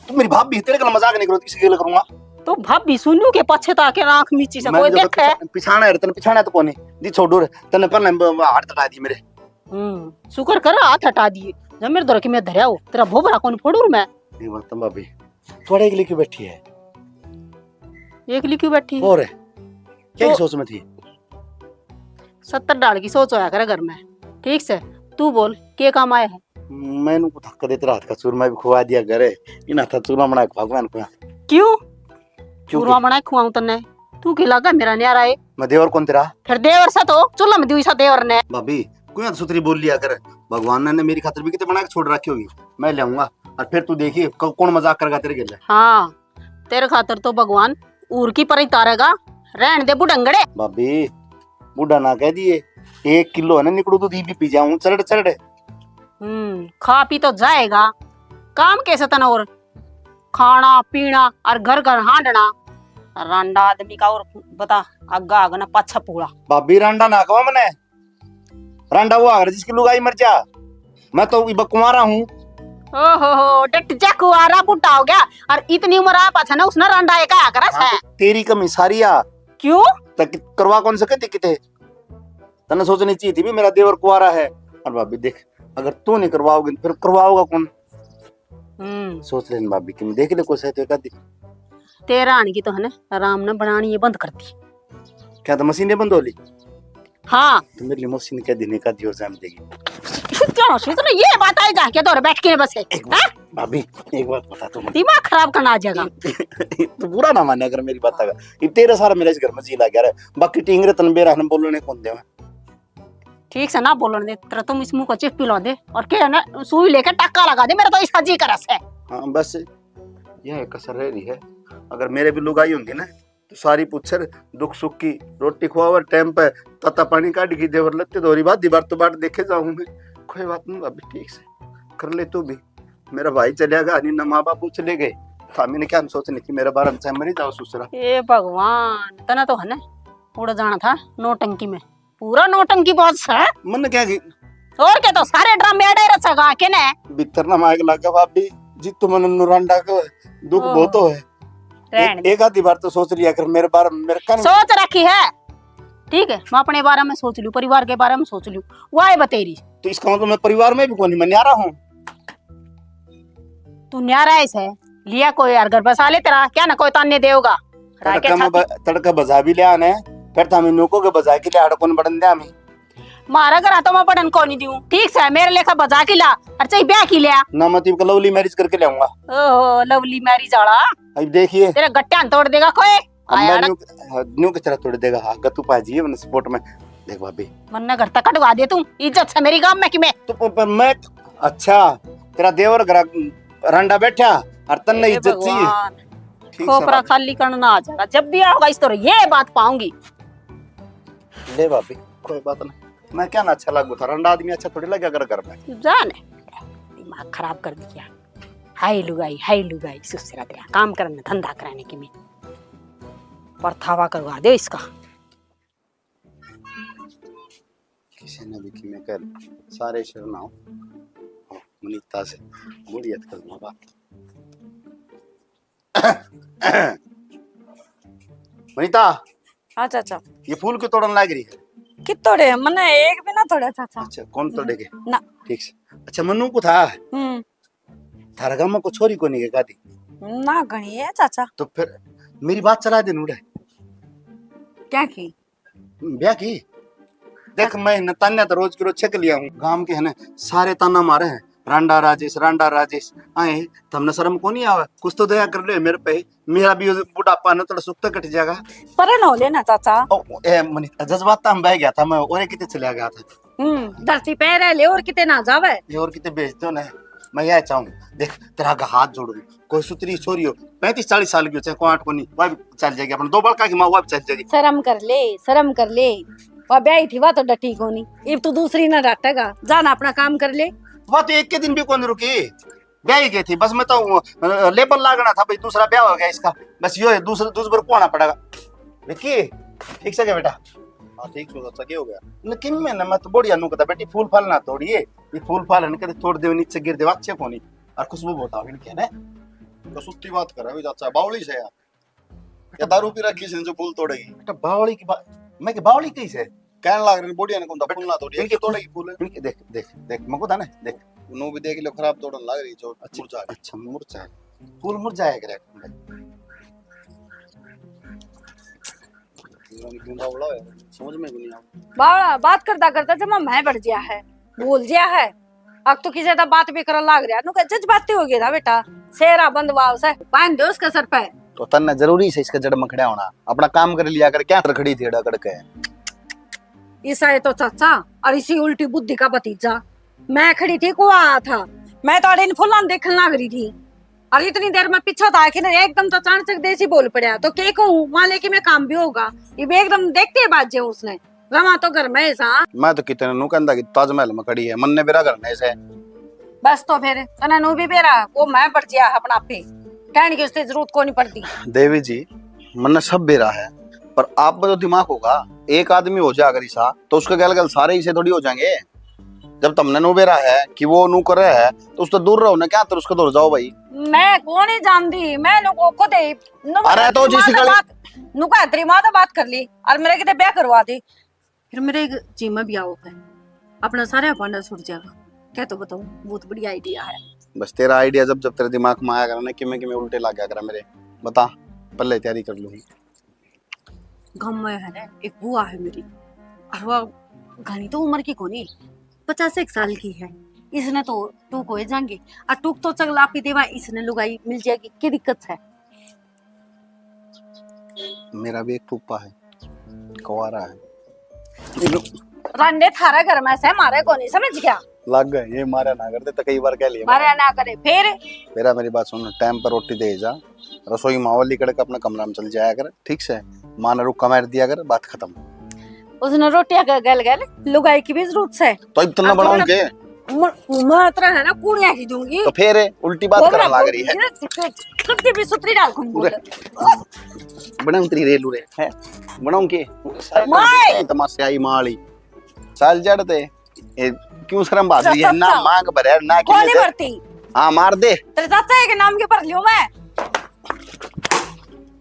तू मेरी भाभी, तेरे गल मजाक नहीं करो, किसी गल करूंगा? तो भाभी सुनू के पाछे ताके आंख मीची से मैं कोई जब देखे? पिछा-, पिछाना है, तने पिछाना तो कोनी। जी छोड़ू रे, तने पहले ब-, ब-, हाथ हटा दी मेरे। हम्म, शुक्र कर हाथ हटा दिए। जब मेरे धोरे के मैं धरया हो, तेरा भोबरा कौन फोड़ू मैं? ये बात तो भाभी, थोड़ा एकली क्यों बैठी है? एकली क्यों बैठी? और क्या तो की सोच में थी? सत्तर डाल की सोच होया करे घर में। ठीक से, तू बोल, के काम आया है? मैंने को थक देते रात का चूरमा भी खुआ दिया करे। इन हाथा चूरमा बना के भगवान को। क्यों? क्यों चूरमा के? बना के खुआऊं तन्ने? तू के लागा मेरा न्यारा है? मैं देवर कौन तेरा? फिर देवर सा तो चूल्हा में दुई सा देवर ने। भाभी, क्यों सुथरी बोल लिया कर? भगवान ने मेरी खातर भी कितने बना के छोड़ रखी होगी, मैं ले आऊंगा। और फिर तू देखिए क-, कौन मजाक करेगा तेरे गेले। हाँ, तेरे खातर तो भगवान ऊर की परी तारेगा। रहन दे बुढ़ंगड़े। भाभी, बूढ़ा ना कह दिए, एक किलो है ना निकड़ू दूध, ये भी पी जाऊं चरड़ चरड़। हम्म, खा पी तो जाएगा, काम कैसे तने और? खाना पीना और घर घर हांडना। रांडा आदमी का और बता, आगा आग ना पाछा पूला। भाभी, रांडा ना कहो मने, रांडा वो आगर जिसकी लुगाई मर जा। मैं तो इब कुंवारा हूँ। ओहो हो, डट जा, कुंवारा बूढ़ा हो गया। और इतनी उम्र आ पाछा ना उसने रांडा एक आया करा तो है। तेरी कमी सारी आ। क्यों? तक करवा कौन सके थी किते? तन्ने सोचनी चाहिए थी भी मेरा देवर कुंवारा है। और भाभी देख, अगर तू नहीं करवाओगी तो फिर करवाओगा कौन? हम्म। सोच लेन भाभी, कि देख ले कोई सही तो एक आधी। तेरा आने की तो है ना, आराम ना बनानी ये बंद कर दी। क्या तो मशीन नहीं बंद हो ली? हाँ। तो मेरे लिए मशीन कह देने का दियो जान देगी। क्या हो, सुन, ये बात आई जाके तो और बैठ के बस है। एक बात, हाँ? भाभी, एक बात बता तू। दिमाग खराब करना आ जाएगा। तू बुरा ना माने अगर मेरी बात का। ये तेरे सारा मेरा इस घर में जी लग गया रे। बाकी टींगरे तन बेरा हम बोलने कौन देवे? ठीक से ना बोलन दे, तेरा तुम इस मुंह को चिप पिला दे और के है ना सुई लेके टाका लगा दे, मेरा तो ऐसा जी करा से। हाँ, बस यह एक कसर रह रही है। अगर मेरे भी लुगाई होंदी ना, तो सारी पूछर दुख सुख की, रोटी खुआवर टाइम पे, ताता पानी काट की देवर लत्ते धोरी बात दीवार तो बाट देखे जाऊं मैं। कोई बात नहीं भाभी, ठीक से कर ले तू भी। मेरा भाई चलिया गया, नहीं ना माँ बाप चले गए, था मैंने क्या सोचने की मेरे बारे में, चाहे मरी जाओ ससुरा। ए भगवान, तना तो है ना उड़ जाना था नौटंकी में। पूरा नौटंकी बाज है। मन क्या की? और क्या, तो सारे ड्रामे अड़े रचेगा के ने? भीतर ना मायक लागे भाभी, जी तो मन नु रांडा को दुख ओह। बहुत हो है। रहन ए-, दे। एक आधी बार तो सोच लिया कर मेरे बारे में, मेरे कान में। सोच रखी है, ठीक है, मैं अपने बारे में सोच लूं, परिवार के बारे में सोच लूं, वाह बतेरी। तो इसका मतलब मैं परिवार में भी कोनी, मैं न्यारा हूँ। तू न्यारा है से, लिया कोई यार, घर बसा ले तेरा, क्या ना कोई ताने देगा। राय के तड़का में छाती ब-, तड़का बजा भी लिया ने, फिर तो हमें नूको के बजा के लिया, हड़ कौन बढ़न दे हमें। मारा घर तो मैं पढ़न को नहीं दूं, ठीक से मेरे लेखा बजा के ला, और चाहे ब्याह की लिया। ना, मैं तो इबका लवली मैरिज करके ले आऊंगा। ओहो, लवली मैरिज वाला। अब देखिए। तेरे गट्टियां तोड़ देगा कोई। अब आया मैं ना। न्यू, हाँ, न्यू किस तरह तोड़ देगा? हाँ, गत्तू पाजी है मैंने सपोर्ट में। देख भाभी। मन्ने घर तक कटवा दे तू, इज्जत से मेरी गांव में कि मैं। तो प-, प-, मैं, अच्छा, तेरा देवर घर रंडा बैठा और तन्ने हे इज्जत चाहिए। भगवान। ठीक से खोपरा बात। खाली करना आ जाएगा, जब भी आओगा इस तरह ये बात पाऊंगी। ले भाभी, कोई बात नहीं, मैं क्या ना अच्छा लागू था, रंडा आदमी अच्छा थोड़ी लगे अगर घर में। जाने, दिमाग खराब कर दिया। हाय लुगाई, हाय लुगाई, सुसरा तेरा काम करने, धंधा कराने की मैं परथावा करवा दे इसका। किसी ने भी किमें कर, सारे शर्मा हो। मनीता से बड़ी हद कर बात। मनीता। हाँ चाचा। ये फूल क्यों तोड़न लाग रही है? कित तोड़े? मने एक भी ना तोड़ा चाचा। अच्छा, कौन तोड़ेगे? ना। ठीक से। अच्छा, मन्नू को था। हम्म। थारा गांव में कोई छोरी कोनी के गादी? ना, घणी है चाचा। तो फिर मेरी बात चला दे नूड़े। क्या की? ब्याह की? देख, मैं न तान्या तो रोज के रोज छक लिया हूँ। गांव के है ना, सारे ताना मारे हैं, "रांडा राजेश, रांडा राजेश।" आए, थमने शर्म को नहीं आवे? कुछ तो दया कर ले मेरे पे। मेरा भी बुढ़ापा ना थोड़ा सुख तो कट जाएगा। परे न हो लेना चाचा। ओ, ए, मनी, जज्बात में बह गया था मैं, और कितने चला गया था। हम्म, धरती पे रह ले और किते ना जावे। ये और किते भेज दो ना। मैं यह चाहूँ, देख, तेरा आगे हाथ जोड़ू, कोई सुतरी छोरी हो, पैंतीस चालीस साल की हो, चाहे कोई आठ को नहीं, वह भी चल जाएगी। अपने दो बड़का की माँ, वह भी चल जाएगी। शर्म कर ले, शर्म कर ले। वह ब्याही थी, वह तो डटी कोनी। इब तू दूसरी ना डाटेगा, जा ना अपना काम कर ले। वह तो एक के दिन भी कौन रुकी, ब्याही गई थी। बस मैं तो, अ, लेबल लागना था भाई, दूसरा ब्याह हो गया इसका। बस यो है, दूसरा, दूसरा कौन पड़ेगा। विक्की, ठीक से क्या बेटा? हाँ, ठीक से, अच्छा, क्या हो गया? लेकिन मैं ना, मैं तो बढ़िया नू कहता, "बेटी, फूल फाल ना तोड़िए, ये फूल फाल है ना, कदे तोड़ दे, नीचे गिर दे, अच्छे कोनी।" और खुशबू बहुत आवे इनके ने। तो सुत्ती बात कर रहा है, चाचा, बावली से यार। या दारू पी रखी से जो फूल तोड़ेगी? बेटा, बावली की बा-, मैं की बावली कही से? कहने लाग रहे, "बढ़िया ने कौन था फूल ना तोड़िए, इनके तोड़ेगी फूल?" इनके देख, देख, देख, मको था ना, देख। नू भी देख लो, खराब तोड़न लाग रही, जो अच्छा, मुरझा गई। अच्छा, मुरझा है। फूल मुरझाया करे। समझ में भी नहीं आ। बावला, बात करता करता जमा मैं बढ़ गया है, भूल गया है। अब तो किसी का बात भी करन लाग रहा, नु कह जज्बाती हो गया था बेटा। सेरा बंद वाव से बांध दो उसके सर पे। तो तन्ने जरूरी से इसके जड़ में खड़ा होना, अपना काम कर लिया कर, क्या कर खड़ी थी अड़ा करके? ईसा ये तो चाचा और इसी उल्टी बुद्धि का भतीजा। मैं खड़ी थी, कुआ आया था, मैं तो अड़े इन फुलां देखने लाग रही थी। और इतनी देर में पीछे था कि नहीं, एकदम तो अचानक देसी बोल पड़ा, तो के कहूँ, वहां लेके मैं काम भी होगा। ये भी एकदम देखते ही बाज जाऊं उसने, रवा तो घर में ही सा। मैं तो कितने नु कहंदा कि ताजमहल में खड़ी है, मन्ने बेरा घर में से। बस तो फिर तने नु भी बेरा, वो मैं बढ़ गया अपना आप ही, कहने की उसकी जरूरत को नहीं पड़ती। देवी जी, मन्ने सब बेरा है, पर आप में तो दिमाग होगा, एक आदमी हो जा अगर ईसा, तो उसके गल गल सारे ईसे थोड़ी हो जाएंगे। जब तमने नु बेरा है कि वो नु करे है, तो उससे दूर रहो ना, क्या तर उसके दूर जाओ भाई। मैं कौन ही जानती, मैं नु को खुद ही, नु अरे तो दिमाग जिसी से गली बात, नु का तेरी माँ से बात कर ली और मेरे किते ब्याह करवा दे। फिर मेरे एक जी में ब्याह होगा, अपना सारा भांडा छूट जाएगा। क्या तो बताऊं, बहुत बढ़िया आइडिया है। बस तेरा आइडिया जब जब तेरे दिमाग में आया करा ना, किमें किमें उल्टे लग गया करा मेरे, बता, पहले तैयारी कर लूंगी। गाँव में है ना, एक बुआ है मेरी, और वह घणी तो उम्र की कोनी, पचास एक साल की है। इसने तो टूक हो जाएंगे, और टूक तो चगलापी देवा, इसने लुगाई मिल जाएगी, क्या दिक्कत है? मेरा भी एक फूफा है, कुंवारा है। रांडे थारा घर में से मारे कोनी, समझ गया? लग गए, ये मारा ना करते तो कई बार कह लिया। मारा ना करे, फिर? मेरा, मेरी बात सुन, टाइम पर रोटी दे जा, रसोई मावली कड़क अपने कमरा में चल जाया कर, ठीक से? माँ ने रुक्का मार दिया कर, बात खत्म। उसने रोटियां का गल गल लुगाई की भी जरूरत से। तो इतना बनाऊं के? म-, मैं इतना है ना, कुड़िया ही दूंगी। तो फिर उल्टी बात वो करने मैं लग रही है। बोल, कुत्ती भी सुतरी डाल कौन बोल। पूरे बनाऊं तेरी रेलू रे, है? बनाऊं के? माय! तमाशे आई माली। चल जड़ ते। ए, क्यों शर्म भाग रही है? ना चाचा। मांग भरे, ना कोनी किसी से भरती। हाँ, मार दे। तेरे चाचा के नाम के भर लियो मैं।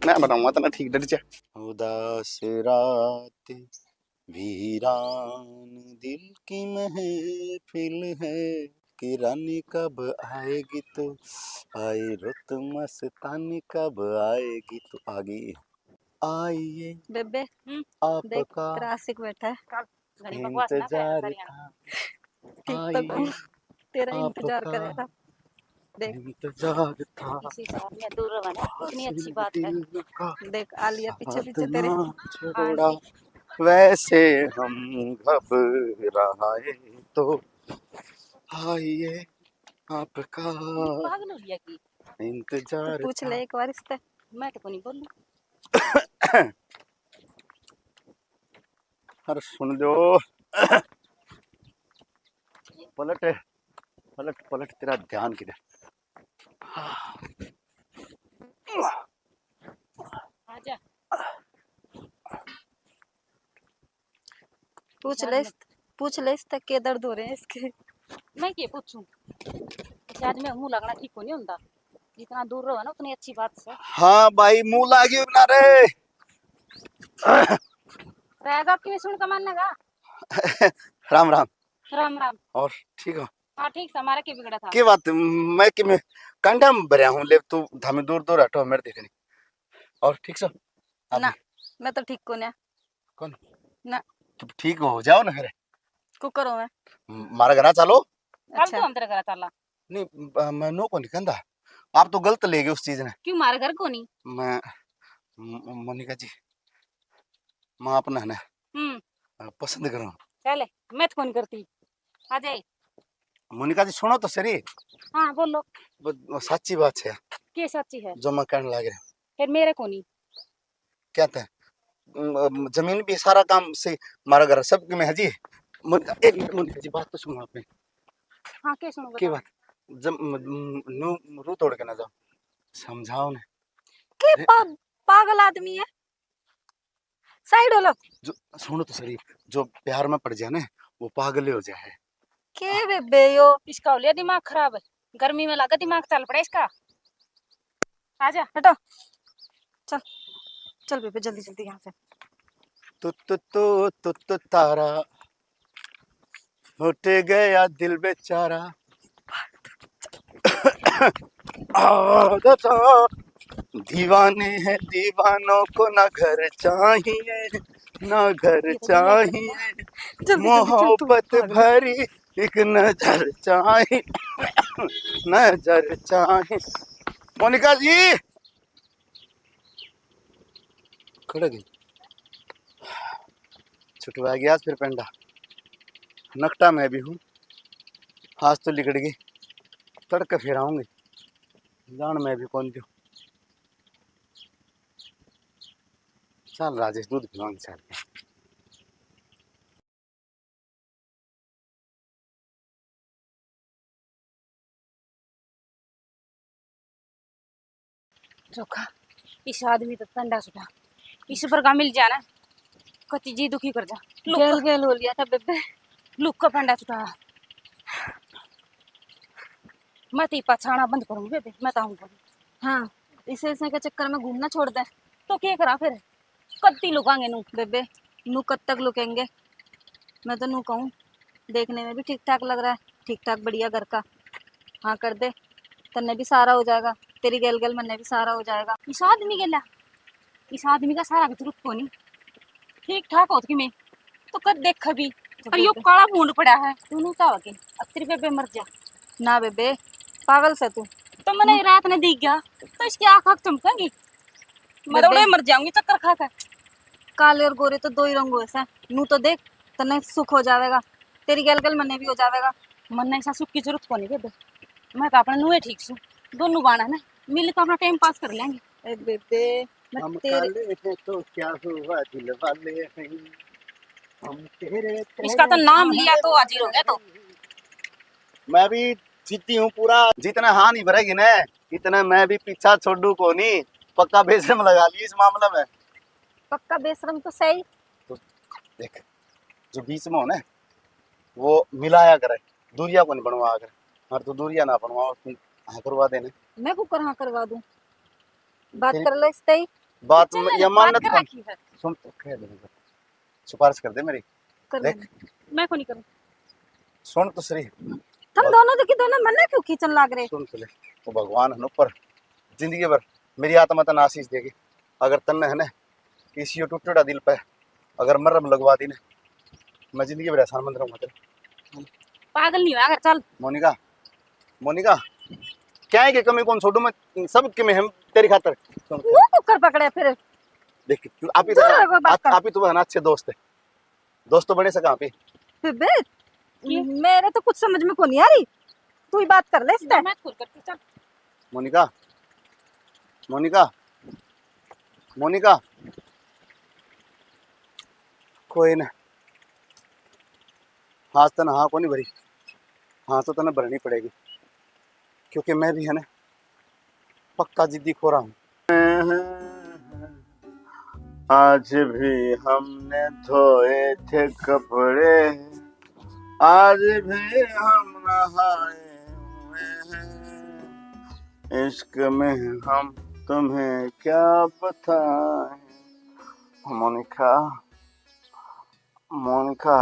मैं बनाऊंगा तना ठीक, डट जा। उदास रात, वीरान दिल की महफिल है। की रानी कब आएगी तू, आई रुत मस्तानी कब आएगी तू। आ गई। आइए बेबे, हम्म। देख, आपका तेरा आशिक बैठा है। चल, घणी बकवास ना कर, इंतजार था। ठीक तो आइए, तेरा इंतजार आपका करेगा। देख। इंतजार था। इसी शहर में दूर रहो ना, कितनी अच्छी बात है। देख, आलिया पीछे पीछे तेरे। हाँ जी। वैसे हम घबराए तो आइए आपका पागल हो गया की? इंतजार पूछ ले एक बार इससे। मैं तो कोनी बोलूं। अरे सुन लो। पलट, पलट, पलट, तेरा ध्यान किधर? आजा। पूछ ले, पूछ ले इससे के दर्द हो रहे हैं इसके। मैं के पूछूं? इस आदमी मुंह लगना ठीक को नहीं होता। जितना दूर रहो ना, उतनी अच्छी बात है। हाँ भाई, मुंह लागियो ना रे। रहेगा कि सुन के मानेगा? राम राम। राम राम। और ठीक हो? हाँ, ठीक से, हमारा क्या बिगड़ा था? के बात, मैं कि मैं कंडा में भरया हूँ, ले तू धामी दूर दूर हटो, मेरे देखनी। और ठीक से? आप ना, मैं तो ठीक को ना। कौन? ना। तू ठीक हो जाओ ना फिर। को करो मैं? म-, मारा घर चालो। कल अच्छा। तो हम तेरे घर चाला। नहीं, ब-, मैं नो को नहीं कहता। आप तो गलत ले गए उस चीज ने। क्यों, मारे घर को नहीं? मैं, म-, मोनिका जी, मैं अपना है ना, हम्म। अ, पसंद करूँ। चले, मैं तो कौन करती। आ जाए। मोनिका जी, सुनो तो सही। हाँ, बोलो। वो, वो सच्ची बात है। के सच्ची है? जो मैं कहने लग रहा। फिर मेरे को नहीं। क्या था? म-, जमीन भी सारा काम से, हमारा घर सब में है जी। मोनिका, एक मिनट मोनिका जी, बात तो सुनो आपने। हाँ, के सुनो, के बताओ। बात? जब म-, म-, नू रू तोड़ के ना जाओ, समझाओ ने। के अरे पा-, पागल आदमी है? साइड हो लो। जो, सुनो तो सही, जो प्यार में पड़ जाए ना, वो पागल ही हो जाए। के बेबे यो? इसका हो लिया दिमाग खराब, गर्मी में लगा दिमाग चल पड़ा इसका। आजा। हटो, चल, चल बेबे, जल्दी जल्दी यहाँ से। तो, तो, तो, तो, तो तारा फट गया दिल बेचारा। आदत दीवाने हैं दीवानों को, ना घर चाहिए, ना घर चाहिए, जल्दी, जल्दी, जल्दी, मोहब्बत भरी एक नजर चाहिए, नजर चाहिए। मोनिका जी, खड़े गई। छुटवा गया आज फिर पेंडा। नकटा मैं भी हूँ। आज तो लिकड़ गई। तड़के फिर आऊंगी। जान मैं भी कौन दूँ। चल राजेश, दूध पिलाऊंगी, चल। चोखा, इस आदमी तो पंडा छुटा, इस पर का मिल जाना, कति जी दुखी कर जा। लुक गेल गेल हो लिया था बेबे। लुक का पंडा छुटा। मैं तो ये पछाना बंद करूंगी बेबे, मैं तो आऊंगा। हाँ, इसे, इसे के चक्कर में घूमना छोड़ दे। तो क्या करा फिर? कत्ती लुकांगे नू? बेबे, नू कब तक लुकेंगे? मैं तो नू कहूँ, देखने में भी ठीक ठाक लग रहा है, ठीक ठाक बढ़िया घर का। हाँ कर दे, तन्ने भी सहारा हो जाएगा, तेरी गेल गेल मन्ने भी सहारा हो जाएगा। इस आदमी गेला, इस आदमी का सहारा की जरूरत कोनी। ठीक ठाक होत कि मैं तो कद देख भी। तो और यो बेबे काला भूंड पड़ा है, तू नू चाहो के अब तेरी बेबे मर जा। ना बेबे, पागल से तू। तो मैंने हम्म। रात ने दिख गया, तो इसकी आँख आँख चमकेंगी। मैं तो बेबे उड़े मर जाऊंगी चक्कर खा के। काले और गोरे तो दो ही रंग होए से, नू तो देख, तन्ने सुख हो जावेगा, तेरी गल गल मन्ने भी हो जावेगा। मन्ने ऐसा सुख की जरूरत कोनी बेबे, मैं तो अपने नुए ठीक सू, दोनों बाण है ना, मिल के अपना टाइम पास कर लेंगे। ए बेबे, मैं हम तेरे काले हैं तो क्या हुआ, दिल वाले हैं हम तेरे, इसका तो तेरे नाम लिया तो हाजिर हो गया तो। मैं भी जिद्दी हूँ पूरा, जितने हाँ नहीं भरेगी ना, इतने मैं भी पीछा छोड़ू को नहीं। पक्का बेशरम लगा ली इस मामले में। पक्का बेशरम तो सही। तो देख, जो बीच में हो ना, वो मिलाया करे, दूरिया को नहीं बनवा करे। और तू दूरिया ना बनवा, तू हाँ करवा देने। मैं कुकर हाँ करवा दूं? बात तेरी कर ले इससे ही। बात चल, या बात मान्यत कर बन-, रखी है। सुन तो, कह दे, सिफारिश कर दे मेरी। कर देख। मैं को नहीं करूँ। सुन तो सही, तुम दोनों की दोनों मन्ने क्यों खींचन लाग रहे? सुन तो ले, वो भगवान है ना ऊपर, जिंदगी भर मेरी आत्मा तन्ने आशीष देगी। अगर तन्ने है ना किसी यो टूटेड़ा दिल पे अगर मरहम लगवा दी ना, मैं जिंदगी भर एहसान मंद रहूंगा तेरा। पागल नहीं होया कर, चल। मोनिका, मोनिका, क्या है कि कमी कौन छोड़ू मैं, सब के मैं हम तेरी खातर। सुन, मुंह कुकर पकड़े फिर। देख, तू आप ही तो, दूर रहो, बात आप, कर। आप ही तो है ना अच्छे दोस्त है, दोस्त तो बने सका आप ही। फिर बे, मेरे तो कुछ समझ में को नहीं आ रही, तू ही बात कर ले इससे। मैं खुद करती, चल। मोनिका, मोनिका, मोनिका, कोई ना, आज तने हाँ को नहीं भरी, हाँ तो तने भरनी पड़ेगी, क्योंकि मैं भी है ना पक्का जिद्दी खोरा हूँ। आज भी हमने धोए थे कपड़े, आज भी हम नहाए हुए हैं, इश्क में हम तुम्हें क्या बताएं। मोनिका, मोनिका,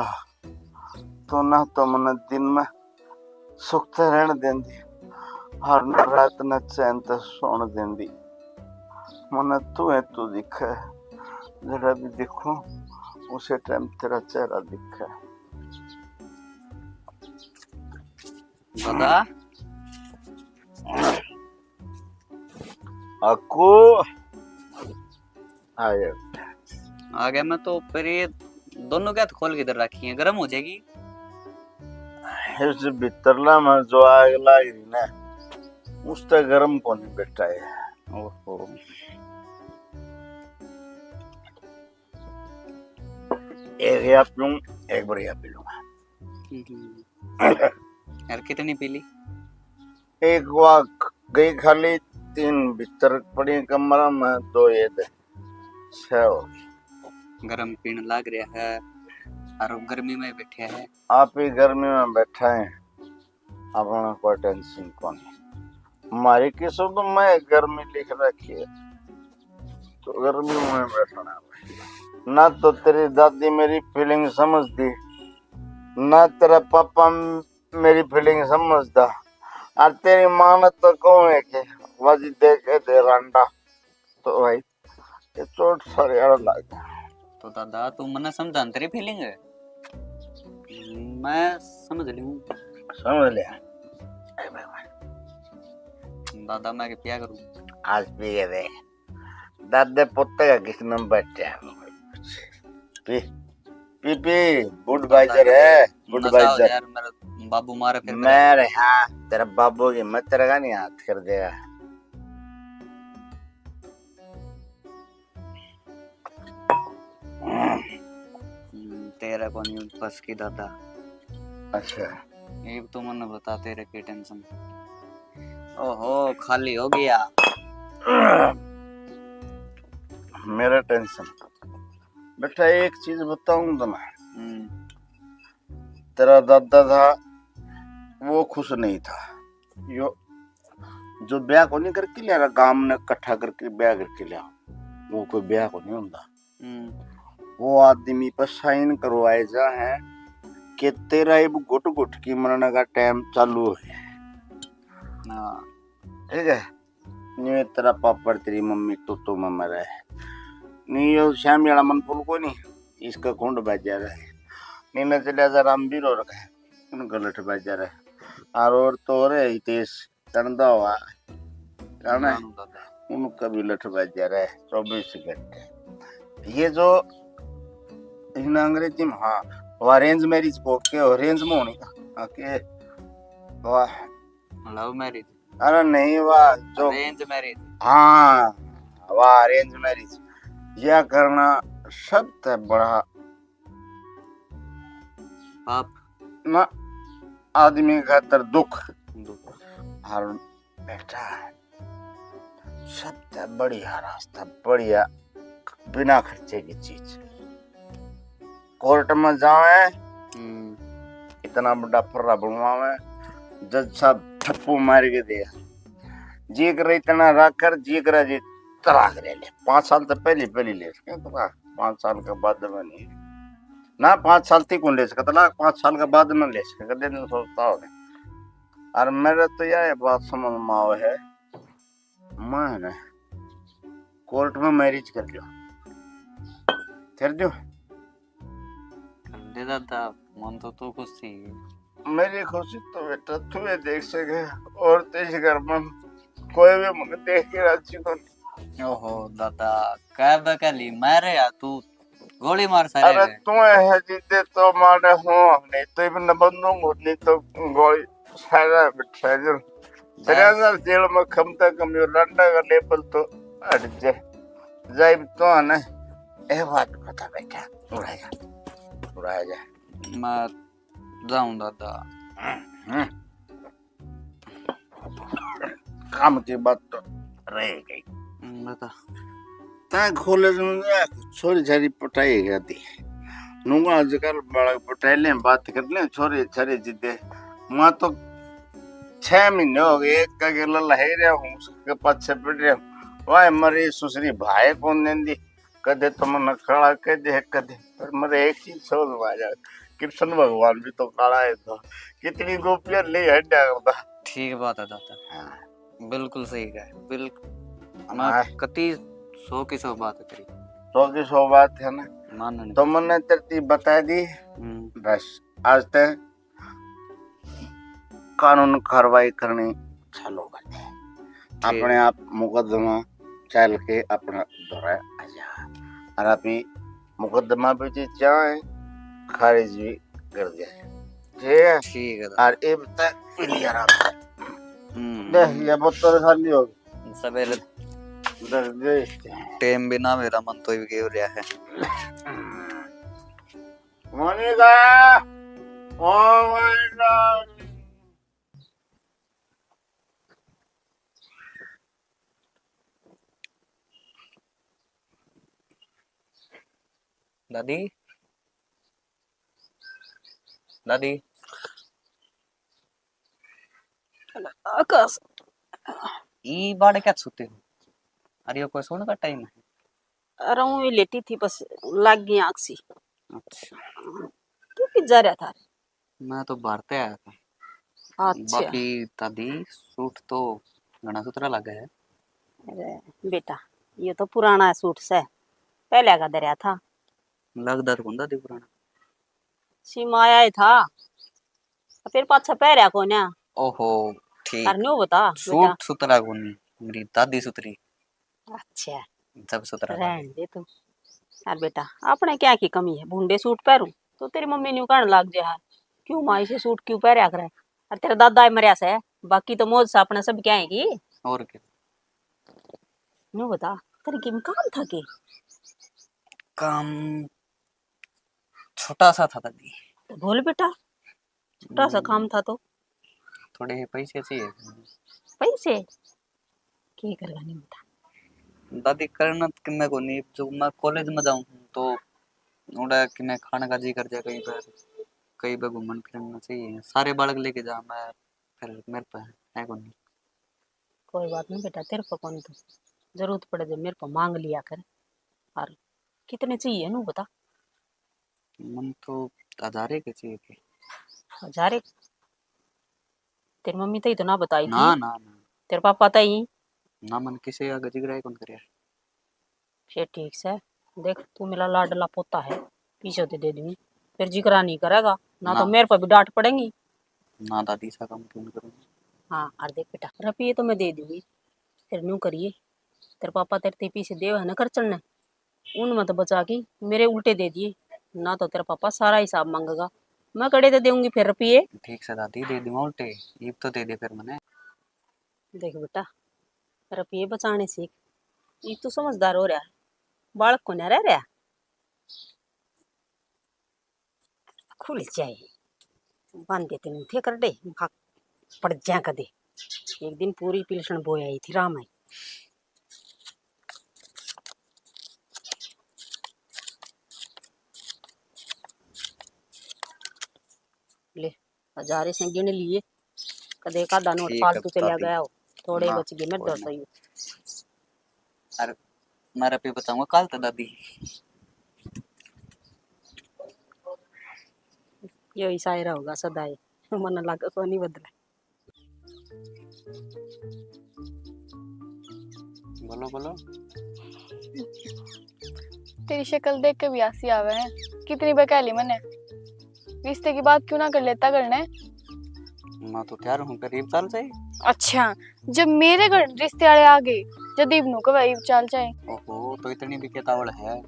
तू ना तो मन्ने दिन में सुख ते रहण देंदी, हर रात ने चैन ते सोण देंदी। मन्ने तू है, तू दिखे, जड़ा भी दिखूं, उसे टाइम तेरा चेहरा दिखे। दादा। अक्कू। आ गया। आ गया मैं तो, पर ये दोनों क्या खोल के इधर रखी है, गर्म हो जाएगी। इस भीतरला में जो आग लाग रही ना, उस तक गर्म कोनी बैठा है। ओहो। एक या पीऊं, एक बार या पी लूंगा। हम्म। यार, कितनी पी ली? एक वा गई खाली, तीन भीतर पड़ी कमरा में, दो ये दे, छह हो गई। गरम पीण लाग रहा है और गर्मी में बैठे हैं। आप ही गर्मी में बैठा है, अपना कोई टेंशन कोनी। मारी किस्मत में गर्मी लिख रखी है, तो गर्मी में बैठना है। ना तो तेरी दादी मेरी फीलिंग समझती, ना तेरा पापा मेरी फीलिंग समझता। और तेरी माँ ने तो कहूँ है कि वाजी दे के दे रांडा, तो भाई ये चोट सारे आड़ लग गया। तो दादा, तू मन्ने समझा न तेरी फीलिंग है, मैं समझ लूँ। समझ लिया। ए भाई, भाई। दादा, मैं के पिया करूँ? आज पी के दे। दादे पोते का किसने बैठा है? पी, पी, पी, Budweiser है, नशा हो Budweiser। यार, मेरा बाबू मारे फिर मैं रे, हाँ, तेरा बाबू की मैं तेरे का नहीं हाथ कर देगा। हम्म, तेरा कोनी बस की दादा। अच्छा। एक तो मन्ने बता, तेरे की टेंशन। ओहो, खाली हो गया। मेरा टेंशन। बेटा, एक चीज बताऊं तुम्हें। हम्म। तेरा दादा था, वो खुश नहीं था। यो जो ब्याह को नहीं करके लिया, गांव ने इकट्ठा करके ब्याह करके लिया, वो कोई ब्याह को नहीं होता। हम्म। वो आदमी पर साइन करवाए जा है कि तेरा इब घुट घुट की मरने का टाइम चालू है। हाँ। ठीक है, नहीं तेरा पापड़ तेरी मम्मी तो तो में मरे, नहीं यो श्यामी वाला मन फूल को नहीं, इसका कुंड बाजा रहे, नहीं न चलिया जा रामवीर और का, उन गलत बाजा रहे, और और तो और है हितेश चंदा हुआ, कौन है? नानू दादा। उनका भी लठ बाजा रहे चौबीस घंटे। ये जो इन अंग्रेजी में, हाँ, वह अरेंज मैरिज को के, अरेंज में होनी का, हाँ, के, वाह। Love marriage. अरे नहीं, वाह, जो अरेंज मैरिज। हाँ, वाह, अरेंज मैरिज। यह करना सबसे बड़ा पाप। ना, आदमी खातर दुख। दुख। और बेटा, सबसे बढ़िया रास्ता, बढ़िया, बिना खर्चे की चीज। कोर्ट में जावे, हम्म। इतना बड़ा फर्रा बनवावे, जज साहब ठप्पू मार के दे, जी करे इतना रख कर, जी करे जी तलाक ले ले। पाँच साल तो पहले, पहले ले सके तलाक, पाँच साल के बाद में नहीं। ना, पाँच साल तक कौन ले सके तलाक, पाँच साल के बाद में ले सके, कदे दिन सोचता हो। और मेरे तो यह बात समझ में आवे है, मैं ना कोर्ट में मैरिज कर लियो, कर दियो। कर दे दादा, मन तो तू खुश थी। मेरी खुशी तो बेटा तू ही देख सके, और तो इस घर में कोई भी मुझे देख के राजी को नहीं। ओहो दादा, कह बकली मारे या तू, गोली मार सारे अरे रे। तू है जिद्दे तो मारे हो, नहीं तो इवन बंदूक होती तो गोली सारा बिठा जो। तेरे अंदर जेल में कम से कम यो लंडा का लेवल तो हट जाए। जाइब तो है ना, ए बात बता बेटा, उड़ा जा, उड़ा जा। मैं जाऊं दादा। हम्म। काम की बात तो रह गई। हम्म, बता। तै कॉलेज में जा, छोरी छारी पटाई गया थी। नूंगा आजकल बालक पटाई ले, बात कर ले, छोरी छारी जिद्दे। मां तो छह महीने हो गए, एक का गेला लहाई रहा हूँ, उसके पाछे पड़ रहा हूँ। वाह, मरी सुसरी भाई कौन देंदी, कदे तो मन्ने काला कह दे, कदे। पर मेरे एक चीज समझ में आ जाए, कृष्ण भगवान भी तो काला है, तो कितनी गोपियां ले हड्या करता। ठीक बात है दादा। हाँ। बिल्कुल सही कहा, बिल्कुल। मैं हाँ। कति सौ की सौ बात करी। सौ की सौ बात है ना। मानने तो मन्ने तेरे बता दी। हम्म। बस आज तक कानून कार्रवाई करनी चालू कर दे। ठीक। अपने आप मुकदमा चल के अपना दौरा आ जा। और अभी मुकदमा भी जी चाहे खारिज भी कर दे। ठीक है? ठीक है। और इब तक मिली आराम से। हम्म। देख, ये बोतल खाली हो गई। सवेरे दर्द दे इसके। टेम भी ना मेरा मन तो भी गेव रहा है। Monika, oh my god. दादी, दादी। आकाश। ई बाड़ क्या सुते हो? अरे, यो कोई सोने का टाइम है? अरे, ऊँ ही लेटी थी, बस लाग गई आँख सी। अच्छा। तू कित जा रहा था? मैं तो बाहर ते आया था। अच्छा। बाकी दादी, सूट तो घना सुथरा लगा है। अरे बेटा, ये तो पुराना सूट से, पहले का धरया था। लगदा तो कोनी दादी पुराना। सीमा आया ही था, फिर पाछा पहरया कोन्या। ओहो, ठीक। अर न्यू बता, सूट बेटा। सुथरा कोनी, मेरी दादी सुथरी। अच्छा। जब सुथरा रहन दे तू। अर बेटा, अपने क्या की कमी है, भूंडे सूट पहरूं तो तेरी मम्मी न्यू कहने लाग जे है, क्यों माँ इसे सूट क्यों पहरया करे? अर तेरा दादा ही मरया से, बाकी तो मौज से अपने सब क्या है की। और क्या? न्यू बता, तेरे किम काम था के? काम छोटा सा था दादी। तो बोल बेटा, छोटा सा काम था तो। थोड़े से पैसे चाहिए। पैसे? के करेगा नहीं बेटा? दादी, करना तो किन्ने को नहीं, जो मैं कॉलेज में जाऊँ तो उड़ा किन्ने खाने का जी कर जाए, कहीं पर, कहीं पर घूमन फिरना चाहिए। सारे बालक लेके जा, मैं फिर मेरे पे है को नहीं। कोई बात नहीं बेटा, तेरे पे कौन तो जरूरत पड़े जब मेरे पे मांग लिया कर। और कितने चाहिए नू बता। मन तो हजारे के चाहिए थे। हजारे? तेरी मम्मी तई तो ना बताई थी। ना, ना, ना। तेरे पापा तई? ना, मन किसे आगे जिगरा ही कौन करे। फिर ठीक से, देख तू मेरा लाडला पोता है, पीछे तो दे दूंगी, फिर जिगरा नहीं करेगा ना, तो ना। मेरे पर भी डांट पड़ेगी। ना दादी, ऐसा काम क्यों नहीं करूँगी। हाँ, और देख बेटा, रुपये तो मैं दे दूंगी, फिर न्यू करिए, तेरे पापा तेरे ते पीछे देव है ना खर्चन ने, उनमें तो बचा के मेरे उल्टे दे दिए, ना तो तेरा पापा सारा हिसाब मांगेगा, मैं कड़े दे दूंगी फिर रुपये। ठीक से दादी, दे दूंगा उल्टे, इब तो दे दे फिर मने। देख बेटा, रुपये बचाने सीख, इब तू समझदार हो रहा है, बालक को ना रह रहा। खुल जाए, बांधे तेन थे कर दे, मखा पड़ जा कदे। एक दिन पूरी पिलसण बोया ही थी राम आई। ले, हजारे से गिन लिए, कदे एक आधा नोट ठीक है, फालतू चला भाभी। गया हो, थोड़े ना, बच गए मेरे कोई दस ना। ही। अरे, मैं रुपये बताऊंगा कल तो दादी। यो ही शायरा होगा सदा ही, मन लग को नहीं बदला। बोलो, बोलो। तेरी शक्ल देख के भी हंसी आवे है। कितनी बहका ली मैंने। रिश्ते की बात क्यों ना कर लेता घर ने? मैं तो तैयार हूँ, करीब चल जाए। अच्छा, जब मेरे घर रिश्ते वाले आ गए, जदीब नु कहे इब चल जाए। ओहो, तो इतनी भी केतावल है।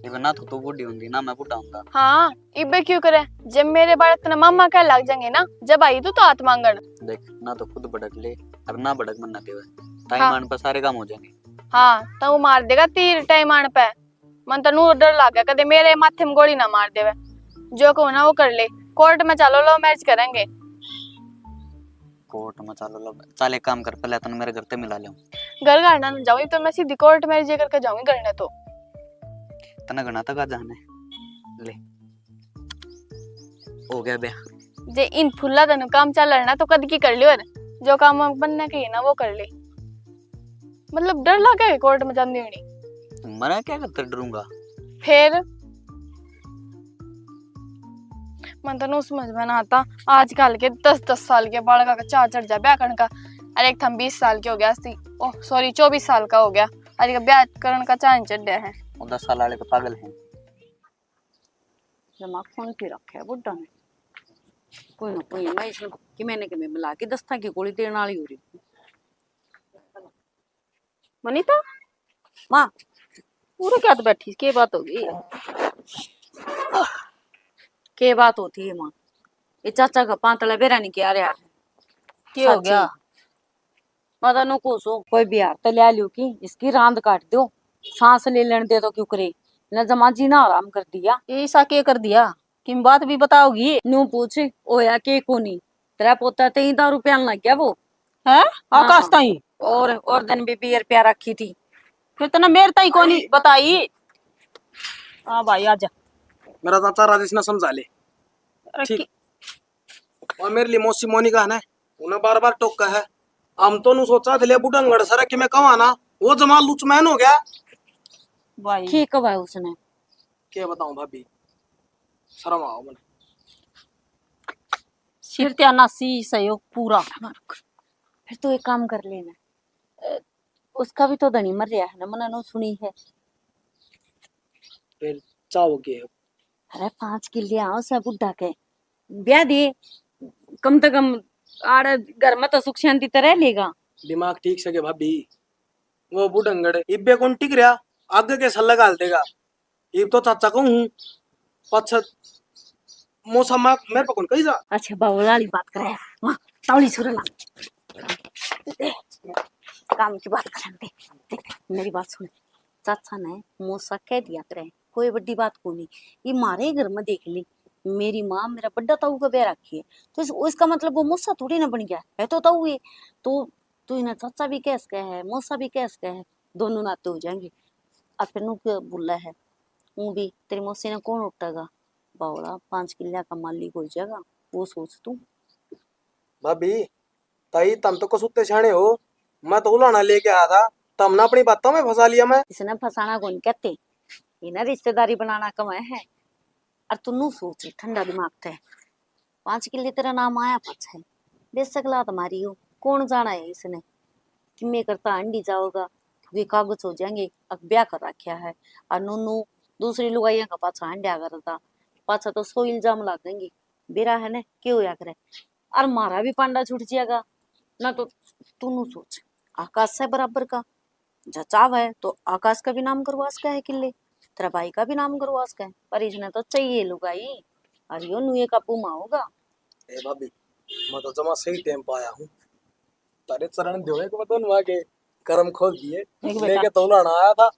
इब ना तो तू बूढ़ी होंदी, ना मैं बूढ़ा होंदा। हाँ, इबे क्यों करे? जब मेरे बालक तने मामा कह लग जाएंगे ना, जब आई तू तो हाथ मांगण। देख, ना तो खुद भड़क ले, और ना भड़क मन ना देवे। टाइम हाँ। आने पर सारे काम हो जाएंगे। हाँ, तो वो मार देगा तीर टाइम आने पे। मन तो नू डर लागे, कदे मेरे माथे में गोली ना मार देवे। जो कहूँ ना वो कर ले, कोर्ट में चलो, लव मैरिज करेंगे। कोर्ट में चलो, लव, चल एक काम कर, पहले तने मेरे घर ते मिला ले। घर घर ना जाऊँ, तो मैं सीधी कोर्ट मैरिज करके जाऊंगी घर ने तो। तने घना तक आ जाने ले। हो गया ब्याह। जे इन फुल्ला तनु काम चल रहा ना तो कद की कर लियो, और जो काम बनने के है ना वो कर ले। मतलब डर लगे कोर्ट में जाती होनी। मरा क्या करते डरूंगा? फिर मन तो नु समझ में ना आता, आजकल के दस दस साल के बालका का चाह चढ़ जा ब्याह करने का। अरे एक थम बीस साल के हो गया सी, ओह सॉरी चौबीस साल का हो गया, अरे ब्याह करने का चाह नहीं चढ़ है। वो दस साल वाले तो पागल हैं। दिमाग फोन पे रखे है बुड्ढा ने। कोई ना कोई मैं इसमें कि मैंने कि मैं मिला के दस्ता की गोली देने वाली हो रही हूँ। मनीता, माँ, पूरे क्या तो बैठी, के बात होगी? के बात होती है माँ? ये चाचा का पांतला बेरा नहीं क्या रहा है? के हो सच्ची। गया? मैं तन्नू कहूं सूं, कोई बिहार तो ले लियो कि इसकी रांद काट दो, सांस ले लेने दे तो क्यों करे, न जमा जीना आराम कर दिया। ये ईसा के कर दिया? किम बात भी बताओगी? न्यू पूछ, होया के कोनी? तेरा पोता ते ही दारू प्यान लग गया वो। हैं? हाँ। आकाश ताई? और, और दिन भी बियर प्या रखी थी। फिर तने मेरे ताई कोनी बताई? हाँ भाई, आजा। मेरा चाचा राजेश ने समझा ले। अरे ठीक। कि- और मेरे लिए मौसी मोनिका है ना, उन्हें बार बार टोका है। हम तो नु सोचा थे, ले बुढ़ंगड़ सर कि मैं कहवा ना, वो जमा लुचमैन हो गया। भाई। ठीक है भाई, उसने। क्या बताऊं भाभी, शर्म आओ मने। सिर त्याना सी सहयोग पूरा। फिर तू एक काम कर लेना, अ, उसका भी तो धनी मर रहा है ना, मना नो सुनी है। फिर चाहो के? अरे पाँच किले आओ से बुढ़ा के ब्याह दे, कम से कम आड़े घर में तो सुख शांति तो रह लेगा। दिमाग ठीक से के भाभी, वो बुढ़ंगड़ इब्बे कौन टिक रहा, आगे के सल्ला घाल देगा। इब तो चाचा कहूँ हूँ, पाछे मौसा माँ मेरे पे कौन कही जा। अच्छा, बावला वाली बात करे, माँ, तावली सुरला। काम की बात करन दे। देख, मेरी बात सुन। चाचा ने मौसा कह दिया करे, कोई बड़ी बात कोनी। ये मारे घर में देख ली, मेरी माँ मेरा बड़ा ताऊ का ब्याह रखी है, तो इस, इसका मतलब वो मौसा थोड़ी ना बन गया है, तो ताऊ है। तो तू इन्हें चाचा भी कह सके है, मौसा भी कह सके है, दोनों नाते हो जाएंगे। अपनू के बुला है, वो भी तेरी मौसी ने कौन उठागा? बावला, पाँच किलिया का मालिक हो जाएगा, वो सोच तू। भाभी, ताई, तम तो कसूते सियाणे हो, मैं तो उलाना लेके आया था, तमने अपनी बातों में फंसा लिया मैं। इसने फंसाना कौन कहते, इन्हें रिश्तेदारी बनाना कमाए है। और तू नू सोच ठंडा दिमाग थे, पाँच किले तेरा नाम आया पाछे, बेशक लात मारी हो, कौन जाना है इसने किमे करता हंडी जाओगा, क्योंकि कागज हो जाएंगे, अब ब्याह कर रखा है। और नू नू दूसरी लुगाइयां का पाछा हंड्या करता, पाछा तो सौ इल्जाम लागेंगे। बेरा है ने, के होया करे? और मारा भी पांडा छूट जाएगा। ना तो तू नू सोच, आकाश से बराबर का, जचाव है तो आकाश का भी नाम करवा सका है किले, तेरा भाई का भी नाम करवा सका है, पर इसने तो चाहिए लुगाई। और यो नुए काबू में होगा। ए भाभी, मैं तो जमा सही टाइम पे आया हूँ। तारे चरण देवे को मैं दोनों आके करम खोल दिए। देख बेटा। लेके तो उलाना आया था,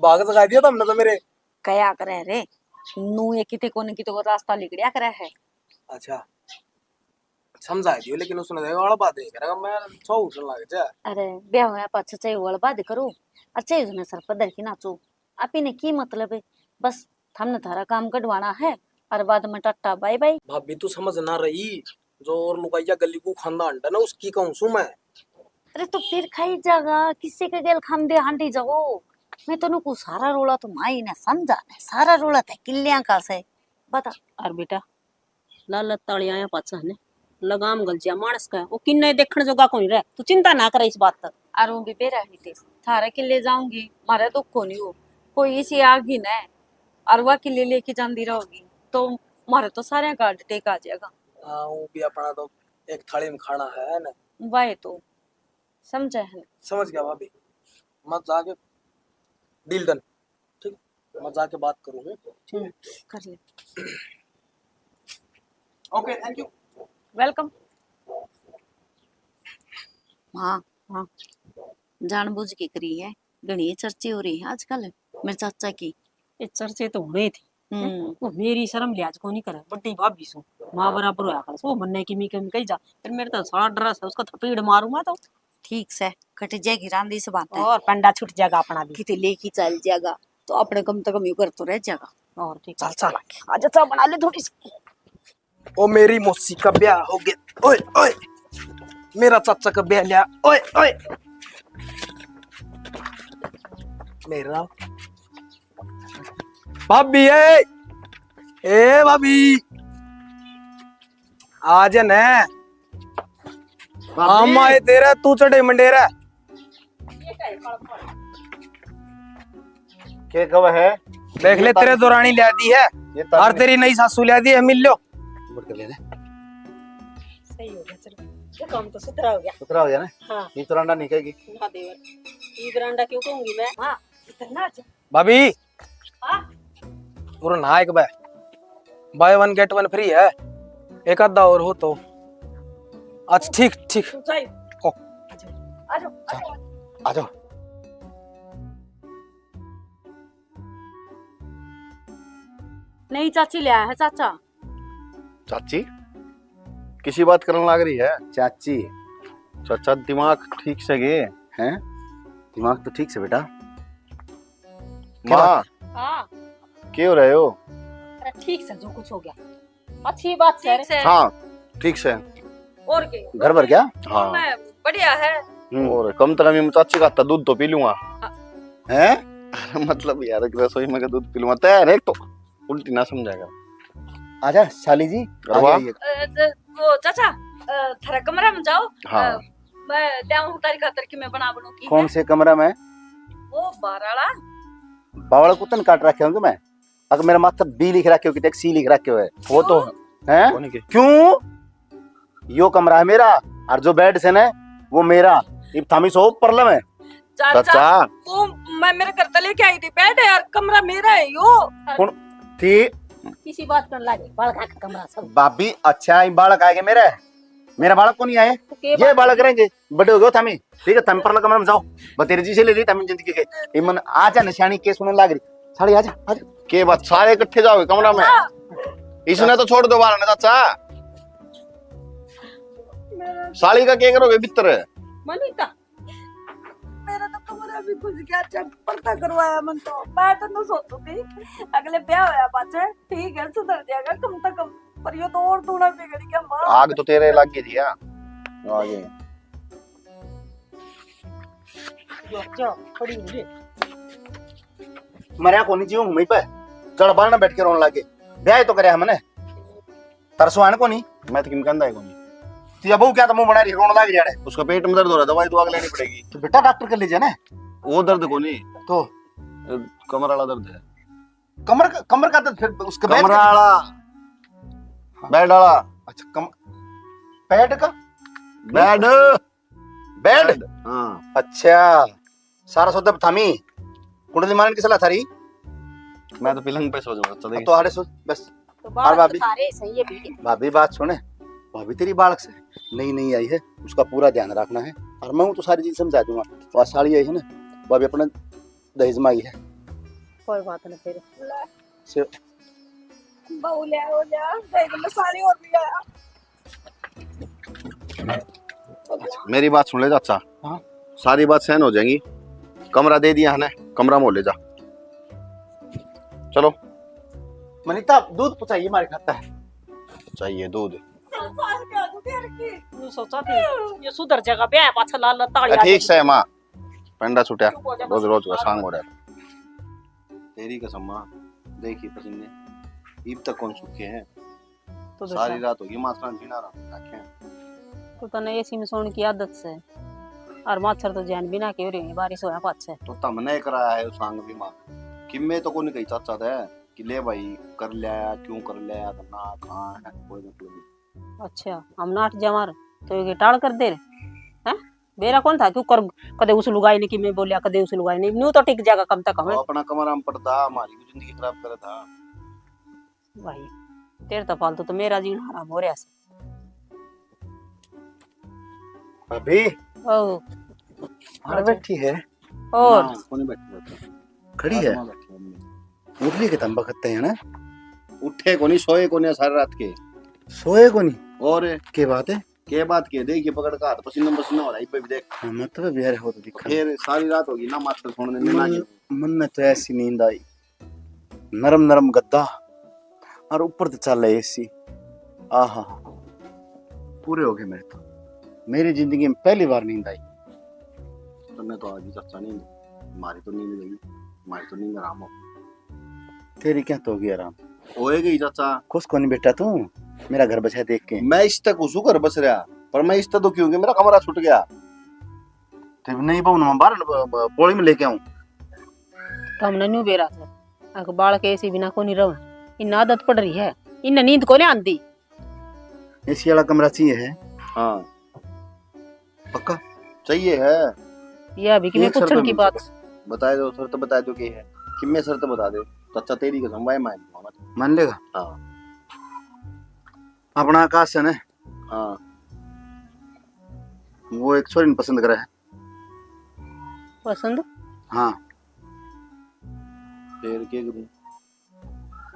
भाग जगा दिया था हमने तो मेरे। कया करे रे, नू ये किते कोने किते को रास्ता लिकड़या करे है। अच्छा, समझा दियो, लेकिन उसने तो अड़बा दे करेगा, मैं सौ उठन लग जा। अरे, ब्याह होया पाछे चाहे वो अड़बा दे करो, और चाहे उसने सर पर धर के नाचो, आप ही ने की मतलब है? बस, थमने थारा काम कढवाना है, और बाद में टाटा बाय बाय। भाभी, तू समझ ना रही, जो और लुगाइया गली को खांदा हंडा ना, उसकी कहूँ सू मैं। अरे, तो फिर खाई जागा, किसी के गेल खांदे हांडी जाओ। मैं तनु को सारा रोला तो माई ने समझा ने, सारा रोला ते किल्लियां का से। बता। और बेटा, लालत ताली आया पाछा ने। लगाम गल जा मानस का, वो किन्ने देखण जोगा कोनी रह। तू चिंता ना करे इस बात तक। और वो भी बेरा ही थे, थारे के ले जाऊंगी, मारे दुख कोनी हो, कोई इसी आग ही ना है। और वह किले लेके जांदी रहोगी तो मारे तो सारे का हार्ट अटैक आ जाएगा। हाँ, वो भी अपना तो एक थाली में खाना है ना। वह तो समझे है। समझ गया भाभी, मैं जाके डील डन। ठीक, मैं जाके बात करूँ हूँ। हम्म, कर ले। Okay, thank you. वेलकम। हाँ, हाँ, जानबूझ के करी है, घणी चर्चे हो रही है आजकल मेरे चाचा की। ये चर्चे तो होने थी। हम्म। वो मेरी शर्म लिहाज को नहीं करे, बड्डी भाभी सू, माँ बराबर होया कर। वो मन्ने की मी कमी कही जा, फिर मेरे तो सारा ड्रेस है, उसका थपेड़ मारूंगा तो। ठीक से, कट जाएगी रांदी इस बात है। और पंडा छूट जाएगा अपना भी। किते लेके चल जाएगा, तो अपने कम से कम यू कर तो रह जाएगा। और ठीक चल, है। चल आगे। आजा, चाय बना ले थोड़ी सी। ओ मेरी मौसी का ब्याह हो गया, ओए, ओए। मेरा चाचा का ब्याह लिया, ओए, ओए। मेरा भाभी, ए, ए भाभी, आ जा ने। भाभी। हम आए तेरा, तू चढ़े मंडेरा। के कब है? देख ले, ये तेरे तारीख दौरानी लिया दी है। ये तारीख और तेरी नई सासू लिया दी है, मिल लो। मुड़ के ले ले। सही हो गया, चलो। ये काम तो सुथरा हो गया। सुथरा हो गया ना? हाँ। ये बरांडा नहीं कहेगी? ना देवर, ये बरांडा क्यों कहूंगी मैं? हाँ, इतना अच्छा। भाभी, हाँ? पूरा ना एक बार, buy one get one free है, एक आधा और हो तो। अच्छा, ठीक, ठीक। ऊंचाई। ओ। आ जाओ, आ जाओ, आ जाओ। आ जाओ। नहीं चाची, ले आया है चाचा। चाची, किसी बात करने लग रही है? चाची। चाचा, दिमाग ठीक से गए? हैं? दिमाग तो ठीक से बेटा। माँ, हाँ। के हो रहे हो? अरे ठीक से, जो कुछ हो गया। अच्छी बात से। ठीक से। हाँ, ठीक से। और के? घर भर गया? हाँ। मैं बढ़िया है। हम्म। और कम से कम ये चाची का हाथ दूध तो पी लूंगा। हाँ। हैं? अरे मतलब यार, रसोई में का दूध पी लूंगा। तैयार है तो उल्टी ना समझाएगा। आजा साली जी, अरे आगे वाह। आइए। अ, ज-, वो चाचा, अ, थारा कमरा में जाओ। हाँ। अ, मैं ल्याऊं हूँ तारी खातर की मैं बना बनू की कौन है। से कमरा में? वो बाहर वाला। बावला कुतन काट रखे होंगे मैं। अगर मेरा माथा बी लिख रखे हो कि एक सी लिख रखे हो है। वो तो क्यों? हैं? वो नहीं के। क्यों? यो कमरा है मेरा, और जो बेड से ना, वो मेरा। इब थामी सो प्रॉब्लम है। चाचा, चाचा। तू, मैं मेरे घर तै लेके आई थी बेड यार, कमरा मेरा है यो। कौन थी? किसी बात कर लागे, बालका का कमरा सब। भाभी, अच्छा, ये बालक आएंगे मेरे, मेरा बालक को नहीं आए, तो के ये बात बालक रहेंगे, बड़े हो गए थामी, ठीक है, थामी परला कमरा में जाओ, बतेरे जी से ले ली थामी जिंदगी के। ये मन आजा निशानी के सुनने लाग रही, साली आजा, आजा। के बात, सारे इकट्ठे जाओगे कमरा में? हाँ। इसने तो छोड़ दो बाहर ना चाचा। मेरा साली का क्या करोगे भीतर? मनीता, मेरा तो कमरा भी खुल गया, अच्छा पर्दा करवाया मन तो। मैं तो नु सोचू थी अगले ब्याह होया पाछे ठीक है, सुधर जाएगा कम से कम, पर यो तो और दूना बिगड़ गया माँ। आग तो तेरे लाग गई थी यार। आगे। अच्छा, खड़ी हो ले। मरया कोनी जी हूँ मैं पे। जड़ बाल ना बैठ के रोने लागे। ब्याह तो करे हमने। तरसो आने कोनी। मैं तो किम कहंदा है कोनी। तो ये बहू क्या तो मुंह बना रही, रोने लाग रही है। उसका पेट में दर्द हो रहा है, दवाई तो आग लेनी पड़ेगी। तो बेटा डॉक्टर के ले जाना। वो दर्द कोनी। तो? अ, कमर वाला दर्द है। कमर का, कमर का दर्द फिर उसका बैठ कमरा का? वाला। हाँ। बेड वाला। अच्छा, कम-, बेड का? बेड। बेड? बेड, हाँ। अच्छा, सारा सौदा थामी। कुंडली मारन की सलाह थारी? मैं तो पलंग पे सो जाऊंगा, अच्छा, देखिए। तो आड़े सो, बस। तो और बालक भाभी? तो थारे सही है भी। भाभी, बात सुने, भाभी तेरी बालक से नई नई आई है, उसका पूरा ध्यान रखना है। और मैं हूँ तो सारी चीज समझा दूंगा। वो साली आई है ना, वो अभी अपना दहेज में आई है। कोई बात नहीं फिर। से बहू ले आओ, ले आओ, दहेज में साली और भी आया। अच्छा, मेरी बात सुन ले चाचा। हाँ। सारी बात सहन हो जाएगी। कमरा दे दिया है ना, कमरा में ले जा। चलो। मनीता, दूध पहुंचाइए, हमारे खाता है। चाहिए दूध। सास के आजू तेरे की। तू सोचा थी, ये सुधर जाएगा, ब्याह पाछा लाल लाल ताली अरे आ ठीक जाएगी। से माँ, पंडा छुटिया, चुप हो जा, रोज बस। रोज का सांग हो रहा है। तेरी कसम माँ, देखी पसीने, इब तक कौन सूखे हैं। तो बेटा, सारी रात होगी माछरां जीना रहा रखे। तो तने एसी में सोने की आदत से, और माछर तो जैन बिना के हो रही, बारिश होया पाछे। तो तमने कराया है उस सांग भी माँ, किम्मे तो कोनी कही चाचा दे कि ले भाई कर लिया, क्यों कर लिया, ना कहाँ है, कोई मतलब नहीं। अच्छा, हम नाट जवार तो ये टाल कर दे रे, हैं? बेरा कौन था क्यों कर, कदे उस लुगाई ने कि मैं बोलिया, कदे उस लुगाई ने, न्यू तो टिक जाएगा कम तक वो हमें। अपना कमरा में पड़ता, हमारी भी जिंदगी खराब करे था। भाई, तेरे तो फालतू तो मेरा जीना हराम हो रहा है। भाभी, ओ, अरे अच्छा। बैठी है। और ना, कोनी बैठी, बैठी। खड़ी है? आत्मा बैठी है। उठ लिए के तंबा खत्ते हैं ना? उठे कोनी, सोए कोनी सारी रात के। सोए कोनी? और? के बात है? के बात के, देखिए पकड़ का हाथ पसीना पसीना हो रहा है, इब्बे भी देख। हाँ, मतलब यार हो तो दिखा। फिर सारी रात होगी ना माछर सोने में ना मन, के। मन में तो ऐसी नींद आई, नरम नरम गद्दा और ऊपर तो चल एसी। आहा, पूरे हो गए मेरे तो। मेरी जिंदगी में पहली बार नींद आई। तन्ने तो आज ही चाचा नींद, मारी तो नींद गई, मारी तो नींद आराम हो। तेरी क्या तो होगी आराम? होए गई चाचा। खुश कोनी बेटा तू, मेरा घर बसा देख के? मैं इस तक खुश हूँ घर बस रहा, पर मैं इस तक दुखी हूँ कि मेरा कमरा छूट गया। तेरे नहीं बहू ना बाहर ब-, ब-, बोली में लेके आऊं। तो हमने न्यू बेरा था, अक बालक एसी बिना कोनी रह, इन आदत पड़ रही है, इन नींद कोनी आंदी। एसी वाला कमरा चाहिए है? हाँ। पक्का? चाहिए है। ये अभी किमें एक शर्त पूछण की बात। बता दो, शर्त बता दो की है। किमें शर्त बता दे। तो अच्छा, तेरी कसम भाई, मान लूंगा मैं। मान लेगा? हाँ। अपना आकाश है ना? हाँ। वो एक छोरी ने पसंद करा है। पसंद? हाँ। फिर के करूं?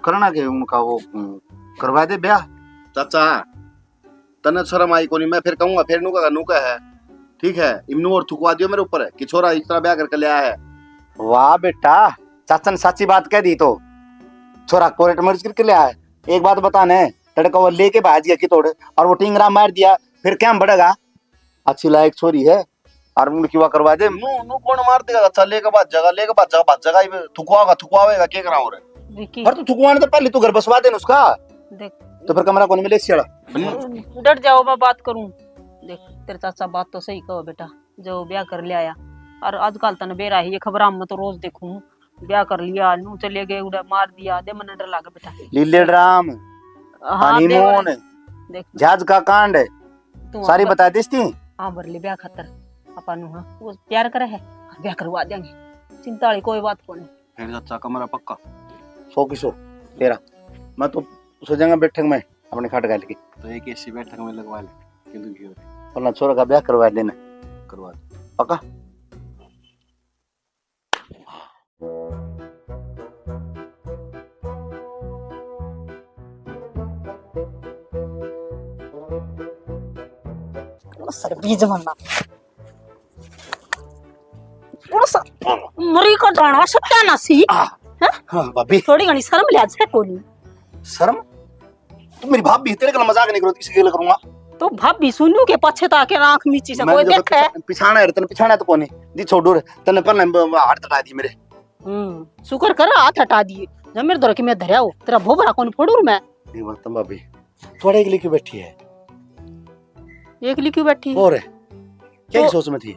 करना के उनका वो, हम्म, करवा दे ब्याह। चाचा, तन्ने शर्म आई कोनी, मैं फिर कहूंगा, फिर नू कहेगा, नू कहे है, ठीक है, इमनू और थुकवा दियो मेरे ऊपर कि छोरा इस तरह ब्याह करके ले आया है। वाह बेटा, चाचा ने साची बात कह दी तो। छोरा कोर्ट मैरिज करके ले आया है। एक बात बताने, तड़का वो लेके भाज गया कि तोड़, और वो टिंगरा मार दिया, फिर क्या बढ़ेगा? अच्छी लायक छोरी है, और उनकी वा करवा दे। नू, नू कौन मार देगा? अच्छा, लेके भाज जाएगा, लेके भाज जाएगा, भाज जाएगा, ये थुकवाएगा, थुकवावेगा, क्या करा और? विकी। पर तू थुकवाने तो पहले तू घर बसवा दे ना उसका। देख। तो फिर कमरा कौन मिले इसी वाला? डट जाओ, मैं बात करूं। देख, तेरे चाचा बात तो सही कहो बेटा, जो ब्याह कर ले आया। और आजकल तने बेरा ही ये खबरां में तो रोज देखूं, ब्याह कर लिया, नू चले गए, उड़ा मार दिया, दे मन्ने डर लागे बेटा। लीले ड्राम, हाँ, हनीमून, देख, देख। जहाज का कांड, तू सारी हाँ, बता दिस थी। हाँ, भर ले ब्याह खातर। आपा नू हाँ, वो प्यार करे है, ब्याह करवा देंगे। चिंता वाली कोई बात कोनी। फिर चाचा कमरा पक्का? सौ की सौ, तेरा। मैं तो सो जाऊंगा बैठक में, अपने खाट घाल के। तो एक एसी बैठक में लगवा ले, किंतु क्यों रे? अपना छोरा का ब्याह करवा देना। करवा दे। पक्का? सर बीज बनना। उस मरी का डाणा सत्यानाशी। आ, हैं? हाँ, भाभी। थोड़ी घणी शर्म लिया से कोनी। शर्म? तू मेरी भाभी, तेरे गल मजाक नहीं करो, किसी गल करूंगा? तो भाभी सुनू के पाछे तो आके आंख मीची से मैं कोई जब देखे? पिछा-, पिछाना है, तने पिछाना तो कोनी। जी छोड़ो रे, तने पहले ब-, ब-, हाथ हटा दी मेरे। हम्म, शुक्र कर हाथ हटा दिए। जब मेरे धोरे के मैं धरया हो, तेरा भोभरा कोनी फोड़ू मैं। ये बात तो भाभी, थोड़ा एकली क्यों बैठी है? एकली क्यों बैठी? और क्या तो सोच में थी?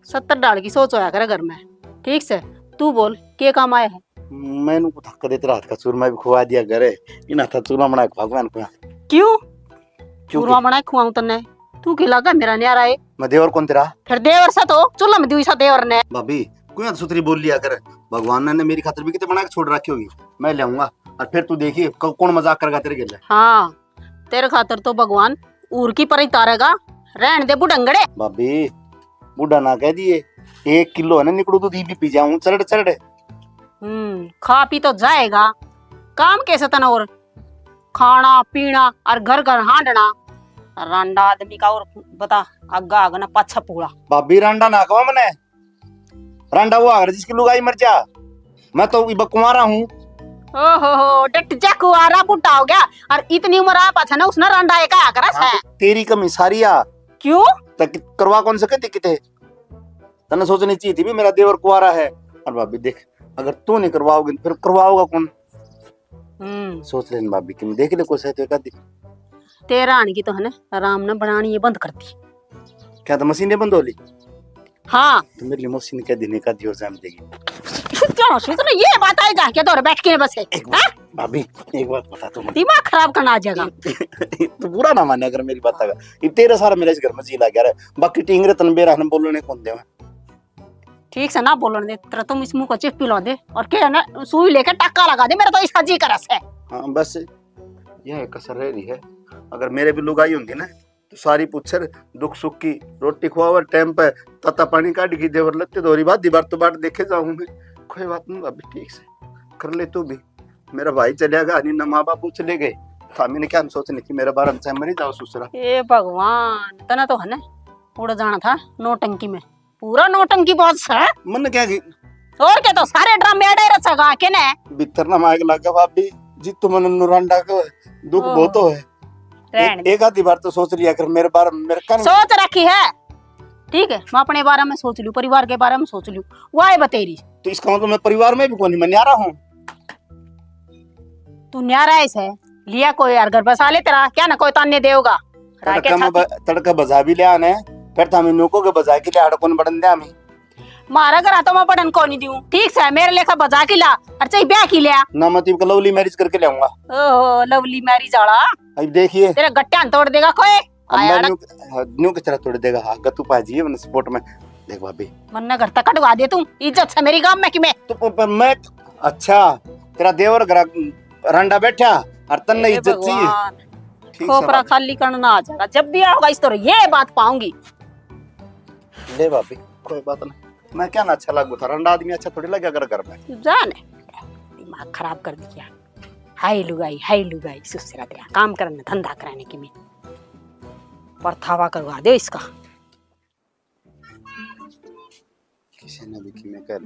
सत्तर डाल की सोच होया करे घर में। ठीक से, तू बोल, के काम आया है? मैंने को धक्का देते रात का चूरमा भी खुआ दिया करे। इन हाथा चूरमा बना के भगवान को। क्यों? क्यों चूरमा के? बना के खुआऊं तन्ने? तू के लागा मेरा न्यारा है? मैं देवर कौन तेरा? फिर देवर सा तो, चूल्हा में दुई सा देवर ने। भाभी, कोई हद सुथरी बोल लिया कर। भगवान ने मेरी खातिर भी कितने बना के छोड़ रखी होगी। मैं ले आऊंगा। और फिर तू देखिए, क-, कौन मजाक करेगा तेरे गेले। हाँ, तेरे खातर तो भगवान ऊर की परी तारेगा। रहन दे बुढ़ंगड़े। भाभी, बूढ़ा ना कह दिए, एक किलो है ना निकड़ू दूध, ये भी पी जाऊं चरड़ चरड़। हम्म, खा पी तो जाएगा, काम कैसे तने और खाना पीना और घर घर हांडना। रांडा आदमी का और बता, आगा आग ना पाछा पूला। भाभी, रांडा ना कहो मने, रांडा वो आगर जिसकी लुगाई मर जा। मैं तो इब कुंवारा हूँ। ओहो हो, डट जा कुंवारा, बूढ़ा हो गया। और इतनी उम्र आ पाछा ना उसने रांडा एक आया करा हाँ, है। तो तेरी कमी सारी आ। क्यों? तक करवा कौन सके थी किते? तन्ने सोचनी चाहिए थी भी मेरा देवर कुंवारा है। और भाभी देख, अगर तू नहीं करवाओगी तो फिर करवाओगा कौन? हम्म। सोच लेन भाभी, कि मैं देख ले कोई सही तो एक आधी। तेरा आने की तो है ना, आराम ना बनानी ये बंद कर दी। क्या तो मशीन नहीं बंद हो ली? हाँ। तो मेरी मशीन कह देने का दियो जान देगी। क्या हो, तूने ये बात आएगा क्या? तो बैठ के बस है। एक बात, हाँ? भाभी, एक बात बता तू मुझे। दिमाग खराब करना आ जाएगा। तो बुरा ना माने अगर मेरी बात आएगा। ये तेरा सारा मेरे इस घर में जी लग गया रे। बाकी टींगरे तन बेरा हम बोलने कौन दे। ठीक से ना बोलन दे, तेरा तुम इस मुंह को चिप पिला दे और के ना सुई लेके टाका लगा दे, मेरा तो इसका जी करा से। हाँ, बस यह कसर रह रही है। अगर मेरे भी लुगाई होंदी ना, तो सारी पूछर दुख सुख की, रोटी खुआवर टाइम पे, ताता पानी काट की देवर, लत्ते धोरी बात, दीवार तो बाट देखे जाऊं मैं। कोई बात नहीं भाभी, ठीक से कर ले तू भी। मेरा भाई चलिया गया, नहीं ना माँ बाप चले गए, था मैंने क्या सोचने की मेरे बारे में, चाहे मरी जाओ ससुरा। ए भगवान, तना तो है ना उड़ जाना था नौटंकी में। पूरा नौटंकी बाज है। मन क्या की? और क्या, तो सारे ड्रामे अड़े रचेगा के ने? भीतर ना माइक लगा भाभी, जी तो मन नुरांडा को दुख ओह। बहुत हो है। रहन ए-, दे। एक आधी बार तो सोच लिया कर मेरे बारे में, मेरे कान सोच रखी है। ठीक है, मैं अपने बारे में सोच लूं, परिवार के बारे में सोच लूं, वाह बतेरी। तो इसका मतलब मैं परिवार में भी कोनी, मैं न्यारा हूँ। तू न्यारा है से, लिया कोई यार घर बसा ले तेरा, क्या ना कोई ताने देगा। राखे तड़का में छाती। ब-, तड़का बजा भी लिया ने, फिर तो हमें नुको के बजा के लिया, हड़ कौन बड़न दे हमें। मारा घर तो मैं पढ़न को नहीं दूं, ठीक से मेरे लेखा बजा के ला, और चाहे ब्याह की लिया। ना, मतलब का लवली मैरिज करके ले आऊंगा। ओहो, लवली मैरिज वाला। अब देखिए। तेरे गट्टियां तोड़ देगा कोई। अब आया मैं ना। न्यू, हाँ, न्यू किस तरह तोड़ देगा? हाँ, गत्तू पाजी है, मैंने सपोर्ट में। देख भाभी। मन्ने घर तक कटवा दे तू, इज्जत से मेरी गांव में कि मैं। तो प-, प-, मैं, अच्छा, तेरा देवर घर रंडा बैठा और तन्ने ए इज्जत चाहिए। भगवान, ठीक से खोपरा बात। खाली करना आ जाएगा, जब भी आओगा इस तरह ये बात पाऊंगी। ले भाभी, कोई बात ना, मैं क्या ना अच्छा लागू था, रंडा आदमी अच्छा थोड़ी लगे अगर घर में। तू जा ने, दिमाग खराब कर दिया। हाय लुगाई, हाय लुगाई, सुसरा तेरा काम करने, धंधा कराने की मैं। परथावा करवा दे इसका। किसी ने भी किमें कर,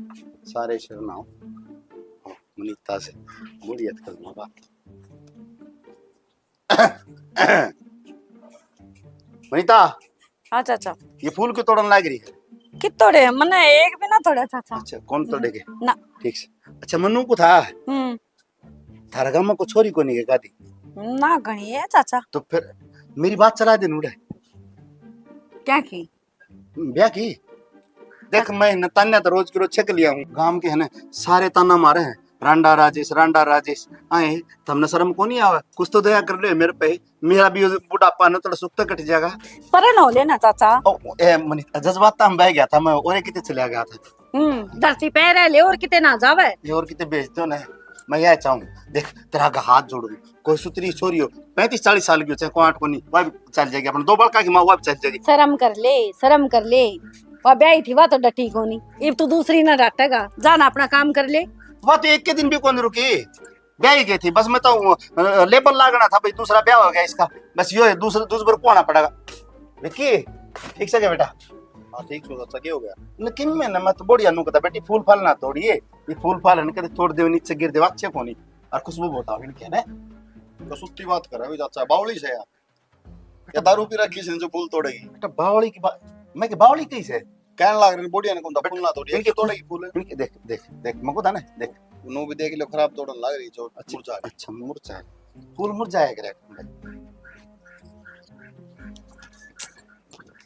सारे शर्मा हो। मनीता से बड़ी अटकल में बात। मनीता। हाँ चाचा। ये फूल क्यों तोड़न लाग रही है? कि तोड़े? मने एक भी ना तोड़ा चाचा। अच्छा, कौन तोड़ेगे? ना। ठीक से। अच्छा, मन्नू को था? हम्म। थारा गांव में को छोरी कोनी के गादी? ना, घणी है चाचा। तो फिर मेरी बात चला दे नूड़े। क्या की? ब्याह की? देख, मैं न तान्या तो रोज के रोज छक लिया हूँ। गांव के है ना, सारे ताना मारे हैं, "रांडा राजेश, रांडा राजेश।" आए, थमने शर्म को नहीं आवे? कुछ तो दया कर ले मेरे पे, मेरा भी बुढ़ापा न थोड़ा सुख तो कट जाएगा। परे न हो लेना चाचा। ओ, ए, मनी, जज्बात में बह गया था मैं, और कितने चला गया था। हम्म, धरती पे रह ले और किते ना जावे। ये और किते भेज दो ना, मैं यह चाहूँ। देख, तेरा आगे हाथ जोड़ दूँ, कोई सुतरी छोरी हो, पैंतीस चालीस साल की हो, चाहे कोई आठ को नहीं, वह भी चल जाएगी। अपने दो बड़का की माँ, वह भी चल जाएगी। शर्म कर ले, शर्म कर ले। वह ब्याही थी, वह तो डटी कोनी। इब तू दूसरी ना डाटेगा, जा ना अपना काम कर ले। वह तो एक के दिन भी कौन रुकी, ब्याही गई थी, बस मैं तो, अ, लेबल लागना था भाई, दूसरा ब्याह हो गया इसका, बस यो है, दूसरा, दूसरे पर कुआना पड़ेगा। विक्की, ठीक से क्या बेटा? हाँ, ठीक सो चाचा, क्या हो गया? न किम में ना, मैं तो बढ़िया नु कहता, बेटी फूल फाल ना तोड़िए, ये फूल फाल है ना, कदे तोड़ दे, नीचे गिर दे, अच्छे कोनी, और खुशबू बहुत आवे इनके ने। तो सुत्ती बात कर रहा है चाचा, बावली से यार। या दारू पी रखी से जो फूल तोड़ेगी? बेटा, बावली की बा-, मैं के बावली कही से? कहने लाग रहे, बुढ़िया ने कौन था फूल ना तोड़ी, इनके ये तोड़ेगी फूल? इनके देख, देख, देख, मको था ना, देख। नो भी देख लो, खराब तोड़न लाग रही जो अच्छा, मुरझा गई। अच्छा, मुरझा है। फूल मुरझाया करे।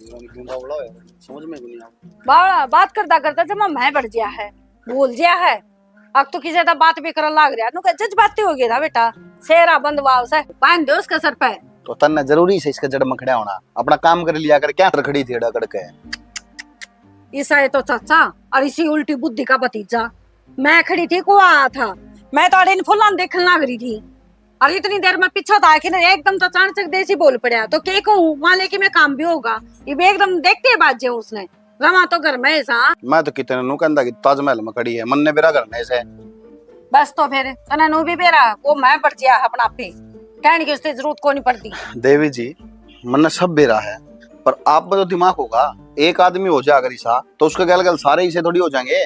क्यों बावला है? समझ में भी नहीं आ। बावला, बात करता करता जमा मैं बढ़ गया है, बोल दिया है। अब तो किसी ज्यादा बात भी करन लाग रहा, नु कह जज्बाती हो गया था बेटा। सेरा बंदवा उसे बांध दो उसके सर पे। तो तन्ने जरूरी से इसके जड़ में खड़ा होना, अपना काम कर लिया कर, क्या खड़ी थी अड़ा करके? ईसा ये तो चाचा और इसी उल्टी बुद्धि का भतीजा। मैं खड़ी थी, कुआ आया था, मैं तो अड़े इन फुलां देखने लाग रही थी और इतनी देर में पीछे था कि एकदम तो अचानक देसी बोल पड़ा, तो के कहूँ, वहां लेके मैं काम भी होगा, ये भी एकदम देखते ही बाज जाऊं उसने। रवा तो घर में ही सा। मैं तो कितने नु कहंदा कि ताजमहल में खड़ी है, मन्ने बेरा घर में से। बस तो फिर तने नु भी बेरा, वो मैं पड़ गया अपना आप पे, कहने की उससे जरूरत को नहीं पड़ती। देवी जी, मन्ने सब बेरा है, पर आप में तो दिमाग होगा, एक आदमी हो जा अगर ऐसा, तो उसके गल गल सारे ऐसे थोड़ी हो जाएंगे।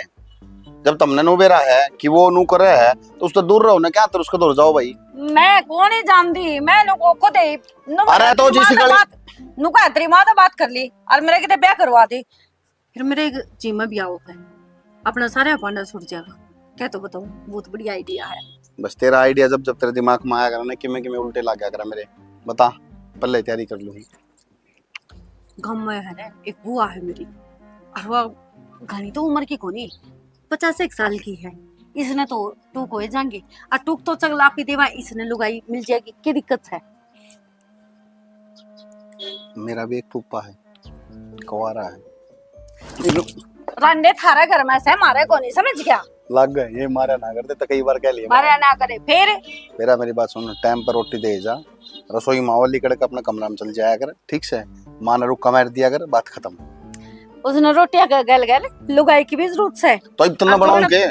जब तमने नु बेरा है कि वो नु करे है, तो उससे दूर रहो ना, क्या तर उसके दूर जाओ भाई। मैं को नहीं जानती, मैं नु को खुद ही, नु अरे तो दिमाग जिस गली बात, नु का तेरी माँ से बात कर ली और मेरे किते ब्याह करवा दे। फिर मेरे एक जी में भी आओ है, अपना सारा भांडा छूट जाएगा। क्या तो बताऊं, बहुत बढ़िया आइडिया है। बस तेरा आइडिया जब जब तेरे दिमाग में आया करा ना, किमे किमे उल्टे लाग गया करा मेरे। बता, पहले तैयारी कर लूंगी। गाँव में है ना, एक बुआ है मेरी, और वो घणी तो उम्र की कोनी, पचास एक साल की है। इसने तो टूक हो जाएंगे, और टूक तो चगला पी देवा, इसने लुगाई मिल जाएगी, क्या दिक्कत है? मेरा भी एक फूफा है, कुंवारा है। रांडे थारा घर में से मारे कोनी, समझ गया? लग गए, ये मारा ना करते तो कई बार कह लिया। मारे ना करे फिर। मेरा, मेरी बात सुन, टाइम पर रोटी दे जा, रसोई माहौल लिकड़ के अपने कमरा में चल जाया कर, ठीक से? माँ ने रुक्का मार दिया कर, बात खत्म। उसने रोटियां के गल गल लुगाई की भी जरूरत से। तो इतना बनाऊं के?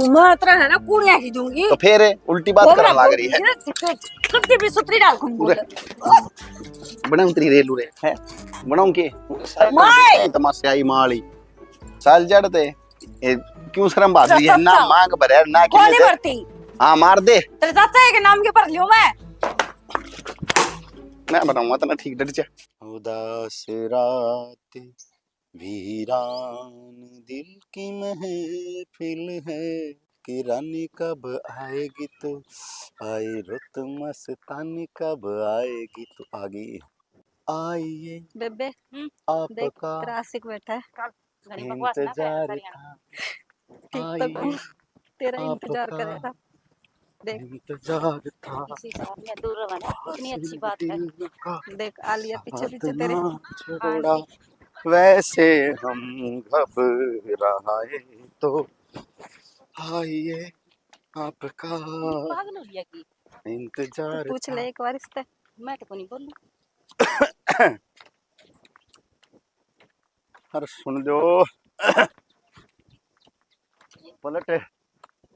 मात्रा है ना, कुड़िया ही दूंगी। तो फिर उल्टी बात करने लग रही है। कभी भी सुतरी डाल को बोल। बनाऊं तेरी रेलू रे, है? बनाऊं के? माय! तमाशे आई माली। चल जड़ ते। ए, क्यों शर्म भाग रही है? ना मांग भरे, ना कोनी भरती। हाँ, मार दे। तेरे चाचा के नाम के भर लियो मैं। मैं बनाऊंगा तना ठीक, डट जा। उदास रात वीरान दिल की महफिल है, कि रानी कब आएगी तू, आई रुत मस्तानी कब आएगी तू। आ गई। आइए बेबे, हम्म, आपका देख, तेरा आशिक बैठा है। इंतजार था। ठीक तो आइए, तेरा इंतजार कर रहा था। देख, इंतजार था। इसी साथ में दूर रहो ना, इतनी अच्छी बात है। देख, आ लिया पीछे पीछे तेरे। छोड़ा, वैसे हम घबराए तो आइए आपका। पागल हो गया की? इंतजार पूछ ले एक बार इससे। मैं तो कोनी बोलूं। अरे सुन लो। पलट,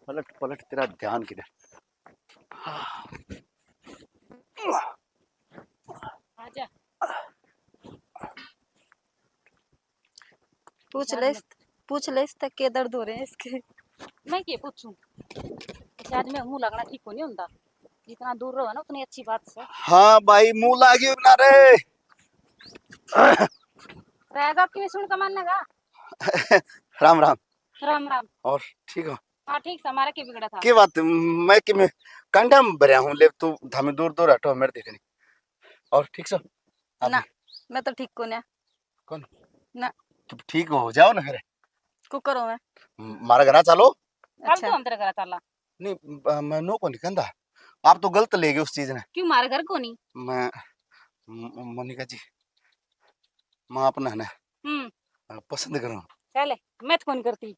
पलट, पलट, तेरा ध्यान किधर? आजा। पूछ ले, पूछ ले इससे के दर्द हो रहे हैं इसके। मैं के पूछूं? इस आदमी मुंह लगना ठीक को नहीं होता। जितना दूर रहो ना, उतनी अच्छी बात है। हाँ भाई, मुंह लागियो ना रे। रहेगा क्यों सुन कमान का? राम राम। राम राम। और ठीक हो? हाँ ठीक था, हमारा क्या बिगड़ा था? के बात? मैं कि मैं कंडा में भरया हूँ, ले तू धामी दूर दूर हटो, मेरे देखनी। और ठीक सो? ना, मैं तो ठीक को ना। कौन? ना। तू ठीक हो जाओ ना फिर। को करो मैं? मारे घर चालो। कल अच्छा। तो हम तेरे घर चाला। नहीं, मैं नो को नहीं कहता। आप तो गलत ले गए उस चीज ने। क्यों मारे घर को नहीं? मैं मोनिका जी, मैं अपना है ना हम्म। पसंद करूँ। चले, मैं तो कौन करती।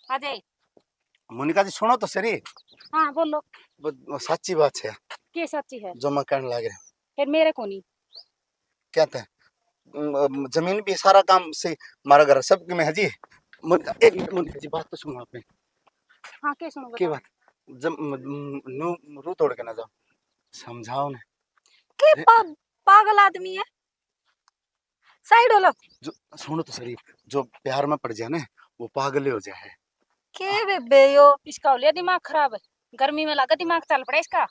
आ जाए। मोनिका जी सुनो तो सरी। हाँ बोलो। साची बात है। के साची है? जो मैं कहने लग रहा। फिर मेरे को नहीं। क्या था? जमीन भी सारा काम से मारा घर सब में है जी। एक मिनट मोनिका जी, बात तो सुनो आपने। हाँ, के सुनो? के बात? जब नू रू तोड़ के ना जाओ, समझाओ ने। के पागल आदमी है? साइड हो लो। जो सुनो तो सरी, जो प्यार में पड़ जाए ना, वो पागल ही हो जाए। के बेबे यो? इसका हो लिया दिमाग खराब, गर्मी में लगा दिमाग चल पड़ा इसका।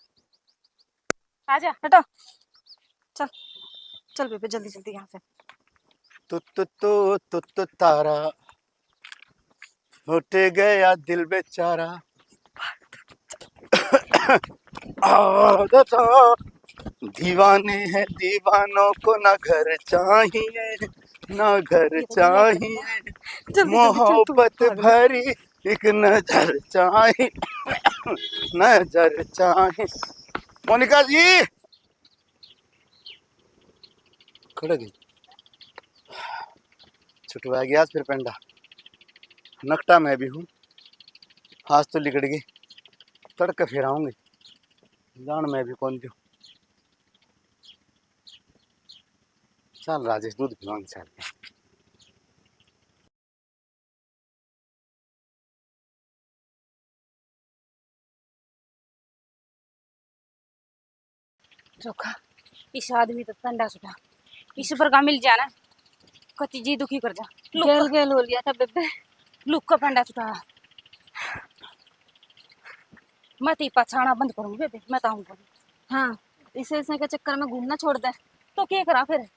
आजा। हटो। चल, चल बेबे, जल्दी जल्दी यहाँ से। तू तू तू तू तू तारा फट गया दिल बेचारा। दीवाने हैं दीवानों को ना घर चाहिए, ना घर चाहिए, मोहब्बत भरी एक नजर चाहिए, नजर चाहिए। मोनिका जी, खड़े गई। छुटवा गया आज फिर पेंडा। नकटा मैं भी हूँ, आज तो लिकड़ गई। तड़के फिर आऊंगी, जान मैं भी कौन दूँ। चल राजेश, दूध पिलाऊंगी चल। चोखा, इस आदमी तो पंडा सुटा, इस पर का मिल जाना, कति जी दुखी कर जा। गेल गेल हो लिया था बेबे। लुक का पंडा सुटा। मैं तो पछाना बंद करूंगी बेबे, मैं तो आऊंगी। हाँ, इसे इसे के चक्कर में घूमना छोड़ दे। तो क्या करा फिर?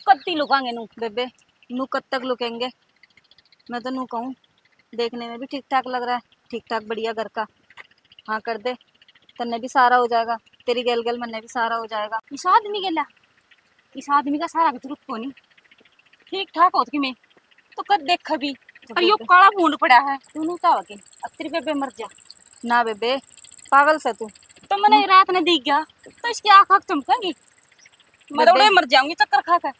कत्ती लुकांगे नू? बेबे, नू कब तक लुकेंगे? मैं तो नू कहूँ, देखने में भी ठीक ठाक लग रहा है, ठीक ठाक बढ़िया घर का। हाँ कर दे, तन्ने भी सहारा हो जाएगा, तेरी गैल गैल मन्ने भी सहारा हो जाएगा। इस आदमी के ला, इस आदमी का सहारा की जरूरत कोनी। ठीक ठाक होत कि मैं तो कद देखा भी, तो और यो बेबे। काला भूंड पड़ा है, तू नहीं कहा के अब तेरी बेबे मर जा। ना बेबे, पागल से तू। तो मैंने रात ने देख गया, तो इसकी आँख आँख चमकेंगी, मैं बेबे। रोड़े मर जाऊंगी चक्कर खा के।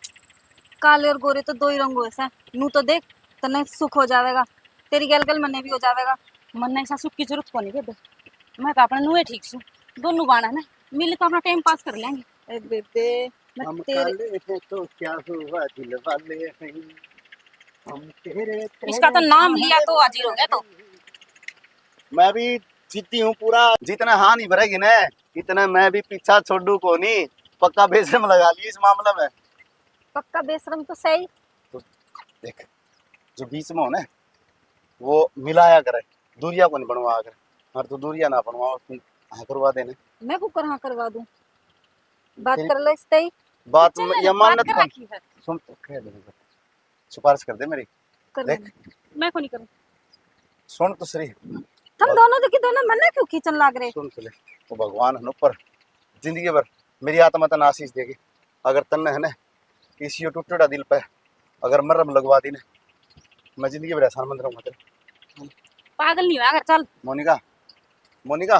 काले और गोरे तो दो ही रंग होए से, नू तो देख, तन्ने सुख हो जावेगा, तेरी गैल गैल मन्ने भी हो जावेगा। मन्ने ऐसा सुख की जरूरत कोनी बेबे, मैं तो अपने नुए ठीक सू, दोनों बाण है ना, मिल के अपना टाइम पास कर लेंगे। ए बेबे, मैं हम तेरे काले हैं तो क्या हुआ, दिल वाले हैं हम तेरे। इसका तो नाम लिया तो हाजिर हो गया तो। मैं भी जिद्दी हूँ पूरा, जितना हाँ नहीं भरेगी ना, इतना मैं भी पीछा छोड़ू को नहीं, पक्का बेशरम लगा ली इस मामले में। पक्का बेशरम तो सही। तो देख, जो बीच में हो ना, वो मिलाया करे, दूरिया को नहीं बनवा करे। और तू दूरिया ना बनवा, तू हाँ करवा देने। मैं कुकर हाँ करवा दूं? बात तेरी कर ले इसते ही। बात चल, या बात मान्यत कर कौन? रखी है। सुन तो, कह दे, सिफारिश कर दे मेरी। कर देख। लेंगे। मैं को नहीं करूँ। सुन तो सही। तुम दोनों तो की दोनों मन्ने क्यों खींचन लाग रहे? सुन तो ले, वो भगवान है ना ऊपर, जिंदगी भर मेरी आत्मा तने आशीष देगी। अगर तन्ने है ना किसी यो टूटेड़ा दिल पे अगर मरहम लगवा दी ना, मैं जिंदगी भर एहसान मंद रहूंगा तेरे। पागल नहीं होया कर, चल। मोनिका, मोनिका,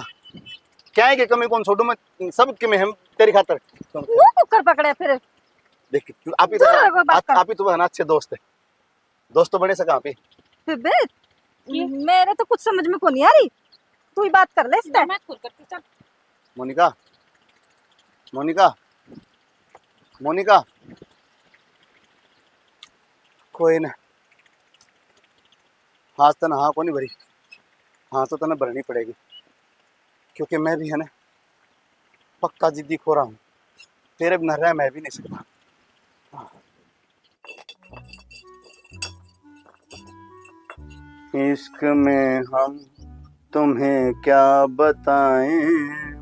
क्या है कि कमी कौन छोड़ू मैं, सब के मैं हम तेरी खातर। सुन। मुंह कुकर पकड़े फिर। देख, तू आप ही तो, दूर रहो बात आप, कर। आप ही तो है ना अच्छे दोस्त है, दोस्त तो बने से कहाँ पे? बेबे, ये? मेरे तो कुछ समझ में को नहीं आ रही, तू ही बात कर ले इससे। मैं खुद करती, चल। मोनिका, मोनिका, मोनिका, कोई ना, आज तने हाँ को नहीं भरी, हाँ तो तने भरनी पड़ेगी, क्योंकि मैं भी है ना पक्का जिद्दी खोरा हूँ, तेरे बिना रह मैं भी नहीं सकता। इश्क में हम तुम्हें क्या बताएं,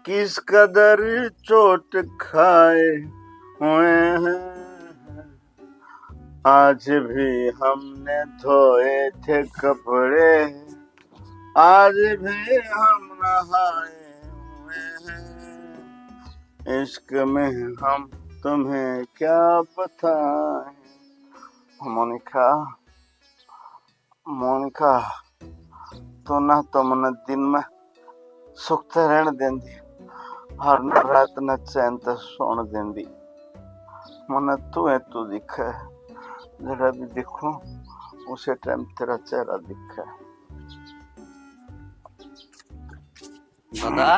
किस कदर चोट खाए हुए हैं। आज भी हमने धोए थे कपड़े, आज भी हम नहाए हुए हैं। इश्क में हम तुम्हें क्या बताएं। मोनिका, मोनिका, तू ना तो मन्ने दिन में सुख ते रहण देंदी, हर रात ने चैन ते सोण देंदी। मन्ने तू है तू दिखे, जड़ा भी दिखूं, उसे टाइम तेरा चेहरा दिखे। दादा।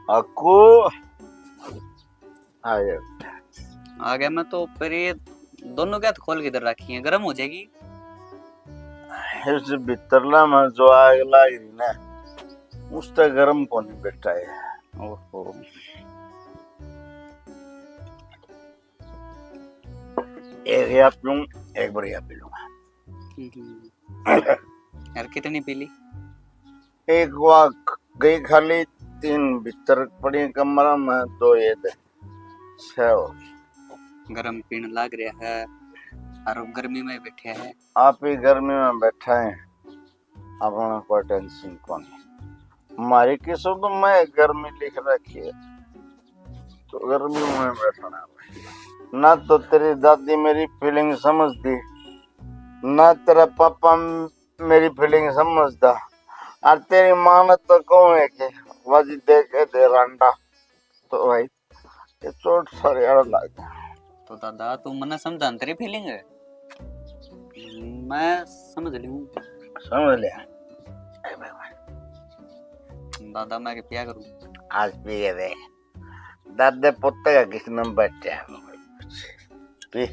अक्कू। आ गया। आ गया मैं तो, पर ये दोनों क्या खोल के इधर रखी है, गर्म हो जाएगी। इस भीतरला में जो आग लाग रही ना, उस तक गर्म कोनी बैठा है। ओहो। एक या पीऊं, एक बार या पी लूंगा। हम्म। यार, कितनी पी ली? एक वा गई खाली, तीन भीतर पड़ी कमरा में, दो ये दे, छह हो गई। गरम पीण लाग रहा है और गर्मी में बैठे हैं। आप ही गर्मी में बैठा है, अपना कोई टेंशन कोनी। हमारी किस्मत में गर्मी लिख रखी है, तो गर्मी में बैठना है। ना तो तेरी दादी मेरी फीलिंग समझती, ना तेरा पापा मेरी फीलिंग समझता, और तेरी माँ ने तो कहूँ है कि वाजी दे के दे रांडा, तो भाई ये चोट सारे यार लग गया। तो दादा, तू मन्ने समझा न तेरी फीलिंग है, मैं समझ लूँ। समझ लिया। ए भाई, भाई। दादा, मैं के पिया करूँ? आज पिए दे। दादे पुत्ते का किस नंबर बैठे? पी,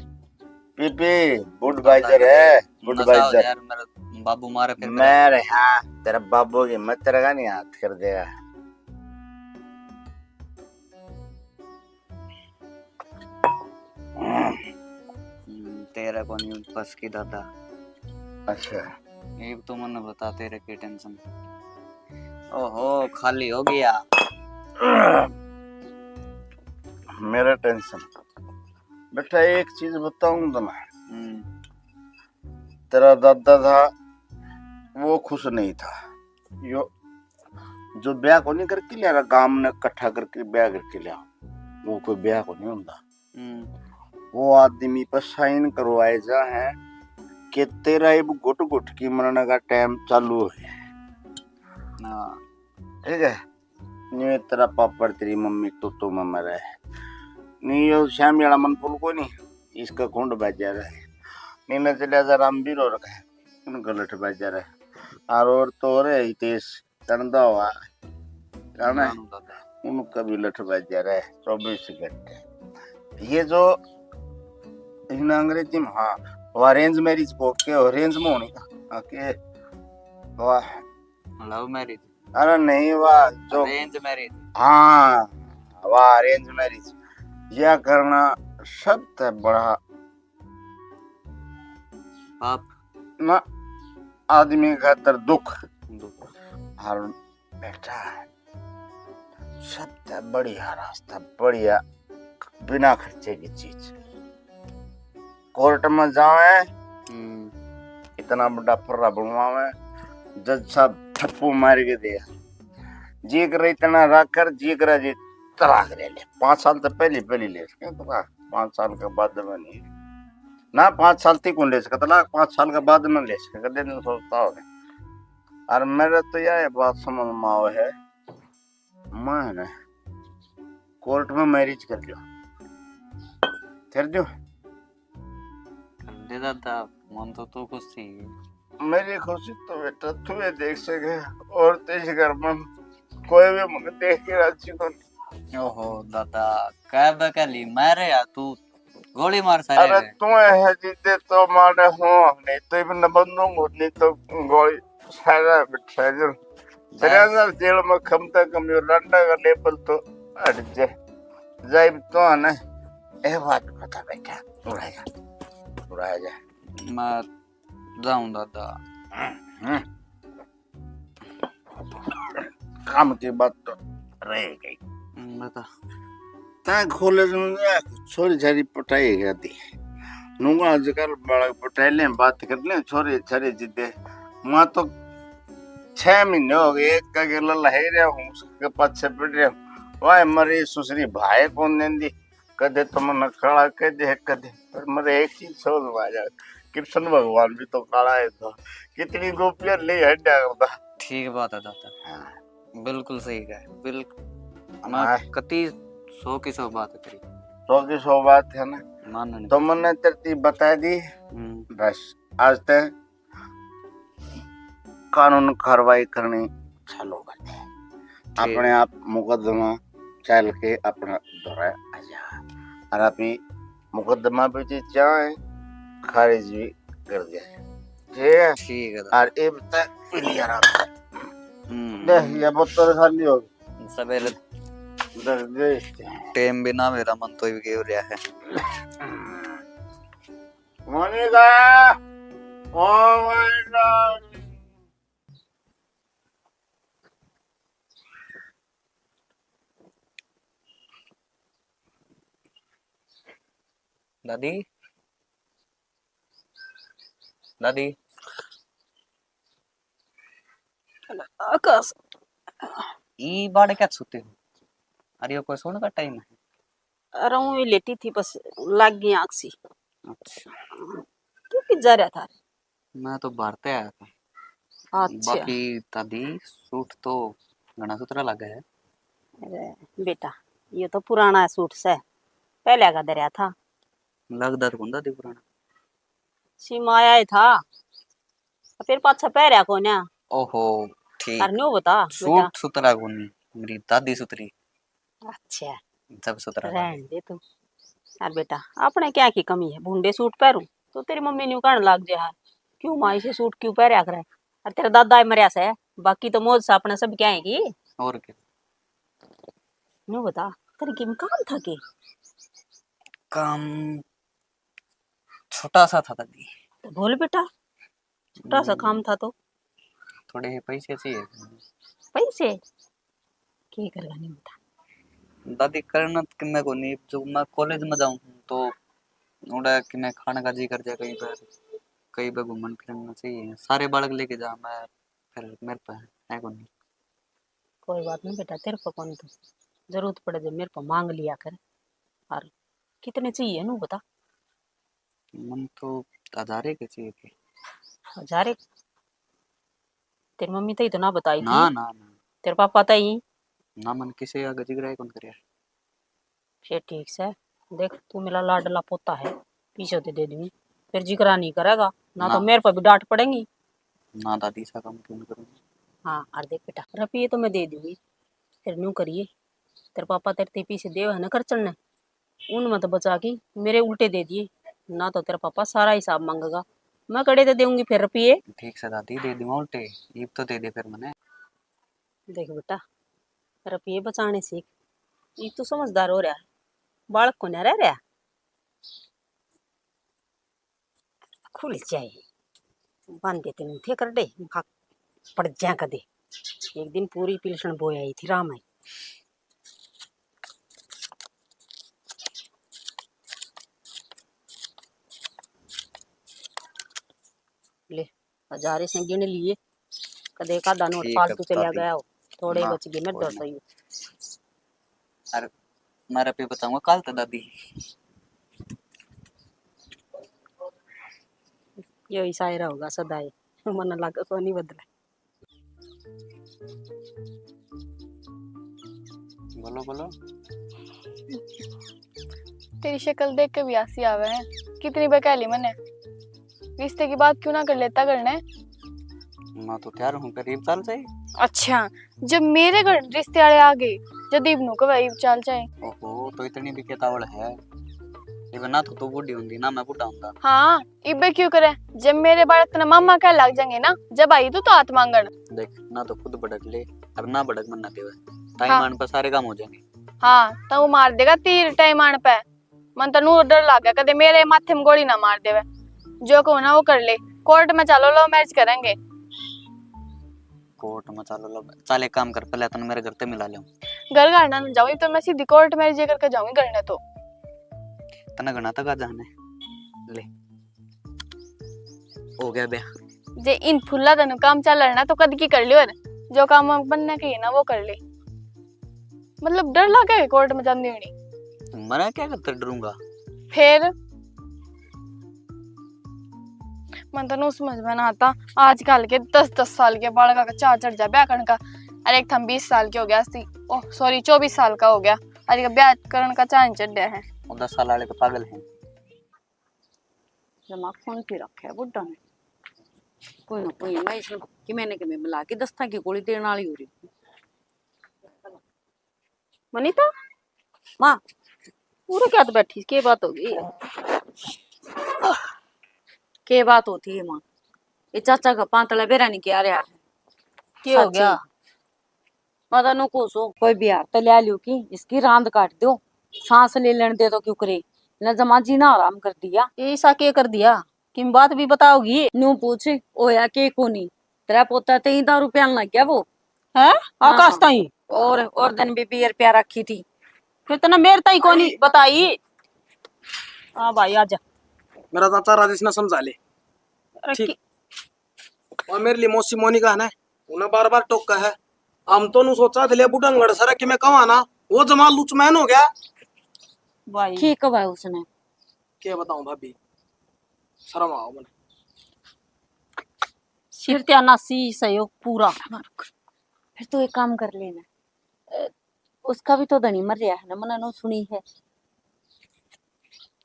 पी, पी, बुडवाइजर है, नशा हो बुडवाइजर। यार, मेरा बाबू मारे फिर मेरे, हाँ, तेरा बाबू की मत तेरा का नहीं हाथ कर देगा। हम्म, तेरा को नहीं बस की दादा। अच्छा। एक तो मन्ने बता, तेरे की टेंशन। ओहो, खाली हो गया। मेरा टेंशन। बेटा, एक चीज बताऊं तो मैं, हम्म। तेरा दादा था, वो खुश नहीं था। यो जो ब्याह को नहीं करके लिया, गांव ने इकट्ठा करके ब्याह करके लिया, वो कोई ब्याह को नहीं होता। हम्म। वो आदमी पर साइन करवाए जा है कि तेरा इब घुट घुट की मरने का टाइम चालू हो गया है। हाँ। ठीक है, नहीं तेरा पापड़, तेरी मम्मी तो तो में मरे, नहीं यो श्यामी वाला मन पुल को नहीं, इसका कुंड बाजार है, नहीं न चलिया जा रामवीर और का, उनका लठ बाजार है। और, और तो और है हितेश, चंदा हुआ, जाना है? जानू दादा। उनका भी लठ बाजार है चौबीस घंटे। ये जो इन अंग्रेजी में, हाँ, वो अरेंज मैरिज को के अरेंज में होनी का, हाँ, के, वाह। Love marriage. अरे नहीं, वाह, जो अरेंज मैरिज। हाँ, वाह, अरेंज मैरिज। यह करना सबसे बड़ा पाप। ना, आदमी खातर दुख। दुख। और बेटा, सबसे बढ़िया रास्ता, बढ़िया, बिना खर्चे की चीज। कोर्ट में जावे, हम्म। इतना बड़ा फर्रा बनवावे, जज साहब ठप्पू मार के दे, जी करे इतना रख कर, जी करे जी तलाक ले ले। पाँच साल तो पहले, पहले ले सके तलाक, पाँच साल के बाद में नहीं। ना, पाँच साल तक कौन ले सके तलाक, पाँच साल के बाद में ले सके, कदे नहीं सोचता हो। और मेरे तो यह बात समझ में आवे है, मैं ना कोर्ट में मैरिज कर लियो, कर दियो। कर दे दादा, मन तो तू खुश थी। मेरी खुशी तो बेटा तू ही देख सके, और तो इस घर में कोई भी मुझे देख के राजी को नहीं। ओहो दादा, कह बकली मारे या तू, गोली मार सारे अरे रे। तू है जिद्दे तो मारे हो, नहीं तो इब न बंदूक, नहीं तो गोली सारा बिठा जो। तेरे अंदर जेल में कम से कम यो लंडा का लेबल तो हट जाए। जाए तो है ना, ए बात बता बेटा, उड़ा जा, उड़ा जा। मैं जाऊं दादा। हम्म। काम की बात तो रह गई। हम्म, बता। तै कॉलेज में गया, छोरी छारी पटाई गया थी। नूंगा आजकल बालक पटाई ले, बात कर ले, छोरे छारे जिद्दे। वहाँ तो छह महीने हो गए, एक का गेला लहाई रहा हूँ, उसके पाछे पड़ रहा हूँ। वाह, मरी सुसरी भाई कौन देंदी, कदे तो मन्ने काला कह दे, कदे। पर मेरे एक चीज समझ में आ जाए, कृष्ण भगवान भी तो काला है था, कितनी गोपियां ले हड्या करता। ठीक बात है दादा। हाँ। बिल्कुल सही कहा, बिल्कुल। मैं हाँ। कति सौ की सौ बात करी। सौ की सौ बात है ना? माननी। तो मैंने तेरे बता दी, हम्म। बस आज तक कानून कार्रवाई करनी चालू कर दे। ठीक। अपने आप मुकदमा चल के अपना दौरा आ जा। और अभी मुकदमा भी जी चाहे खारिज भी कर दिया। ठीक है? ठीक है। और इब तक भी नहीं आराम से। हम्म। देख, ये बोतल खाली हो गई। सवेरे दर्द दे इसके। टेम भी ना मेरा मन तो भी गेव रहा है। Monika, oh my god. दादी, दादी। आकाश। ई बाड़े क्या सुते हो? अरे, यो कोई सोने का टाइम है? अरे, ऊँ ही लेटी थी, बस लाग गई आँख सी। अच्छा। तू कित जा रहा था? मैं तो बाहर ते आया था। अच्छा। बाकी दादी, सूट तो घना सुथरा लगा है। अरे बेटा, ये तो पुराना सूट से, पहले का धरया था। लगदा तो कोनी दादी पुराना। सीमा आया ही था, फिर पाछा पहरया कोन्या। ओहो, ठीक। अर न्यू बता, सूट बेटा। सुथरा कोनी, मेरी दादी सुथरी। अच्छा। जब सुथरा रहन दे तू। अर बेटा, अपने क्या की कमी है, भूंडे सूट पहरू तो तेरी मम्मी न्यू कहन लाग जे, हाल क्यों माँ इसे सूट क्यों पहरया करे? अर तेरा दादा ही मरया से, बाकी तो मौज से अपने सब क्या है की। और क्या? न्यू बता, तेरे किम काम था के? काम छोटा सा था दादी। तो बोल बेटा, छोटा सा काम था तो। थोड़े से पैसे चाहिए। पैसे? के करेगा नहीं बता। दादी, करना तो कि मैं कोनी, जो मैं कॉलेज में जाऊँ तो उड़ा कि मैं खाने का जी कर जाए कहीं पर, कहीं पर घूमन फिरन में चाहिए, सारे बालक लेके जा, मैं फिर मेरे पे है कोनी। कोई बात नहीं बेटा, तेरे पे कौन तो जरूरत पड़े जब मेरे पे मांग लिया कर। और कितने चाहिए नू बता। मन तो हजारे के चाहिए थे। हजारे? तेरी मम्मी तई तो ना बताई ना, थी? ना, ना। तेरे पापा तई? ना, मन किसे आगे जिगराए कौन करे। फिर ठीक से, देख, तू मेरा लाडला पोता है, पीछे तो दे दूंगी, फिर जिगरा नहीं करेगा ना, तो ना। मेरे पर भी डांट पड़ेगी। ना दादी, ऐसा काम क्यों करूँगी? हाँ, और देख बेटा, रुपये तो मैं दे दूंगी, फिर न्यू करिए, तेरे पापा तेरे ते पीछे देव है ना खर्चन ने, उन मत बचा के मेरे उल्टे दे दिए, ना तो तेरा पापा सारा हिसाब मांगेगा। मैं कड़े तो देऊंगी फिर रुपये। ठीक से दादी, दे दूंगा उल्टे, ईब तो दे दे फिर मने। देख बेटा, रुपये बचाने सीख, ईब तू समझदार हो रहा है, बालक को ना रह रहा। खुल जाए, बांधे तेन थे कर दे, भाग पड़ जा कदे। एक दिन पूरी पिलसण बोई आई थी राम आई। ले, हजारे से गिन लिए, कदे एक आधा नोट ठीक है, फालतू चला दादी। गया हो, थोड़े ना, बच गए, मेरे कोई दो ना। सौ ही। अरे, मैं रुपये बचाऊंगा काल तो दादी। यो ही शायरा होगा सदाई, मन लग को नहीं बदले। बोलो, बोलो। तेरी शक्ल देख के भी हंसी आवे है। कितनी बकैली मने। रिश्ते की बात क्यों ना कर लेता घर ने? मैं तो तैयार हूँ, करीब चल जाए। अच्छा, जब मेरे घर रिश्ते वाले आ गए, जदीब नु कवे इब चल जाए। ओहो, तो इतनी भी केतावल है। इब ना तो तू बूढ़ी होंदी, ना मैं बूढ़ा होंदा। हाँ, इबे क्यों करे? जब मेरे बालक तने मामा कह लग जाएंगे ना, जब आई तू तो हाथ मांगण। देख, ना तो खुद भड़क ले, और ना भड़क मन ना देवे। टाइम हाँ। आने पर सारे काम हो जाएंगे। हाँ, तो वो मार देगा तीर टाइम आने पे। मन तो नू डर लागे, कदे मेरे माथे में गोली ना मार देवे। जो कहूँ ना वो कर ले, कोर्ट में चलो, लव मैरिज करेंगे। कोर्ट में चलो, लव, चल एक काम कर, पहले तने मेरे घर ते मिला ले। घर घर ना जाऊँ, तो मैं सीधी कोर्ट मैरिज करके जाऊंगी घर ने तो। तने घना तक आ जाने ले। हो गया ब्याह। जे इन फुल्ला तनु काम चल रहा ना, तो कद की कर लियो, और जो काम बनने के है ना, वो कर ले। मतलब, डर लगे कोर्ट में जांदी होनी। मना क्या करते डरूंगा? फिर मन तो नू समझ में ना आता, आजकल के दस दस साल के बालका का चाह चढ़ जा ब्याह करने का। अरे, एक थम बीस साल के हो गया सी, ओह सॉरी, चौबीस साल का हो गया, अरे का ब्याह करने का चाह नहीं चढ़ है। वो दस साल वाले तो पागल हैं। दिमाग फोन पे रखा है बुड्ढा ने। कोई ना कोई, मैं इसमें किमें ने किमें मिला के दस्ता की गोली देने वाली हो रही। मनीता, माँ, पूरे क्या तो बैठी, के बात हो गई? के बात होती है माँ? ये चाचा का पांतला बेरा नहीं किया रहा है। के हो गया? मैं तन्नू कहूं सो, कोई बिहार तो ले लियो कि इसकी रांद काट दो, सांस ले लेने दे तो क्यों करे, न जमा जीना आराम कर दिया। ये ईसा के कर दिया? किम बात भी बताओगी? न्यू पूछ, होया के कोनी? तेरा पोता ते ही दारू पियान लग गया वो। हैं? हाँ। आकाश ताई? और, और दिन भी बियर पिया रखी थी। फिर तने मेरे ताई कोनी बताई? हाँ भाई, आजा। मेरा चाचा राजेश ने समझा ले। अरे ठीक। कि- और मेरे लिए मौसी मोनिका है ना, उन्हें बार बार टोका है। हम तो नु सोचा थे, ले बुढ़ंगड़ सरा कि मैं कहा ना, वो जमा लुचमैन हो गया। भाई। ठीक है भाई उसने। क्या बताऊं भाभी, शर्म आओ मने। सिर ते नासी सहयोग पूरा। फिर तू एक काम कर लेना, अ, उसका भी तो धनी मर रहा है ना, मना नो सुनी है।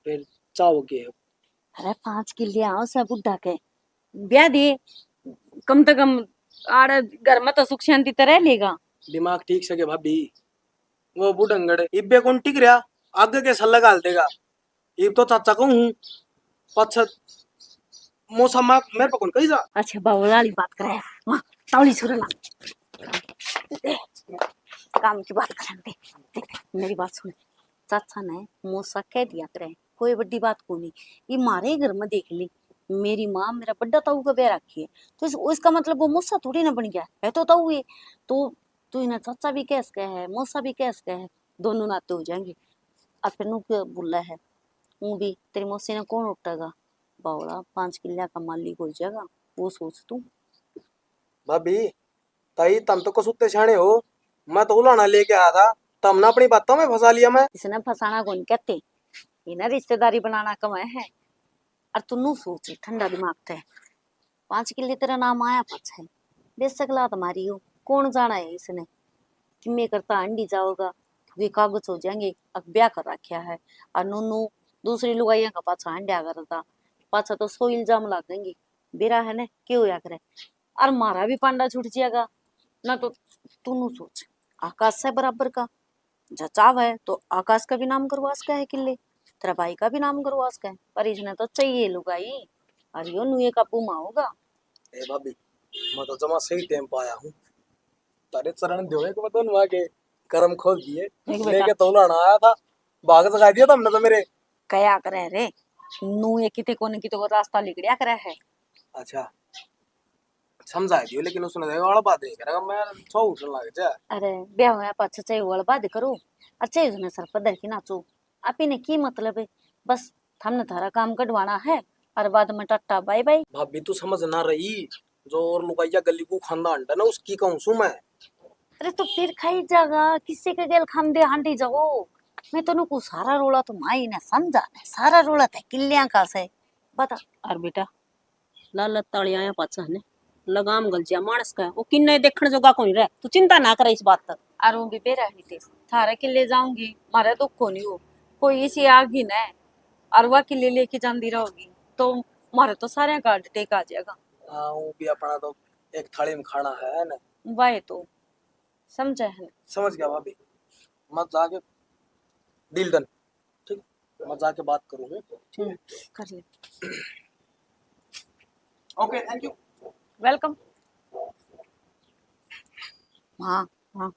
फिर चाहो के? अरे पाँच किले आओ से बुढ़ा के ब्याह दे, कम से कम आड़े घर में तो सुख शांति तो रह लेगा। दिमाग ठीक से के भाभी, वो बुढ़ंगड़ इब्बे कौन टिक रहा, आगे के सल्ला घाल देगा। इब तो चाचा कहूँ हूँ, पाछे मौसा माँ मेरे पे कौन कही जा। अच्छा, बावला वाली बात करे, माँ तावली सुरला। काम की बात करन दे। देख, मेरी बात सुन, चाचा ने मौसा कह दिया करे, कोई बड़ी बात को नहीं। ये मारे ही घर में देख ली, मेरी माँ मेरा बड़ा ताऊ का ब्याह रखी है, तो इस, इसका मतलब वो मौसा थोड़ी ना बन गया है, तो ताऊ है। तो तू इन्हें चाचा भी कह सके है, मौसा भी कह सके है, दोनों नाते हो जाएंगे। और फिर नू के बोला है, ऊं भी तेरी मौसी ने कौन उठेगा? बावला, पांच किल्ला का मालिक हो जाएगा, वो सोच तू। भाभी, ताई, तम तो कसूते सियाणे हो, मैं तो उलाना लेके आया था, तमने अपनी बातों में फंसा लिया मैं। इसने फंसाना कौन कहते, इन्हें रिश्तेदारी बनाना कम है। और तू नू सोच ठंडा दिमाग ते, पांच किल्ले तेरा नाम आया पाछे, बेशक लात मारी हो, कौन जाना है इसने किमे करता अंडी जाओगा, क्योंकि कागज हो जाएंगे, अक ब्याह कर रखा है। और नू नू दूसरी लुगाइयां का पाछा अंड्या करता, पाछा तो सौ इल्जाम लागेंगे। बेरा है ने, के होया करे? और मारा भी पांडा छूट जाएगा। ना तो तू नू सोच, आकाश से बराबर का, जचाव है तो आकाश का भी नाम करवा सके है किले, तेरा भाई का भी नाम करवा सके है, पर इसने तो चाहिए लुगाई। और यो नू एक काबू में होगा। ए भाभी, मैं तो जमा सही टाइम पे आया हूँ। तारे चरण दो एक बतन वहाँ के करम खोल दिए। देख बेटा। लेके तो उलाना आया था, भाग जगा दिया तुमने तो मेरे। कया करे रे, नू ये किते कोने की तो रास्ता लिकड़िया करे है। अच्छा, समझा दियो, लेकिन उसने देखो वाला बात नहीं करेगा, मैं छो उठने लग जा। अरे, ब्याह होया पाछे चाहे वाला बात करो, और चाहे उसने सर पर धर के नाचो, आप ही ने की मतलब है? बस थमने थारा काम कढवाना है, और बाद में टाटा बाय बाय। भाभी, तू समझ ना रही, जो और लुगाइया गली को खांदा अंडा ना, उसकी कहूँ सू मैं। अरे, तो फिर खाई जागा, किसी के गेल खांदे हांडी जाओ। मैं तनु को सारा रोला तो माई ने समझा ने, सारा रोला ते किल्लियां का से बता। और बेटा, लालत ताली आया पाछा ने लगाम गल जा मानस का, वो किन्ने देखण जोगा कोनी रह। तू चिंता ना करे इस बात तक। और वो भी बेरा ही थे, थारे किले जाऊंगी, मारे दुख कोनी हो, कोई इसी आगी ने, और वह किले लेके जांदी रहोगी, तो मारे तो सारे का टेक आ जाएगा। हाँ, वो भी अपना तो एक थाली में खाना है ना। वाह, तो समझे है ना? समझ गया भाभी, मत जाके डील डन। ठीक, मैं जाके बात करूँ। हम्म, कर ले। Okay, thank you. वेलकम। हाँ, हाँ,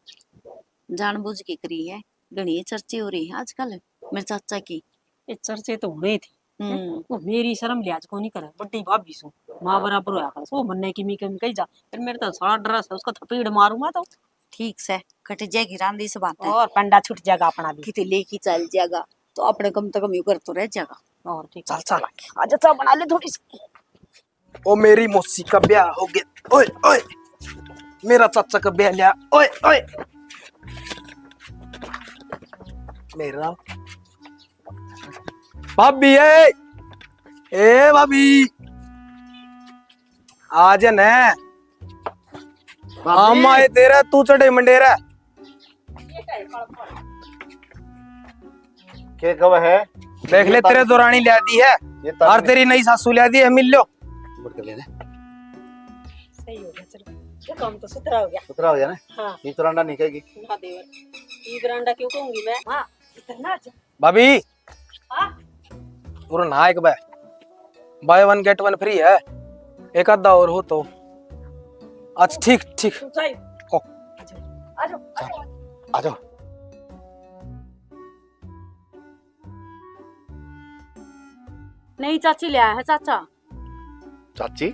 जानबूझ के करी है, घणी चर्चे हो रही है आजकल मेरे चाचा की। ये चर्चे तो होने ही थी। हम्म। वो मेरी शर्म लिहाज को नहीं करे, बड्डी भाभी सू, माँ बराबर होया कर। वो मन्ने की मी कमी कही जा, फिर मेरे तो सारा ड्रेस है, उसका थपेड़ मारूंगा तो। ठीक से कट जाएगी रांदी से बात है। और पंडा छूट जाएगा अपना भी। किते लेके चल जाएगा, तो अपने कम से कम यू कर तो रह जाएगा। और ठीक चल, है। चल आगे। आजा, चाय बना ले थोड़ी सी। ओ, मेरी मौसी का ब्याह हो गया। ओए, ओए, मेरा चाचा का ब्याह लिया। ओए, ओए, मेरा भाभी है। ए भाभी, आज ने भाभी। हम आए तेरा, तू चढ़े मंडेरा। के कब है? देख ले, तेरे दौरानी ला दी है। ये तार और में तेरी नई सासू ला दी है, मिल लो। मुड़ के ले ले। सही हो गया, चलो। ये काम तो सुथरा हो गया। सुथरा हो गया ना? हाँ। ये तो रांडा नहीं कहेगी। ना देवर, ये बरांडा क्यों कहूंगी मैं? हाँ, इतना अच्छा। भाभी, हाँ? पूरा नहा एक बार, buy one get one free है, एक आधा और हो तो। अच्छा, ठीक, ठीक। तू जाए। ओ। आ जाओ, आ जाओ, आ जाओ। आ जाओ। नहीं, चाची ले आया है, चाचा। चाची,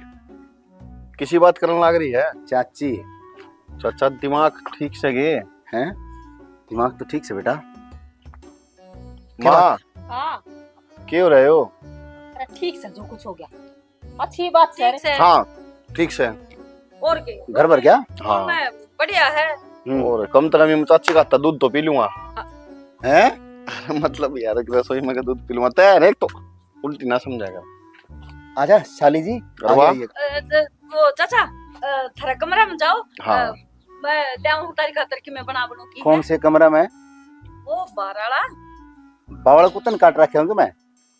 किसी बात करने लाग रही है? चाची। चाचा, दिमाग ठीक से गे? हैं? दिमाग तो ठीक से, बेटा। क्या माँ, बात? हाँ। के हो रहे हो? अरे, ठीक से, जो कुछ हो गया, अच्छी बात से। ठीक से। हाँ, ठीक से। और के? घर भर गया? हाँ। मैं बढ़िया है। हम्म। और कम से कम ये चाची का हाथ दूध तो पी लूंगा। हाँ। हैं? मतलब यार, एक रसोई में का दूध पी लूंगा। तै हर एक तो उल्टी ना समझाएगा। आजा, शाली जी, अरे आगे वाह। आइए। अ, ज-, वो चाचा, अ, थारा कमरा में जाओ। हाँ। अ, मैं ले आऊं तारी खातर कि मैं बना बनू की कौन है? से कमरा में? वो बाहर वाला। बावला कुत्तन काट रखे होंगे मैं।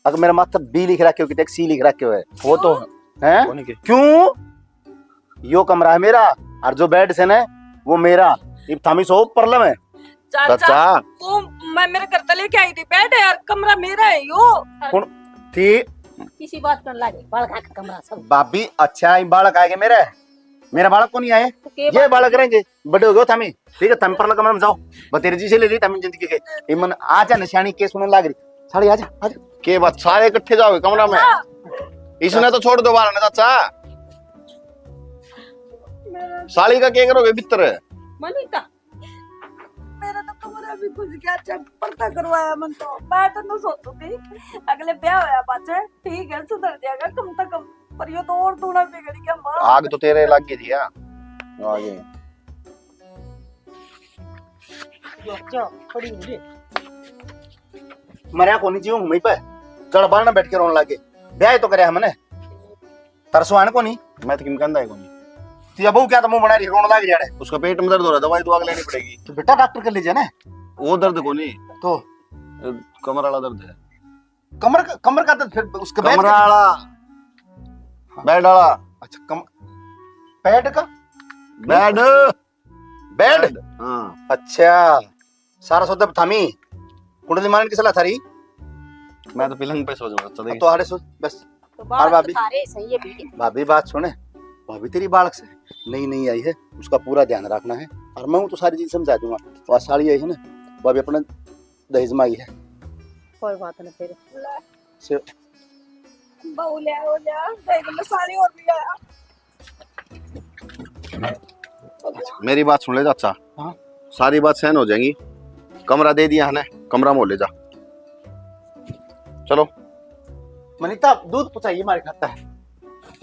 अगर मेरा माथा बी लिख रखे हो कि सी लिख रखे हो है। वो तो क्यों? हैं? कौन के? क्यों? यो कमरा है मेरा, और जो बेड से ना, वो मेरा। इब थामी सो प्रॉब्लम है। चाचा, चाचा। वो मैं मेरे घर तले लेके आई थी, बेड है यार, कमरा मेरा है यो। कौन थी? किसी बात कर लागे, बालक का कमरा सब। भाभी, अच्छा, ये बालक आएगा मेरे, मेरा बालक कौन नहीं आए? तो के ये बात बालक रहेंगे, बड़े हो गए थामी, ठीक है, थामी परला कमरा में जाओ, बतेरे जी से ले ली थामी जिंदगी के। इमन आजा न, सियाणी के सुनने लाग रही, साले आजा, आजा। के बात, सारे इकट्ठे जाओगे कमरा में? हाँ। इसने तो छोड़ दो बाहर ना, चाचा। साली का क्या करोगे भीतर? मनी का? मेरा तो कमरा भी खुश क्या, अच्छा पर्दा करवाया मन तो। मैं तो नु सोचू थी अगले ब्याह होया पाछे ठीक है, सुधर जाएगा कम से कम, पर यो तो और दूना बिगड़ गया माँ। आग तो तेरे लग गई थी, हाँ। आगे। यो क्या पड़ी हुई? मरया कोनी जी हूँ मैं पे, जड़ बारना बैठ के रोने लागे। ब्याह तो करया हमने, तरसवान कोनी। मैं तो किम कहंदा है कोनी। तेरा बहू क्या तो मुंह बना रही, रोने लाग रहा है। उसका पेट में दर्द हो रहा है, दवाई दुआ के लेनी पड़ेगी। तो बेटा डॉक्टर के ले जाना। वो दर्द कोनी। तो? अ, कमर वाला दर्द है। कमर का, कमर का दर्द फिर उसके बैठ कमर का? वाला। बेड वाला। अच्छा, कम-, बेड का? बेड। बेड? बेड, हाँ। अच्छा, सारा सौदा थामी। कुंडली मारन की सलाह थारी? मैं तो पलंग पे सो जाऊंगा, अच्छा, हाँ, देख। तो आड़े सो, बस। तो और बालक भाभी? तो थारे सही है भी। भाभी, बात सुने, भाभी तेरी बालक से नई नई आई है, उसका पूरा ध्यान रखना है। और मैं हूँ तो सारी चीज समझा दूंगा। वो साली आई है ना, वो अभी अपना दहेज में आई है। कोई बात नहीं फिर। से बहू ले आओ, ले आओ, देख लो, साली और भी आया। मेरी बात सुन ले चाचा। हाँ? सारी बात सहन हो जाएगी। कमरा दे दिया है ना, कमरा में ले जा। चलो। मनीता, दूध पहुंचाइए, हमारे खाता है।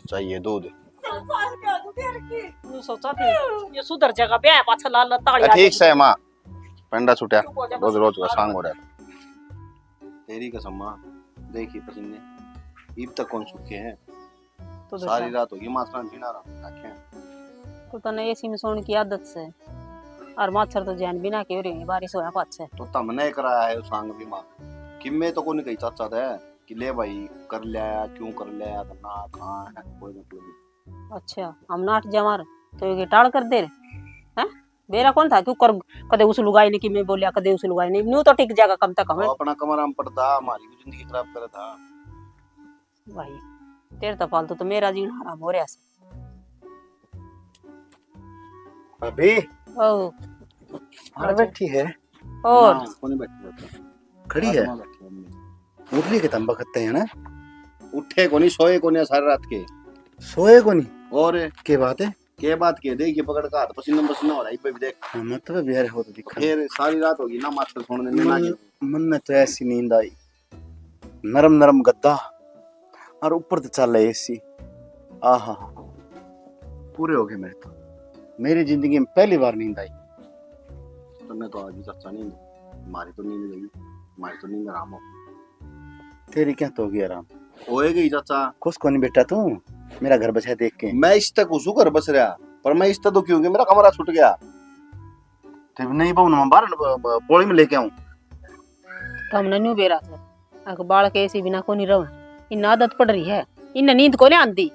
चाहिए दूध। तू सोचा थी, ये सुधर जाएगा, ब्याह पाछा लाल लाल ताली ए, आ ठीक जाएगी। से माँ, पंडा छुटिया, चुप हो जा, रोज बस। रोज का सांग हो रहा है। तेरी कसम माँ, देखी पसीने, इब तक कौन सूखे हैं? तो सारी देखा। रात होगी माथरा जीना रहा, आंखें। तो तने एसी में सोने की आदत से, और मच्छर तो जैन बिना के हो रही, बारिश होया पाछे। तो तमने कराया है उस सांग भी माँ, किम्मे तो कोनी कही चाचा दे कि ले भाई कर लिया, क्यों कर लिया, ना कहाँ है, कोई मतलब नहीं। अच्छा, हम नाट जवार तो ये टाल कर दे रहे हैं? बेरा कौन था क्यों कर, कदे उस लुगाई ने कि मैं बोलिया, कदे उस लुगाई ने, न्यू तो टिक जाएगा कम तक हम। वो अपना कमरा में पड़ता, हमारी भी जिंदगी खराब करे था। भाई, तेरे तो फालतू तो मेरा जीना हराम हो रहा है। भाभी, ओ। बाहर बैठी है। और? ना, कोनी बैठी रहता। खड़ी है? आत्मा बैठी है अंदर। उठ लिए के तंबा खत्ते हैं ना? उठे कोनी, सोए कोनी सारी रात के। सोए कोनी? और? के बात है? के बात के? देखिए पकड़ का हाथ पसीना पसीना हो रहा है, इब्बे भी देख। हाँ, मतलब यार हो तो दिखा। फिर सारी रात होगी ना माछर सोने ने ना मन, के। मन ने तो ऐसी नींद आई, नरम नरम गद्दा और ऊपर तो चल एसी। आहा, पूरे हो गए मेरे तो। मेरी जिंदगी में पहली बार नींद आई। तन्ने तो आज भी चाचा नींद, मारी तो नींद गई, मारी तो नींद आराम हो। तेरी क्या तो होगी आराम? होए गई चाचा। खुश कोनी बेटा तू मेरा घर बसा देख के? मैं इस तक घुसू घर बस रहा, पर मैं इस तक दुखी हूँ कि मेरा कमरा छूट गया। ते नहीं बहु ना बाहर ब-, ब-, बोली में लेके आऊं। तो हमने न्यू बेरा था, अक बालक एसी बिना कोनी रह, इन आदत पड़ रही है, इन नींद कोनी आंदी।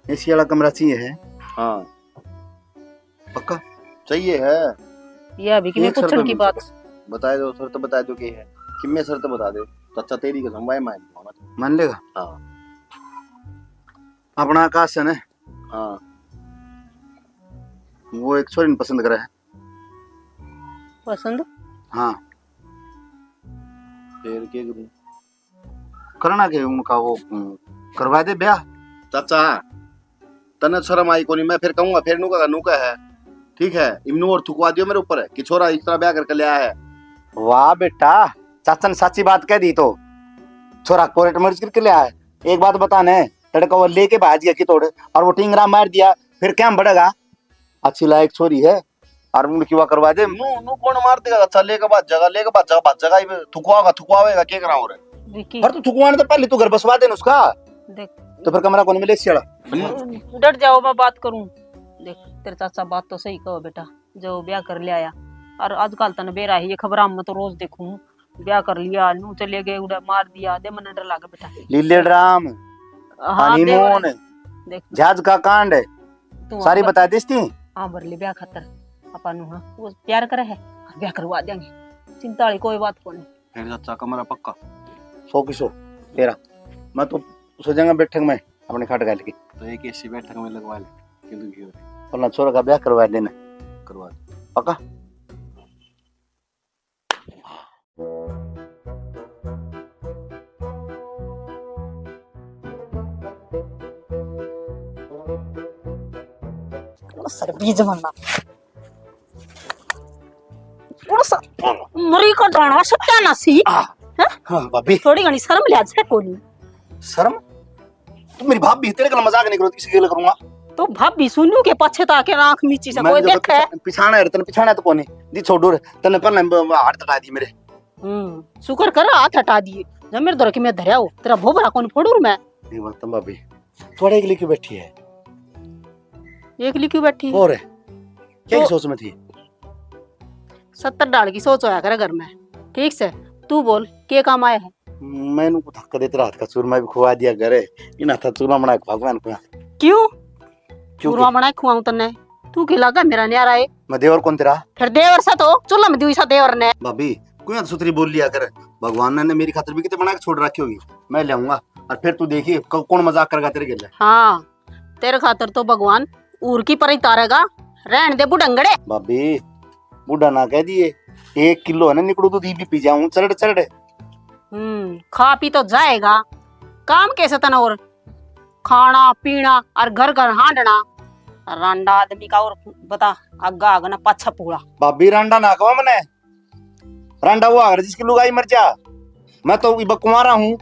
एसी वाला कमरा चाहिए है? हाँ। पक्का? चाहिए है। ये अभी किमें एक शर्त पूछण की बात। बता दो, शर्त बता दो के है। किमें शर्त बता दे। तो अच्छा, तेरी कसम, भाई मान लूंगा मैं। मान लेगा? हाँ। अपना आकाश है ना? हाँ। वो एक छोरी ने पसंद करा है। पसंद? हाँ। फिर के करूं? करना के उनका वो, उम, करवा दे ब्याह। चाचा, तन्ने शर्म आई कोनी, मैं फिर कहूंगा, फिर नू कहा, नू कहा है, ठीक है, इमनू और थुकवा दियो मेरे ऊपर कि छोरा इस तरह ब्याह करके ले आया है। वाह बेटा, चाचा ने साची बात कह दी तो। छोरा court marriage करके ले आया है। एक बात बता ने, तड़का वो लेके भाज गया कितोड़ और वो टिंगरा मार दिया, फिर क्या बढ़ेगा? अच्छी लायक छोरी है, और मुंड की वा करवा दे। नू, नू कौन मार देगा? अच्छा, लेके भाज जाएगा, लेके भाज जाएगा, भाज जाएगा, ये थुकवाओगा, थुकवावेगा, क्या करा और? विकी। पर तू थुकवाने तो पहले तू घर बसवा दे ना उसका। देख। तो फिर कमरा कौन मिले सियाला? डट जाओ, मैं बात करूं। देख, तेरे चाचा बात तो सही कहो बेटा, जो ब्याह कर लिया। और आजकल तने बेरा है, ये खबरां में तो रोज देखूं, ब्याह कर लिया, नू चले गए, उड़े मार दिया, दे मन्ने डर लागे बेटा। लीले ड्राम, हाँ, honeymoon, देख, देख। जहाज का कांड, तू सारी हाँ, बता देस थी। हाँ, भर ले ब्याह खातर। आपा नू, हाँ, वो प्यार करे है, और ब्याह करवा देंगे। चिंता वाली कोई बात कोनी। फिर चाचा कमरा पक्का? सौ की सौ, तेरा। मैं तो सो जाऊंगा बैठक में, अपने खाट घाल के। तो एक एसी बैठक में लगवा ले, क्यों दुखी हो रहे? अपना छोरा का ब्याह करवा देना। करवा दे। पक्का? सर बीज बनना। डराना सत्यानाशी। आ, हैं? हाँ, भाभी। थोड़ी घणी शर्म लिहाज से कोनी। शर्म? तू मेरी भाभी, तेरे गल मजाक नहीं करूँ, किसी गल करूँगा? तो भाभी सुनू के पाछे ताके आंख मीची से मैं कोई तो देखे? पिछा-, पिछाना है, तने पिछाना तो कोनी। दी छोड़ू रे, तने पर हाथ हटा दी मेरे। हम्म, शुक्र कर हाथ हटा दिए। जब मेरे धोरे के मैं धरया हो, तेरा भोभरा कौन फोड़ू रे मैं? ये बात तो भाभी, थोड़ा एकली क्यों बैठी है? एकली क्यों बैठी? और क्या तो की सोच में थी? सत्तर डाल की सोच होया करे घर में। ठीक से, तू बोल, के काम आया है? मैंने को थक देते रात का चूरमा भी खुआ दिया करे। इन हाथा चूरमा बना के भगवान को। क्यों? क्यों चूरमा के? बना के खुआऊं तन्ने? तू के लागा मेरा न्यारा है? मैं देवर कौन तेरा? फिर देवर सा तो चूल्हा में दुई सा देवर ने। भाभी, क्यों सुथरी बोल लिया कर? भगवान ने मेरी खातिर भी कितने बना के छोड़ रखी होगी, मैं ले आऊंगा। और फिर तू देखिए क-, कौन मजाक करेगा तेरे गेले। हाँ, तेरे खातर तो भगवान ऊर की पर ही तारेगा। रहन दे बुढ़ंगड़े। भाभी, बूढ़ा ना कह दिए, एक किलो है ना निकड़ू दूध, ये भी पी जाऊं चरड़ चरड़। हम्म, खा पी तो जाएगा, काम कैसे तना और खाना पीना और घर घर हांडना। रांडा आदमी का और बता, आगा आग ना पाछा पूरा। भाभी, रांडा ना कहो मने, रांडा वो आगर जिसकी लुगाई मर जा। मैं तो इब कुंवारा हूँ।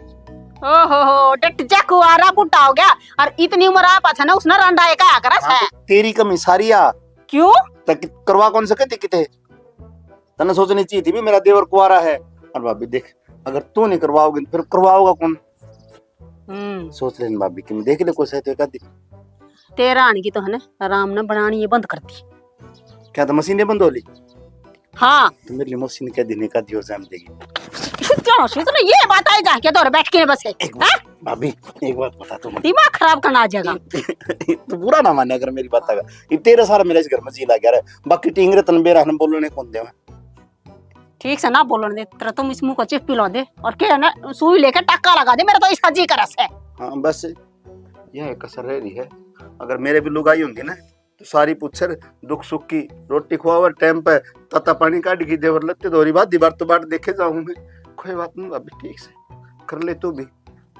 ओहो हो, डट जा कुंवारा, बुढ़ा हो गया। और इतनी उम्र आ पाछा ना उसने रांडा एक आया करा हाँ, है। तो तेरी कमी सारी आ। क्यों? तक करवा कौन सके थे किते? तन्ने सोचनी चाहिए थी भी मेरा देवर कुंवारा है। और भाभी देख, अगर तू नहीं करवाओगी तो फिर करवाओगा कौन? हम्म। सोच लेन भाभी, कि देख ले कोई सही तो एक आधी। तेरा आने की तो है ना, आराम ना बनानी ये बंद कर दी। क्या तो मशीन ये बंद हो ली? हाँ। तो मेरे लिए मशीन कह देने का दियो जाम देगी। क्या मशीन? तूने ये बात आई जाके तो बैठ के बस है। एक हाँ? भाभी, एक बात बता तू मुझे। दिमाग खराब करना आ जाएगा। तू बुरा ना माने अगर मेरी बात का। ये तेरे सारा मेरे इस घर में जी लग गया रे। बाकी टींगरे तन बेरा हम बोलने कौन दे। ठीक से ना बोलन दे, तेरा तुम इस मुंह को चिप पिला दे और क्या है ना, सुई लेके टक्का लगा दे, मेरा तो इसका जी करस है। हाँ, बस यह कसर रह रही है। अगर मेरे भी लुगाई होंगी ना, तो सारी पूछर दुख सुख की, रोटी खुआवर टाइम पे, ताता पानी काट की देवर लत्ते धोरी बात दीवार तो बाट देखे जाऊं मैं। कोई बात नहीं भाभी, ठीक से कर ले तू भी।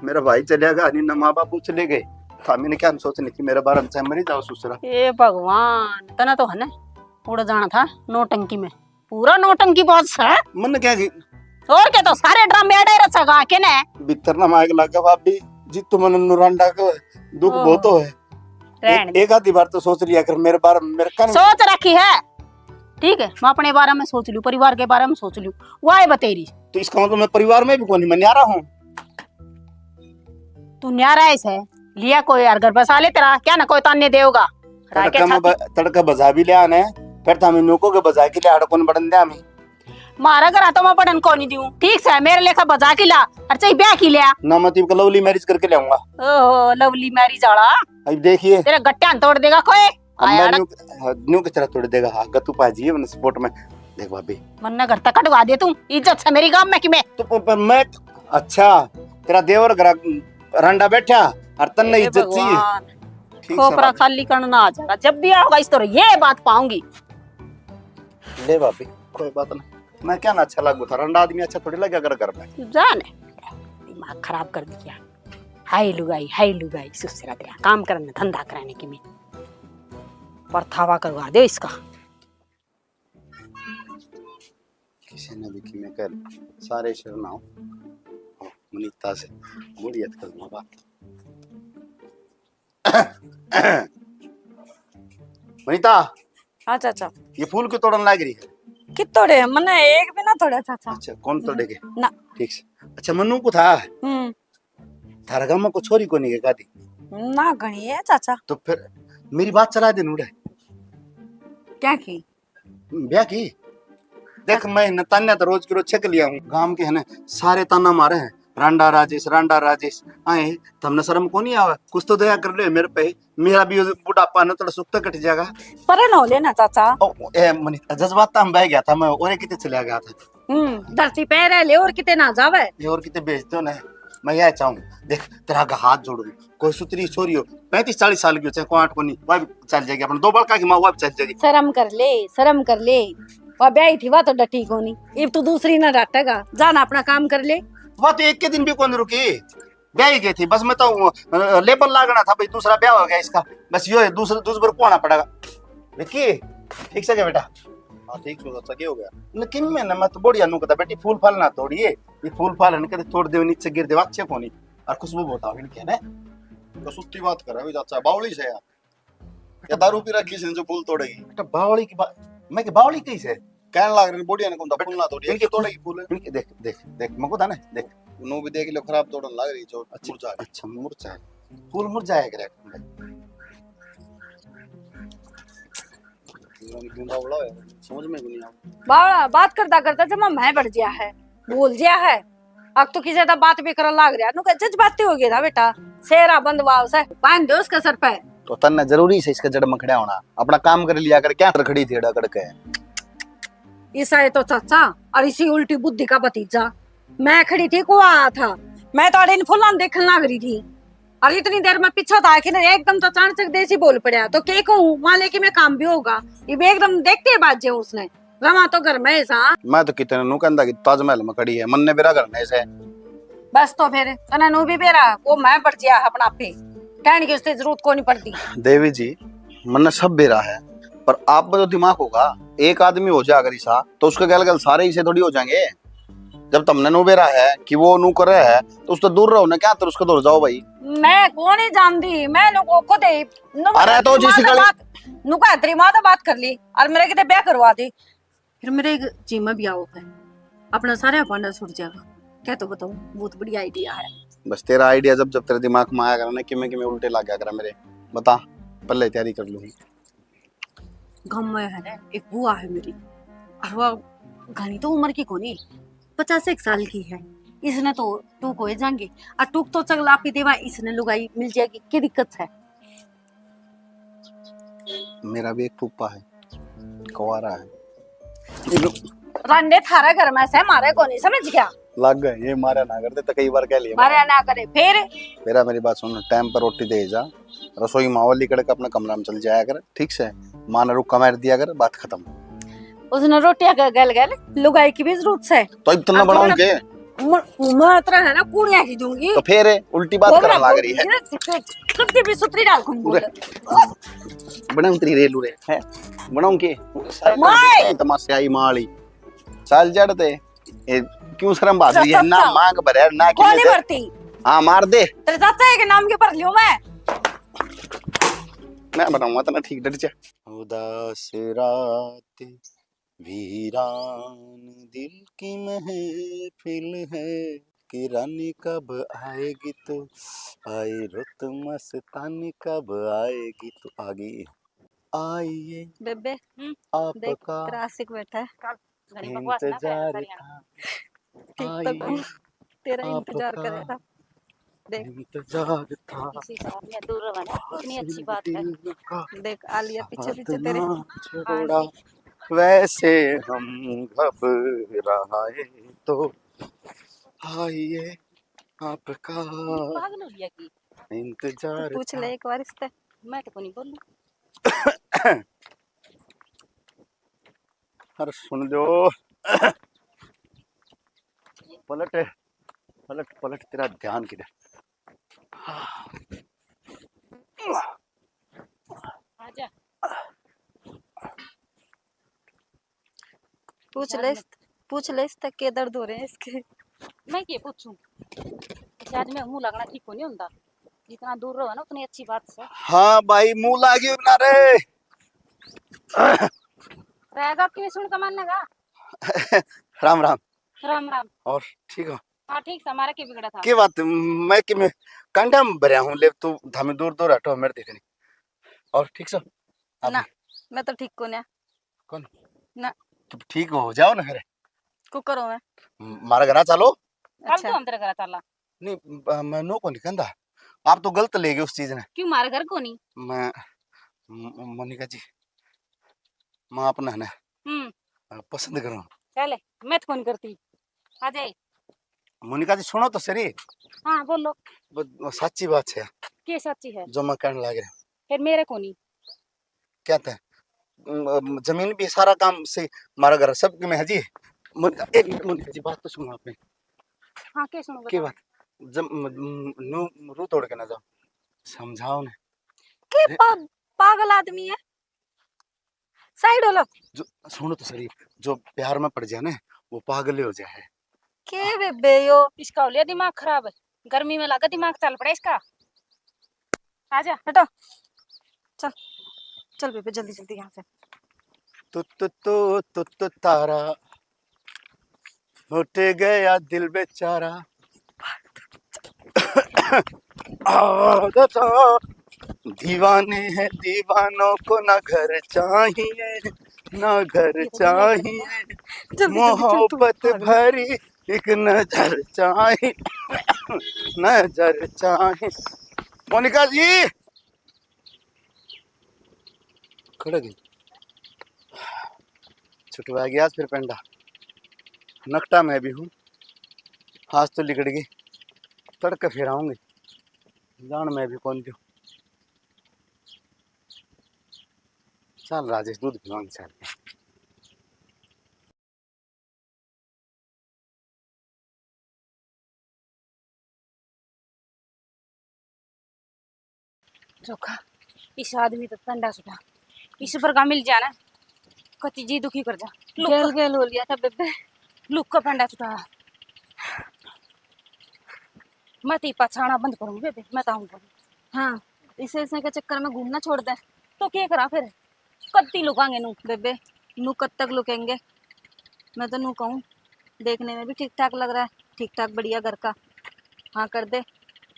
मेरा भाई चलिया गया, नहीं ना माँ बाप चले गए, था मैंने क्या सोचने की मेरे बारे में, चाहे मरी जाओ ससुरा। ए भगवान, तना तो है ना उड़ जाना था नौटंकी में। पूरा नौटंकी बाज है। मन क्या की? और क्या, तो सारे ड्रामे अड़े रचेगा के ने? भीतर ना मायक लागे भाभी, जी तो मन नुरांडा को दुख ओहो। बहुत हो है। रहन ए-, दे। एक आधी बार तो सोच लिया कर मेरे बारे में, मेरे कान सोच रखी है। ठीक है, मैं अपने बारे में सोच लूं, परिवार के बारे में सोच लूं। वाह बतेरी। तो इसका मतलब मैं परिवार में भी कोनी, मैं न्यारा हूँ। तू न्यारा है से लिया कोई यार घर बसा ले तेरा, क्या ना कोई ताने देगा। तड़का राखे में छाती। ब-, तड़का बजा भी लिया ने, फिर तो हमें नोको के बजा के लिया, कौन बड़न दे हमें। मारा घर तो मैं बड़न को नहीं दूं, ठीक से मेरे लेखा बजा के ला, और चाहे ब्याह की लिया। ना मैं तो इबका लवली मैरिज करके ले आऊंगा। ओहो, लवली मैरिज आला। अब देखिए। तेरे गट्टियां तोड़ देगा कोई। अब आया मैं ना। न्यू, हाँ, न्यू किस तरह तोड़ देगा? हाँ, गत्तू पाजी है मैंने सपोर्ट में। देख भाभी। मन्ने घर तक कटवा दे तू, इज्जत से मेरी गांव में कि मैं। तो प-, पर मैं, अच्छा, तेरा देवर घर रांडा बैठा और तन्ने हे इज्जत चाहिए। भगवान, ठीक से खोपरा भाभी। खाली करना आ जाएगा, जब भी आओगा इस तरह ये बात पाऊंगी। ले भाभी, कोई बात ना, मैं क्या ना अच्छा लागू था, रांडा आदमी अच्छा थोड़ी लगे अगर घर में। तू जाने, दिमाग खराब कर दिया। हाय लुगाई, हाय लुगाई, सुसरा तेरा काम करने, धंधा कराने की मैं परथावा करवा दे इसका। किसी ने भी किमें कर, सारे शरण आओ। ओ, मनीता से मुड़ियत कर बाबा। मनीता। हाँ चाचा। ये फूल क्यों तोड़न लाग रही है? कित तोड़े? मने एक भी ना तोड़ा चाचा। अच्छा, कौन तोड़ेगे? ना। ठीक से। अच्छा, मन्नू को था? हम्म। थारा गांव में को छोरी कोनी के कादी? ना, घणी है चाचा। तो फिर मेरी बात चला दे नूड़े। क्या की? ब्याह की? देख, मैं न तान्या तो रोज की रोज छक लिया हूँ। गांव के है ना, सारे ताना मारे हैं, "रांडा राजेश, रांडा राजेश।" आए, तमने शर्म को नहीं आवे? कुछ तो दया कर ले मेरे पे। मेरा भी बुढ़ापा ना थोड़ा सुख तो कट जाएगा। परे न हो लेना चाचा। ओ, ए, मनी, जज्बात में बह गया था मैं, और कितने चला गया था। हम्म, धरती पे रह ले और किते ना जावे। ये और किते भेज दो ना। मैं यह चाहूँ, देख, तेरा आगे हाथ जोड़ू, कोई सुतरी छोरी हो, पैंतीस चालीस साल की हो, चाहे कोई आठ को नहीं, वह भी चल जाएगी। अपने दो बड़का की माँ, वह भी चल जाएगी। शर्म कर ले, शर्म कर ले। वह ब्याही थी, वह तो डटी कोनी। इब तू दूसरी ना डाटेगा, जा ना अपना काम कर ले। वह तो एक के दिन भी कौन रुकी, ब्याही गई थी। बस मैं तो, अ, लेबल लागना था भाई, दूसरा ब्याह हो गया इसका। बस यो है, दूसरा, दूसरा को आना पड़ेगा। विक्की, ठीक से क्या बेटा? हाँ, ठीक सो चाचा, के हो गया? न किम में ना, मैं तो बढ़िया नु कहता, "बेटी, फूल फाल ना तोड़िए, ये फूल फाल है ना, कदे तोड़ दे, नीचे गिर दे, अच्छे कोनी।" और खुशबू बहुत आवे इनके ने। तो सुत्ती बात करे भी चाचा, बावली से यार। या दारू पी रखी से जो फूल तोड़ेगी? बेटा, बावली की बात, मैं के बावली कही से? कहने लाग रहे, बढ़िया ने कौन था, फूल ना तोड़िए, इनके तोड़ेगी फूल। इनके देख, देख, देख, मको था ना, देख। नो भी देख लो, खराब तोड़न लाग रही, जो अच्छा, मुरझा गई। अच्छा, मुरझा है। फूल मुरझाया करे। समझ में भी नहीं आ। बावला बात करता करता जमा मैं बढ़ गया है, भूल गया है। अब तो की ज्यादा बात भी करन लाग रहा, नु कह जज्बाती हो गया था बेटा। शेरा बंद वाव से बांध दो उसके सर पे। तो तन्ने जरूरी से इसके जड़ में खड़ा होना, अपना काम कर लिया कर, क्या खड़ी थी अड़ा करके? ईसा ये तो चाचा और इसी उल्टी बुद्धि का भतीजा। मैं खड़ी थी, को आया था, मैं तो अड़े इन फुलां देखने लाग रही थी। और इतनी देर में पीछे था कि ना, एकदम तो अचानक से देसी बोल पड़ा, तो के कहूँ, वहां लेके मैं काम भी होगा। ये भी एकदम देखते ही बाज जाऊं उसने। रवा तो घर में ही सा। मैं तो कितने नु कहंदा कि ताजमहल में खड़ी है, मन्ने बेरा घर में से। बस तो फिर तने नु भी बेरा, वो मैं बढ़ गया अपना आप ही। कहने की उसकी जरूरत को नहीं पड़ती। देवी जी, मन्ने सब बेरा है, पर आप में तो दिमाग होगा। एक आदमी हो जा अगर ईसा, तो उसके गल गल सारे ईसे थोड़ी हो जाएंगे। जब तमने नु बेरा है कि वो नु करे है, तो उससे दूर रहो ना, क्या तर उसके दूर जाओ भाई। मैं कौन ही जानती, मैं नु को खुद ही नु अरे तो तेरी जिस माँ से गली बात, नु का तेरी माँ से बात कर ली और मेरे किते ब्याह करवा दी। फिर मेरे एक जीमा भी आओ है, अपना सारा भांडा छूट जाएगा। क्या तो बताऊं, बहुत बढ़िया आइडिया है। बस तेरा आइडिया जब जब तेरे दिमाग में आया करा ना, किमे किमे उल्टे लग गया करा मेरे। बता, पहले तैयारी कर लूंगी। गाँव में है ना, एक बुआ है मेरी, और वो घणी तो उम्र की कोनी, पचास एक साल की है। इसने तो टूक हो जाएंगे, और टूक तो चगला पी देवा, इसने लुगाई मिल जाएगी, क्या दिक्कत है? मेरा भी एक फूफा है, कुंवारा है। रांडे थारा घर में से मारे कोनी, समझ गया? लग गए, ये मारा ना करते तो कई बार कह लिया। मारा ना करे, फिर? मेरा, मेरी बात सुन, टाइम पर रोटी दे जा, रसोई मावली कड़क अपना कमरा में चल जाया कर, ठीक से? माँ ने रुक्का मार दिया कर, बात खत्म। उसने रोटियां का गल गल लुगाई की भी जरूरत से। तो इतना बनाऊं के? म-, मैं इतना है ना, कुड़िया की दूंगी। तो फिर उल्टी बात वो करने मैं लाग रही है। बोलूंगी ना, सबके भी सुतरी डाल कौन बोले। बना उतरी रे लूरे, है? बनाऊं के? माए। तमाशे आई माली। चाल जड़ ते। ए, क्यों शर्म भाग रही है? ना चाचा। मांग भरे, ना कोनी भरती। हाँ, मार दे। तेरे चाचा के नाम के भर लियो मैं। मैं बनाऊंगा तना ठीक, डट जा। उदास रात, वीरान दिल की महफिल है, कि रानी कब आएगी तू, आए रुत मस्तानी कब आएगी तू। आ गई। आइए बेबे, हम्म, देख, आपका तेरा आशिक बैठा है। चल, घड़ी बकवास ना करे, इंतजार था। ठीक तो आइए, कहूँ, तेरा इंतजार आपका करेगा। देख। इंतजार था। इसी शहर में दूर रहो ना, कितनी अच्छी बात है। देख, आ लिया पीछे पीछे तेरे। साथ ना छोड़ा, वैसे हम घबराए तो आइए आपका पागल हो गया की? इंतजार पूछ ले था। एक बार इससे। मैं तो कोनी बोलूं। अरे सुन लो। पलट, पलट, पलट, तेरा ध्यान किधर? आजा। पूछ ले, पूछ ले इससे के दर्द हो रहे हैं इसके। मैं के पूछूं? शायद मैं मुंह लगना ठीक को नहीं होता। जितना दूर रहो ना, उतनी अच्छी बात से। हाँ भाई, मुंह लागी ना रे। रहेगा क्यों सुन कमान लगा? राम राम। राम राम। और ठीक हो? हाँ, ठीक से, हमारा के बिगड़ा था? के बात, मैं कि मैं कांडा में भरया हूँ, ले तू धामी दूर दूर हटो, मेरे देखनी। और ठीक से? आप ना, मैं तो ठीक को ना। कौन? ना। तो ठीक हो जाओ ना फिर। को करो मैं? म-, मारा घरा चलो। कल अच्छा। तो हम तेरे घरा चला। नहीं, ब-, मैं नो को नहीं कहंदा। आप तो गलत ले गए उस चीज ने। क्यों मारा घर को नहीं? मैं, म-, मोनिका जी, मैं अपना है ना, हम्म। अ, पसंद करूँ। चले, मैं तो कौन करती। आ जाए। मोनिका जी, सुनो तो सही। हाँ, बोलो। ब-, साची बात है। के साची है? जो मैं कहने लग रहा। फिर मेरे को नहीं। क्या था? म-, म-, जमीन भी सारा काम से, हमारा घर सब में है जी। मोनिका, एक मिनट मोनिका जी, बात तो सुनो आपने। हाँ, के सुनो, के बताओ। बात? जब म-, म-, नू रू तोड़ के ना जाओ, समझाओ ने। के अरे पा-, पागल आदमी है? साइड हो लो। जो, सुनो तो सही, जो प्यार में पड़ जाए ना, वो पागल ही हो जाए। के बेबे यो? इसका हो लिया दिमाग खराब, गर्मी में लगा दिमाग चल पड़ा इसका। आजा। हटो। चल, चल बेबे, जल्दी जल्दी यहाँ से। तू तू तू तू तू तारा, लुट गया दिल बेचारा। आदत, दीवाने हैं दीवानों को, ना घर चाहिए, ना घर चाहिए, जल्दी, जल्दी, चल, तू मोहब्बत पागल। भरी एक नजर चाहिए, नजर चाहिए। मोनिका जी, खड़ गई। छुटवा गया आज फिर पेंडा। नकटा मैं भी हूँ, आज तो लिकड़ गई, तड़के फिर आऊंगी। जान मैं भी कौन दूँ। चल राजेश, दूध पिवाऊंगी चल। चोखा, इस आदमी तो पंडा छुटा, इस पर का मिल जाना, कति जी दुखी कर जा। लुक गेल गेल हो लिया था बेबे। लुक का पंडा छुटा। मैं तो पछाना बंद करूंगी बेबे, मैं तो आऊंगी। हाँ, इसे, इसे के चक्कर में घूमना छोड़ दे। तो क्या करा फिर? कत्ती लुकांगे नू? बेबे, नू कब तक लुकेंगे? मैं तो नू कहूँ, देखने में भी ठीक ठाक लग रहा है, ठीक ठाक बढ़िया घर का। हाँ कर दे,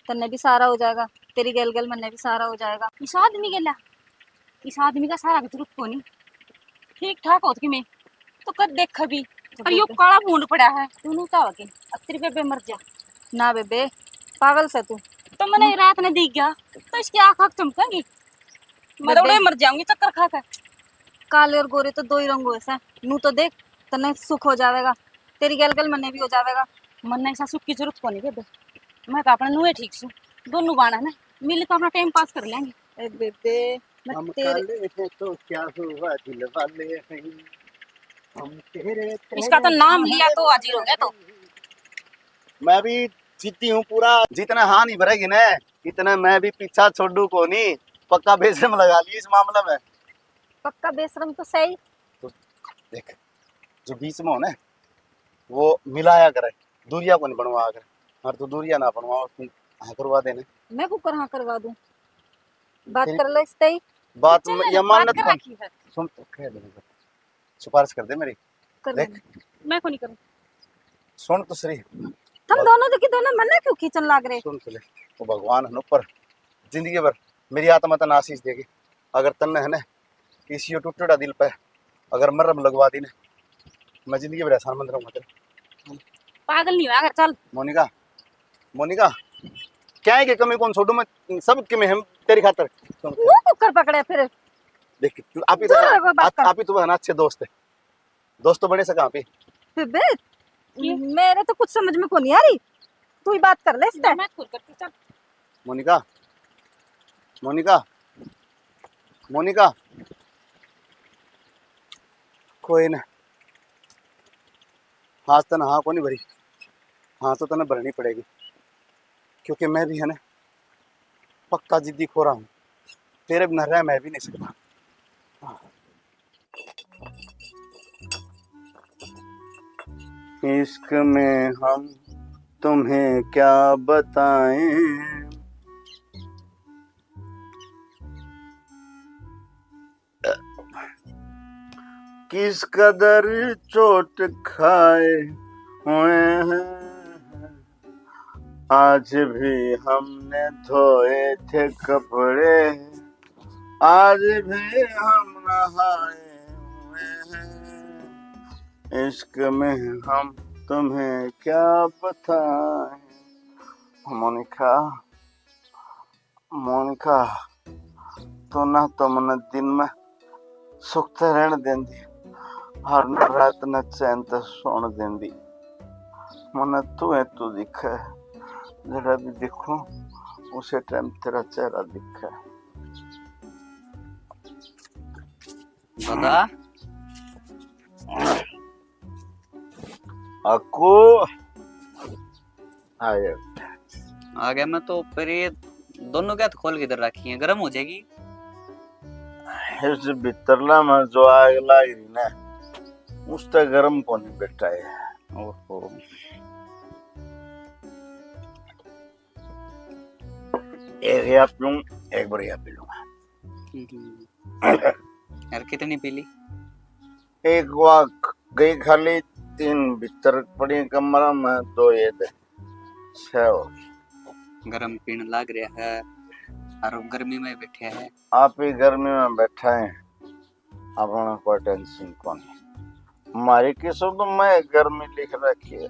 तन्ने भी सहारा हो जाएगा, तेरी गैल गैल मन्ने भी सहारा हो जाएगा। इस आदमी गेला, इस आदमी का सहारा की जरूरत कोनी। ठीक ठाक होत कि मैं तो कद देख भी, तो पर यो बेबे काला भूंड पड़ा है। तू नू क्या हो गया? अब तेरी बेबे मर जा। ना बेबे, पागल से तू। तो मैंने रात ने दिख गया, तो इसकी आँख आँख चमकेंगी। मैं तो बेबे उड़े मर जाऊंगी चक्कर खा के। काले और गोरे तो दो ही रंग होए से। नू तो देख, तन्ने सुख हो जावेगा, तेरी गैल गैल मन्ने भी हो जावेगा। मन्ने ऐसा सुख की जरूरत कोनी बेबे, मैं तो अपने नूए ठीक सू। दोनों बाण है ना, मिल के अपना टाइम पास कर लेंगे। ए बेबे, मैं हम तेरे काले हैं तो क्या हुआ, दिल वाले हैं हम तेरे, इसका तो तेरे नाम लिया तो हाजिर हो गया तो। मैं भी जिद्दी हूँ पूरा, जितना हाँ नहीं भरेगी ना, इतना मैं भी पीछा छोड़ू कोनी। पक्का बेशरम लगा ली इस मामले में। पक्का बेशरम तो सही। तो देख, जो बीच में हो ना, वो मिलाया करे, दूरिया को नहीं बनवाया करे। और तू दूरिया ना बनवा, तू हाँ करवा देने। मैं कुकर हाँ करवा दूं? बात तेरी कर ले इससे ही। बात चल, में या बात मान्यत कर कौन? रखी है। सुन तो, कह दे, सिफारिश कर दे मेरी। कर देख। लेंगे। मैं को नहीं करूँ। सुन तो सही। तुम दोनों तो की दोनों मन्ने क्यों खींचन लाग रहे? सुन तो ले, वो भगवान है ना ऊपर, जिंदगी भर मेरी आत्मा तन्ने आशीष देगी। अगर तन्ने है ना किसी यो टूटेड़ा दिल पे अगर मरहम लगवा दी ना, मैं जिंदगी भर एहसान मंद रहूंगा तेरा। पागल नहीं हुआ कर, चल। मोनिका, मोनिका, क्या है कि कमी कौन छोड़ू मैं, सब कमी हम तेरी खातर। सुन, मुंह कुकर पकड़े फिर। देख, तू आप ही तो, दूर रहो, बात आप, कर। आप ही तो है ना अच्छे दोस्त है, दोस्त तो बने सका आप ही। बेबे, की? मेरे तो कुछ समझ में को नहीं आ रही, तू ही बात कर ले इससे। मैं खुद करती, चल। मोनिका, मोनिका, मोनिका, कोई ना, आज तने हाँ को नहीं भरी, हाँ तो तने भरनी पड़ेगी, क्योंकि मैं भी है ना पक्का जिद्दी खोरा हूँ, तेरे बिना रह मैं भी नहीं सकता। इश्क में हम तुम्हें क्या बताएं, किस कदर चोट खाए हुए हैं, आज भी हमने धोए थे कपड़े, आज भी हम नहाए हुए हैं। इश्क में हम तुम्हें क्या बताएं। मोनिका, मोनिका, तू ना तो मन्ने दिन में सुख ते रहन देंदी और ना रात ने चैन ते सोण देंदी। मन्ने तू है, तू दिखे, जड़ा भी देखूं उसे टाइम तेरा चेहरा दिखे। दादा। अक्कू। आ गया। आ गया मैं तो। पर ये दोनों क्या खोल के इधर रखी है, गर्म हो जाएगी। इस भीतरला में जो आग लाग रही ना, उससे गर्म कोनी बैठा है। ओहो। एक या पीऊं, एक बार या पी लूंगा। हम्म। यार, कितनी पी ली? एक वा गई खाली, तीन भीतर पड़ी कमरा में, दो ये दे, छह हो गई। गरम पीण लाग रहा है, और गर्मी में बैठे हैं। आप ही गर्मी में बैठा है, अपना कोई टेंशन कोनी। हमारी किस्मत में गर्मी लिख रखी है,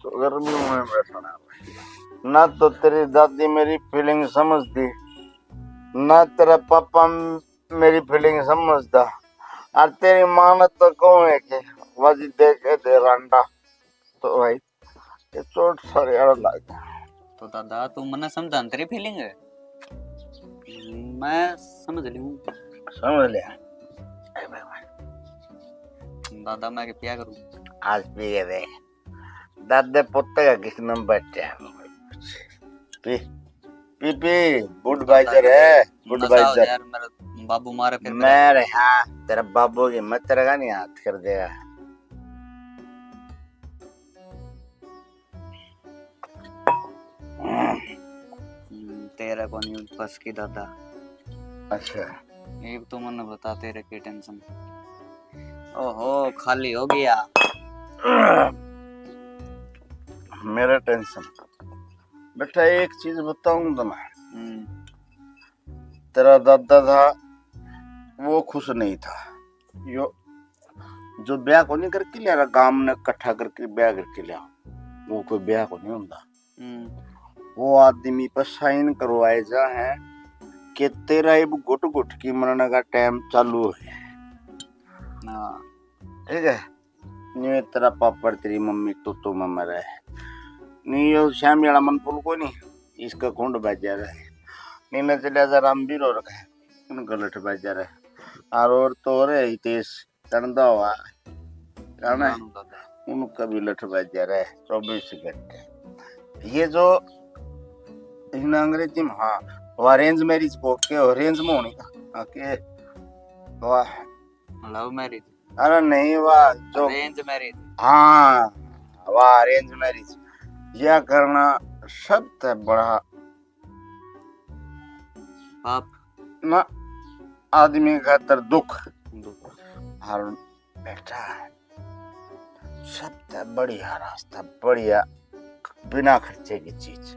तो गर्मी में बैठना। ना तो तेरी दादी मेरी फीलिंग समझती, ना तेरा पापा म-, मेरी फीलिंग समझता। और तेरी माँ ने तो कहूँ है कि वजी देखे दे रांडा, तो भाई ये चोट सारे आड़ लग गया। तो दादा, तू मन्ने समझा न तेरी फीलिंग है, मैं समझ लूँ। समझ लिया। ए भगवान। दादा, मैं के पिया करूँ? आज पिए दे। दादे पुत्ते का किस नंबर है? पी, पी, पी, Budweiser है, नशा हो Budweiser। यार, मेरा बाबू मारे फिर मैं रे, हाँ, तेरा बाबू की मत तेरा का नहीं हाथ कर देगा। हम्म, तेरा कोनी बस की दादा। अच्छा। एक तो मन्ने बता, तेरे की टेंशन? ओहो, खाली हो गया। मेरा टेंशन? बेटा, एक चीज बताऊं तुम्हें। हम्म। तेरा दादा था, वो खुश नहीं था। यो जो ब्याह को नहीं करके लिया, गांव ने इकट्ठा करके ब्याह करके लिया, वो कोई ब्याह को नहीं होता। हम्म। वो आदमी पर साइन करवाए जा है कि तेरा इब घुट घुट की मरने का टाइम चालू है। हाँ। ठीक है, नहीं तेरा पापड़ तेरी मम्मी तो तो में मरे, नहीं यो श्यामी वाला मन फूल को नहीं, इसका कुंड बाजार है, नहीं न चलिया जा रामवीर और का, उन गलत बाजार है, और और तो रे हितेश चंदा हुआ, कौन है? नानू दादा। उनका भी लठ बाजार है चौबीस घंटे। ये जो इन अंग्रेजी में, हाँ, वो अरेंज मैरिज को के अरेंज में होनी का, हाँ, के, वाह। Love marriage. अरे नहीं, वाह, जो अरेंज मैरिज। हाँ, वाह, अरेंज मैरिज। यह करना सबसे बड़ा पाप। ना, आदमी खातर दुख। दुख। और बेटा, सबसे बढ़िया रास्ता, बढ़िया, बिना खर्चे की चीज।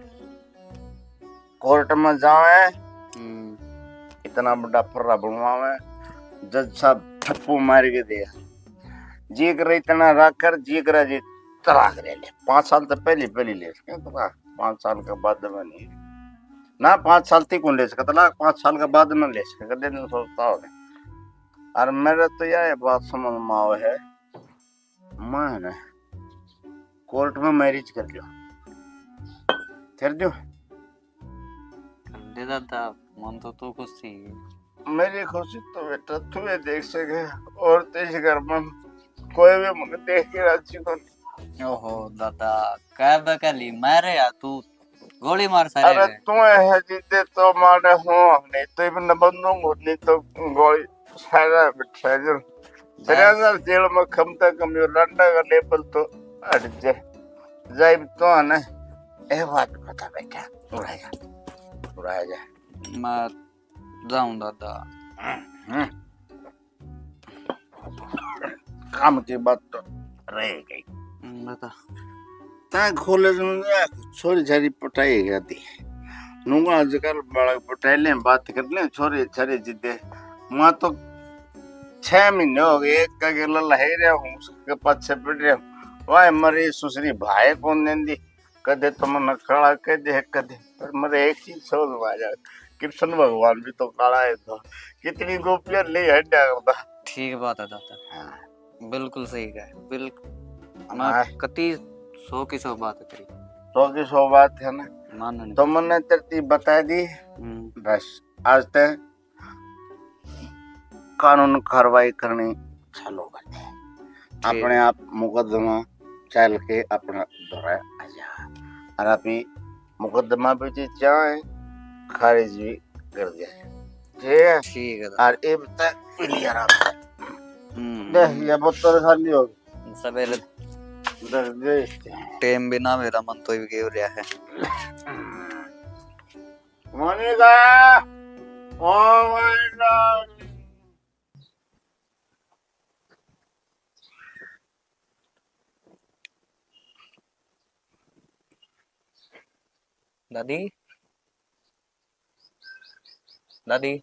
कोर्ट में जावे, हम्म। इतना बड़ा फर्रा बनवावे, जज साहब थप्पू मार के दे, जी करे इतना रख कर, जी करे जी तलाक ले ले। पाँच साल तो पहले, पहले ले सके तलाक, पाँच साल के बाद में नहीं। ना, पाँच साल तक कौन ले सके तलाक, पाँच साल के बाद में ले सके, कदे नहीं सोचता हो। और मेरे तो यह बात समझ में आवे है, मैं ना कोर्ट में मैरिज कर लियो, कर दियो। कर दे दादा, मन तो तू खुश थी। मेरी खुशी तो बेटा तू ही देख सके, और तो इस घर में कोई भी मुझे देख के राजी को नहीं। ओहो दादा, कह बकली मारे या तू गोली मार सारे अरे रे। तू है जिद्दे तो मारे हो, नहीं तो इब न बंदूक होती तो गोली सारा बिठा जो। बस। तेरे अंदर जेल में कम से कम यो लंडा का लेवल तो हट जाए। जाइब तो है ना, ए बात बता बेटा, उड़ा जा, उड़ा जा। मैं जाऊं दादा। हम्म। काम की बात तो रह गई। हम्म, बता। तै कॉलेज में गया, छोरी छारी पटाई गया थी। नूंगा आजकल बालक पटाई लें, बात कर लें, छोरी छारी जिद्दे। मैं तो छह महीने हो गए, एक का गेला लहे रहा हूँ, उसके पाछे पड़ रहा हूँ। वाह, मरी सुसरी भाई कौन देंदी? कदे तो मन्ने काला कह दे, कदे। पर मेरे एक चीज समझ में आ जाए, कृष्ण भगवान भी तो काला है था। कितनी गोपियां ले हड्या करता। ठीक बात है दादा। हाँ। बिल्कुल सही कहा, बिल्कुल। हाँ। मैं कति सौ की सौ बात करी। सौ की सौ बात है ना। मानने। तो मन्ने तरती बता दी। हम्म। बस, आज तक कानून कार्रवाई करनी चालू कर दे। ठीक। अपने आप मुकदमा चल के अपना दौरा आ जा। और अपनी मुकदमा भी जी चाहे खारिज भी कर दे। ठीक है। ठीक है। और ये बता, पी लिया राम। हम्म। देख, ये बोतल खाली हो गई। सवेरे दर्द दे। टेम भी ना मेरा मन तो ही गिर रहा है। Monika, oh my god. दादी, दादी।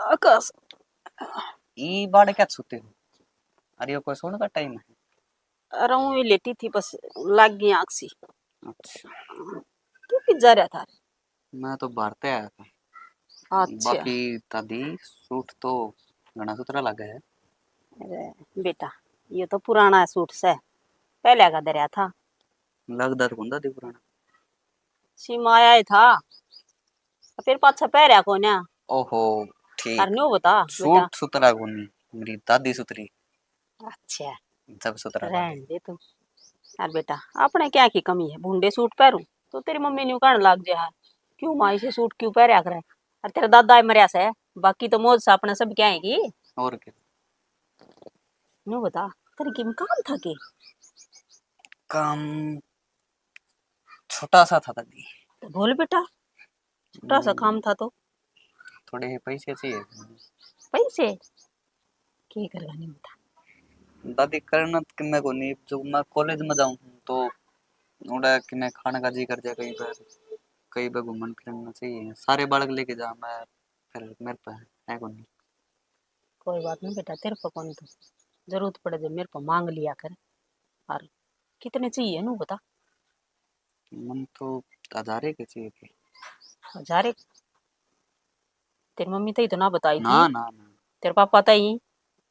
आकाश। ई बाड़ क्या सोते हो? अरे, यो कोई सोने का टाइम है? अरे, ऊँ ही लेटी थी, बस लाग गई आँख सी। अच्छा। तू कित जा रहा था? मैं तो बाहर ते आया था। अच्छा। बाकी दादी, सूट तो घना सुथरा लगा है। अरे बेटा, ये तो पुराना सूट से, पहले का धरया था। लगदा तो कोनी दादी पुराना। सीमा आया ही था, फिर पाछा पहरया कोन्या। ओहो, ठीक। और न्यू बता बेटा। सूट सुथरा कोनी, मेरी दादी सुथरी। अच्छा। जब सुथरा रहन दे तू। और बेटा, अपने क्या की कमी है, भूंडे सूट पहरूं तो तेरी मम्मी न्यू कहने लग जाए, "क्यों माँ, इसे सूट क्यों पहरया करे?" और तेरा दादा ही मरया से, बाकी तो मौज से अपने सब क्या है की। और क्या? न्यू बता, तेरे किम काम था के? काम छोटा सा था दादी। तो बोल बेटा, छोटा सा हम्म। काम था तो। थोड़े से पैसे चाहिए। पैसे? के करवा नहीं बता। दादी, करना तो किन्ने को नहीं, जो मैं कॉलेज में जाऊँ तो उड़ा किन्ने खाने का जी कर जाए कहीं पर, कहीं पर घूमन फिरना चाहिए। सारे बालक लेके जा, मैं फिर मेरे पे है को नहीं। कोई बात नहीं बेटा, तेरे पे कौन तो जरूरत पड़े जब मेरे पे मांग लिया कर। और कितने चाहिए नू बता। मन तो हजारे के चाहिए थे। हजारे? तेरी मम्मी तई तो ना बताई थी। ना, ना, ना। तेरे पापा तई?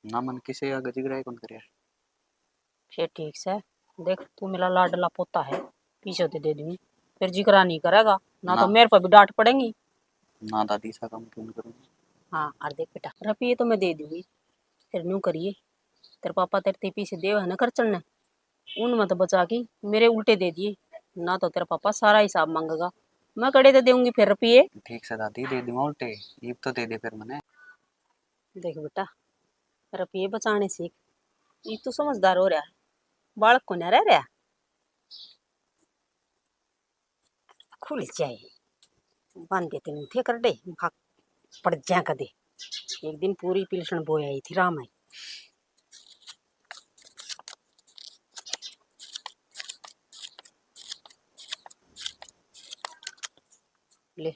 ना, मन किसे आगे जिगरा ही कौन करे। फिर ठीक से, देख तू मेरा लाडला पोता है, पीछे तो दे दूंगी, फिर जिगरा नहीं करेगा ना, तो ना। मेरे पर भी डांट पड़ेगी। ना दादी, ऐसा काम क्यों करूंगी? हाँ, और देख बेटा, रुपये तो मैं दे दूंगी, फिर न्यू करिए, तेरे पापा तेरे ते पीछे देव है ना खर्चन ने, उनमें तो बचा के मेरे उल्टे दे दिए, ना तो तेरा पापा सारा हिसाब मांगेगा, मैं कड़े तो देऊंगी फिर रुपये। ठीक से दादी, दे दूंगा उल्टे, ईब तो दे दे फिर मने। देख बेटा, रुपये बचाने सीख, ईब तू समझदार हो रहा है, बालक को ना रह रहा। खुल जाए, बांधे तेन थे कर दे, खा पड़ जा कदे। एक दिन पूरी पिलसण बोया ही थी राम आई। ले,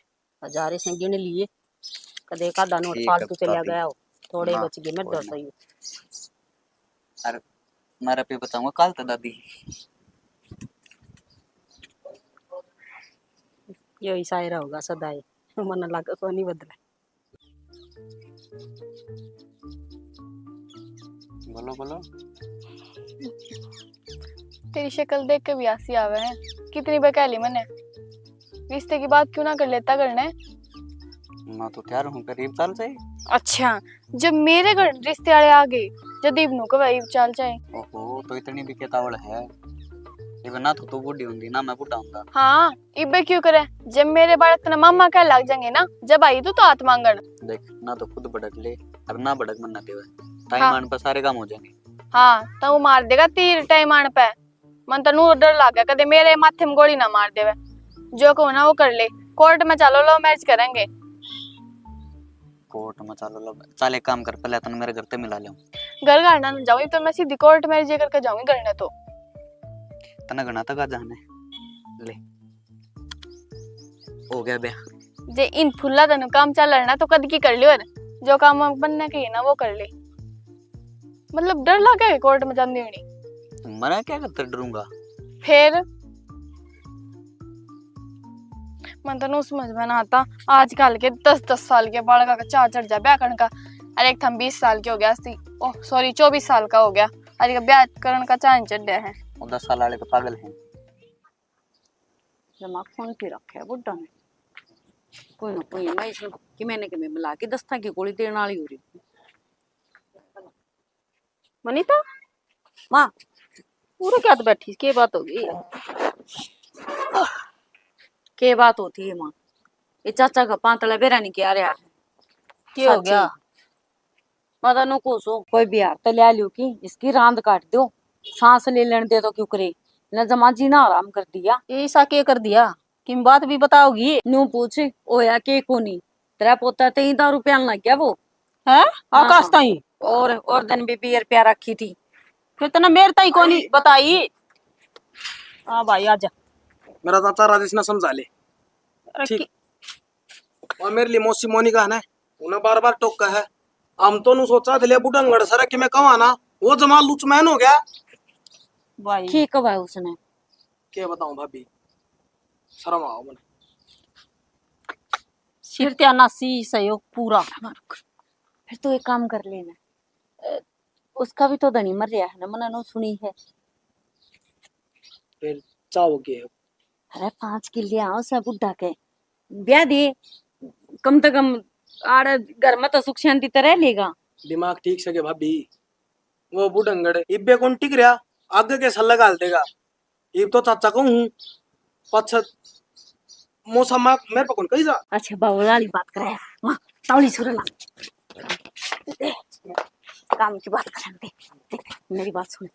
हजारे से गिन लिए, कदे एक आधा नोट ठीक है, फालतू चला भाभी। गया हो, थोड़े ना, बच गए मेरे कोई दो ना। सौ ही। अरे, मैं रुपये बचाऊंगा कल तो दादी। यो ही शायरा होगा सदा ही, मन लग को नहीं बदला। बोलो, बोलो। तेरी शक्ल देख के भी हंसी आवे है। कितनी बार कह ली मैंने, रिश्ते की बात क्यों ना कर लेता घर ने? मैं तो तैयार हूँ, करीब चल जाए। अच्छा, जब मेरे घर रिश्ते वाले आ गए, जब इब नु कब इब चल जाए? ओहो, तो इतनी भी केतावल है? इब ना तो तू बूढ़ी होंदी, ना मैं बूढ़ा होंदा। हाँ, इबे क्यों करे? जब मेरे बालक तने मामा कह लग जाएंगे ना, जब आई तू तो हाथ मांगण। देख, ना तो खुद भड़क ले, और ना भड़क मन ना देवे। टाइम हाँ। आने पर सारे काम हो जाएंगे। हाँ, तो वो मार देगा तीर टाइम आने पे। मन तो नू डर लागे, कदे मेरे माथे में गोली ना मार देवे। जो कहूँ ना वो कर ले। कोर्ट में चलो, लव मैरिज करेंगे। कोर्ट में चलो, लव, चल एक काम कर, पहले तने मेरे घर ते मिला ले। घर घर ना जाऊँ, तो मैं सीधी कोर्ट मैरिज करके जाऊंगी घर ने तो। तने घना तक आ जाने। ले। हो गया ब्याह। जे इन फुल्ला तनु काम चल रहा ना तो कद की कर लियो, और जो काम बनने के है ना वो कर ले। मतलब डर लगे कोर्ट में जांदी होनी। मना क्या करते डरूंगा? फिर मन तो नु समझ में ना आता, आजकल के दस दस साल के बालका का चाह चढ़ जा ब्याह करने का। अरे एक थम बीस साल के हो गया सी, ओह सॉरी चौबीस साल का हो गया, अरे ब्याह करने का चाह नहीं चढ़ है। वो दस साल वाले तो पागल हैं। दिमाग फोन पे रखे है बुड्ढा ने। कोई ना कोई, मैं इसमें कि मैंने कि मैं मिला के दस्ता की गोली देने वाली हो रही हूँ। मनीता, माँ, पूरे क्या तो बैठी, के बात होगी? के बात होती है माँ? ये चाचा का पांतला बेरा नहीं किया रहा है। के हो गया? मैं तो नु कोसो कोई बिहार तो ले लियो कि इसकी रांद काट दो, सांस ले लेने दे तो क्यों करे, न जमा जीना आराम कर दिया। ये ईसा के कर दिया? किम बात भी बताओगी? न्यू पूछ, होया के कोनी? तेरा पोता ते ही दारू पियान लग गया वो। हैं? हाँ। आकाश ताई? और, और दिन भी बियर पिया रखी थी। फिर तने मेरे ताई कोनी बताई? हाँ भाई, आजा। मेरा चाचा राजेश ने समझा ले। अरे ठीक। कि- और मेरे लिए मौसी मोनिका है ना, उन्हें बार बार टोका है। हम तो नु सोचा थे, ले बुढ़ंगड़ सर कि मैं कहवा ना, वो जमा लुचमैन हो गया। भाई। ठीक है भाई, उसने। क्या बताऊं भाभी, शर्म आओ मने। सिर त्याना सी सहयोग पूरा। फिर तो एक काम कर लेना, अ, उसका भी तो धनी मर रहा है ना, मना नो सुनी है। फिर चाहो के? अरे, पांच किले आओ से बुढ़ा के ब्याह दे, कम से कम आड़े घर में तो सुख शांति तो रह लेगा। दिमाग ठीक से के भाभी, वो बुढ़ंगड़ इब्बे कौन टिक रहा, आगे के सल्ला घाल देगा। इब तो चाचा कहूँ हूँ, पाछे मौसा माँ मेरे पे कौन कही जा। अच्छा, बावला वाली बात करे, माँ तावली सुरला। काम की बात करन दे। देख, मेरी बात सुन,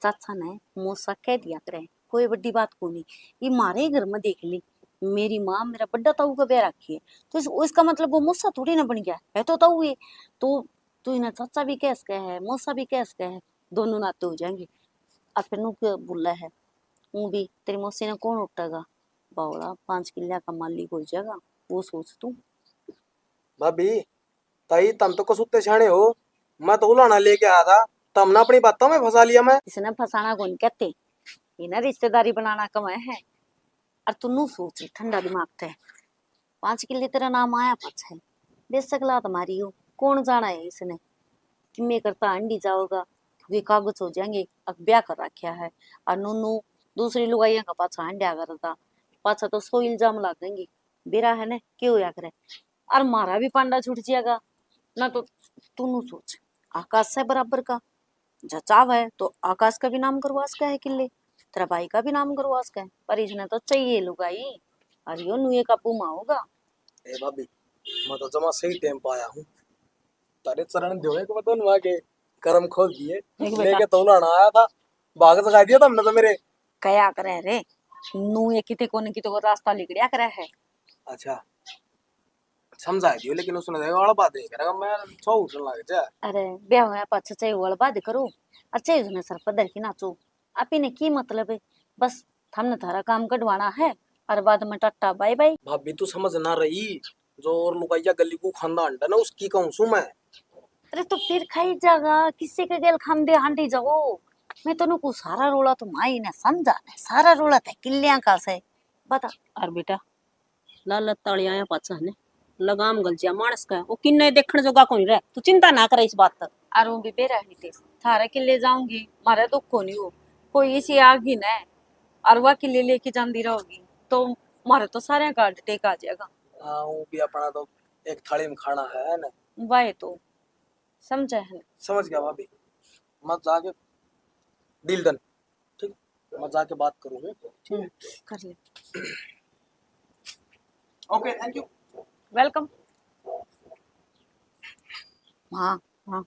चाचा ने मौसा कह दिया करे, कोई बड़ी बात कोनी। ये मारे घर में देख ली, मेरी माँ मेरा बड़ा ताऊ का ब्याह रखी है, तो इस, इसका मतलब वो मौसा थोड़ी ना बन गया है, तो ताऊ है। तो तू इन्हें चाचा भी कह सके है, मौसा भी कह सके है, दोनों नाते हो जाएंगे। और फिर नू के बोला है, ऊँ भी तेरी मौसी ने कौन उठेगा? बावला पांच किलिया का मालिक हो जाएगा, वो सोच तू। भाभी, ताई, तम तो कसूते सियाणे हो, मैं तो उलाना लेके आया था, तमने अपनी बातों में फंसा लिया मैं। इसने फंसाना कौन कहते, इन्हें रिश्तेदारी बनाना कम है। और तू नू सोच ठंडा दिमाग थे, पांच किले तेरा नाम आया पाछे, बेशक लात मारी हो, कौन जाना है इसने कि मैं करता अंडी जाओगा, क्योंकि कागज हो जाएंगे, अक ब्याह कर रखा है। और नू नू दूसरी लुगाइयां का पाछा अंड्या करता, पाछा तो सौ इल्जाम लागेंगे। बेरा है ने, के होया करे? और म्हारा भी पांडा छूट जाएगा ना। तो तू नू सोच, आकाश से बराबर का, जो चाहवे तो आकाश का भी नाम करवा सके है किले, तेरा भाई का भी नाम करवा सके है, पर इसने तो चाहिए लुगाई। और यो नुए काबू में होगा। ए भाभी, मैं तो जमा सही टाइम पे आया हूँ। तारे चरण दियो एक बार दोनों आके करम खोल दिए। देख बेटा। लेके तो उलाना आया था, भाग जगा दिया था हमने तो मेरे। कया करे रे, नू ये किते कोने की तो रास्ता लिकड़या करे है। अच्छा, समझा दियो, लेकिन उसने देखा वाला बात नहीं करेगा, मैं सौ उठने लग जा। अरे, ब्याह होया पाछे चाहे वाला बात करो, और चाहे उसने सर पर धर के नाचो, आप ही ने की मतलब है? बस थमने थारा काम कढवाना है और बाद में टाटा बाय बाय। भाभी, तू समझ ना रही, जो और लुगाइया गली को खांदा अंडा ना, उसकी कहूँ सू मैं। अरे तो फिर खाई जागा, किसी के गेल खांदे हांडी जाओ। मैं तन्नू को सारा रोला तो माई ने समझा ने, सारा रोला ते किल्लियां का से। बता। और बेटा, लालत ताली आया पाछा ने लगाम गलजिया मानस का, वो किन्ने देखण जोगा कोनी रह। तू चिंता ना करे इस बात तक। और वो भी बेरा ही थे, थारे किले जाऊंगी, मारे दुख कोनी हो, कोई इसी आगी ने, और वह किले लेके जांदी रहोगी, तो मारे तो सारे का टेक आ जाएगा। हाँ, वो भी अपना तो एक थाली में खाना है ना। वाह, तो समझे है ना? समझ गया भाभी, मत जाके डील डन। ठीक, मैं जाके बात करूँ हूँ। हम्म, कर ले। OK, thank you। Welcome। हाँ, हाँ,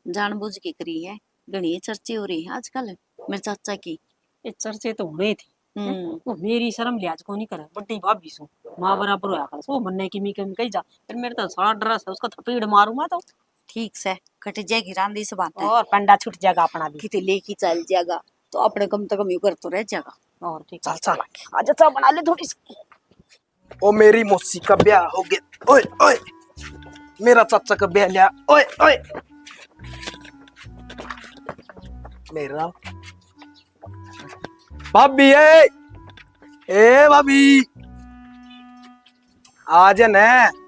जानबूझ के करी है, घणी चर्चे हो रही है आजकल मेरे चाचा की। ये चर्चे तो होने थे। हम्म। वो मेरी शर्म लिहाज को नहीं करे, बड़ी भाभी सू, माँ बराबर होया कर। वो मन्ने की मी कमी कही जा, फिर मेरे तो सारा ड्रेस है, उसका थपेड़ मारूंगा तो। ठीक से कट जाएगी रांदी से बात है। और पंडा छूट जाएगा अपना भी। किते लेके चल जाएगा तो अपने कम से कम यू कर तो रह जाएगा। और ठीक। चल, चल, आजा, चाय बना ले थोड़ी सी। ओ, मेरी मौसी का ब्याह हो गया। ओए, ओए, मेरा चाचा का ब्याह लिया। ओए, ओए, मेरा भाभी है। ए भाभी, आज ने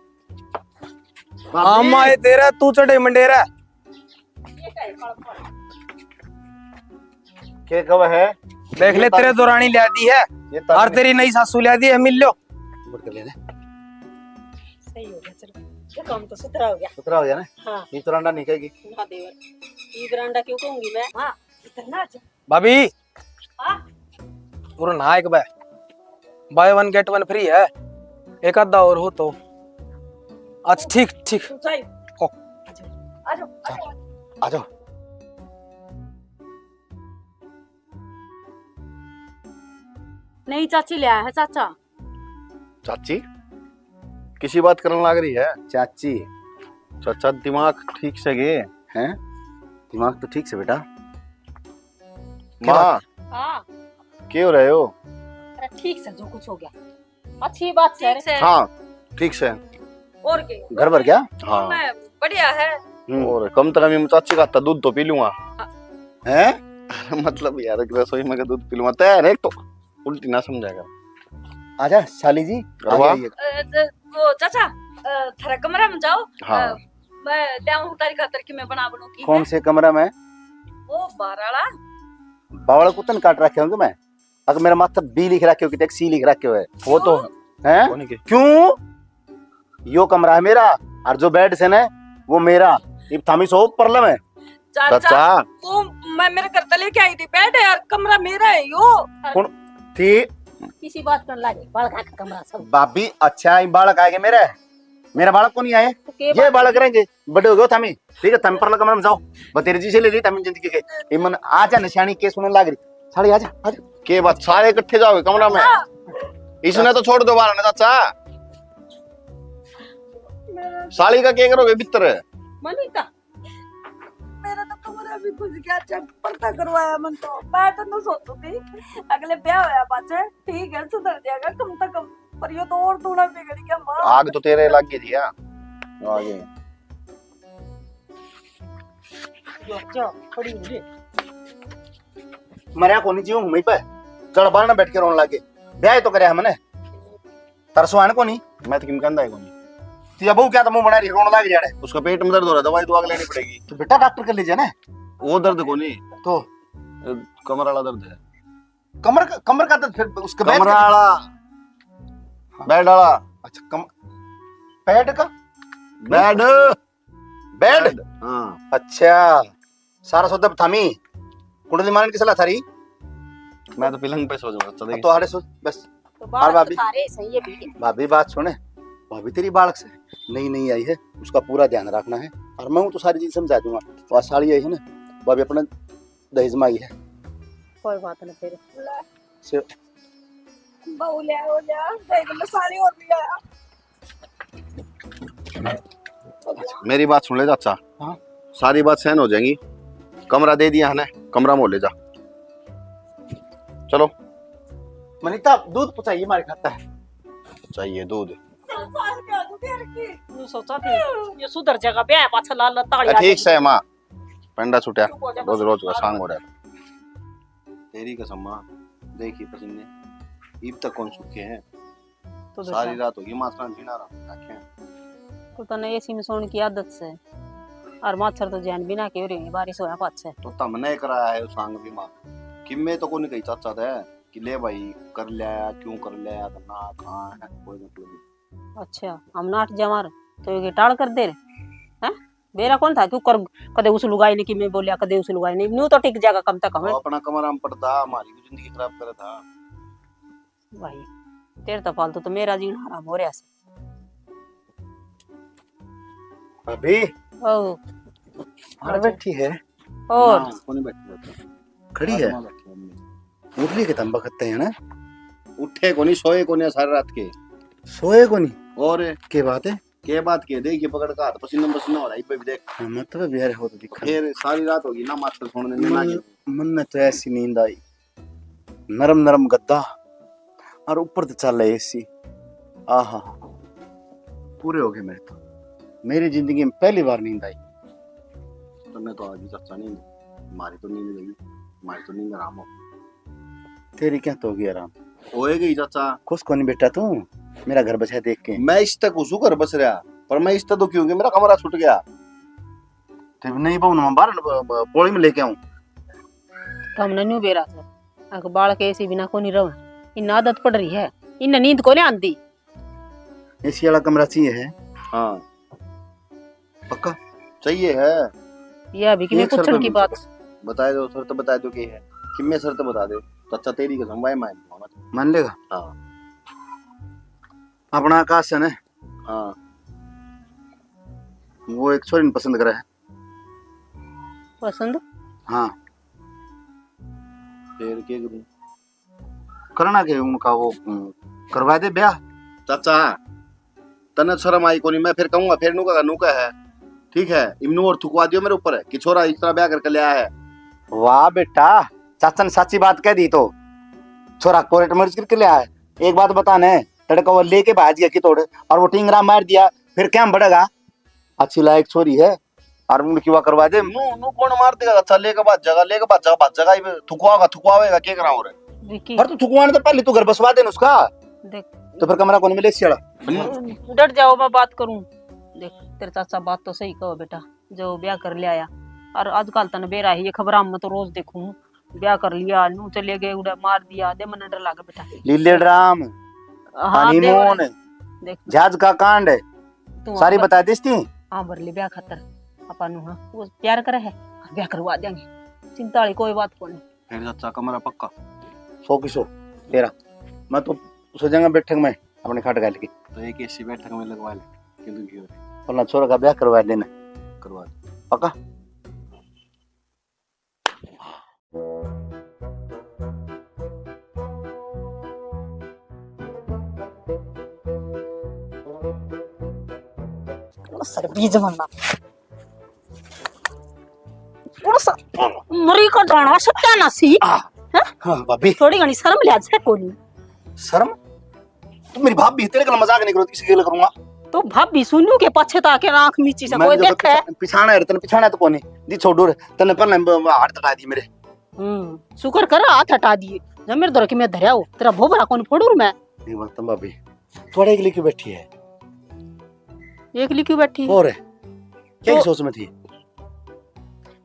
भाभी। हम आए तेरा, तू चढ़े मंडेरा। के कब है? देख ले, ये तेरे तारीख दौरानी लिया दी है। ये तारीख और तेरी नई सासू लिया दी है, मिल लो। मुड़ के ले ले। सही हो गया, चलो। ये काम तो सुथरा हो गया। सुथरा हो गया ना? हाँ। ये चुरांडा नहीं कहेगी। ना देवर, ये बरांडा क्यों कहूंगी मैं? हाँ, इतना अच्छा। भाभी, हाँ? पूरा ना एक बार, buy one get one free है। एक आधा और हो तो। अच्छा, ठीक, ठीक। तू जाइए। ओ। आ जाओ, आ जाओ, आ जाओ। आ जाओ। नहीं, चाची ले आया है, चाचा। चाची, किसी बात करने लाग रही है? चाची। चाचा, दिमाग ठीक से गए? हैं? दिमाग तो ठीक से, बेटा। माँ, हाँ। के हो रहे हो? अरे, ठीक से, जो कुछ हो गया। अच्छी बात है। ठीक से। हाँ, ठीक से। और के? घर भर गया? हाँ। मैं बढ़िया है। हम्म। और कम से कम ये चाची का हाथ दूध तो पी लूंगा। हैं? अरे, मतलब यार, रसोई में का दूध पी लूंगा। तय है एक तो उल्टी ना समझा कर। आजा, साली जी, अरे आगे वाह। आइए। अ, ज-, वो चाचा, अ, थारा कमरा में जाओ। हाँ। अ, मैं ले आऊँ तारी खातर कि मैं बना बनू की कौन है। से कमरा में? वो बाहर वाला। बावल कुतन काट रखे होंगे मैं। अगर मेरा माथा बी लिख रखे हो कि सी लिख रखे हो है। वो तो क्यों? हैं? कौन है के? क्यों? यो कमरा है मेरा, और जो बेड से ना, वो मेरा। इब थामी सो प्रॉब्लम है। चाचा, चाचा। तू, मैं मेरे घर तले लेके आई थी बेड, यार, कमरा मेरा है यो। कौन थी? किसी बात कर लागे, बालक का कमरा सब। भाभी, अच्छा, ये बालक आएंगे मेरे, मेरा बालक को नहीं आए, तो के ये बात बालक रहेंगे, बड़े हो गए हो थामी, ठीक है, थामी परला कमरा में जाओ, बतेरे जी से ले ली थामी जिंदगी के, इमन आजा, निशानी के सुनने लाग रही, साली आजा, आजा। के बात, सारे इकट्ठे जाओगे कमरा में? हाँ। इसने तो छोड़ दो बाहर ना, चाचा। मेरा साली का क्या करोगे भीतर? मनी का? मेरा तो कमरा भी खुल गया, अच्छा पर्दा करवाया मन तो। मैं तो ना सोचू थी, अगले ब्याह होया पाछे ठीक है, सुधर जाएगा कम से कम, पर यो तो और दूना बिगड़ गया माँ। आग तो तेरे लाग गई थी, हाँ? आगे। जा, जा, खड़ी हो ले। मरया कोनी जी हूँ मैं पे। जड़ बारने बैठ के रोने लागे। ब्याह तो करे हमने। तरसो आने कोनी। मैं तो किम कहंदा है कोनी। तो ये बहू क्या तो मुंह बना रही, रोने लाग रही है। उसका पेट में दर्द हो रहा है, दवाई दुआ लेनी पड़ेगी। तो बेटा डॉक्टर कर लीजिए ना। वो दर्द कोनी। तो? अ, कमर वाला दर्द है। कमर का, कमर का दर्द फिर उसका बैठ कमर का? वाला। बेड वाला। अच्छा, कम-, बेड का? बेड। बेड? बेड, हाँ। अच्छा, सारा सौदा थामी। कुंडली मारन की सलाह थारी? मैं तो पलंग पे सो जाऊंगा, चल। तो आड़े सो, बस। तो और बालक भाभी? तो थारे सही है भी। भाभी, बात सुने, भाभी तेरी बालक से नई नई आई है, उसका पूरा ध्यान रखना है। और मैं हूँ तो सारी चीज समझा दूंगा। और साली आई है ना, भाभी अपने दहेज में आई है। कोई बात नहीं फिर। से बहू ले आओ, ले आओ, देख लो, साली और भी आया। मेरी बात सुन ले चाचा। हाँ। सारी बात सहन हो जाएगी। कमरा दे दिया है ना, कमरा में ले जा। चलो। मनीता, दूध पहुंचाइए, हमारे खाता है। चाहिए दूध। ये सोचा थी, ये सुधर जाएगा, ब्याह पाछा लाल लाल ताली आ ठीक जाएगी। से माँ, पेंडा छुटिया, चुप हो जा, रोज बस। रोज का सांग हो रहा है। तेरी कसम माँ, देखी पसीने, इब तक कौन सूखे हैं? तो सारी रात होगी माछरां जीना रहा आखे। तो तने एसी में सोने की आदत से, और मच्छर तो जान बिना के हो रही है, बारिश होया पाछे। तो तमने कराया है सांग भी माँ, किम्मे तो कोनी कही चाचा थे कि ले भाई कर लिया, क्यों कर लिया, ना कहाँ है, कोई मतलब नहीं। अच्छा, हम नाट जमार तो ये टाल कर दे रहे हैं। बेरा कौन था क्यों कर, कदे उस लुगाई ने कि मैं बोलिया, कदे उस लुगाई ने, न्यू तो टिक जाएगा कम तक हमें। वो अपना कमरा में पड़ता, हमारी भी जिंदगी खराब करे था। भाई, तेरे तो फालतू तो मेरा जीना हराम हो रहा है। भाभी। ओ। अरे बैठी है। और? ना, कोनी बैठी रहता। खड़ी है? आत्मा बैठी है मम्मी। उठ ली के तम बखत है ना? उठे कोनी, सोए कोनी सारी रात के। सोए कोनी? और? के बात है? के बात के? देख ये पकड़ का हाथ पसीना पसीना हो रहा है, इब्बे भी देख। हाँ, मतलब यार हो तो दिखा। फिर सारी रात होगी ना मास्टर सोने में ना मन, के। मन में तो ऐसी नींद आई। नरम नरम गद्दा और ऊपर तो चल एसी। आहा, पूरे हो गए मेरे तो। मेरी जिंदगी में पहली बार नींद आई। तन्ने तो आ गई चाचा नींद, मारी तो नींद गई, मारी तो नींद आराम हो। तेरी क्या तो होगी आराम? होए गई चाचा। खुश कोनी बेटा तू, मेरा घर बसा देख के? मैं इस तक खुश हूँ घर बस रहा, पर मैं इस तक दुखी हूँ कि मेरा कमरा छूट गया। तो नहीं बहू, मैं बाहर ब-, ब-, पौड़ी में लेके आऊं। तो हमने न्यू बेरा से, अक बालक एसी बिना कोनी रह, इन आदत पड़ रही है, इन नींद कोनी आंदी। एसी वाला कमरा चाहिए है? हाँ। पक्का? चाहिए है। ये अभी किमें एक शर्त पूछण की बात। बता दो, शर्त बता दो की है। किमें शर्त बता दे। तो अच्छा, तेरी कसम, भाई मान लूंगा मैं। मान लेगा? हाँ। अपना आकाश है ना? हाँ। वो एक छोरी ने पसंद करा है। पसंद? हाँ। फिर के करूं? करना के उनका वो, हम्म, करवा दे ब्याह। चाचा, तन्ने शर्म आई कोनी? मैं फिर कहूंगा, फिर नू कहेगा, नू का है। ठीक है, इमनू और थुकवा दियो मेरे ऊपर कि छोरा इस तरह ब्याह करके ले आया है। वाह बेटा, चाचा ने साची बात कह दी तो। छोरा कोर्ट मैरिज करके ले आया है। एक बात बता ने, तड़का वो लेके भाज गया कितोड़ और वो टिंगरा मार दिया, फिर क्या बढ़ेगा? अच्छी लायक छोरी है और उनकी वा करवा दे। नू, नू कौन मार देगा? अच्छा, लेके भाज जाएगा, लेके भाज जाएगा, भाज जाएगा, ये थुकवाएगा, थुकवावेगा, क्या करा और? विकी, पर तू थुकवाने तो पहले तू घर बसवा दे ना उसका। देख। तो फिर कमरा कौन मिले सियाला? डट जाओ, मैं बात करूं। देख, तेरे चाचा बात तो सही कहो बेटा, जो ब्याह कर ले आया। और आजकल तने बेरा है, ये खबर में तो रोज देखूं, ब्याह कर लिया, नू चले गए, उड़ा मार दिया, दे मन्ने डर लागे बेटा। लीले ड्राम, हाँ, हनीमून, देख। जहाज का कांड, तू सारी हाँ, बता देस थी। हाँ, भर ले ब्याह खातर। आपा नू, हाँ, वो प्यार करे है, ब्याह करवा देंगे, चिंता वाली कोई बात कोनी। फिर चाचा कमरा पक्का? सौ की सौ, तेरा। मैं तो सो जाऊंगा बैठक में अपने खाट घाल के। तो एक एसी बैठक में लगवा ले, क्यों दुखी हो रहे? अपना छोरा का ब्याह करवा देना। करवा दे। पक्का? सर बीज बनना। उड़स मरी का जाना सत्यानाशी। आ। हैं? हाँ, भाभी। थोड़ी घणी शर्म लिहाज है कोनी। शर्म? तू मेरी भाभी, तेरे गल मजाक नहीं करो, किसी गल करूंगा? तो भाभी सुनू के पाछे ताके आंख मीची से मैं कोई तो देखे? पिछा-, पिछाना है, तने पिछाना तो कोनी। दी छोड़ू रे, तने पहले ब-, ब-, हाथ हटा दी मेरे। हम्म, शुक्र कर हाथ हटा दिए। जब मेरे धोरे के मैं धरया हो, तेरा भोभरा कौन फोड़ू रे मैं? ये बात तो भाभी, थोड़ा एकली क्यों बैठी है? एकली क्यों बैठी? और क्या तो की सोच में थी?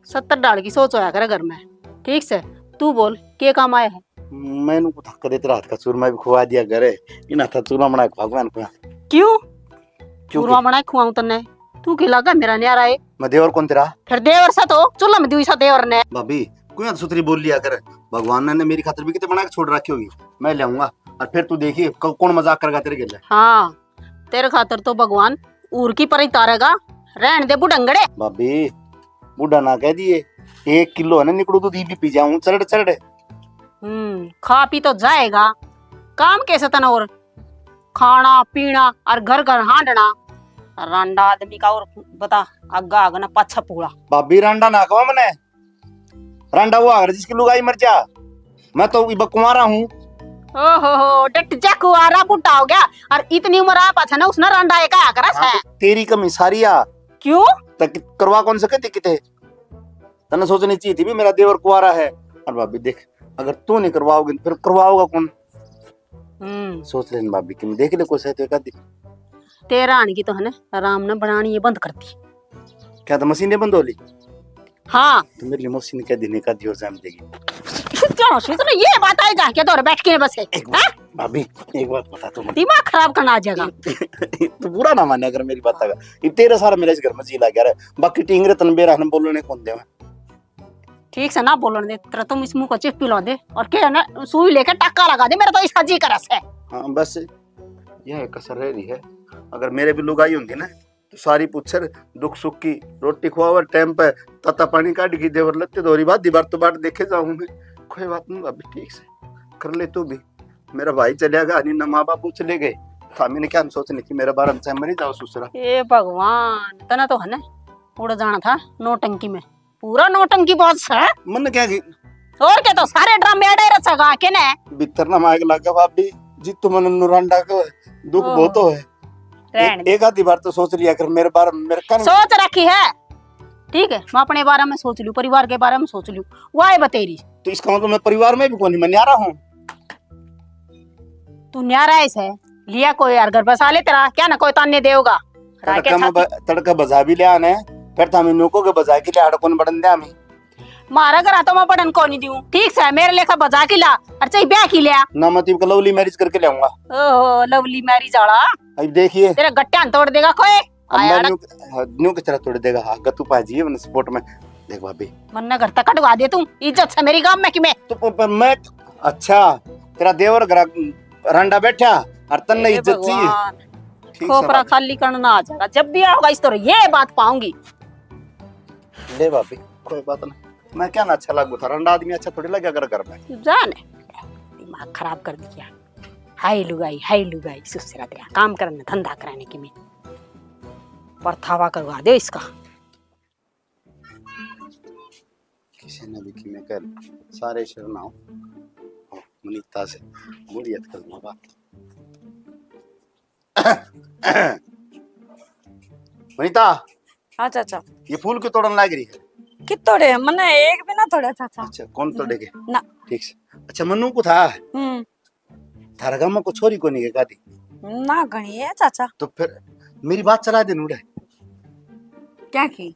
सत्तर डाल की सोच होया करे घर में। ठीक से, तू बोल, के काम आया है? मैंने को थक देते रात का चूरमा भी खुआ दिया करे। इन हाथा चूरमा बना के भगवान को। क्यों? क्यों चूरमा के? बना के खुआऊं तन्ने? तू के लागा मेरा न्यारा है? मैं देवर कौन तेरा? फिर देवर सा तो, चूल्हा में दुई सा देवर ने। भाभी, क्यों सुथरी बोल लिया कर? भगवान ने मेरी खातर भी कितने बना के छोड़ रखी होगी, मैं ले आऊंगा। और फिर तू देखिए, क-, कौन मजाक करेगा तेरे गेले। हाँ, तेरे खातर तो भगवान ऊर की परी तारेगा। रहन दे बुढ़ंगड़े। भाभी, बूढ़ा ना कह दिए, एक किलो है ना निकड़ू दूध, ये भी पी जाऊं चरड़ चरड़। हम्म, खा पी तो जाएगा, काम कैसे तना और खाना पीना और घर घर हांडना। रांडा आदमी का और बता, आगा आगना पाछा पूला। भाभी, रांडा ना कहो मने, रांडा वो आगर जिसकी लुगाई मर जा। मैं तो इब कुंवारा हूँ। ओहो हो, डट जा, कुंवारा बूढ़ा हो गया और इतनी उम्र आ पाछा ना उसने रांडा एक आया करा हाँ, है। तो तेरी कमी सारी आ। क्यों? तक करवा कौन सके थी किते? तन्ने सोचनी चाहिए थी भी मेरा देवर कुंवारा है। और भाभी देख, अगर तू नहीं करवाओगी तो फिर करवाओगा कौन? हम्म। सोच लेन भाभी, कि देख ले कोई सही तो एक आधी। तेरा आने की तो है ना, आराम ना बनानी ये बंद कर दी। क्या तो मशीन बंद हो ली? हाँ। तो मेरी मशीन क्या दिन एक आधी और जाम देगी? क्या हो, तो ये बात आएगा क्या? तो बैठ के बस है। एक बात, हाँ? भाभी, एक बात बता तू। दिमाग खराब करना आ जाएगा। तू बुरा ना माने अगर मेरी बात आएगा। ये तेरा सारा मेरा इस घर में जी लग गया रे। बाकी टींगरे तन बेरा ने बोलने कौन दे। ठीक से ना बोलन दे, तेरा तुम इस मुंह को चिप पिला दे और के है ना सुई लेके टाका लगा दे, मेरा तो इसका जी करस है। हाँ, बस यह कसर रह रही है। अगर मेरे भी लुगाई होंदी ना तो सारी पूछर दुख सुख की, रोटी खुआवर टाइम पे, ताता पानी काट की देवर लत्ते धोरी बात दीवार तो बाट देखे जाऊं मैं। कोई बात नहीं भाभी, ठीक से कर ले तू भी। मेरा भाई चलिया गया, नहीं ना माँ बाप चले गए, था मैंने क्या सोचने की मेरे बारे में, चाहे मरी जाओ ससुरा। ए भगवान, तना तो है ना उड़ जाना था नौटंकी में। पूरा नौटंकी बाज है। मन क्या की? और क्या, तो सारे ड्रामे अड़े रचेगा के ने? भीतर ना माइक लागे भाभी, जी तुम नुरांडा को दुख ओहो। बहुत हो है। रहन ए-, दे। एक आधी बार तो सोच लिया कर मेरे बारे में, मेरे कान सोच रखी है। ठीक है, मैं अपने बारे में सोच लूं, परिवार के बारे में सोच लूं, वो आए बतेरी। तो इसका मतलब मैं परिवार में भी कोनी, मैं न्यारा हूँ। तू न्यारा है से, लिया कोई यार घर बसा ले तेरा, क्या ना कोई ताने देगा। राखे तड़का में छाती। ब-, तड़का बजा भी लिया ने, फिर तो हमें नोको के बजा के लिया, कौन बड़न दे हमें। मारा घर तो मैं बड़न को नहीं दूं, ठीक से, मेरे लेखा बजा के ला, और चाहे ब्याह की लिया। ना मैं तो इबका लवली मैरिज करके ले आऊंगा। ओहो, लवली मैरिज वाला। अब देखिए। तेरे गट्टियां तोड़ देगा कोई। अब आया मैं ना। न्यू, हाँ, न्यू किस तरह तोड़ देगा? हाँ, गतू पाजी है, मैंने सपोर्ट में। देख भाभी। मन्ने घर तक कटवा दे तू, इज्जत से मेरी गांव में कि मैं। तो प-, प-, मैं, अच्छा, तेरा देवर घर रंडा बैठा, और तन्ने हे इज्जत चाहिए। भगवान, ठीक से खोपरा बात। खाली करना आ जाएगा। जब भी आओगा इस तरह ये बात पाऊंगी। ले भाभी, कोई बात नहीं। मैं क्या ना अच्छा लागू था, रंडा आदमी अच्छा थोड़ी लगे अगर घर में। जाने, दिमाग खराब कर दिया। हाय लुगाई, हाय लुगाई, सुसरा तेरा काम करने, धंधा कराने की मैं परथावा करवा दे इसका। किसी ने भी किमें कर, सारे शर्मा हो। ओ, मनीता से मुड़ियत कर लूंगा। मनीता। हाँ चाचा। ये फूल क्यों तोड़न लाग रही है? कित तोड़े? मन्ने एक भी ना तोड़ा चाचा। अच्छा, कौन तोड़ेगे? ना। ठीक से। अच्छा, मन्नू को था? हम्म। थारा गांव में को छोरी कोनी के कादी? ना, घणी है चाचा। तो फिर मेरी बात चला दे नूड़े। क्या की?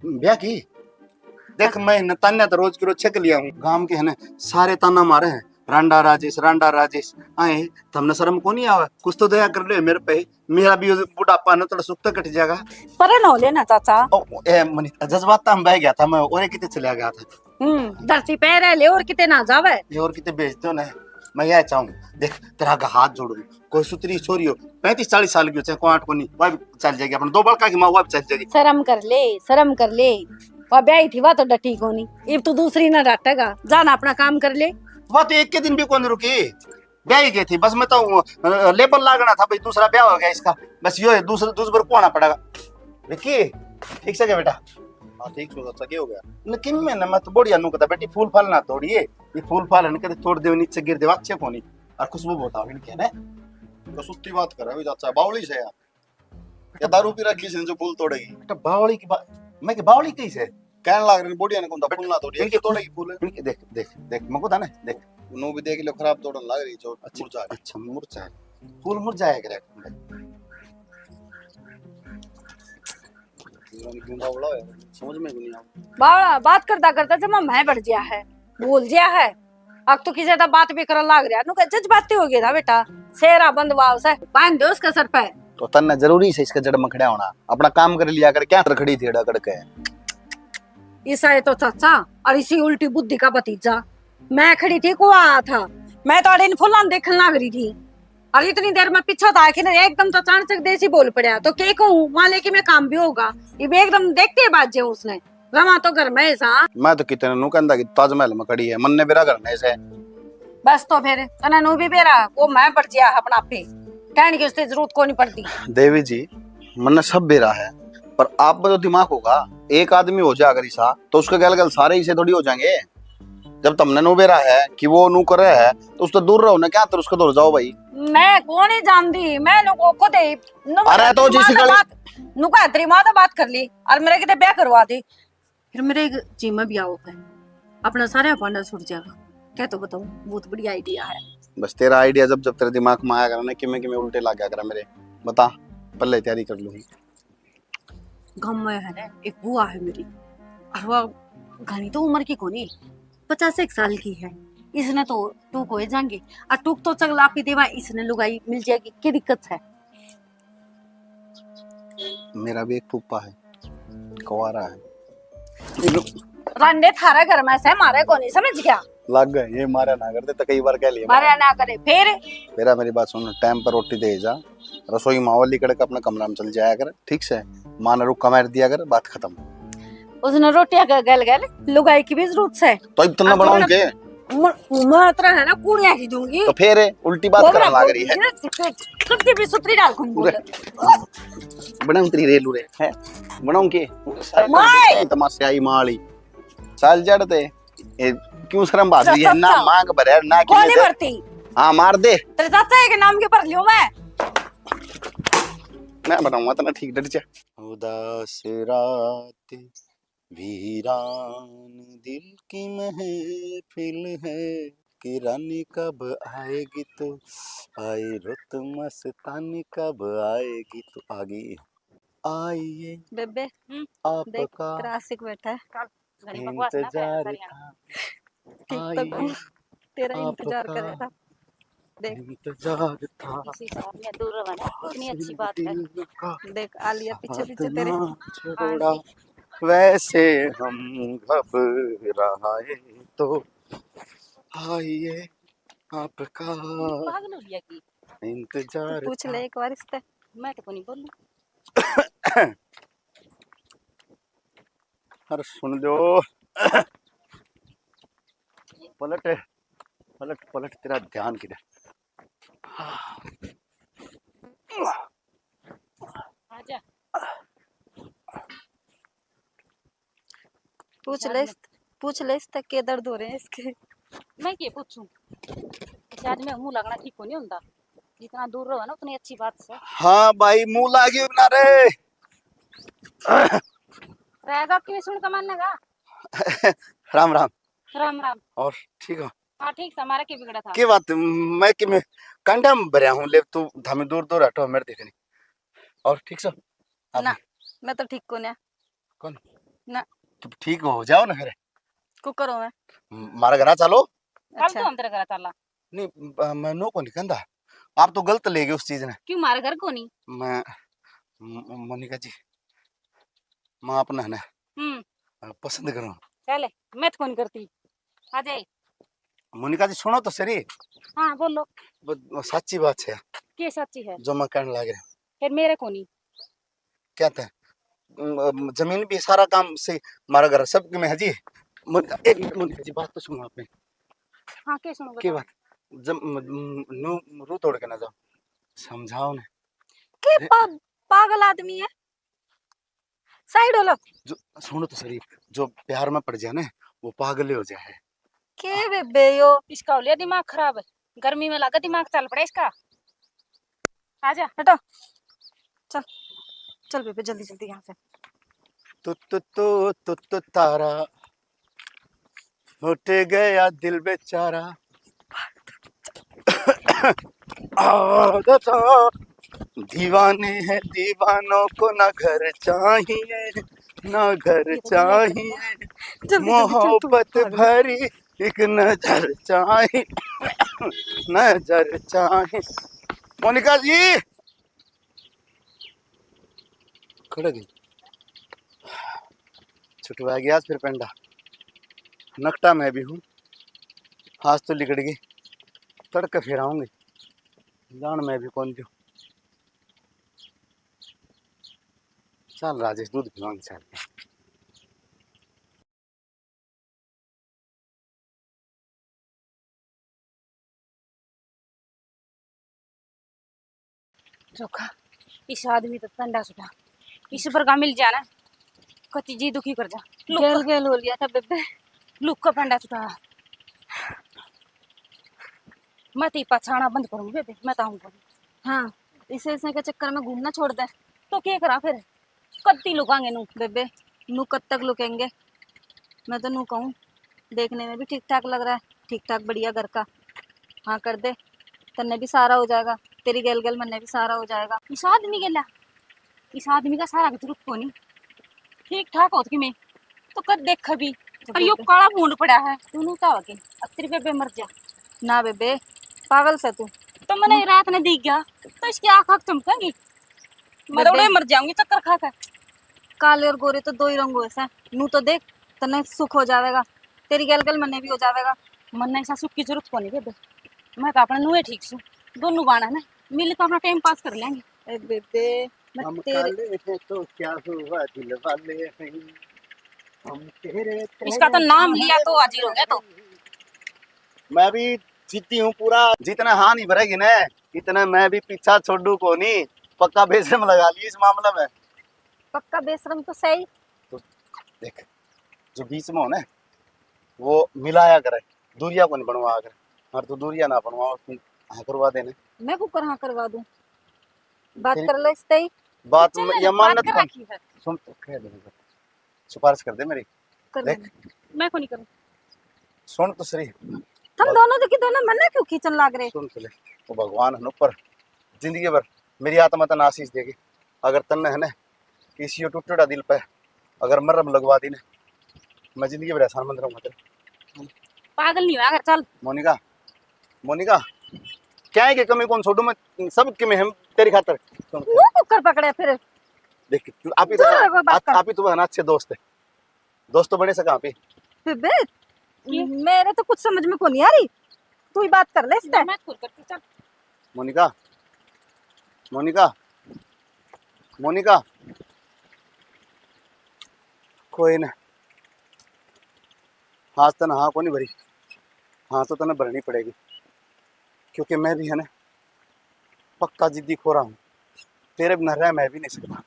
ब्याह की? देख, मैं न तान्या तो रोज के रोज छक लिया हूँ। गांव के है ना, सारे ताना मारे हैं, "रांडा राजेश, रांडा राजेश।" आए, थमने शर्म को नहीं आवे? कुछ तो दया कर ले मेरे पे। मेरा भी बुढ़ापा ना थोड़ा सुख तो कट जाएगा। परे न हो लेना चाचा। ओ, ए, मनी, जज्बात तो हम बह गया था, मैं और किते चला गया था। हम्म, धरती पे रह ले और किते ना जावे। ये और किते भेज दो ना। मैं यह चाहूँ, देख, तेरा आगे हाथ जोड़ू, कोई सुतरी छोरी हो, पैंतीस चालीस साल की हो, चाहे कोई आठ को नहीं, वह भी चल जाएगी। अपने दो बड़का की माँ, वह भी चल जाएगी। शर्म कर ले, शर्म कर ले। वह ब्याही थी, वह तो डटी कोनी। इब तू दूसरी ना डाटेगा, जाना अपना काम कर ले। वह तो एक के दिन भी कौन रुकी, ब्याही गई थी। बस मैं तो, अ, लेबल लागना था भाई, दूसरा ब्याह हो गया इसका। बस यो है, दूसरा, दूसरा बार को आना पड़ेगा। विक्की, ठीक से क्या बेटा? हाँ, ठीक से, अच्छा, क्या हो गया? लेकिन मैं ना, मैं तो बढ़िया नू कहता, "बेटी, फूल फाल ना तोड़िए, ये फूल फाल है ना, कदे तोड़ दे, नीचे गिर दे, अच्छे कोनी।" और खुशबू बहुत आवे इनके ने। तो सुस्ती बात कर रहा है, चाचा, बावली से यार। या दारू पी रखी से जो फूल तोड़ेगी? बेटा, बावली की बात, मैं कि बावली कही से? कहने लाग रहे, "बढ़िया ने कौन था, फूल ना तोड़िए, इनके ये तोड़ेगी फूल।" इनके देख, देख, देख, मको था ना, देख। नू भी देख लो, खराब तोड़न लाग रही, जो अच्छा, मुरझा रही। अच्छा, मुरझा है। फूल मुरझाया करे। पूरा नहीं क्यों बावला है, समझ में भी नहीं आ। बावला बात करता करता जमा मैं बढ़ गया है, भूल गया है। अब तो किसी ज्यादा बात भी करन लाग रहा, नु कह जज्बाती हो गया था बेटा। सेरा बंद वाव से बांध दो उसके सर पे। तो तन्ने जरूरी से इसके जड़ में खड़ा होना, अपना काम कर लिया कर, क्या तर खड़ी थी अड़ा करके? ईसा ये तो चाचा और इसी उल्टी बुद्धि का भतीजा। मैं खड़ी थी, को आया था, मैं तो अड़े इन फुलां देखने लाग रही थी। और इतनी देर में पीछे तो आके ना एकदम तो अचानक देसी बोल पड़ा, तो के कहूँ, वहां लेके मैं काम भी होगा। ये भी एकदम देखते ही बाज जाऊं उसने, रवा तो घर में ही सा। मैं तो कितने नु कहंदा कि ताजमहल में खड़ी है, मन्ने बेरा घर में से। बस तो फिर तने नु भी बेरा, वो मैं बढ़ गया अपना पे, कहने की उससे जरूरत को नहीं पड़ती। देवी जी, मन्ने सब बेरा है, पर आप में तो दिमाग होगा, एक आदमी हो जा अगर ईसा, तो उसके गल गल सारे ईसे थोड़ी हो जाएंगे। जब तमने नु बेरा है कि वो नु करे है, तो उससे दूर रहो ना, क्या तर उसके दूर जाओ भाई। मैं कौन ही जानती, मैं नु को खुद ही, नु अरे तो दिमाग जिस से गली बात, नु का तेरी माँ तो बात कर ली और मेरे किते ब्याह करवा दे, फिर मेरे एक जी में भी आओ है, अपना सारा भांडा छूट जाएगा। क्या तो बताऊं, बहुत बढ़िया आइडिया है। बस तेरा आइडिया जब जब तेरे दिमाग में आया करा ना, किमें किमें उल्टे लग गया करा मेरे, बता, पहले तैयारी कर लूंगी। गाँव में है ना, एक बुआ है मेरी, और वह घणी तो उम्र की कोनी, पचास एक साल की है। इसने तो टूक हो जाएंगे, और टूक तो चगला पी देवा, इसने लुगाई मिल जाएगी, की दिक्कत है? मेरा भी एक फूफा है, कुंवारा है। रांडे थारे घर में से मारे कोनी, समझ गया? लग गए, ये मारा ना करते तो कई बार कह लिया। मारा ना करे, फिर? मेरा, मेरी बात सुन, टाइम पर रोटी दे जा, रसोई मावली कड़क अपने कमरा में चल जाया कर, ठीक से? माँ ने रुक्का मार दिया कर, बात खत्म। उसने रोटियां का गल गल लुगाई की भी जरूरत से। तो इतना अब बनाऊं थोड़ा के? म-, मैं इतना है ना, कुड़िया ही दूंगी। तो फिर उल्टी बात वो करने बड़ा लग रही है। बोल रही है, कब की भी सुतरी डाल कौन बोल? बड़ा उतरी रेलू रे, है? बनाऊं के? माय! तमाशे आई माली। चल जड़ ते। ए, क्यों शर्म भाग रही है? ना चाचा। मांग भरे, ना कोनी किले से भरती। हाँ, मार दे। तेरे चाचा के नाम के भर लियो मैं। मैं बनाऊंगा तना ठीक, डट जा। उदास रात वीरान दिल की महफिल है, कि रानी कब आएगी तू, आई रुत मस्तानी कब आएगी तू। आ गई। आइए बेबे, हम्म, देख, आपका तेरा आशिक बैठा है। घणी बकवास ना करे इंतजार सारियां। था। ठीक तो आइए, तेरा इंतजार आपका करेगा। देख, इंतजार था। इसी सारियां दूर रहो ना, कितनी अच्छी बात है। दिल का देख, आलिया पीछे साथ पीछे तेरे। ना छोड़ा, आंटी। वैसे हम घबराए तो आइए आपका। पागल हो गया की? इंतजार पूछ ले था। एक बार इससे। मैं तो कोनी बोलूं। अरे सुन लो। पलट, पलट, पलट, तेरा ध्यान किधर? आजा। पूछ ले इस, पूछ ले इस तक के दर्द हो रहे हैं इसके। मैं के पूछूं? इस आदमी का मुंह लगना ठीक को नहीं होता। जितना दूर रहो ना, उतनी अच्छी बात से। हाँ भाई, मुंह लागी ना रे। रहेगा कि सुन कमान का? राम राम। राम राम। और ठीक हो? हाँ ठीक सा, हमारा के बिगड़ा था? के बात, मैं कि मैं कंडा में भरया हूँ, ले तू धामी दूर दूर हटो, मेरे देख नहीं। और ठीक सा? ना, मैं तो ठीक को ना। कौन? ना। तू ठीक हो जाओ ना फिर। को करो मैं? मारे घर चलो। कल अच्छा। तो हम तेरे घर चला। नहीं, मैं नो को नहीं कहता। आप तो गलत ले गए उस चीज ने। क्यों मारे घर को नहीं? मैं, मोनिका जी, मैं अपना है ना, हम्म। पसंद करूँ। चले, मैं तो कौन करती। आ जाए। मोनिका जी, सुनो तो सरी। हाँ, बोलो। वो, वो सच्ची बात है। के सच्ची है? जो मैं कहने लग रहा। फिर मेरे को नहीं। क्या था? म-, जमीन भी सारा काम से, हमारा घर सब में है जी। मोनिका, एक मिनट मोनिका जी, बात तो सुनो आपने। हाँ, के सुनो, के बताओ। बात? जब म-, म-, नू रू तोड़ के ना जाओ, समझाओ ने। के अरे। पा-, पागल आदमी है। साइड हो लो। जो, सुनो तो सरी, जो प्यार में पड़ जाए ना, वो पागल ही हो जाए। के बेबे यो? इसका हो लिया दिमाग खराब, गर्मी में लगा दिमाग चल पड़ा इसका। आजा। हटो, चल, चल बेबे जल्दी जल्दी यहाँ से। तू तू तू तू तू तारा, फट गया दिल बेचारा। आदत दीवाने हैं, दीवानों को ना घर चाहिए, ना घर चाहिए। जल्दी, जल्दी, जल्दी, मोहब्बत पागल। भरी एक नजर चाहिए, नजर चाहिए। मोनिका जी, खड़े गई। छुटवा गया आज फिर पेंडा। नकटा मैं भी हूँ, आज तो लिकड़ गई। तड़के फिर आऊंगी, जान मैं भी कौन जो। चल राजेश, दूध पिवांगे, चल। चोखा, इस आदमी तो पंडा सुटा, इस पर का मिल जाना, कति जी दुखी कर जा। लुक गेल का, गेल हो लिया था बेबे। लुक का पंडा सुटा। मैं तो पछाना बंद करूंगी बेबे, मैं तो आऊंगा। हाँ, इसे, इसे के चक्कर में घूमना छोड़ दे। तो क्या करा फिर? कत्ती लुकांगे नू? बेबे, नू कद तक लुकेंगे? मैं तो नू कहूँ, देखने में भी ठीक ठाक लग रहा है, ठीक ठाक बढ़िया घर का। हाँ कर दे, तन्ने भी सहारा हो जाएगा, तेरी गेल गेल मन्ने भी सहारा हो जाएगा। इस आदमी गेला, इस आदमी का सहारा की जरूरत कोनी। ठीक ठाक होत कि मैं तो कद देखा भी, तो पर यो बेबे। काला भूंड पड़ा है, तू नू का हो के? अतरी बेबे मर जा। ना बेबे, पागल से तू। तो मैंने रात ने दिख गया, तो इसकी आँख आँख चमकेंगी। मैं तो बेबे। उड़े मर जाऊंगी चक्कर खा के। काले और गोरे तो दो ही रंग होए से। नू तो देख, तन्ने सुख हो जावेगा। तेरी गेल गेल मन्ने भी हो जावेगा। मन्ने ऐसा सुख की जरूरत कोनी बेबे। मैं तो अपने नूए ठीक सू। दोनों बाणा ने मिल के अपना टाइम पास कर लेंगे। ए बेबे, मैं हम तेरे काले हैं तो क्या हुआ, दिल वाले हैं हम तेरे, इसका तो तेरे नाम लिया तो हाजिर हो गया तो। मैं भी जीती हूँ पूरा। जितने हाँ नहीं भरेगी ना, इतने मैं भी पीछा छोड़ू कोनी। पक्का बेशरम लगा ली इस मामले में। पक्का बेशरम तो सही। तो देख, जो बीच में हो ना, वो मिलाया करे, दूरिया को नहीं बनवा करे। और तू दूरिया ना बनवा, तू हाँ करवा देने। मैं कुकर हाँ करवा दूं? बात तेरी कर ले इससे ही। बात चल, ये बात मानत कर कौन? रखी है। सुन तो, कह दे, सिफारिश कर दे मेरी। कर देख। मैं को नहीं करूँ। सुन तो सही। तुम दोनों देखी दोनों मन्ने क्यों खींचन लाग रहे? सुन तो ले, वो भगवान है ऊपर, जिंदगी भर मेरी आत्मा तन्ने आशीष देगी। अगर तन्ने है ना, किसी यो टूटेड़ा दिल पे अगर मरहम लगवा दी ना, मैं जिंदगी भर एहसान मंद रहूंगा तेरा। पागल नहीं हुआ कर, चल। मोनिका, मोनिका, क्या है कि कमी कौन छोड़ू मैं, सब के मैं हम तेरी खातर। सुन। मुंह कुकर पकड़े फिर। देख, आप ही तो, दूर रहो, बात आप, कर। आप ही तो है ना अच्छे दोस्त है। दोस्त तो बने सका आप ही। बेबे, क्यों? मेरे तो कुछ समझ में को नहीं आ रही। तू ही बात कर ले इससे। मैं खुद करती, चल। मोनिका, मोनिका, मोनिका, कोई ना, आज तने हाँ कोनी भरी, हाँ तो तने भरनी पड़ेगी, क्योंकि मैं भी है ना पक्का जिद्दी खोरा हूँ, तेरे बिना रह मैं भी नहीं सकता।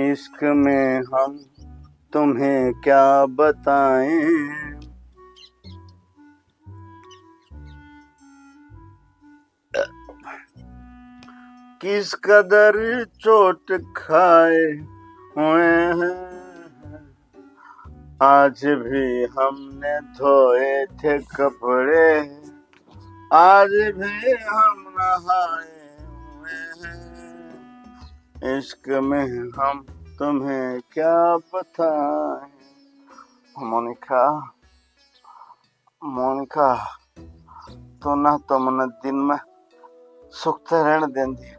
इश्क में हम तुम्हें क्या बताएं, किस कदर चोट खाए हुए हैं। आज भी हमने धोए थे कपड़े, आज भी हम नहाए हुए हैं। इश्क में हम तुम्हें क्या बताएं। मोनिका, मोनिका, तू ना तो मन्ने दिन में सुख ते रहण देंदी,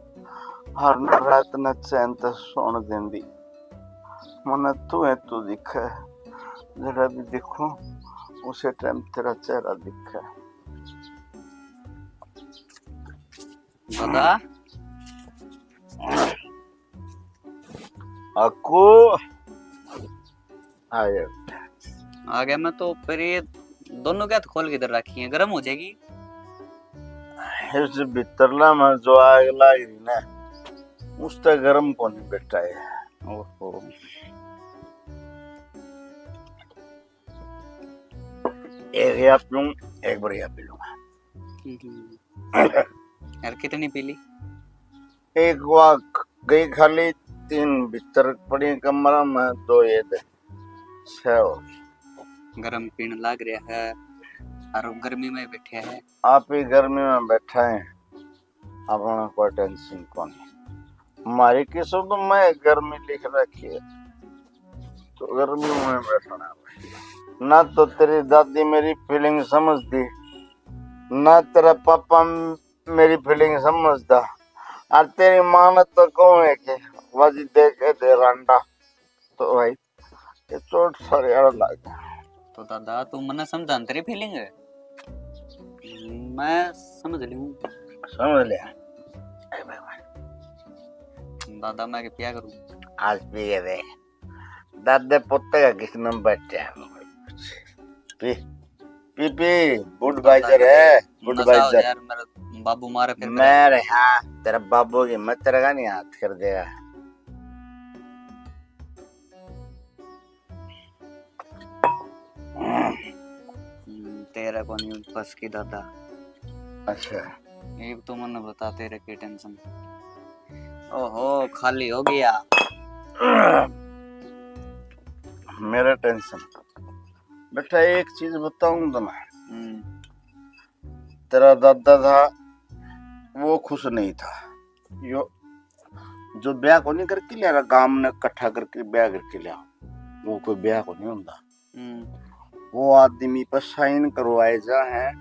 और ना रात ने चैन ते सोण देंदी। मन्ने तू है, तू दिखे, जड़ा भी दिखूं, उसे टाइम तेरा चेहरा दिखे। दादा। अक्कू। आ गया। आ गया मैं तो, पर ये दोनों क्या खोल के इधर रखी है, गर्म हो जाएगी। इस भीतरला में जो आग लाग रही ना, उस तक गर्म कोनी बैठा है। ओहो। एक या पीऊं, एक बार या पी लूंगा। हम्म। यार, कितनी पी ली? एक वा गई खाली, तीन भीतर पड़ी कमरा में, दो ये दे, छह हो गई। गरम पीण लाग रहा है, और गर्मी में बैठे हैं। आप ही गर्मी में बैठा है, अपना कोई टेंशन कोनी। हमारी किस्मत में गर्मी लिख रखी है, तो गर्मी में बैठना है। ना तो तेरी दादी मेरी फीलिंग समझती, ना तेरा पापा म-, मेरी फीलिंग समझता। और तेरी माँ ने तो कहूँ है कि वाजी दे के दे रांडा, तो भाई ये चोट सारे आड़ लग गया। तो दादा, तू मन्ने समझा न तेरी फीलिंग है, मैं समझ लूँ। समझ लिया। ए भाई, भाई। दादा, मैं के पिया करूँ? आज पिए रे। दादे पोते का किस नंबर है? पी, पी, पी, Budweiser है, नशा हो Budweiser। यार, मेरा बाबू मारे फिर मेरे। मैं रे, हाँ, तेरा बाबू की मत तेरा का नहीं हाथ कर देगा। हम्म, तेरा कोनी बस की दादा। अच्छा। एक तो मन्ने बता, तेरे की टेंशन। ओहो, खाली हो गया। मेरा टेंशन। बेटा, एक चीज बताऊं तुम्हें। हम्म। तेरा दादा था, वो खुश नहीं था। यो जो ब्याह को नहीं करके लिया, गांव ने इकट्ठा करके ब्याह करके लिया, वो कोई ब्याह को नहीं होता। हम्म। वो आदमी पर साइन करवाए जा है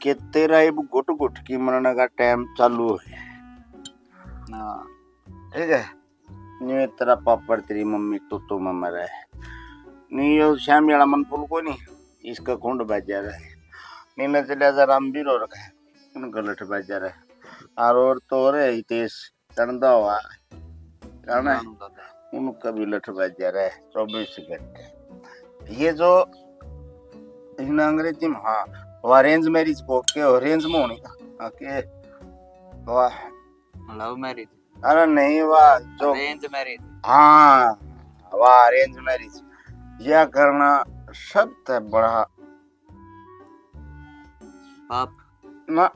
कि तेरा इब घुट घुट की मरने का टाइम चालू है। हाँ। ठीक है, नहीं तेरा पापड़ तेरी मम्मी तो तो में मरे, नहीं यो श्यामी वाला मन फूल को नहीं, इसका कुंड बाजा रहे, नहीं न चलिया जा रामवीर और का, उनका लठ बाजा रहे, और, और तो और है हितेश चंदा हुआ, कौन है? रानू दादा। उनका भी लठ बाजा रहे चौबीस घंटे। ये जो इन्हें अंग्रेजी में, हाँ, वो अरेंज मैरिज को के, अरेंज में होनी, हाँ, के, वाह। Love marriage. अरे नहीं, वाह, जो अरेंज मैरिज। हाँ, वाह, अरेंज मैरिज। यह करना सबसे बड़ा पाप। ना,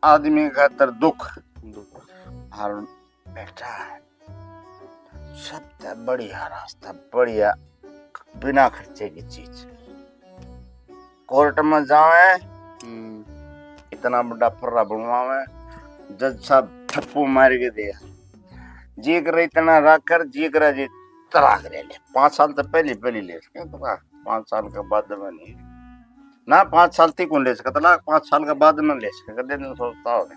आदमी खातर दुख। दुख। और बेटा, सबसे बढ़िया रास्ता, बढ़िया, बिना खर्चे की चीज। कोर्ट में जावे, हम्म। इतना बड़ा फर्रा बनवावे, जज साहब ठप्पू मार के दे, जी करे इतना रख कर, जी करे जी तलाक ले ले। पाँच साल तो पहले, पहले ले सके तलाक, पाँच साल के बाद में नहीं। ना, पाँच साल तक कौन ले सके तलाक, पाँच साल के बाद में ले सके, कदे नहीं सोचता हो।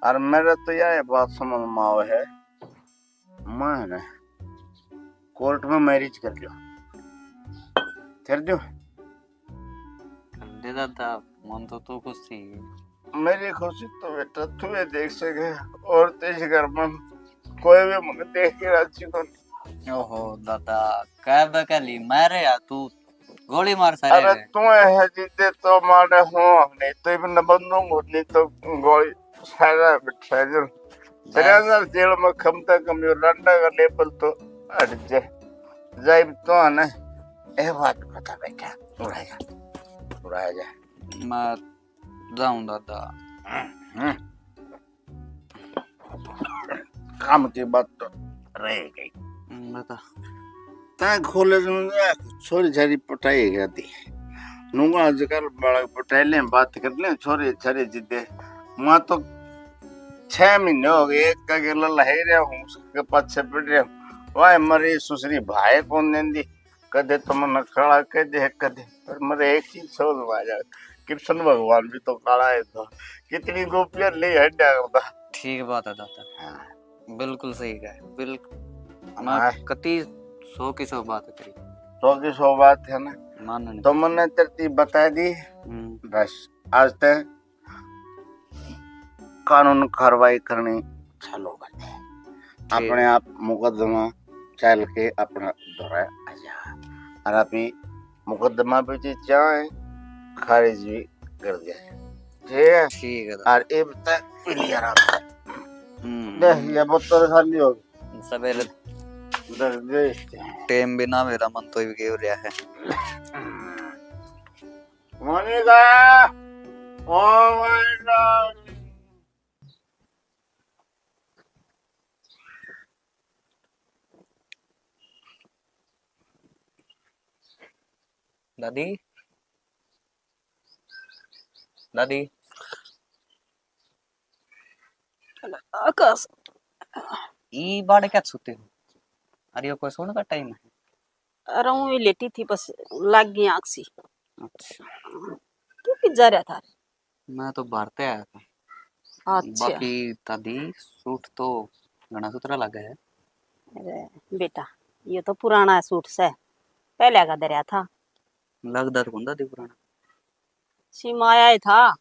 और मेरे तो यह बात समझ में आवे है, मैं ना कोर्ट में मैरिज कर लियो, कर दियो। दादा, मन तो तू खुश थी। मेरी खुशी तो बेटा तू ही देख सके, और तो इस घर में कोई भी मुझे देख के राजी को नहीं। ओहो दादा, कह बकली मारे या तू, गोली मार सारे अरे रे। तू है जिद्दे तो मारे हो, नहीं तो इवन बंदूक होती तो गोली सारा बिठा दे। बस। तेरे अंदर जेल में कम से कम यो रंडा का लेबल तो हट जाए। जाइब तो है ना, ए बात बता बेटा, उड़ाया, उड़ाया जा। मैं जाऊं दादा। हम्म। काम की बात तो रह गई। हम्म, बता। तै कॉलेज में जा, छोरी छारी पटाई गया थी। नूंगा आजकल बालक पटाई ले, बात कर ले, छोरी छारी जिद्दे। वहाँ तो छह महीने हो गए, एक का गेला लहाई रहा हूँ, उसके पाछे पड़ रहा हूँ। वाह, मरी सुसरी भाई कौन देंदी, कदे तो मन खड़ा कह दे, कदे। पर मेरे एक चीज समझ में आ जाए, कृष्ण भगवान भी तो काला है था, कितनी गोपियां ले हड्डा करता। ठीक बात है दादा। हाँ। बिल्कुल सही कहा, बिल्कुल। मैं हाँ। कती सौ की सौ बात करी। सौ की सौ बात है ना। मानने तो मैंने तरतीब बता दी। हम्म। बस आज तक कानून कार्रवाई करनी चालू कर दे। ठीक। अपने आप मुकदमा चल के अपना दौरा आ जा। और अभी मुकदमा भी जी चाहे खारिज भी कर दे। ठीक है। ठीक है। और इब तक मिल गया रात। हम्म। देख, ये बोतल खाली हो गई। सवेरे दर्द दे इसके। टेम भी ना मेरा मन तो ही गयो रहा है। Monika, oh my god. दादी, दादी। आकाश। ई बाड़ क्या सुते हो? अरे, यो कोई सोने का टाइम है? अरे, ऊँ ही लेटी थी, बस लाग गई आँख सी। अच्छा। तू कित जा रहा था? मैं तो बाहर ते आया था। अच्छा। बाकी दादी, सूट तो घना सुथरा लगे है। अरे बेटा, ये तो पुराना सूट से, पहले का धरया था। लगदा तो कोनी दादी पुराना। सीम आया ही था,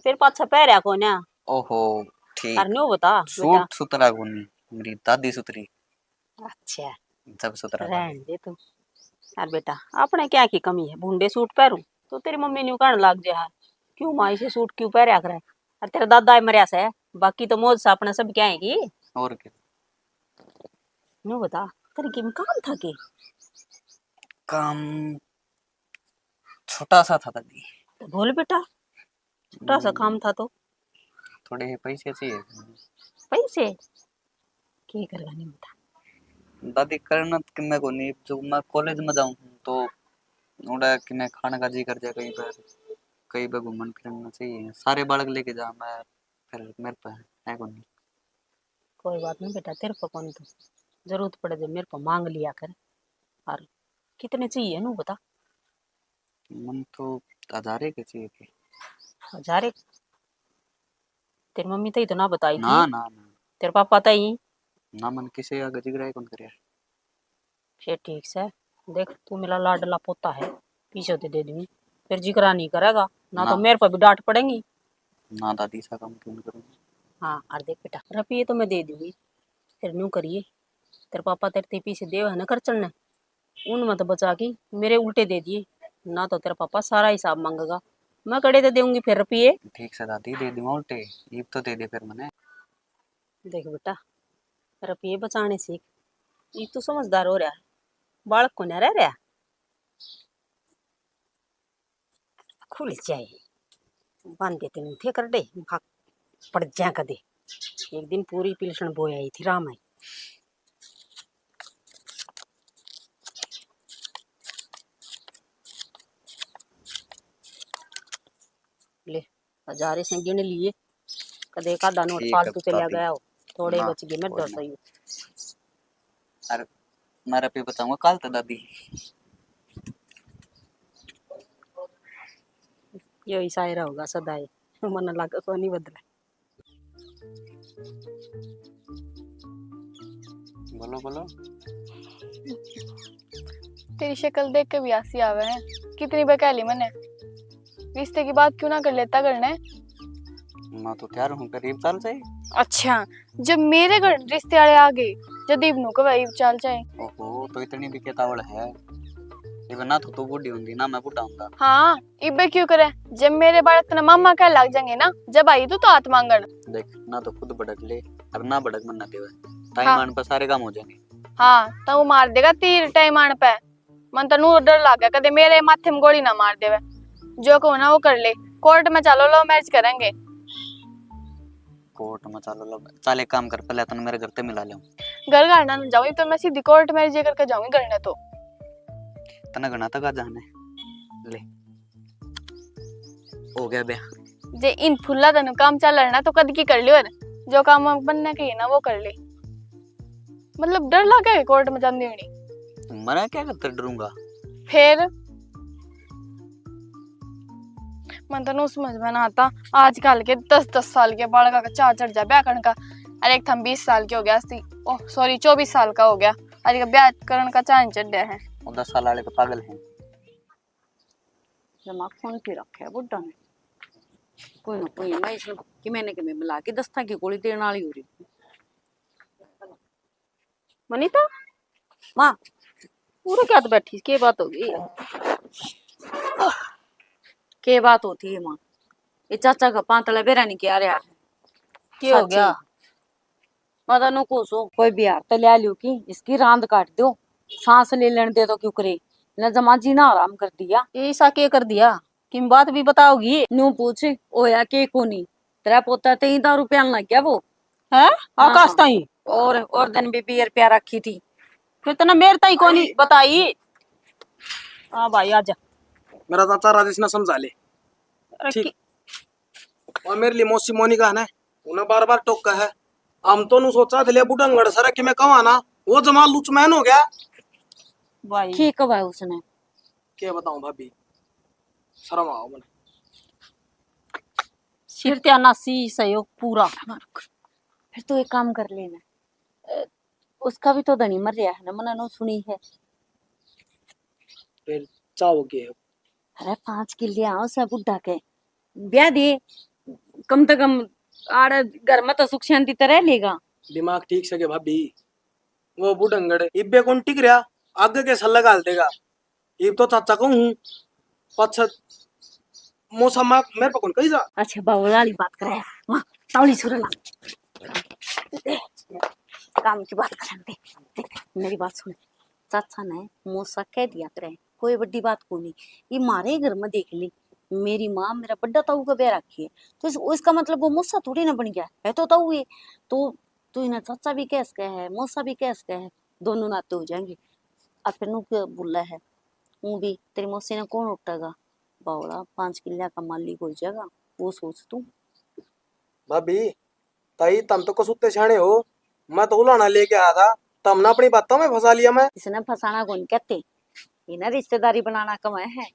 फिर पाछा पहरया कोन्या। ओहो, ठीक। और न्यू बता बेटा। सूट सुथरा कोनी, मेरी दादी सुथरी। अच्छा। जब सुथरा रहन दे तू। यार बेटा, अपने क्या की कमी है, भूंडे सूट पहरूं तो तेरी मम्मी न्यू कहने लाग जे, "हाय, क्यों माँ इसे सूट क्यों पहरया करे?" और तेरा दादा ही मरया से, बाकी तो मौज से अपने सब क्या है की। और क्या? न्यू बता, तेरे किम काम था के? काम छोटा सा था दादी। तो बोल बेटा, छोटा सा काम था तो। थोड़े से पैसे चाहिए। पैसे? के करेगा नहीं बेटा? दादी, करना तो किन्ने को नहीं, जो मैं कॉलेज में जाऊँ तो उड़ा किन्ने खाने का जी कर जाए, कहीं पर, कहीं पर घूमन फिरना चाहिए। सारे बालक लेके जा, मैं फिर मेरे पे है को नहीं। कोई बात नहीं बेटा, तेरे पे कौन तो जरूरत पड़े जब मेरे पे मांग लिया कर। और कितने चाहिए नू बता? मन तो हजारे के चाहिए थे। हजारे? तेरी मम्मी तई तो ना बताई थी। ना, ना, ना। तेरे पापा तई? ना, मन किसे आगे जिगरा ही कौन करे। फिर ठीक से, देख, तू मेरा लाडला पोता है, पीछे तो दे दूंगी, फिर जिगरा नहीं करेगा ना, तो ना। मेरे पर भी डांट पड़ेगी। ना दादी, ऐसा काम क्यों नहीं करूँगी? हाँ, और देख बेटा, रुपये तो मैं दे दूंगी, फिर न्यू करिए, तेरे पापा तेरे ते पीछे देव है ना खर्चन ने, उनमें तो बचा के मेरे उल्टे दे दिए, ना तो तेरा पापा सारा हिसाब मांगेगा, मैं कड़े तो देऊंगी फिर रुपये। ठीक से दादी, दे दूंगा उल्टे, इब तो दे दे फिर मने। देख बेटा, रुपये बचाने सीख, इब तू समझदार हो रहा है, बालक को ना रह रहा। खुल जाए, बांधे तेन थे कर दे, भाग पड़ जा कदे। एक दिन पूरी पिलसण बोया ही थी राम आई। ले, हजारे से गिन लिए, कदे एक आधा नोट ठीक है, फालतू चला भाभी। गया हो, थोड़े ना, बच गए, मेरे कोई दस ना। ही। अरे, मैं रुपये बताऊंगा कल तो दादी। यो ही शायरा होगा सदा ही, मन लग को नहीं बदला। बोलो, बोलो। तेरी शक्ल देख के भी हंसी आवे है। कितनी बहका ली मैंने। रिश्ते की बात क्यों ना कर लेता घर ने? मैं तो तैयार हूँ, करीब चल जाए। अच्छा, जब मेरे घर रिश्ते वाले आ गए, जदीब नु कहे इब चल जाए। ओहो, तो इतनी भी केतावल है? इब ना तो तू बूढ़ी होंदी, ना मैं बूढ़ा होंदा। हाँ, इबे क्यों करे? जब मेरे बालक तने मामा कह लग जाएंगे ना, जब आई तू तो हाथ मांगण। देख, ना तो खुद भड़क ले, और ना भड़क मन ना देवे। टाइम हाँ। आने पर सारे काम हो जाएंगे। हाँ, तो वो मार देगा तीर टाइम आने पे। मन तो नू डर लागे, कदे मेरे माथे में गोली ना मार देवे। जो कहूँ ना वो कर ले, कोर्ट में चलो, लव मैरिज करेंगे। कोर्ट में चलो, लव, चल एक काम कर, पहले तने मेरे घर ते मिला ले। घर घर ना जाऊँ, तो मैं सीधी कोर्ट मैरिज करके जाऊंगी घर ने तो। तने घना तक आ जाने ले। हो गया ब्याह। जे इन फुल्ला तनु काम चल रहा ना, तो कद की कर लियो रे। जो काम बनने के है ना, वो कर ले। मतलब, डर लगे कोर्ट में जांदी होनी। मना क्या करते डरूंगा? फिर मन तो नु समझ में ना आता, आजकल के दस दस साल के बालका का चाह चढ़ जा ब्याह करने का। अरे, एक थम बीस साल के हो गया सी, ओह सॉरी, चौबीस साल का हो गया, अरे, ब्याह करने का चाह नहीं चढ़ है। वो दस साल वाले तो पागल हैं। दिमाग फोन पे रखे है बुड्ढा ने। कोई ना कोई, मैं इसने कि मैंने कि मैं मिला के दस्ता की गोली देने वाली हो रही। मनीता, माँ, पूरे क्या तो बैठी, के बात हो गई? के बात होती है माँ? ये चाचा का पांतला बेरा नहीं किया रहा है। के हो सच्ची। गया? मैं तो नु कहूं सू, कोई बिहार तो ले लियो कि इसकी रांद काट दो, सांस ले लेने दे तो क्यों करे, न जमा जीना आराम कर दिया। ये ईसा के कर दिया? किम बात भी बताओगी? न्यू पूछ, होया के कोनी? तेरा पोता ते ही दारू पियान लग गया वो। हैं? हाँ। आकाश ताई? और, और दिन भी बियर पिया रखी थी। फिर तने मेरे ताई कोनी बताई? हाँ भाई, आजा। मेरा चाचा राजेश ने समझा ले। अरे ठीक। कि- और मेरे लिए मौसी मोनिका है ना, उन्हें बार बार टोका है। हम तो नु सोचा थे, ले बुढ़ंगड़ सर कि मैं कहवा ना, वो जमा लुचमैन हो गया। भाई। ठीक है भाई, उसने। क्या बताऊं भाभी, शर्म आओ मने। सिर त्याना सी सहयोग पूरा। फिर तू एक काम कर लेना, अ, उसका भी तो धनी मर रहा है ना, मना नो सुनी है। फिर चाहो के? अरे, पाँच किले आओ से बुढ़ा के ब्याह दे, कम से कम आड़े घर में तो सुख शांति तो रह लेगा। दिमाग ठीक से के भाभी, वो बुढ़ंगड़ इब्बे कौन टिक रहा, आगे के सल्ला घाल देगा। इब तो चाचा कहूँ हूँ, पाछा मौसा माँ मेरे पे कौन कही जा। अच्छा, बावला वाली बात करे, माँ, तावली सुरला। काम की बात करन दे। देख, मेरी बात सुन। चाचा ने मौसा कह दिया करे, कोई बड़ी बात कोनी। ये मारे घर में देख ली, मेरी माँ मेरा बड़ा ताऊ का ब्याह रखी है, तो इस, इसका मतलब वो मौसा थोड़ी ना बन गया है, तो ताऊ है। तो तू इन्हें चाचा भी कह सके है, मौसा भी कह सके है, दोनों नाते हो जाएंगे। और फिर नू के बुला है, वो भी तेरी मौसी ने कौन उठेगा? बावला, पाँच किलिया का मालिक हो जाएगा, वो सोच तू। भाभी, ताई, तम तो कसूते सियाणे हो, मैं तो उलाना लेके आया था, तमने अपनी बातों में फंसा लिया मैं। इसने फंसाना कौन कहते, इन्हें रिश्तेदारी बनाना कमाए है।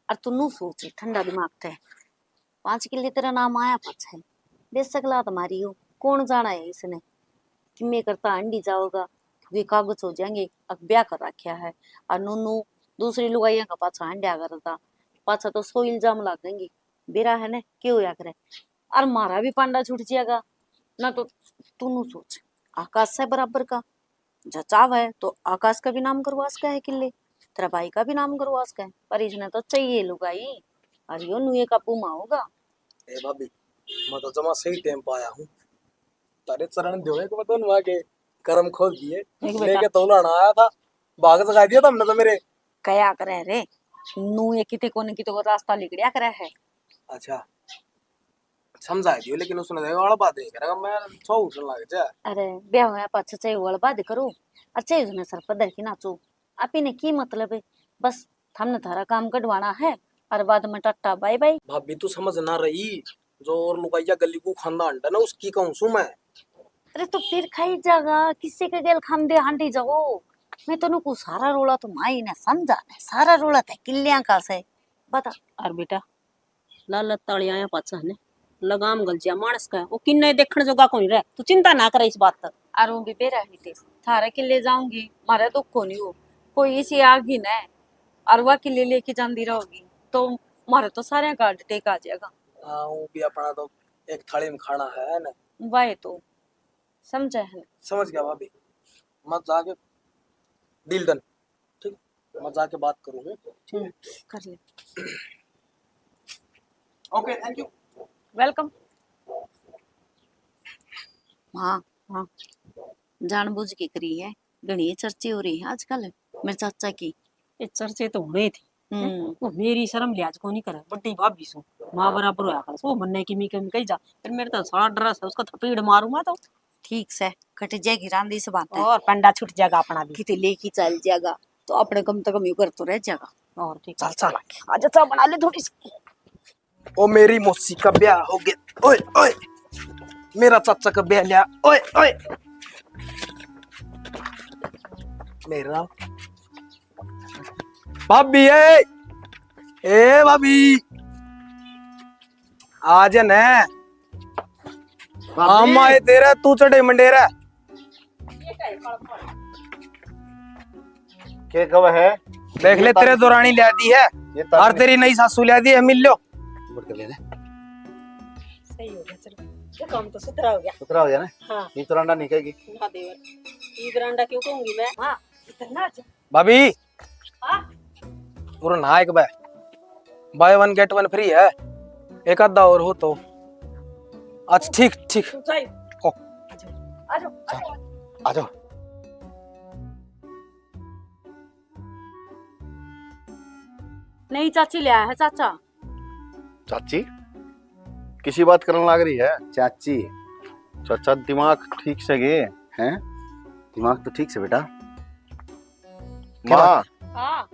और तू नू सोच ठंडा दिमाग ते, पाँच किले तेरा नाम आया पाछे, बेशक लात मारी हो, कौन जाना है इसने, किमे करता अंडी जाओगा, क्योंकि कागज हो जाएंगे, अब ब्याह कर रखा है। और नू नू दूसरी लुगाइयां का पाछा अंड्या करता, पाछा तो सौ इल्जाम लागेंगे। बेरा है ने, के होया करे? और म्हारा भी पांडा छूट जाएगा ना। तो तू नू सोच, आकाश से बराबर का जचाव है तो आकाश का भी नाम करवा सका है किले, तेरा भाई का भी नाम करवा सका है, पर इसने तो चाहिए लुगाई। और यो नुए काबू में होगा। ए भाभी, मैं तो जमा सही टाइम पे आया हूँ। तारे चरण दो एक बार दोनों आके करम खोल दिए। देख बेटा। लेके तो उलाना आया था, भाग जगा दिया तुमने तो मेरे। कया करे रे, नू ये किते कोने की तो रास्ता लिकड़िया करे है। अच्छा, समझा दियो, लेकिन उसने तो वाला बात नहीं करेगा, मैं सौ उठने लग जा। अरे, ब्याह होया पाछे चाहे वाला बात करो, और चाहे उसने सर पर धर के नाचो, आप इन्हें की मतलब है? बस थमने थारा काम कढवाना है, और बाद में टाटा बाय बाय। भाभी, तू समझ ना रही, जो और लुगाइया गली को खांदा हंडा ना, उसकी कहूँ सू मैं। अरे, तो फिर खाई जागा, किसी के गेल खांदे हांडी जाओ। मैं तनु को सारा रोला तो माई ने समझा ने, सारा रोला ते किल्लियां का से। बता। और बेटा, लालच ताली आया पाछा ने लगाम गलजिया मानस का, वो किन्ने देखण जोगा कोनी रह। तू चिंता ना करे इस बात तक। और वो भी बेरा ही थे, थारे किले जाऊंगी, मारे दुख कोनी हो, कोई इसी आगी ने, और वह किले लेके जांदी रहोगी, तो मारे तो सारे का हार्ट अटैक आ जाएगा। हाँ, वो भी अपना तो एक थाली में खाना है ना। वाह, तो समझे है। समझ गया भाभी, मत जाके डील डन, ठीक, मैं जाके बात करूँ। हम्म, कर ले। Okay, thank you. वेलकम। हाँ, हाँ, जानबूझ के करी है। घणी चर्चे हो रही है आजकल मेरे चाचा की। ये चर्चे तो होने ही थी। हम्म। वो मेरी शर्म लिहाज को नहीं करे, बड़ी भाभी सू, माँ बराबर होया कर। वो मन्ने की मी कमी कही जा, फिर मेरे तो सारा ड्रेस है, उसका थपेड़ मारूंगा तो। ठीक से कट जाएगी रांदी से बात है। और पंडा छूट जाएगा अपना भी। किते लेके चल जाएगा तो अपने कम से कम यू कर तो रह जाएगा। और ठीक। चल, चल। आजा, चाय बना ले थोड़ी सी। ओ मेरी मौसी का ब्याह हो गया। ओए, ओए, मेरा चाचा का ब्याह लिया। ओए, ओए, मेरा भाभी, ए, ए भाभी, आ जा ना। भाभी। हम आए तेरा, तू चढ़े मंडेरा। के कब है? देख ले, तेरे दौरानी ले दी है। ये तार और तेरी नई सासू ले दी है, मिल लो। मुड़ कर ले ले। सही हो गया, चलो। वो काम तो सुथरा हो गया। सुथरा हो गया ना? हाँ। ये तो रांडा नहीं कहेगी। ना देवर, ये बरांडा क्यों कहूंगी मैं? हाँ, इतना अच्छा। भाभी, हाँ? पूरा नहा एक बार, buy one get one free है, एक आधा और हो तो। अच्छा, ठीक, ठीक। तू जाइए। ओ। आ जाओ, आ जाओ, आ जाओ। आ जाओ। नहीं, चाची ले आया है, चाचा। चाची? किसी बात करने लाग रही है? चाची। चाचा, दिमाग ठीक से गए? हैं? दिमाग तो ठीक से, बेटा। माँ। हाँ।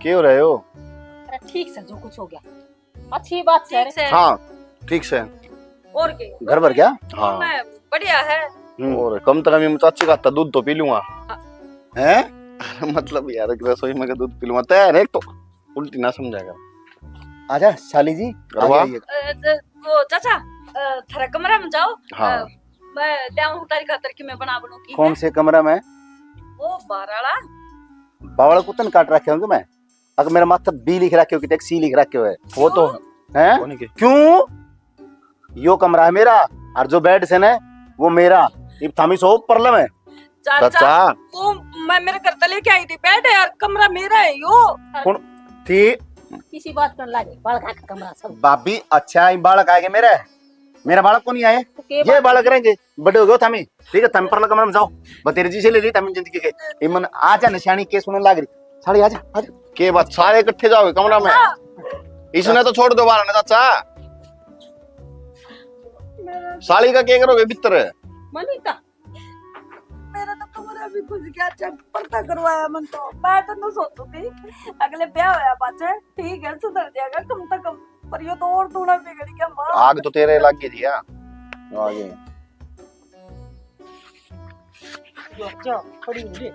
के हो रहे हो? अरे, ठीक से, जो कुछ हो गया। अच्छी बात से। ठीक से। हाँ, ठीक से। और के? घर भर गया? हाँ। मैं बढ़िया है। हम्म। और कम से कम ये चाची का हाथ दूध तो पी लूंगा। हाँ। हैं? मतलब यार, रसोई में का दूध पी लूंगा। तैयार है एक तो। उल्टी ना समझाएगा। आजा, साली जी, अरे आगे वाह। आइए। अ, ज-, वो चाचा, अ, थारा कमरा में जाओ। हाँ। अ, मैं ले आऊं तारी खातर की मैं बना बनू की कौन है। से कमरा में? वो बाहर वाला। बावल कुतन काट रखे होंगे मैं। अगर मेरा माथा बी लिख रखे हो कि टैक्सी लिख रखे हो है। वो तो क्यों? हैं? वो नहीं के। क्यों? यो कमरा है मेरा, और जो बेड से ना, वो मेरा। इब थामी सो प्रॉब्लम है। चाचा, चाचा। तू, मैं, मेरे घर तले के आई थी, बेड है यार, कमरा मेरा है यो। कौन थी? किसी बात कर लागे, बालक का कमरा सब। भाभी, अच्छा, ये बालक आएंगे मेरे, मेरा बालक को नहीं आए, तो के ये बात बालक रहेंगे, बड़े हो गए थामी, ठीक है, थामी परला कमरा में जाओ, बतेरे जी से ले ली थामी जिंदगी के, इमन आजा निशानी के सुनने लाग रही, साली आजा, आजा। के बात, सारे इकट्ठे जाओगे कमरा में? हाँ। इसने तो छोड़ दो बाहर ना चाचा। साली का क्या करोगे भीतर? मनीता, मेरा तो कमरा भी खुश गया, अच्छा पर्दा करवाया मन तो। मैं तो नु सोचू थी, अगले ब्याह होया पाछे, ठीक है, सुधर जाएगा कम से कम, पर यो तो और दूना बिगड़ गया माँ। आग तो तेरे लग गई थी, हाँ। आ गई। यो, क्या? पड़ी हुई।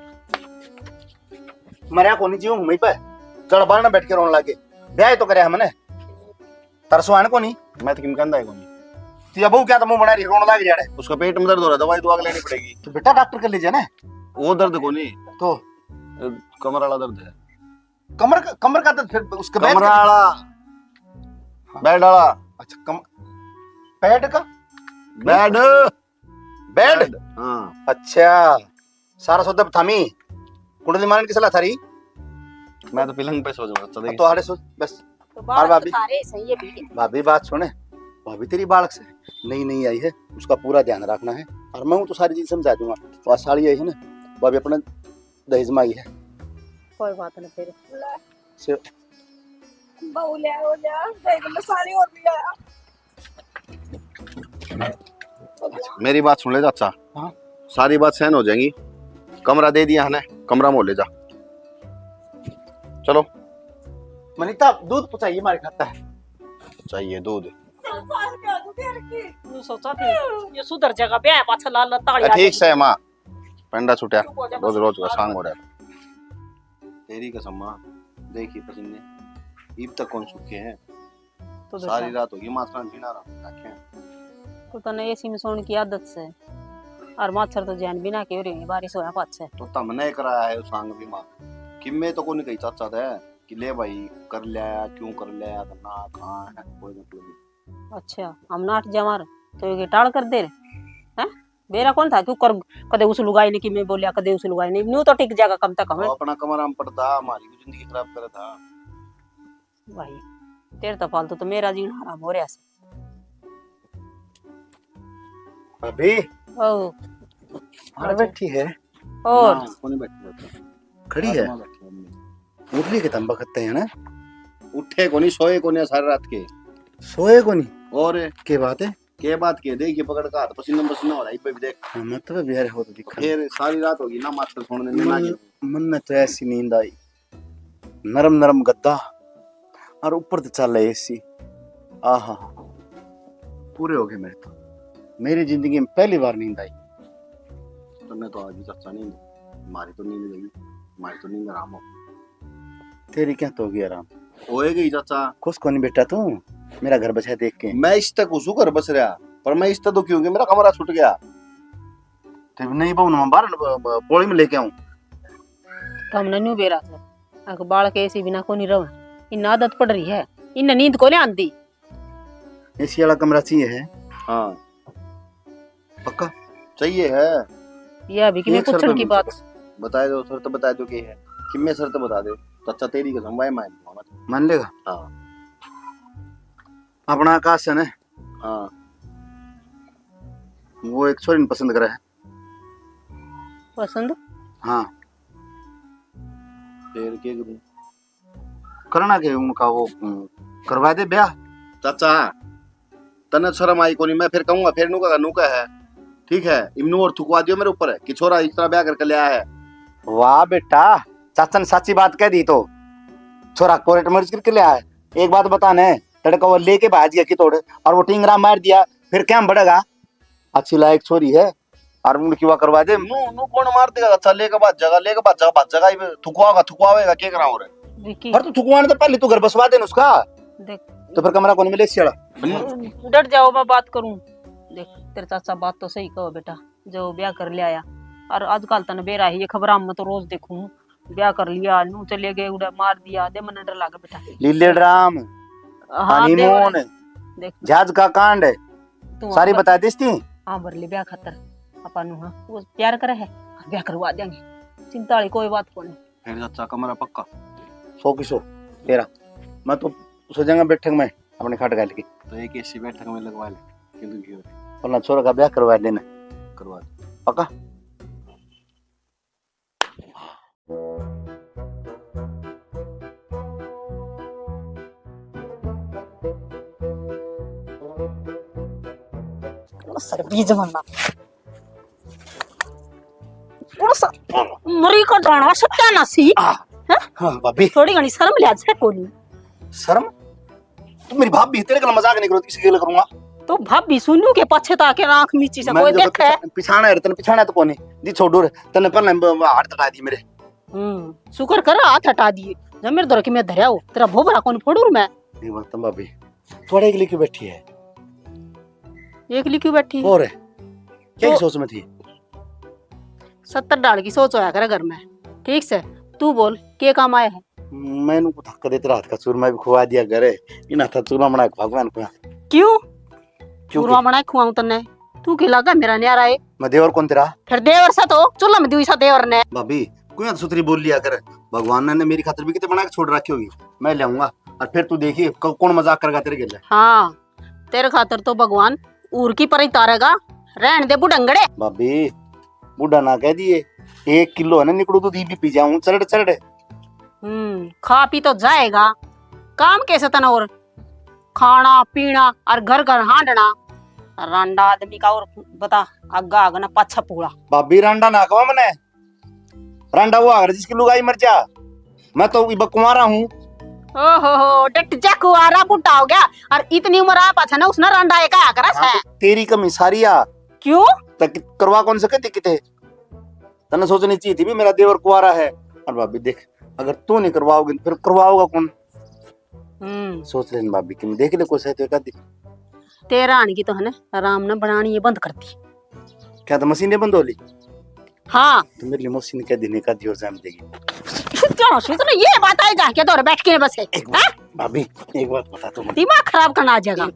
मरया कोनी जी, हूँ पे। चढ़ बारने बैठ के रोने लागे। ब्याह तो करे हमने। तरसो आने कोनी। मैं तो किम कहंदा है कोनी। तू अब क्या तो मुंह बना रही, रोने लाग रही है। उसका पेट में दर्द हो रहा है, दवाई तो आग लेनी पड़ेगी। तो बेटा डॉक्टर कर लीजिए ना। वो दर्द कोनी। तो? अ, कमर वाला दर्द है। कमर का, कमर का दर्द फिर उसका बैठ कमरा का? वाला। हाँ। बेड वाला। अच्छा, कम-, बेड का? बेड। बेड? बेड, हाँ। अच्छा, सारा सौदा थामी। कुंडली मारन की सलाह थारी? मैं तो पलंग पे सो जाऊंगा, चलो। तो आड़े सो, बस। तो और बात भाभी? तो थारे सही है भी। भाभी, बात सुने, भाभी तेरी बालक से नई नई आई है, उसका पूरा ध्यान रखना है। और मैं हूँ तो सारी चीज समझा दूंगा। और साली आई है ना, भाभी अपना दहेज में आई है। कोई बात नहीं फिर। से बहू ले आओ, ले आओ, देख लो, साली और भी आया। अच्छा, मेरी बात सुन ले चाचा। हाँ। सारी बात सहन हो जाएगी। कमरा दे दिया है ना, कमरा में ले जा। चलो। मनीता, दूध पहुंचाइए, हमारे खाता है। चाहिए दूध। तू सोचा थी, ये सुधर जाएगा, ब्याह पाछा लाल लाल ताली आ ठीक जाएगी। से माँ, पंडा छुटिया, चुप हो जा, रोज बस। रोज का सांग हो रहा है। तेरी कसम माँ, देखी पसीने, इब तक कौन सूखे हैं? तो सारी रात होगी माथरा जीना रहा, आंखें। तो तने एसी में सोने की आदत से, और मच्छर तो जैन बिना के हो रही है, बारिश होया पाछे। तो तमने कराया है उस सांग भी माँ, किम्मे तो कोनी कही चाचा थे। ले भाई, कर लिया, क्यों कर लिया, ना कहाँ है, कोई मतलब नहीं। अच्छा, हम नाट जवार तो ये टाल कर दे रहे हैं। बेरा कौन था क्यों कर, कदे उस लुगाई ने कि मैं बोलिया, कदे उस लुगाई ने, न्यू तो टिक जाएगा कम तक वो हमें। अपना कमरा में पड़ता, हमारी भी जिंदगी खराब करे था। भाई, तेरे तो फालतू तो मेरा जीना हराम हो रहा है। भाभी, ओ, बाहर अच्छा। बैठी है। और ना, कोनी बैठी, बैठी। खड़ी है? बाहर बैठी है। उठ ली के तंबा खत्ते है ना? उठे कोनी, सोए कोनी सारी रात के। सोए कोनी? और? के बात है? के बात के? देख, ये पकड़ का हाथ पसीना पसीना हो रहा है, इब्बे भी देख। हाँ, मैं तो भी यार हो तो दिखा। फिर सारी रात होगी ना, मास्टर सुनने में ना मन, मन में तो ऐसी नींद आई, नरम नरम गद्दा और ऊपर तो चल एसी। आहा, पूरे हो गए मेरे तो। मेरी जिंदगी में पहली बार नींद आई। तन्ने तो आज भी चाचा नींद, मारी तो नींद गई, मारी तो नींद आराम हो। तेरी क्या तो होगी आराम? होए गई चाचा। खुश कोनी बेटा तू मेरा घर बसा देख के? मैं इस तक उसू घर बस रहा, पर मैं इस तक दुखी हूँ कि मेरा कमरा छूट गया। ते नहीं बहू, मैं बाहर ब-, ब-, पोली में लेके आऊं। तो हमने न्यू बेरा था, अक बालक एसी बिना कोनी रह, इन आदत पड़ रही है, इन नींद कोनी आंदी। एसी वाला कमरा चाहिए है? हाँ। पक्का? चाहिए है। ये अभी किमें एक शर्त पूछण की बात। बता दो, शर्त बता दो के है, किमें शर्त बता दे। तो अच्छा, तेरी कसम भाई, मान लूंगा मैं। मान लेगा? हाँ। अपना आकाश है ना? हाँ। वो एक छोरी ने पसंद करा है। पसंद? हाँ। फिर के करूं? करना के उनका वो, उम, करवा दे ब्याह। चाचा, तन्ने शर्म आई कोनी, मैं फिर कहूंगा, फिर नू कहेगा, नू कहे है, ठीक है, इमनू और थुकवा दियो मेरे ऊपर कि छोरा इस तरह ब्याह करके ले आया है। वाह बेटा, चाचा ने साची बात कह दी तो। छोरा कोर्ट मैरिज करके ले आया है। एक बात बता ने, तड़का वो लेके भाज गया कि तोड़, और वो टिंगरा मार दिया, फिर क्या बढ़ेगा? अच्छी लायक छोरी है, और उनकी वा करवा दे। नू, नू कौन मार देगा? अच्छा, लेके भाज जाएगा, लेके भाज जाएगा, भाज जाएगा, ये थुकवाओगा, थुकवावेगा, के कराओ रे? विकी। पर तू थुकवाने तो पहले तू घर बसवा दे ना उसका। देख। तो फिर कमरा कौन मिले सियाला? डट जाओ, मैं बात करूं। देख, तेरे चाचा बात तो सही कहो बेटा, जो ब्याह कर लिया आया। और आजकल तने बेरा ही ये खबरां में तो रोज देखूं, ब्याह कर लिया, नू चले गए, उड़े मार दिया, दे मन्ने डर लागे बेटा। लीले ड्राम, हाँ, हनीमून, देख। जहाज का कांड, तू सारी हाँ, बता दिस थी। हाँ, भर ले ब्याह खातर। आपा नू हाँ, वो प्यार करे है, ब्याह करवा देंगे। चिंता वाली कोई बात कोनी। फिर चाचा कमरा पक्का? सौ की सौ, तेरा। मैं तो सो जाऊंगा बैठक में, अपने खाट घाल के। तो एक एसी बैठक में लगवा ले, क्यों दुखी हो रहे? अपना छोरा का ब्याह करवा देना। करवा दे। पक्का? सर बीज बनना। थोड़ा सा मरी का दाना सत्यानाशी। आ, हैं? हाँ, भाभी। थोड़ी घणी शर्म लिहाज है कोनी। शर्म? तू मेरी भाभी, तेरे गल मजाक नहीं करो, किसी गल करूंगा। तो भाभी सुनू के पाछे ताके आंख मीची से मैं कोई जो देखे? पिछा-, पिछाना है, तने पिछाना तो कोनी। जी छोड़ो रे, तने पहले ब-, ब-, हाथ हटा दी मेरे। हम्म, शुक्र कर हाथ हटा दिए। जब मेरे धर के मैं धरया हो, तेरा भोभरा कोनी फोड़ू मैं। ये बात तो भाभी, थोड़ा एक लेके बैठी है। एक लिखी बैठी। और क्या तो सोच में थी? सत्तर ढाल की सोच होया करे घर में। ठीक से, तू बोल, के काम आया है? मैंने को थक देते रात का चूरमा भी खुआ दिया करे। इन हाथा चूरमा बना के भगवान को। क्यों? क्यों चूरमा के? बना के खुआऊं तन्ने? तू के लागा मेरा न्यारा है? मैं देवर कौन तेरा? फिर देवर सा तो, चूल्हा में दुई सा देवर ने। भाभी, कोई हद सुथरी बोल लिया कर। भगवान ने मेरी खातर भी कितने बना के छोड़ रखी होगी। मैं ले आऊंगा। और फिर तू देखिए, क-, कौन मजाक करेगा तेरे गेले। हाँ, तेरे खातर तो भगवान ऊर की पर ही तारेगा। रहन दे बुढ़ंगड़े। भाभी, बूढ़ा ना कह दिए, एक किलो है ना निकड़ू दूध, ये भी पी जाऊं चरड़ चरड़। हम्म, खा पी तो जाएगा, काम कैसे तने और खाना पीना और घर घर हांडना। रांडा आदमी का और बता, आगा आग ना पाछा पूला। भाभी, रांडा ना कहो मने, रांडा वो आगर जिसकी लुगाई मर जा। मैं तो इब कुंवारा हूँ। ओहो हो, डट जा कुंवारा, बूढ़ा हो गया। और इतनी उम्र आ पाछा ना उसने रांडा एक आया करा हाँ, है। तो तेरी कमी सारी आ। क्यों? तक करवा कौन सके थी किते? तन्ने सोचनी चाहिए थी भी मेरा देवर कुंवारा है। और भाभी देख, अगर तू नहीं करवाओगी तो फिर करवाओगा कौन? हम्म। सोच लेन भाभी, कि देख ले कोई सही तो एक आधी। तेरा आने की तो है ना, आराम ना बनानी ये बंद कर दी। क्या तो मशीन बंद हो ली? हाँ। तो मेरे लिए मशीन कह दी, नहीं कह दी और जान देगी। तू क्यों हंसी? तूने ये बात आई जाके तो बैठ के बस है, एक बात, हैं? भाभी, एक बात बता तू मुझे। दिमाग खराब करना आ जाएगा।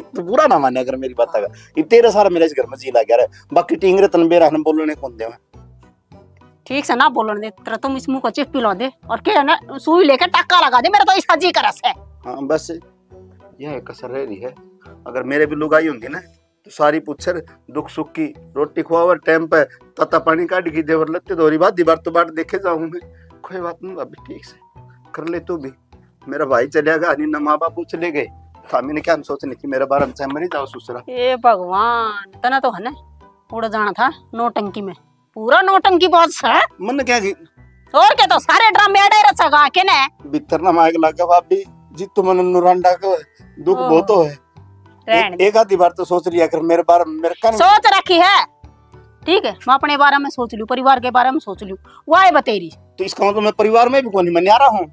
तू बुरा ना माने अगर मेरी बात का। ये तेरे सारा मेरा इस घर में जी लग गया रे। बाकी टींगरे तन बेरा हम बोलने कौन दे। ठीक से ना बोलन दे, तेरा तुम इस मुंह को चिप पिला दे और के ना सुई लेके टाका लगा दे, मेरा तो इसका जी करस है। हाँ, बस यह कसर रह रही है। अगर मेरे भी लुगाई होंदी ना, तो सारी पूछर दुख सुख की, रोटी खुआवर टाइम पे, ताता पानी काट की देवर, लत्ते धोरी बात, दीवार तो बाट देखे जाऊं मैं। कोई बात नहीं भाभी, ठीक से कर ले तू भी। मेरा भाई चलिया गया, नहीं ना माँ बाप चले गए, तो मैंने क्या सोचने की मेरे बारे में, चाहे मरी जाओ ससुरा। ए भगवान, तना तो है ना उड़ जाना था नौटंकी में। पूरा नौटंकी बाज है। मन क्या की? और क्या, तो सारे ड्रामे अड़े रचेगा के ने? भीतर ना मायक लागे भाभी, जी तो मन नुरांडा को दुख ओह। बहुत हो है। रहन एक, दे। एक आधी बार तो सोच लिया कर मेरे बारे में, मेरे कान सोच रखी है। ठीक है, मैं अपने बारे में सोच लूं, परिवार के बारे में सोच लूं, वाह बतेरी। तो इसका मतलब मैं परिवार में भी कोनी, मैं न्यारा हूँ।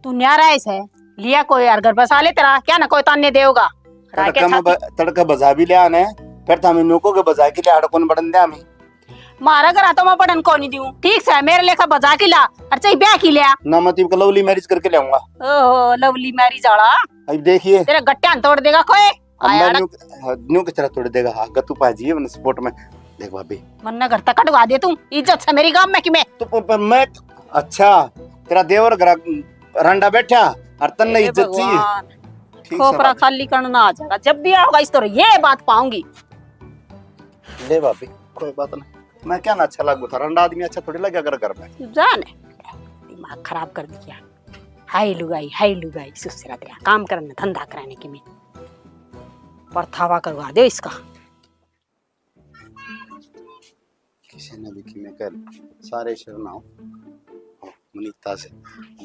तू न्यारा है से, लिया कोई यार घर बसा ले तेरा, क्या ना कोई ताने देगा। तड़का में ब-, तड़का बजा भी लिया ने, फिर तो हमें नुको के बजा के लिया, कौन बड़न दे हमें। मारा घर तो मैं बड़न को नहीं दूं, ठीक से मेरे लेखा बजा के ला, और चाहे ब्याह की लिया। ना, मैं तो इबका लवली मैरिज करके ले आऊंगा। ओहो, लवली मैरिज आला। अब देखिए। तेरे गट्टियां तोड़ देगा कोई। अब आया मैं ना। न्यू, हाँ, न्यू किस तरह तोड़ देगा? हाँ, गत्तू पाजी है, मैंने सपोर्ट में। देख भाभी। मन्ने घर तक कटवा दे तू, इज्जत से मेरी गांव में कि मैं। तो प-, प-, मैं, अच्छा, तेरा देवर घर रंडा बैठा और तन्ने ए इज्जत चाहिए। भगवान। ठीक से खोपरा भाभी। खाली करना आ जाएगा, जब भी आओगा इस तरह ये बात पाऊंगी। ले भाभी, कोई बात ना, मैं क्या ना अच्छा लागू था, रंडा आदमी अच्छा थोड़ी लगे अगर घर में। जाने, दिमाग खराब कर दिया। हाय लुगाई, हाय लुगाई, सुसरा तेरा काम करने, धंधा कराने की मैं। परथावा करवा दे इसका। किसी ने भी किमें कर, सारे शरण आओ। मनीता से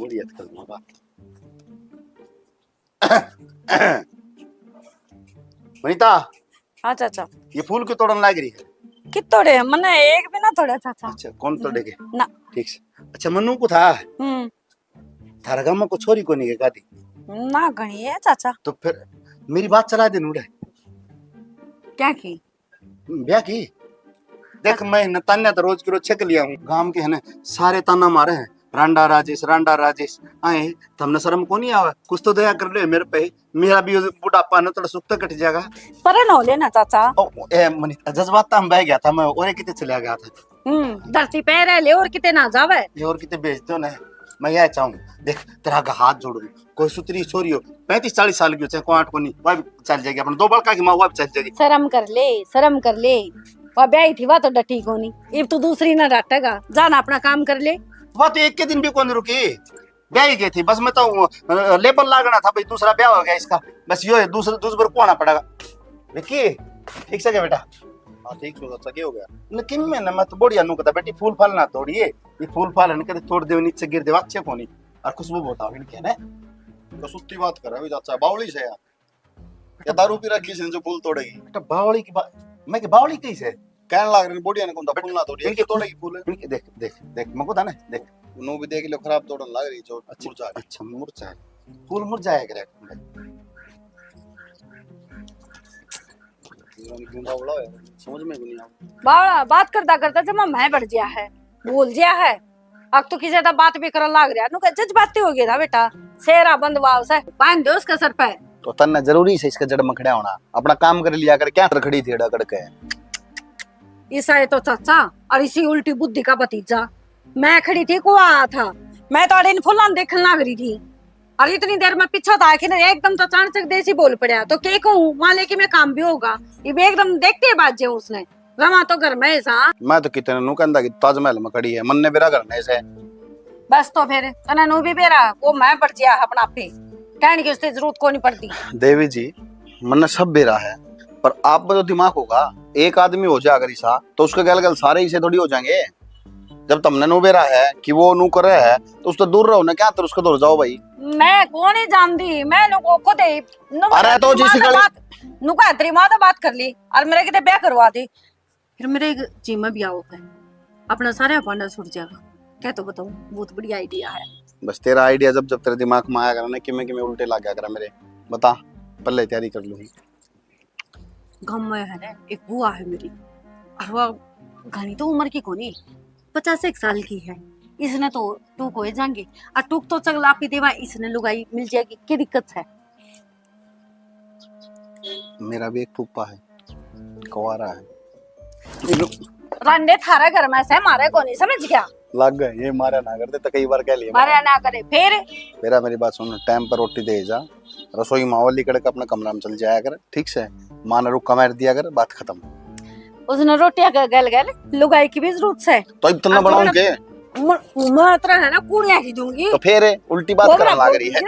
बड़ी अटकल में बात। मनीता, हाँ चाचा। ये फूल क्यों तोड़न लाग रही है? कि तोड़े? मने एक भी ना तोड़े चाचा। अच्छा, कौन तोड़े के? ना। ठीक से। अच्छा, मन्नू को था? हम्म। थारा गांव में को छोरी कोनी के गादी? ना, घणी है चाचा। तो फिर मेरी बात चला दे नूड़े। क्या की? ब्याह की? देख, मैं न तान्या तो रोज की रोज छक लिया हूँ। गांव के है ना, सारे ताना मारे हैं, "रांडा राजेश, रांडा राजेश।" आए, थमने शर्म को नहीं आवे? कुछ तो दया कर ले मेरे पे, मेरा भी बुढ़ापा न थोड़ा सुख तो कट जाएगा। परे न हो लेना चाचा। ओ, ए, मनी, जज्बात में बह गया था मैं, और कितने चला गया था। हम्म, धरती पे रह ले और कितने ना जावे। ये और कितने भेज दो ना, मैं यह चाहूँ। देख, तेरा आगे हाथ जोड़ू, कोई सुतरी छोरी हो, पैंतीस चालीस साल की हो, चाहे कोई आठ को नहीं, वह भी चल जाएगी। अपने दो बड़का की माँ, वह भी चल जाएगी। शर्म कर ले, शर्म कर ले। वह ब्याही थी, वह तो डटी कोनी। इब तू दूसरी ना डाटेगा, जाना अपना काम कर ले। वह तो एक के दिन भी कौन रुकी, ब्याही गई थी। बस मैं तो, अ, लेबल लागना था भाई, दूसरा ब्याह हो गया इसका। बस यो है, दूसरा, दूसरा को आना पड़ेगा। विक्की, ठीक से क्या बेटा? हाँ, ठीक से, अच्छा, क्या हो गया? लेकिन मैं ना, मैं तो बढ़िया नु कहता, बेटी, फूल फाल ना तोड़िए। ये फूल फाल है ना, कदे तोड़ दे, नीचे गिर दे, अच्छे कोनी। और खुशबू बहुत आवे इनके ने। तो सुत्ती बात कर रहा है, चाचा, बावली से यार। या दारू पी रखी से जो फूल तोड़ेगी? बेटा, बावली की बात, मैं की बावली कही से? कहने लाग रहे, बोडिया ने कौन था, फूल ना तोड़िए, इनके तोड़ेगी फूल। इनके देख, देख, देख, मैं को था ना, देख। नो भी देख लो, खराब तोड़न लाग रही जो अच्छा, मुरझा रही। अच्छा, मुरझा है। फूल मुरझाया करे। क्यों बावला है? समझ में भी नहीं आ। बावला बात करता करता जमा मैं बढ़ गया है, बोल दिया है। अब तो किसी ज्यादा बात भी करन लाग रहा, नु कह जज्बाती हो गया था बेटा। शेरा बंद वाव से बांध दो उसके सर पे। तो तन्ने जरूरी से इसके जड़ में खड़ा होना, अपना काम कर लिया कर, क्या खड़ी थी अड़ा करके? ईसा ये तो चाचा और इसी उल्टी बुद्धि का भतीजा। मैं खड़ी थी, कुआ आया था, मैं तो अड़े इन फुलां देखने लाग रही थी। और इतनी देर में पीछा था कि ना एकदम तो अचानक से देसी बोल पड़ा, तो के कहूँ, मान ले कि मैं काम भी होगा। ये भी एकदम देखते ही बाज जाऊं उसने, रवा तो घर में ही सा। मैं तो कितने नु कहंदा कि ताजमहल में खड़ी है, मन्ने बेरा घर में से। बस तो फिर तने नु भी बेरा, वो मैं पड़ गया अपना आप ही। कहने की उससे जरूरत को नहीं पड़ती। देवी जी, मन्ने सब बेरा है, पर आप में तो दिमाग होगा। एक आदमी हो जा अगर ईसा, तो उसके गल गल सारे ईसे थोड़ी हो जाएंगे। जब तमने नु बेरा है कि वो नु करे है, तो उससे दूर रहो ना, क्या तर उसके दूर जाओ भाई। मैं को नहीं जानती, मैं नु को खुद ही नु अरे तो दिमाग जिस से गली बात, नु का तेरी माँ से बात कर ली और मेरे किते ब्याह करवा दे। फिर मेरे एक जी में ब्याह होगा, अपना सारा भांडा छूट जाएगा। क्या तो बताऊं, बहुत बढ़िया आइडिया है। बस तेरा आइडिया जब जब तेरे दिमाग में आया करे ना, किमें किमें उल्टे लग गया करे मेरे, बता, पहले तैयारी कर लूंगी। गांव में है ना एक बुआ है मेरी, और वह घणी तो उम्र की कोनी, पचास एक साल की है। इसने तो टूक हो जाएंगे। आ टूक तो चगला पी देवा, इसने लुगाई मिल जाएगी, क्या दिक्कत है? मेरा भी एक फूफा है, कुंवारा है। रांडे थारा घर में से मारे कोनी, समझ गया? लग गए, ये मारा ना करते तो कई बार कह लिया। मारे ना करे फिर। मेरा, मेरी बात सुन, टाइम पर रोटी दे जा, रसोई माहौल निकल के अपने कमरा में चल जाया कर, ठीक से? माँ ने रुक्का मार दिया कर, बात खत्म। उसने रोटियां का गल गल लुगाई की भी जरूरत है। तो इतना बनाऊं के? मात्रा है ना, कूड़िया ही दूंगी। तो फिर उल्टी बात करने लग रही है।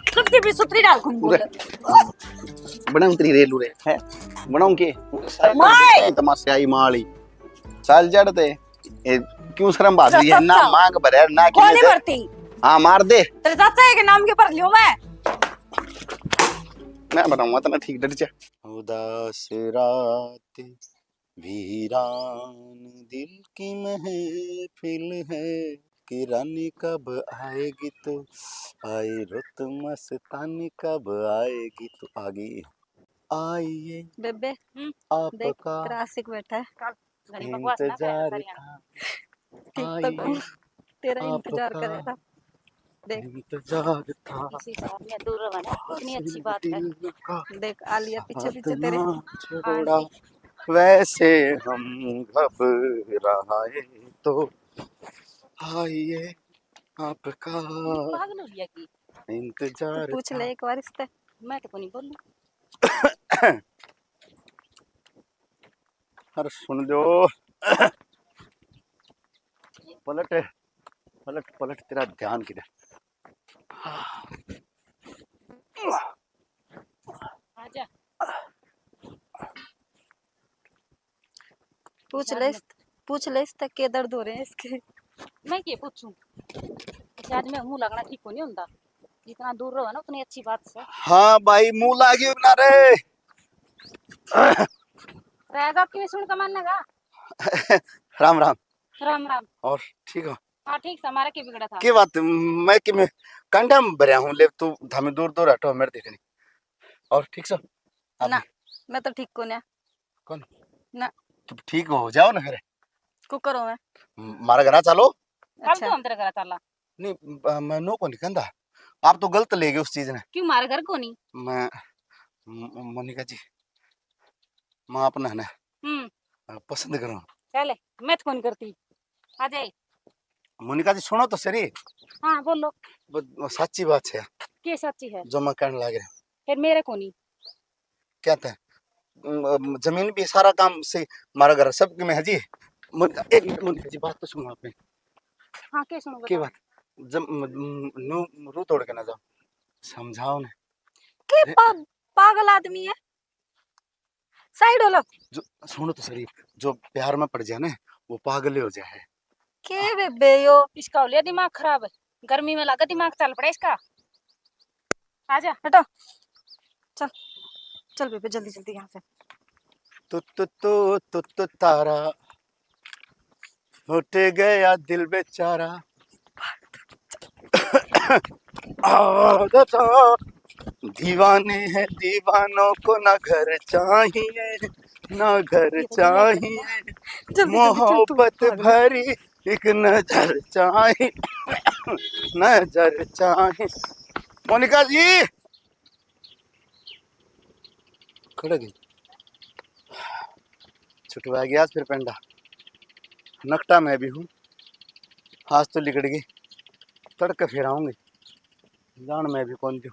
सबके भी सुतरी डाल कौन बोल? बनाऊं तेरी रेलू रे, है? बनाऊं के? तमाशे आई माली। चल जड़ ते। ए, क्यों शर्म भाग रही है? ना मांग भरे, ना कोनी भरती। हाँ, मार दे। तेरे चाचा है के नाम के भर लियो मैं। मैं बनाऊंगा तना ठीक, डट जा। उदास रात, वीरान दिल की महफिल है, कि रानी कब आएगी तू, आई रुत मस्तानी कब आएगी तू। आ गई। आइए बेबे, हम्म, आपका देख, तेरा आशिक बैठा है। इंतजार था। ठीक तो आइए, तेरा इंतजार आपका करेगा। देख। इंतजार था। इसी साथ में दूर रहो ना, इतनी अच्छी बात है। देख, आ लिया पीछे पीछे तेरे। छोड़ा, वैसे हम घबराए तो आइए आपका पागल हो गया की? इंतजार पूछ ले एक बार इससे। मैं तो कोनी बोलूं। अरे सुन लो। पलट, पलट, पलट, तेरा ध्यान किधर? आजा। पूछ ले, पूछ ले इससे के दर्द हो रहे हैं इसके। मैं के पूछूं? इस आदमी मुंह लगना ठीक को नहीं होता। जितना दूर रहो ना, उतनी अच्छी बात है। हाँ भाई, मुंह लागियो ना रे। रह जा, क्यों सुन के मानेगा? राम राम। राम राम। और ठीक हो? हाँ, ठीक से, हमारा के बिगड़ा था? के बात, मैं कि मैं कंडा में भरया हूँ, ले तू धामी दूर दूर हटो, मेरे देखनी। और ठीक से? ना, मैं तो ठीक को ना। कौन? ना। तो ठीक हो जाओ ना फिर। को करो मैं? मारे घर चलो। कल अच्छा। तो हम तेरे घर चला। नहीं, मैं नो को नहीं कहता। आप तो गलत ले गए उस चीज ने। क्यों मारे घर को नहीं? मैं, मोनिका जी, मैं आपने है ना, हम्म। पसंद करूँ। चले, मैं तो कौन करती। आ जाए। मोनिका जी, सुनो तो सही। हाँ, बोलो। साची बात है। के साची है? जो मैं कहने लग रहा। फिर मेरे को नहीं। क्या था? जमीन भी, सारा काम से, हमारा घर सब में है जी। मोनिका, एक मिनट मोनिका जी, बात तो सुनो आपने। हाँ, के सुनो, के बात? जब नू रू तोड़ के ना जाओ, समझाओ ना। के पागल आदमी है। साइड हो लो। जो, सुनो तो सही, जो प्यार में पड़ जाए ना, वो पागल ही हो जाए। के बेबे यो? इसका हो लिया दिमाग खराब, गर्मी में लगा दिमाग चल पड़ा इसका। आजा। हटो। चल, चल बेबे, जल्दी जल्दी यहाँ से। तू तू तू तू तू तारा, फट गया दिल बेचारा। दीवाने हैं दीवानों को ना घर चाहिए, ना घर चाहिए, मोहब्बत भरी एक नजर चाहिए, नजर चाहिए। मोनिका जी, खड़ गई। छुटवा गया आज फिर पेंडा। नकटा मैं भी हूँ, आज तो लिकड़ गई। तड़के फिर आऊंगी, जान मैं भी कौन दूँ।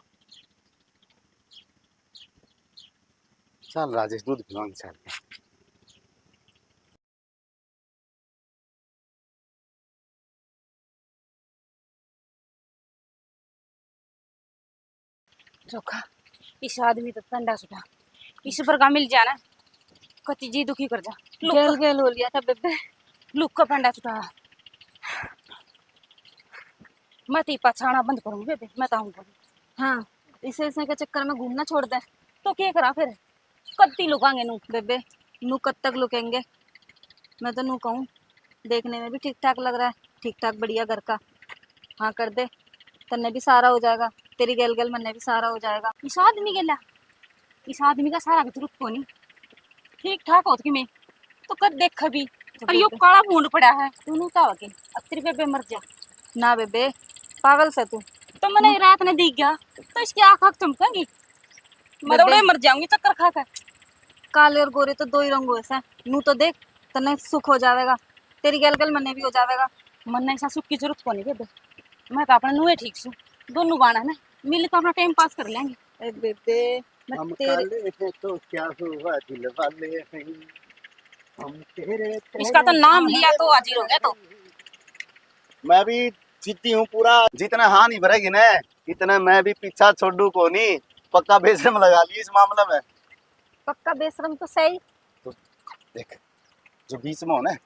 चल राजेश, दूध पिलाऊंगी, चल। चोखा, इस आदमी तो पंडा छुटा, इस पर का मिल जाना, कति जी दुखी कर जा। गेल गेल हो लिया था बेबे। लुक का पंडा छुटा। मैं तो पछाना बंद करूंगी बेबे, मैं तो आऊंगा। हाँ, इसे, इसे के चक्कर में घूमना छोड़ दे। तो क्या करा फिर? कत्ती लुकांगे नू? बेबे, नू कब तक लुकेंगे? मैं तो नू कहूँ, देखने में भी ठीक ठाक लग रहा है, ठीक ठाक बढ़िया घर का। हाँ कर दे, तन्ने भी सहारा हो जाएगा, तेरी गेल गेल मन्ने भी सहारा हो जाएगा। इस आदमी गेला, इस आदमी का सहारा की जरूरत कोनी। ठीक ठाक होत कि मैं तो कद देख भी, और यो काला भूंड पड़ा है, तू नू तो होके अब तेरी बेबे मर जा। ना बेबे, पागल से तू। तो मैंने रात ने दिख गया, तो इसकी आँख आँख चमकेंगी। मैं तो बेबे। उड़े मर जाऊंगी चक्कर खा के। काले और गोरे तो दो ही रंग होए से। नू तो देख, तन्ने सुख हो जावेगा, तेरी गल गल मन्ने भी हो जावेगा। मन्ने ऐसा सुख की जरूरत कोनी बेबे, मैं तो अपने नुए ठीक सू। दोनों बाण है ना, मिल तो अपना टाइम पास कर लेंगे। ए बेबे, मैं हम तेरे काले हैं तो क्या हुआ, दिल वाले हैं हम तेरे। इसका तो नाम लिया तो हाजिर हो गया तो। मैं भी जिद्दी हूँ पूरा, जितना हाँ नहीं भरेगी ना, इतना मैं भी पीछा छोड़ू को नहीं। पक्का बेशरम लगा ली इस मामले में। पक्का बेशरम तो सही। तो देख, जो बीच में हो ना,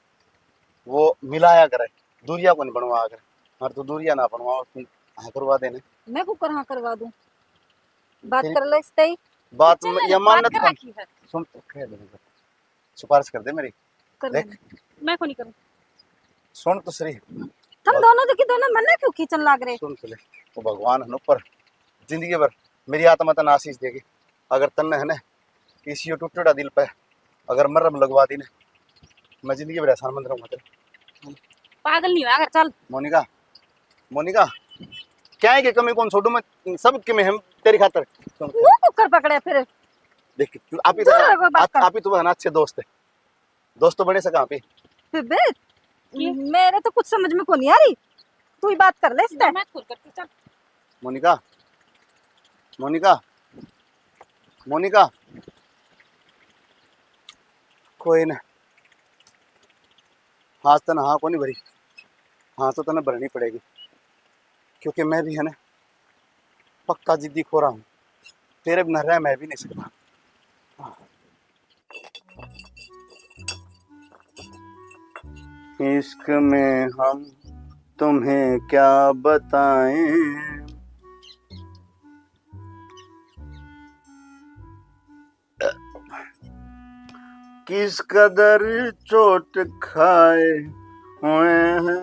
वो मिलाया करे, दूरिया को नहीं बनवा करे। और तू दूरिया ना बनवा, तू हाँ करवा देने। मैं कुकर हाँ करवा दूं? बात तेरी कर ले इसते ही। बात चल, में या बात मान्यत कर कौन? रखी है। सुन तो, कह दे, सिफारिश कर दे मेरी। कर देख। मैं को नहीं करूँ। सुन तो सही। तुम दोनों तो की दोनों मन्ने क्यों खींचन लाग रहे? सुन तो ले, वो भगवान है ना ऊपर, जिंदगी भर मेरी आत्मा तन्ने आशीष देगी। अगर तन्ने है ना किसी यो टूटड़ा दिल पे अगर मरहम लगवा दी ना, मैं जिंदगी भर एहसान मंद रहूंगा तेरा। पागल नहीं होया कर, चल। मोनिका, मोनिका, क्या है कि कमी कौन छोड़ू मैं, सब के मैं हम तेरी खातर। सुन। मुंह कुकर पकड़े फिर। देख, तू आप ही तो, दूर रहो बात आप, कर। आप ही तो है ना अच्छे दोस्त है। दोस्त तो बने से कहाँ पे? बेबे, मेरे तो कुछ समझ में को नहीं आ रही। तू ही बात कर ले इससे। मैं खुद करती, चल। मोनिका, मोनिका, मोनिका, कोई ना, आज तन्ने हाँ को नहीं भरी, हाँ तो तन्ने भरनी पड़ेगी, क्योंकि मैं भी है ना पक्का जिद्दी खोरा हूँ, तेरे बिना रह मैं भी नहीं सकता। इश्क में हम तुम्हें क्या बताएं, किस कदर चोट खाए हुए हैं,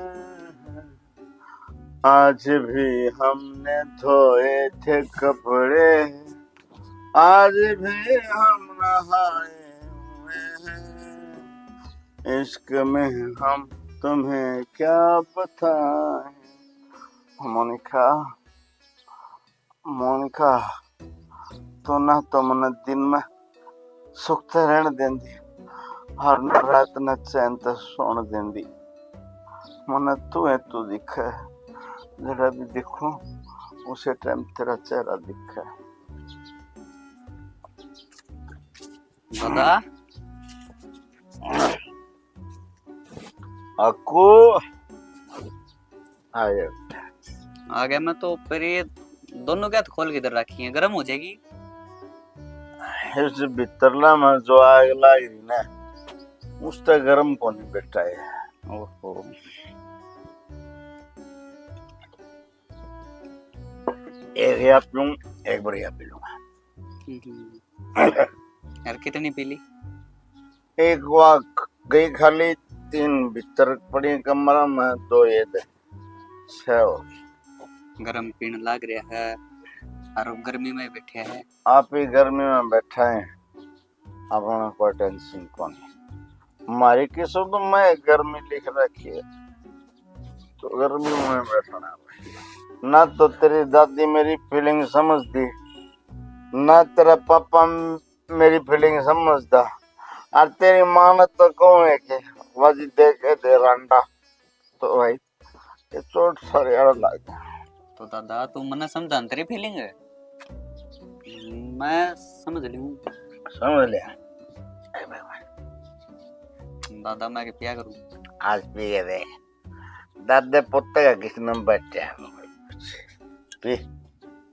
आज भी हमने धोए थे कपड़े, आज भी हम नहाए हुए हैं, इश्क में हम तुम्हें क्या बताएं। मोनिका, मोनिका, तू ना तो मन्ने दिन में सुख ते रहण देंदी, हर रात ने चैन ते सोण देंदी। मन्ने तू है, तू दिखे, जड़ा भी देखूं, उसे टाइम तेरा चेहरा दिखे। दादा। अक्कू। आ गया। आ गया मैं तो। पर ये दोनों क्या खोल के इधर रखी है, गर्म हो जाएगी। इस भीतरला में जो आग लाग रही ना, उस तक गर्म कोनी बैठा है। ओहो। एक या पीऊं, एक बार या पी लूंगा। हम्म। यार, कितनी पी ली? एक वा गई खाली, तीन भीतर पड़ी कमरा में, दो ये दे, छह हो गई। गरम पीण लाग रहा है और गर्मी में बैठे हैं। आप ही गर्मी में बैठा है, अपना कोई टेंशन कोनी। हमारी किस्मत में गर्मी लिख रखी है, तो गर्मी में बैठना है। ना तो तेरी दादी मेरी फीलिंग समझती, ना तेरा पापा मेरी फीलिंग समझता, और तेरी माँ ने तो कहूँ है कि वाजी दे के दे रांडा, तो भाई ये चोट सारे यार लग गया। तो दादा, तू मन्ने समझा न तेरी फीलिंग है, मैं समझ लूँ। समझ लिया। ए भगवान। दादा, मैं के पिया करूँ? आज पी के दे। दादे पुत्ते का किस नंबर है? पी,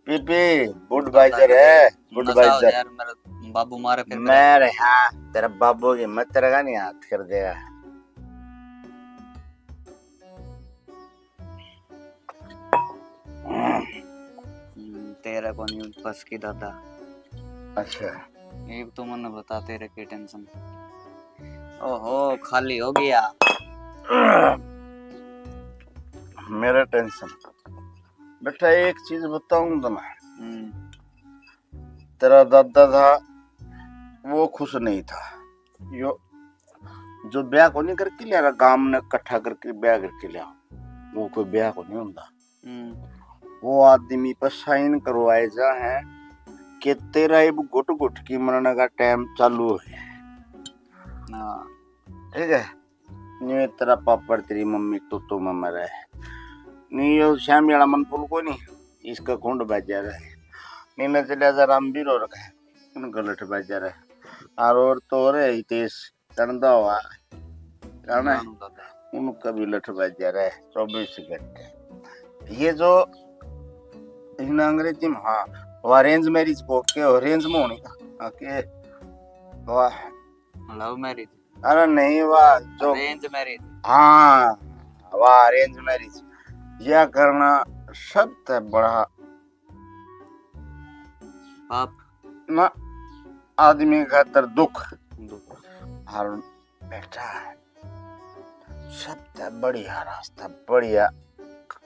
पी, पी, Budweiser है, नशा हो Budweiser। यार, मेरा बाबू मारे फिर मेरे। मेरे, हाँ, तेरा बाबू की मैं तेरे का नहीं हाथ कर देगा। हम्म, तेरा कोनी बस की दादा। अच्छा। एक तो मन्ने बता, तेरे की टेंशन? ओहो, खाली हो गया। मेरा टेंशन? बेटा, एक चीज बताऊं तो मैं। हम्म। तेरा दादा था, वो खुश नहीं था। यो जो ब्याह को नहीं करके लिया, गांव ने इकट्ठा करके ब्याह करके लिया, वो कोई ब्याह को नहीं होता। हम्म। वो आदमी पर साइन करवाए जा है कि तेरा इब घुट घुट की मरने का टाइम चालू हो गया है। हाँ। ठीक है, नहीं तेरा पापड़ तेरी मम्मी तो तो में मरे, नहीं यो श्यामी वाला मन फूल को नहीं, इसका कुंड बाजार है, नहीं न चलिया जा रामवीर और का, उन गलत बाजार है। और, और तो रे हितेश चंदा हुआ, जाना है? जानू दादा। उनका भी लठ बाजार है चौबीस घंटे। ये जो इन अंग्रेजी में, हाँ, वो अरेंज मैरिज को के अरेंज में होनी का, हाँ, के वाह। Love marriage. अरे नहीं, वाह, जो अरेंज मैरिज। हाँ, वाह, अरेंज मैरिज। यह करना सबसे बड़ा पाप। ना, आदमी खातर दुख। दुख। और बेटा, सबसे बढ़िया रास्ता, बढ़िया,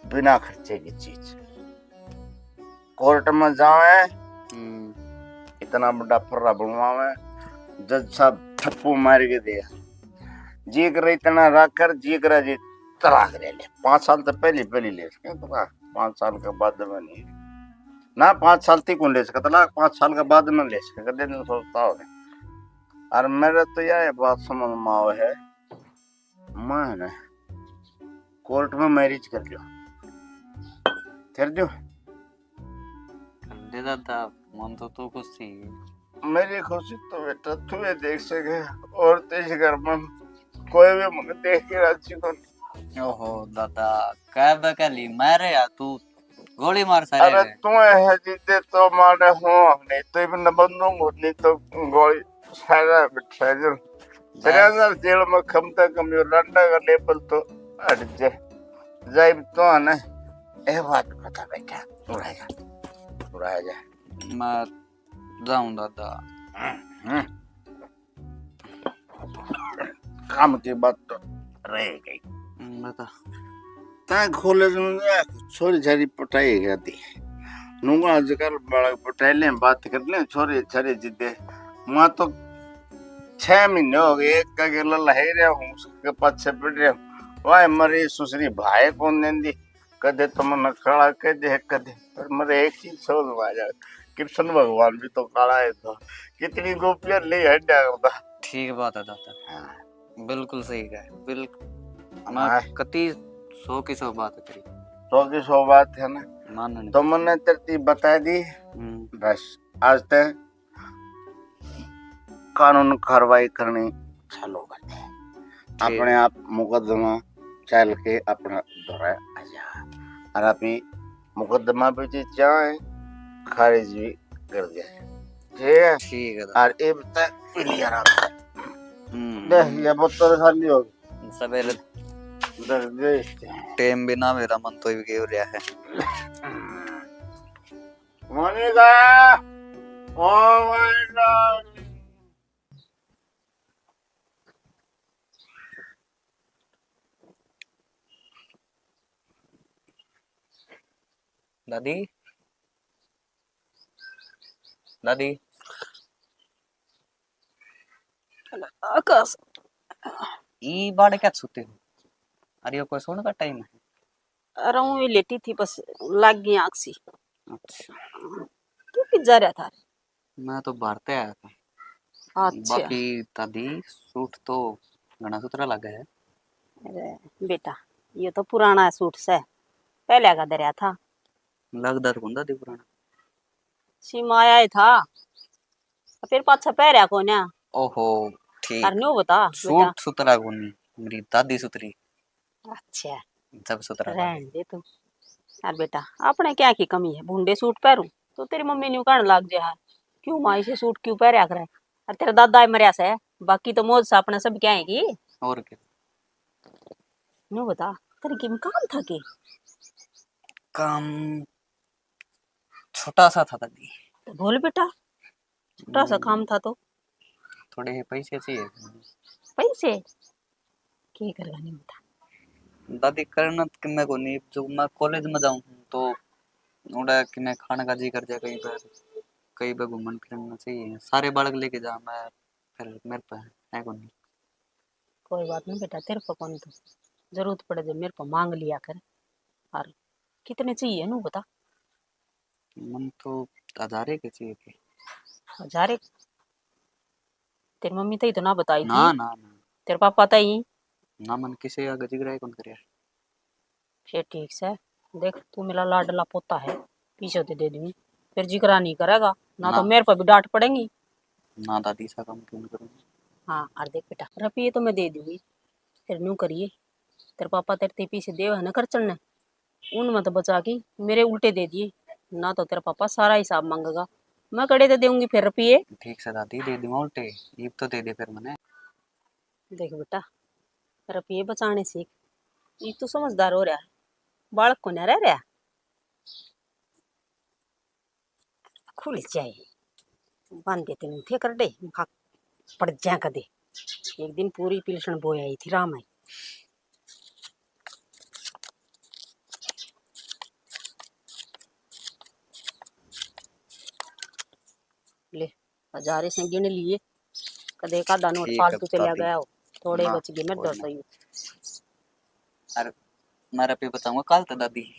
बिना खर्चे की चीज। कोर्ट में जावे, हम्म। इतना बड़ा फर्रा बनवावे, जज साहब ठप्पू मार के दे, जी करे इतना रख कर, जी करे जी तलाक ले ले। पाँच साल तो पहले, पहले ले सके तलाक, पाँच साल के बाद में नहीं ना, पाँच साल तक कौन ले सके तलाक, पाँच साल के बाद में ले सके, कदे दिन सोचता हो। और मेरे तो यह बात समझ में आवे है, मैं ना कोर्ट में मैरिज कर लियो, कर दियो। कर दे दादा, मन तो तू खुश थी। मेरी खुशी तो बेटा तू ही देख सके, और तो इस घर में कोई भी मुझे देख के राजी को नहीं। ओहो दादा, कह बकली मारे या तू गोली मार सारे अरे रे। तू है जिद्दे तो मारे हो, नहीं तो इबन बंदूक, नहीं तो गोली सारा बिठा जो। तेरे अंदर जेल में कम से कम यो लंडा का लेबल तो हट जाए। जाइब तो है ना, ए बात बता बेटा, उड़ा जा, उड़ा जा। मैं जाऊं दादा। हम्म। काम की बात तो रह गई। हम्म, बता। तैं कॉलेज में गया, छोरी छारी पटाई गया थी। नूंगा आजकल बालक पटाई लें, बात कर लें, छोरे छारे जिद्दे। वहाँ तो छह महीने हो गए, एक का गेला लहाई रहा हूँ, उसके पाछे पड़ रहा हूँ। वाह, मरी सुसरी भाई कौन देंदी, कदे तो मन काला कह दे, कदे। पर मेरे एक चीज समझ में आ जाए, कृष्ण भगवान भी तो काला है, तो कितनी गोपियां ले हड्डा करता। ठीक बात है दादा। हाँ। बिल्कुल सही कहा, बिल्कुल। मैं हाँ। कति सौ की सौ बात करी। सौ की सौ बात है ना? मानने तो मैंने तरतीब बता दी। हम्म। बस आज तक कानून कार्रवाई करनी चालू कर दे। ठीक। अपने आप मुकदमा चल के अपना दौरा आ जा। और अभी मुकदमा भी जी चाहे खारिज भी कर दिया। ठीक है? ठीक है। और इब तक भी नहीं आ रहा। हम्म। देख, ये बोतल खाली हो गई। सवेरे देख, देख। टाइम भी ना मेरा मन तो भी गेव रहा है। मोनिका, ओ मोनिका। दादी, दादी। आकाश। ई बाड़ क्या सुते हो? अरे, यो कोई सोने का टाइम है? अरे, ऊँ ही लेटी थी, बस लाग गई आँख सी। अच्छा। तू कित जा रहा था? मैं तो बाहर ते आया था। अच्छा। बाकी दादी, सूट तो घना सुथरा लगा है। अरे बेटा, ये तो पुराना सूट से, पहले का धरया था। लगदा तो कोनी दादी पुराना। सीमा आया ही था, फिर पाछा पहरया कोन्या। ओहो, ठीक। अरे न्यू बता बेटा। सूट सुथरा कोनी, मेरी दादी सुथरी। अच्छा। जब सुथरा रहन दे तू। अरे बेटा, अपने क्या की कमी है, भूंडे सूट पहरूं तो तेरी मम्मी न्यू कहने लाग जे, हाल क्यों माँ इसे सूट क्यों पहरया करे? अरे तेरा दादा ही मरया से, बाकी तो मौज से अपने सब क्या है की। और क्या? न्यू बता, तेरे किम काम था के? काम छोटा सा था दादी। तो बोल बेटा, छोटा सा काम था तो। थोड़े पैसे चाहिए। पैसे? के करेगा नहीं बता। दादी, करना तो किन्ने को नहीं, जो मैं कॉलेज में जाऊँ तो उड़ा किन्ने खाने का जी कर जाए, कहीं पर, कहीं पर घूमन फिरन चाहिए। सारे बालक लेके जा, मैं फिर मेरे पे है को नहीं। कोई बात नहीं बेटा, तेरे पे कौन तो जरूरत पड़े जब मेरे पे मांग लिया कर। और कितने चाहिए नू बता। मन तो हजारे के चाहिए थे। हजारे? तेरी मम्मी तो ही तो ना बताई ना थी। ना ना। तेरे पापा तो ही ना। मन किसे आगे जिगरा ही कौन करे। फिर ठीक से देख, तू मेरा लाडला पोता है, पीछे तो दे दूंगी, फिर जिगरा नहीं करेगा ना। तो ना। मेरे पर भी डांट पड़ेगी। ना दादी, ऐसा काम क्यों करूंगी? हाँ, और देख बेटा, रुपये तो मैं दे दूंगी, फिर न्यू करिए, तेरे पापा तेरे ते पीछे देव है ना खर्चण ने, उन मत बचा के मेरे उल्टे दे दिए, ना तो तेरा पापा सारा हिसाब मांगेगा। मैं कड़े दे दूंगी फिर रुपये। ठीक से दादी, दे दूंगा उल्टे। ईब तो दे दे फिर मने। देख बेटा, रुपये बचाने सीख, ईब तू समझदार हो रहा है, बालक को ना रह रहा। खुल जाए, बांधे तेन थे कर दे, भाग पड़ जा कदे। एक दिन पूरी पिलसण बोई आई थी राम आई। ले, हजारे से गिन लिए, कदे एक आधा नोट ठीक है, फालतू चला दादी। गया हो, थोड़े ना, बच गए, मेरे कोई दस ना। ही। अरे, मैं रुपये बचाऊंगा कल तो दादी।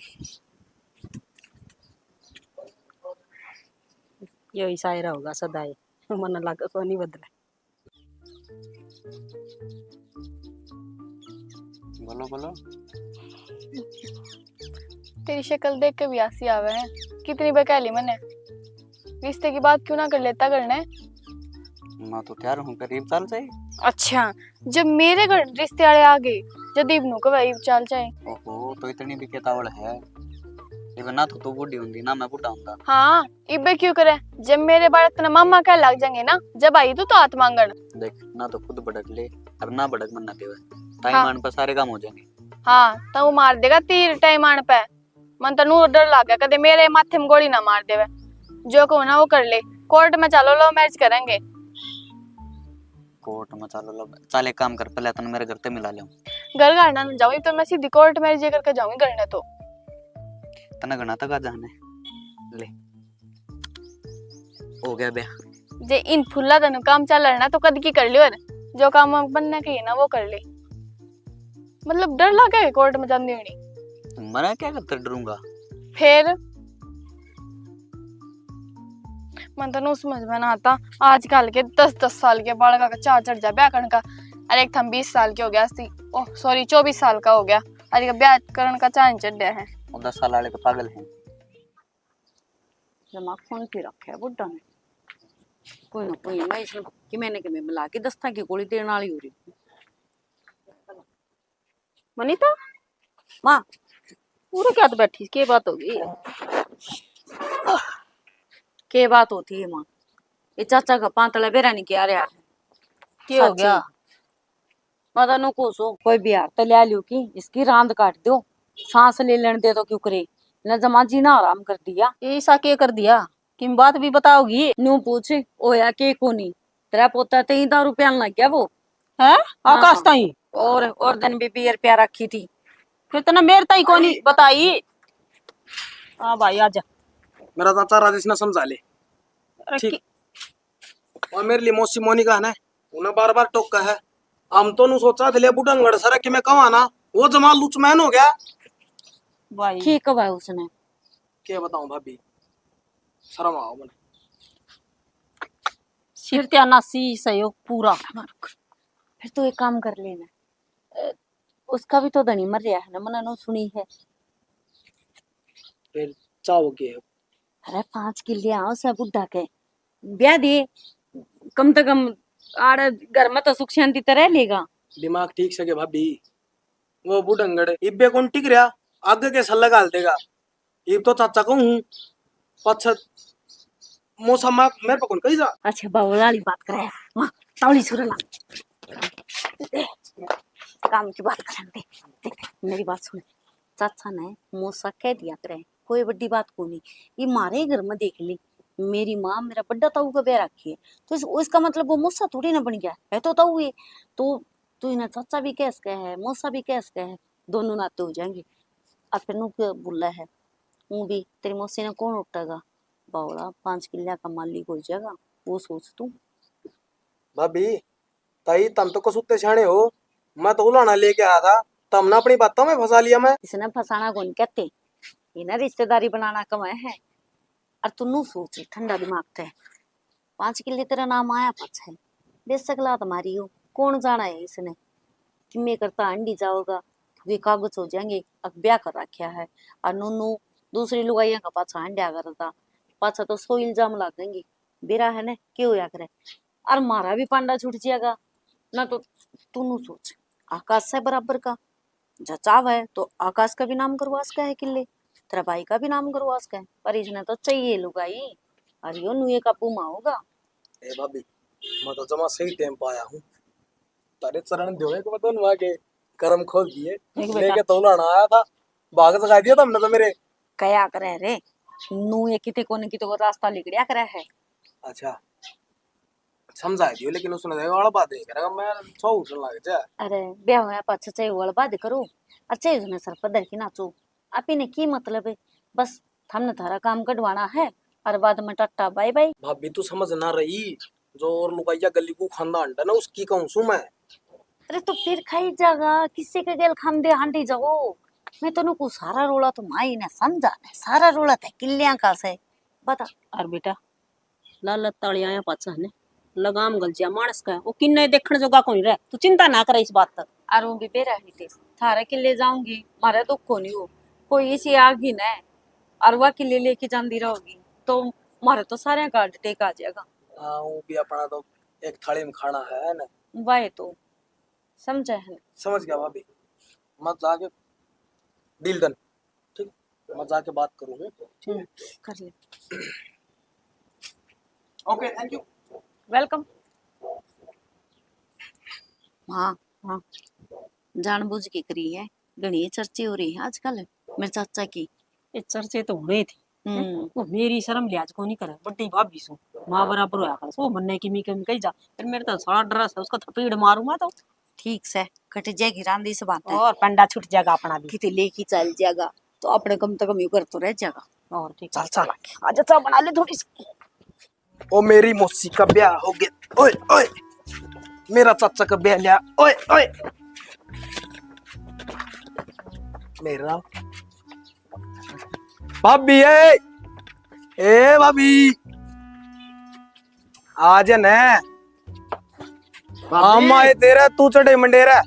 यो ही शायरा होगा सदाई, मन लग को नहीं बदला। बोलो, बोलो। तेरी शक्ल देख के भी हंसी आवे है। कितनी बार कह ली मैंने, रिश्ते की बात क्यों ना कर लेता घर ने? मैं तो तैयार हूँ, करीब चल जाए। अच्छा, जब मेरे घर रिश्ते वाले आ गए, जदीब नू कवे इब चल जाए। ओहो, तो इतनी भी केतावल है? इब ना तो तू बूढ़ी होंदी, ना मैं बूढ़ा होंदा। हाँ, इबे क्यों करे? जब मेरे बालक तने मामा कह लग जाएंगे ना, जब आई तू तो हाथ मांगण। देख, ना तो खुद भड़क ले, और ना भड़क मन ना देवे। टाइम हाँ। आने पर सारे काम हो जाएंगे। हाँ, तो वो मार देगा तीर टाइम आने पे। मन तो नू डर लागे, कदे मेरे माथे में गोली ना मार देवे। जो कहूँ ना वो कर ले, कोर्ट में चलो, लव मैरिज करेंगे। कोर्ट में चलो, लव, चल एक काम कर, पहले तने मेरे घर ते मिला ले। घर घर ना जाऊँ, तो मैं सीधी कोर्ट मैरिज करके जाऊंगी घर ने तो। तने घना तक आ जाने। ले, हो गया ब्याह। जे इन फुल्ला तनु काम चल रहा ना, तो कद की कर लियो। जो काम बनने की ना, वो कर ले। मतलब, डर लगे कोर्ट में जांदी होनी। मना क्या करते डरूंगा? फिर मन तो नू समझ में ना आता, आजकल के दस दस साल के बालका का चाह चढ़ जा ब्याह करने का। अरे, एक थम बीस साल के हो गया सी, ओह सॉरी, चौबीस साल का हो गया, अरे, ब्याह करने का चाह नहीं चढ़ है। वो दस साल वाले तो पागल हैं। दिमाग फोन पे रखे है बुड्ढा ने। कोई ना कोई, मैं इसमें कि मैंने कि मैं मिला के दस्ता की गोली देने वाली हो रही हूँ। मनीता, माँ, पूरे क्या बैठी, के बात हो गई? के बात होती है माँ? ये चाचा का पांतला बेरा नहीं किया रहा है। के हो गया? मैं तो नु कहूं सो, कोई बिहार तो ले लियो कि इसकी रांद काट दो, सांस ले लेने दे तो क्यों करे, न जमा जीना आराम कर दिया। ये ईसा के कर दिया? किम बात भी बताओगी? न्यू पूछ, होया के कोनी? तेरा पोता ते ही दारू पियान लग गया वो। हैं? हाँ, आकाश ताई? और, और दिन भी बियर पिया रखी थी। फिर तने मेरे ताई कोनी बताई? हाँ भाई, आजा। मेरा चाचा राजेश ने समझा ले। अरे ठीक। कि- और मेरे लिए मौसी मोनिका है ना, उन्हें बार बार टोका है। हम तो नु सोचा थे, ले बुढ़ंगड़ सारा कि मैं कहवा ना, वो जमा लुचमैन हो गया। भाई। ठीक है भाई, उसने। क्या बताऊं भाभी, शर्म आओ मने। सिर त्या नासी सहयोग पूरा। फिर तू एक काम कर लेना, अ, उसका भी तो धनी मर रहा है ना, मना नो सुनी है। फिर चाहो के? अरे, पाँच किले आओ से बुढ़ा के ब्याह दे, कम से कम आड़े घर में तो सुख शांति तो रह लेगा। दिमाग ठीक से के भाभी, वो बुढ़ंगड़ इब्बे कौन टिक रहा, आगे के सल्ला घाल देगा। इब तो चाचा कहूँ हूँ, पाछे मौसा माँ मेरे पे कौन कही जा। अच्छा, बावला वाली बात करे, माँ, तावली सुर ला। काम की बात करें दे। देख, मेरी बात सुन, चाचा ने मौसा कह दिया करे, कोई बड़ी बात को नहीं। ये मारे ही घर में देख ले, मेरी माँ मेरा बड़ा ताऊ का ब्याह रखी है, तो इस, इसका मतलब वो मौसा थोड़ी ना बन गया है, तो ताऊ है। तो तू इन्हें चाचा भी कह सके है, मौसा भी कह सके है, दोनों नाते हो जाएंगे। और फिर नू के बोला है, वो भी तेरी मौसी ने कौन उठेगा? बावला, पाँच किले का मालिक हो जाएगा, वो सोच तू। भाभी, ताई, तम तो कसूते सियाणे हो, मैं तो उलाना लेके आया था, तो हमने अपनी बातों में फंसा लिया। मैं इसने फंसाना कौन कहते, इन्हें रिश्तेदारी बनाना कम है। और तू नू सोच ठंडा दिमाग ते, पांच किले तेरा नाम आया पाछे, बेशक लात मारी हो, कौन जाना है इसने किमे करता अंडी जाओगा, क्योंकि कागज हो जाएंगे, अक ब्याह कर रखा है। और नू नू दूसरी लुगाइयां का पाछा अंड्या करता, पाछा तो सौ इल्जाम लागेंगे। बेरा है ना, के होया करे, और मारा भी पांडा छूट जाएगा ना। तो तू नू सोच, आकाश से बराबर का, जचाव है तो आकाश का भी नाम करवा सके है किले, तेरा भाई का भी नाम करवा सके है, पर इसने तो चाहिए लुगाई। और यो नुए काबू में होगा। ए भाभी, मैं तो जमा सही टाइम पे आया हूँ। तारे चरण दो एक, मैं तो नुआ के करम खोल दिए। देख बेटा। लेके तो उलाना आया था, भाग जगा दिया था हमने तो मेरे। कया करे रे, नुए किते कोने किते को रास्ता लिकड़या करे है। अच्छा, समझा दियो, लेकिन उसने देखो, वाला बात नहीं करेगा, मैं सौ उठने लग जा। अरे, ब्याह होया पाछे चाहे वाला बात करो, और चाहे उसने सर पर धर के नाचो, आप ही ने की मतलब है? बस, हमने थारा काम कटवाना है, और बाद में टाटा बाय बाय। भाभी, तू समझ ना रही, जो और लुगाइया गली को खांदा अंडा ना, उसकी कहूँ सू मैं। अरे, तो फिर खाई जागा, किसी के गेल खांदे हांडी जाओ। मैं तनु को सारा रोला तो माई ने समझा ने, सारा रोला ते किल्लियां का से। बता। और बेटा, लालच ताली आया पाछा ने लगाम गलजिया मानस का, वो किन्ने देखण जोगा कोनी रह। तू चिंता ना करे इस बात तक। और वो भी बेरा हिते थारे किले जाऊंगी, मारे दुख कोनी हो, कोई इसी आगी ने और वह किले लेके जांदी रहोगी, तो मारे तो सारे का टेक आ जाएगा। हाँ, वो भी अपना तो एक थाली में खाना है ना। वाह, तो समझे है ना? समझ गया भाभी, मत जाके डील डन। ठीक, मैं जाके बात करूँ। हम्म, कर ले। Okay, thank you. वेलकम। हाँ, हाँ, जानबूझ के करी है, घणी चर्चे हो रही है आजकल मेरे चाचा की। ये चर्चे तो होने थी। हम्म। वो मेरी शर्म लिहाज को नहीं करे, बड्डी भाभी सू, माँ बराबर होया कर। वो मन्ने की मी कमी कही जा, फिर मेरे तो सारा ड्रेस है, उसका थपेड़ मारूं मैं तो। ठीक से कट जाएगी रांदी से बात है। और पंडा छूट जाएगा अपना भी। किते लेके चल जाएगा तो अपने कम से कम यू कर तो रह जाएगा। और ठीक चल, है। चल, आजा, चाय बना ले थोड़ी सी। ओ, मेरी मौसी का ब्याह हो गया। ओए, ओए, मेरा चाचा का ब्याह लिया। ओए, ओए, मेरा भाभी है। ए भाभी, आ जा ना। भाभी। हम आए तेरा, तू चढ़े मंडेरा।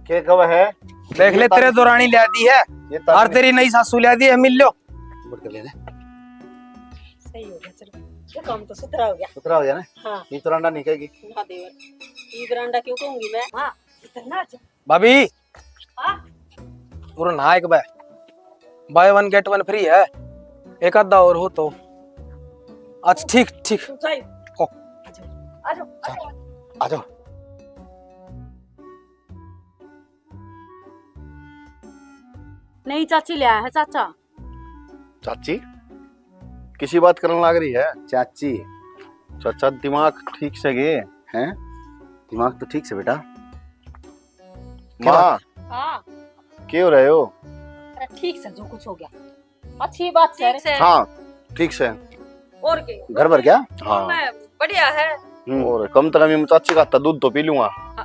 के कब है? देख ले, तेरे दौरानी ला दी है। ये तार और तेरी नई सासू ला दी है, मिल लो। मुड़ के ले ले। सही हो गया, चलो। ये काम तो सुथरा हो गया। सुथरा हो गया ना? हाँ। ये तो रांडा नहीं कहेगी। ना देवर। ये बरांडा क्यों कहूंगी मैं? हाँ, इतना अच्छा। भाभी, हाँ? पूरा ना एक bye, buy one get one free है, एक आधा और हो तो। अच्छा, ठीक, ठीक। तू जाइए। ओ। आ जाओ, आ जाओ, आ जाओ। आ जाओ। नहीं, चाची ले आया है, चाचा। चाची? किसी बात करने लाग रही है? चाची। चाचा, दिमाग ठीक से गे? हैं? दिमाग तो ठीक से, बेटा। माँ। हाँ। के हो रहे हो? अरे, ठीक से, जो कुछ हो गया। अच्छी बात से। ठीक से। हाँ, ठीक से। और के? घर भर गया? हाँ। मैं बढ़िया है। हम्म। और कम से कम ये चाची का हाथ दूध तो पी लूंगा। हाँ।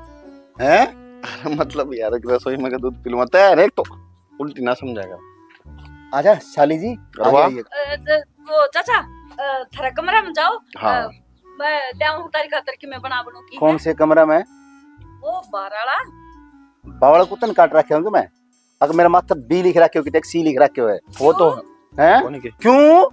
हैं? मतलब यार, एक रसोई में का दूध पी लूंगा। तै हर एक तो उल्टी ना समझाएगा। आजा, साली जी, अरे आजा, वाह। आइए। अ, ज-, वो चाचा, अ, थारा कमरा में जाओ। हाँ। अ, मैं ले आऊं तारी खातर कि मैं बना बनू की कौन है? से कमरा में? वो बाहर वाला। बावल कुतन काट रखे होंगे मैं। अगर मेरा माथा बी लिख रखे हो कि टैक्सी लिख रखे हो है। वो तो क्यों? हैं? कौन के? क्यों?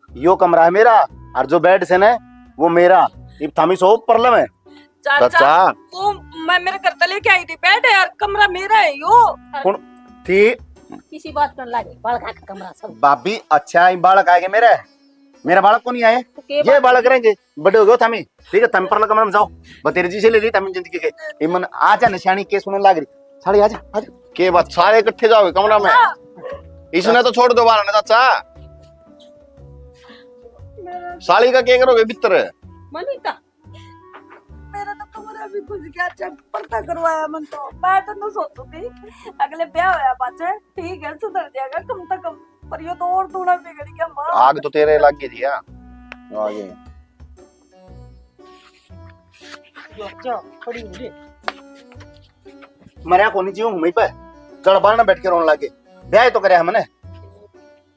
यो कमरा है मेरा, और जो बेड से ना, वो मेरा। इब थामी सो प्रॉब्लम है। चाचा, चाचा। वो मैं मेरे घर तले लेके आई थी बेड है यार, कमरा मेरा है यो। कौन थी? किसी बात कर लागे, बालक का कमरा सब। भाभी, अच्छा, ये बालक आएंगे मेरे, मेरा बालक को नहीं आए, तो के ये बालक बालक रहेंगे, बड़े हो गए थामी, ठीक है, थामी परला कमरा में जाओ, बतेरे जी से ले ली थामी जिंदगी के, इमन आजा निशानी के सुनने लाग रही, सारे आजा, आजा। के बात, सारे इकट्ठे जाओगे कमरा में? हाँ। इसने तो छोड़ दो बाहर ना चाचा। साली का क्या करोगे भीतर? मनी का? मेरा तो कमरा भी खुश गया, अच्छा पर्दा करवाया मन तो। मैं तो नु सोचू थी, अगले ब्याह होया पाछे ठीक है, सुधर जाएगा कम से कम, पर यो तो और दूना बिगड़ गया माँ। आग तो तेरे लग गई थी, हाँ? आ गई। अच्छा, खड़ी हो रे। मरया कोनी जी, हूँ वहीं पे। जड़ बारने बैठ के रोने लागे। ब्याह तो करया हमने।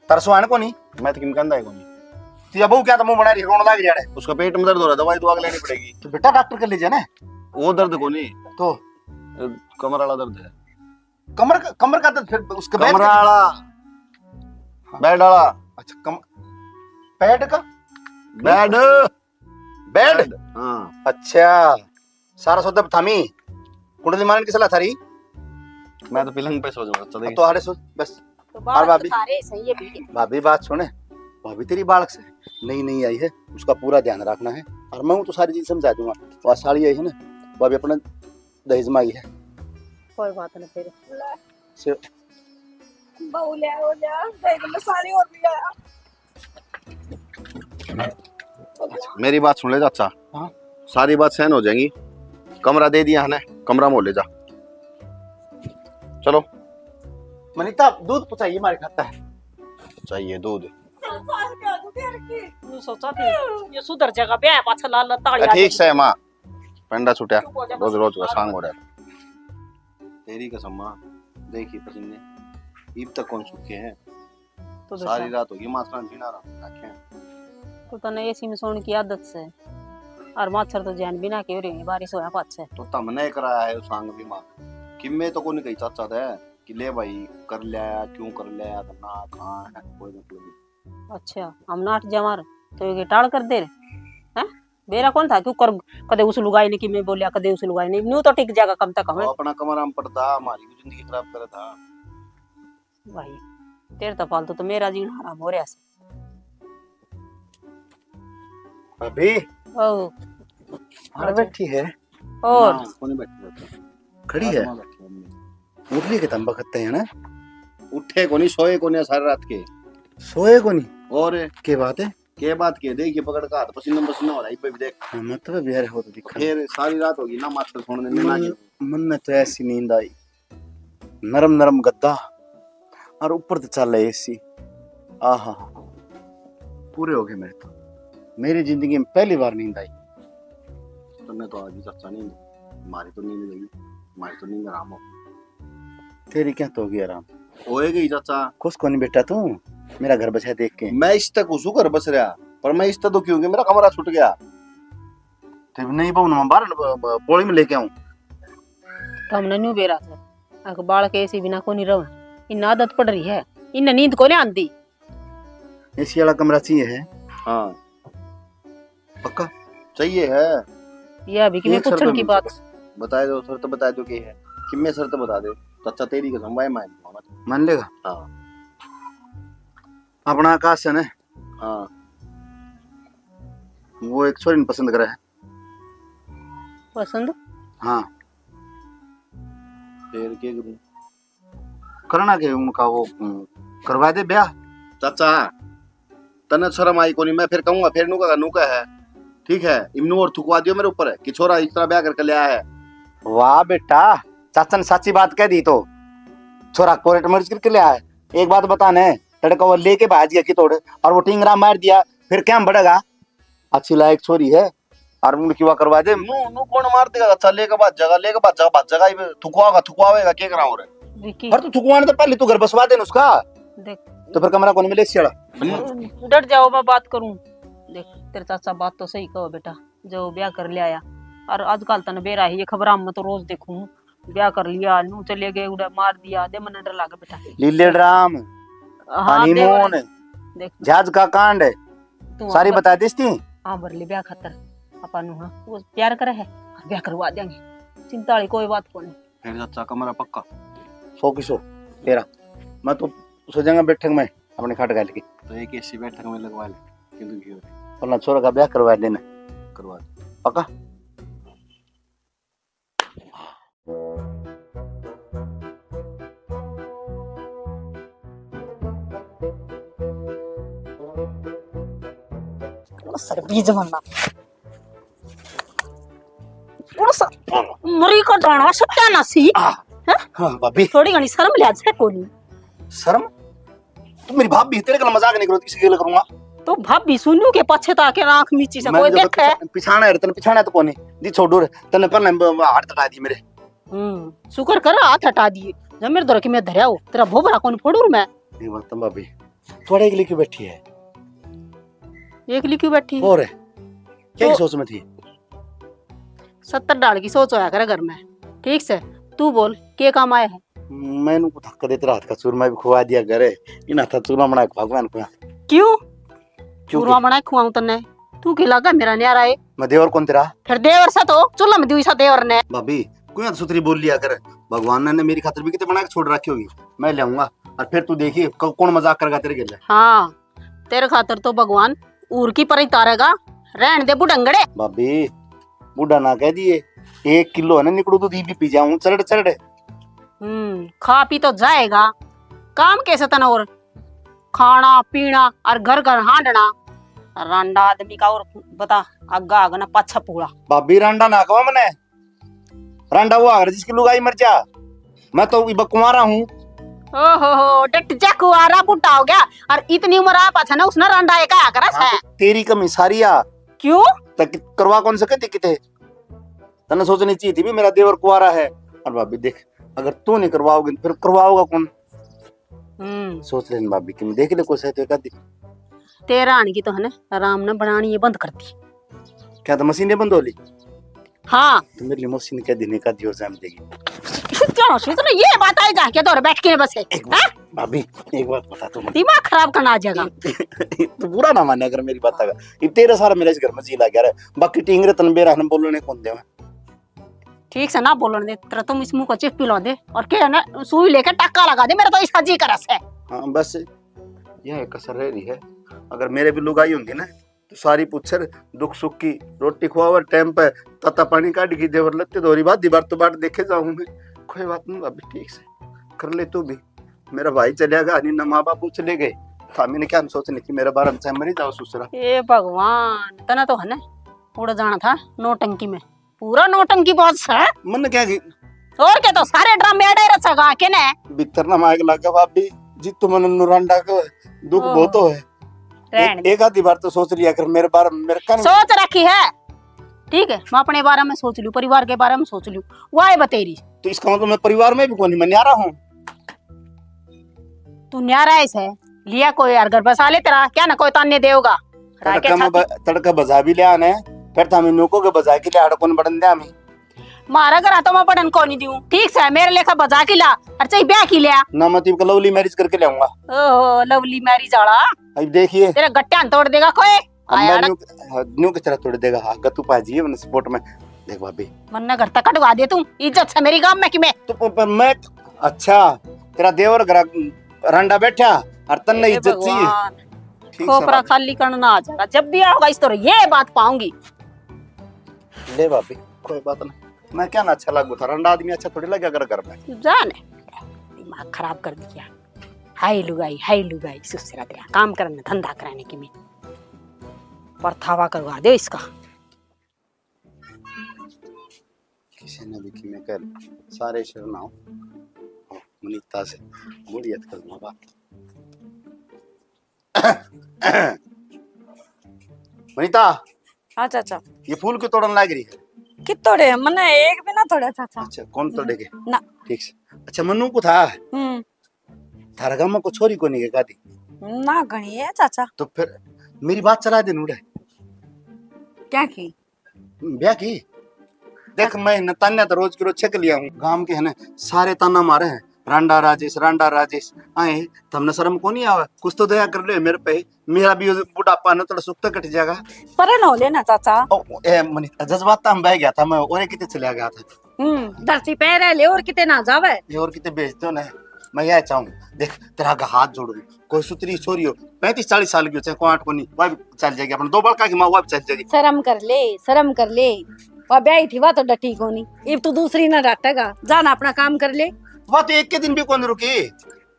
तरसवान कोनी। मैं तो किम कहंदा है कोनी। तू या बहू क्या तो मुंह बना रही, रोने लाग रही है। उसका पेट में दर्द हो रहा है, दवाई दुआ के लेनी पड़ेगी। तो बेटा डॉक्टर के ले जाना। वो दर्द कोनी। तो? अ, कमर वाला दर्द है। कमर का, कमर का दर्द फिर उसके बैठ कमरा के वाला। हाँ। बेड वाला। अच्छा, कम-, पैड का? बेड। बेड? बेड, हाँ। अच्छा, सारा सौदा थामी। कुंडली मारन की सलाह थारी? मैं तो पलंग पे सो जाऊंगा, चल। तो आड़े सो, बस। तो और बात भाभी? तो थारे सही है भी। भाभी, बात सुने। भाभी तेरी बालक से नई नई आई है, उसका पूरा ध्यान रखना है। और मैं हूँ तो सारी चीज समझा दूंगा। वो साली आई है ना, वो अभी अपना दहेज में आई है। कोई बात नहीं फिर। से बहू ले आओ, ले आओ, देख लो, सारी और भी आया। मेरी बात सुन ले चाचा। हाँ? सारी बात सहन हो जाएगी। कमरा दे दिया है ना, कमरा में ले जा। चलो। मनीता, दूध पहुंचाइए, हमारे खाता है। चाहिए दूध। तू सोचा थी, ये सुधर जाएगा, ब्याह पाछा लाल लाल ताली आ ठीक जाएगी। से माँ, पंडा छुटिया, चुप हो जा, रोज बस। रोज का सांग हो रहा है। तेरी कसम माँ, देखी पसीने, इब तक कौन सूखे हैं? तो सारी दसा। रात होगी माछरां जीना रहा आखे। तो तने एसी में सोने की आदत से, और माछर तो जैन बिना के हो रही है, बारिश होया पाछे। तो तमने कराया है उस सांग भी माँ, किम्मे तो कोनी कही चाचा दे कि ले भाई कर लिया, क्यों कर लिया, तो ना कहाँ है, कोई मतलब नहीं। अच्छा, हम नाट जवार तो ये टाल कर दे रहे हैं। बेरा कौन था क्यों कर, कदे उस लुगाई ने कि मैं बोलिया, कदे उस लुगाई ने, न्यू तो टिक जाएगा कम तक हम। वो अपना कमरा में पड़ता, हमारी भी जिंदगी खराब करे था। भाई, तेरे तो फालतू तो मेरा जीना हराम हो रहा है। भाभी। ओ। अरे बैठी है। और? ना, कोनी बैठी रहता। खड़ी है? आत्मा बैठी है। उठ लिए के तंबा खत्ते हैं ना? उठे कोनी, सोए कोनी सारी रात के। सोए कोनी? और? के बात है? के बात के? देखिए पकड़ का हाथ पसीना पसीना हो रहा है, इब्बे भी देख। हाँ, मतलब यार हो तो दिखा। फिर सारी रात होगी ना माछर सोने में ना मन, के। मन में तो ऐसी नींद आई, नरम नरम गद्दा और ऊपर तो चल रहा एसी। आहा, पूरे हो गए मेरे तो। मेरी जिंदगी में पहली बार नींद आई। तन्ने तो आज भी चाचा नींद, मारी तो नींद गई, मारी तो नींद आराम हो। तेरी क्या तो होगी आराम? होए गई चाचा। खुश कोनी बेटा तू, मेरा घर बसा देख के। मैं इस तक घुसू घर बस रहा, पर मैं इस तक दुखी हूँ कि मेरा कमरा छूट गया। तेरे नहीं बहू ना बाहर ब-, ब-, बोली में लेके आऊं। तो हमने न्यू बेरा था, अक बालक ऐसी बिना कोनी रहे। इन आदत पड़ रही है, इन नींद कोनी आंदी। एसी वाला कमरा चाहिए है? हाँ। पक्का? चाहिए है। ये अभी किमें एक शर्त पूछण की बात। बता दो, शर्त बता दो के है। किमें शर्त बता दे। तो अच्छा, तेरी कसम भाई, मान लूंगा मैं। मान लेगा? हाँ। अपना आकाश है ना? हाँ। वो एक छोरी ने पसंद करा है। पसंद? हाँ। फिर के करूं? करना के उनका वो, उम, करवा दे ब्याह। चाचा, तन्ने शर्म आई कोनी, मैं फिर कहूंगा, फिर नू कहा, नू कहा है, ठीक है, इमनू और थुकवा दियो मेरे ऊपर कि छोरा इस तरह ब्याह करके ले आया है। वाह बेटा, चाचा ने साची बात कह दी तो। छोरा कोर्ट मैरिज करके ले आया है। एक बात बता ने, तड़का वो लेके भाज गया कि तोड़, और वो टिंगरा मार दिया, फिर क्या बढ़ेगा? अच्छी लायक छोरी है, और मुंडकी वा करवा दे। नू, नू कौन मार देगा? अच्छा, लेके भाज जाएगा, लेके भाज जाएगा, भाज जाएगा, ये थुकवाओगा, थुकवावेगा, के करा और? विकी। पर तू थुकवाने तो पहले तू घर बसवा दे ना उसका। देख। तो फिर कमरा कौन मिले इस साला? डट जाओ, मैं बात करूं। देख, तेरे चाचा बात तो सही कहो बेटा, जो ब्याह कर ले आया। और आजकल तने बेरा है, ये खबरां में तो रोज देखूं, ब्याह कर लिया, नू चले गए, उड़ा मार दिया, दे मन्ने डर लागे बेटा। लीले ड्राम, हाँ, हनीमून, देख। जहाज का कांड, तू सारी हाँ, बता दिस थी। हाँ, भर ले ब्याह खातर। आपा नू, हाँ, वो प्यार करे है, और ब्याह करवा देंगे। चिंता वाली कोई बात कोनी। फिर चाचा कमरा पक्का? सौ की सौ, तेरा। मैं तो सो जाऊंगा बैठक में, अपने खाट घाल के। तो एक एसी बैठक में लगवा ले, किंतु की हो रही? अपना छोरा का ब्याह करवा देना। करवा दे। पक्का? सर बीज बनना। उस मरी का दाना सत्यानाशी। आ, हैं? हाँ, भाभी। थोड़ी घणी शर्म लिहाज है कोनी। शर्म? तू मेरी भाभी, तेरे गल मजाक नहीं करूँ, किसी गल करूँगा? तो भाभी सुनू के पाछे तो आके आंख मीची से मैं कोई देखो देखे? पिछा-, पिछाना है, तने पिछाना तो कोनी। दी छोड़ू रे, तन्ने पर हाथ हटा दी मेरे। हम्म, शुक्र कर हाथ हटा दिए। जब मेरे धोरे के मैं धरया हो, तेरा भोभरा कौन फोड़ू रे मैं? ये बात तो भाभी, थोड़ा एक लेके बैठी है। एकली क्यों बैठी? और क्या तो की सोच में थी? सत्तर डाल की सोच होया करे घर में। ठीक से, तू बोल, के काम आया है? मैनू को थक देते रात का चूरमा भी खुआ दिया करे। इन हाथा चूरमा बना के भगवान को। क्यों? क्यों चूरमा के? बना के खुआऊं तन्ने? तू के लगा मेरा न्यारा है? मैं देवर कौन तेरा? फिर देवर सा तो चूल्हा में दुई सा देवर ने। भाभी, क्यों सुथरी बोल लिया कर? भगवान ने मेरी खातिर भी कितने बना के छोड़ रखी होगी, मैं ले आऊंगा। और फिर तू देखिए, क-, कौन मजाक करेगा तेरे गेले। हाँ, तेरे खातर तो भगवान ऊर की पर ही तारेगा। रहन दे बुढ़ंगड़े। भाभी, बूढ़ा ना कह दिए, एक किलो है ना निकड़ू दूध, ये भी पी जाऊं चरड़ चरड़। हम्म, खा पी तो जाएगा, काम कैसे तने और? खाना पीना और घर घर हांडना। रांडा आदमी का और बता, आगा आग ना पाछा पूरा। भाभी, रांडा ना कहो मने, रांडा वो आगर जिसकी लुगाई मर जा। मैं तो इब कुंवारा हूँ। ओहो हो, डट जा, कुंवारा बूढ़ा हो गया। और इतनी उम्र आ पाछा ना उसने रांडा एक आया करा हाँ, है। तो तेरी कमी सारी आ। क्यों? तक करवा कौन सके थी किते? तन्ने सोचनी चाहिए थी भी मेरा देवर कुंवारा है। और भाभी देख, अगर तू नहीं करवाओगी फिर करवाओगा कौन? हम्म। सोच लेन भाभी कि मैं देख ले कोई सहते कर दी। तेरा आने की तो है ना, आराम ने बनानी ये बंद कर दी। क्या तो मशीन बंद हो ली? हाँ। तो मेरे लिए मशीन कह देने का दियो जाम देगी। क्या हो, सुन, ये बात आई जाके तो बैठ के बस है। एक बात, हाँ? भाभी, एक बात बता तू मुझे। दिमाग खराब करना आ जाएगा। तू बुरा ना माने अगर मेरी बात का। ये तेरे सारा मेरे इस घर में जी लग गया रे। बाकी टींगरे तन बेरा हम बोलने कौन दे। ठीक से ना बोलन दे, तेरा तुम इस मुंह को चिप पिला दे और के है ना सुई लेके टक्का लगा दे, मेरा तो इसका जी करस है। हाँ, बस यह कसर रह रही है। अगर मेरे भी लुगाई होंगी ना तो सारी पूछर दुख सुख की, रोटी खुआवर टाइम पे, ताता पानी काट की देवर लत्ते धोरी बात दीवार तो बाट देखे जाऊं मैं। कोई बात नहीं भाभी, ठीक से कर ले तू भी। मेरा भाई चलिया गया, नहीं ना माँ बाप चले गए, था मैंने क्या सोचने की मेरे बारे में चाहे मरी जाओ ससुरा। ए भगवान, तना तो है ना उड़ जाना था नौटंकी में। पूरा नौटंकी बाज है। मन क्या की? और क्या, तो सारे ड्रामे अड़े रचेगा के ने? भीतर ना मायक लगा भाभी, जी तुम नुरांडा को दुख ओहो। बहुत हो है। रहन एक, दे। एक आधी बार तो सोच लिया कर मेरे बारे में, मेरे कान सोच रखी है। ठीक है, मैं अपने बारे में सोच लूं, परिवार के बारे में सोच लूं, वाह बतेरी। तो इसका मतलब मैं परिवार में भी कोनी, मैं न्यारा हूँ। तू न्यारा है से लिया कोई यार घर बसा ले तेरा, क्या ना कोई ताने देगा। तड़का में ब-, तड़का बजा भी लिया ने, फिर तो हमें नोको के बजा के लिया, कौन बड़न दे हमें। मारा घर तो मैं बड़न को नहीं दूं, ठीक से मेरे लेखा बजा के ला, और चाहे ब्याह की लिया। ना मैं तो लवली मैरिज करके ले आऊंगा। ओहो, लवली मैरिज आला। अब देखिए। तेरे गट्टियां तोड़ देगा कोई। अम्मा आया न्यू, हाँ, न्यू किस तरह तोड़ देगा? हाँ, गत्तू पाजी है मैंने सपोर्ट में। देख भाभी। मन्ने घर तक कटवा दे तू, इज्जत से मेरी गांव में कि मैं। तो प-, पर मैं, अच्छा, तेरा देवर घर रंडा बैठा और तन्ने ए इज्जत चाहिए। भगवान, ठीक से खोपरा भाभी। खाली करना आ जाएगा, जब भी आओगा इस तरह ये बात पाऊंगी। ले भाभी, कोई बात नहीं, मैं क्या ना अच्छा लागू था, रंडा आदमी अच्छा थोड़ी लगे अगर घर में। जाने, दिमाग खराब कर दिया। हाय लुगाई, हाय लुगाई, सुसरा तेरा काम करने, धंधा कराने की मैं। परथावा करवा दे इसका। किसी ने भी किमें कर, सारे शर्मा हो। ओ, मनीता से मुड़ियत कर बाबा। मनीता। हाँ चाचा। ये फूल क्यों तोड़न लाग रही है? कि तोड़े? मने एक भी ना तोड़ा चाचा। अच्छा, कौन तोड़ेगे? ना। ठीक से। अच्छा, मन्नू को था? हम्म। थारा गांव में को छोरी कोनी के कादी? ना, घणी है चाचा। तो फिर मेरी बात चला दे नूड़े। क्या की? ब्याह की? देख, मैं न तान्या तो रोज के रोज छक लिया हूँ। गांव के है ना, सारे ताना मारे हैं, "रांडा राजेश, रांडा राजेश।" आए, थमने शर्म को नहीं आवे? कुछ तो दया कर ले मेरे पे। मेरा भी बुढ़ापा ना थोड़ा सुख तो कट जाएगा। परे न हो लेना चाचा। ओ, ए, मनीता, जज्बात में बह गया था मैं, और कितने चला गया था। हम्म, धरती पे रह ले और किते ना जावे। ये और किते भेज दो ना। मैं यह चाहूँ, देख, तेरा आगे हाथ जोड़ू, कोई सुतरी छोरी हो, पैंतीस चालीस साल की हो, चाहे कोई आठ को नहीं, वह भी चल जाएगी। अपने दो बड़का की माँ, वह भी चल जाएगी। शर्म कर ले, शर्म कर ले। वह ब्याही थी, वह तो डटी कोनी। इब तू दूसरी ना डाटेगा, जा ना अपना काम कर ले। वह तो एक के दिन भी कौन रुकी,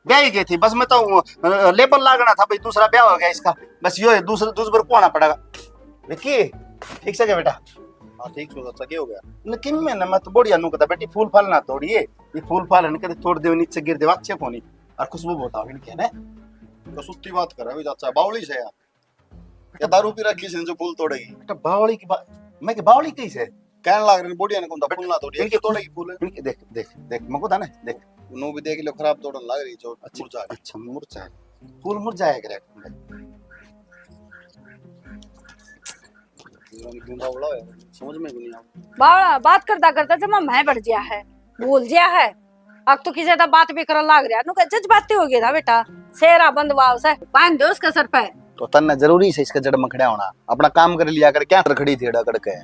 ब्याही गई थी। बस मैं तो, अ, लेबल लागना था भाई, दूसरा ब्याह हो गया इसका। बस यो है, दूसरा, दूसरे को आना पड़ेगा। विक्की, ठीक से क्या बेटा? हाँ, ठीक से चाचा, क्या हो गया? न किम में ना, मैं तो बढ़िया नु कहता, "बेटी, फूल फाल ना तोड़िए, ये फूल फाल है ना, कदे तोड़ दे, नीचे गिर दे, अच्छे कोनी, और खुशबू बहुत आवे इनके ने।" तो सुस्ती बात करे भी चाचा, बावली से यार। या दारू पी रखी से जो फूल तोड़ेगी? बेटा, बावली की बात, मैं के बावली कही से? कहने लाग रहे बुढ़िया ने कौन था फूल ना तोड़ी, इनके तोड़ेगी फूल। इनके देख, देख, देख, मको था ना, देख। नू भी देख लो, खराब तोड़न लाग रही, जो अच्छा, मुरझा है। अच्छा, मुरझा है। फूल मुरझाया करे। समझ में भी नहीं आ। बावला, बात करता करता जमा मैं बढ़ गया है, बोल गया है। अब तो किसी ज्यादा बात भी करन लाग रहा, नु कह जज्बाती हो गया था बेटा। सेरा बंद वाव से बांध दो उसके सर पे। तो तन्ने जरूरी से इसके जड़ में खड़ा होना, अपना काम कर लिया कर, क्या तर खड़ी थी एड़ा करके।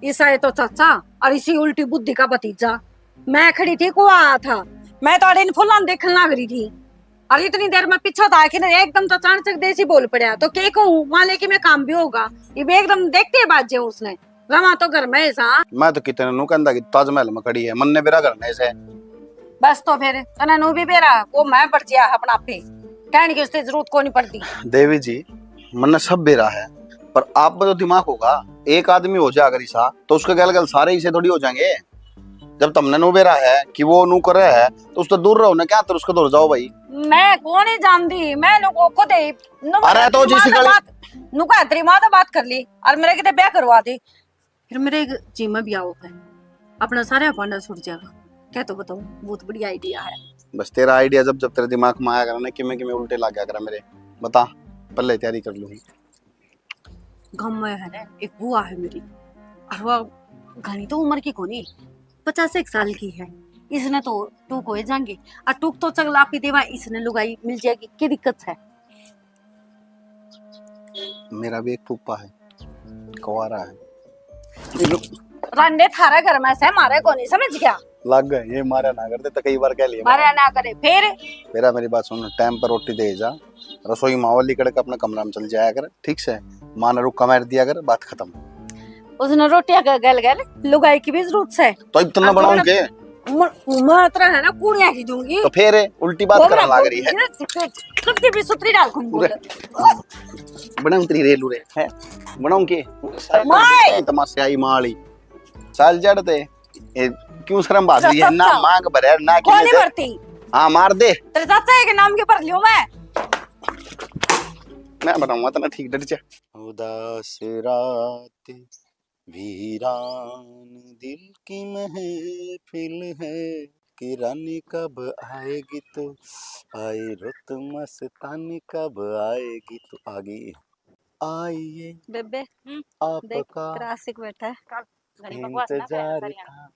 ईसा ये तो चाचा और इसी उल्टी बुद्धि का भतीजा। मैं खड़ी थी, कुआ आया था, मैं तो अड़े इन फुलां देखने लाग रही थी। और इतनी देर में पीछे तो आके ना एकदम तो अचानक देसी बोल पड़ा, तो के कहूँ वहां लेके मैं काम भी होगा। ये भी एकदम देखते ही बाज जाऊं उसने। रवा तो घर में ऐसा। मैं तो कितने नु कहंदा कि ताजमहल में खड़ी है, मन्ने बेरा घर में से। बस तो फिर तने नु भी बेरा, वो मैं बढ़ गया अपना आप ही। कहने की उससे जरूरत को नहीं पड़ती। देवी जी, मन्ने सब बेरा है, पर आप में तो दिमाग होगा। एक आदमी हो जाएगा रिसा, तो उसके गल गल सारे इसे थोड़ी हो जाएंगे। जब तमने नु बेरा है कि वो नु करे है, तो उससे दूर रहो ना, क्या तर उसके दूर जाओ भाई। मैं कौन ही जानती, मैं नु को खुद ही नु अरे तो तेरी जिस माँ से गली बात, नु का तेरी माँ से बात कर ली और मेरे किते ब्याह करवा दी। फिर मेरे एक जी में भी आओ है, अपना सारा भांडा छूट जाएगा। क्या तो बताऊं, बहुत बढ़िया आइडिया है। बस तेरा आइडिया जब जब तेरे दिमाग में आया करा ना, किमे किमे उल्टे लग गया करा मेरे, बता, पहले तैयारी कर लूंगी। गाँव में है ना, एक बुआ है मेरी, और वो घणी तो उम्र की कोनी, पचास एक साल की है। इसने तो टूक हो जाएंगे, और टूक तो चगला पी देवा, इसने लुगाई मिल जाएगी, क्या दिक्कत है? मेरा भी एक फूफा है, कुंवारा है। रांडे थारा घर में से मारे कोनी, समझ गया? लग गए, ये मारा ना करते तो कई बार कह लिया मारा ना करे, फिर? मेरा, मेरी बात सुन, टाइम पर रोटी दे जा, रसोई मावल लिकड़ के अपने कमरा में चल जाया कर, ठीक से? माँ ने रुक्का मार दिया कर, बात खत्म। उसने रोटियां का गल गल लुगाई की भी जरूरत से। तो इतना बनाऊं के? म-, मैं इतना है ना, कुड़िया ही दूंगी। तो फिर उल्टी बात वो करने मैं लाग रही है। बोलूंगी ना, तो फिर सबके भी सुतरी डाल के बोल। बना उतरी रेलू रे, है? बनाऊं के? माय! तमाशे आई माली। चाल जड़ ते। ए, क्यों शर्म भाग रही है? ना मांग भरे, ना कोनी किसी से। भरती। हाँ, मार दे। तेरे चाचा के नाम के भर लियो मैं। मैं बनाऊंगा तना ठीक, डट जा। उदास रात वीरान दिल की महफिल है, कि रानी कब आएगी तू, आए रुत मस्तानी कब आएगी तू। आ गई। आइए बेबे, हम्म, देख, आपका तेरा आशिक बैठा है। इंतजार था।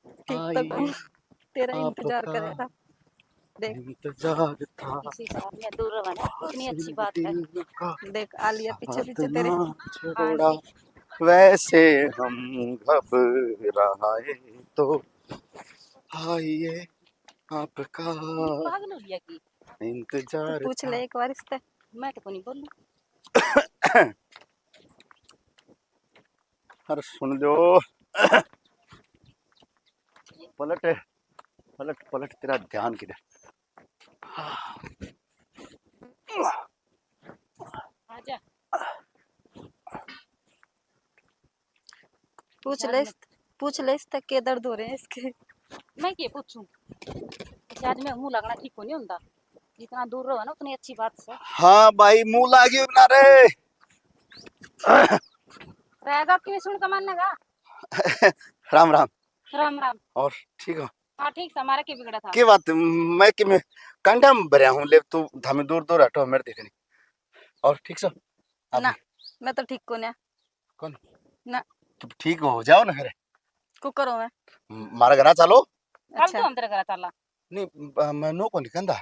ठीक तो कहूँ, तेरा इंतजार करेगा। देख, इंतजार था। इसी साल में दूर रहा ना, इतनी अच्छी बात है। देख, आ लिया पीछे पीछे तेरे। छोड़ा, वैसे हम घबराए तो आइए आपका पागल हो गया की? इंतजार पूछ ले एक बार इससे। मैं तो कोनी बोलूं। अरे सुन लो। पलट, पलट, पलट, तेरा ध्यान किधर? आजा। पूछ ले, पूछ ले इससे के दर्द हो रहे हैं इसके। मैं के पूछूं? शायद मैं मुंह लगना ठीक को नहीं होता। जितना दूर रहो ना उतनी अच्छी बात से। हाँ भाई, मुंह लागी ना रे। रहेगा कि सुन कमान लगा। राम राम। राम राम। और ठीक हो? हाँ, ठीक से, हमारा के बिगड़ा था? के बात, मैं कि मैं कंडा में भरया हूँ, ले तू धामी दूर दूर हटो, मेरे देखने। और ठीक से? ना, मैं तो ठीक को ना। कौन? ना। तो ठीक हो जाओ ना फिर। को करो मैं? म-, मारे घर चलो। अच्छा। तो हम तेरे घर चला। नहीं, ब-, मैं नो को नहीं कहंदा।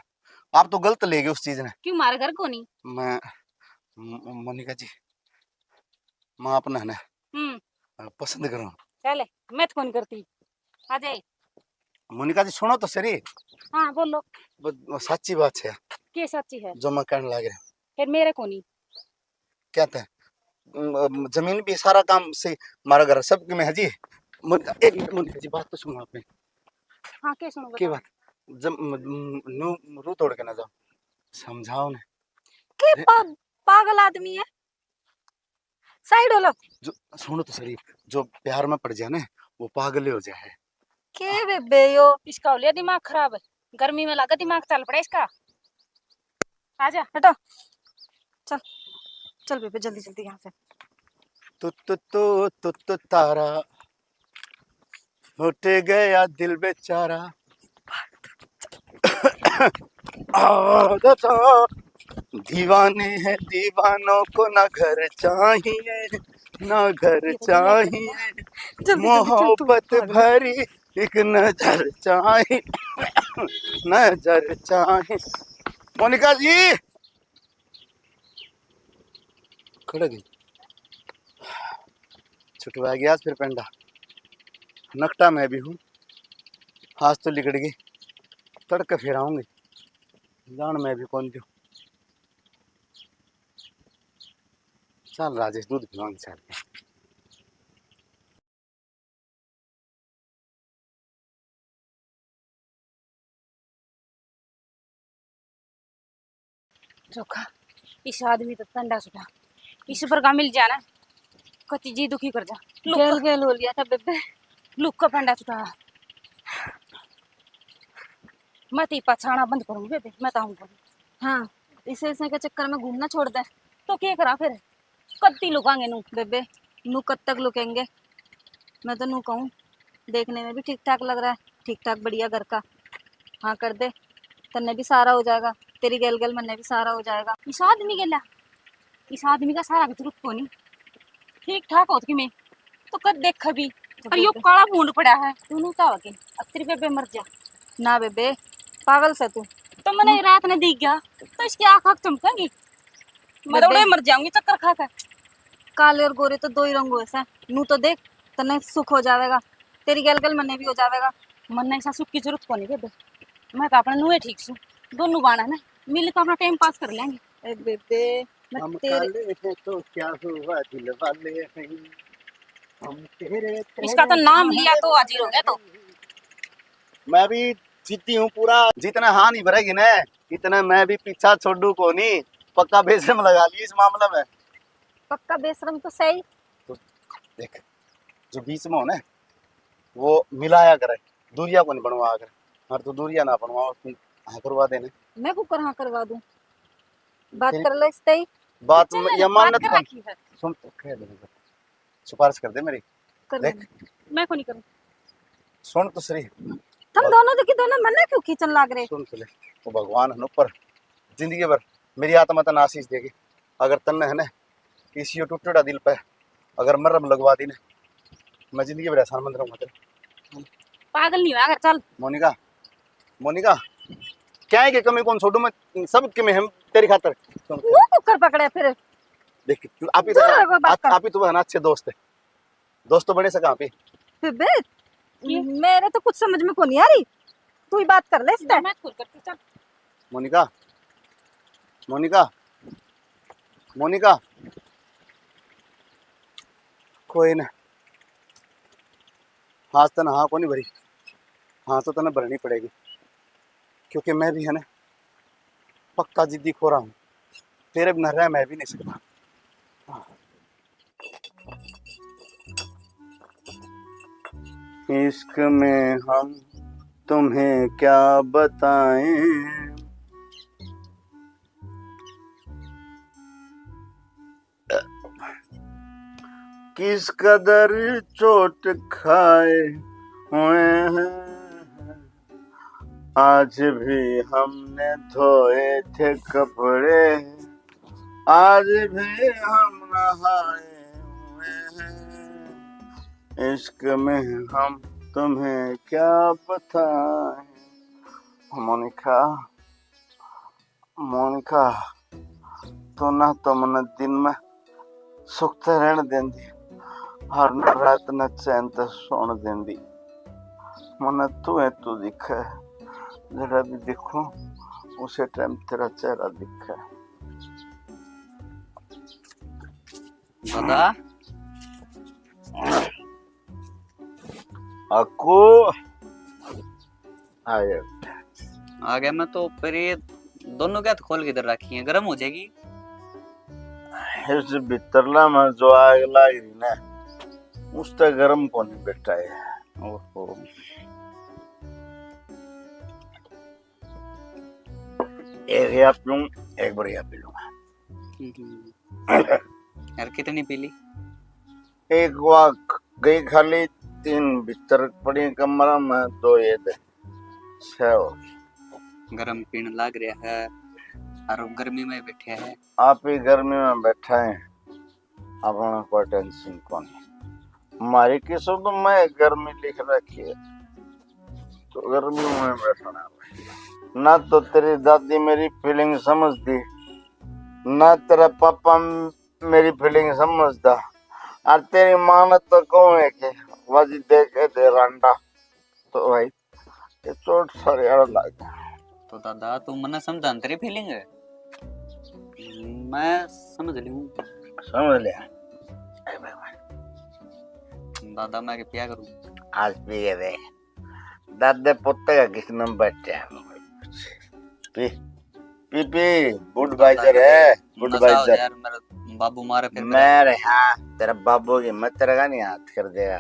आप तो गलत ले गए उस चीज ने। क्यों, मारे घर को नहीं? मैं, म-, मोनिका जी, मैं अपना है ना, हम्म। अ, पसंद करूँ। चले, मैं तो कौन करती। आ जाए। मोनिका जी, सुनो तो सही। हाँ, बोलो। ब-, साची बात है। के साची है? जो मैं कहने लग रहा। फिर मेरे को नहीं। क्या था? म-, जमीन भी सारा काम से मारा घर सब में है जी। मोनिका, एक मिनट मोनिका जी, बात तो सुनो आपने। हाँ, के सुनो, के बताओ। बात? जब म-, म-, नू रू तोड़ के ना जाओ, समझाओ ने। के अरे पा-, पागल आदमी है। साइड हो लो। जो, सुनो तो सही, जो प्यार में पड़ जाए ना, वो पागल ही हो जाए। के बेबे यो? इसका हो लिया दिमाग खराब, गर्मी में लगा दिमाग चल पड़ा इसका। आजा। हटो, चल, चल बेबे, जल्दी जल्दी यहाँ से। तू तू तू तू तू तारा, फट गया दिल बेचारा। आदता, दीवाने हैं दीवानों को ना घर चाहिए, ना घर चाहिए। जल्दी, जल्दी, चल, तू मोहब्बत भाग। भरी एक नजर चाहिए, नजर चाहिए। मोनिका जी, खड़े गई। छुटवा गया आज फिर पेंडा। नकटा मैं भी हूँ, आज तो लिकड़ गई। तड़के फिर आऊंगी, जान मैं भी कौन दूँ। चल राजेश, दूध पिवाऊंगी, चल। चोखा, इस आदमी तो पेंडा छुटा, इस पर का मिल जाना, कति जी दुखी कर जा। लुक, गेल गेल हो लिया था बेबे। लुक का पेंडा छुटा। मैं तो पछाना बंद करूंगी बेबे, मैं तो आऊंगी। हाँ, इसे, इसे के चक्कर में घूमना छोड़ दे। तो क्या करा फिर? कत्ती लुकांगे नू? बेबे, नू कब तक लुकेंगे? मैं तो नू कहूँ, देखने में भी ठीक ठाक लग रहा है, ठीक ठाक बढ़िया घर का। हाँ कर दे, तन्ने भी सहारा हो जाएगा, तेरी गेल गेल मन्ने भी सहारा हो जाएगा। इस आदमी गेला, इस आदमी का सहारा की जरूरत कोनी। ठीक ठाक होत कि मैं तो कद देखा भी, तो पर यो बेबे काला भूंड पड़ा है। तू नू क्या हो के? अब तेरी बेबे मर जा। ना बेबे, पागल से तू। तो मैंने रात ने दिख गया, तो इसकी आँख आँख चमकेंगी। मैं तो बेबे उड़े मर जाऊंगी चक्कर खा के। काले और गोरे तो दो ही रंग होए से। नू तो देख, तन्ने सुख हो जावेगा, तेरी गेल गेल मन्ने भी हो जावेगा। मन्ने ऐसा सुख की जरूरत कोनी बेबे, मैं तो अपने नुए ठीक सू। दोनों बाण है ना, मिल तो अपना टाइम पास कर लेंगे। ए बेबे, मैं हम तेरे काले हैं तो क्या हुआ, दिल वाले हैं हम तेरे। इसका तो नाम लिया तो हाजिर हो गया तो। मैं भी जीती हूँ पूरा, जितना हाँ नहीं भरेगी ना, इतना मैं भी पीछा छोड़ू कोनी। पक्का बेशरम लगा ली इस मामले में। पक्का बेशरम तो सही। तो देख, जो बीच में हो ना, वो मिलाया करे, दूरिया को नहीं बनवा करे। और तू दूरिया ना बनवा, उसकी हाँ करवा देने। मैं को कर हाँ करवा दूं? बात फिर कर ले इससे ही। बात चल, में या बात मान्यत कर कौन? रखी है। सुन तो, कह दे, सिफारिश कर दे मेरी। कर देख। देना। मैं को नहीं करूँ। सुन तो सही। तुम दोनों देखी दोनों मन्ने क्यों खींचन लाग रहे? सुन तो ले, वो भगवान है ऊपर, जिंदगी भर मेरी आत्मा तन्ने आशीष देगी। अगर तन्ने है ना किसी यो टूटेड़ा दिल पे अगर मरहम लगवा दी ना, मैं जिंदगी भर एहसान मंद रहूंगा तेरा। पागल नहीं हुआ कर, चल। मोनिका, मोनिका, क्या है कि कमी कौन छोड़ू मैं, सब के मैं हम तेरी खातर। वो कुकर पकड़े फिर। देख, तू आप ही तो, दूर रहो, बात कर। आप ही तो है ना अच्छे दोस्त है, दोस्त तो बने सका आप ही। बेबे, ये? मेरे तो कुछ समझ में को नहीं आ रही, तू ही बात कर ले इससे। मैं खुद करती, चल। मोनिका, मोनिका, मोनिका, कोई ना, आज तन्ने हाँ को नहीं भरी, हाँ तो तन्ने भरनी पड़ेगी, क्योंकि मैं भी है ना पक्का जिद्दी खोरा हूँ, तेरे बिना रह मैं भी नहीं सकता। इश्क में हम तुम्हें क्या बताएं, किस कदर चोट खाए हुए हैं। आज भी हमने धोए थे कपड़े, आज भी हम नहाए हुए हैं। इश्क में हम तुम्हें क्या बताएं। मोनिका, मोनिका, तू ना तो मन्ने दिन में सुख ते रहण देंदी, हर रात ने चैन ते सोण देंदी। मन्ने तू है, तू दिखे, जड़ा भी दिखूं, उसे टाइम तेरा चेहरा दिखे। दादा। अक्कू। आए। आ गया मैं तो, पर ये दोनों क्या खोल के इधर रखी है, गर्म हो जाएगी। इस भीतरला में जो आग लाग रही ना, उस तक गर्म कोनी बैठा है। ओहो। एक या पीऊं, एक बार या पी लूंगा। हम्म। यार, कितनी पी ली? एक वहाँ गई खाली, तीन भीतर पड़ी कमरा में, दो ये दे, छह हो गई। गरम पीण लाग रहा है और गर्मी में बैठे हैं। आप ही गर्मी में बैठा है, अपना कोई टेंशन कौन है। हमारी किस्मत में गर्मी लिख रखी है, तो गर्मी में बैठना है। ना तो तेरी दादी मेरी फीलिंग समझती, ना तेरा पापा मेरी फीलिंग समझता, और तेरी माँ ने तो कहूँ है कि वाजी देखे दे रांडा, तो भाई ये चोट सारे आड़ लाग गया। तो दादा, तू मन्ने समझा न तेरी फीलिंग है, मैं समझ लूँ। समझ लिया। ए भाई, भाई। दादा, मैं के पिया करूँ? आज पिए दे। दादे पोते का किस नंबर बैठे हैं? पी, पी, पी, Budweiser है, नशा हो Budweiser। यार, मेरा बाबू मारे फिर मैं रे, हाँ, तेरा बाबू की मत तेरा का नहीं हाथ कर देगा।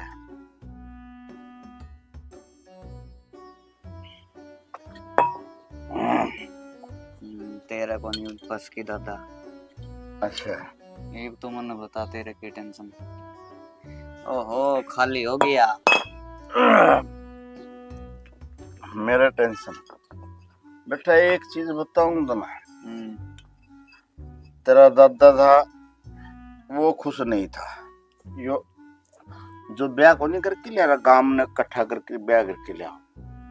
हम्म, तेरा को नहीं बस की दादा। अच्छा। एक तो मन बता तेरे की टेंशन। ओहो, खाली हो गया। मेरा टेंशन। बेटा, एक चीज बताऊं तुम्हें। हम्म। तेरा दादा था, वो खुश नहीं था। यो, जो ब्याह को नहीं करके लिया, गांव ने इकट्ठा करके ब्याह करके लिया,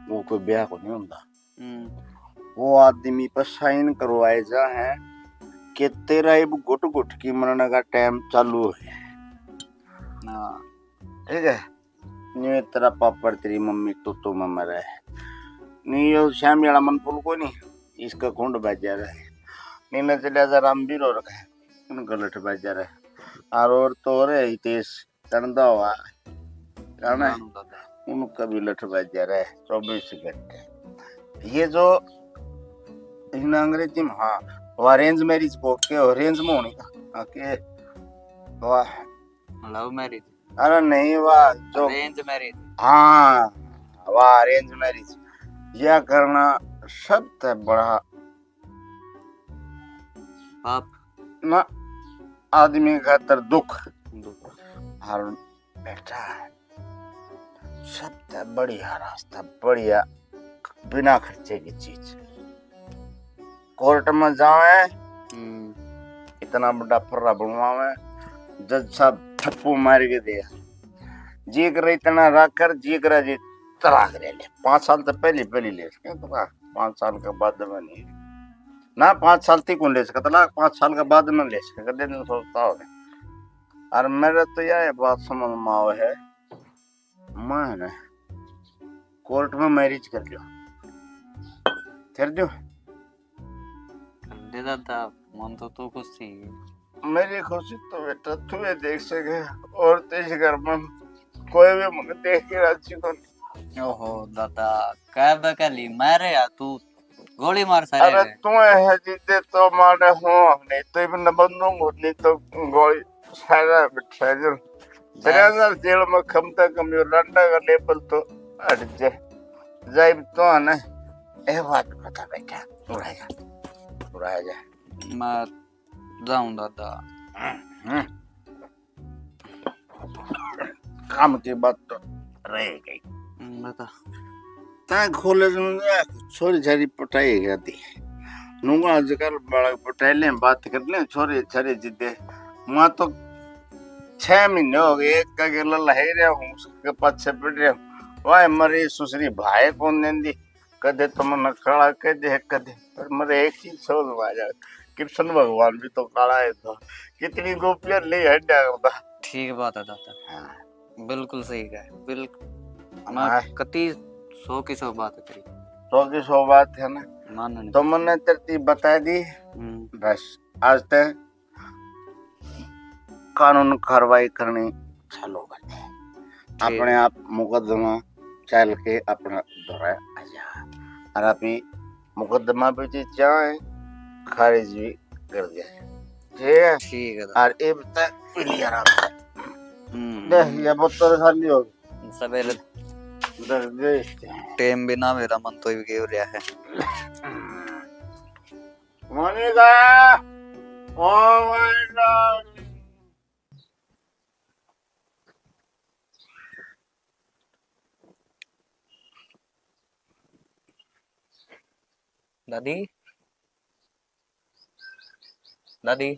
वो कोई ब्याह को नहीं होता। हम्म। वो आदमी पर साइन करवाए जा है कि तेरा इब घुट घुट की मरने का टाइम चालू है। हाँ। ठीक है, नहीं तेरा पापड़ तेरी मम्मी तो तो में मरे, नहीं यो श्याम वाला मन फूल को नहीं, इसका कुंड बाजार है, नहीं न चलिया जा रामवीर और का, उनका लठ बाजार है, और और तो और है हितेश चंदा हुआ, जाना है? जानू दादा। उनका भी लठ बाजार है चौबीस घंटे। ये जो इन अंग्रेजी में, हाँ, वो अरेंज मैरिज को के अरेंज में होने का, हाँ, के वाह। Love marriage. अरे नहीं, वाह, जो अरेंज मैरिज। हाँ, वाह, अरेंज मैरिज। यह करना सबसे बड़ा पाप। ना, आदमी खातर दुख। दुख। और बेटा, सबसे बढ़िया रास्ता, बढ़िया, बिना खर्चे की चीज। कोर्ट में जावे, हम्म। इतना बड़ा फर्रा बनवावे, जज साहब थप्पू मार के दे, जी करे इतना रख कर, जी करे जी तलाक ले ले। पाँच साल तो पहले, पहले ले सके तलाक, पाँच साल के बाद में नहीं। ना, पाँच साल तक कौन ले सके तलाक, पाँच साल के बाद में ले सके, कदे दिन सोचता हो। और मेरे तो यह बात समझ में आवे है, मैं ना कोर्ट में मैरिज कर लियो, कर दियो। कर दे दादा, मन तो तू खुश थी। मेरी खुशी तो बेटा तू ही देख सके, और तो इस घर में कोई भी मुझे देख के राजी को नहीं। ओहो दादा, कह बकली मारे या तू, गोली मार सारे अरे रे। तू है जीते तो मारे हो, नहीं तो इब न बंदूक होती तो गोली सारा बिठा जो। बस। तेरे अंदर जेल में कम से कम यो लंडा का लेबल तो हट जाए। जाइब तो है ना, ए बात बता बेटा, उड़ा जा, उड़ा जा। मैं जाऊं दादा। हम्म। काम की बात तो रह गई। हम्म, बता। तै कॉलेज में गया, छोरी छारी पटाई गया थी। नूंगा आजकल बालक पटाई लें, बात कर लें, छोरी छारी जिद्दे। वहाँ तो छह महीने हो गए, एक का गेला लहे रहा हूँ, उसके पाछे पड़ रहा हूँ। वाह, मरी सुसरी भाई कौन देंदी, कदे तो मन्ने काला कह दे, कदे। पर मेरे एक चीज समझ में आ जाए, कृष्ण भगवान भी तो काला है था, कितनी गोपियां ले हड्या करता। ठीक बात है दादा। हाँ। बिल्कुल सही कहा, बिल्कुल। हाँ। मैं कति सौ की सौ बात करी। सौ की सौ बात है ना? मानने। तो मन्ने तरती बता दी, हम्म। बस आज तक कानून कार्रवाई करनी चालू कर दे। ठीक। अपने आप मुकदमा चल के अपना धोरा आ जा। और अपनी मुकदमा भी जी चाहे खारिज भी कर दे। ठीक है? ठीक है। और इब तक मिल गया राम। हम्म। देख, ये बोतल खाली हो गई। सवेरे दस बजे। टाइम भी ना मेरा मन तो ही गयो रहा है। Monika, oh my god. दादी, दादी।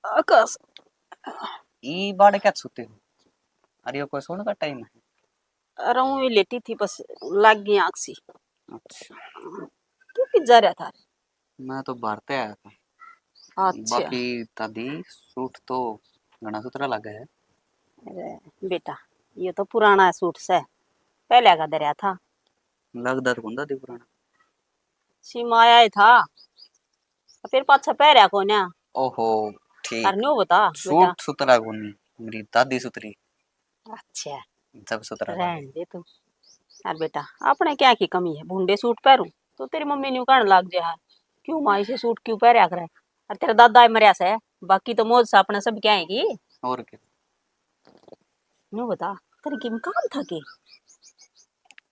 आकाश। ई बाड़ क्या सोते हो? अरे, यो कोई सोने का टाइम है? अरे, ऊँ ही लेटी थी, बस लाग गई आँख सी। अच्छा। तू कित जा रहा था? मैं तो बाहर ते आया था। अच्छा। बाकी दादी, सूट तो घना सुथरा लगा है। अरे बेटा, ये तो पुराना सूट से, पहले का धरया था। लगदा तो कोनी दादी पुराना। सिम आया ही था, फिर पाछा पहरया कोन्या। ओहो, ठीक। अरे न्यू बता बेटा। सूट सुथरा कोनी, मेरी दादी सुथरी। अच्छा। जब सुथरा रहन दे तू। अरे बेटा, अपने क्या की कमी है, भूंडे सूट पहरू तो तेरी मम्मी न्यू कहने लाग जे है, क्यों माँ इसे सूट क्यों पहरया करे? और तेरा दादा ही मरया से, बाकी तो मौज से अपने सब क्या है की। और क्या? न्यू बता, तेरे किम काम था के?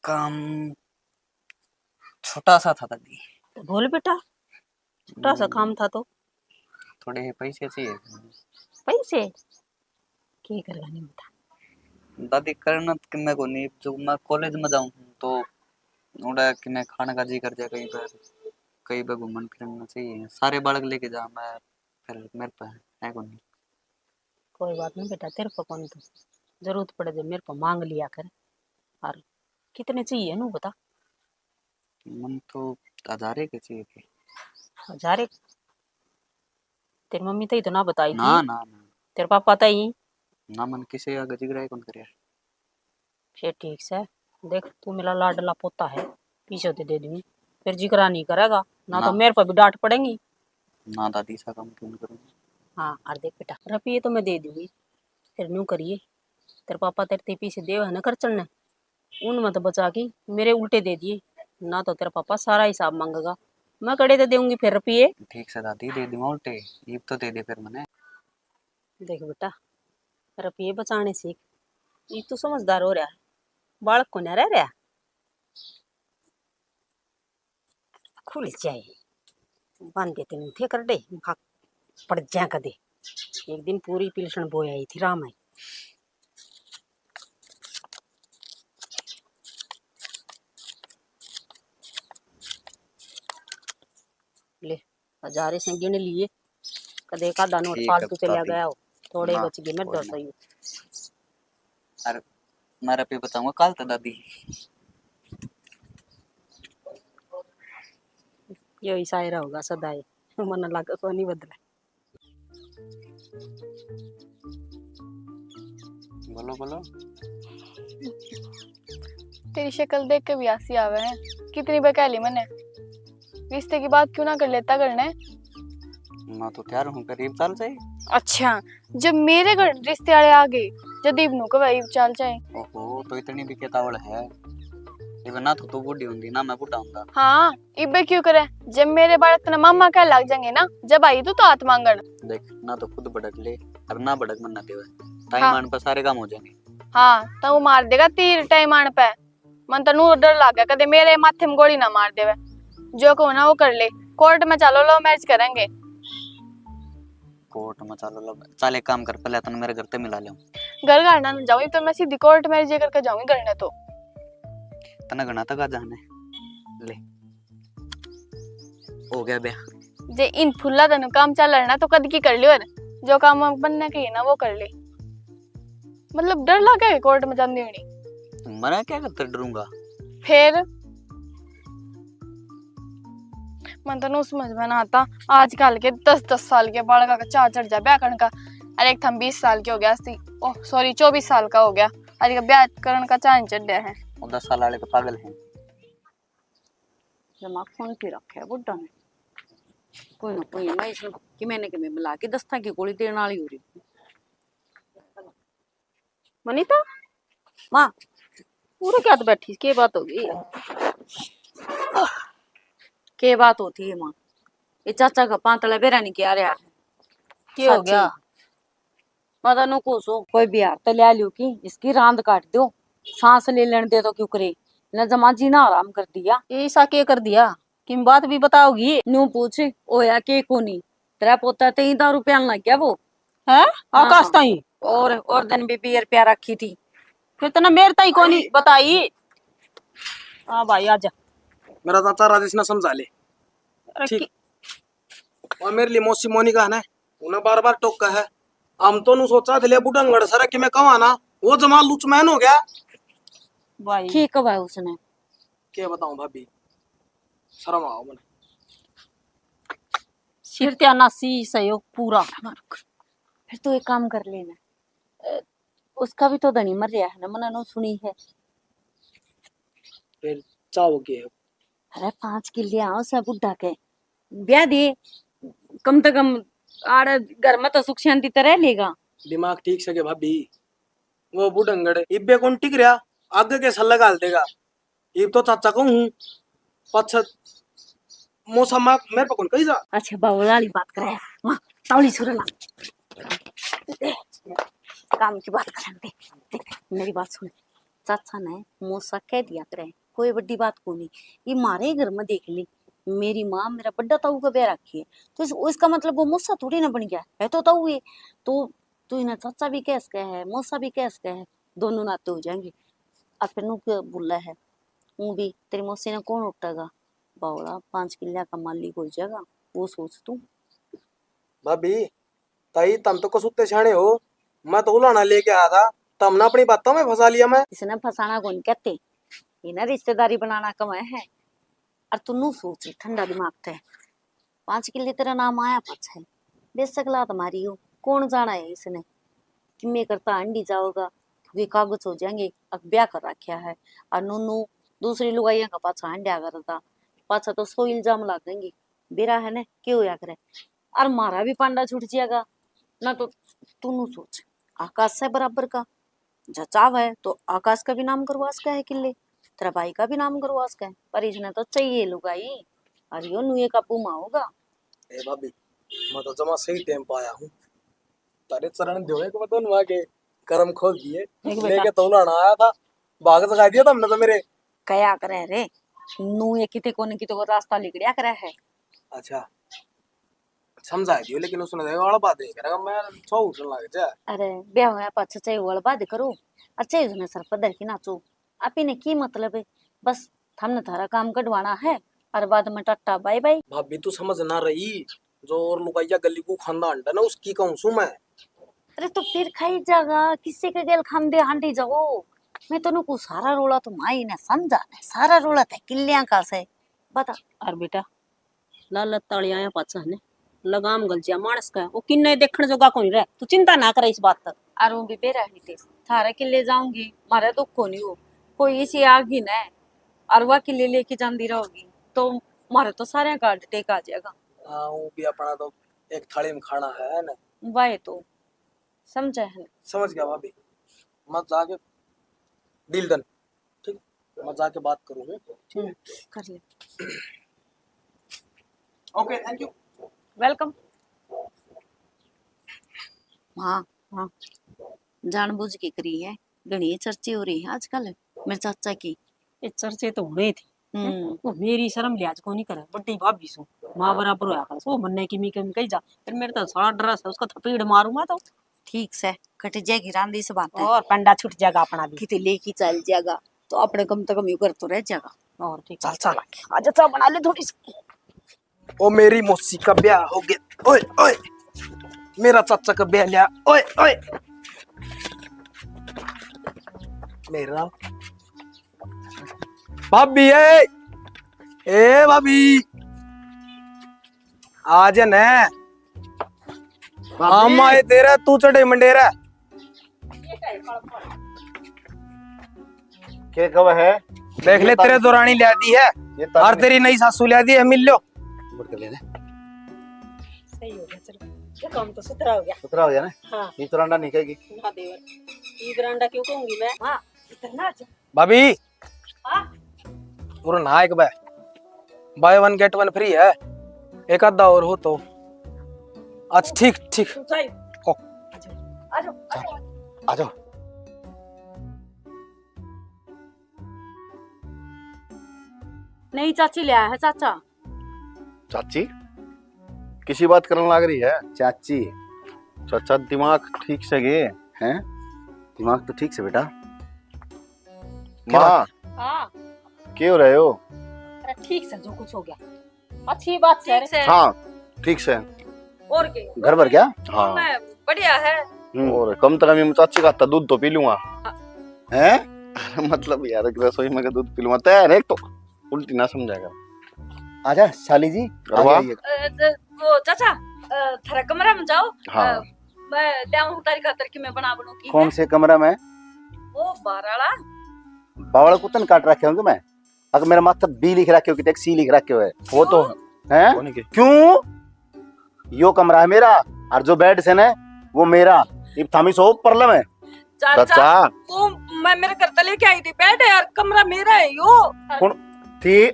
काम छोटा सा था दादी। तो बोल बेटा, छोटा सा काम था तो। थोड़े से पैसे चाहिए। पैसे? के करेगा नहीं बता। दादी, करना तो किन्ने को नहीं, जो मैं कॉलेज में जाऊँ तो उड़ा किन्ने खाने का जी कर जाए, कहीं पर, कहीं पर घूमन फिरना चाहिए। सारे बालक लेके जा, मैं फिर मेरे पे है को नहीं। कोई बात नहीं बेटा, तेरे पे कौन तो जरूरत पड़े जब मेरे पे मांग लिया कर। और कितने चाहिए नू बता। मन तो हजारे के चाहिए थे। हजारे? तेरी मम्मी तई तो ना बताई थी। ना, ना, ना। तेरे पापा तई? ना, मन किसे आगे जिगरा ही कौन करे। फिर ठीक से, देख तू मेरा लाडला पोता है, पीछे तो दे दूंगी, फिर जिगरा नहीं करेगा ना, तो ना। मेरे पर भी डांट पड़ेगी। ना दादी, ऐसा काम क्यों करूंगी? हाँ, और देख बेटा, रुपये तो मैं दे दूंगी, फिर न्यू करिए, तेरे पापा तेरे ते पीछे देव है ना खर्चन ने, उनमें तो बचा के मेरे उल्टे दे दिए, ना तो तेरा पापा सारा हिसाब मांगेगा। मैं कड़े दे दूंगी फिर रुपये। ठीक से दादी, दे दूंगा उल्टे, ईब तो दे दे फिर मने। देख बेटा, रुपये बचाने सीख, ईब तू समझदार हो रहा, बालक को ना रह रहा। खुल जाए, बांधे तो नहीं थे कर दे, खा पड़ जा कदे। एक दिन पूरी पिलसण बोई आई थी राम आई। ले, हजारे से गिन लिए, कदे एक आधा नोट ठीक है, फालतू चला भाभी। गया हो, थोड़े ही ना, बच गए मेरे कोई दोस्त ना। ही। अरे, मैं रुपये बचाऊंगा कल तो दादी। यो ही शायरा होगा सदाई, मन लग को नहीं बदला। बोलो, बोलो। तेरी शक्ल देख के भी हंसी आवे है, कितनी बहका ली मने। रिश्ते की बात क्यों ना कर लेता घर ने? मैं तो तैयार हूँ, करीब चल जाए। अच्छा, जब मेरे घर रिश्ते वाले आ गए, जब इब नु कहे इब चल जाए। ओहो, तो इतनी भी केतावल है? इब ना तो तू बूढ़ी होंदी, ना मैं बूढ़ा होंदा। हाँ, इबे क्यों करे? जब मेरे बालक तने मामा कह लग जाएंगे ना, जब आई तू तो हाथ मांगण। देख, ना तो खुद भड़क ले, और ना भड़क मन ना देवे। टाइम हाँ। आने पर सारे काम हो जाएंगे। हाँ, तो वो मार देगा तीर टाइम आने पे। मन तो नू डर लागे, कदे मेरे माथे में गोली ना मार देवे। जो कहूँ ना वो कर ले, कोर्ट में चलो, लव मैरिज करेंगे। कोर्ट में चलो, लव, चल एक काम कर, पहले तने मेरे घर ते मिला ले। घर घर ना जाऊँ, तो मैं सीधी कोर्ट मैरिज करके जाऊंगी घर ने तो। तने घना तक आ जाने ले। हो गया ब्याह। जे इन फुल्ला तनु काम चल रहा ना, तो कद की कर लियो, और जो काम बनने के है ना, वो कर ले। मतलब, डर लगे कोर्ट में जांदी होनी। मना क्या करते डरूंगा? फिर मन तो नु समझ में ना आता, आजकल के दस दस साल के बालका का चाह चढ़ जा ब्याह करने का। अरे, एक थम बीस साल के हो गया सी, ओह, सॉरी, चौबीस साल का हो गया, अरे, ब्याह करने का चाह नहीं चढ़ रहा है। वो दस साल वाले तो पागल हैं। दिमाग फोन पे रखे है बुड्ढा ने। कोई ना कोई, मैं इसमें कि मैंने कि मैं मिला के दस्ता की गोली देने वाली हो रही। मनीता, माँ, पूरे क्या तो बैठी, के बात होगी? के बात होती है माँ? ये चाचा का पांतला बेरा नहीं किया रहा है। के हो गया? मैं तो नु कहूं सो, कोई बिहार तो ले लियो कि इसकी रांद काट दो, सांस ले लेने दे तो क्यों करे, न जमा जीना आराम कर दिया। ये ईसा के कर दिया? किम बात भी बताओगी? न्यू पूछ, होया के कोनी? तेरा पोता ते ही दारू पियान लग गया वो। हैं? हाँ। आकाश ताई? और, और दिन भी बियर पिया रखी थी। फिर तने मेरे ताई कोनी बताई? हाँ भाई, आजा। मेरा चाचा राजेश ने समझा ले। अरे ठीक। कि- और मेरे लिए मौसी मोनिका है ना, उन्हें बार बार टोका है। हम तो नु सोचा थे ले बुढ़ंगड़ सर कि मैं कहवा ना, वो जमा लुचमैन हो गया। भाई। ठीक है उसने। क्या बताऊं भाभी, शर्म आओ मने। सिर त्याना सी सहयोग पूरा। फिर तो एक काम कर लेना, अ, उसका भी तो धनी मर रहा है ना, मना नो सुनी है। फिर चाहो के? अरे पाँच किले आओ से बुढ़ा के ब्याह दे, कम से कम आड़े घर में तो सुख शांति तो रह लेगा। दिमाग ठीक से के भाभी, वो बुढ़ंगड़ इब्बे कौन टिक रहा, आगे के सल्ला घाल देगा। इब तो चाचा कहूँ हूँ, पाछे मौसा माँ मेरे पे कौन कही जा। अच्छा, बावला वाली बात करे, माँ, तावली सुरला। काम की बात करन दे। देख, मेरी बात सुन। चाचा ने मौसा कह दिया करे, कोई बड़ी बात कोनी। ये मारे घर में देख ली, मेरी माँ मेरा बड़ा ताऊ का ब्याह रखी है, तो इस, इसका मतलब वो मौसा थोड़ी ना बन गया है, तो ताऊ है। तो तू इन्हें चाचा भी कह सके है, मौसा भी कह सके है, दोनों नाते हो जाएंगे। और फिर नू के बुला है, ऊँ भी तेरी मौसी ने कौन उठेगा? बावला, पाँच किलिया का मालिक हो जाएगा, वो सोच तू। भाभी, ताई, तम तो कसूते सियाणे हो, मैं तो उलाना लेके आया था, तमने अपनी बातों में फंसा लिया मैं। इसने फंसाना कौन कहते, इन्हें रिश्तेदारी बनाना कम है। और तू नू सोच ठंडा दिमाग थे, पाँच किले तेरा नाम आया पाछे, बेशक लात मारी हो, कौन जाना है इसने किमे करता हांडी जाओगा, क्योंकि कागज हो जाएंगे, अक ब्याह कर रखा है। और नू नू दूसरी लुगाइयां का पाछा हांड्या करता, पाछा तो सौ इल्जाम लागेंगे। बेरा है ने, के होया करे? और म्हारा भी पांडा छूट जाएगा। ना तो तू नू सोच, आकाश से बराबर का, जो चाहवे तो आकाश का भी नाम करवा सके है किले, तेरा भाई का भी नाम करवा सके है, पर इसने तो चाहिए लुगाई, और यो नुए काबू में होगा। ए भाभी, मैं तो जमा सही टाइम पे आया हूँ। तारे चरण दियो एक बार दोनों आके करम खोल दिए। एक बेटा। लेके तो उलाना आया था, भाग जगा दिया तुमने तो मेरे। कया करे रे, नू ये किते कोने की तो वो रास्ता लिकड़िया करे है। अच्छा, समझा दियो, लेकिन उसने तो अड़बा दे करेगा, मैं सौ उठन लग जा। अरे, ब्याह होया पाछे चाहे वो अड़बा दे करो, और चाहे उसने सर पर धर के नाचो, आप ही ने की मतलब है? बस थमने थारा काम कढवाना है, और बाद में टाटा बाय बाय। भाभी, तू समझ ना रही, जो और लुगाइया गली को खांदा अंडा ना, उसकी कहूँ सू मैं। अरे, तो फिर खाई जागा, किसी के गेल खांदे हांडी जाओ। मैं तनु को सारा रोला तो माई ने समझा ने, सारा रोला ते किल्लियां का से बता। और बेटा, लालच ताली आया पाछा ने लगाम गलजिया मानस का, वो किन्ने देखण जोगा कोनी रह। तू चिंता ना करे इस बात तक। और वो भी बेरा नहीं थे, थारे किले जाऊंगी, मारे दुख कोनी हो, कोई इसी आगी ने, और वह किले लेके जांदी रहोगी, तो मारे तो सारे का टेक आ जाएगा। हाँ, वो भी अपना तो एक थाली में खाना है ना। वाह, तो समझे है ना? समझ गया भाभी, मैं जाके डील डन। ठीक, मैं जाके बात करूँ हूँ। हम्म, कर ले। Okay, thank you. वेलकम। हाँ, हाँ, जानबूझ के करी है, घणी चर्चे हो रही है आजकल मेरे चाचा की। ये चर्चे तो होने थे। हम्म। वो मेरी शर्म लिहाज को नहीं करे, बड्डी भाभी सू, माँ बराबर होया कर। वो मन्ने की मी कमी कही जा, फिर मेरे तो सारा ड्रेस है, उसका थपेड़ मारूंगा तो। ठीक से, कट जाएगी रांदी से बात है। और पंडा छूट जाएगा अपना भी। किते लेके चल जाएगा, तो अपने कम से कम यू कर तो रह जाएगा। और ठीक। चल, चल, आगे। आजा, चाय बना ले थोड़ी सी। ओ, मेरी मौसी का ब्याह हो गया। ओए, ओए, मेरा चाचा का ब्याह लिया। ओए, ओए, मेरा भाभी है। ए भाभी, आ जा ने। भाभी। हम आए तेरे, तू चढ़े मंडेरा। के कब है? देख ले, ये तेरे तारीख दौरानी लिया दी है। ये तारीख और तेरी नई सासू लिया दी है, मिल लो। मुड़ के ले ले। सही हो गया, चलो। ये काम तो सुथरा हो गया। सुथरा हो गया ना? हाँ। ये तो रांडा नहीं कहेगी। ना देवर, ये बरांडा क्यों कहूंगी मैं? हाँ, इतना अच्छा। भाभी, हाँ? और ना एक बार buy one get one free है, एक आधा और हो तो। अच्छा, ठीक, ठीक। ऊंचाई। ओ। आ जाओ, आ जाओ, आ जाओ। आ जाओ। नहीं, चाची ले आया है, चाचा। चाची, किसी बात करने लाग रही है? चाची। चाचा, दिमाग ठीक से गए? हैं? दिमाग तो ठीक से, बेटा। क्या माँ। बात? हाँ। के हो रहे हो? अरे ठीक से, जो कुछ हो गया, अच्छी बात से। ठीक से। हाँ, ठीक से। और के? घर भर गया? हाँ। मैं बढ़िया है। हम्म। और कम से कम ये चाची का हाथ दूध तो पी लूंगा। हैं? अरे मतलब यार, एक रसोई में का दूध पी लूंगा। तै हर एक तो उल्टी ना समझा कर। आजा साली जी, अरे आगे वाह। आइए। अ, ज-, वो चाचा, अ, थारा कमरा में जाओ। हाँ। अ, मैं ल्याऊं तारी खातर कि मैं बना बनू की कौन है? से कमरा में? वो बाहर वाला। बावल कुतन काट रखे होंगे मैं। अगर मेरा माथा बी लिख रखे हो कि एक सी लिख रखे हो है। वो तो क्यों? हैं? कौन के? क्यों? यो कमरा है मेरा, और जो बेड से ना, वो मेरा। इब थामी सो प्रॉब्लम है। चाचा, चाचा। तू, मैं मेरे घर तले लेके आई थी बेड है यार, कमरा मेरा है यो। कौन थी?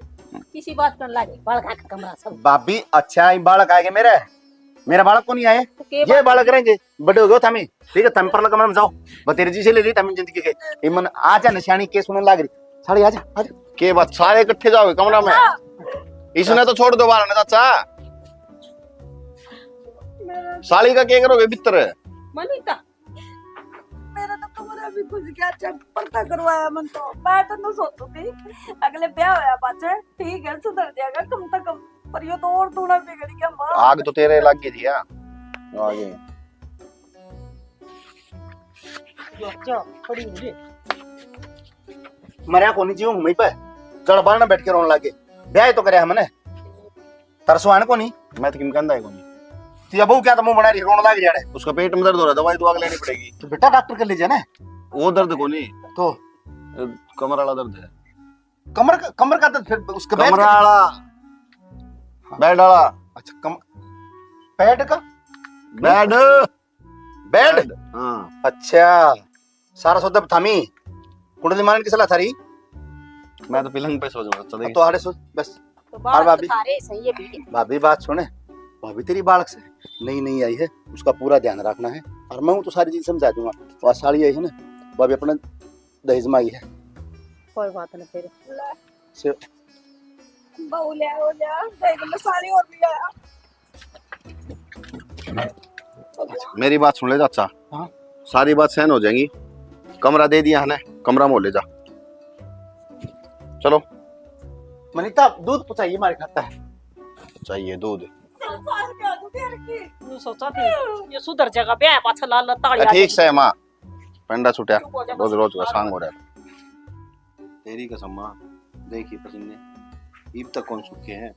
किसी बात कर लागे, बालक का कमरा सब। भाभी, अच्छा, ये बालक आएंगे मेरे, मेरा बालक को नहीं आए, तो के ये बात बालक रहेंगे, बड़े हो गए थामी, ठीक है, थामी परला कमरा में जाओ, बतेरे जी से ले ली थामी जिंदगी के। ये मन आजा न सियाणी के सुनने लाग रही, साली आजा, आजा। के बात, सारे इकट्ठे जाओगे कमरा में? हाँ। इसने तो छोड़ दो बाहर ना चाचा। मेरा साली का क्या करोगे भीतर? मनी का मेरा तो कमरा भी घुस गया, चेक पर्दा करवाया मन तो। मैं तो ना सोचू थी, अगले ब्याह होया पाछे ठीक है, सुधर जाएगा कम से कम, पर यो तो और दूना बिगड़ गया माँ। आग तो तेरे लग गई थी यार। आगे। अच्छा, खड़ी हो गई। मरया कोनी जी हूँ मैं पे, जड़ बाल ना बैठ के रोने लगे। ब्याह तो करे हमने। तरसो आने कोनी। मैं तो किम कहंदा है कोनी। तू या बहू क्या तो मुंह बना रही, रोने लग रही है। उसका पेट में दर्द हो रहा है, दवाई दुआ लेनी पड़ेगी। तो बेटा डॉक्टर के ले जाना है। वो दर्द कोनी। तो? अ, कमर वाला दर्द है। कमर का, कमर का दर्द फिर उसका बैठ कमरा का? वाला। बेड वाला। अच्छा, कम-, बेड का? बेड। बेड? हाँ। अच्छा, सारा सौदा थामी। कुंडली मारन की सलाह थारी? मैं तो पलंग पे सो जाऊंगा, चल। तो आड़े सो, बस। तो और बालक भाभी? तो थारे ही सही है बेटे। भाभी, बात सुने, भाभी तेरी बालक से नई नई आई है, उसका पूरा ध्यान रखना है, और मैं हूँ तो सारी चीज समझा दूंगा। और साली आई है ना, भाभी अपने दहेज में आई है। कोई बात नहीं फिर। से बहू ले आओ, ले आओ, देख लो, साली और भी आया। मेरी बात सुन ले चाचा। हाँ। सारी बात सहन हो जाएगी। कमरा दे दिया है ना, कमरा में हो ले जा। चलो। मनीता, दूध पहुंचाइए हमारे खाता है। चाहिए दूध। न्यू सोचा थी, ये सुधर जाएगा, ब्याह पाछे लाल लाल ताली आ ठीक जाएगी। से माँ, पेंडा छुटिया, चुप हो जा, रोज बस। रोज का सांग हो रहा है। तेरी कसम माँ, देखी पसीने, इब तक कौन सूखे हैं?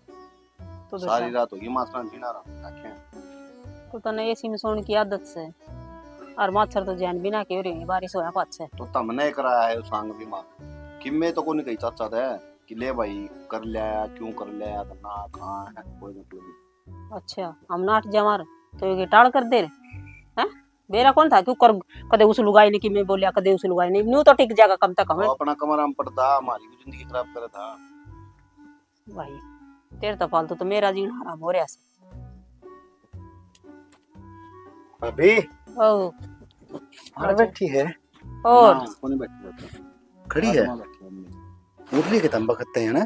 तो सारी रात होगी माथरा बिना रहा, आंखें। तो तने एसी में सोने की आदत से, और मच्छर तो ध्यान बिना के हो रही, बारिश होया पाछे। तो तमने कराया है सांग भी माँ, किम्मे तो कोनी कही चाचा थे कि ले भाई कर लिया, क्यों कर लिया, तो ना कहाँ है, कोई मतलब नहीं। अच्छा, हम नाट जमार तो ये टाल कर दे रहे हैं। बेरा कौन था क्यों कर, कदे उस लुगाई ने कि मैं बोलिया, कदे उस लुगाई ने, न्यू तो टिक जाएगा कम से कम। वो अपना कमरा में पड़ता, हमारी भी जिंदगी खराब करे था। भाई, तेरे तो फालतू तो मेरा जीना हराम हो रहा है। भाभी। ओ। अरे बैठी है। और? ना, कोनी बैठी रहता। खड़ी है? आत्मा बैठी है अंदर। उठ रही के तंबा खत्ते है ना?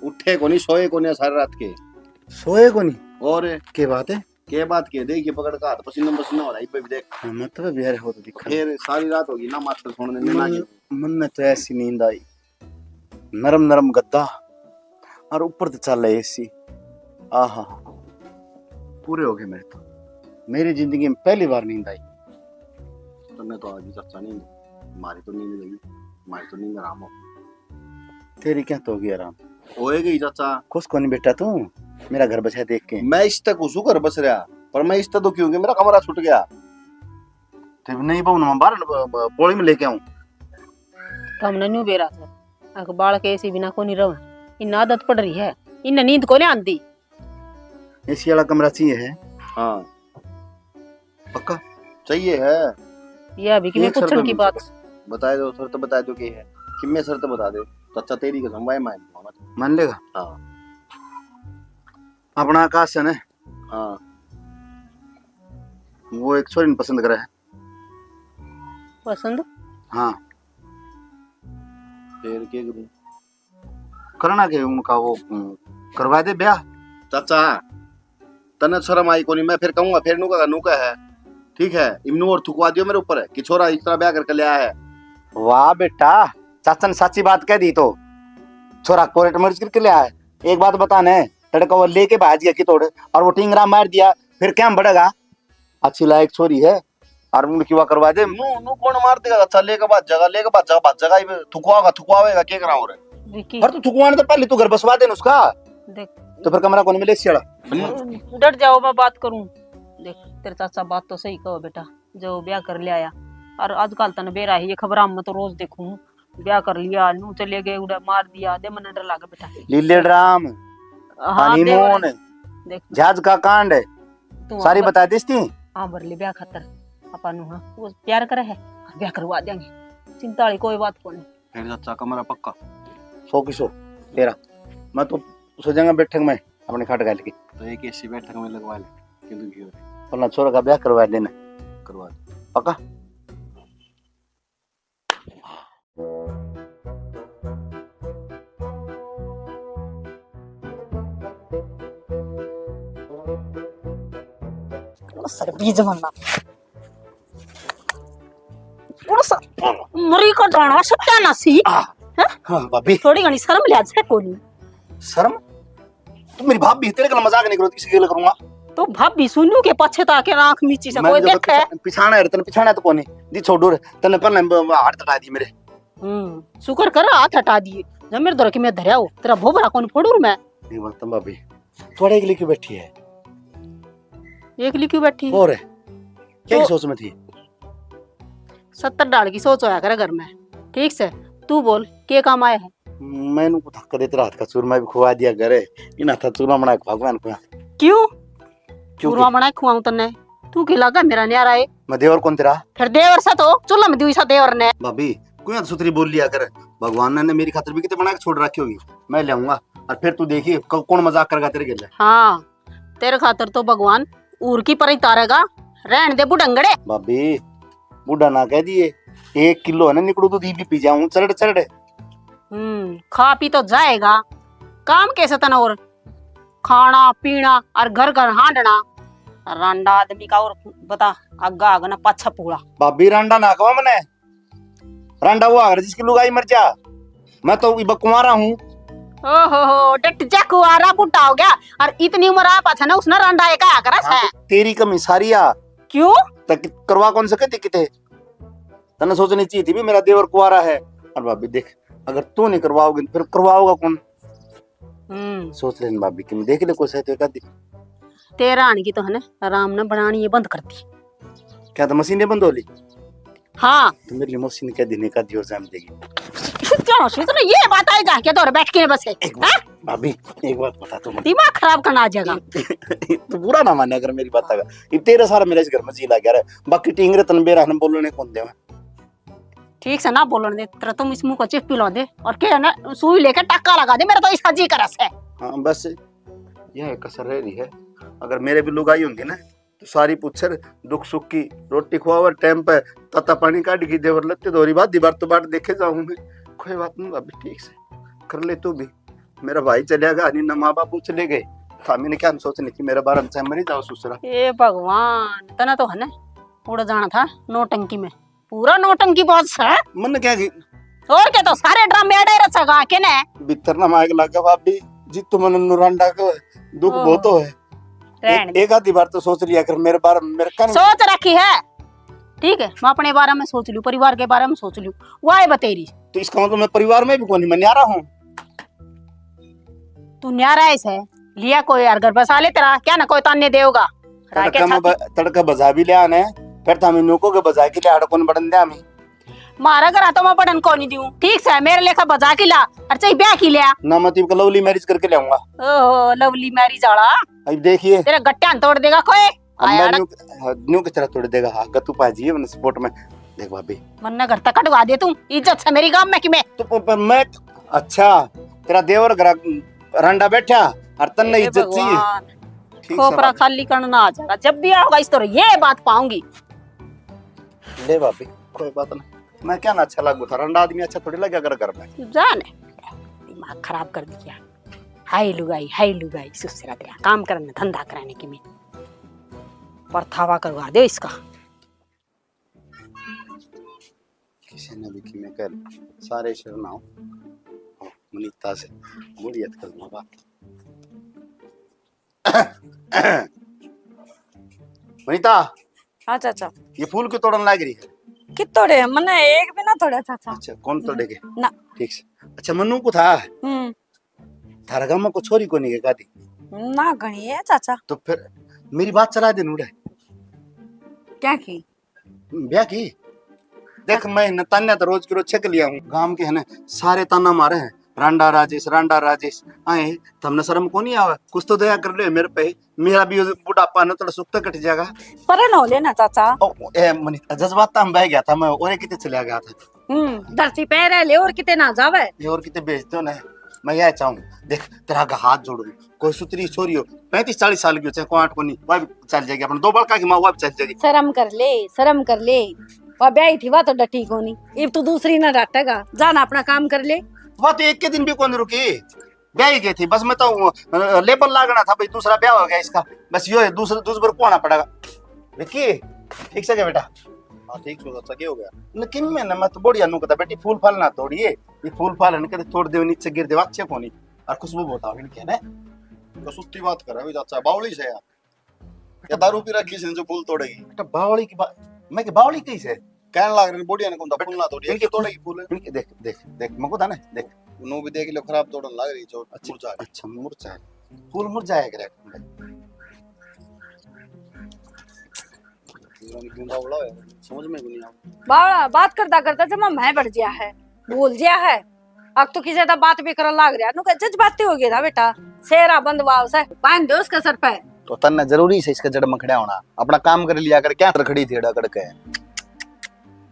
उठे कोनी, सोए कोनी सारी रात के। सोए कोनी? और? के बात है? के बात के, देख ये पकड़ का हाथ पसीना पसीना हो रहा है, इब्बे भी देख। हाँ, मतलब यार हो तो दिखा। फिर सारी रात होगी ना मास्टर सोने ने ना मन, के। मन में तो ऐसी नींद आई, नरम नरम गद्दा और ऊपर तो चल एसी। आहा, पूरे हो गए मेरे तो। मेरी जिंदगी में पहली बार नींद आई। तन्ने तो आज ही चाचा नींद, मारी तो नींद गई, मारी तो नींद आराम हो। तेरी क्या तो होगी आराम? होए गई चाचा। खुश कोनी बेटा तू मेरा घर बसा देख के? मैं इस तक खुश हूँ घर बस रहा, पर मैं इस तक दुखी हूँ कि मेरा कमरा छूट गया। ते नहीं बहू, मैं बाहर ब-, ब-, पोली में लेके आऊं। तो हमने न्यू बेरा से, अक बालक एसी बिना कोनी रह, इन आदत पड़ रही है, इन नींद कोनी आंदी। एसी वाला कमरा चाहिए है? हाँ। पक्का? चाहिए है। ये अभी किमें एक शर्त पूछण की बात। बता दो, शर्त बता दो की है, किमें शर्त बता दे। तो अच्छा, तेरी कसम, भाई मान लूंगा मैं। मान लेगा? हाँ। अपना आकाश है ना? हाँ। वो एक छोरी ने पसंद करा है। पसंद? हाँ। फिर के करूं? करना के उनका वो, हम्म, करवा दे ब्याह। चाचा, तने शर्म आई कोनी, मैं फिर कहूंगा, फिर नू का, नू का है, ठीक है, इमनू और थुकवा दियो मेरे ऊपर कि छोरा इस तरह ब्याह करके ले आया है। वाह बेटा, चाचा ने साची बात कह दी तो। छोरा कोर्ट मैरिज करके ले आया। एक बात बता ने, तड़का वो लेके भाज गया कि तोड़, और वो टिंगरा मार दिया, फिर क्या बढ़ेगा? अच्छी लायक छोरी है, और उनकी वा करवा दे। नू नू कौन मार देगा? अच्छा, लेके भाज जाएगा, लेके भाज जाएगा, भाज जाएगा, ये थुकवाओगा, थुकवावेगा, क्या करा और? विकी, और तू थुकवाने तो पहले तू घर बसवा दे ना उसका। देख, तो फिर कमरा कौन मिले इस साला? डट जाओ, मैं बात करूं। देख, तेरे चाचा बात तो सही कहो बेटा, जो ब्याह कर ले आया। और आजकल तने बेरा है, ये खबरां में तो रोज देखूं, ब्याह कर लिया, नू चले गए, उड़ा मार दिया, दे मन्ने डर लागे बेटा। लीले ड्राम, हाँ, हनीमून, देख, जहाज का कांड, तू सारी हाँ, बता देस थी। हाँ, भर ले ब्याह खातर। आपा नू हाँ, वो प्यार करे है, ब्याह करवा देंगे, चिंता वाली कोई बात कोनी। फिर चाचा कमरा पक्का? सौ की सौ, तेरा। मैं तो सो जाऊंगा बैठक में, अपने खाट घाल के। तो एक एसी बैठक में लगवा ले, क्यों दुखी हो रहे? अपना छोरा का ब्याह करवा देना। करवा दे। पक्का? सर बीज बनना। उड़स मरी का जाना सत्यानाशी। आ, हैं? हाँ, भाभी। थोड़ी घणी शर्म लिहाज है कोनी। शर्म? तू मेरी भाभी, तेरे गल मजाक नहीं करो, किसी गल करूंगा? तो भाभी सुनू के पाछे ताके आंख मीची से मैं कोई तो देखे? पिछा-, पिछाना है, तने पिछाना तो कोनी। दी छोड़ू रे, तने पहले ब-, ब-, हाथ हटा दी मेरे। हम्म, शुक्र कर हाथ हटा दिए। जब मेरे धर के मैं धरया हो, तेरा भोबरा कौन फोड़ू रे मैं? नहीं बोलता भाभी, थोड़ा एकली क्यों बैठी है? एकली क्यों बैठी? और क्या तो की सोच में थी? सत्तर डाल की सोच होया करे घर में। ठीक से, तू बोल, के काम आया है? मैंने को थक देते रात का चूरमा भी खुआ दिया करे। इन हाथा चूरमा बना के भगवान को। क्यों? क्यों चूरमा के? बना के खुआऊं तन्ने? तू की लागा मेरा न्यारा है? मैं देवर कौन तेरा? फिर देवर सा तो, चूल्हा में दुई सा देवर ने। भाभी, कोई हद सुथरी बोल लिया कर। भगवान ने मेरी खातर भी कितने बना के छोड़ रखी होगी। मैं ले आऊंगा। और फिर तू देखिए, क-, कौन मजाक करेगा तेरे गेले। हाँ, तेरे खातर तो भगवान ऊर की परी तारेगा। रहन दे बुढ़ंगड़े। भाभी, बूढ़ा ना कह दिए, एक किलो है ना निकड़ू दूध, ये भी पी जाऊं चरड़ चरड़। हम्म, खा पी तो जाएगा, काम कैसे तने और? खाना पीना और घर घर हांडना। रांडा आदमी का और बता, आगा आग ना पाछा पूला। भाभी, रांडा ना कहो मने, रांडा वो आगर जिसकी लुगाई मर जा। मैं तो इब कुंवारा हूँ। ओहो हो, डट जा, कुंवारा बूढ़ा हो गया। और इतनी उम्र आ पाछा ना उसने रांडा एक आया करा तो है। तेरी कमी सारी आ। क्यों? तक करवा कौन सके थी किते? तन्ने सोचनी चाहिए थी भी मेरा देवर कुंवारा है। और भाभी देख, अगर तू नहीं करवाओगी तो फिर करवाओगा कौन? हम्म। सोच लेन भाभी, कि देख ले कोई सही तो एक आधी। तेरा आने की तो है ना, आराम ना बनानी ये बंद कर दी। क्या तो मशीन बंद हो ली? हाँ। तो मेरी मशीन कह दी, नहीं कह दी और जान देगी। क्या हो, सोच ले, ये बात आई जाके तो बैठ के बस है। एक बात, हाँ? भाभी, एक बात बता तू मुझे। दिमाग खराब करना आ जाएगा। तू बुरा ना माने अगर मेरी बात आगा। ये तेरे सारा मेरे इस घर में जी लग गया रे। बाकी टींगरे तन बेरा ने बोलने कौन दे। ठीक से ना बोलन दे, तेरा तुम इस मुंह को चिप पिला दे और के है ना सुई लेके टक्का लगा दे, मेरा तो इसका जी करा से। हाँ, बस यह एक कसर रह रही है। अगर मेरे भी लुगाई होंदी ना, तो सारी पूछर दुख सुख की, रोटी खुआवर टाइम पे, ताता पानी काट की देवर लत्ते धोरी बात दीवार तो बाट देखे जाऊं मैं। कोई बात नहीं भाभी, ठीक से कर ले तू भी। मेरा भाई चलिया गया, नहीं ना माँ बाप चले गए, था मैंने क्या सोचने की मेरे बारे में, चाहे मरी जाओ ससुरा। ए भगवान, तना तो है ना उड़ जाना था नौटंकी में। पूरा नौटंकी बाज है। मन क्या की? और के तो सारे ड्रामे अड़े रचेगा के ने? भीतर ना मायक लागे भाभी, जी तो मन नु रांडा को दुख ओह। बहुत हो है। रहन एक, दे। एक आधी बार तो सोच लिया कर मेरे बारे में, मेरे कान सोच रखी है। ठीक है, मैं अपने बारे में सोच लूं, परिवार के बारे में सोच लूं। वाह बतेरी। तो इसका मतलब मैं परिवार में भी कोनी, मैं न्यारा हूँ। तू न्यारा है से, लिया कोई यार घर बसा ले तेरा, क्या ना कोई ताने देगा। राखे तड़का में छाती। ब-, तड़का बजा भी लिया ने, फिर तो हमें नुको के बजा के लिया, कौन बढ़न दे हमें। मारा घर तो मैं बढ़न को नहीं दूं, ठीक से मेरे लेखा बजा के ला, और चाहे ब्याह की लिया। ना मैं तो इबका लवली मैरिज करके ले आऊंगा। ओहो, लवली मैरिज आला। अब देखिए। तेरे गट्टियां तोड़ देगा कोई। अब आया मैं अड़क। न्यू, न्यू की तरह तोड़ देगा, हाँ, गत्तू पाजी है, मैंने सपोर्ट में। देख भाभी। मन्ने घर तक कटवा दे तू, इज्जत से मेरी गांव में कि मैं। तो प-, प-, मैं, अच्छा, तेरा देवर घर रंडा बैठा और तन्ने हे इज्जत चाहिए। भगवान, ठीक से खोपरा भाभी। खाली करना आ जाएगा, जब भी आओगा इस तरह ये बात पाऊंगी। ले भाभी, कोई बात ना, मैं क्या ना अच्छा लागू था, रंडा आदमी अच्छा थोड़ी लगे अगर घर में। जाने, दिमाग खराब कर दिया। हाय लुगाई, हाय लुगाई, सुसरा तेरा काम करने, धंधा कराने की मैं। परथावा करवा दे इसका। किसी ने भी किमें कर, सारे शरण आओ। मनीता से मुड़ी अटकल मांगा। मनीता, हाँ चाचा। ये फूल क्यों तोड़न लाग रही है? कित तोड़े? मन्ने एक भी ना तोड़ा चाचा। अच्छा, कौन तोड़ेगे? ना। ठीक से। अच्छा, मन्नू को था? हम्म। थारा गांव में को छोरी कोनी के कादी? ना, घणी है चाचा। तो फिर मेरी बात चला दे नूड़े। क्या की? ब्याह की? देख, मैं न तान्या तो रोज के रोज छक लिया हूँ। गांव के है ना, सारे ताना मारे हैं, "रांडा राजेश, रांडा राजेश।" आए, थमने शर्म को नहीं आवे? कुछ तो दया कर ले मेरे पे। मेरा भी बुढ़ापा ना थोड़ा सुख तो कट जाएगा। पर न हो लेना चाचा। ओ, ए, मनी, जज्बात में बह गया था मैं, और कितने चला गया था। हम्म, धरती पे रह ले और किते ना जावे। ये और किते भेज दो ना। मैं यह चाहूँ, देख, तेरा आगे हाथ जोड़ू, कोई सुतरी छोरी हो, पैंतीस चालीस साल की हो, चाहे कोई आठ को नहीं, वह भी चल जाएगी। अपने दो बड़का की माँ, वह भी चल जाएगी। शर्म कर ले, शर्म कर ले। वह ब्याही थी, वह तो डटी कोनी। इब तू दूसरी ना डाटेगा, जाना अपना काम कर ले। वह तो एक के दिन भी कोनी रुकी, ब्याही गई थी। बस मैं तो, अ, लेबल लागना था भाई, दूसरा ब्याह हो गया इसका। बस यो है, दूसरा, दूसरे पर कोना पड़ेगा। विक्की, ठीक से क्या बेटा? हाँ, ठीक सो चाचा, क्या हो गया? न किम में ना, मैं तो बढ़िया नु कहता, "बेटी, फूल फाल ना तोड़िए, ये फूल फाल है ना, कदे तोड़ दे, नीचे गिर दे, अच्छे कोनी।" और खुशबू बहुत आवे इनके ने। तो सुत्ती बात कर रहा है चाचा, बावली से यार। क्या दारू पी रखी से जो फूल तोड़ेगी? बेटा, बावली की बात, मैं कि बावली कही से? कहने लाग रहे, बढ़िया ने कौन था, फूल ना तोड़िए, इनके तोड़ेगी फूल। इनके देख, देख, देख, मको था ना, देख। नो भी देख लो, खराब तोड़न लाग रही, जो अच्छा, मुरझा रही। अच्छा, मुरझा है। फूल मुरझाया करे। समझ में कोनी आवे। बावला बात करता करता जमा मैं बढ़ गया है, भूल गया है। अब तो किसी का बात भी करन लाग रहा, नु कह जज्बाती हो गया था बेटा। सेरा बंद वाव से बांध दे उसके सर पे। तो तन्ने जरूरी से इसके जड़ में खड़ा होना, अपना काम कर लिया कर, क्या तर खड़ी थी अड़ा करके?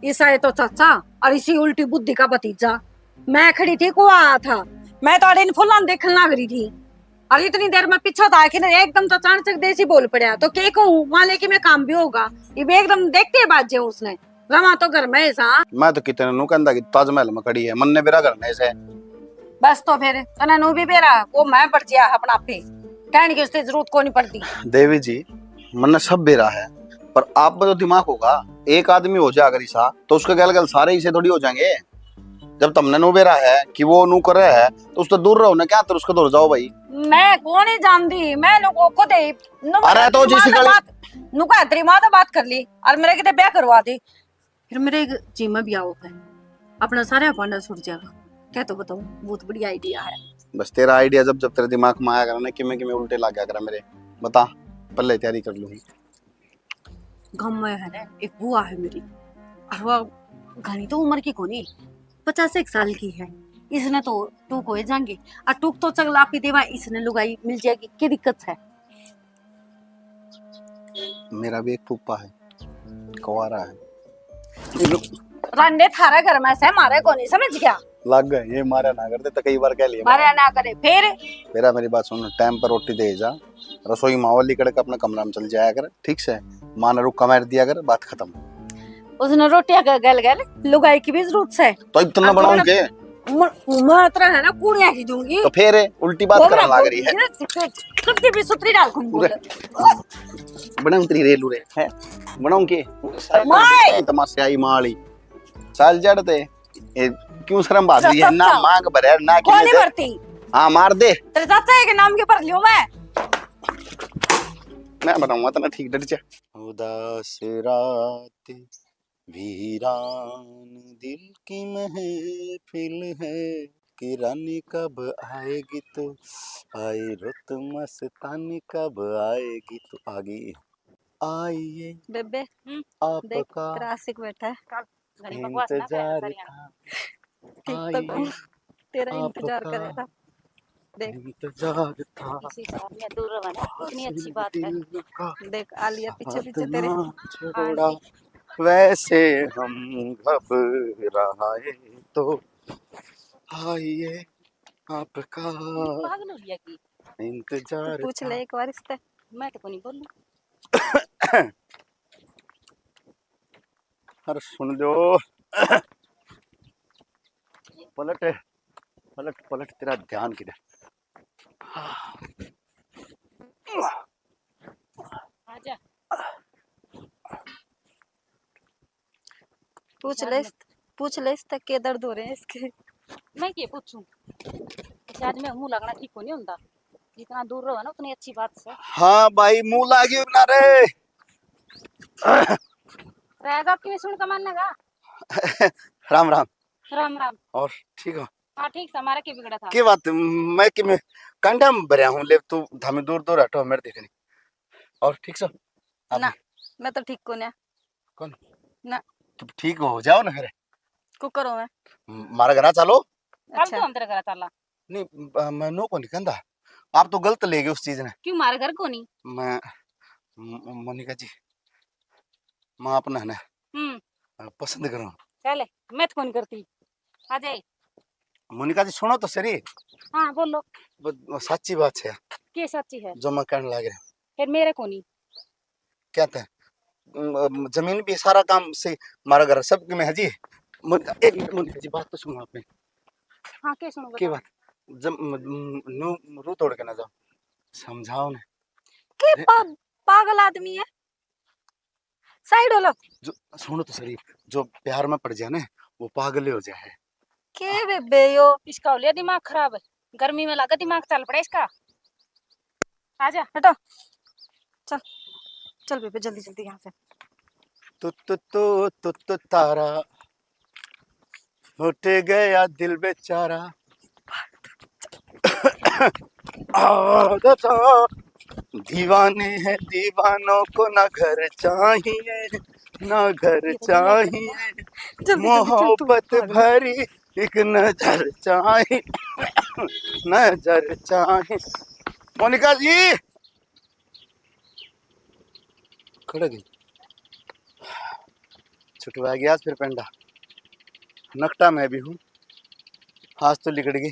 ईसा ये तो चाचा और इसी उल्टी बुद्धि का भतीजा। मैं खड़ी थी, को आया था, मैं तो अड़े इन फुलां देखने लाग रही थी। और इतनी देर में पीछा था कि नहीं, एकदम तो अचानक देसी बोल पड़ा, तो के कहूँ, वहां लेके मैं काम भी होगा। इब एकदम देखते ही बाज जाऊं उसने, रवा तो घर में ही सा। मैं तो कितने नु कहंदा कि ताजमहल में खड़ी है, मन्ने बेरा घर में से। बस तो फिर तने नु भी बेरा, वो मैं बढ़ गया अपना पे, कहने की उसकी जरूरत को नहीं पड़ती। देवी जी, मन्ने सब बेरा है, पर आप में तो दिमाग होगा, एक आदमी हो जा अगर ईसा, तो उसके गल गल सारे ईसे थोड़ी हो जाएंगे। जब तमने नु बेरा है कि वो नु करे है, तो उससे दूर रहो ना, क्या तर उसके दूर जाओ भाई। मैं कौन ही जानती, मैं लोगों को दे, नु अरे तो तेरी जिस माँ से गली बात, नु कहा तेरी माँ से बात कर ली और मेरे किते ब्याह करवा दे। फिर मेरे एक जी में ब्याह होगा, अपना सारा भांडा छूट जाएगा। क्या तो बताऊं, बहुत बढ़िया आइडिया है। बस तेरा आइडिया जब जब तेरे दिमाग में आया करा ना, किमे किमे उल्टे लग गया करा मेरे। बता, पहले तैयारी कर लूंगी। गाँव में है ना, एक बुआ है मेरी, और वह घणी तो उम्र की कोनी, पचास एक साल की है। इसने तो टूक हो जाएंगे, और टूक तो चगलापी देवा, इसने लुगाई मिल जाएगी, क्या दिक्कत है? मेरा भी एक फूफा है, कुंवारा है। रांडे थारे घर में से, मारे कोनी, समझ गया? लग गए, ये मारा ना करते तो कई बार कह लिया। मारा ना करे, फिर? मेरा, मेरी बात सुन, टाइम पर रोटी दे जा, रसोई माहौल निकल के अपने कमरा में चल जाया कर, ठीक से? माँ ने रुक्का मार दिया कर, बात खत्म। उसने रोटियां का गल गल लुगाई की भी जरूरत से। तो इतना बनाऊं के? म-, मैं इतना है ना, कूड़ियां ही दूंगी। तो फिर उल्टी बात करने लग रही है। कब की भी सुतरी डाल कौन बोले? बनाऊं तेरी रेलू रे, है? बनाऊं के? माय! तमाशे आई माली। चल जड़ ते। ए, क्यों शर्म भाग रही है? ना मांग भरे, ना कोनी भरती। हाँ, मार दे। तेरे चाचा के नाम के भर लियो मैं। मैं बनाऊंगा तना ठीक, डट जा। उदास रात, वीरान दिल की महफिल है, कि रानी कब आएगी तो आए, रुत मस्तानी कब आएगी तो आ गई। आइए बेबे, हम्म, देख, आपका तेरा आशिक बैठा है। चल, घणी बकवास ना कर, इंतजार था। ठीक तो आइए, तेरा इंतजार आपका करेगा। देख। इंतजार था। इसी साल में दूर रहो ना, कितनी अच्छी बात है। देख, आलिया पीछे पीछे तेरे। छोड़ा, वैसे हम घबराए तो आइए, आपका पागल हो गया की? इंतजार पूछ ले एक बार इससे। मैं तो कोनी बोलूं। अरे सुन लो। पलट, पलट, पलट, तेरा ध्यान किधर? आजा। पूछ ले, पूछ ले इससे के दर्द हो रहे हैं इसके। मैं के पूछूं? इस आदमी का मुंह लगना ठीक को नहीं होता। जितना दूर रहो ना, उतनी अच्छी बात से। हाँ भाई, मुंह लागी ना रे। रहेगा क्यों सुन के मानेगा? राम राम। राम राम। और ठीक हो? हाँ, ठीक से, हमारा क्या बिगड़ा था? के बात, मैं कि मैं कंडा में भरया हूँ, ले तू धामी दूर दूर हटो, मेरे देखनी। और ठीक सो? आप ना, भी? मैं तो ठीक को ना। कौन? ना। तू ठीक हो जाओ ना फिर। को करो मैं? म-, मारा घर चालो। कल अच्छा। तो हम तेरे घर चाला। नहीं, ब-, मैं नो को नहीं कहंदा। आप तो गलत ले गए उस चीज ने। क्यों, मारे घर को नहीं? मैं, म-, मोनिका जी, मैं अपना है ना, हम्म। अ, पसंद करूँ। चले, मैं तो कौन करती। आ जाए। मोनिका जी, सुनो तो सही। हाँ, बोलो। ब-, साची बात है। के साची है? जो मैं कहने लग रहा। फिर मेरे को नहीं। क्या था? म-, जमीन भी, सारा काम से, मारा घर सब में है जी। मोनिका, एक मिनट, मोनिका जी, बात तो सुनो आपने। हाँ, के सुनो, के बता। बात? जब म-, म-, नू रू तोड़ के ना जाओ, समझाओ ने। के अरे। पा-, पागल आदमी है, साइड हो लो। जो, सुनो तो सही, जो प्यार में पड़ जाए ना, वो पागल ही हो जाए है। के बेबे यो? इसका हो लिया दिमाग खराब, गर्मी में लगा दिमाग चल पड़ा इसका। आजा। हटो। चल, चल बेबे, जल्दी जल्दी यहाँ से। तू, तू, तू, तू, तू तारा, फट गया दिल बेचारा। आदत दीवाने हैं दीवानों को, ना घर चाहिए, ना घर चाहिए, जल्दी, जल्दी, जल्दी, मोहब्बत पागल। भरी एक नजर चाहिए, नजर चाहिए। मोनिका जी, खड़े गई, छुटवा गया आज फिर पेंडा। नकटा मैं भी हूँ, आज तो लिकड़ गई,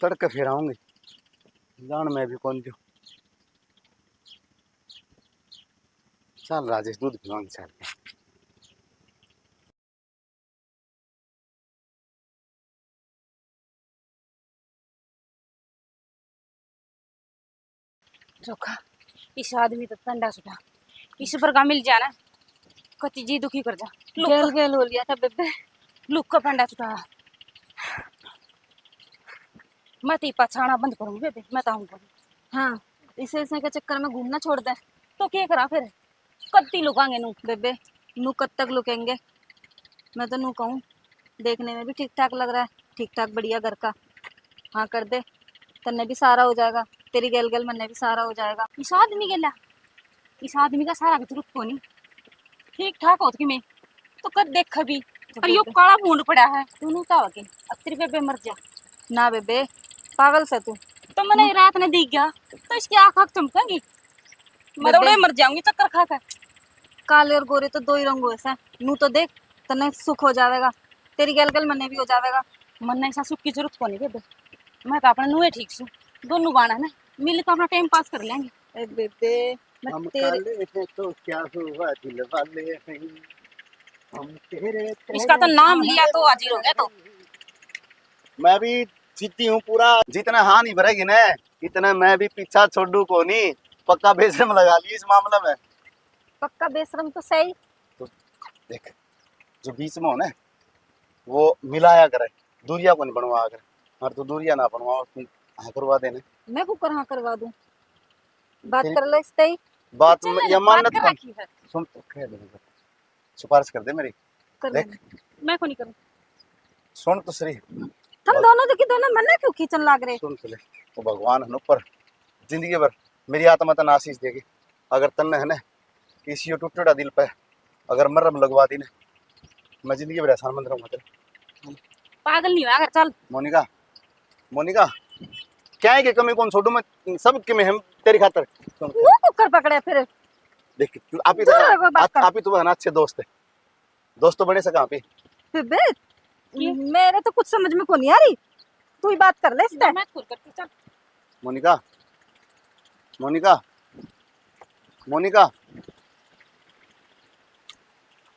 तड़के फिर आऊंगी, जान मैं भी कौन दूँ। चल राजेश, दूध पिवाऊंगी, चल। चोखा, इस आदमी तो पंडा छुटा, इस पर का मिल जाना, कति जी दुखी कर जा। लुक गेल गेल हो लिया था बेबे। लुक का पंडा छुटा। मैं तो पछाना बंद करूंगी बेबे, मैं तो आऊंगा। हाँ, इसे, इसे के चक्कर में घूमना छोड़ दे। तो क्या करा फिर? कत्ती लुकांगे नू? बेबे, नू कद तक लुकेंगे? मैं तो नू कहूँ, देखने में भी ठीक ठाक लग रहा है, ठीक ठाक बढ़िया घर का। हाँ कर दे, तन्ने भी सहारा हो जाएगा, तेरी गेल गेल मन्ने भी सहारा हो जाएगा। इस आदमी गेला, इस आदमी का सहारा की जरूरत कोनी। ठीक ठाक होत कि मैं तो कद देख भी, तो पर यो बेबे काला भूंड पड़ा है। तू नू का हो के, अब तेरी बेबे मर जा। ना बेबे, पागल से तू। तो मैंने रात ने दिख गया, तो इसकी आँख आँख चमकेंगी। मैं तो बेबे उड़े मर जाऊंगी चक्कर खा के। काले और गोरे तो दो ही रंग होए सै। नू तो देख, तन्ने सुख हो जावेगा, तेरी गैल गैल मन्ने भी हो जावेगा। मन्ने ऐसा सुख की जरूरत कोनी बेबे, मैं तो अपने नूए ठीक सूं। दोनों बाण है ना, मिल के अपना टाइम पास कर लेंगे। ए बेबे, मैं हम तेरे काले हैं तो क्या हुआ, दिल वाले हैं हम तेरे। इसका तो नाम लिया तो हाजिर हो गया तो। मैं भी जिद्दी हूँ पूरा, जितने हाँ नहीं भरेगी ना, इतने मैं भी पीछा छोड़ू कोनी। पक्का बेशरम लगा ली इस मामले में। पक्का बेशरम तो सही। तो देख, जो बीच में हो ना, वो मिलाया करे, दूरिया को नहीं बनवा करे। और तू दूरिया ना बनवा, तू हाँ करवा देना। मैं कुकर हाँ करवा दूं? बात तेरी कर ले इसते ही। बात चल, ये बात मान्यत कर कौन? रखी है। सुन तो, कह दे, सिफारिश कर दे मेरी। कर देख। दूंगी। मैं को नहीं करूँ। सुन तो सही। तुम दोनों तो की दोनों मन्ने क्यों खींचन लाग रहे? सुन तो ले, वो भगवान है ना ऊपर, जिंदगी भर मेरी आत्मा तन्ने आशीष देगी। अगर तन्ने है ना किसी यो टूटेड़ा दिल पे अगर मरहम लगवा दी ना, मैं जिंदगी भर एहसान मंद रहूंगा तेरा। पागल नहीं हुआ कर, चल। मोनिका, मोनिका, क्या है कि कमी कौन छोड़ू मैं, सब के मैं हम तेरी खातर। सुन, वो कुकर पकड़े फिर। देख, आप ही तो, दूर रहो, बात आप, कर। आप ही तो है ना अच्छे दोस्त है, दोस्त तो बने सका आप ही। बेबे, ये? मेरे तो कुछ समझ में को नहीं आ रही, तू ही बात कर ले इससे। मैं खुद करती, चल। मोनिका, मोनिका, मोनिका,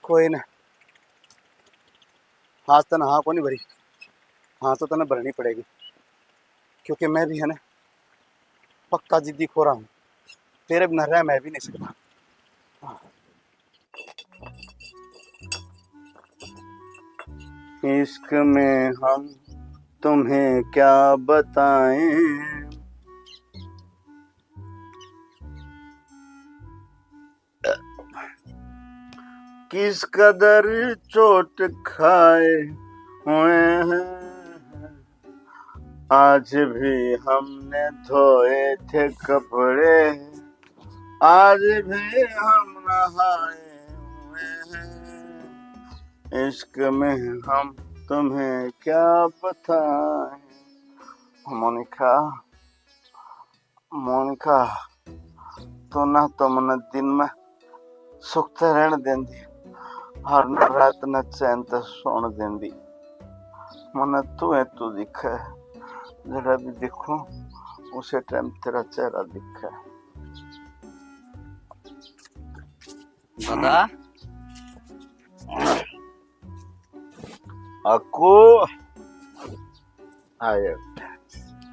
कोई ना, आज तने हाँ को नहीं भरी, हाँ तो तने भरनी पड़ेगी, क्योंकि मैं भी है ना पक्का जिद्दी खोरा हूँ, तेरे बिना रह मैं भी नहीं सकता। हाँ। इश्क में हम तुम्हें क्या बताएं, किस कदर चोट खाए हुए हैं। आज भी हमने धोए थे कपड़े, आज भी हम नहाए हुए हैं। इश्क में हम तुम्हें क्या बताएं। मोनिका, मोनिका, तू ना तो मन्ने दिन में सुख ते रहण देंदी और ना रात ने चैन ते सोण देंदी। मन्ने तू है, तू दिखे। जड़ा भी देखूं, उसे टाइम तेरा चेहरा दिखे। दादा। अक्कू। आ गया।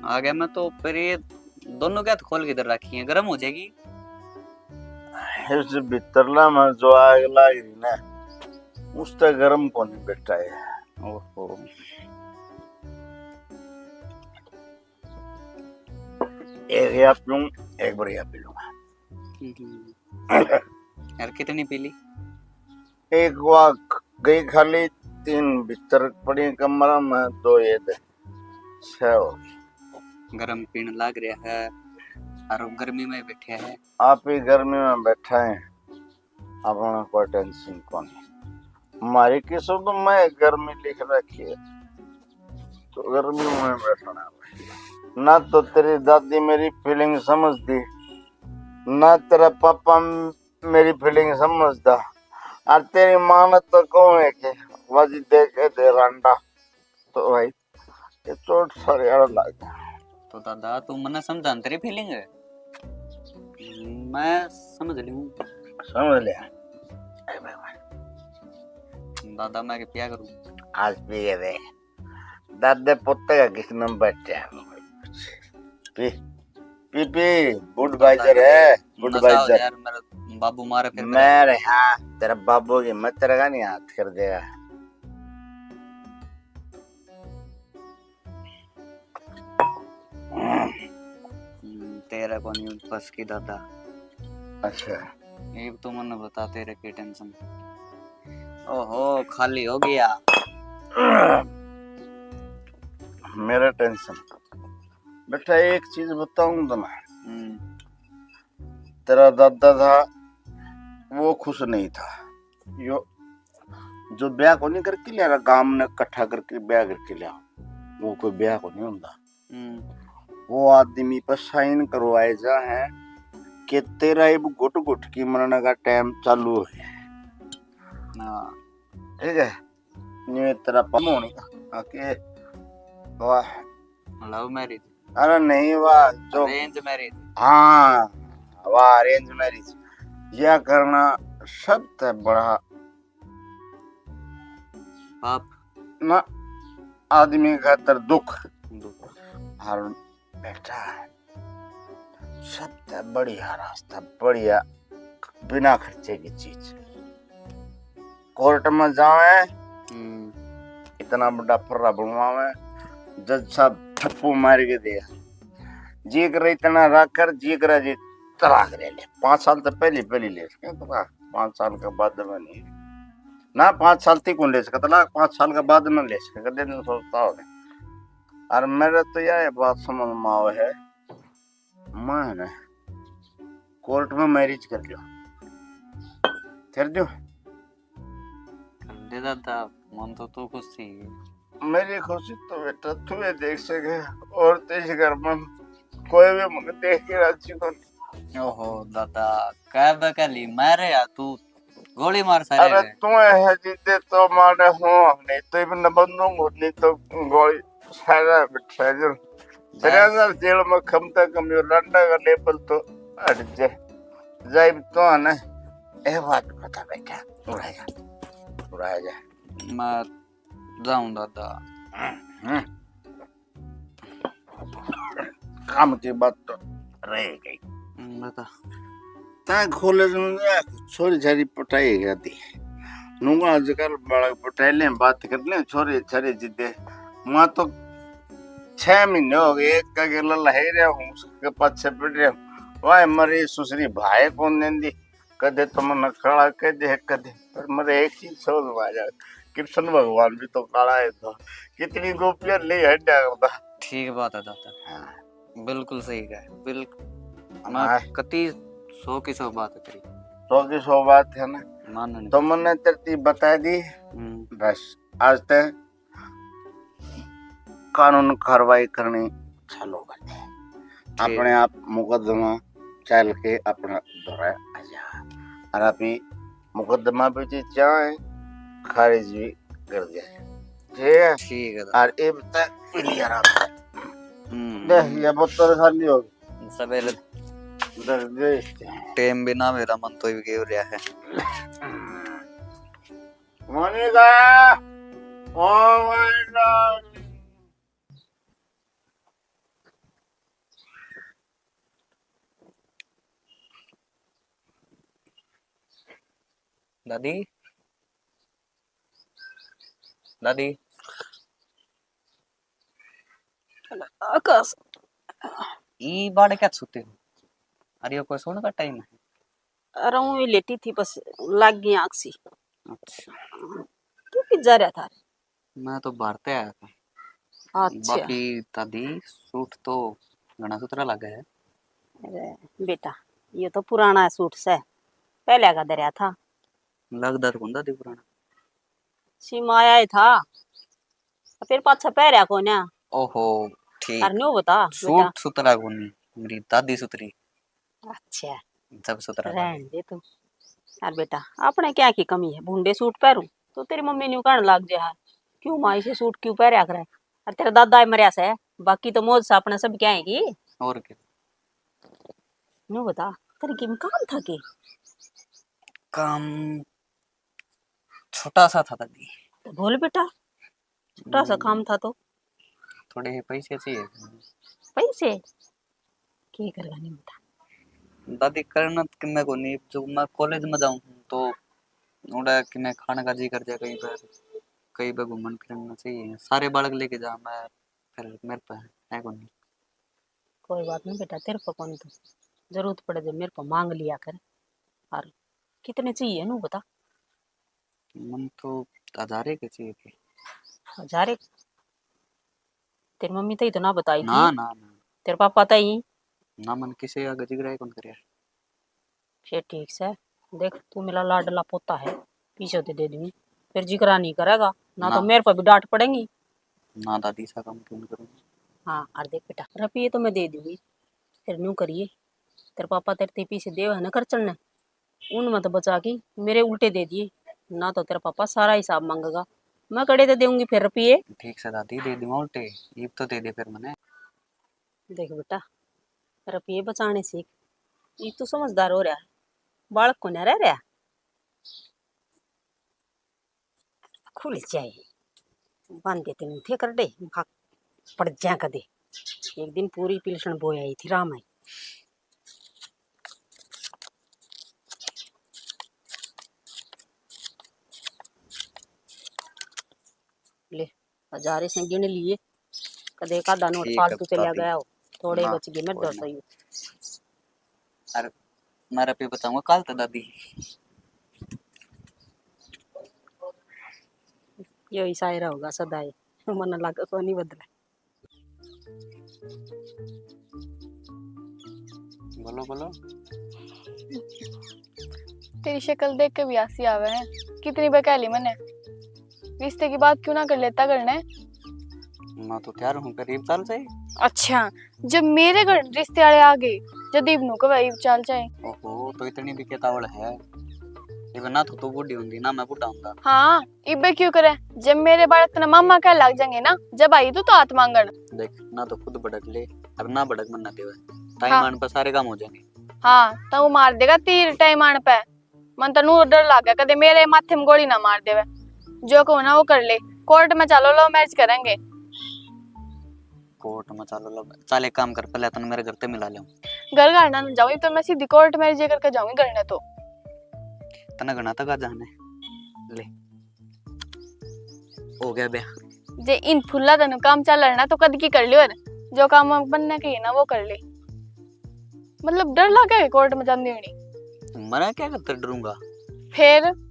आ गया मैं तो। पर ये दोनों क्या खोल के इधर रखी है, गर्म हो जाएगी। इस भीतरला में जो आग लाग रही ना, उस तक गर्म कोनी बैठा है। ओहो। एक या पीऊं, एक बार या पी लूंगा। हम्म। यार, कितनी पी ली? एक वा गई खाली, तीन बिस्तर पड़ी कमरा में, दो ये दे, छह हो गई। गरम पीण लाग रहा है, और गर्मी में बैठे हैं। आप ही गर्मी में बैठा है, अपना कोई टेंशन कोनी। हमारी किस्मत में गर्मी लिख रखी है, तो गर्मी में बैठना है। ना तो तेरी दादी मेरी फीलिंग समझती, ना तेरा पापा मेरी फीलिंग समझता। और तेरी माँ ने तो कहूँ है कि वाजी दे के दे रंडा, तो भाई ये चोट सारे आड़ लग गया। तो दादा, तू मन्ने समझा न तेरी फीलिंग है, मैं समझ लूँ। समझ लिया। दादा, मैं के पिया करूँ? आज पी के दे। दादे पोते का किस नंबर है? पी, पी, पी, Budweiser है, नशा हो Budweiser। यार, मेरा बाबू मारे फिर मैं रे, हाँ, तेरा बाबू की मत तेरा का नहीं हाथ कर देगा। हम्म, तेरा कोनी बस की दादा। अच्छा। एक तो मन्ने बता, तेरे की टेंशन। ओहो, खाली हो गया। मेरा टेंशन। बेटा, एक चीज बताऊं तुम्हें। हम्म। तेरा दादा था, वो खुश नहीं था। यो, जो ब्याह को नहीं करके लिया, गांव ने इकट्ठा करके ब्याह करके लिया, वो कोई ब्याह को नहीं होता। हम्म। वो आदमी पर साइन करवाए जा है कि तेरा इब घुट घुट की मरने का टाइम चालू है। हाँ। ठीक है, ये तेरा पम होने का, ओके। वाह। Love marriage? अरे नहीं, वाह, जो अरेंज मैरिज। हाँ, वाह, अरेंज मैरिज। यह करना सबसे बड़ा पाप। ना, आदमी खातर दुख। दुख। और बेटा, सबसे बढ़िया रास्ता, बढ़िया, बिना खर्चे की चीज। कोर्ट में जावे, हम्म। इतना बड़ा फर्रा बनवावे, जज साहब थप्पू मार के दे, जी करे इतना रख कर, जी करे जी तलाक ले ले। पाँच साल तो पहले, पहले ले सके तलाक, पाँच साल के बाद में नहीं। ना, पाँच साल तक कौन ले सकता तलाक? पाँच साल के बाद में ले सके, कदे नहीं सोचता हो। और मेरे तो यह बात समझ में आवे है, मैं ना कोर्ट में मैरिज कर लियो। कर दो। कर दे दादा, मन तो तू खुश थी। मेरी खुशी तो बेटा तू ही देख सके, और तो इस घर में कोई भी मुझे देख के राजी को नहीं। ओहो दादा, कह बकली मारे या तू गोली मार सारे अरे रे। तू है जिद्दे तो मारे हो, नहीं तो इबन बंदूक नहीं तो गोली सारा बिठा जो। तेरे अंदर जेल में कम से कम यो लंडा का लेवल तो हट जाए। जाए तो है ना, ए बात बता बेटा, उड़ा जा, उड़ा जा। मैं जाऊं दादा। हम्म। काम की बात तो रह गई। हम्म, बता। तै कॉलेज में गया, छोरी छारी पटाई गया थी। नूंगा आजकल बालक पटाई लें, बात कर लें, छोरे छारे जिद्दे। माँ तो छह महीने हो गए, एक का गेला लहे रहा हूँ, उसके पाछे पड़ रहा हूँ। वाह, मरी सुसरी भाई कौन देंदी, कदे तो मन खड़ा कह दे, कदे। पर मेरे एक चीज समझ में आ जाए, कृष्ण भगवान भी तो काला है था, कितनी गोपियां ले हट जाता। ठीक बात है दादा। हाँ। बिल्कुल सही कहा, बिल्कुल। मैं हाँ। कति सौ की सौ बात है तेरी। सौ की सौ बात है ना? मानने। तो मैंने तेरी बता दी। हम्म। बस, आज तक कानून कार्रवाई करनी चालू कर दे। ठीक। अपने आप मुकदमा चल के अपना दौरा आ जा। और अभी मुकदमा भी जी चाहे खारिज भी कर दे। ठीक है? ठीक है। और इब तक क्लियर आ। हम्म। देख, ये बोतल खाली हो गई। सवेरे दर्द दे। टेम भी ना मेरा मन तो ही गयो रहा है। Monika, oh my god. दादी, दादी। आकाश। ई बाड़ क्या सुते हो? अरे, यो कोई सोने का टाइम है? अरे, ऊँ ही लेटी थी, बस लाग गई आँख सी। अच्छा। तू कित जा रहा था? मैं तो बाहर ते आया था। अच्छा। बाकी दादी, सूट तो घना सुथरा लगा है। अरे बेटा, ये तो पुराना सूट से, पहले का धरया था। लगदा तो कोनी दादी पुराना। सीम आया ही था, फिर पाछा पहरया कोन्या। ओहो, ठीक। अर न्यू बता बेटा। सूट सुथरा कोनी, मेरी दादी सुथरी। अच्छा। जब सुथरा रहन दे तू। अर बेटा, अपने क्या की कमी है, भूंडे सूट पहरूं तो तेरी मम्मी न्यू कहने लाग जे है, क्यों माँ इसे सूट क्यों पहरया करे? अर तेरा दादा ही मरया से, बाकी तो मौज से अपने सब क्या है की। और क्या? न्यू बता, तेरे किम काम था के? काम छोटा सा था दादी। तो बोल बेटा, छोटा सा काम था तो। थोड़े से पैसे चाहिए। पैसे? के करेगा नहीं बेटा? दादी, करना तो किन्ने को नहीं, जो मैं कॉलेज में जाऊँ तो उड़ा किन्ने खाने का जी कर जाए कहीं पर, कहीं पर घूमन फिरना चाहिए। सारे बालक लेके जा, मैं फिर मेरे पे है को नहीं। कोई बात नहीं बेटा, तेरे पे कौन तो जरूरत पड़े जब मेरे पे मांग लिया कर। और कितने चाहिए नू बता? मन तो हजारे के चाहिए थे। हजारे? तेरी मम्मी तई तो ना बताई थी? ना, ना, ना। तेरे पापा तई? ना, मन किसे आगे जिगरा ही कौन करे। फिर ठीक से, देख, तू मेरा लाडला पोता है, पीछे तो दे दूंगी, फिर जिगरा नहीं करेगा ना, तो ना। मेरे पर भी डांट पड़ेगी। ना दादी, ऐसा काम क्यों करूंगी? हाँ, और देख बेटा, रुपये तो मैं दे दूंगी, फिर न्यू करिए, तेरे पापा तेरे ते पीछे देव है ना खर्चन ने, उन मत बचा के मेरे उल्टे दे दिए, ना तो तेरा पापा सारा हिसाब मांगेगा, मैं कड़े दे दूंगी फिर रुपये। ठीक से दादी, दे दूंगा उल्टे, इब तो दे दे फिर मने। देख बेटा, रुपये बचाने सीख, ये तू समझदार हो रहा है, बालक को ना रह रहा। खुल जाए, बांधे ते थे कर दे, खा पड़ जा कदे। एक दिन पूरी पिलसण बोई आई थी राम आई। ले, हजारे से गिन लिए, कदे एक आधा नोट ठीक है, फालतू चला भाभी। गया हो, थोड़े ना, बच गए मेरे कोई दो ना। सौ। अरे, मैं रुपये बचाऊंगा कल तो दादी। यो ही शायरा होगा सदा ही, मन लगा को नहीं बदला। बोलो, बोलो। तेरी शक्ल देख के भी हंसी आवे है। कितनी बार कह ली मैंने, रिश्ते की बात क्यों ना कर लेता घर ने? मैं तो तैयार हूँ, करीब चल जाए। अच्छा, जब मेरे घर रिश्ते वाले आ गए, जब इब नु कब इब चल जाए। ओहो, तो इतनी भी केतावल है। इब ना तो तू बूढ़ी होंदी, ना मैं बूढ़ा होंदा। हाँ, इबे क्यों करे? जब मेरे बालक तने मामा कह लग जाएंगे ना, जब आई तू तो हाथ मांगण। देख, ना तो खुद भड़क ले, अब ना भड़क मन ना देवे। टाइम हाँ। आने पर सारे काम हो जाएंगे। हाँ, तो वो मार देगा तीर टाइम आने पे। मन तो नू डर लागे, कदे मेरे माथे में गोली ना मार देवे। जो कहूँ ना वो कर ले, कोर्ट में चलो, लव मैरिज करेंगे। कोर्ट में चलो, लव, चल एक काम कर, पहले तने मेरे घर ते मिला ले। घर घर ना जाऊँ, तो मैं सीधी कोर्ट मैरिज करके जाऊंगी घर ने तो। तने घना तक आ जाने। ले, हो गया ब्याह। जे इन फुल्ला तनु काम चल रहा ना, तो कद की कर लियो। जो काम बनने के है ना, वो कर ले। मतलब, डर लगे कोर्ट में जांदी होनी। मना क्या करते डरूंगा? फिर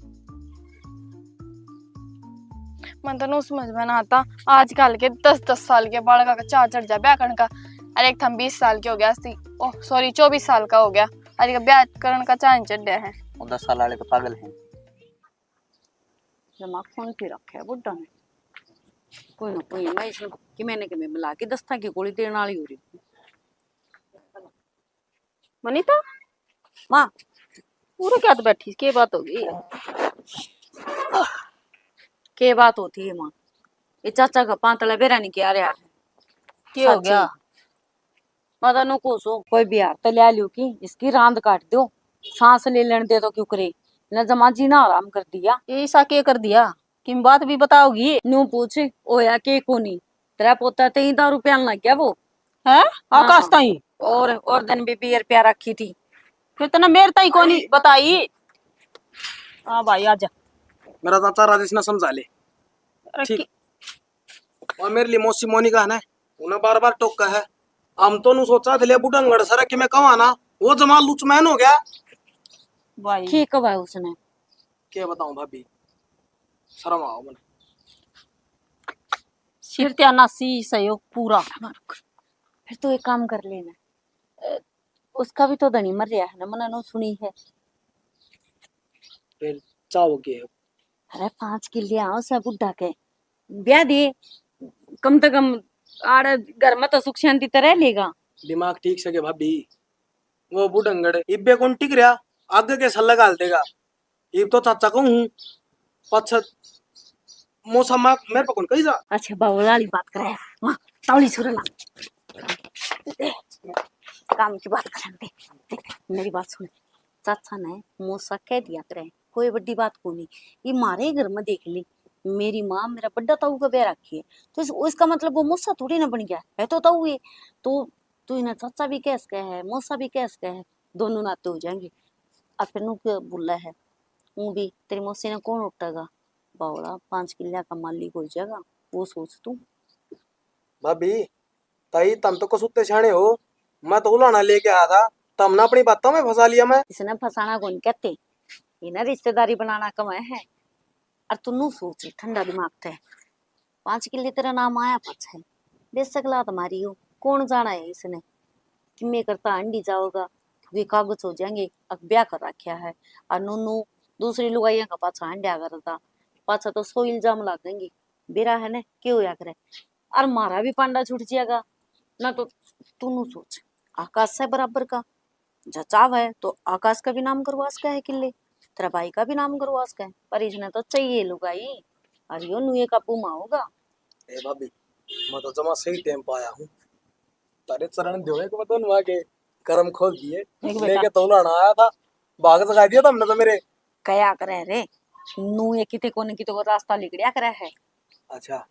मन तो नु समझ में ना आता, आजकल के दस दस साल के बालका का चाह चढ़ जा ब्याह करने का। अरे, एक थम बीस साल के हो गया सी, ओह, सॉरी, चौबीस साल का हो गया, अरे, ब्याह करने का चाह नहीं चढ़ है। वो दस साल वाले तो पागल हैं। दिमाग फोन पे रखे है बुड्ढा ने। कोई ना कोई, मैं इसमें कि मैंने कि मैं मिला के दस्ता की गोली देने वाली हो रही हूँ। मनीता, माँ, पूरे क्या तो बैठी, के बात होगी? के बात होती है माँ? ये चाचा का पांतला बेरा नहीं किया रहा है। के हो सच्ची। गया? मैं तो नु कहूं सो, कोई बिहार तो ले लियो की, इसकी रांद काट दो, सांस ले लेने दे तो क्यों करे, न जमा जीना आराम कर दिया। ये ईसा के कर दिया? किम बात भी बताओगी? न्यू पूछ, होया के कोनी? तेरा पोता ते ही दारू पियान लग गया वो। हैं? हाँ। आकाश ताई? और, और दिन भी बियर पिया रखी थी। फिर तने मेरे ताई कोनी बताई? हाँ भाई, आजा। मेरा चाचा राजेश ने समझा ले। अरे ठीक। कि- और मेरे लिए मौसी मोनिका है ना, उन्हें बार बार टोका है। हम तो नु सोचा थे, ले बुढ़ंगड़ सर कि मैं कहवा ना, वो जमा लुचमैन हो गया। भाई। ठीक है भाई, उसने। क्या बताऊं भाभी, शर्म आओ मने। सिरत्यानासी सहयोग पूरा। फिर तो एक काम कर लेना, अ, उसका भी तो धनी मर रहा है ना, मना नो सुनी है। फिर चाहो के है? अरे, पाँच किले आओ से बुढ़ा के ब्याह दे, कम से कम आड़े घर में तो सुख शांति तो रह लेगा। दिमाग ठीक से के भाभी, वो बुढ़ंगड़ इब्बे कौन टिक रहा, आगे के सल्ला घाल देगा। इब तो चाचा कहूँ हूँ, पाछे मौसा माँ मेरे पे कौन कही जा। अच्छा, बावला वाली बात करे, माँ, तावली सुन ला। काम की बात करन दे। देख, मेरी बात सुन। चाचा ने मौसा कह दिया करे, कोई बड़ी बात कोनी। ये मारे घर में देख ली, मेरी माँ मेरा बड़ा ताऊ का ब्याह रखी है, तो इस, इसका मतलब वो मौसा थोड़ी ना बन गया है, तो ताऊ है। तो तू इन्हें चाचा भी कह सके है, मौसा भी कह सके है, दोनों नाते हो जाएंगे। और फिर नू के बोला है, ऊँ भी तेरी मौसी ने कौन उठेगा? बावड़ा पाँच किले का मालिक हो जाएगा, वो सोच तू। भाभी, ताई, तम तो कसूते सियाणे हो, मैं तो उलाहना लेके आया था, तमने अपनी बातों में फंसा लिया मैं। इसने फंसाना कौन कहते, इन्हें रिश्तेदारी बनाना कम है। और तू नू सोच ठंडा दिमाग थे, पाँच किले तेरा नाम आया पाछे, बेशक लात मारी हो, कौन जाना है इसने कि मैं करता हांडी जाओगा, क्योंकि कागज हो जाएंगे, अक ब्याह कर रखा है। और नू नू दूसरी लुगाइयां का पाछा हांड्या करता, पाछा तो सौ इल्जाम लागेंगे। बेरा है ना, के होया करे? और मारा भी पांडा छूट जाएगा ना। तो तू नू सोच, आकाश से बराबर का, जो चाहवे तो आकाश का भी नाम करवा सके है किले, तेरा भाई का भी नाम करवा सके है, पर इसने तो चाहिए लुगाई, और यो नुए काबू में होगा। ए भाभी, मैं तो जमा सही टाइम पे आया हूँ। तारे चरण दो एक बतन वहाँ के करम खोल दिए। देख बेटा। लेके तो उलाहना आया था, भाग जगा दिया तुमने तो मेरे। कया करे रे, नुए किते कोने किते को रास्ता लिकड़या करे है। अच्छा,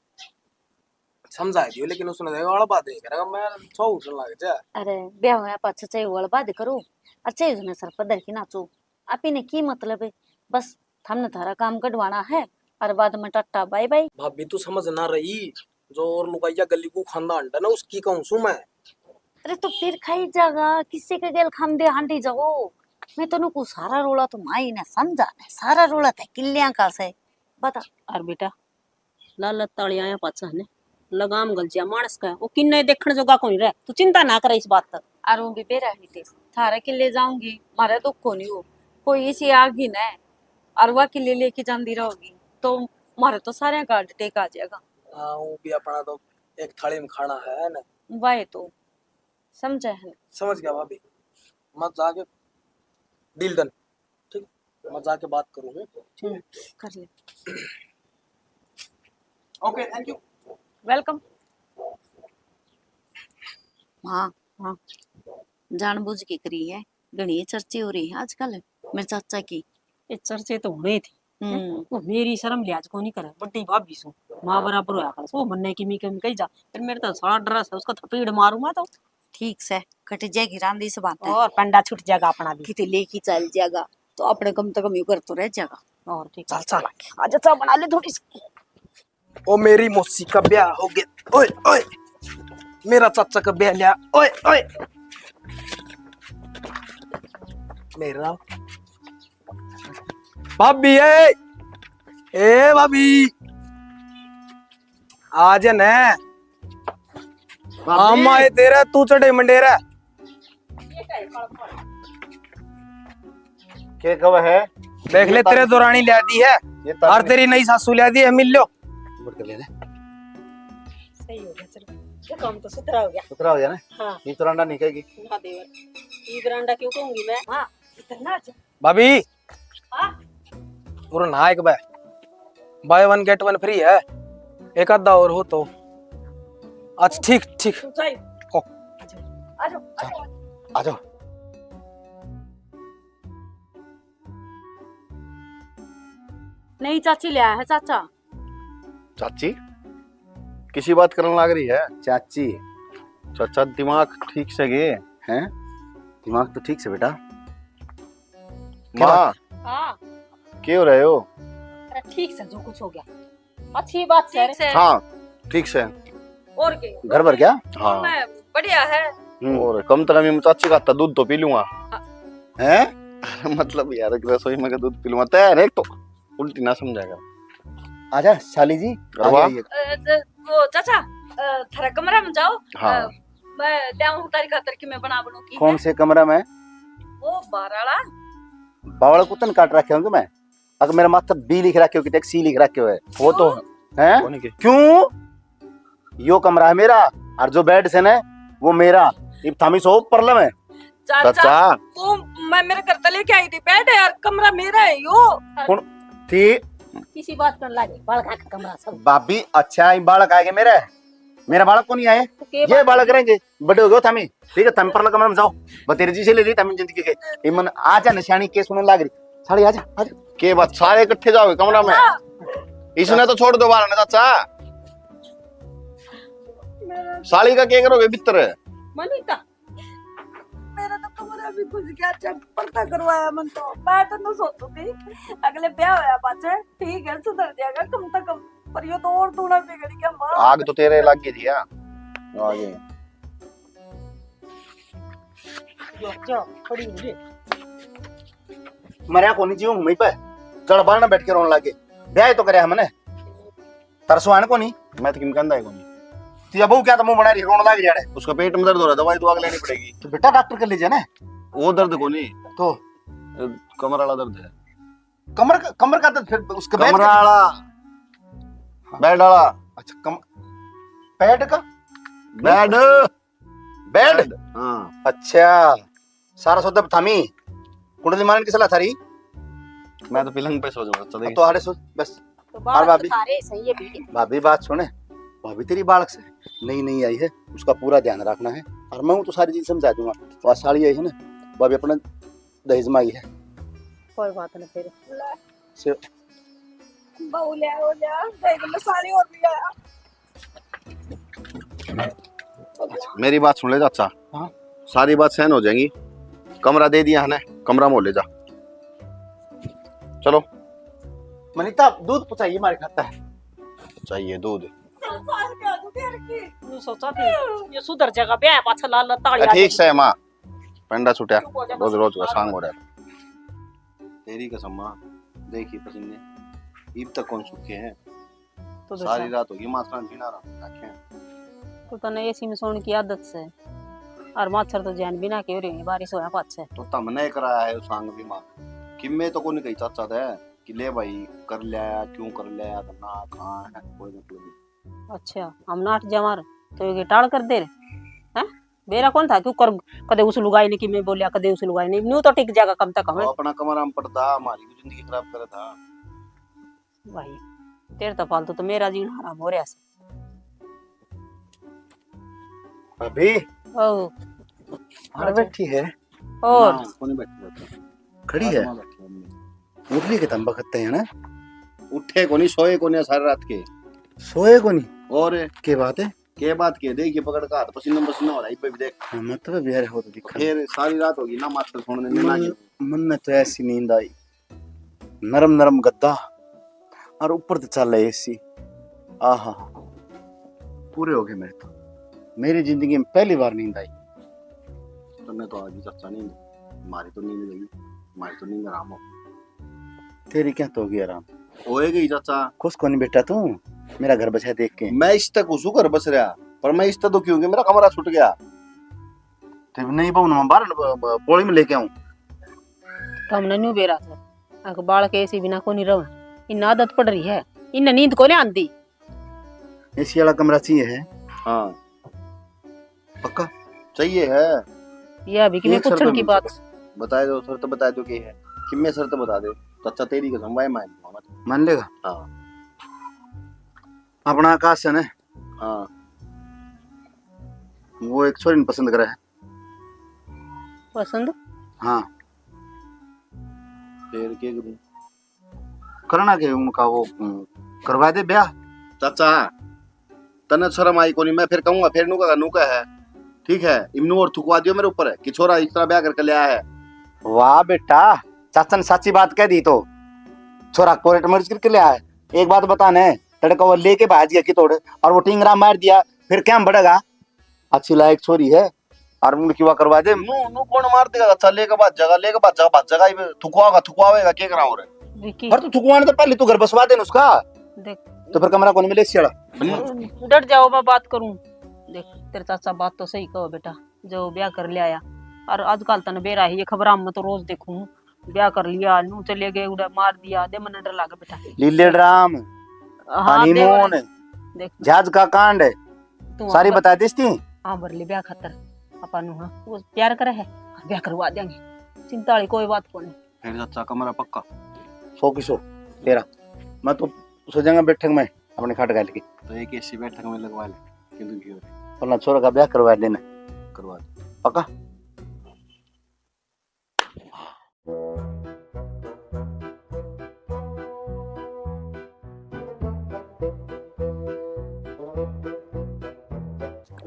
समझा दियो, लेकिन उसने देखो, अड़बा दे करेगा, मैं सौ उठन लग जा। अरे, ब्याह होया पाछे चाहे वो अड़बा दे करो, और चाहे उसने सर पर धर के नाचो, आप इन्हें की मतलब है? बस थमने थारा काम कढवाना है, और बाद में टाटा बाय बाय। भाभी, तू समझ ना रही, जो और लुगाइया गली को खांदा अंडा ना, उसकी कहूँ सू मैं। अरे, तो फिर खाई जागा, किसी के गेल खांदे हांडी जाओ। मैं तनु को सारा रोला तो माई ने समझा ने, सारा रोला ते किल्लियां का से। बता। और बेटा, लालच ताली आया पाछा है ने, लगाम गलजिया मानस का, वो किन्ने देखण जोगा कोनी रह। तू चिंता ना करे इस बात तक। अर वो भी बेरा नहीं थे, थारे किले जाऊंगी, मारे दुख कोनी हो, कोई इसी आग ही ना, अर वा किले लेके जांदी रहोगी, तो मारे तो सारे का हार्ट अटैक आ जाएगा। हाँ, वो भी अपना तो एक थाली में खाना है ना। वाह, तो समझे है। समझ गया भाभी, मैं जाके डील डन। ठीक, मैं जाके बात करूँ हूँ। हम्म, कर ले। Okay, thank you. वेलकम। हाँ, हाँ, जानबूझ के करी है, घणी चर्चे हो रही है आजकल मेरे चाचा की। ये चर्चे तो होने थे। हम्म। वो मेरी शर्म लिहाज को नहीं करे, बड्डी भाभी सो, माँ बराबर होया कर सो, मन्ने की मी कमी कही जा, फिर मेरे तो सारा डर है, उसका थपेड़ मारूं मैं तो। ठीक से, कट जाएगी रांदी से बात है। और पंडा छूट जाएगा अपना भी। किते लेके चल जाएगा, तो अपने कम से कम यू कर तो रह जाएगा। और ठीक। चल, चल, आजा, चाय बना ले थोड़ी सी। ओ मेरी मौसी का ब्याह हो गया। ओए, ओए। मेरा चाचा का ब्याह लिया। ओए, ओए। मेरा भाभी है। ए भाभी, आ जा ना। भाभी। हम आए तेरा, तू चढ़े मंडेरा। के कब है? देख ले, ये तेरे तारीख दौरानी लिया दी है। ये तारीख और तेरी नई सासू लिया दी है, मिल लो। मुड़ के ले ले। सही हो गया, चलो। ये काम तो सुथरा हो गया। सुथरा हो गया ना? हाँ। ये तो रांडा नहीं कहेगी। ना देवर, ये बरांडा क्यों कहूंगी मैं? हाँ, इतना अच्छा। भाभी, हाँ? और ना एक bye, buy one get one free है, एक आधा और हो तो। अच्छा, ठीक, ठीक। तू जाइए। ओ। आ जाओ, आ जाओ, आ जाओ। आ जाओ। नहीं, चाची ले आया है, चाचा। चाची, किसी बात करने लाग रही है? चाची। चाचा, दिमाग ठीक से गे? हैं? दिमाग तो ठीक से, बेटा। माँ। हाँ। के हो रहे हो? अरे, ठीक से, जो कुछ हो गया। अच्छी बात से। ठीक से। हाँ, ठीक से। और के? घर भर गया? हाँ। मैं बढ़िया है। हम्म। और कम से कम ये चाची का हाथ दूध तो पी लूंगा। हाँ। हैं? मतलब यार, एक रसोई में का दूध पी लूंगा। तै हर एक तो उल्टी ना समझा कर। आजा, साली जी, अरे आगे वाह। आइए। अ, ज-, वो चाचा, अ, थारा कमरा में जाओ। हाँ। अ, मैं ले आऊं तारी खातर कि मैं बना बनू की कौन है? से कमरा में? वो बाहर वाला। बावल कुतन काट रखे होंगे मैं। अगर मेरा माथा बी लिख रखे हो कि एक सी लिख रखे हो है। वो तो क्यों? हैं? कौन के? क्यों? यो कमरा है मेरा, और जो बेड से ना, वो मेरा। इब थामी सो परलम है। चाचा, चाचा। तू, मैं मेरे घर तले लेके आई थी, बेड है यार, कमरा मेरा है यो। कौन थी? किसी बात कर लागे, बालक का कमरा सब। भाभी, अच्छा, ये बालक आएंगे मेरे, मेरा बालक को नहीं आए, तो के ये बात बालक रहेंगे, बड़े हो गए थामी, ठीक है, थामी परला कमरा में जाओ, बतेरे जी से ले ली थामी जिंदगी के। ये मन आ जा, निशानी के सुनने लाग रही, साले आ जा, आ जा। के बात, सारे इकट्ठे जाओगे कमरा में? हाँ। इसने तो छोड़ दो बाहर ना, चाचा। मेरा साली का क्या करोगे भीतर? मनीता, मेरा तो कमरा भी खुश गया, अच्छा पर्दा करवाया मन तो। मैं तो ना सोचू थी, अगले ब्याह होया पाछे, ठीक है, सुधर जाएगा कम से कम, पर यो तो और दूना बिगड़ गया, माँ। आग तो तेरे लग गई थी, हाँ? आगे। जा, खड़ी हो जा। मरया कोनी जी, हूँ पे जड़ बारने बैठ के रोने लागे। ब्याह तो करया हमने। तरसो आने कोनी। मैं तो किम कहंदा है कोनी। तिया बहू क्या तो मुंह बना रही, रोने लाग रही है। उसका पेट में दर्द हो रहा है, दवाई दुआ के लेनी पड़ेगी। तो बेटा डॉक्टर के ले जाना है। वो दर्द कोनी। तो? अ, कमर वाला दर्द है। कमर का, कमर का दर्द फिर उसका बैठ कमर का? वाला। बेड वाला। अच्छा, कम-, पेट का? बेड। बेड? बेड, हाँ। अच्छा, सारा सौदा थामी। कुंडली मारन की सलाह थारी? मैं तो पलंग पे सो जाऊंगा, चल। तो आड़े सो, बस। तो और बालक भाभी? तो थारे सही है भी। भाभी, बात सुने, भाभी तेरी बालक से नई नई आई है, उसका पूरा ध्यान रखना है। और मैं हूँ तो सारी चीज समझा दूंगा। और साली आई है ना, भाभी अपने दहेज में आई है। कोई बात नहीं फिर। से बहू ले आओ, ले आओ, देख लो, साली और भी आया। मेरी बात सुन ले चाचा। हाँ। सारी बात सहन हो जाएगी। कमरा दे दिया है ना, कमरा में ले जा। चलो। मनीता, दूध पहुंचाइए, हमारे खाता है। चाहिए दूध। साल के आ चुके हैं कि। न्यू सोचा थी, ये सुधर जाएगा, ब्याह पाछा लाल लाल ताली आ ठीक जाएगी। से माँ, पेंडा छुटिया, चुप हो जा, रोज बस। रोज का सांग हो रहा है। तेरी कसम माँ, देखी पसीने, इब तक कौन सूखे हैं? तो सारी रात होगी माछर बिना रखे। तो तने एसी में सोने की आदत से, और माछर तो जैन बिना के हो रही, बारिश होया पाछे। तो तमने कराया है सांग भी माँ, कि मैं तो कोनी कही चाचा थे कि ले भाई कर लिया, क्यों कर लिया, तो ना कहाँ है, कोई मतलब नहीं। अच्छा, हम नाट जवार तो ये टाल कर दे रहे हैं। बेरा कौन था क्यों कर, कदे उस लुगाई ने कि मैं बोलिया, कदे उस लुगाई ने, न्यू तो टिक जाएगा कम तक हमें। वो अपना कमरा में पड़ता, हमारी भी जिंदगी खराब करे था। भाई, तेरे तो फालतू तो मेरा जीना हराम हो रहा है। भाभी। ओ। अरे बैठी है। और? हाँ, कोनी बैठी रहती। खड़ी है? आत्मा बैठी है। उठली के तंबा खत्ते है ना? उठे कोनी, सोए कोनी सारी रात के। सोए कोनी? और? के बात है? के बात के? देखिए पकड़ का हाथ पसीना पसीना हो रहा है, इब्बे भी देख। हाँ, मतलब यार हो तो दिखा। फिर सारी रात होगी ना मास्टर सुनने में ना मन, मन में तो ऐसी नींद आई। नरम नरम गद्दा और ऊपर तो चल एसी। आहा, पूरे हो गए मेरे तो। मेरी जिंदगी में पहली बार नींद आई। तन्ने तो आज भी चाचा नींद, मारी तो नींद गई, मारी तो नींद आराम हो। तेरी क्या तो होगी आराम? होए गई चाचा। खुश कोनी बेटा तू, मेरा घर बसा देख के? मैं इस तक घुसू घर बस रहा, पर मैं इस तक दुखी हूँ कि मेरा कमरा छूट गया। ते नहीं बहु ना, मैं बाहर ब-, ब-, पोली में लेके आऊं। तो हमने न्यू बेरा था, अक बालक एसी बिना कोनी रह, इन आदत पड़ रही है, इन नींद कोनी आंदी। एसी वाला कमरा चाहिए है? हाँ। पक्का? चाहिए है। ये अभी कि मैं एक शर्त पूछण पे की बात। बता दो, शर्त बता दो की है। कि मैं शर्त बता दे, तो अच्छा तेरी कसम भाई मान लूंगा मैं। मान लेगा? हाँ। अपना आकाश है ना? हाँ। वो एक छोरी ने पसंद करा है। पसंद? हाँ। फिर के करूं? करना के उनका वो, उम, करवा दे ब्याह। चाचा, तन्ने शर्म आई कोनी, मैं फिर कहूंगा, फिर नू कहेगा, नू कहे है। ठीक है, इमनू और थुकवा दियो मेरे ऊपर कि छोरा इस तरह ब्याह करके ले आया है। वाह बेटा, चाचा ने साची बात कह दी तो। छोरा कोर्ट मैरिज करके ले आया है। एक बात बता ने, तड़का वो लेके भाज गया कितोड़ और वो टिंगरा मार दिया, फिर क्या बढ़ेगा? अच्छी लायक छोरी है, और मुंड की वा करवा दे। नू, नू कौन मार देगा? अच्छा, लेके भाज जागा, लेके भाज जागा, भाज जागा, ये थुकवागा, थुकवावेगा, के करा और? विकी। पर तू थुकवाने तो पहले तू घर बसवा दे ना उसका। देख। तो फिर कमरा कौन मिले इसी वाला? डट जाओ, मैं बात करूं। देख, तेरे चाचा बात तो सही कहो बेटा, जो ब्याह कर ले आया। और आजकल तने बेरा है, ये खबरां में तो रोज देखूं, ब्याह कर लिया, नू चले गए, उड़ा मार दिया, दे मन्ने डर लागे बेटा। लीले ड्राम, हाँ, हनीमून, देख। जहाज का कांड, तू सारी हाँ, बता देस थी। हाँ, भर ले ब्याह खातर, अपन नू, हाँ, वो प्यार करे है, ब्याह करवा देंगे, चिंता वाली कोई बात कोनी। फिर चाचा कमरा पक्का? सौ की सौ, तेरा। मैं तो सो जाऊंगा बैठक में, अपने खाट घाल के। तो एक एसी बैठक में लगवा ले, किंतु क्यों रे? अपना छोरा का ब्याह करवा देना। करवा दे। पक्का?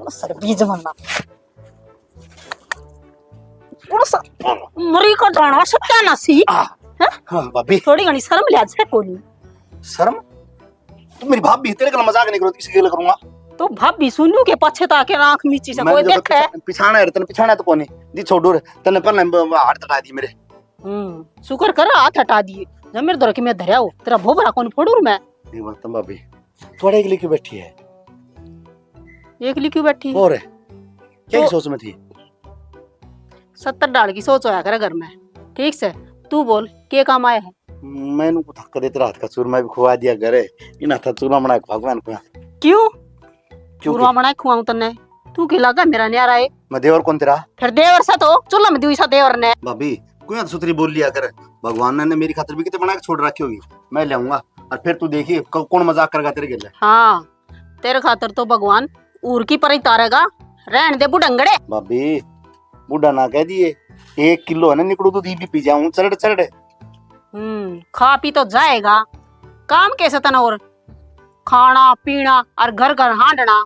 सर्दी जमाना। कौन सा मरी का दाना सत्यानाशी? आ, हैं? हाँ, भाभी। थोड़ी घणी शर्म लिया से कोनी। शर्म? तू मेरी भाभी, तेरे गल मजाक नहीं करूँ, किसी गल करूँगा? तो भाभी सुनू के पाछे ताके आंख मीची से मैं कोई तो देखे? पिछा-, पिछाना है, तने पिछाना तो कोनी। जी छोड़ू रे, तने पर हाथ तटा दी मेरे। हम्म, शुक्र कर हाथ हटा दिए। जब मेरे धर के मैं धरया हो, तेरा भोभरा कौन फोड़ू मैं? नहीं बात भाभी, थोड़ा एकली क्यों बैठी है? एकली क्यों बैठी? और क्या तो सोच में थी? सत्तर डाल की सोच होया करे घर में। ठीक से, तू बोल, के काम आया है? मैंने को थक देते रात का चूरमा भी खुआ दिया करे। इन हाथा चूरमा बना के भगवान को। क्यों? क्यों चूरमा के? बना के खुआऊं तन्ने? तू के लगा मेरा न्यारा है? मैं देवर कौन तेरा? फिर देवर सा तो, चूल्हा में दुई सा देवर ने। भाभी, कोई तो सुथरी बोल लिया कर। भगवान ने मेरी खातर भी कितने बना के छोड़ रखी होगी, मैं ले आऊंगा। और फिर तू देखिए, क-, कौन मजाक करेगा तेरे गेले। हाँ, तेरे खातर तो भगवान ऊर की पर ही तारेगा। रहन दे बुढ़ंगड़े। भाभी, बूढ़ा ना कह दिए, एक किलो है ना निकड़ू दूध, ये भी पी जाऊं चरड़ चरड़। हम्म, खा पी तो जाएगा, काम कैसे तने और? खाना पीना और घर घर हांडना।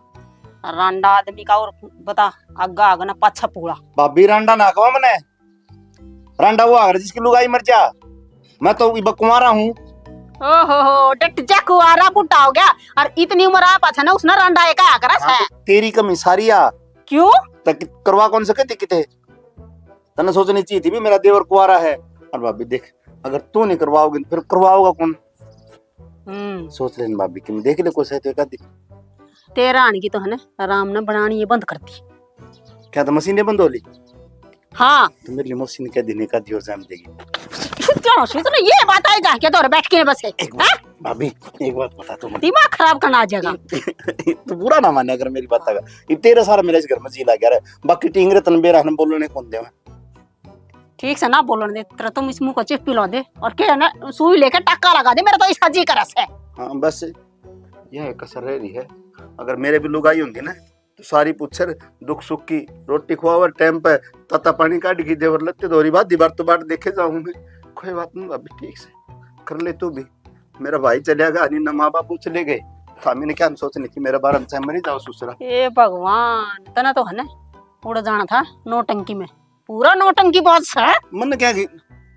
रांडा आदमी का और बता, आगा आग ना पाछा पूरा। भाभी, रांडा ना कहो मने, रांडा वो आगर जिसकी लुगाई मर जा। मैं तो इब कुंवारा हूँ। ओहो हो, डट जा, कुंवारा बूढ़ा हो गया और इतनी उम्र आ पाछा ना उसने रांडा एक आया करा हाँ, है। तो तेरी कमी सारी आ। क्यों? तक करवा कौन सके थी किते? तन्ने सोचनी चाहिए थी भी मेरा देवर कुंवारा है। और भाभी देख, अगर तू नहीं करवाओगी तो फिर करवाओगा कौन? हम्म। सोच लेन भाभी, कि देख ले कोई सही तो एक आधी। तेरा आने की तो है ना, आराम ना बनानी ये बंद कर दी। क्या तो मशीन बंद हो ली? हाँ। तो मेरी मशीन कह दी, नहीं कह दी और जान देगी। क्या सोच रहे, ये बात आएगा क्या? तो बैठ के बस है। एक बात, हाँ? भाभी, एक बात बता तू मुझे। दिमाग खराब करना आ जाएगा। तू बुरा ना माने अगर मेरी बात आएगा। ये तेरा सारा मेरा इस घर में जी लग गया रे। बाकी टींगरे तन बेरा ने बोलने कौन दे। ठीक से ना बोलन दे, तेरा तुम इस मुंह को चिप पिला दे और के ना सुई लेके टक्का लगा दे, मेरा तो इसका जी करस है। हाँ, बस यह कसर रह रही है। अगर मेरे भी लुगाई होंदी ना, तो सारी पूछर दुख सुख की, रोटी खुआवर टाइम पे, ताता पानी काट की देवर, लत्ते धोरी बात, दीवार तो बाट देखे जाऊं मैं। कोई बात नहीं भाभी, ठीक से कर ले तू भी। मेरा भाई चलिया गया, नहीं ना माँ बाप चले गए, तो मैंने क्या सोचने की मेरे बारे में, चाहे मरी जाओ ससुरा। ए भगवान, तना तो है ना, उड़ जाना था नौटंकी में। पूरा नौटंकी बाज है। मन क्या की?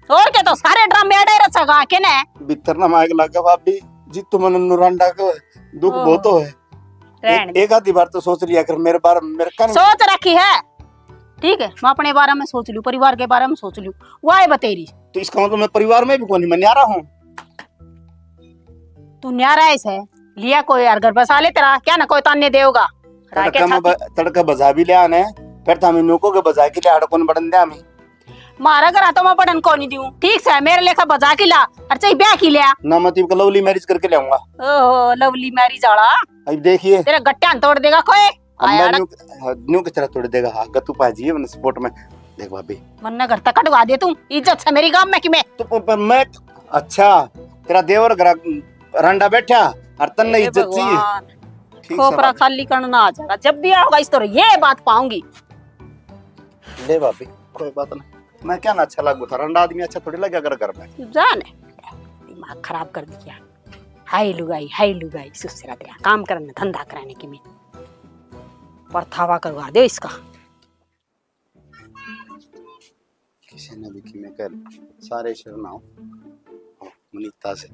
और क्या, तो सारे ड्रामे अड़े रचेगा के ने? भीतर ना माइक लागे भाभी, जी तुम मन नुरांडा को दुख ओहो। बहुत हो है। रहन एक, दे। एक आधी बार तो सोच लिया कर मेरे बारे में, मेरे कान सोच रखी है। ठीक है, मैं अपने बारे में सोच लूं, परिवार के बारे में सोच लूं। वो आए बतेरी। तो इसका मतलब मैं परिवार में भी कोनी, मैं न्यारा हूँ। तू न्यारा है इसे, लिया कोई यार घर बसा ले तेरा, क्या ना कोई ताने देगा। तड़का में ब-, तड़का बजा भी लिया ने, फिर तो हमें नौको के बजा के लिया, कौन बड़न दे हमें। मारा घर तो मैं पढ़न को नहीं दूं, ठीक से मेरे लेखा बजा के ला, और चाहे ब्याह की लिया। ना, मैं तो इबका लवली मैरिज करके लाऊंगा। ओहो, लवली मैरिज आला। अब देखिए। तेरे गट्टियां तोड़ देगा कोई। अम्मा आया न्यू, हाँ, न्यू किस तरह तोड़ देगा? हाँ, गत्तू पाजी है मैंने सपोर्ट में। देख भाभी। मन्ने घर तक कटवा दे तू, इज्जत से मेरी गांव में कि मैं। तो प-, प-, मैं, अच्छा, तेरा देवर घर रंडा बैठा और तन्ने ए इज्जत चाहिए। भगवान। ठीक से खोपरा बात। खाली करना आ जाएगा, जब भी आओगा इस तरह ये बात पाऊंगी। ले भाभी, कोई बात नहीं, मैं क्या ना अच्छा लागू था, रंडा आदमी अच्छा थोड़ी लगे अगर घर में। जाने, दिमाग खराब कर दिया। हाय लुगाई, हाय लुगाई, सुसरा तेरा काम करने, धंधा कराने की मैं परथावा करवा दे इसका। किसी ने भी की मैं कर, सारे शर्मा हो। मनीता से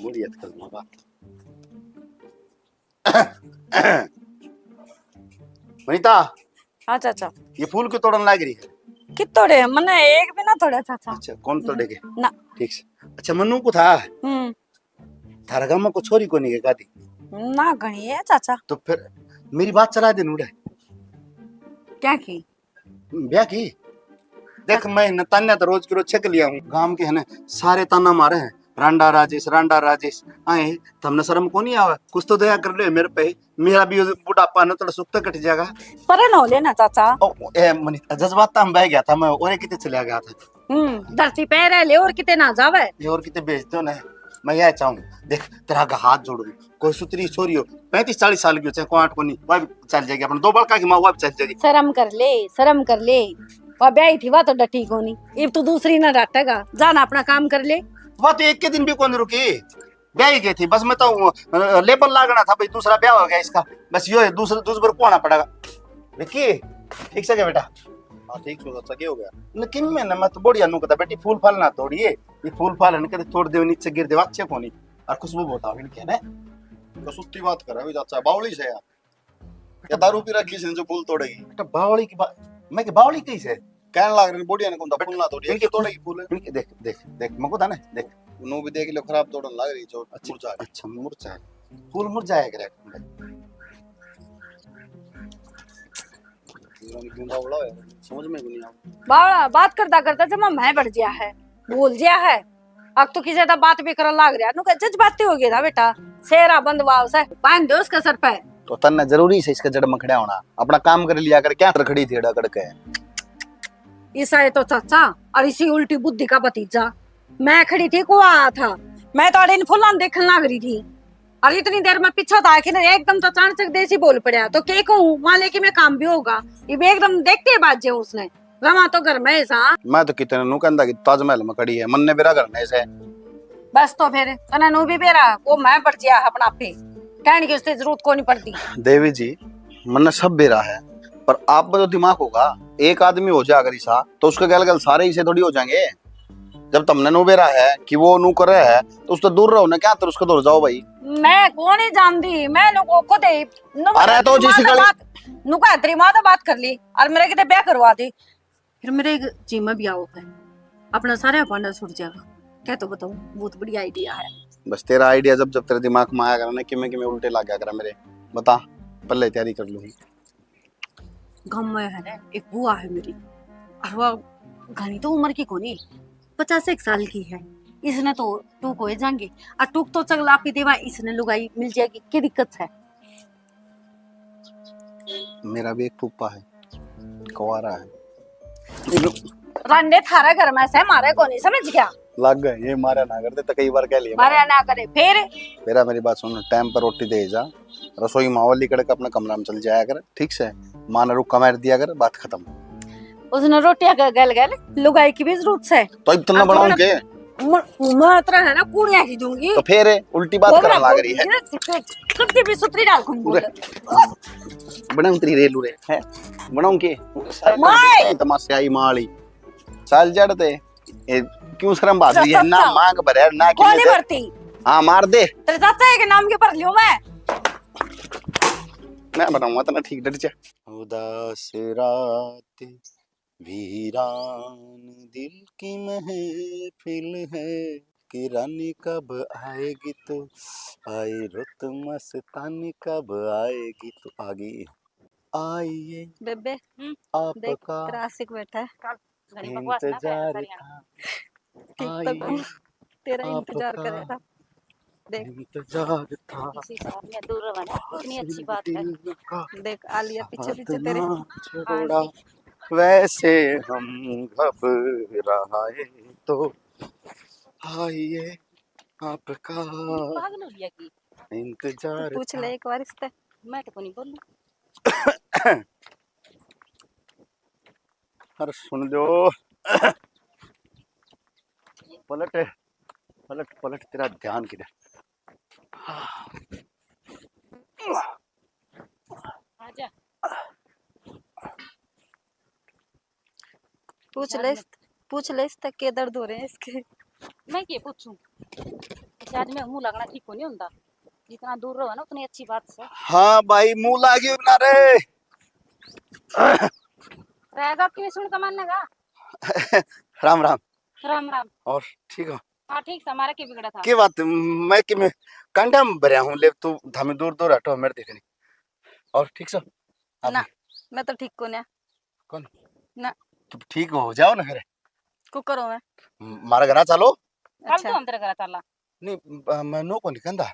मुड़ी हथ कर दूंगा। वनिता। हाँ चाचा। ये फूल क्यों तोड़न लाग रही है? कित तोड़े? मने एक भी ना तोड़े चाचा। अच्छा, कौन तोड़ेगे? ना। ठीक से। अच्छा, मन्नू को था? हम्म। थारा गांव में को छोरी कोनी के कादी? ना, घणी है चाचा। तो फिर मेरी बात चला दे नूड़े। क्या की? ब्याह की? देख, मैं न तान्या तो रोज की रोज छक लिया हूँ। गांव के है ना, सारे ताना मारे हैं, "रांडा राजेश, रांडा राजेश।" आए, तमने शर्म को नहीं आवे? कुछ तो दया कर ले मेरे पे। मेरा भी बुढ़ापा ना थोड़ा सुख तो कट जाएगा। परे न हो लेना चाचा। ओ, ए, मनीता, जज्बात में बह गया था मैं, और कितने चला गया था। हम्म, धरती पे रह ले और कितने ना जावे। ये और कितने भेज दो ना, मैं यह चाहूँ। देख, तेरा आगे हाथ जोड़ू, कोई सुतरी छोरी हो, पैंतीस चालीस साल की हो, चाहे कोई आठ को नहीं, वह भी चल जाएगी। अपने दो बड़का की माँ, वह भी चल जाएगी। शर्म कर ले, शर्म कर ले। वह ब्याही थी, वह तो डटी कोनी। इब तू दूसरी ना डाटेगा, जाना अपना काम कर ले। वह तो एक के दिन भी कौन रुकी, ब्याही गई थी। बस मैं तो, अ, लेबल लागना था भाई, दूसरा ब्याह हो गया इसका। बस यो है, दूसरा, दूसरे पर कोना पड़ेगा। विक्की, ठीक से क्या बेटा? हाँ, ठीक से चाचा, क्या हो गया? लेकिन मैं ना, मैं तो बढ़िया नु कहता, बेटी, फूल फाल ना तोड़िए। ये फूल फाल है ना, कदे तोड़ दे, नीचे गिर दे, अच्छे कोनी। और खुशबू बहुत आवे इनके ने। कसूती बात कर रहा है चाचा, बावली से यार। या दारू पी रखी से जो फूल तोड़ेगी? बेटा, बावली की बात, मैं के बावली कही से? कहने लाग रहे, बढ़िया ने कौन था, फूल ना तोड़िए, इनके ये तोड़ेगी फूल। इनके देख, देख, देख, मको था ना, देख। नो भी देख लो, खराब तोड़न लाग रही जो अच्छा, मुरझा रही। अच्छा, मुरझा है। फूल मुरझाया करे। क्यों बावला है? समझ में को नहीं आ। बावला बात करता करता जमा मैं बढ़ गया है, भूल गया है। अब तो किसी का बात भी करन लाग रहा, नु कह जज्बाती हो गया था बेटा। शेरा बंद वाव से बांध दे उसके सर पे। तो तन्ने जरूरी से इसके जड़ में खड़ा होना, अपना काम कर लिया कर, क्या तर खड़ी थी अड़ा करके? ईसा ये तो चाचा और इसी उल्टी बुद्धि का भतीजा। मैं खड़ी थी, कुआ आया था, मैं तो अड़े इन फुलां देखने लाग रही थी। और इतनी देर में पीछे था कि ना, एकदम तो अचानक देसी बोल पड़ा, तो के कहूँ, वहां लेके मैं काम भी होगा। ये भी एकदम देखते ही बाज जाऊं उसने, रवा तो घर में ही सा। मैं तो कितने नु कहंदा कि ताजमहल में खड़ी है, मन्ने बेरा घर में से। बस तो फिर तने नु भी बेरा, वो मैं बढ़ गया अपना पे, कहने की उससे जरूरत को नहीं पड़ती। देवी जी, मन्ने सब बेरा है, पर आप में तो दिमाग होगा, एक आदमी हो जा अगर ईसा, तो उसके गल गल सारे ईसे थोड़ी हो जाएंगे। जब तमने नु बेरा है कि वो नु करे है, तो उससे दूर रहो ना, क्या तर उसके दूर जाओ भाई। मैं कौन ही जानती, मैं लोगों को दे, नु अरे तो तेरी जिस माँ से गल बात, नु कहा तेरी माँ से बात कर ली, और मेरे किते ब्याह करवा दे, फिर मेरे एक जी में ब्याह होता है, अपना सारा भांडा छूट जाएगा। क्या तो बताऊं, बहुत बढ़िया आइडिया है। बस तेरा आइडिया जब जब तेरे दिमाग में आया करे ना, किमे किमे उल्टे लग गया करे मेरे, बता, पहले तैयारी कर लूंगी। गाँव में है ना, एक बुआ है मेरी, और वो घणी तो उम्र की कोनी, पचास एक साल की है। इसने तो टूक हो जाएंगे, और टूक तो चगला पी देवा, इसने लुगाई मिल जाएगी, क्या दिक्कत है? मेरा भी एक फूफा है, कुंवारा है। रांडे थारा घर में से मारे कोनी, समझ गया? लग गए, ये मारा ना करते तो कई बार कह लिया। मारा ना करे, फिर? मेरा, मेरी बात सुन, टाइम पर रोटी दे जा, रसोई मावली कड़क अपने कमरा में चल जाया कर, ठीक से? माँ ने रुक्का मार दिया कर, बात खत्म। उसने रोटियां का गल गल लुगाई की भी जरूरत से। तो इतना अब बनाऊं थोड़ा के? म-, मैं इतना है ना, कूड़ियां ही दूंगी। तो फिर उल्टी बात वो करने मैं लाग रही है। बोलती ना, कब की भी सुतरी डाल कौन बोल। बनाऊं तेरी रेलू रे, है? बनाऊं के? माय! तमाशे आई माली। चल जड़ ते। ए, क्यों शर्म भाग रही है? ना चाचा। मांग भरे, ना कोनी किले से। भरती। हाँ, मार दे। तेरे चाचा के नाम के भर लियो मैं। मैं बनाऊंगा तना ठीक, डट जा। उदास रात वीरान दिल की महफिल है, कि रानी कब आएगी तू, आई रुत मस्तानी कब आएगी तू। आ गई। आइए बेबे, हम्म। देख, आपका तेरा आशिक बैठा है। घणी बकवास ना करे इंतजार सारियां। था। ठीक तो आइए, कौन तेरा इंतजार आपका करेगा। देख। इंतजार था। इसी साल में दूर रहो ना, इतनी अच्छी बात है। दिल का देख, आलिया पीछे साथ पीछे तेरे। ना छोड़ा। हाँ जी। वैसे हम घबराए तो आइए, आपका पागल हो गया की? इंतजार तू पूछ था। ले एक बार इससे। मैं तो कोनी बोलूं। अरे सुन लो। पलट, पलट, पलट, तेरा ध्यान किधर? आजा। पूछ ले इस, पूछ ले इस तक के दर्द हो रहे हैं इसके। मैं के पूछूं? शायद मैं मुंह लगना ठीक को नहीं होता। जितना दूर रहो ना, उतनी अच्छी बात से। हाँ भाई, मुंह लागियो ना रे। रहेगा क्यों सुन कमाने का? राम राम। राम राम। और ठीक हो? हाँ, ठीक से, हमारा क्या बिगड़ा था? के बात, मैं कि मैं कंडा में भरया हूँ, ले तू धामी दूर दूर हटो, मेरे देख नहीं। और ठीक सो? आप ना, भी? मैं तो ठीक को ना। कौन? ना। तू ठीक हो जाओ ना फिर। को करो मैं? म-, मारे घर आ चलो। कल अच्छा। तो हम तेरे घर आ चला। नहीं, ब-, मैं नो को नहीं कहता।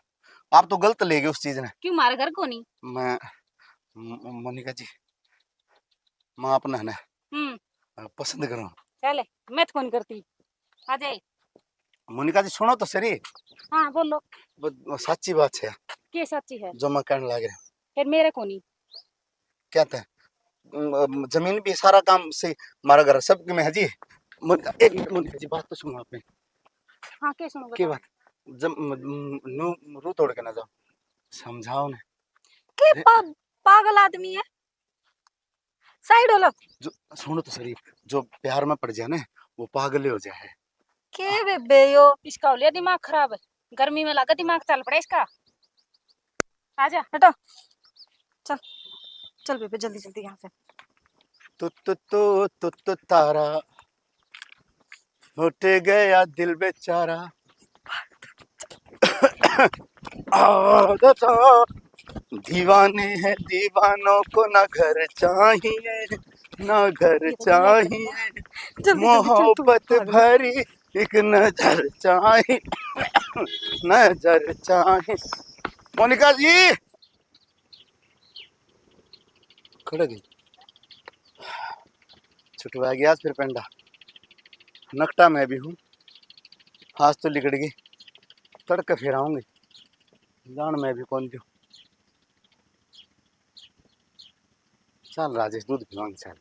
आप तो गलत ले गए उस चीज ने। क्यों मारे घर को नहीं? मैं, म-, मोनिका जी, मैं अपना है ना, हम्म। अ, पसंद करूँ। चले, मैं तो कौन करती। आ जाए। मोनिका जी, सुनो तो सही। हाँ, बोलो। ब-, साची बात है। के साची है? जो मैं कहने लग रहा। फिर मेरे को नहीं। क्या था? म-, म-, जमीन भी सारा काम से, हमारा घर सब में है जी। मोनिका, एक मिनट मोनिका जी, बात तो सुनो आपने। हाँ, के सुनो, के बता। बात? जब म-, म-, नू रू तोड़ के ना जाओ, समझाओ ने। के अरे। पा-, पागल आदमी है? साइड हो लो। जो, सुनो तो सही, जो प्यार में पड़ जाए ना, वो पागल ही हो जाए है। के बेबे यो? इसका हो लिया दिमाग खराब, गर्मी में लगा दिमाग चल पड़ा इसका। आजा। हटो। चल, चल बेबे, जल्दी जल्दी यहाँ से। तू, तू, तू, तू, तू तारा, फट गया दिल बेचारा। आदत दीवाने हैं, दीवानों को ना घर चाहिए, ना घर चाहिए। जल्दी, जल्दी, चल, तू मोहब्बत पागल। भरी एक नजर चाहिए, नजर चाहिए। मोनिका जी, खड़ गई। छुटवा गया आज फिर पेंडा। नकटा मैं भी हूँ, आज तो लिकड़ गई। तड़के फिर आऊंगी, जान मैं भी कौन जो। चल राजेश, दूध पिलाऊंगी, चल।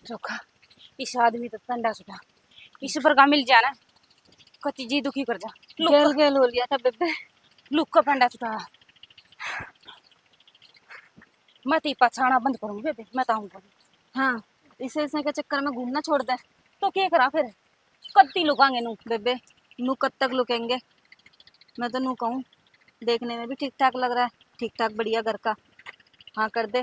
चोखा, इस आदमी तो फंडा छुटा, इस पर का मिल जाना, कति जी दुखी कर जा। लुक गेल गेल हो लिया था बेबे। लुक का फंडा छुटा। मैं तो पछाना बंद करूंगी बेबे, मैं तो आऊंगा। हाँ, इसे, इसे के चक्कर में घूमना छोड़ दे। तो क्या करा फिर? कत्ती लुकांगे नू? बेबे, नू कब तक लुकेंगे? मैं तो नू कहूँ, देखने में भी ठीक ठाक लग रहा है, ठीक ठाक बढ़िया घर का। हाँ कर दे,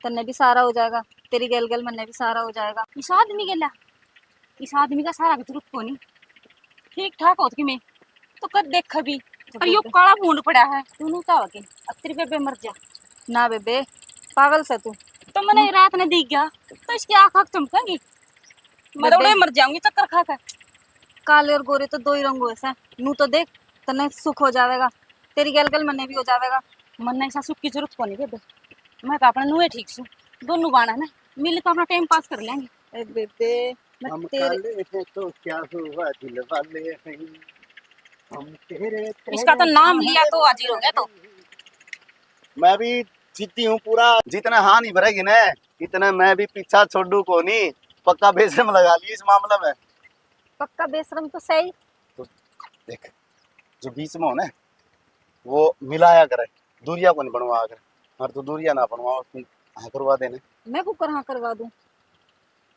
तन्ने भी सहारा हो जाएगा, तेरी गैल गैल मन्ने भी सहारा हो जाएगा। इस आदमी गेला, इस आदमी का सहारा की जरूरत कोनी। ठीक ठाक होत कि मैं तो कद देखा भी, तो पर यो बेबे काला भूंड पड़ा है। तू नू चाह के अब तेरी बेबे मर जा। ना बेबे, पागल से तू। तो मैंने रात ने दिख गया, तो इसकी आँख आँख चमकेंगी। मैं तो बेबे उड़े मर जाऊंगी चक्कर खा के। काले और गोरे तो दो ही रंग होए से। नू तो देख, तन्ने सुख हो जावेगा, तेरी गैल गैल मन्ने भी हो जावेगा। मन्ने ऐसा सुख की जरूरत कोनी बेबे, मैं तो अपने नूए ठीक सू। दोनों बाण है ना, मिल के अपना टाइम पास कर लेंगे। ए बेबे, मैं हम तेरे काले हैं तो क्या हुआ, दिल वाले हैं हम तेरे। इसका तो नाम लिया तो हाजिर हो गया तो। मैं भी जिद्दी हूँ पूरा, जितना हाँ नहीं भरेगी ना, इतना मैं भी पीछा छोड़ू कोनी। पक्का बेशरम लगा ली इस मामले में। पक्का बेशरम तो सही। तो देख, जो बीच में हो ना, वो मिलाया करे, दूरिया को नहीं बनवा करे। और तू दूरिया ना बनवा, तू हाँ करवा देने। मैं कुकर हाँ करवा दूं?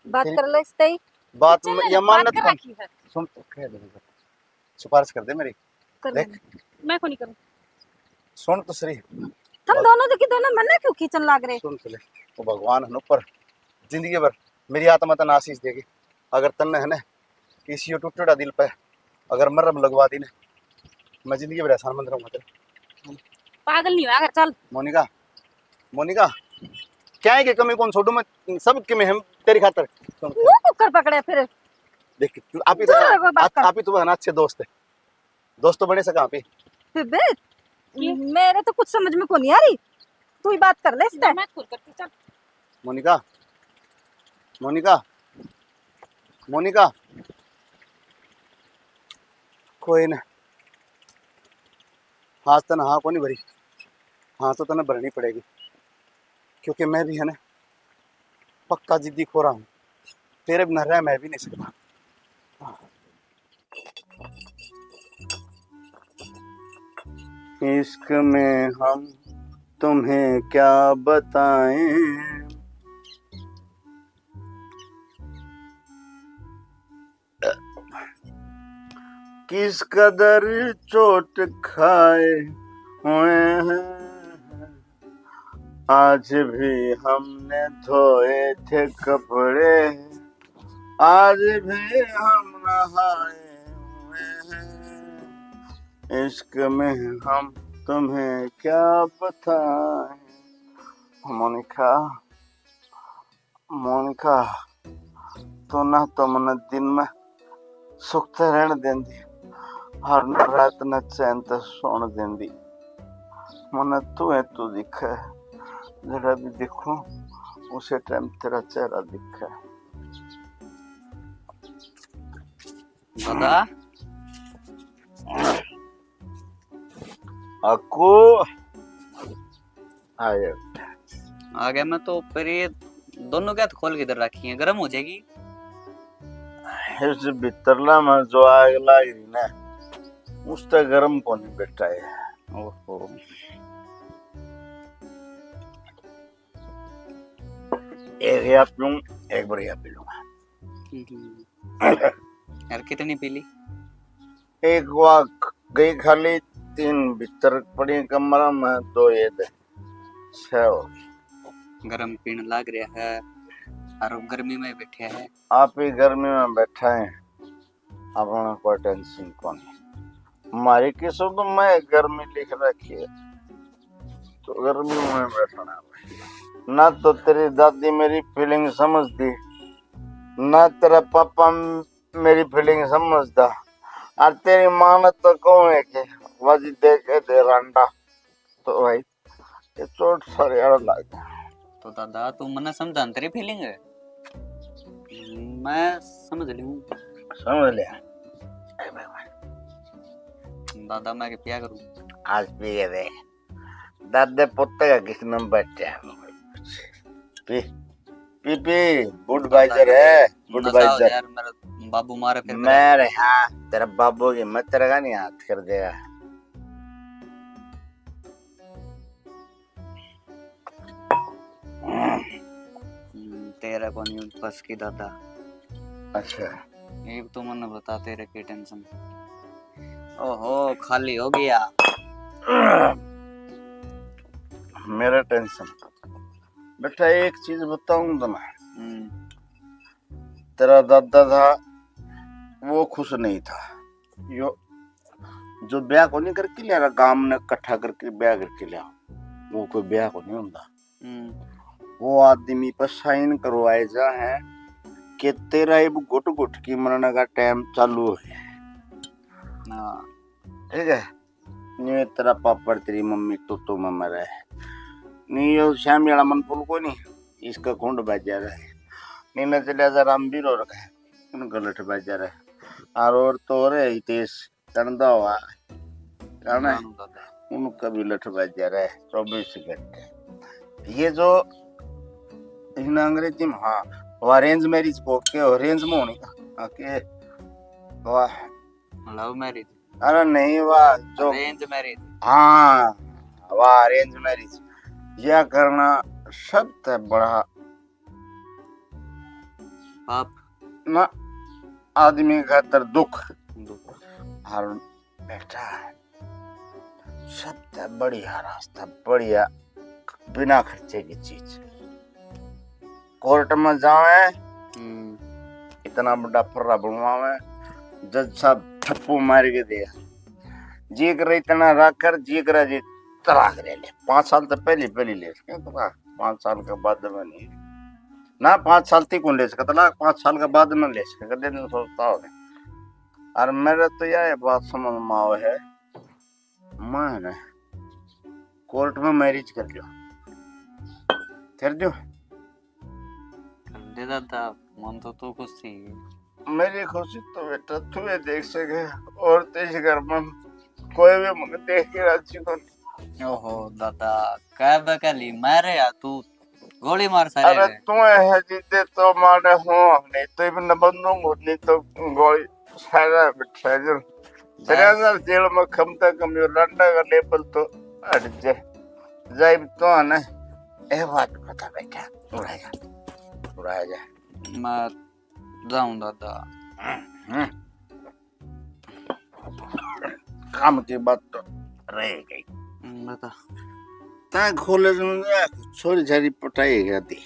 बात फिर कर ले इससे ही। बात म-, या मानना बात कर तो रखी है। सुन तो, कह दे, सिफारिश कर दे मेरी। कर देख। मैं को नहीं करूँ। सुन तो सही। तुम दोनों देखी दोनों मन्ने क्यों खींचन लाग रहे? सुन तो ले, वो भगवान है ना ऊपर, जिंदगी भर मेरी आत्मा तन्ने आशीष देगी। अगर तन्ने है ना किसी यो टूटेड़ा दिल पे अगर मरहम लगवा दी ना, मैं जिंदगी भर एहसान मंद रहूंगा तेरे। पागल नहीं होया कर, चल। मोनिका, मोनिका, क्या है कि कमी कौन छोड़ू मैं, सब के मैं हम तेरी खातर। सुन। मुंह कुकर पकड़े फिर। देख, तू आप ही तो, दूर रहो बात आप, कर। आप ही तो है ना अच्छे दोस्त है। दोस्त तो बने सका आप ही। फिर बे, क्यों? मेरे तो कुछ समझ में को नहीं आ रही। तू ही बात कर ले इससे। मैं खुद करती, चल। मोनिका, मोनिका, मोनिका, कोई ना, आज तने हाँ को नहीं भरी, हाँ तो तने भरनी पड़ेगी, क्योंकि मैं भी है ना पक्का जिद्दी खोरा हूँ, तेरे बिना रह मैं भी नहीं सकता। इश्क में हम तुम्हें क्या बताएं, किस कदर चोट खाए हुए हैं, आज भी हमने धोए थे कपड़े, आज भी हम नहाए हुए हैं, इश्क में हम तुम्हें क्या बताएं। मोनिका, मोनिका, तू ना तो मन्ने दिन में सुख ते रहण देंदी, हर रात ने चैन ते सोण देंदी। मन्ने तू है, तू दिखे, जड़ा भी दिखूं, उसे टाइम तेरा चेहरा दिखे। दादा। अक्कू। आ गया। आ गया मैं तो, पर ये दोनों क्या खोल के इधर रखी है, गर्म हो जाएगी। इस भीतरला में जो आग लाग रही ना, उस तक गर्म को नहीं बैठा है। ओहो। एक या पीऊं, एक बार या पी लूंगा। हम्म। यार, कितनी पी ली? एक वा गई खाली, तीन भीतर पड़ी कमरा में, दो ये दे, छह हो गई। गरम पीण लाग रहा है, और गर्मी में बैठे हैं। आप ही गर्मी में बैठा है, अपना कोई टेंशन कोनी। हमारी किस्मत में गर्मी लिख रखी है, तो गर्मी में बैठना है। ना तो तेरी दादी मेरी फीलिंग समझती, ना तेरा पापा मेरी फीलिंग समझता। और तेरी माँ ने तो कहूँ है कि वाजी देखे दे रांडा, तो भाई ये चोट सारे आड़ लाग। तो दादा, तू मन्ने समझा न तेरी फीलिंग है, मैं समझ लूं। समझ लिया। दादा, मैं के पिया करूं? आज पिए दे। दादे पुत्ते का किसने बच्चा है? पी, पी, पी, बुडवाइजर है, नशा हो बुडवाइजर। यार, मेरा बाबू मारे फिर मैं रे, हाँ, तेरा बाबू की मैं तेरे का नहीं हाथ कर देगा। हम्म, तेरा कोनी बस की दादा। अच्छा। एक तो मन्ने बता, तेरे की टेंशन। ओहो, खाली हो गया। मेरा टेंशन। बेटा, एक चीज बताऊं तुम्हें। हम्म। तेरा दादा था, वो खुश नहीं था। यो जो ब्याह को नहीं करके लिया, गांव ने इकट्ठा करके ब्याह करके लिया, वो कोई ब्याह को नहीं होता। हम्म। वो आदमी पर साइन करवाए जा है कि तेरा इब घुट घुट की मरने का टाइम चालू है। हाँ। ठीक है, नी तेरा पापड़ तेरी मम्मी तो तो में मरे, नी यो श्यामी वाला मन फूल को नहीं, इसका खुंड बाजा रहे, नी न चलिया जा रामवीर और का, उनका लठ बाजा रहे, और, और तो और है हितेश, चंदा हुआ, कौन है? नानू दादा। उनका भी लठ बाजा रहे चौबीस घंटे। ये जो इन अंग्रेजी में, हाँ, वो अरेंज मैरिज को के, अरेंज में होनी, हाँ, के, वाह। Love marriage. अरे नहीं, वाह, जो अरेंज मैरिज। हाँ, वाह, अरेंज मैरिज। यह करना सबसे बड़ा पाप। ना, आदमी खातर दुख। दुख। और बेटा, सबसे बढ़िया रास्ता, बढ़िया, बिना खर्चे की चीज। कोर्ट में जावे, हम्म। इतना बड़ा फर्रा बनवावे, जज साहब ठप्पू मार के दे, जी करे इतना रख कर, जी करे जी तलाक ले ले। पाँच साल तो पहले, पहले ले सके तलाक, पाँच साल के बाद में नहीं ना, पाँच साल तक कौन ले सके तलाक, पाँच साल के बाद में ले सके, कदे नहीं सोचता हो। और मेरे तो यह बात समझ में आवे है, मैं ना कोर्ट में मैरिज कर लियो, कर दियो। कर दे दादा, मन तो तू खुश थी। मेरी खुशी तो बेटा तू ही देख सके, और तो इस घर में कोई भी मुझे देख के राजी को नहीं। ओहो दादा, कह बकली मारे या तू, गोली मार सारे अरे रे। तू है जिद्दे तो मारे हो, नहीं तो इवन बंदूक होती तो गोली सारा बिठा जो। तेरे अंदर जेल में कम से कम यो लंडा का लेबल तो हट जाए। जाइब तो है ना, ए बात बता बेटा, उड़ाया, उड़ाया जा। मैं जाऊं दादा। हम्म। काम की बात तो रह गई। हम्म, बता। तै कॉलेज में गया, छोरी छारी पटाई गया थी।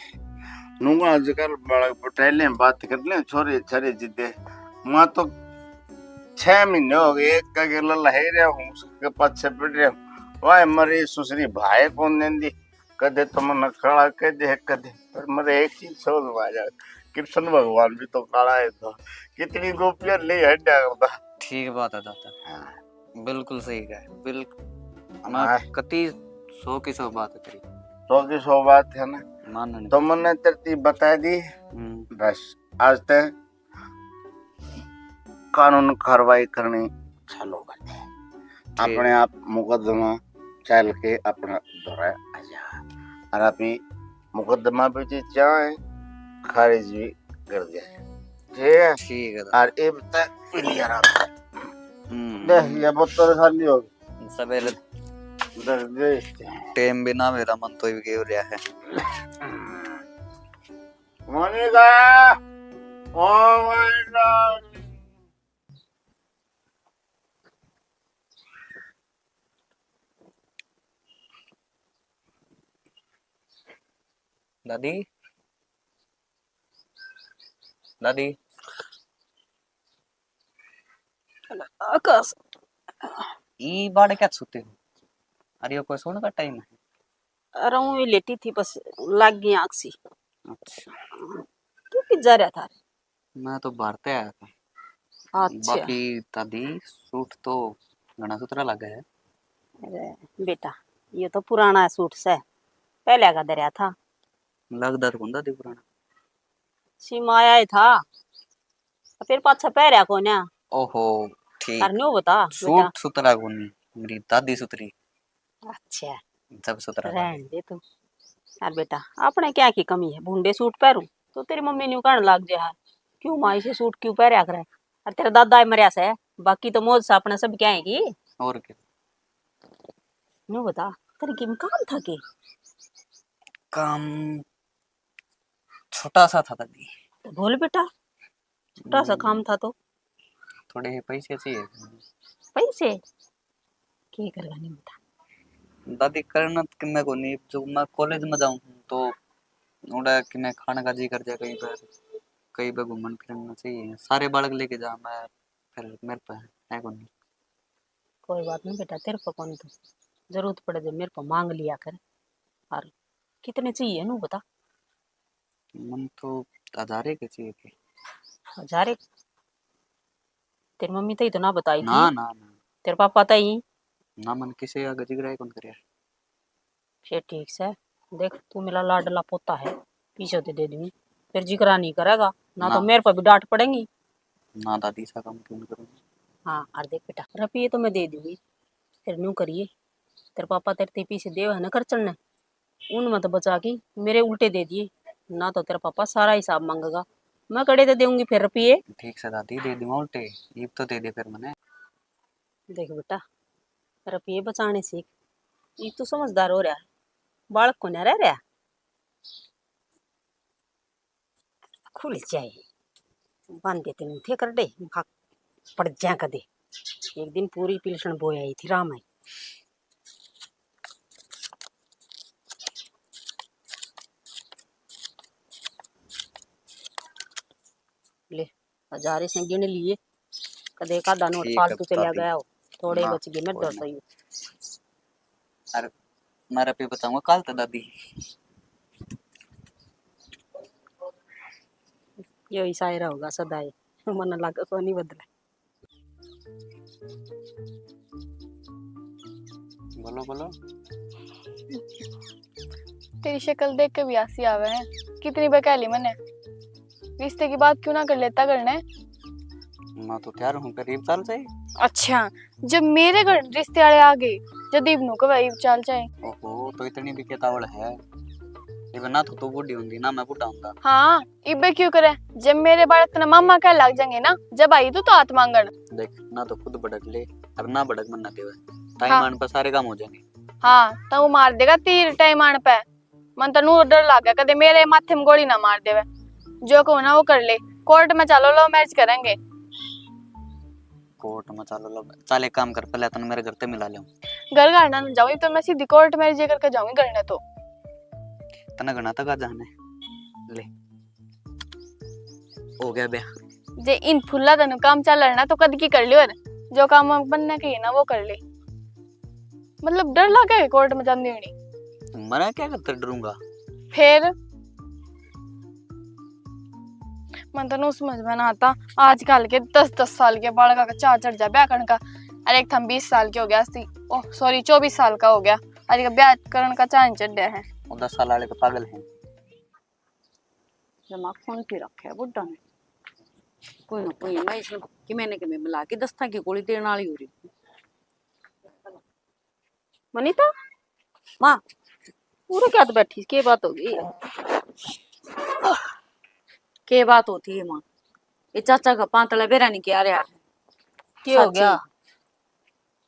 नूंगा आजकल बालक पटाई लें, बात कर लें, छोरे छारे जिद्दे। मां तो छह महीने हो गए, एक का गेला लहाई रहा हूँ, उसके पाछे पड़ रहा हूँ। वाह, मरी सुसरी भाई कौन देंदी, कदे तो मन्ने काला कह दे, कदे। पर मेरे एक चीज समझ में आ जाए, कृष्ण भगवान भी तो काला है, तो कितनी गोपियां ले हड्या करता। ठीक बात है दादा। हाँ। बिल्कुल सही कहा, बिल्कुल। मैं हाँ। कति सौ की सौ बात करी। सौ की सौ बात है ना? मानने तो मन्ने तेरे बता दी। हम्म। बस आज तक कानून कार्रवाई करनी चालू कर दे। ठीक। अपने आप मुकदमा चल के अपना दौरा आ जा। और अभी मुकदमा भी जी चाहे खारिज भी कर दे। ठीक है? ठीक है। और इब तक क्लियर आ। हम्म। देख, ये बोतल खाली हो गई। सवेरे दर्द दे इसके। टेम भी ना मेरा मन तो भी हो रहा है। Monika, oh my god. दादी, दादी। आकाश। ई बाड़ क्या सोते हो? अरे, यो कोई सोने का टाइम है? अरे, ऊँ ही लेटी थी, बस लाग गई आँख सी। अच्छा। तू कित जा रहा था? मैं तो बाहर ते आया था। अच्छा। बाकी दादी, सूट तो घना सुथरा लगा है। अरे बेटा, ये तो पुराना सूट से, पहले का धरया था। लगदा तो कोनी दादी पुराना। सिम आया ही था, फिर पाछा पहरया कोन्या। ओहो, ठीक। अर न्यू बता बेटा। सूट सुथरा कोनी, मेरी दादी सुथरी। अच्छा। जब सुथरा रहन दे तू। अर बेटा, अपने क्या की कमी है, भूंडे सूट पहरूं तो तेरी मम्मी न्यू कहने लाग जे है, क्यों माँ इसे सूट क्यों पहरया करे। अर तेरा दादा ही मरया से, बाकी तो मौज से अपने सब क्या है की। और क्या। न्यू बता, तेरे किम काम था के? काम छोटा सा था दादी। तो बोल बेटा, छोटा सा काम था तो। थोड़े से पैसे चाहिए। पैसे? के करवा नहीं बता। दादी, करना तो किन्ने को नहीं, जो मैं कॉलेज में जाऊँ तो उड़ा किन्ने खाने का जी कर जाए, कहीं पर, कहीं पे घूमन फिरना चाहिए। सारे बालक लेके जा, मैं फिर मेरे पे है को नहीं। कोई बात नहीं बेटा, तेरे पे कौन तो जरूरत पड़े जब मेरे पे मांग लिया कर। और कितने चाहिए नू बता। मन तो हजारे के चाहिए थे। हजारे? तेरी मम्मी तई तो ना बताई थी। ना, ना, ना। तेरे पापा तई? ना, मन किसे आगे जिगरा ही कौन करे। फिर ठीक से, देख तू मेरा लाडला पोता है, पीछे तो दे दूंगी, फिर जिगरा नहीं करेगा ना, तो मेरे पर भी डांट पड़ेगी। ना दादी, ऐसा काम क्यों नहीं करूँगी। हाँ, और देख बेटा, रुपये तो मैं दे दूंगी, फिर न्यू करिए, तेरे पापा तेरे ते पीछे देव है ना खर्चन ने, उनमें तो बचा के मेरे उल्टे दे दिए, ना तो तेरा पापा सारा हिसाब मांगेगा, मैं कड़े दे दूंगी फिर रुपये। ठीक से दादी, दे दूंगा उल्टे, इब तो दे दे फिर मने। देख बेटा, रुपये बचाने सीख, इब तू समझदार हो रहा है, बालक को ना रह रहा। खुल जाए। बांधे ते थे कर दे, खा पड़ जा कदे। एक दिन पूरी पिलसण बोया ही थी राम आई। ले, हजारे से गिन लिए, कदे एक आधा नोट ठीक है फालतू चला भाभी। गया हो, थोड़े ही माँ, बच गए मेरे कोई दस ना। ही। अरे, मैं रपे बताऊंगा कल तो दादी। यो ही शायरा होगा सदा ही, मन लग को नहीं बदले। बोलो, बोलो। तेरी शक्ल देख के भी हंसी आवे है। कितनी बहका ली मैंने। रिश्ते की बात क्यों ना कर लेता घर ने? मैं तो तैयार हूँ, करीब चल जाए। अच्छा, जब मेरे घर रिश्ते वाले आ गए, जब इब नु कहे इब चल जाए। ओहो, तो इतनी भी केतावल है। इब ना तो तू बूढ़ी होंदी, ना मैं बूढ़ा होंदा। हाँ, इबे क्यों करे? जब मेरे बालक तना मामा कह लग जाएंगे ना, जब आई तू तो हाथ मांगण। देख, ना तो खुद भड़क ले, और ना भड़क मन ना देवे। टाइम हाँ। आने पर सारे काम हो जाएंगे। हाँ, तो वो मार देगा तीर टाइम आने पे। मन तो नू डर लागे, कदे मेरे माथे में गोली ना मार देवे। जो कहूँ ना वो कर ले, कोर्ट में चलो, लव मैरिज करेंगे। कोर्ट में चलो, लव, चल एक काम कर, पहले तने मेरे घर ते मिला ले। घर घर ना जाऊँ, तो मैं सीधी कोर्ट मैरिज करके जाऊंगी घर ने तो। तने घना तक आ जाने ले। हो गया ब्याह। जे इन फुल्ला तनु काम चल रहा ना, तो कद की कर लियो। जो काम बनने के है ना, वो कर ले। मतलब, डर लगे कोर्ट में जांदी होनी। मरा क्या करते डरूंगा? फिर मन तो नु समझ में ना आता, आजकल के दस दस साल के बालका का चाह चढ़ जा ब्याह करने का। अरे, एक थम बीस साल के हो गया सी, ओह, सॉरी, चौबीस साल का हो गया, अरे, ब्याह करने का चाह नहीं चढ़ है। वो दस साल वाले तो पागल हैं। दिमाग फोन पे रखे है बुड्ढा ने। कोई ना कोई, मैं इसने कि मैंने कि मैं मिला के दस्ता की गोली देने वाली हो रही हूँ। मनीता, माँ, पूरे क्या तो बैठी, के बात होगी? के बात होती है माँ? ये चाचा का पांतला बेरा नहीं किया रहा है। के हो गया?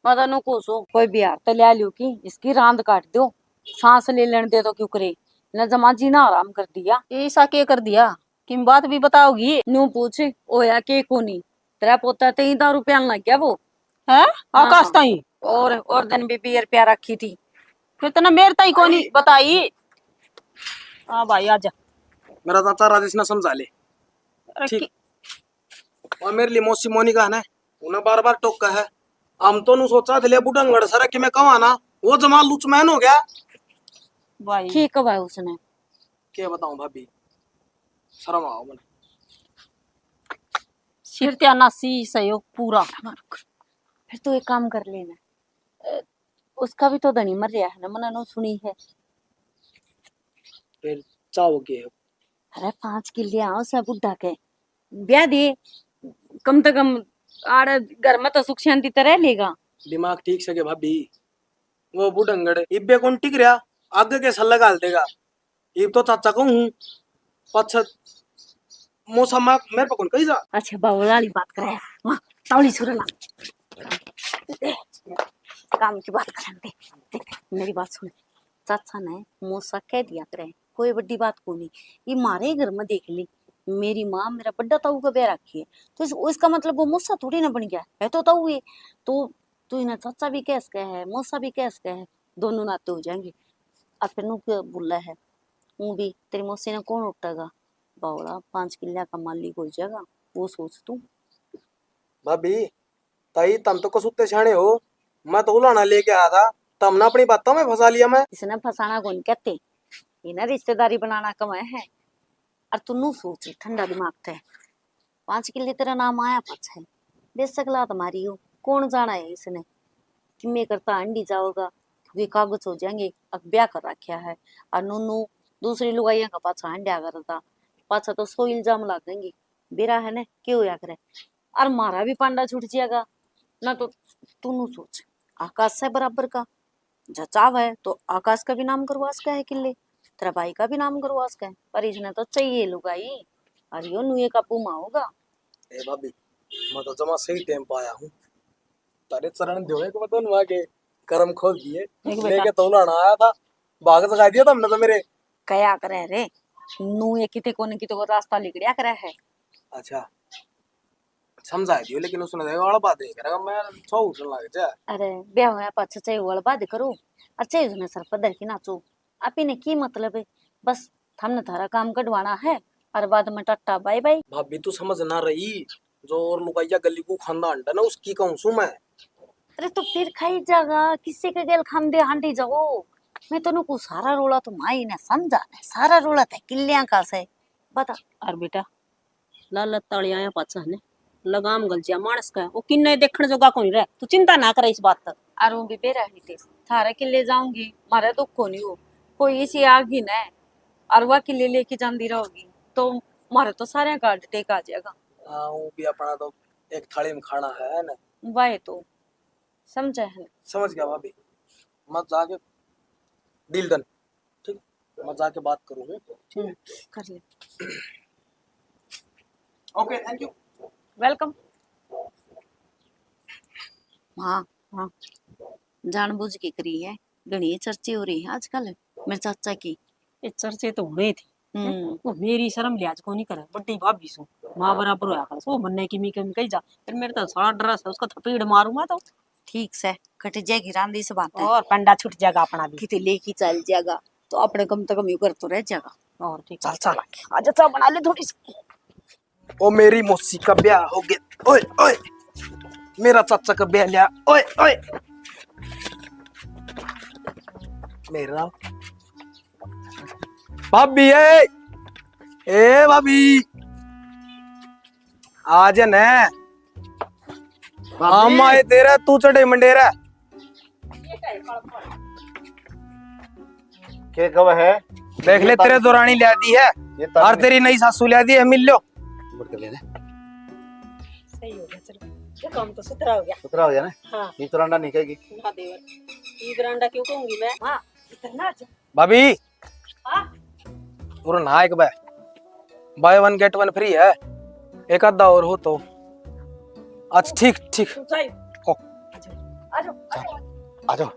मैं तो नु कहूं सू, कोई बिहार तो ले लियो कि इसकी रांद काट दो, सांस ले लेने दे तो क्यों करे, न जमा जीना आराम कर दिया। ये ईसा के कर दिया? किम बात भी बताओगी? न्यू पूछ, होया के कोनी? तेरा पोता ते ही दारू पियान लग गया वो। हैं? हाँ। आकाश ताई? और, और दिन भी बियर पिया रखी थी। फिर तने मेरे ताई कोनी बताई? हाँ भाई, आजा। मेरा चाचा राजेश ने समझा ले। अरे ठीक। कि- और मेरे लिए मौसी मोनिका है ना, उन्हें बार बार टोका है। हम तो नु सोचा थे, ले बुढ़ंगड़ सर कि मैं कहवा ना, वो जमा लुचमैन हो गया। भाई। ठीक है भाई, उसने। क्या बताऊं भाभी, शर्म आओ मने। सिर त्याना सी सहयोग पूरा। फिर तू एक काम कर लेना, अ, उसका भी तो धनी मर रहा है ना, मना नो सुनी है। फिर चाहो के? अरे, पाँच किले आओ से बुढ़ा के ब्याह दे, कम से कम आड़े घर में तो सुख शांति तो रह लेगा। दिमाग ठीक से के भाभी, वो बुढ़ंगड़ इब्बे कौन टिक रहा, आगे के सल्ला घाल देगा। इब तो चाचा कहूँ हूँ, पाछे मौसा माँ मेरे पे कौन कही जा। अच्छा, बावला वाली बात करे, माँ, तावली सुरला। काम की बात करन दे। देख, मेरी बात सुन। चाचा ने मौसा कह दिया करे, कोई बड़ी बात कोनी। ये मारे घर में देख ली, मेरी माँ मेरा बड़ा ताऊ का ब्याह रखी है, तो इस, इसका मतलब वो मौसा थोड़ी ना बन गया है, तो ताऊ है। तो तू इन्हें चाचा भी कह सके है, मौसा भी कह सके है, दोनों नाते हो जाएंगे। अपनू के बुला है, वो भी तेरी मौसी ने कौन उठागा? बावला पाँच किल्या का मालिक हो जाएगा, वो सोच तू। भाभी, ताई, तम तो कसूते सियाणे हो, मैं तो उलाहना लेके आया था, तमने अपनी बातों में फंसा लिया मैं। इसने फंसाना कौन कहते, इन्हें रिश्तेदारी बनाना कम है। और तू नू सोच ठंडा दिमाग थे, पाँच किले तेरा नाम आया पाछे, बेशक लात मारी हो, कौन जाना है इसने कि मैं करता हंडी जाओगा, क्योंकि कागज हो जाएंगे, अब ब्याह कर रखा है। और नू नू दूसरी लुगाइयां का पाछा हंड्या करता, पाछा तो सौ इल्जाम लागेंगे। बेरा है ने, के होया करे? और मारा भी पांडा छूट जाएगा ना। तो तू नू सोच, आकाश से बराबर का, जचाव है तो आकाश का भी नाम करवा सका है किले, तेरा भाई का भी नाम करवा सका है, पर इसने तो चाहिए लुगाई। और यो नुए काबू में होगा। ए भाभी, मैं तो जमा सही टाइम पे आया हूँ। तारे चरण दियो एक बार दोनों आके, करम खोल दिए। देख बेटा। लेके तो उलाहना आया था, भाग जगा दिया था हमने तो मेरे। कया करे रे, नू ये किते कोने किते को रास्ता लिकड़या करे है। अच्छा, समझा दियो, लेकिन उसने तो अड़बा दे करेगा, मैं सौ उठने लग जा। अरे, ब्याह होया पाछे चाहे वो अड़बा दे करो, और चाहे उसने सर पर धर के नाचो, आप ही ने की मतलब है? बस, थमने थारा काम कढवाना है, और बाद में टाटा बाय बाय। भाभी, तू समझ ना रही, जो और लुगाइया गली को खांदा अंडा ना, उसकी कहूँ सू मैं। अरे, तो फिर खाई जागा, किसी के गेल खांदे हांडी जाओ। मैं तन्नू को सारा रोला तो माई ने समझा ने, सारा रोला ते किल्लियां का से बता। और बेटा, लालत ताली आया पाछा ने लगाम गलजिया मानस का, वो किन्ने देखण जोगा कोनी रह। तू चिंता ना करे इस बात तक। और वो भी बेरा ही थे, थारे किले जाऊंगी, मारे दुख कोनी हो, कोई इसी आग ही ना है, और वह किले लेके जांदी रहोगी, तो मारे तो सारे का हार्ट अटैक आ जाएगा। हाँ, वो भी अपना तो एक थाली में खाना है ना। वह तो समझे है ना। समझ गया भाभी, मैं जाके डील डन, ठीक, मैं जाके बात करूँ हूँ। हम्म, कर ले। Okay, thank you. वेलकम। हाँ, हाँ, जानबूझ के करी है, घणी चर्चे हो रही है आजकल मेरे चाचा की। ये चर्चे तो होने थी। हम्म। वो मेरी शर्म लिहाज को नहीं करे, बड्डी भाभी सू, माँ बराबर होया कर। वो मन्ने की मी कमी कही जा, फिर मेरे तो सारा ड्रेस है, उसका थपेड़ मारूंगा तो। ठीक से, कट जाएगी रांदी से बात है। और पंडा छूट जाएगा अपना भी। किते लेके चल जाएगा, तो अपने कम से कम यू कर तो रह जाएगा। और ठीक चल, है। चल आगे। आजा, चाय बना ले थोड़ी सी। ओ, मेरी मौसी का ब्याह हो गया। ओए, ओए, मेरा चाचा का ब्याह लिया। ओए, ओए, मेरा भाभी, ए, ए भाभी, आ जा ना। भाभी। हम आए तेरा, तू चढ़े मंडेरा। के कब है? देख ले, ये तेरे तारीख दौरानी लिया दी है, ये तारीख और तेरी नई सासू लिया दी है, मिल लो। मुड़ के ले ले। सही हो गया, चलो। ये काम तो सुथरा हो गया। सुथरा हो गया ना? हाँ। ये बरांडा नहीं कहेगी? ना देवर, ये बरांडा क्यों कहूंगी मैं? हाँ, इतना अच्छा। भाभी, हाँ? पूरा ना एक bye, buy one get one free है, एक आधा और हो तो। अच्छा, ठीक, ठीक। तू जाइए। ओ। आ जाओ, आ जाओ, आ जाओ। आ जाओ।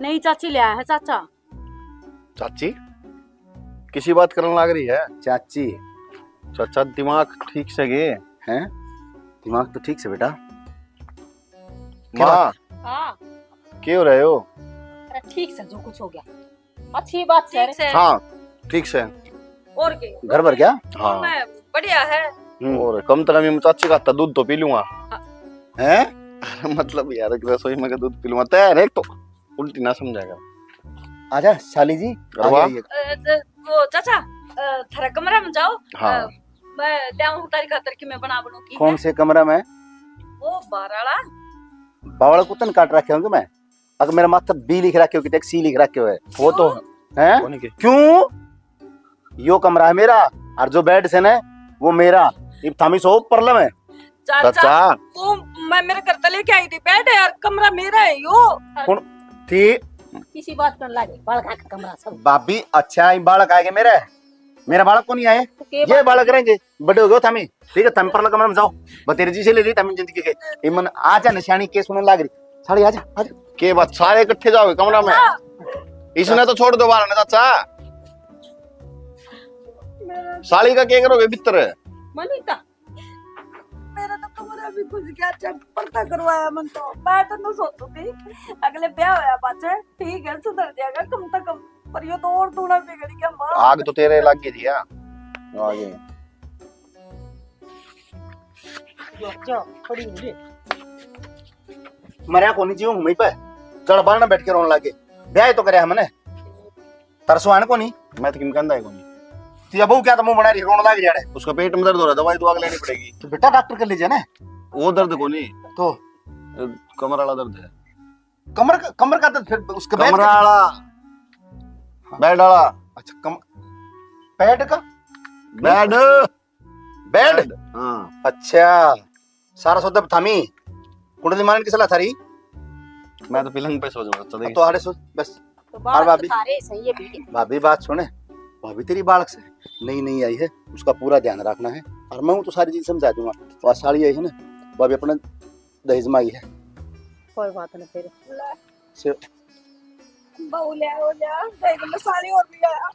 नहीं, चाची ले आया है, चाचा। चाची, किसी बात करने लाग रही है? चाची। चाचा, दिमाग ठीक से गे? हैं? दिमाग तो ठीक से, बेटा। माँ। हाँ। के हो रहे हो? अरे, ठीक से, जो कुछ हो गया। अच्छी बात से। ठीक से। हाँ, ठीक से। और के? घर भर गया? हाँ। मैं बढ़िया है। हम्म। और कम से कम ये चाची का हाथ दूध तो पी लूंगा। हाँ। हैं? मतलब यार, रसोई में का दूध पी लूंगा। तैयार है तो। उल्टी ना समझाएगा। आजा, साली जी, अरे आगे वाह। आइए। अ, ज-, वो चाचा, अ, थारा कमरा में जाओ। हाँ। अ, मैं ल्याऊं हूँ तारी खातर की मैं बना बनू की कौन है। से कमरा में? वो बाहर वाला। बावला कुत्तन काट रखे होंगे मैं। अगर मेरा माथा बी लिख रखे हो कि टैक्सी लिख रखे हो है। वो तो क्यों? हैं? कौन के? क्यों? यो कमरा है मेरा, और जो बेड से ना, वो मेरा। इब थामी सो प्रॉब्लम है। चाचा, चाचा। वो मैं मेरे घर तले लेके आई थी, बेड है यार, कमरा मेरा है यो। कौन थी? किसी बात कर लागे, बालका का कमरा सब। भाभी, अच्छा, ये बालक आएंगे मेरे, मेरा बालक को नहीं आए, तो के ये बालक बालक रहेंगे, बड़े हो गए हो थामी, ठीक है, थामी परला कमरा में जाओ, बतेरे जी से ले ली थामी जिंदगी के, ये मन आ जा निशानी के सुनने लाग रही, साले आ जा, आ जा। के बात, सारे इकट्ठे जाओगे कमरा में? हाँ। इसने तो छोड़ दो बाहर ना चाचा। मेरा साली का क्या करोगे भीतर? मनीता, मेरा तो कमरा भी खुश गया, अच्छा पर्दा करवाया मन तो। मैं तो नु सोचू थी, अगले ब्याह होया पाछे, ठीक है, सुधर जाएगा कम से कम, पर यो तो और दूना बिगड़ गया माँ। आग तो तेरे लग गई थी, हाँ। आगे। जा, खड़ी हो ले। मरया कोनी जी, हूँ पे। जड़ बाल ना बैठ के रोने लागे। ब्याह तो करे हमने। तरसो आने कोनी। मैं तो किम कहंदा है कोनी। तेरा बहू क्या तो मुंह बना रही, रोने लाग रही है। उसका पेट में दर्द हो रहा, दवाई तो आग लेनी पड़ेगी। तो बेटा डॉक्टर के ले जाना। वो दर्द कोनी। तो? अ, कमर वाला दर्द है। कमर का, कमर का दर्द फिर उसके बैठ कमर का? वाला। बेड वाला। अच्छा, कम-, बेड का? बेड। बेड? हाँ। अच्छा, सारा सौदा थामी। कुंडली मारन की सलाह थारी? मैं तो पलंग पे सो जाऊंगा, चलो। तो आड़े सो, बस। तो और बालक भाभी? तो थारे सही है भी। भाभी, बात सुने, भाभी तेरी बालक से नई नई आई है, उसका पूरा ध्यान रखना है। और मैं हूँ तो सारी चीज समझा दूंगा। वो साली आई है ना, वो अभी अपना दहेज में आई है। कोई बात नहीं फिर। से बहू ले आओ, ले आओ, देख लो, साड़ी और भी ले आओ।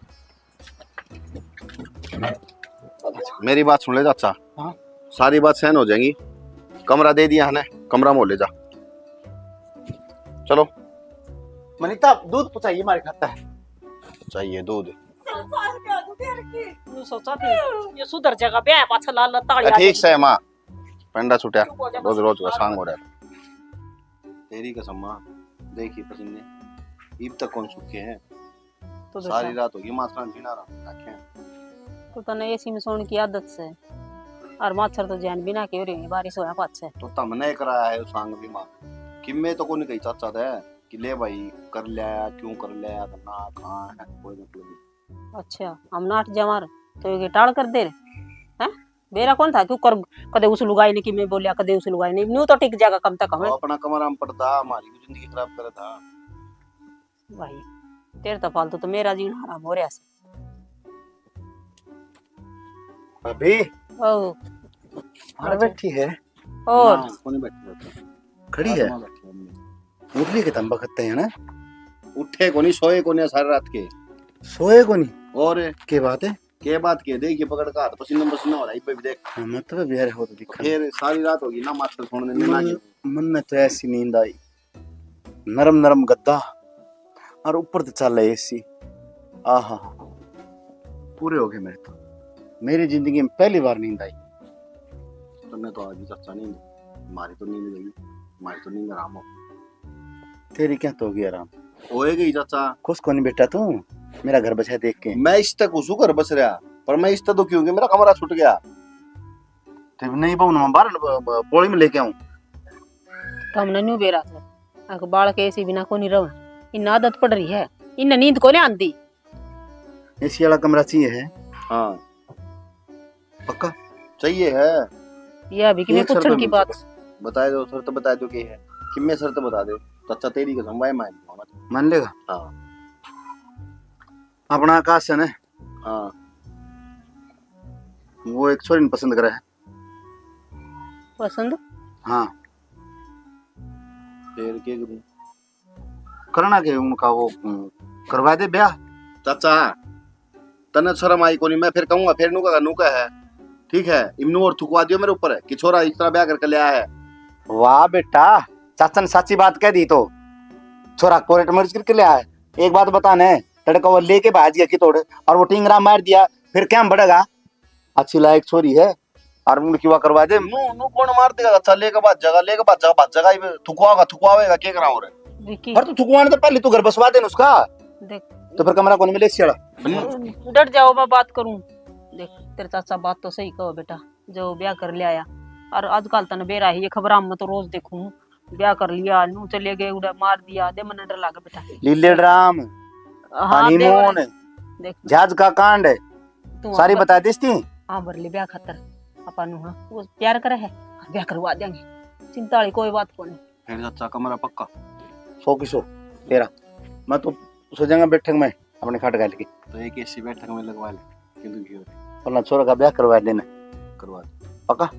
अच्छा, मेरी बात सुन ले चाचा। हाँ। सारी बात सहन हो जाएगी। कमरा दे दिया है ना, कमरा में ले जा। चलो। मनीता, दूध पहुंचाइए हमारे खाता है। चाहिए दूध। यूं सोचा थी, ये सुधर जाएगा, ब्याह पाछा लाल लाल ताली ए, आ ठीक जाएगी। से माँ, पेंडा छुटिया, चुप हो जा, रोज बस। रोज का सांग हो रहा है। तेरी कसम माँ, देखी पसीने, इब तक कौन सूखे हैं? तो सारी देखा। रात होगी माछरां जीना रहा, रखे हैं। तो तने एसी में सोने की आदत से, और मच्छर तो जैन बिना के हो रही है, बारिश होया पाछे। तो तमने कराया है उस सांग भी माँ, किम्मे तो कोनी कही चाचा दे। कि ले भाई, कर लिया, क्यों कर लिया, करना, कहाँ है, कोई मतलब नहीं। अच्छा, हम नाट जवार, तो ये टाल कर दे रे, हैं? बेरा कौन था, क्यों कर, कदे उस लुगाई ने कि मैं बोलिया, कदे उस लुगाई ने, न्यू तो टिक जाएगा कम से कम। वो अपना कमरा में पड़ता, हमारी भी जिंदगी खराब करे था। भाई, तेरे तो फालतू तो मेरा जीना हराम हो रहा है। भाभी, ओ, बाहर अच्छा। बैठी है। और? ना, कोनी बैठी, बैठी। खड़ी है? आत्मा बैठी है। उठ लिए के तंबा खत्ते हैं ना? उठे कोनी, सोए कोनी सारी रात के। सोए कोनी? और? के बात है? के बात के? देख, ये पकड़ का हाथ पसीना पसीना हो रहा है, इब्बे भी देख। हाँ, मतलब यार, हो तो दिखा। फिर सारी रात होगी ना, मास्टर सुनने में ना मन, गए। मन में तो ऐसी नींद आई, नरम नरम गद्दा और ऊपर तो चल एसी। आहा, पूरे हो गए मेरे तो। मेरी जिंदगी में पहली बार नींद आई। तन्ने तो आज ही चाचा नींद, मारी तो नींद गई, मारी तो नींद आराम हो। तेरी क्या तो होगी आराम? होए गई चाचा। खुश कोनी बेटा तू, मेरा घर बसा देख के? मैं इस तक खुश हूँ घर बस रहा, पर मैं इस तक दुखी हूँ कि मेरा कमरा छूट गया। तेरे नहीं बहू ना, मैं बाहर ब-, ब-, पोली में लेके आऊं। तो हमने न्यू बेरा था, अक बालक एसी बिना कोनी रह, इन आदत पड़ रही है, इन नींद कोनी आंदी। एसी वाला कमरा चाहिए है? हाँ। पक्का? चाहिए है। ये अभी की एक शर्त पूछण की बात। बता दो, शर्त बता दो के है। किम्मे शर्त बता दे। तो अच्छा, तेरी कसम, भाई मान लूंगा मैं। मान लेगा? हाँ। अपना आकाश है ना? हाँ। वो एक छोरी ने पसंद करा है। पसंद? हाँ। फिर के करूं? करना के उनका वो, हम्म, करवा दे ब्याह। चाचा, तन्ने शर्म आई कोनी, मैं फिर कहूंगा, फिर नू का, नू का है, ठीक है, इमनू और थुकवा दियो मेरे ऊपर कि छोरा इस तरह ब्याह करके ले आया है। वाह बेटा, चाचा ने साची बात कह दी तो। छोरा कोर्ट मैरिज करके ले आया है। एक बात बताने, तड़का वो लेके भाज गया कि तोड़, और वो टिंगरा मार दिया, फिर क्या बढ़ेगा? अच्छी लायक छोरी है, और मुंड की वा करवा दे। नू, नू कौन मार देगा? अच्छा, लेके भाज जाएगा, लेके भाज जाएगा, भाज जाएगा, ये थुकवाएगा, थुकवावेगा, क्या करा और? विकी। पर तू थुकवाने तो पहले तू घर बसवा दे ना उसका। देख। तो फिर कमरा कौन मिले इसी वाला? डट जाओ, मैं बात करूं। देख, तेरे चाचा बात तो सही कहो बेटा, जो ब्याह कर ले आया। और आजकल तने बेरा ही ये खबरां में तो रोज देखूं, ब्याह कर लिया, नू चले गए, उड़ा मार दिया, दे मन्ने डर लागे बेटा। लीले ड्राम, हाँ, हनीमून, देख, देख। जहाज का कांड, तू सारी हाँ बता दिस थी। हाँ, भर ले ब्याह खातर। आपा नू हाँ, वो प्यार करे है, ब्याह करवा देंगे। चिंता वाली कोई बात कोनी। फिर चाचा कमरा पक्का? सौ की सौ, तेरा। मैं तो सो जाऊंगा बैठक में, अपने खाट घाल के। तो एक एसी बैठक में लगवा ले, किंतु क्यों? अपना छोरा का ब्याह करवा देना। करवा दे। पक्का?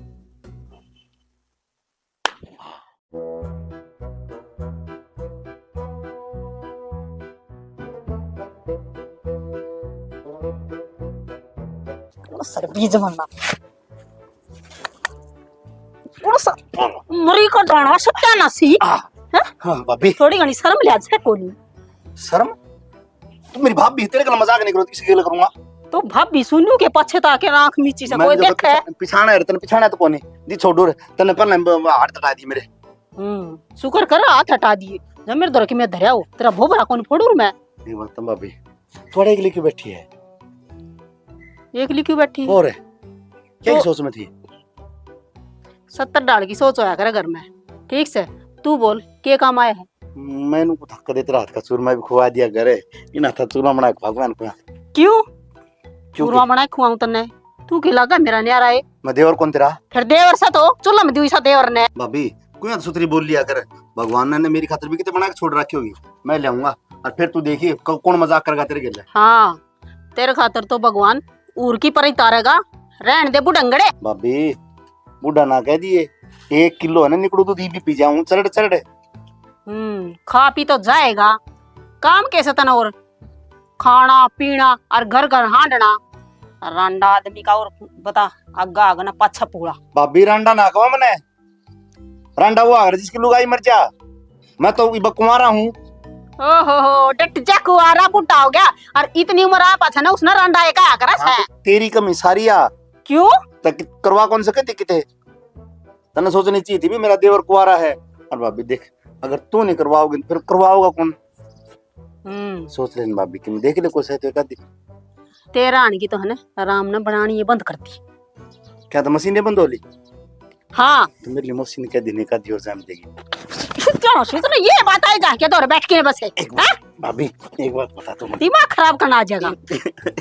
सर बीज बनना। उस मरी का दाना सत्यानाशी। आ, हैं? हाँ, भाभी। थोड़ी घणी शर्म लिहाज है कोनी। शर्म? तू मेरी भाभी, तेरे गल मजाक नहीं करो, किसी गल करूंगा? तो भाभी सुनू के पाछे तो आके आंख मीची से, मैंने कोई जो देखे? पिछा-, पिछाना है, तने पिछाना तो कोनी। दी छोड़ू रे, तने पहले ब-, ब-, हाथ हटा दी मेरे। हम्म, शुक्र कर हाथ हटा दिए। जब मेरे धोरे के मैं धरया हो, तेरा भोभरा कोनी फोड़ू रे मैं। ये बात तो भाभी, थोड़ा एक लेके बैठी है। एकली क्यों बैठी? और क्या तो सोच में थी? सत्तर ढाल की सोच होया करे घर में। ठीक से, तू बोल, के काम आया है? मैंने को थक देते रात का चूरमा भी खुआ दिया करे। इन हाथा चूरमा बना के भगवान को। क्यों? क्यों चूरमा के? बना के खुआऊं तन्ने? तू के लागा मेरा न्यारा है? मैं देवर कौन तेरा? फिर देवर सा तो, चूल्हा में दियो सा देवर ने। भाभी, क्यों सुथरी बोल लिया कर? भगवान ने मेरी खातिर भी कितने बना के छोड़ रखी होगी, मैं ले आऊंगा। और फिर तू देखिए, क-, कौन मजाक करेगा तेरे गेले। हाँ, तेरे खातर तो भगवान ऊर की पर ही तारेगा। रहन दे बुढ़ंगड़े। भाभी, बूढ़ा ना कह दिए, एक किलो है ना निकड़ू दूध, ये भी पी जाऊं चरड़ चरड़। हम्म, खा पी तो जाएगा, काम कैसे तने और? खाना पीना और घर घर हांडना। रांडा आदमी का और बता, आगा आग ना पाछा पूरा। भाभी, रांडा ना कहो मने। रांडा वो आगर जिसकी लुगाई मर जा। मैं तो इब कुंवारा हूँ। ओहो हो, डट जा, कुंवारा बूढ़ा हो गया। और इतनी उम्र आ पाछा ना उसने रांडा एक आ करा हाँ, है। तो तेरी कमी सारी आ। क्यों? तक करवा कौन सके थी किते? तन्ने सोचनी चाहिए थी भी मेरा देवर कुंवारा है। और भाभी देख, अगर तू नहीं करवाओगी तो फिर करवाओगा कौन? हम्म। सोच लेन भाभी, कि देख ले कोई सही तो एक आधी। तेरा आने की तो है ना, आराम ना बनानी ये बंद कर दी। क्या तो मशीन बंद हो ली? हाँ। तो मेरे लिए मशीन कह देने का दियो जान देगी। क्या हो, तो ये बात आई जाके तो और बैठ के बस है। एक बात, हाँ? भाभी, एक बात बता तू मुझे। दिमाग खराब करना आ जाएगा।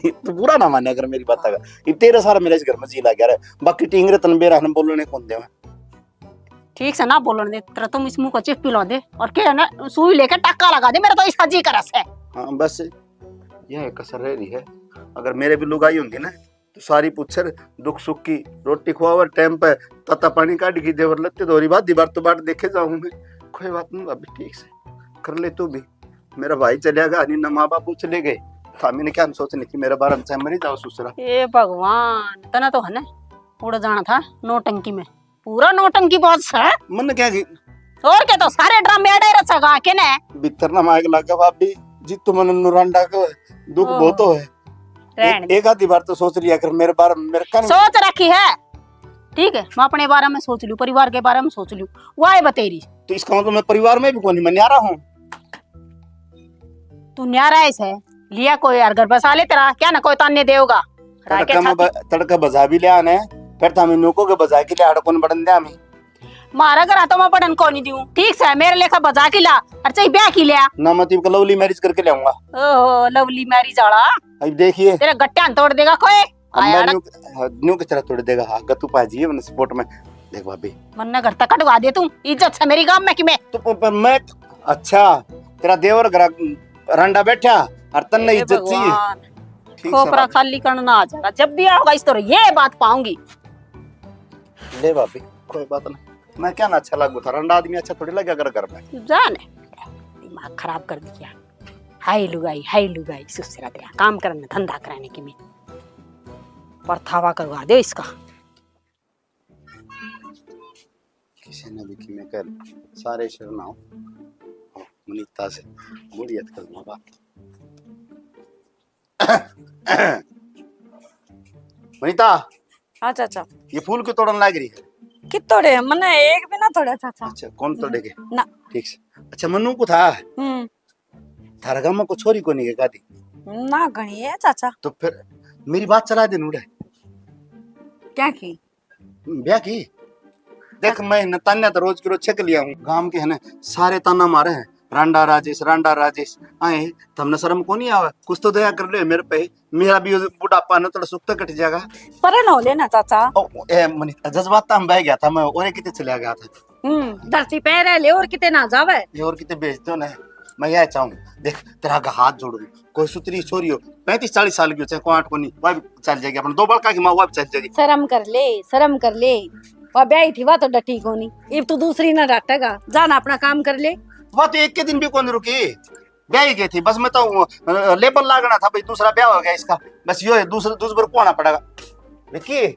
तू बुरा ना माने अगर मेरी बात का। ये तेरा सारा मेरे इस घर में जी लग गया रे। बाकी टींगरे तन बेरा हम बोलने कौन देवे? ठीक से ना बोलन दे, तेरा तुम इस मुंह को चिप पिला दे और क्या है ना, सुई लेके टाका लगा दे, मेरा तो ऐसा जी करस है। हाँ, बस यह एक कसर रह रही है। अगर मेरे भी लुगाई होंदी ना, तो सारी पूछर दुख सुख की, रोटी खुआवर टाइम पे, ताता पानी काट की देवर लत्ते धोरी बात दीवार तो बाट देखे जाऊं मैं। कोई बात नहीं भाभी, ठीक से कर ले तू भी। मेरा भाई चलिया गया, नहीं ना माँ बाप चले गए, था मैंने क्या सोचने की मेरे बारे में, चाहे मरी जाओ ससुरा। ए भगवान, तना तो है ना उड़ जाना था नौटंकी में। पूरा नौटंकी बाज है। मन क्या की? और क्या, तो सारे ड्रामे अड़े रचेगा के ने? भीतर ना मायक लगा भाभी, जी तो मन नुरांडा को दुख ओह। बहुत हो है। रहन ए-, दे। एक आधी बार तो सोच लिया कर मेरे बारे में, मेरे कान सोच रखी है। ठीक है, मैं अपने बारे में सोच लूं, परिवार के बारे में सोच लूं। वाह बतेरी। तो इसका मतलब मैं परिवार में भी कोनी, मैं न्यारा हूँ। तू न्यारा है से, लिया कोई यार घर बसा ले तेरा, क्या ना कोई ताने देगा। राखे तड़का में खाती। ब-, तड़का बजा भी लिया ने, फिर था मैं नुको के बजा के लिया, हड़ कौन बड़न दे हमें। मारा घर तो मैं पढ़न को नहीं दूं, ठीक से मेरे लेखा बजा के ला, और चाहे ब्याह की लिया। ना, मैं तो इबका लवली मैरिज करके ले आऊंगा। ओहो, लवली मैरिज वाला। अब देखिए। तेरे गट्टियां तोड़ देगा कोई। अब आया मैं ना। न्यू, हाँ, न्यू किस तरह तोड़ देगा? हाँ, गत्तू पाजी है मैंने सपोर्ट में। देख भाभी। मन्ने घर तक कटवा दे तू, इज्जत से मेरी गांव में कि मैं। तो प-, पर मैं, अच्छा, तेरा देवर घर रंडा बैठा और तन्ने ए इज्जत चाहिए। भगवान। ठीक से खोपरा भाभी। खाली करना आ जाएगा, जब भी आओगा इस तरह ये बात पाऊंगी। ले भाभी, कोई बात ना। मैं क्या ना अच्छा लागू था, रंडा आदमी अच्छा थोड़ी लगे अगर घर में। जाने, दिमाग खराब कर दिया। हाय लुगाई, हाय लुगाई, सुसरा तेरा काम करने, धंधा कराने की मैं। परथावा करवा दे इसका। किसी ने भी कि मैं कर, सारे शर्मा हो। मनीता से बड़ी अटकल में बात। मनीता। हाँ चाचा। ये फूल क्यों तोड़न लाग रही है? कि तोड़े? मने एक भी ना तोड़ा चाचा। अच्छा, कौन तोड़ेगे? ना। ठीक से। अच्छा, मन्नू को था? हम्म। थारा गांव में को छोरी कोनी है गादी? ना, घणी है चाचा। तो फिर मेरी बात चला दे नूड़े। क्या की? ब्याह की? देख, मैं न तान्या तो रोज के रोज छक लिया हूँ। गांव के है ना, सारे ताना मारे हैं, "रांडा राजेश, रांडा राजेश।" आए, थमने शर्म को नहीं आवे? कुछ तो दया कर ले मेरे पे, मेरा भी बुढ़ापा न थोड़ा सुख तो कट जाएगा। पर न हो लेना चाचा। ओ, ए, मनी, जज्बात में बह गया था मैं, और कितने चला गया था। हम्म, धरती पे रह ले और कितने ना जावे। ये और कितने भेज दो ना, मैं यह चाहूँ। देख, तेरा आगे हाथ जोड़ दूँ, कोई सुतरी छोरी हो, पैंतीस चालीस साल की हो, चाहे कोई आठ को नहीं, वह भी चल जाएगी। अपने दो बड़का की माँ, वह भी चल जाएगी। शर्म कर ले, शर्म कर ले। वह ब्याही थी, वह तो डटी कोनी। इब तू दूसरी ना डाटेगा, जाना अपना काम कर ले। वह तो एक के दिन भी कौन रुकी, ब्याही गई थी। बस मैं तो, अ, लेबल लागना था भाई, दूसरा ब्याह हो गया इसका। बस यो है, दूसरा, दूसरा कौन पड़ेगा। विक्की,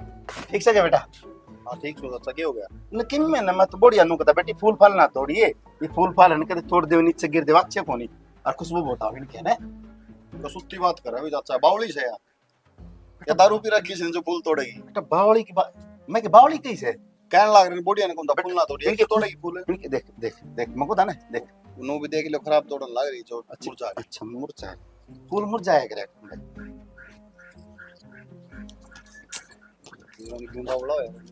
ठीक से क्या बेटा? हाँ, ठीक से चाचा, क्या हो गया? न किम में ना, मैं तो बढ़िया नु कहता, बेटी फूल फाल ना तोड़िए। ये फूल फाल है ना, कदे तोड़ दे, नीचे गिर दे, अच्छे कोनी। और खुशबू बहुत आवे इनके ने। तो सुत्ती बात कर रहा है चाचा, बावली से यार। या दारू पी रखी से जो फूल तोड़ेगी? बेटा, बावली की बा-, मैं के बावली कही से? कहने लाग रहे, बुढ़िया ने कौन था फूल ना तोड़ी, इनके तोड़ेगी फूल। इनके देख, देख, देख, मको था ना, देख। नो भी देख लो, खराब तोड़न लाग रही जो अच्छा, मुरझा गई। अच्छा, मुरझा। फूल मुरझाया करे।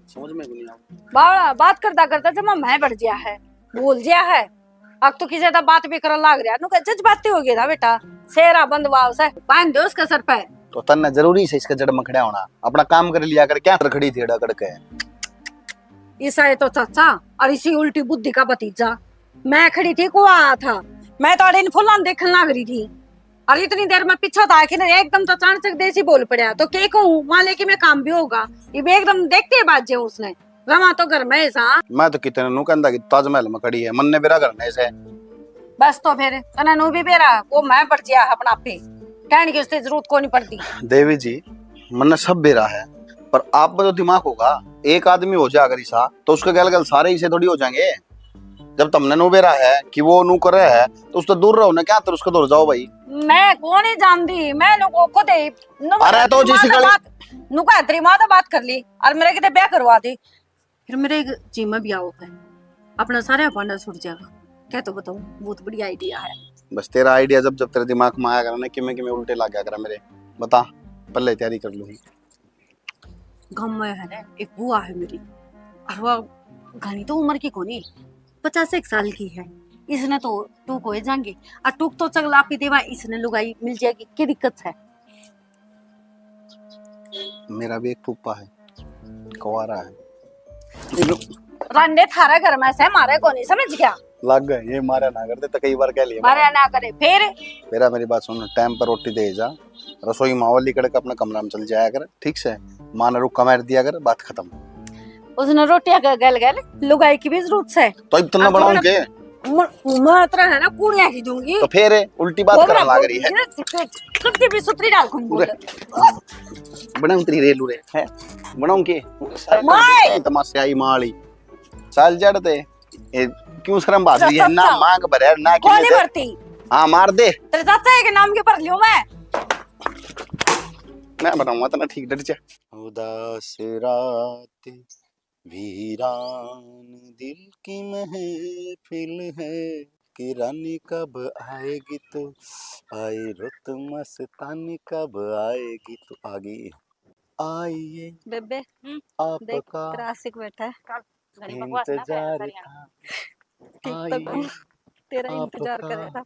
समझ में भी नहीं आ। बावला, बात करता करता जमा मैं बढ़ गया है, बोल दिया है। अब तो किसी ज्यादा बात भी करन लाग रहा, नु कह जज्बाती हो गया था बेटा। सेरा बंद वाव से बांध दो उसके सर पे। तो तन्ने जरूरी से इसके जड़ में खड़ा होना, अपना काम कर लिया कर, क्या खड़ी थी अड़ा करके? ईसा ये तो चाचा और इसी उल्टी बुद्धि का भतीजा। मैं खड़ी थी, कुआ आया था, मैं तो अड़े इन फुलां देखने लाग रही थी। और इतनी देर में पीछे था कि ना एकदम तो अचानक देसी बोल पड़ा, तो के कहूँ, वहां लेके मैं काम भी होगा। ये भी एकदम देखते ही बाज जाऊं उसने, रवा तो घर में ही सा। मैं तो कितने नु कहंदा कि ताजमहल में खड़ी है, मन्ने बेरा घर में से। बस तो फिर तने नू भी बेरा, वो मैं पड़ गया अपना आपे, कहने की उसकी जरूरत को नहीं पड़ती। देवी जी, मन्ने सब बेरा है, पर आप में तो दिमाग होगा। एक आदमी हो जा अगर ऐसा, तो उसके गल गल सारे इसे थोड़ी हो जाएंगे। जब तमने नू बेरा है कि वो नू करे है, तो उससे दूर रहो ना। क्या तर उसके दूर जाओ भाई। मैं कौन ही जानती, मैं नु को खुद ही नु अरे तो जिस गली बात, नु का तेरी माँ से बात कर ली और मेरे किते ब्याह करवा दे। फिर मेरे एक जी में ब्याह होगा, अपना सारा भांडा छूट जाएगा। क्या तो बताऊं, बहुत बढ़िया आइडिया है। बस तेरा आइडिया जब जब तेरे दिमाग में आया करा ना, किमे किमे उल्टे लग गया करा मेरे, बता, पहले तैयारी कर लूंगी। गाँव में है ना, एक बुआ है मेरी, और वो घणी तो उम्र की कोनी, पचास एक साल की है। इसने तो टूक हो जाएंगे, और टूक तो चगला आपी देवा, इसने लुगाई मिल जाएगी, क्या दिक्कत है? मेरा भी एक फूफा है, कुंवारा है। रांडे थारा घर में से मारे कोनी, समझ गया? लग गए, ये मारा ना करते तो कई बार कह लिया मारा ना करे, फिर? मेरा, मेरी बात सुन, टाइम पर रोटी दे जा, रसोई माहौल लिकड़ के अपने कमरा में चल जाया कर, ठीक से? माँ ने रुक्का मार दिया कर, बात खत्म। उसने रोटियां का गल गल लुगाई की भी जरूरत से। तो इतना बनाऊं के? म-, मात्रा है ना, कुड़िया ही दूंगी। तो फिर उल्टी बात करने लग रही है। कभी भी सुतरी डाल कौन बोले? बना उतरी रेलू रे, है? बनाऊं के? माय! तमाशे आई माली। चल जड़ ते। ए, क्यों शर्म भाग रही है? ना मांग भरे, ना कोनी भरती। हाँ, मार दे। तेरे चाचा के नाम के भर लियो मैं। मैं बनाऊंगा तना ठीक, डट जा। उदास रात वीरान दिल की महफिल है, कि रानी कब आएगी तू, आई रुत मस्तानी कब आएगी तू। आ गई, आइए बेबे, हम्म, देख, आपका तेरा आशिक बैठा है। घणी बकवास ना कर, इंतजार था। ठीक तो आइए, तेरा इंतजार आपका करेगा।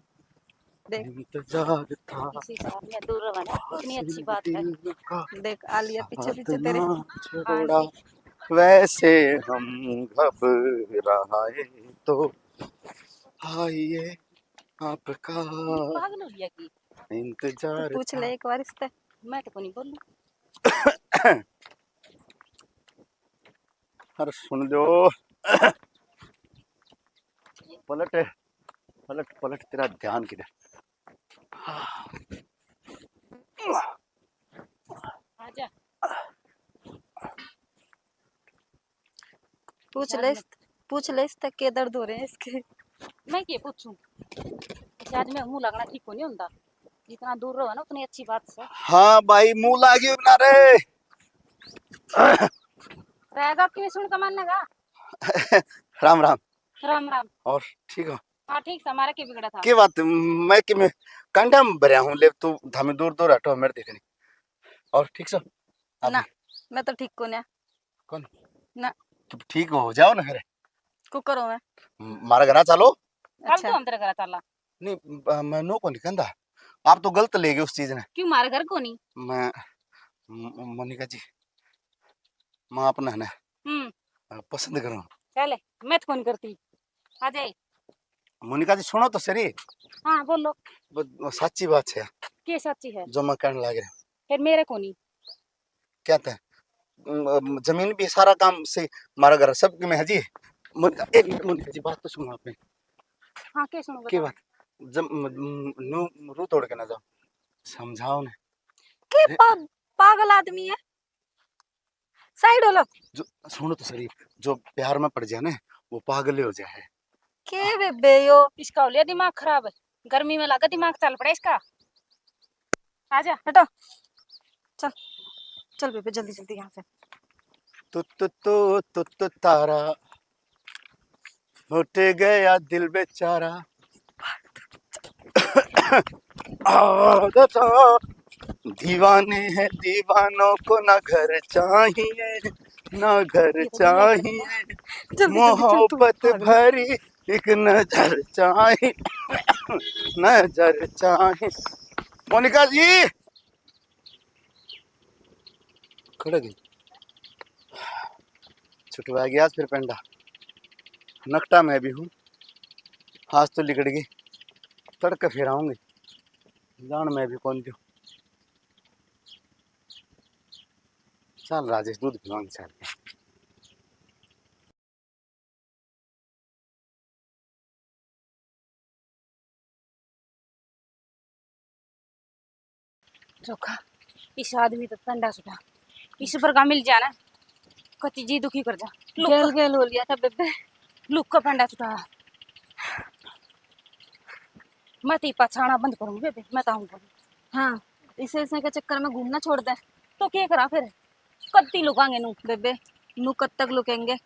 देख। इंतजार था। इसी साल में दूर रहा ना, कितनी अच्छी बात है। देख, आलिया पीछे पीछे तेरे। छोड़ा, वैसे हम घबराए तो आइए आपका। पागल हो गया की? इंतजार पूछ ले एक बार इससे। मैं तो कोनी बोलूं। अरे सुन लो। पलट, पलट, पलट, तेरा ध्यान किधर? आजा। पूछ ले, पूछ ले इससे के दर्द हो रहे हैं इसके। मैं के पूछूं? आज मैं मुंह लगना ठीक को नहीं होता। जितना दूर रहो ना, उतनी अच्छी बात से। हाँ भाई, मुंह लागियो ना रे। रह जाती में सुन कमान का। राम राम। राम राम। और ठीक हो? हाँ, ठीक से, हमारा के बिगड़ा था? के बात, मैं कि मैं कंडा में भरया हूँ, ले तू धामी दूर दूर हटो, मेरे देखनी। और ठीक से? ना, मैं तो ठीक को ना। कौन? ना। तो ठीक हो जाओ ना फिर। को करो मैं? म-, मारे घर चालो। कल अच्छा। तो हम तेरे घर चाला। नहीं, ब-, मैं नो को नहीं कहता। आप तो गलत ले गए उस चीज ने। क्यों, मारे घर को नहीं? मैं, म-, मोनिका जी, मैं अपना है ना, हम्म। अ, पसंद करूँ। चले, मैं तो कौन करती। आ जाए। मोनिका जी, सुनो तो सही। हाँ, बोलो। ब-, ब-, साची बात है। के साची है? जो मैं कहने लग रहा। फिर मेरे को नहीं। क्या था? म-, जमीन भी सारा काम से मारा घर सब में है जी। मोनिका, एक मिनट मोनिका जी, बात तो सुनो आपने। हाँ, के सुनो, के बताओ। बात? जब म-, म-, नू रू तोड़ के ना जाओ, समझाओ ने। के अरे पा-, पागल आदमी है? साइड हो लो। जो, सुनो तो सही, जो प्यार में पड़ जाए ना, वो पागल ही हो जाए। के बेबे यो? इसका हो लिया दिमाग खराब, गर्मी में लगा दिमाग चल पड़ा इसका। आजा। हटो, चल, चल बेबे, जल्दी जल्दी यहाँ से। तू, तू, तू, तू, तू तारा, फट गया दिल बेचारा। आ, दा, दा। दीवाने हैं दीवानों को ना घर चाहिए, ना घर चाहिए, जल्दी, जल्दी, जल्दी, मोहब्बत भरी एक नजर चाहिए, नजर चाहिए। मोनिका जी, खड़े गई। छुटवा गया आज फिर पेंडा। नकटा मैं भी हूँ, आज तो लिकड़ गई। तड़के फिर आऊंगी, जान मैं भी कौन दूँ। चल राजेश, दूध पिलाऊंगी, चल। चोखा, इस आदमी तो पंडा छुटा, इस पर का मिल जाना, कति जी दुखी कर जा। लुक, गेल गेल हो लिया था बेबे। लुक का पंडा छुटा। मैं तो ये पाछाना बंद करूंगी बेबे, मैं तो आऊंगा। हाँ, इसे इसे के चक्कर में घूमना छोड़ दे। तो क्या करा फिर? कत्ती लुकांगे नू। बेबे, नू कब तक लुकेंगे?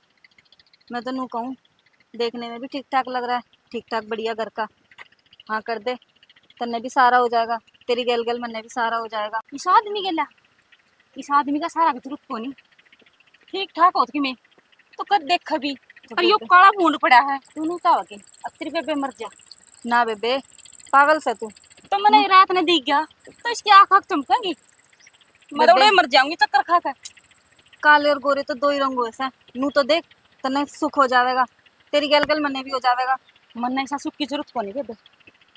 मैं तो नू कहूँ, देखने में भी ठीक ठाक लग रहा है, ठीक ठाक बढ़िया घर का। हाँ कर दे, तन्ने भी सहारा हो जाएगा, तेरी गैल गैल मन्ने भी सहारा हो जाएगा। इस आदमी के ला, इस आदमी का सहारा की जरूरत कोनी। ठीक ठाक होत कि मैं तो कद देख भी। तो और यो बेबे, काला भूंड पड़ा है, तू नू का हो के? अब तेरी बेबे मर जा। ना बेबे, पागल से तू। तो मैंने रात ने दिख गया, तो इसकी आँख आँख चमकेंगी। मैं तो बेबे, उड़े मर जाऊंगी चक्कर खा के। काले और गोरे तो दो ही रंग होए सै। नू तो देख, तन्ने सुख हो जावेगा, तेरी गैल गैल मन्ने भी हो जावेगा। मन्ने ऐसा सुख की जरूरत कोनी बेबे,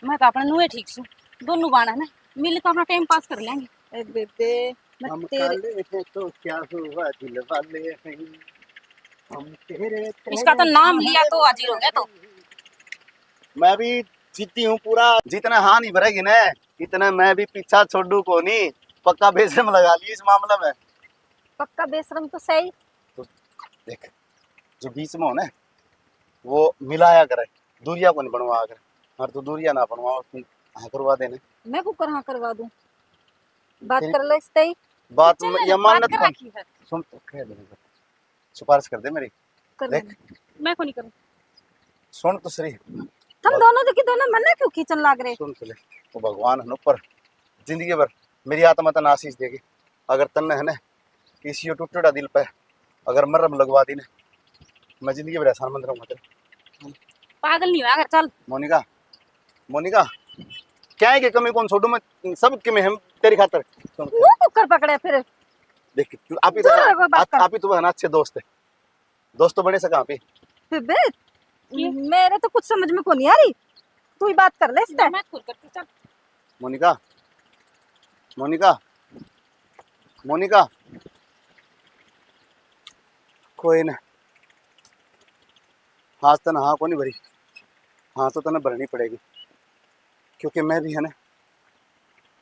मैं तो अपने नूए ठीक सू। दोनों बाण है ना, मिल के अपना टाइम पास कर लेंगे। ए बेबे, मैं हम तेरे काले हैं तो क्या हुआ, दिल वाले हैं हम तेरे। इसका तो नाम लिया तो हाजिर हो गया तो। मैं भी जिद्दी हूँ पूरा, जितने हाँ नहीं भरेगी ना, इतने मैं भी पीछा छोड़ू को नहीं। पक्का बेशरम लगा ली इस मामले में। पक्का बेशरम तो सही। तो देख, जो बीच में हो ना, वो मिलाया करे, दूरिया को नहीं बनवा करे। और तू दूरिया ना बनवा, तू हाँ करवा देने। मैं कुकर हाँ करवा दूं? बात तेरी कर लो इस तई। बात चल, या बात मान्यत कर कौन? रखी है। सुन तो, कह दे, सिफारिश कर दे मेरी। कर देख। मैं को नहीं करूँ। सुन तो सही। तुम दोनों तो की दोनों मन्ने क्यों खींचन लाग रहे? सुन तो ले, वो भगवान है ना ऊपर, जिंदगी भर मेरी आत्मा तन्ने आशीष देगी। अगर तन्ने है ना किसी यो टूटेड़ा दिल पे अगर मरहम लगवा दी ना, मैं जिंदगी भर एहसान मंद रहूंगा तेरे। पागल नहीं होया कर, चल। मोनिका, मोनिका, क्या है कि कमी कौन छोड़ू मैं, सब के मैं हम तेरी खातर। सुन, मुंह कुकर पकड़े फिर। देख, तू आप ही तो, दूर रहो बात आप, कर। आप ही तो है ना अच्छे दोस्त है, दोस्त तो बने से कहाँ पे? बेबे, ये? मेरे तो कुछ समझ में को नहीं आ रही, तू ही बात कर ले इससे। मैं खुद करती, चल। मोनिका, मोनिका, मोनिका, कोई ना, आज तने हाँ को नहीं भरी, हाँ तो तने भरनी पड़ेगी, क्योंकि मैं भी है ना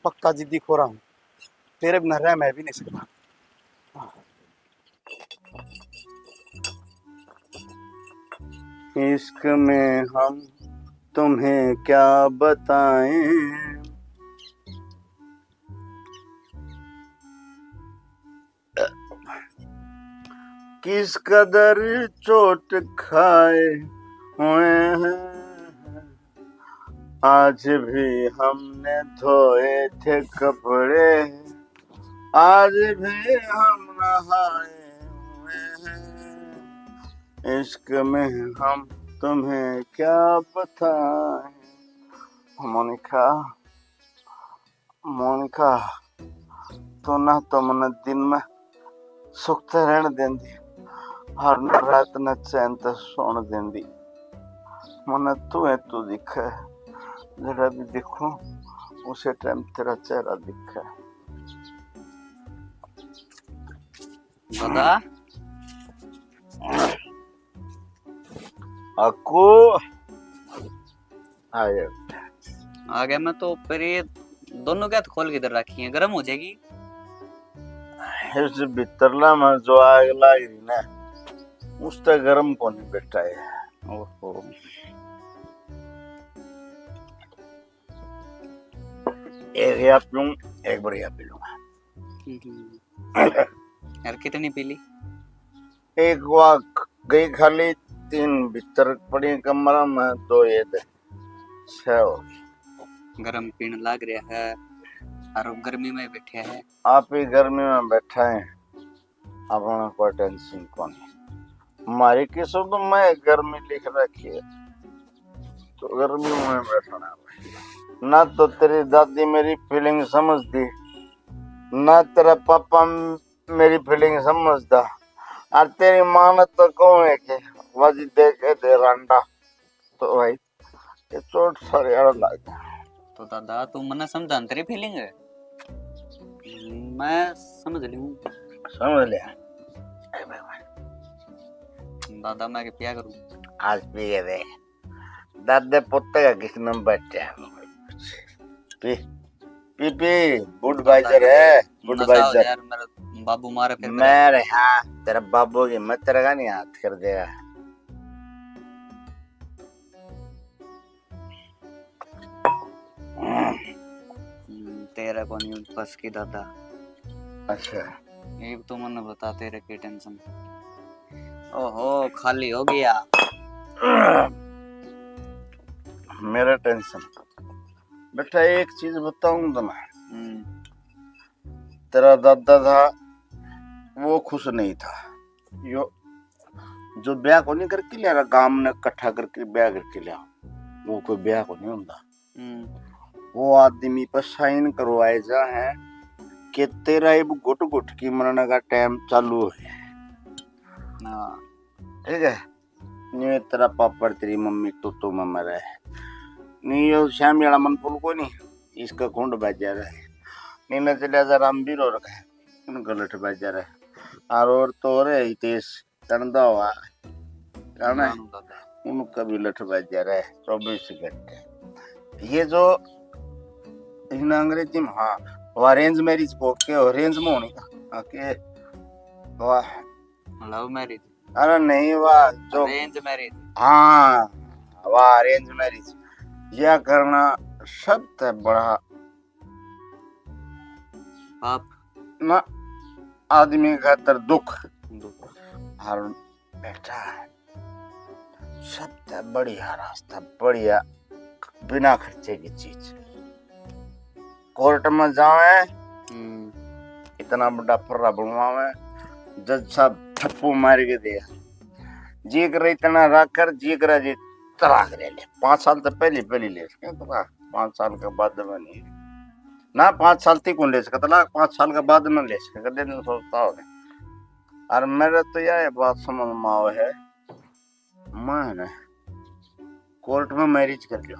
पक्का जिद्दी खोरा हूँ, तेरे बिना रह मैं भी नहीं सकता। इश्क में हम तुम्हें क्या बताएं, किस कदर चोट खाए हुए हैं, आज भी हमने धोए थे कपड़े, आज भी हम नहाए हुए हैं, इश्क में हम तुम्हें क्या बताएं। मोनिका, मोनिका, तू ना तो मन्ने दिन में सुख ते रहण देंदी और ना रात ने चैन ते सोण देंदी। मन्ने तू है, तू दिखे, जड़ा भी दिखूं उसे टाइम तेरा चेहरा दिखे। दादा। अक्कू। आ गया। आ गया मैं तो, पर ये दोनों क्या खोल के इधर रखी है, गर्म हो जाएगी। इस भीतरला में जो आग लाग रही ना, उस तक गर्म कोनी बैठा है। ओहो। एक या पीऊं, एक बार या पी लूंगा। हम्म। यार, कितनी पी ली? एक वा गई खाली, तीन भीतर पड़ी कमरा में, दो ये दे, छह हो गई। गरम पीण लाग रहा है और गर्मी में बैठे हैं। आप ही गर्मी में बैठा है, अपना कोई टेंशन कोनी। हमारी किस्मत में गर्मी लिख रखी है, तो गर्मी में बैठना है। ना तो तेरी दादी मेरी फीलिंग समझती, ना तेरा पापा मेरी फीलिंग समझता, और तेरी माँ ने तो कहूँ है कि वाजी दे के दे रांडा, तो भाई ये चोट सारे यार लग गया। तो दादा, तू मन्ने समझा न तेरी फीलिंग है, मैं समझ लूँ। समझ लिया। ए भाई, भाई। दादा, मैं के पिया करूँ? आज पी के दे। दादे पुत्ते का किस नंबर है? पी। पीपी, बुडवाइजर है, नशा हो बुडवाइजर। जाए, मेरा बाबू मारे फिर मेरे, हाँ, तेरा बाबू की मत, तेरा का नहीं हाथ कर देगा। हम्म, तेरा को नहीं बस की दादा। अच्छा। एक तो मन्ने बता, तेरे की टेंशन? ओहो, खाली हो गया। मेरा टेंशन? बेटा, एक चीज बताऊं तुम्हें। हम्म। तेरा दादा था, वो खुश नहीं था। यो जो ब्याह को नहीं करके लिया, गांव ने इकट्ठा करके ब्याह करके लिया, वो कोई ब्याह को नहीं होता। हम्म। वो आदमी पर साइन करवाए जा है कि तेरा इब घुट घुट की मरने का टाइम चालू है। हाँ। ठीक है, नी तेरा पापड़, तेरी मम्मी तो तो में मरे। नी यो श्यामी वाला मन पुल को नहीं, इसका कुंड बाजार है। नी न चलिया जा रामवीर और का, उनका लठ बाजार है। और, और तो और है हितेश, चंदा हुआ, जाना है? जानू दादा। उनका भी लठ बाजार है, चौबीस घंटे। ये जो इन अंग्रेजी में, हाँ, वो अरेंज मैरिज को के, अरेंज में होनी का, हाँ, के, वाह। Love marriage. अरे नहीं, वाह, जो अरेंज मैरिज। हाँ, वाह, अरेंज मैरिज। यह करना सबसे बड़ा पाप। ना, आदमी खातर दुख। दुख। और बेटा, सबसे बढ़िया रास्ता, बढ़िया, बिना खर्चे की चीज। कोर्ट में जावे, हम्म। इतना बड़ा फर्रा बनवावे, जज साहब ठप्पू मार के दे। जी करे इतना रख कर, जी करे जी तलाक ले ले। पाँच साल तो पहले, पहले ले सके तलाक, पाँच साल के बाद में नहीं। ना, पाँच साल तक कौन ले सके तलाक, पाँच साल के बाद में ले सके, कदे नहीं सोचता हो। और मेरे तो यह बात समझ में आवे है, मैं ना कोर्ट में मैरिज कर लियो,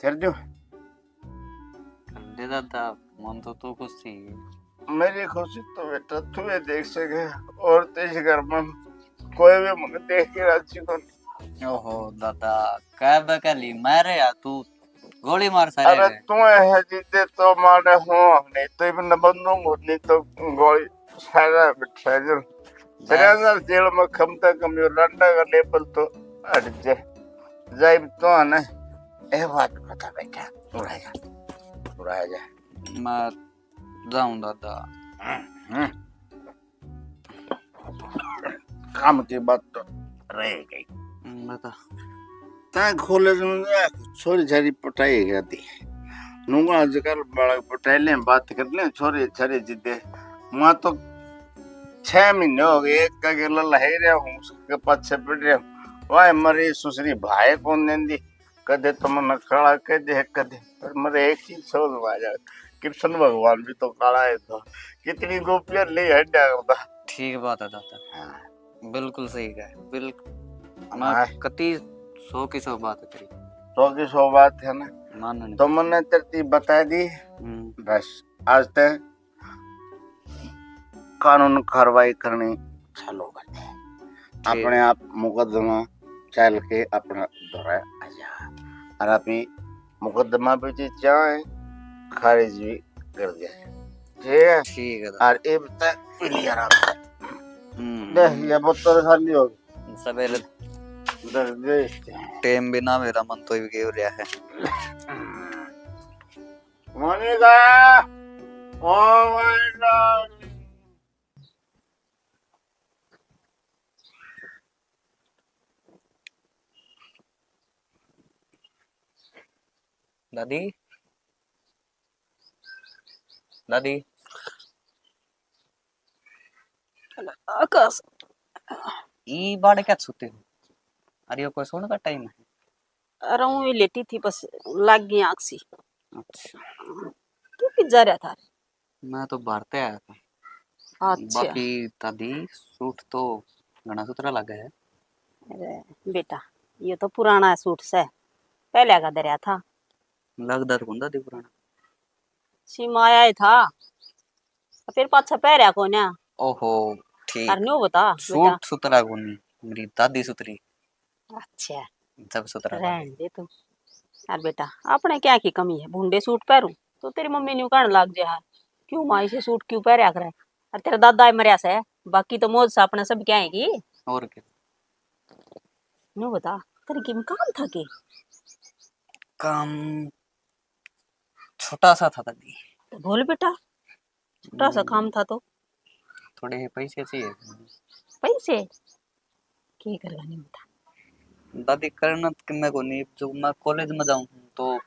कर दियो। कर दे दादा, मन तो तू खुश थी। मेरी खुशी तो बेटा तू ही देख सके, और तो इस घर में कोई भी मुझे देख के राजी को नहीं। ओहो दादा, कह बकली मारे या तू गोली मार सारे अरे रे। तू है जिद्दे तो मारे हूँ, नहीं तो इब न बंदूक, नहीं तो गोली सारा बिठा जो। तेरे अंदर जेल में कम से कम यो लंडा का लेबल तो हट जाए। जाइब तो है ना, ए बात बता बेटा, उड़ा जा, उड़ा जा। मैं जाऊं दादा। हम्म। काम की बात तो रह गई। हम्म, बता। तै कॉलेज में गया, छोरी छारी पटाई गया थी। नूंगा आजकल बालक पटाई लें, बात कर लें, छोरी छारी जिद्दे। वहाँ तो छह महीने हो गए, एक का गेला लहाई रहा हूँ, उसके पाछे पड़ रहा हूँ। वाह, मरी सुसरी भाई कौन देंदी। कदे तो मन्ने काला कह दे, कदे, पर मेरे एक चीज समझ में आ जाए, कृष्ण भगवान भी तो काला है था, कितनी गोपियां ले हड्डा करता। ठीक बात है दादा। हाँ। बिल्कुल सही कहा, बिल्कुल। मैं हाँ। कति सौ की सौ बात है तेरी। सौ की सौ बात है ना? मानने तो मन्ने तेरी बता दी, हम्म। बस आज तक कानून कार्रवाई करनी चालू कर दे। ठीक। अपने आप मुकदमा चल के अपना दौरा आ जा, और अपनी मुकदमा पे जो चाहे खारिज भी कर दिया। ठीक है? ठीक है। और इब तक पीली आराम से। हम्म। देख, ये बोतल खाली हो गई। सवेरे दर्द दे इसके। टेम भी ना मेरा मन तो भी गेव रहा है। Monika, oh my god. दादी, दादी। आकाश। ई बाड़े क्या सोते हो? अरे, यो कोई सोने का टाइम है? अरे, ऊँ ही लेटी थी, बस लाग गई आँख सी। अच्छा। तू कित जा रहा था? मैं तो बाहर ते आया था। अच्छा। बाकी दादी, सूट तो घना सुथरा लगा है। अरे बेटा, ये तो पुराना सूट से, पहले का धरया था। लगदा तो कोनी दादी पुराना। सीम आया ही था, फिर पाछा पहरया कोन्या। ओहो, ठीक। अर न्यू बता, सूट बेटा। सुथरा कोनी, मेरी दादी सुथरी। अच्छा। जब सुथरा रहन दे तू। यार बेटा, अपने क्या की कमी है, भूंडे सूट पहरूं तो तेरी मम्मी न्यू कहने लग जाए, "हाँ, क्यों माँ इसे सूट क्यों पहरया करे?" और तेरा दादा ही मरया से, बाकी तो मौज से अपने सब क्या है की। और क्या? न्यू बता, तेरे की काम था के? काम छोटा सा था दादी। तो बोल बेटा, छोटा सा काम था तो। थोड़े से पैसे चाहिए। पैसे? के करगा नहीं बता। दादी, करना तो किन्ने को नहीं, जो मैं कॉलेज में जाऊँ तो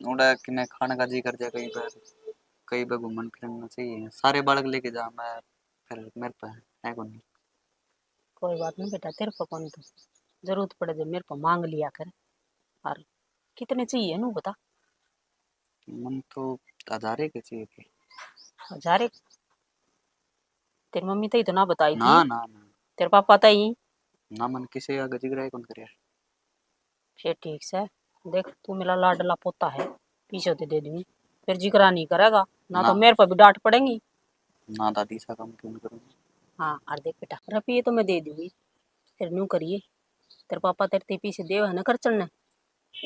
उड़ा किन्ने खाने का जी कर जाए, कहीं पर, कहीं पर घूमन फिरना चाहिए। सारे बालक लेके जा, मैं फिर मेरे पे है को नहीं। कोई बात नहीं बेटा, तेरे पे कौन तो जरूरत पड़े जब मेरे पे मांग लिया कर। और कितने चाहिए नू बता। मन तो हजारे के चाहिए थे। हजारे? तेरी मम्मी तो ही तो ना बताई थी। ना, ना, ना। तेरे पापा तो ही? ना, मन किसे आगे जिगरा ही कौन करे। फिर ठीक से, देख, तू मेरा लाडला पोता है, पीछे तो दे दूंगी, फिर जिगरा नहीं करेगा ना, तो ना। मेरे पर भी डांट पड़ेगी। ना दादी, ऐसा काम क्यों करूँगी? हाँ, और देख बेटा, रुपये तो मैं दे दूंगी, फिर न्यू करिए, तेरे पापा तेरे ते पीछे देव है ना खर्चन ने,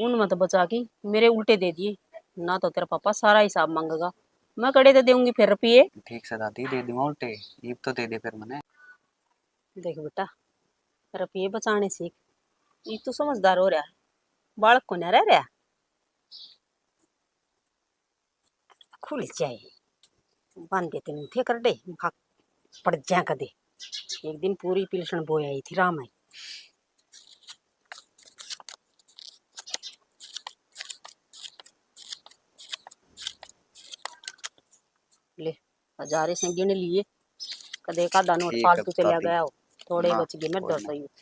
उन मत बचा के मेरे उल्टे दे दिए, ना तो तेरा पापा सारा हिसाब मांगेगा। मैं कड़े तो देऊंगी फिर रुपये। ठीक से दादी, दे दूंगा उल्टे, ईब तो दे दे फिर मने। देख बेटा, रुपये बचाने सीख, ईब तू समझदार हो रहा है, बालक को ना रह रहा। खुल जाए, बांधे ते थे कर दे, पड़ जा कदे। एक दिन पूरी पिलसण बोई आई थी राम आई। ले, हजारे से गिन लिए, कदे एक आधा नोट फालतू चला गया हो, थोड़े बच गए मेरे दो सौ।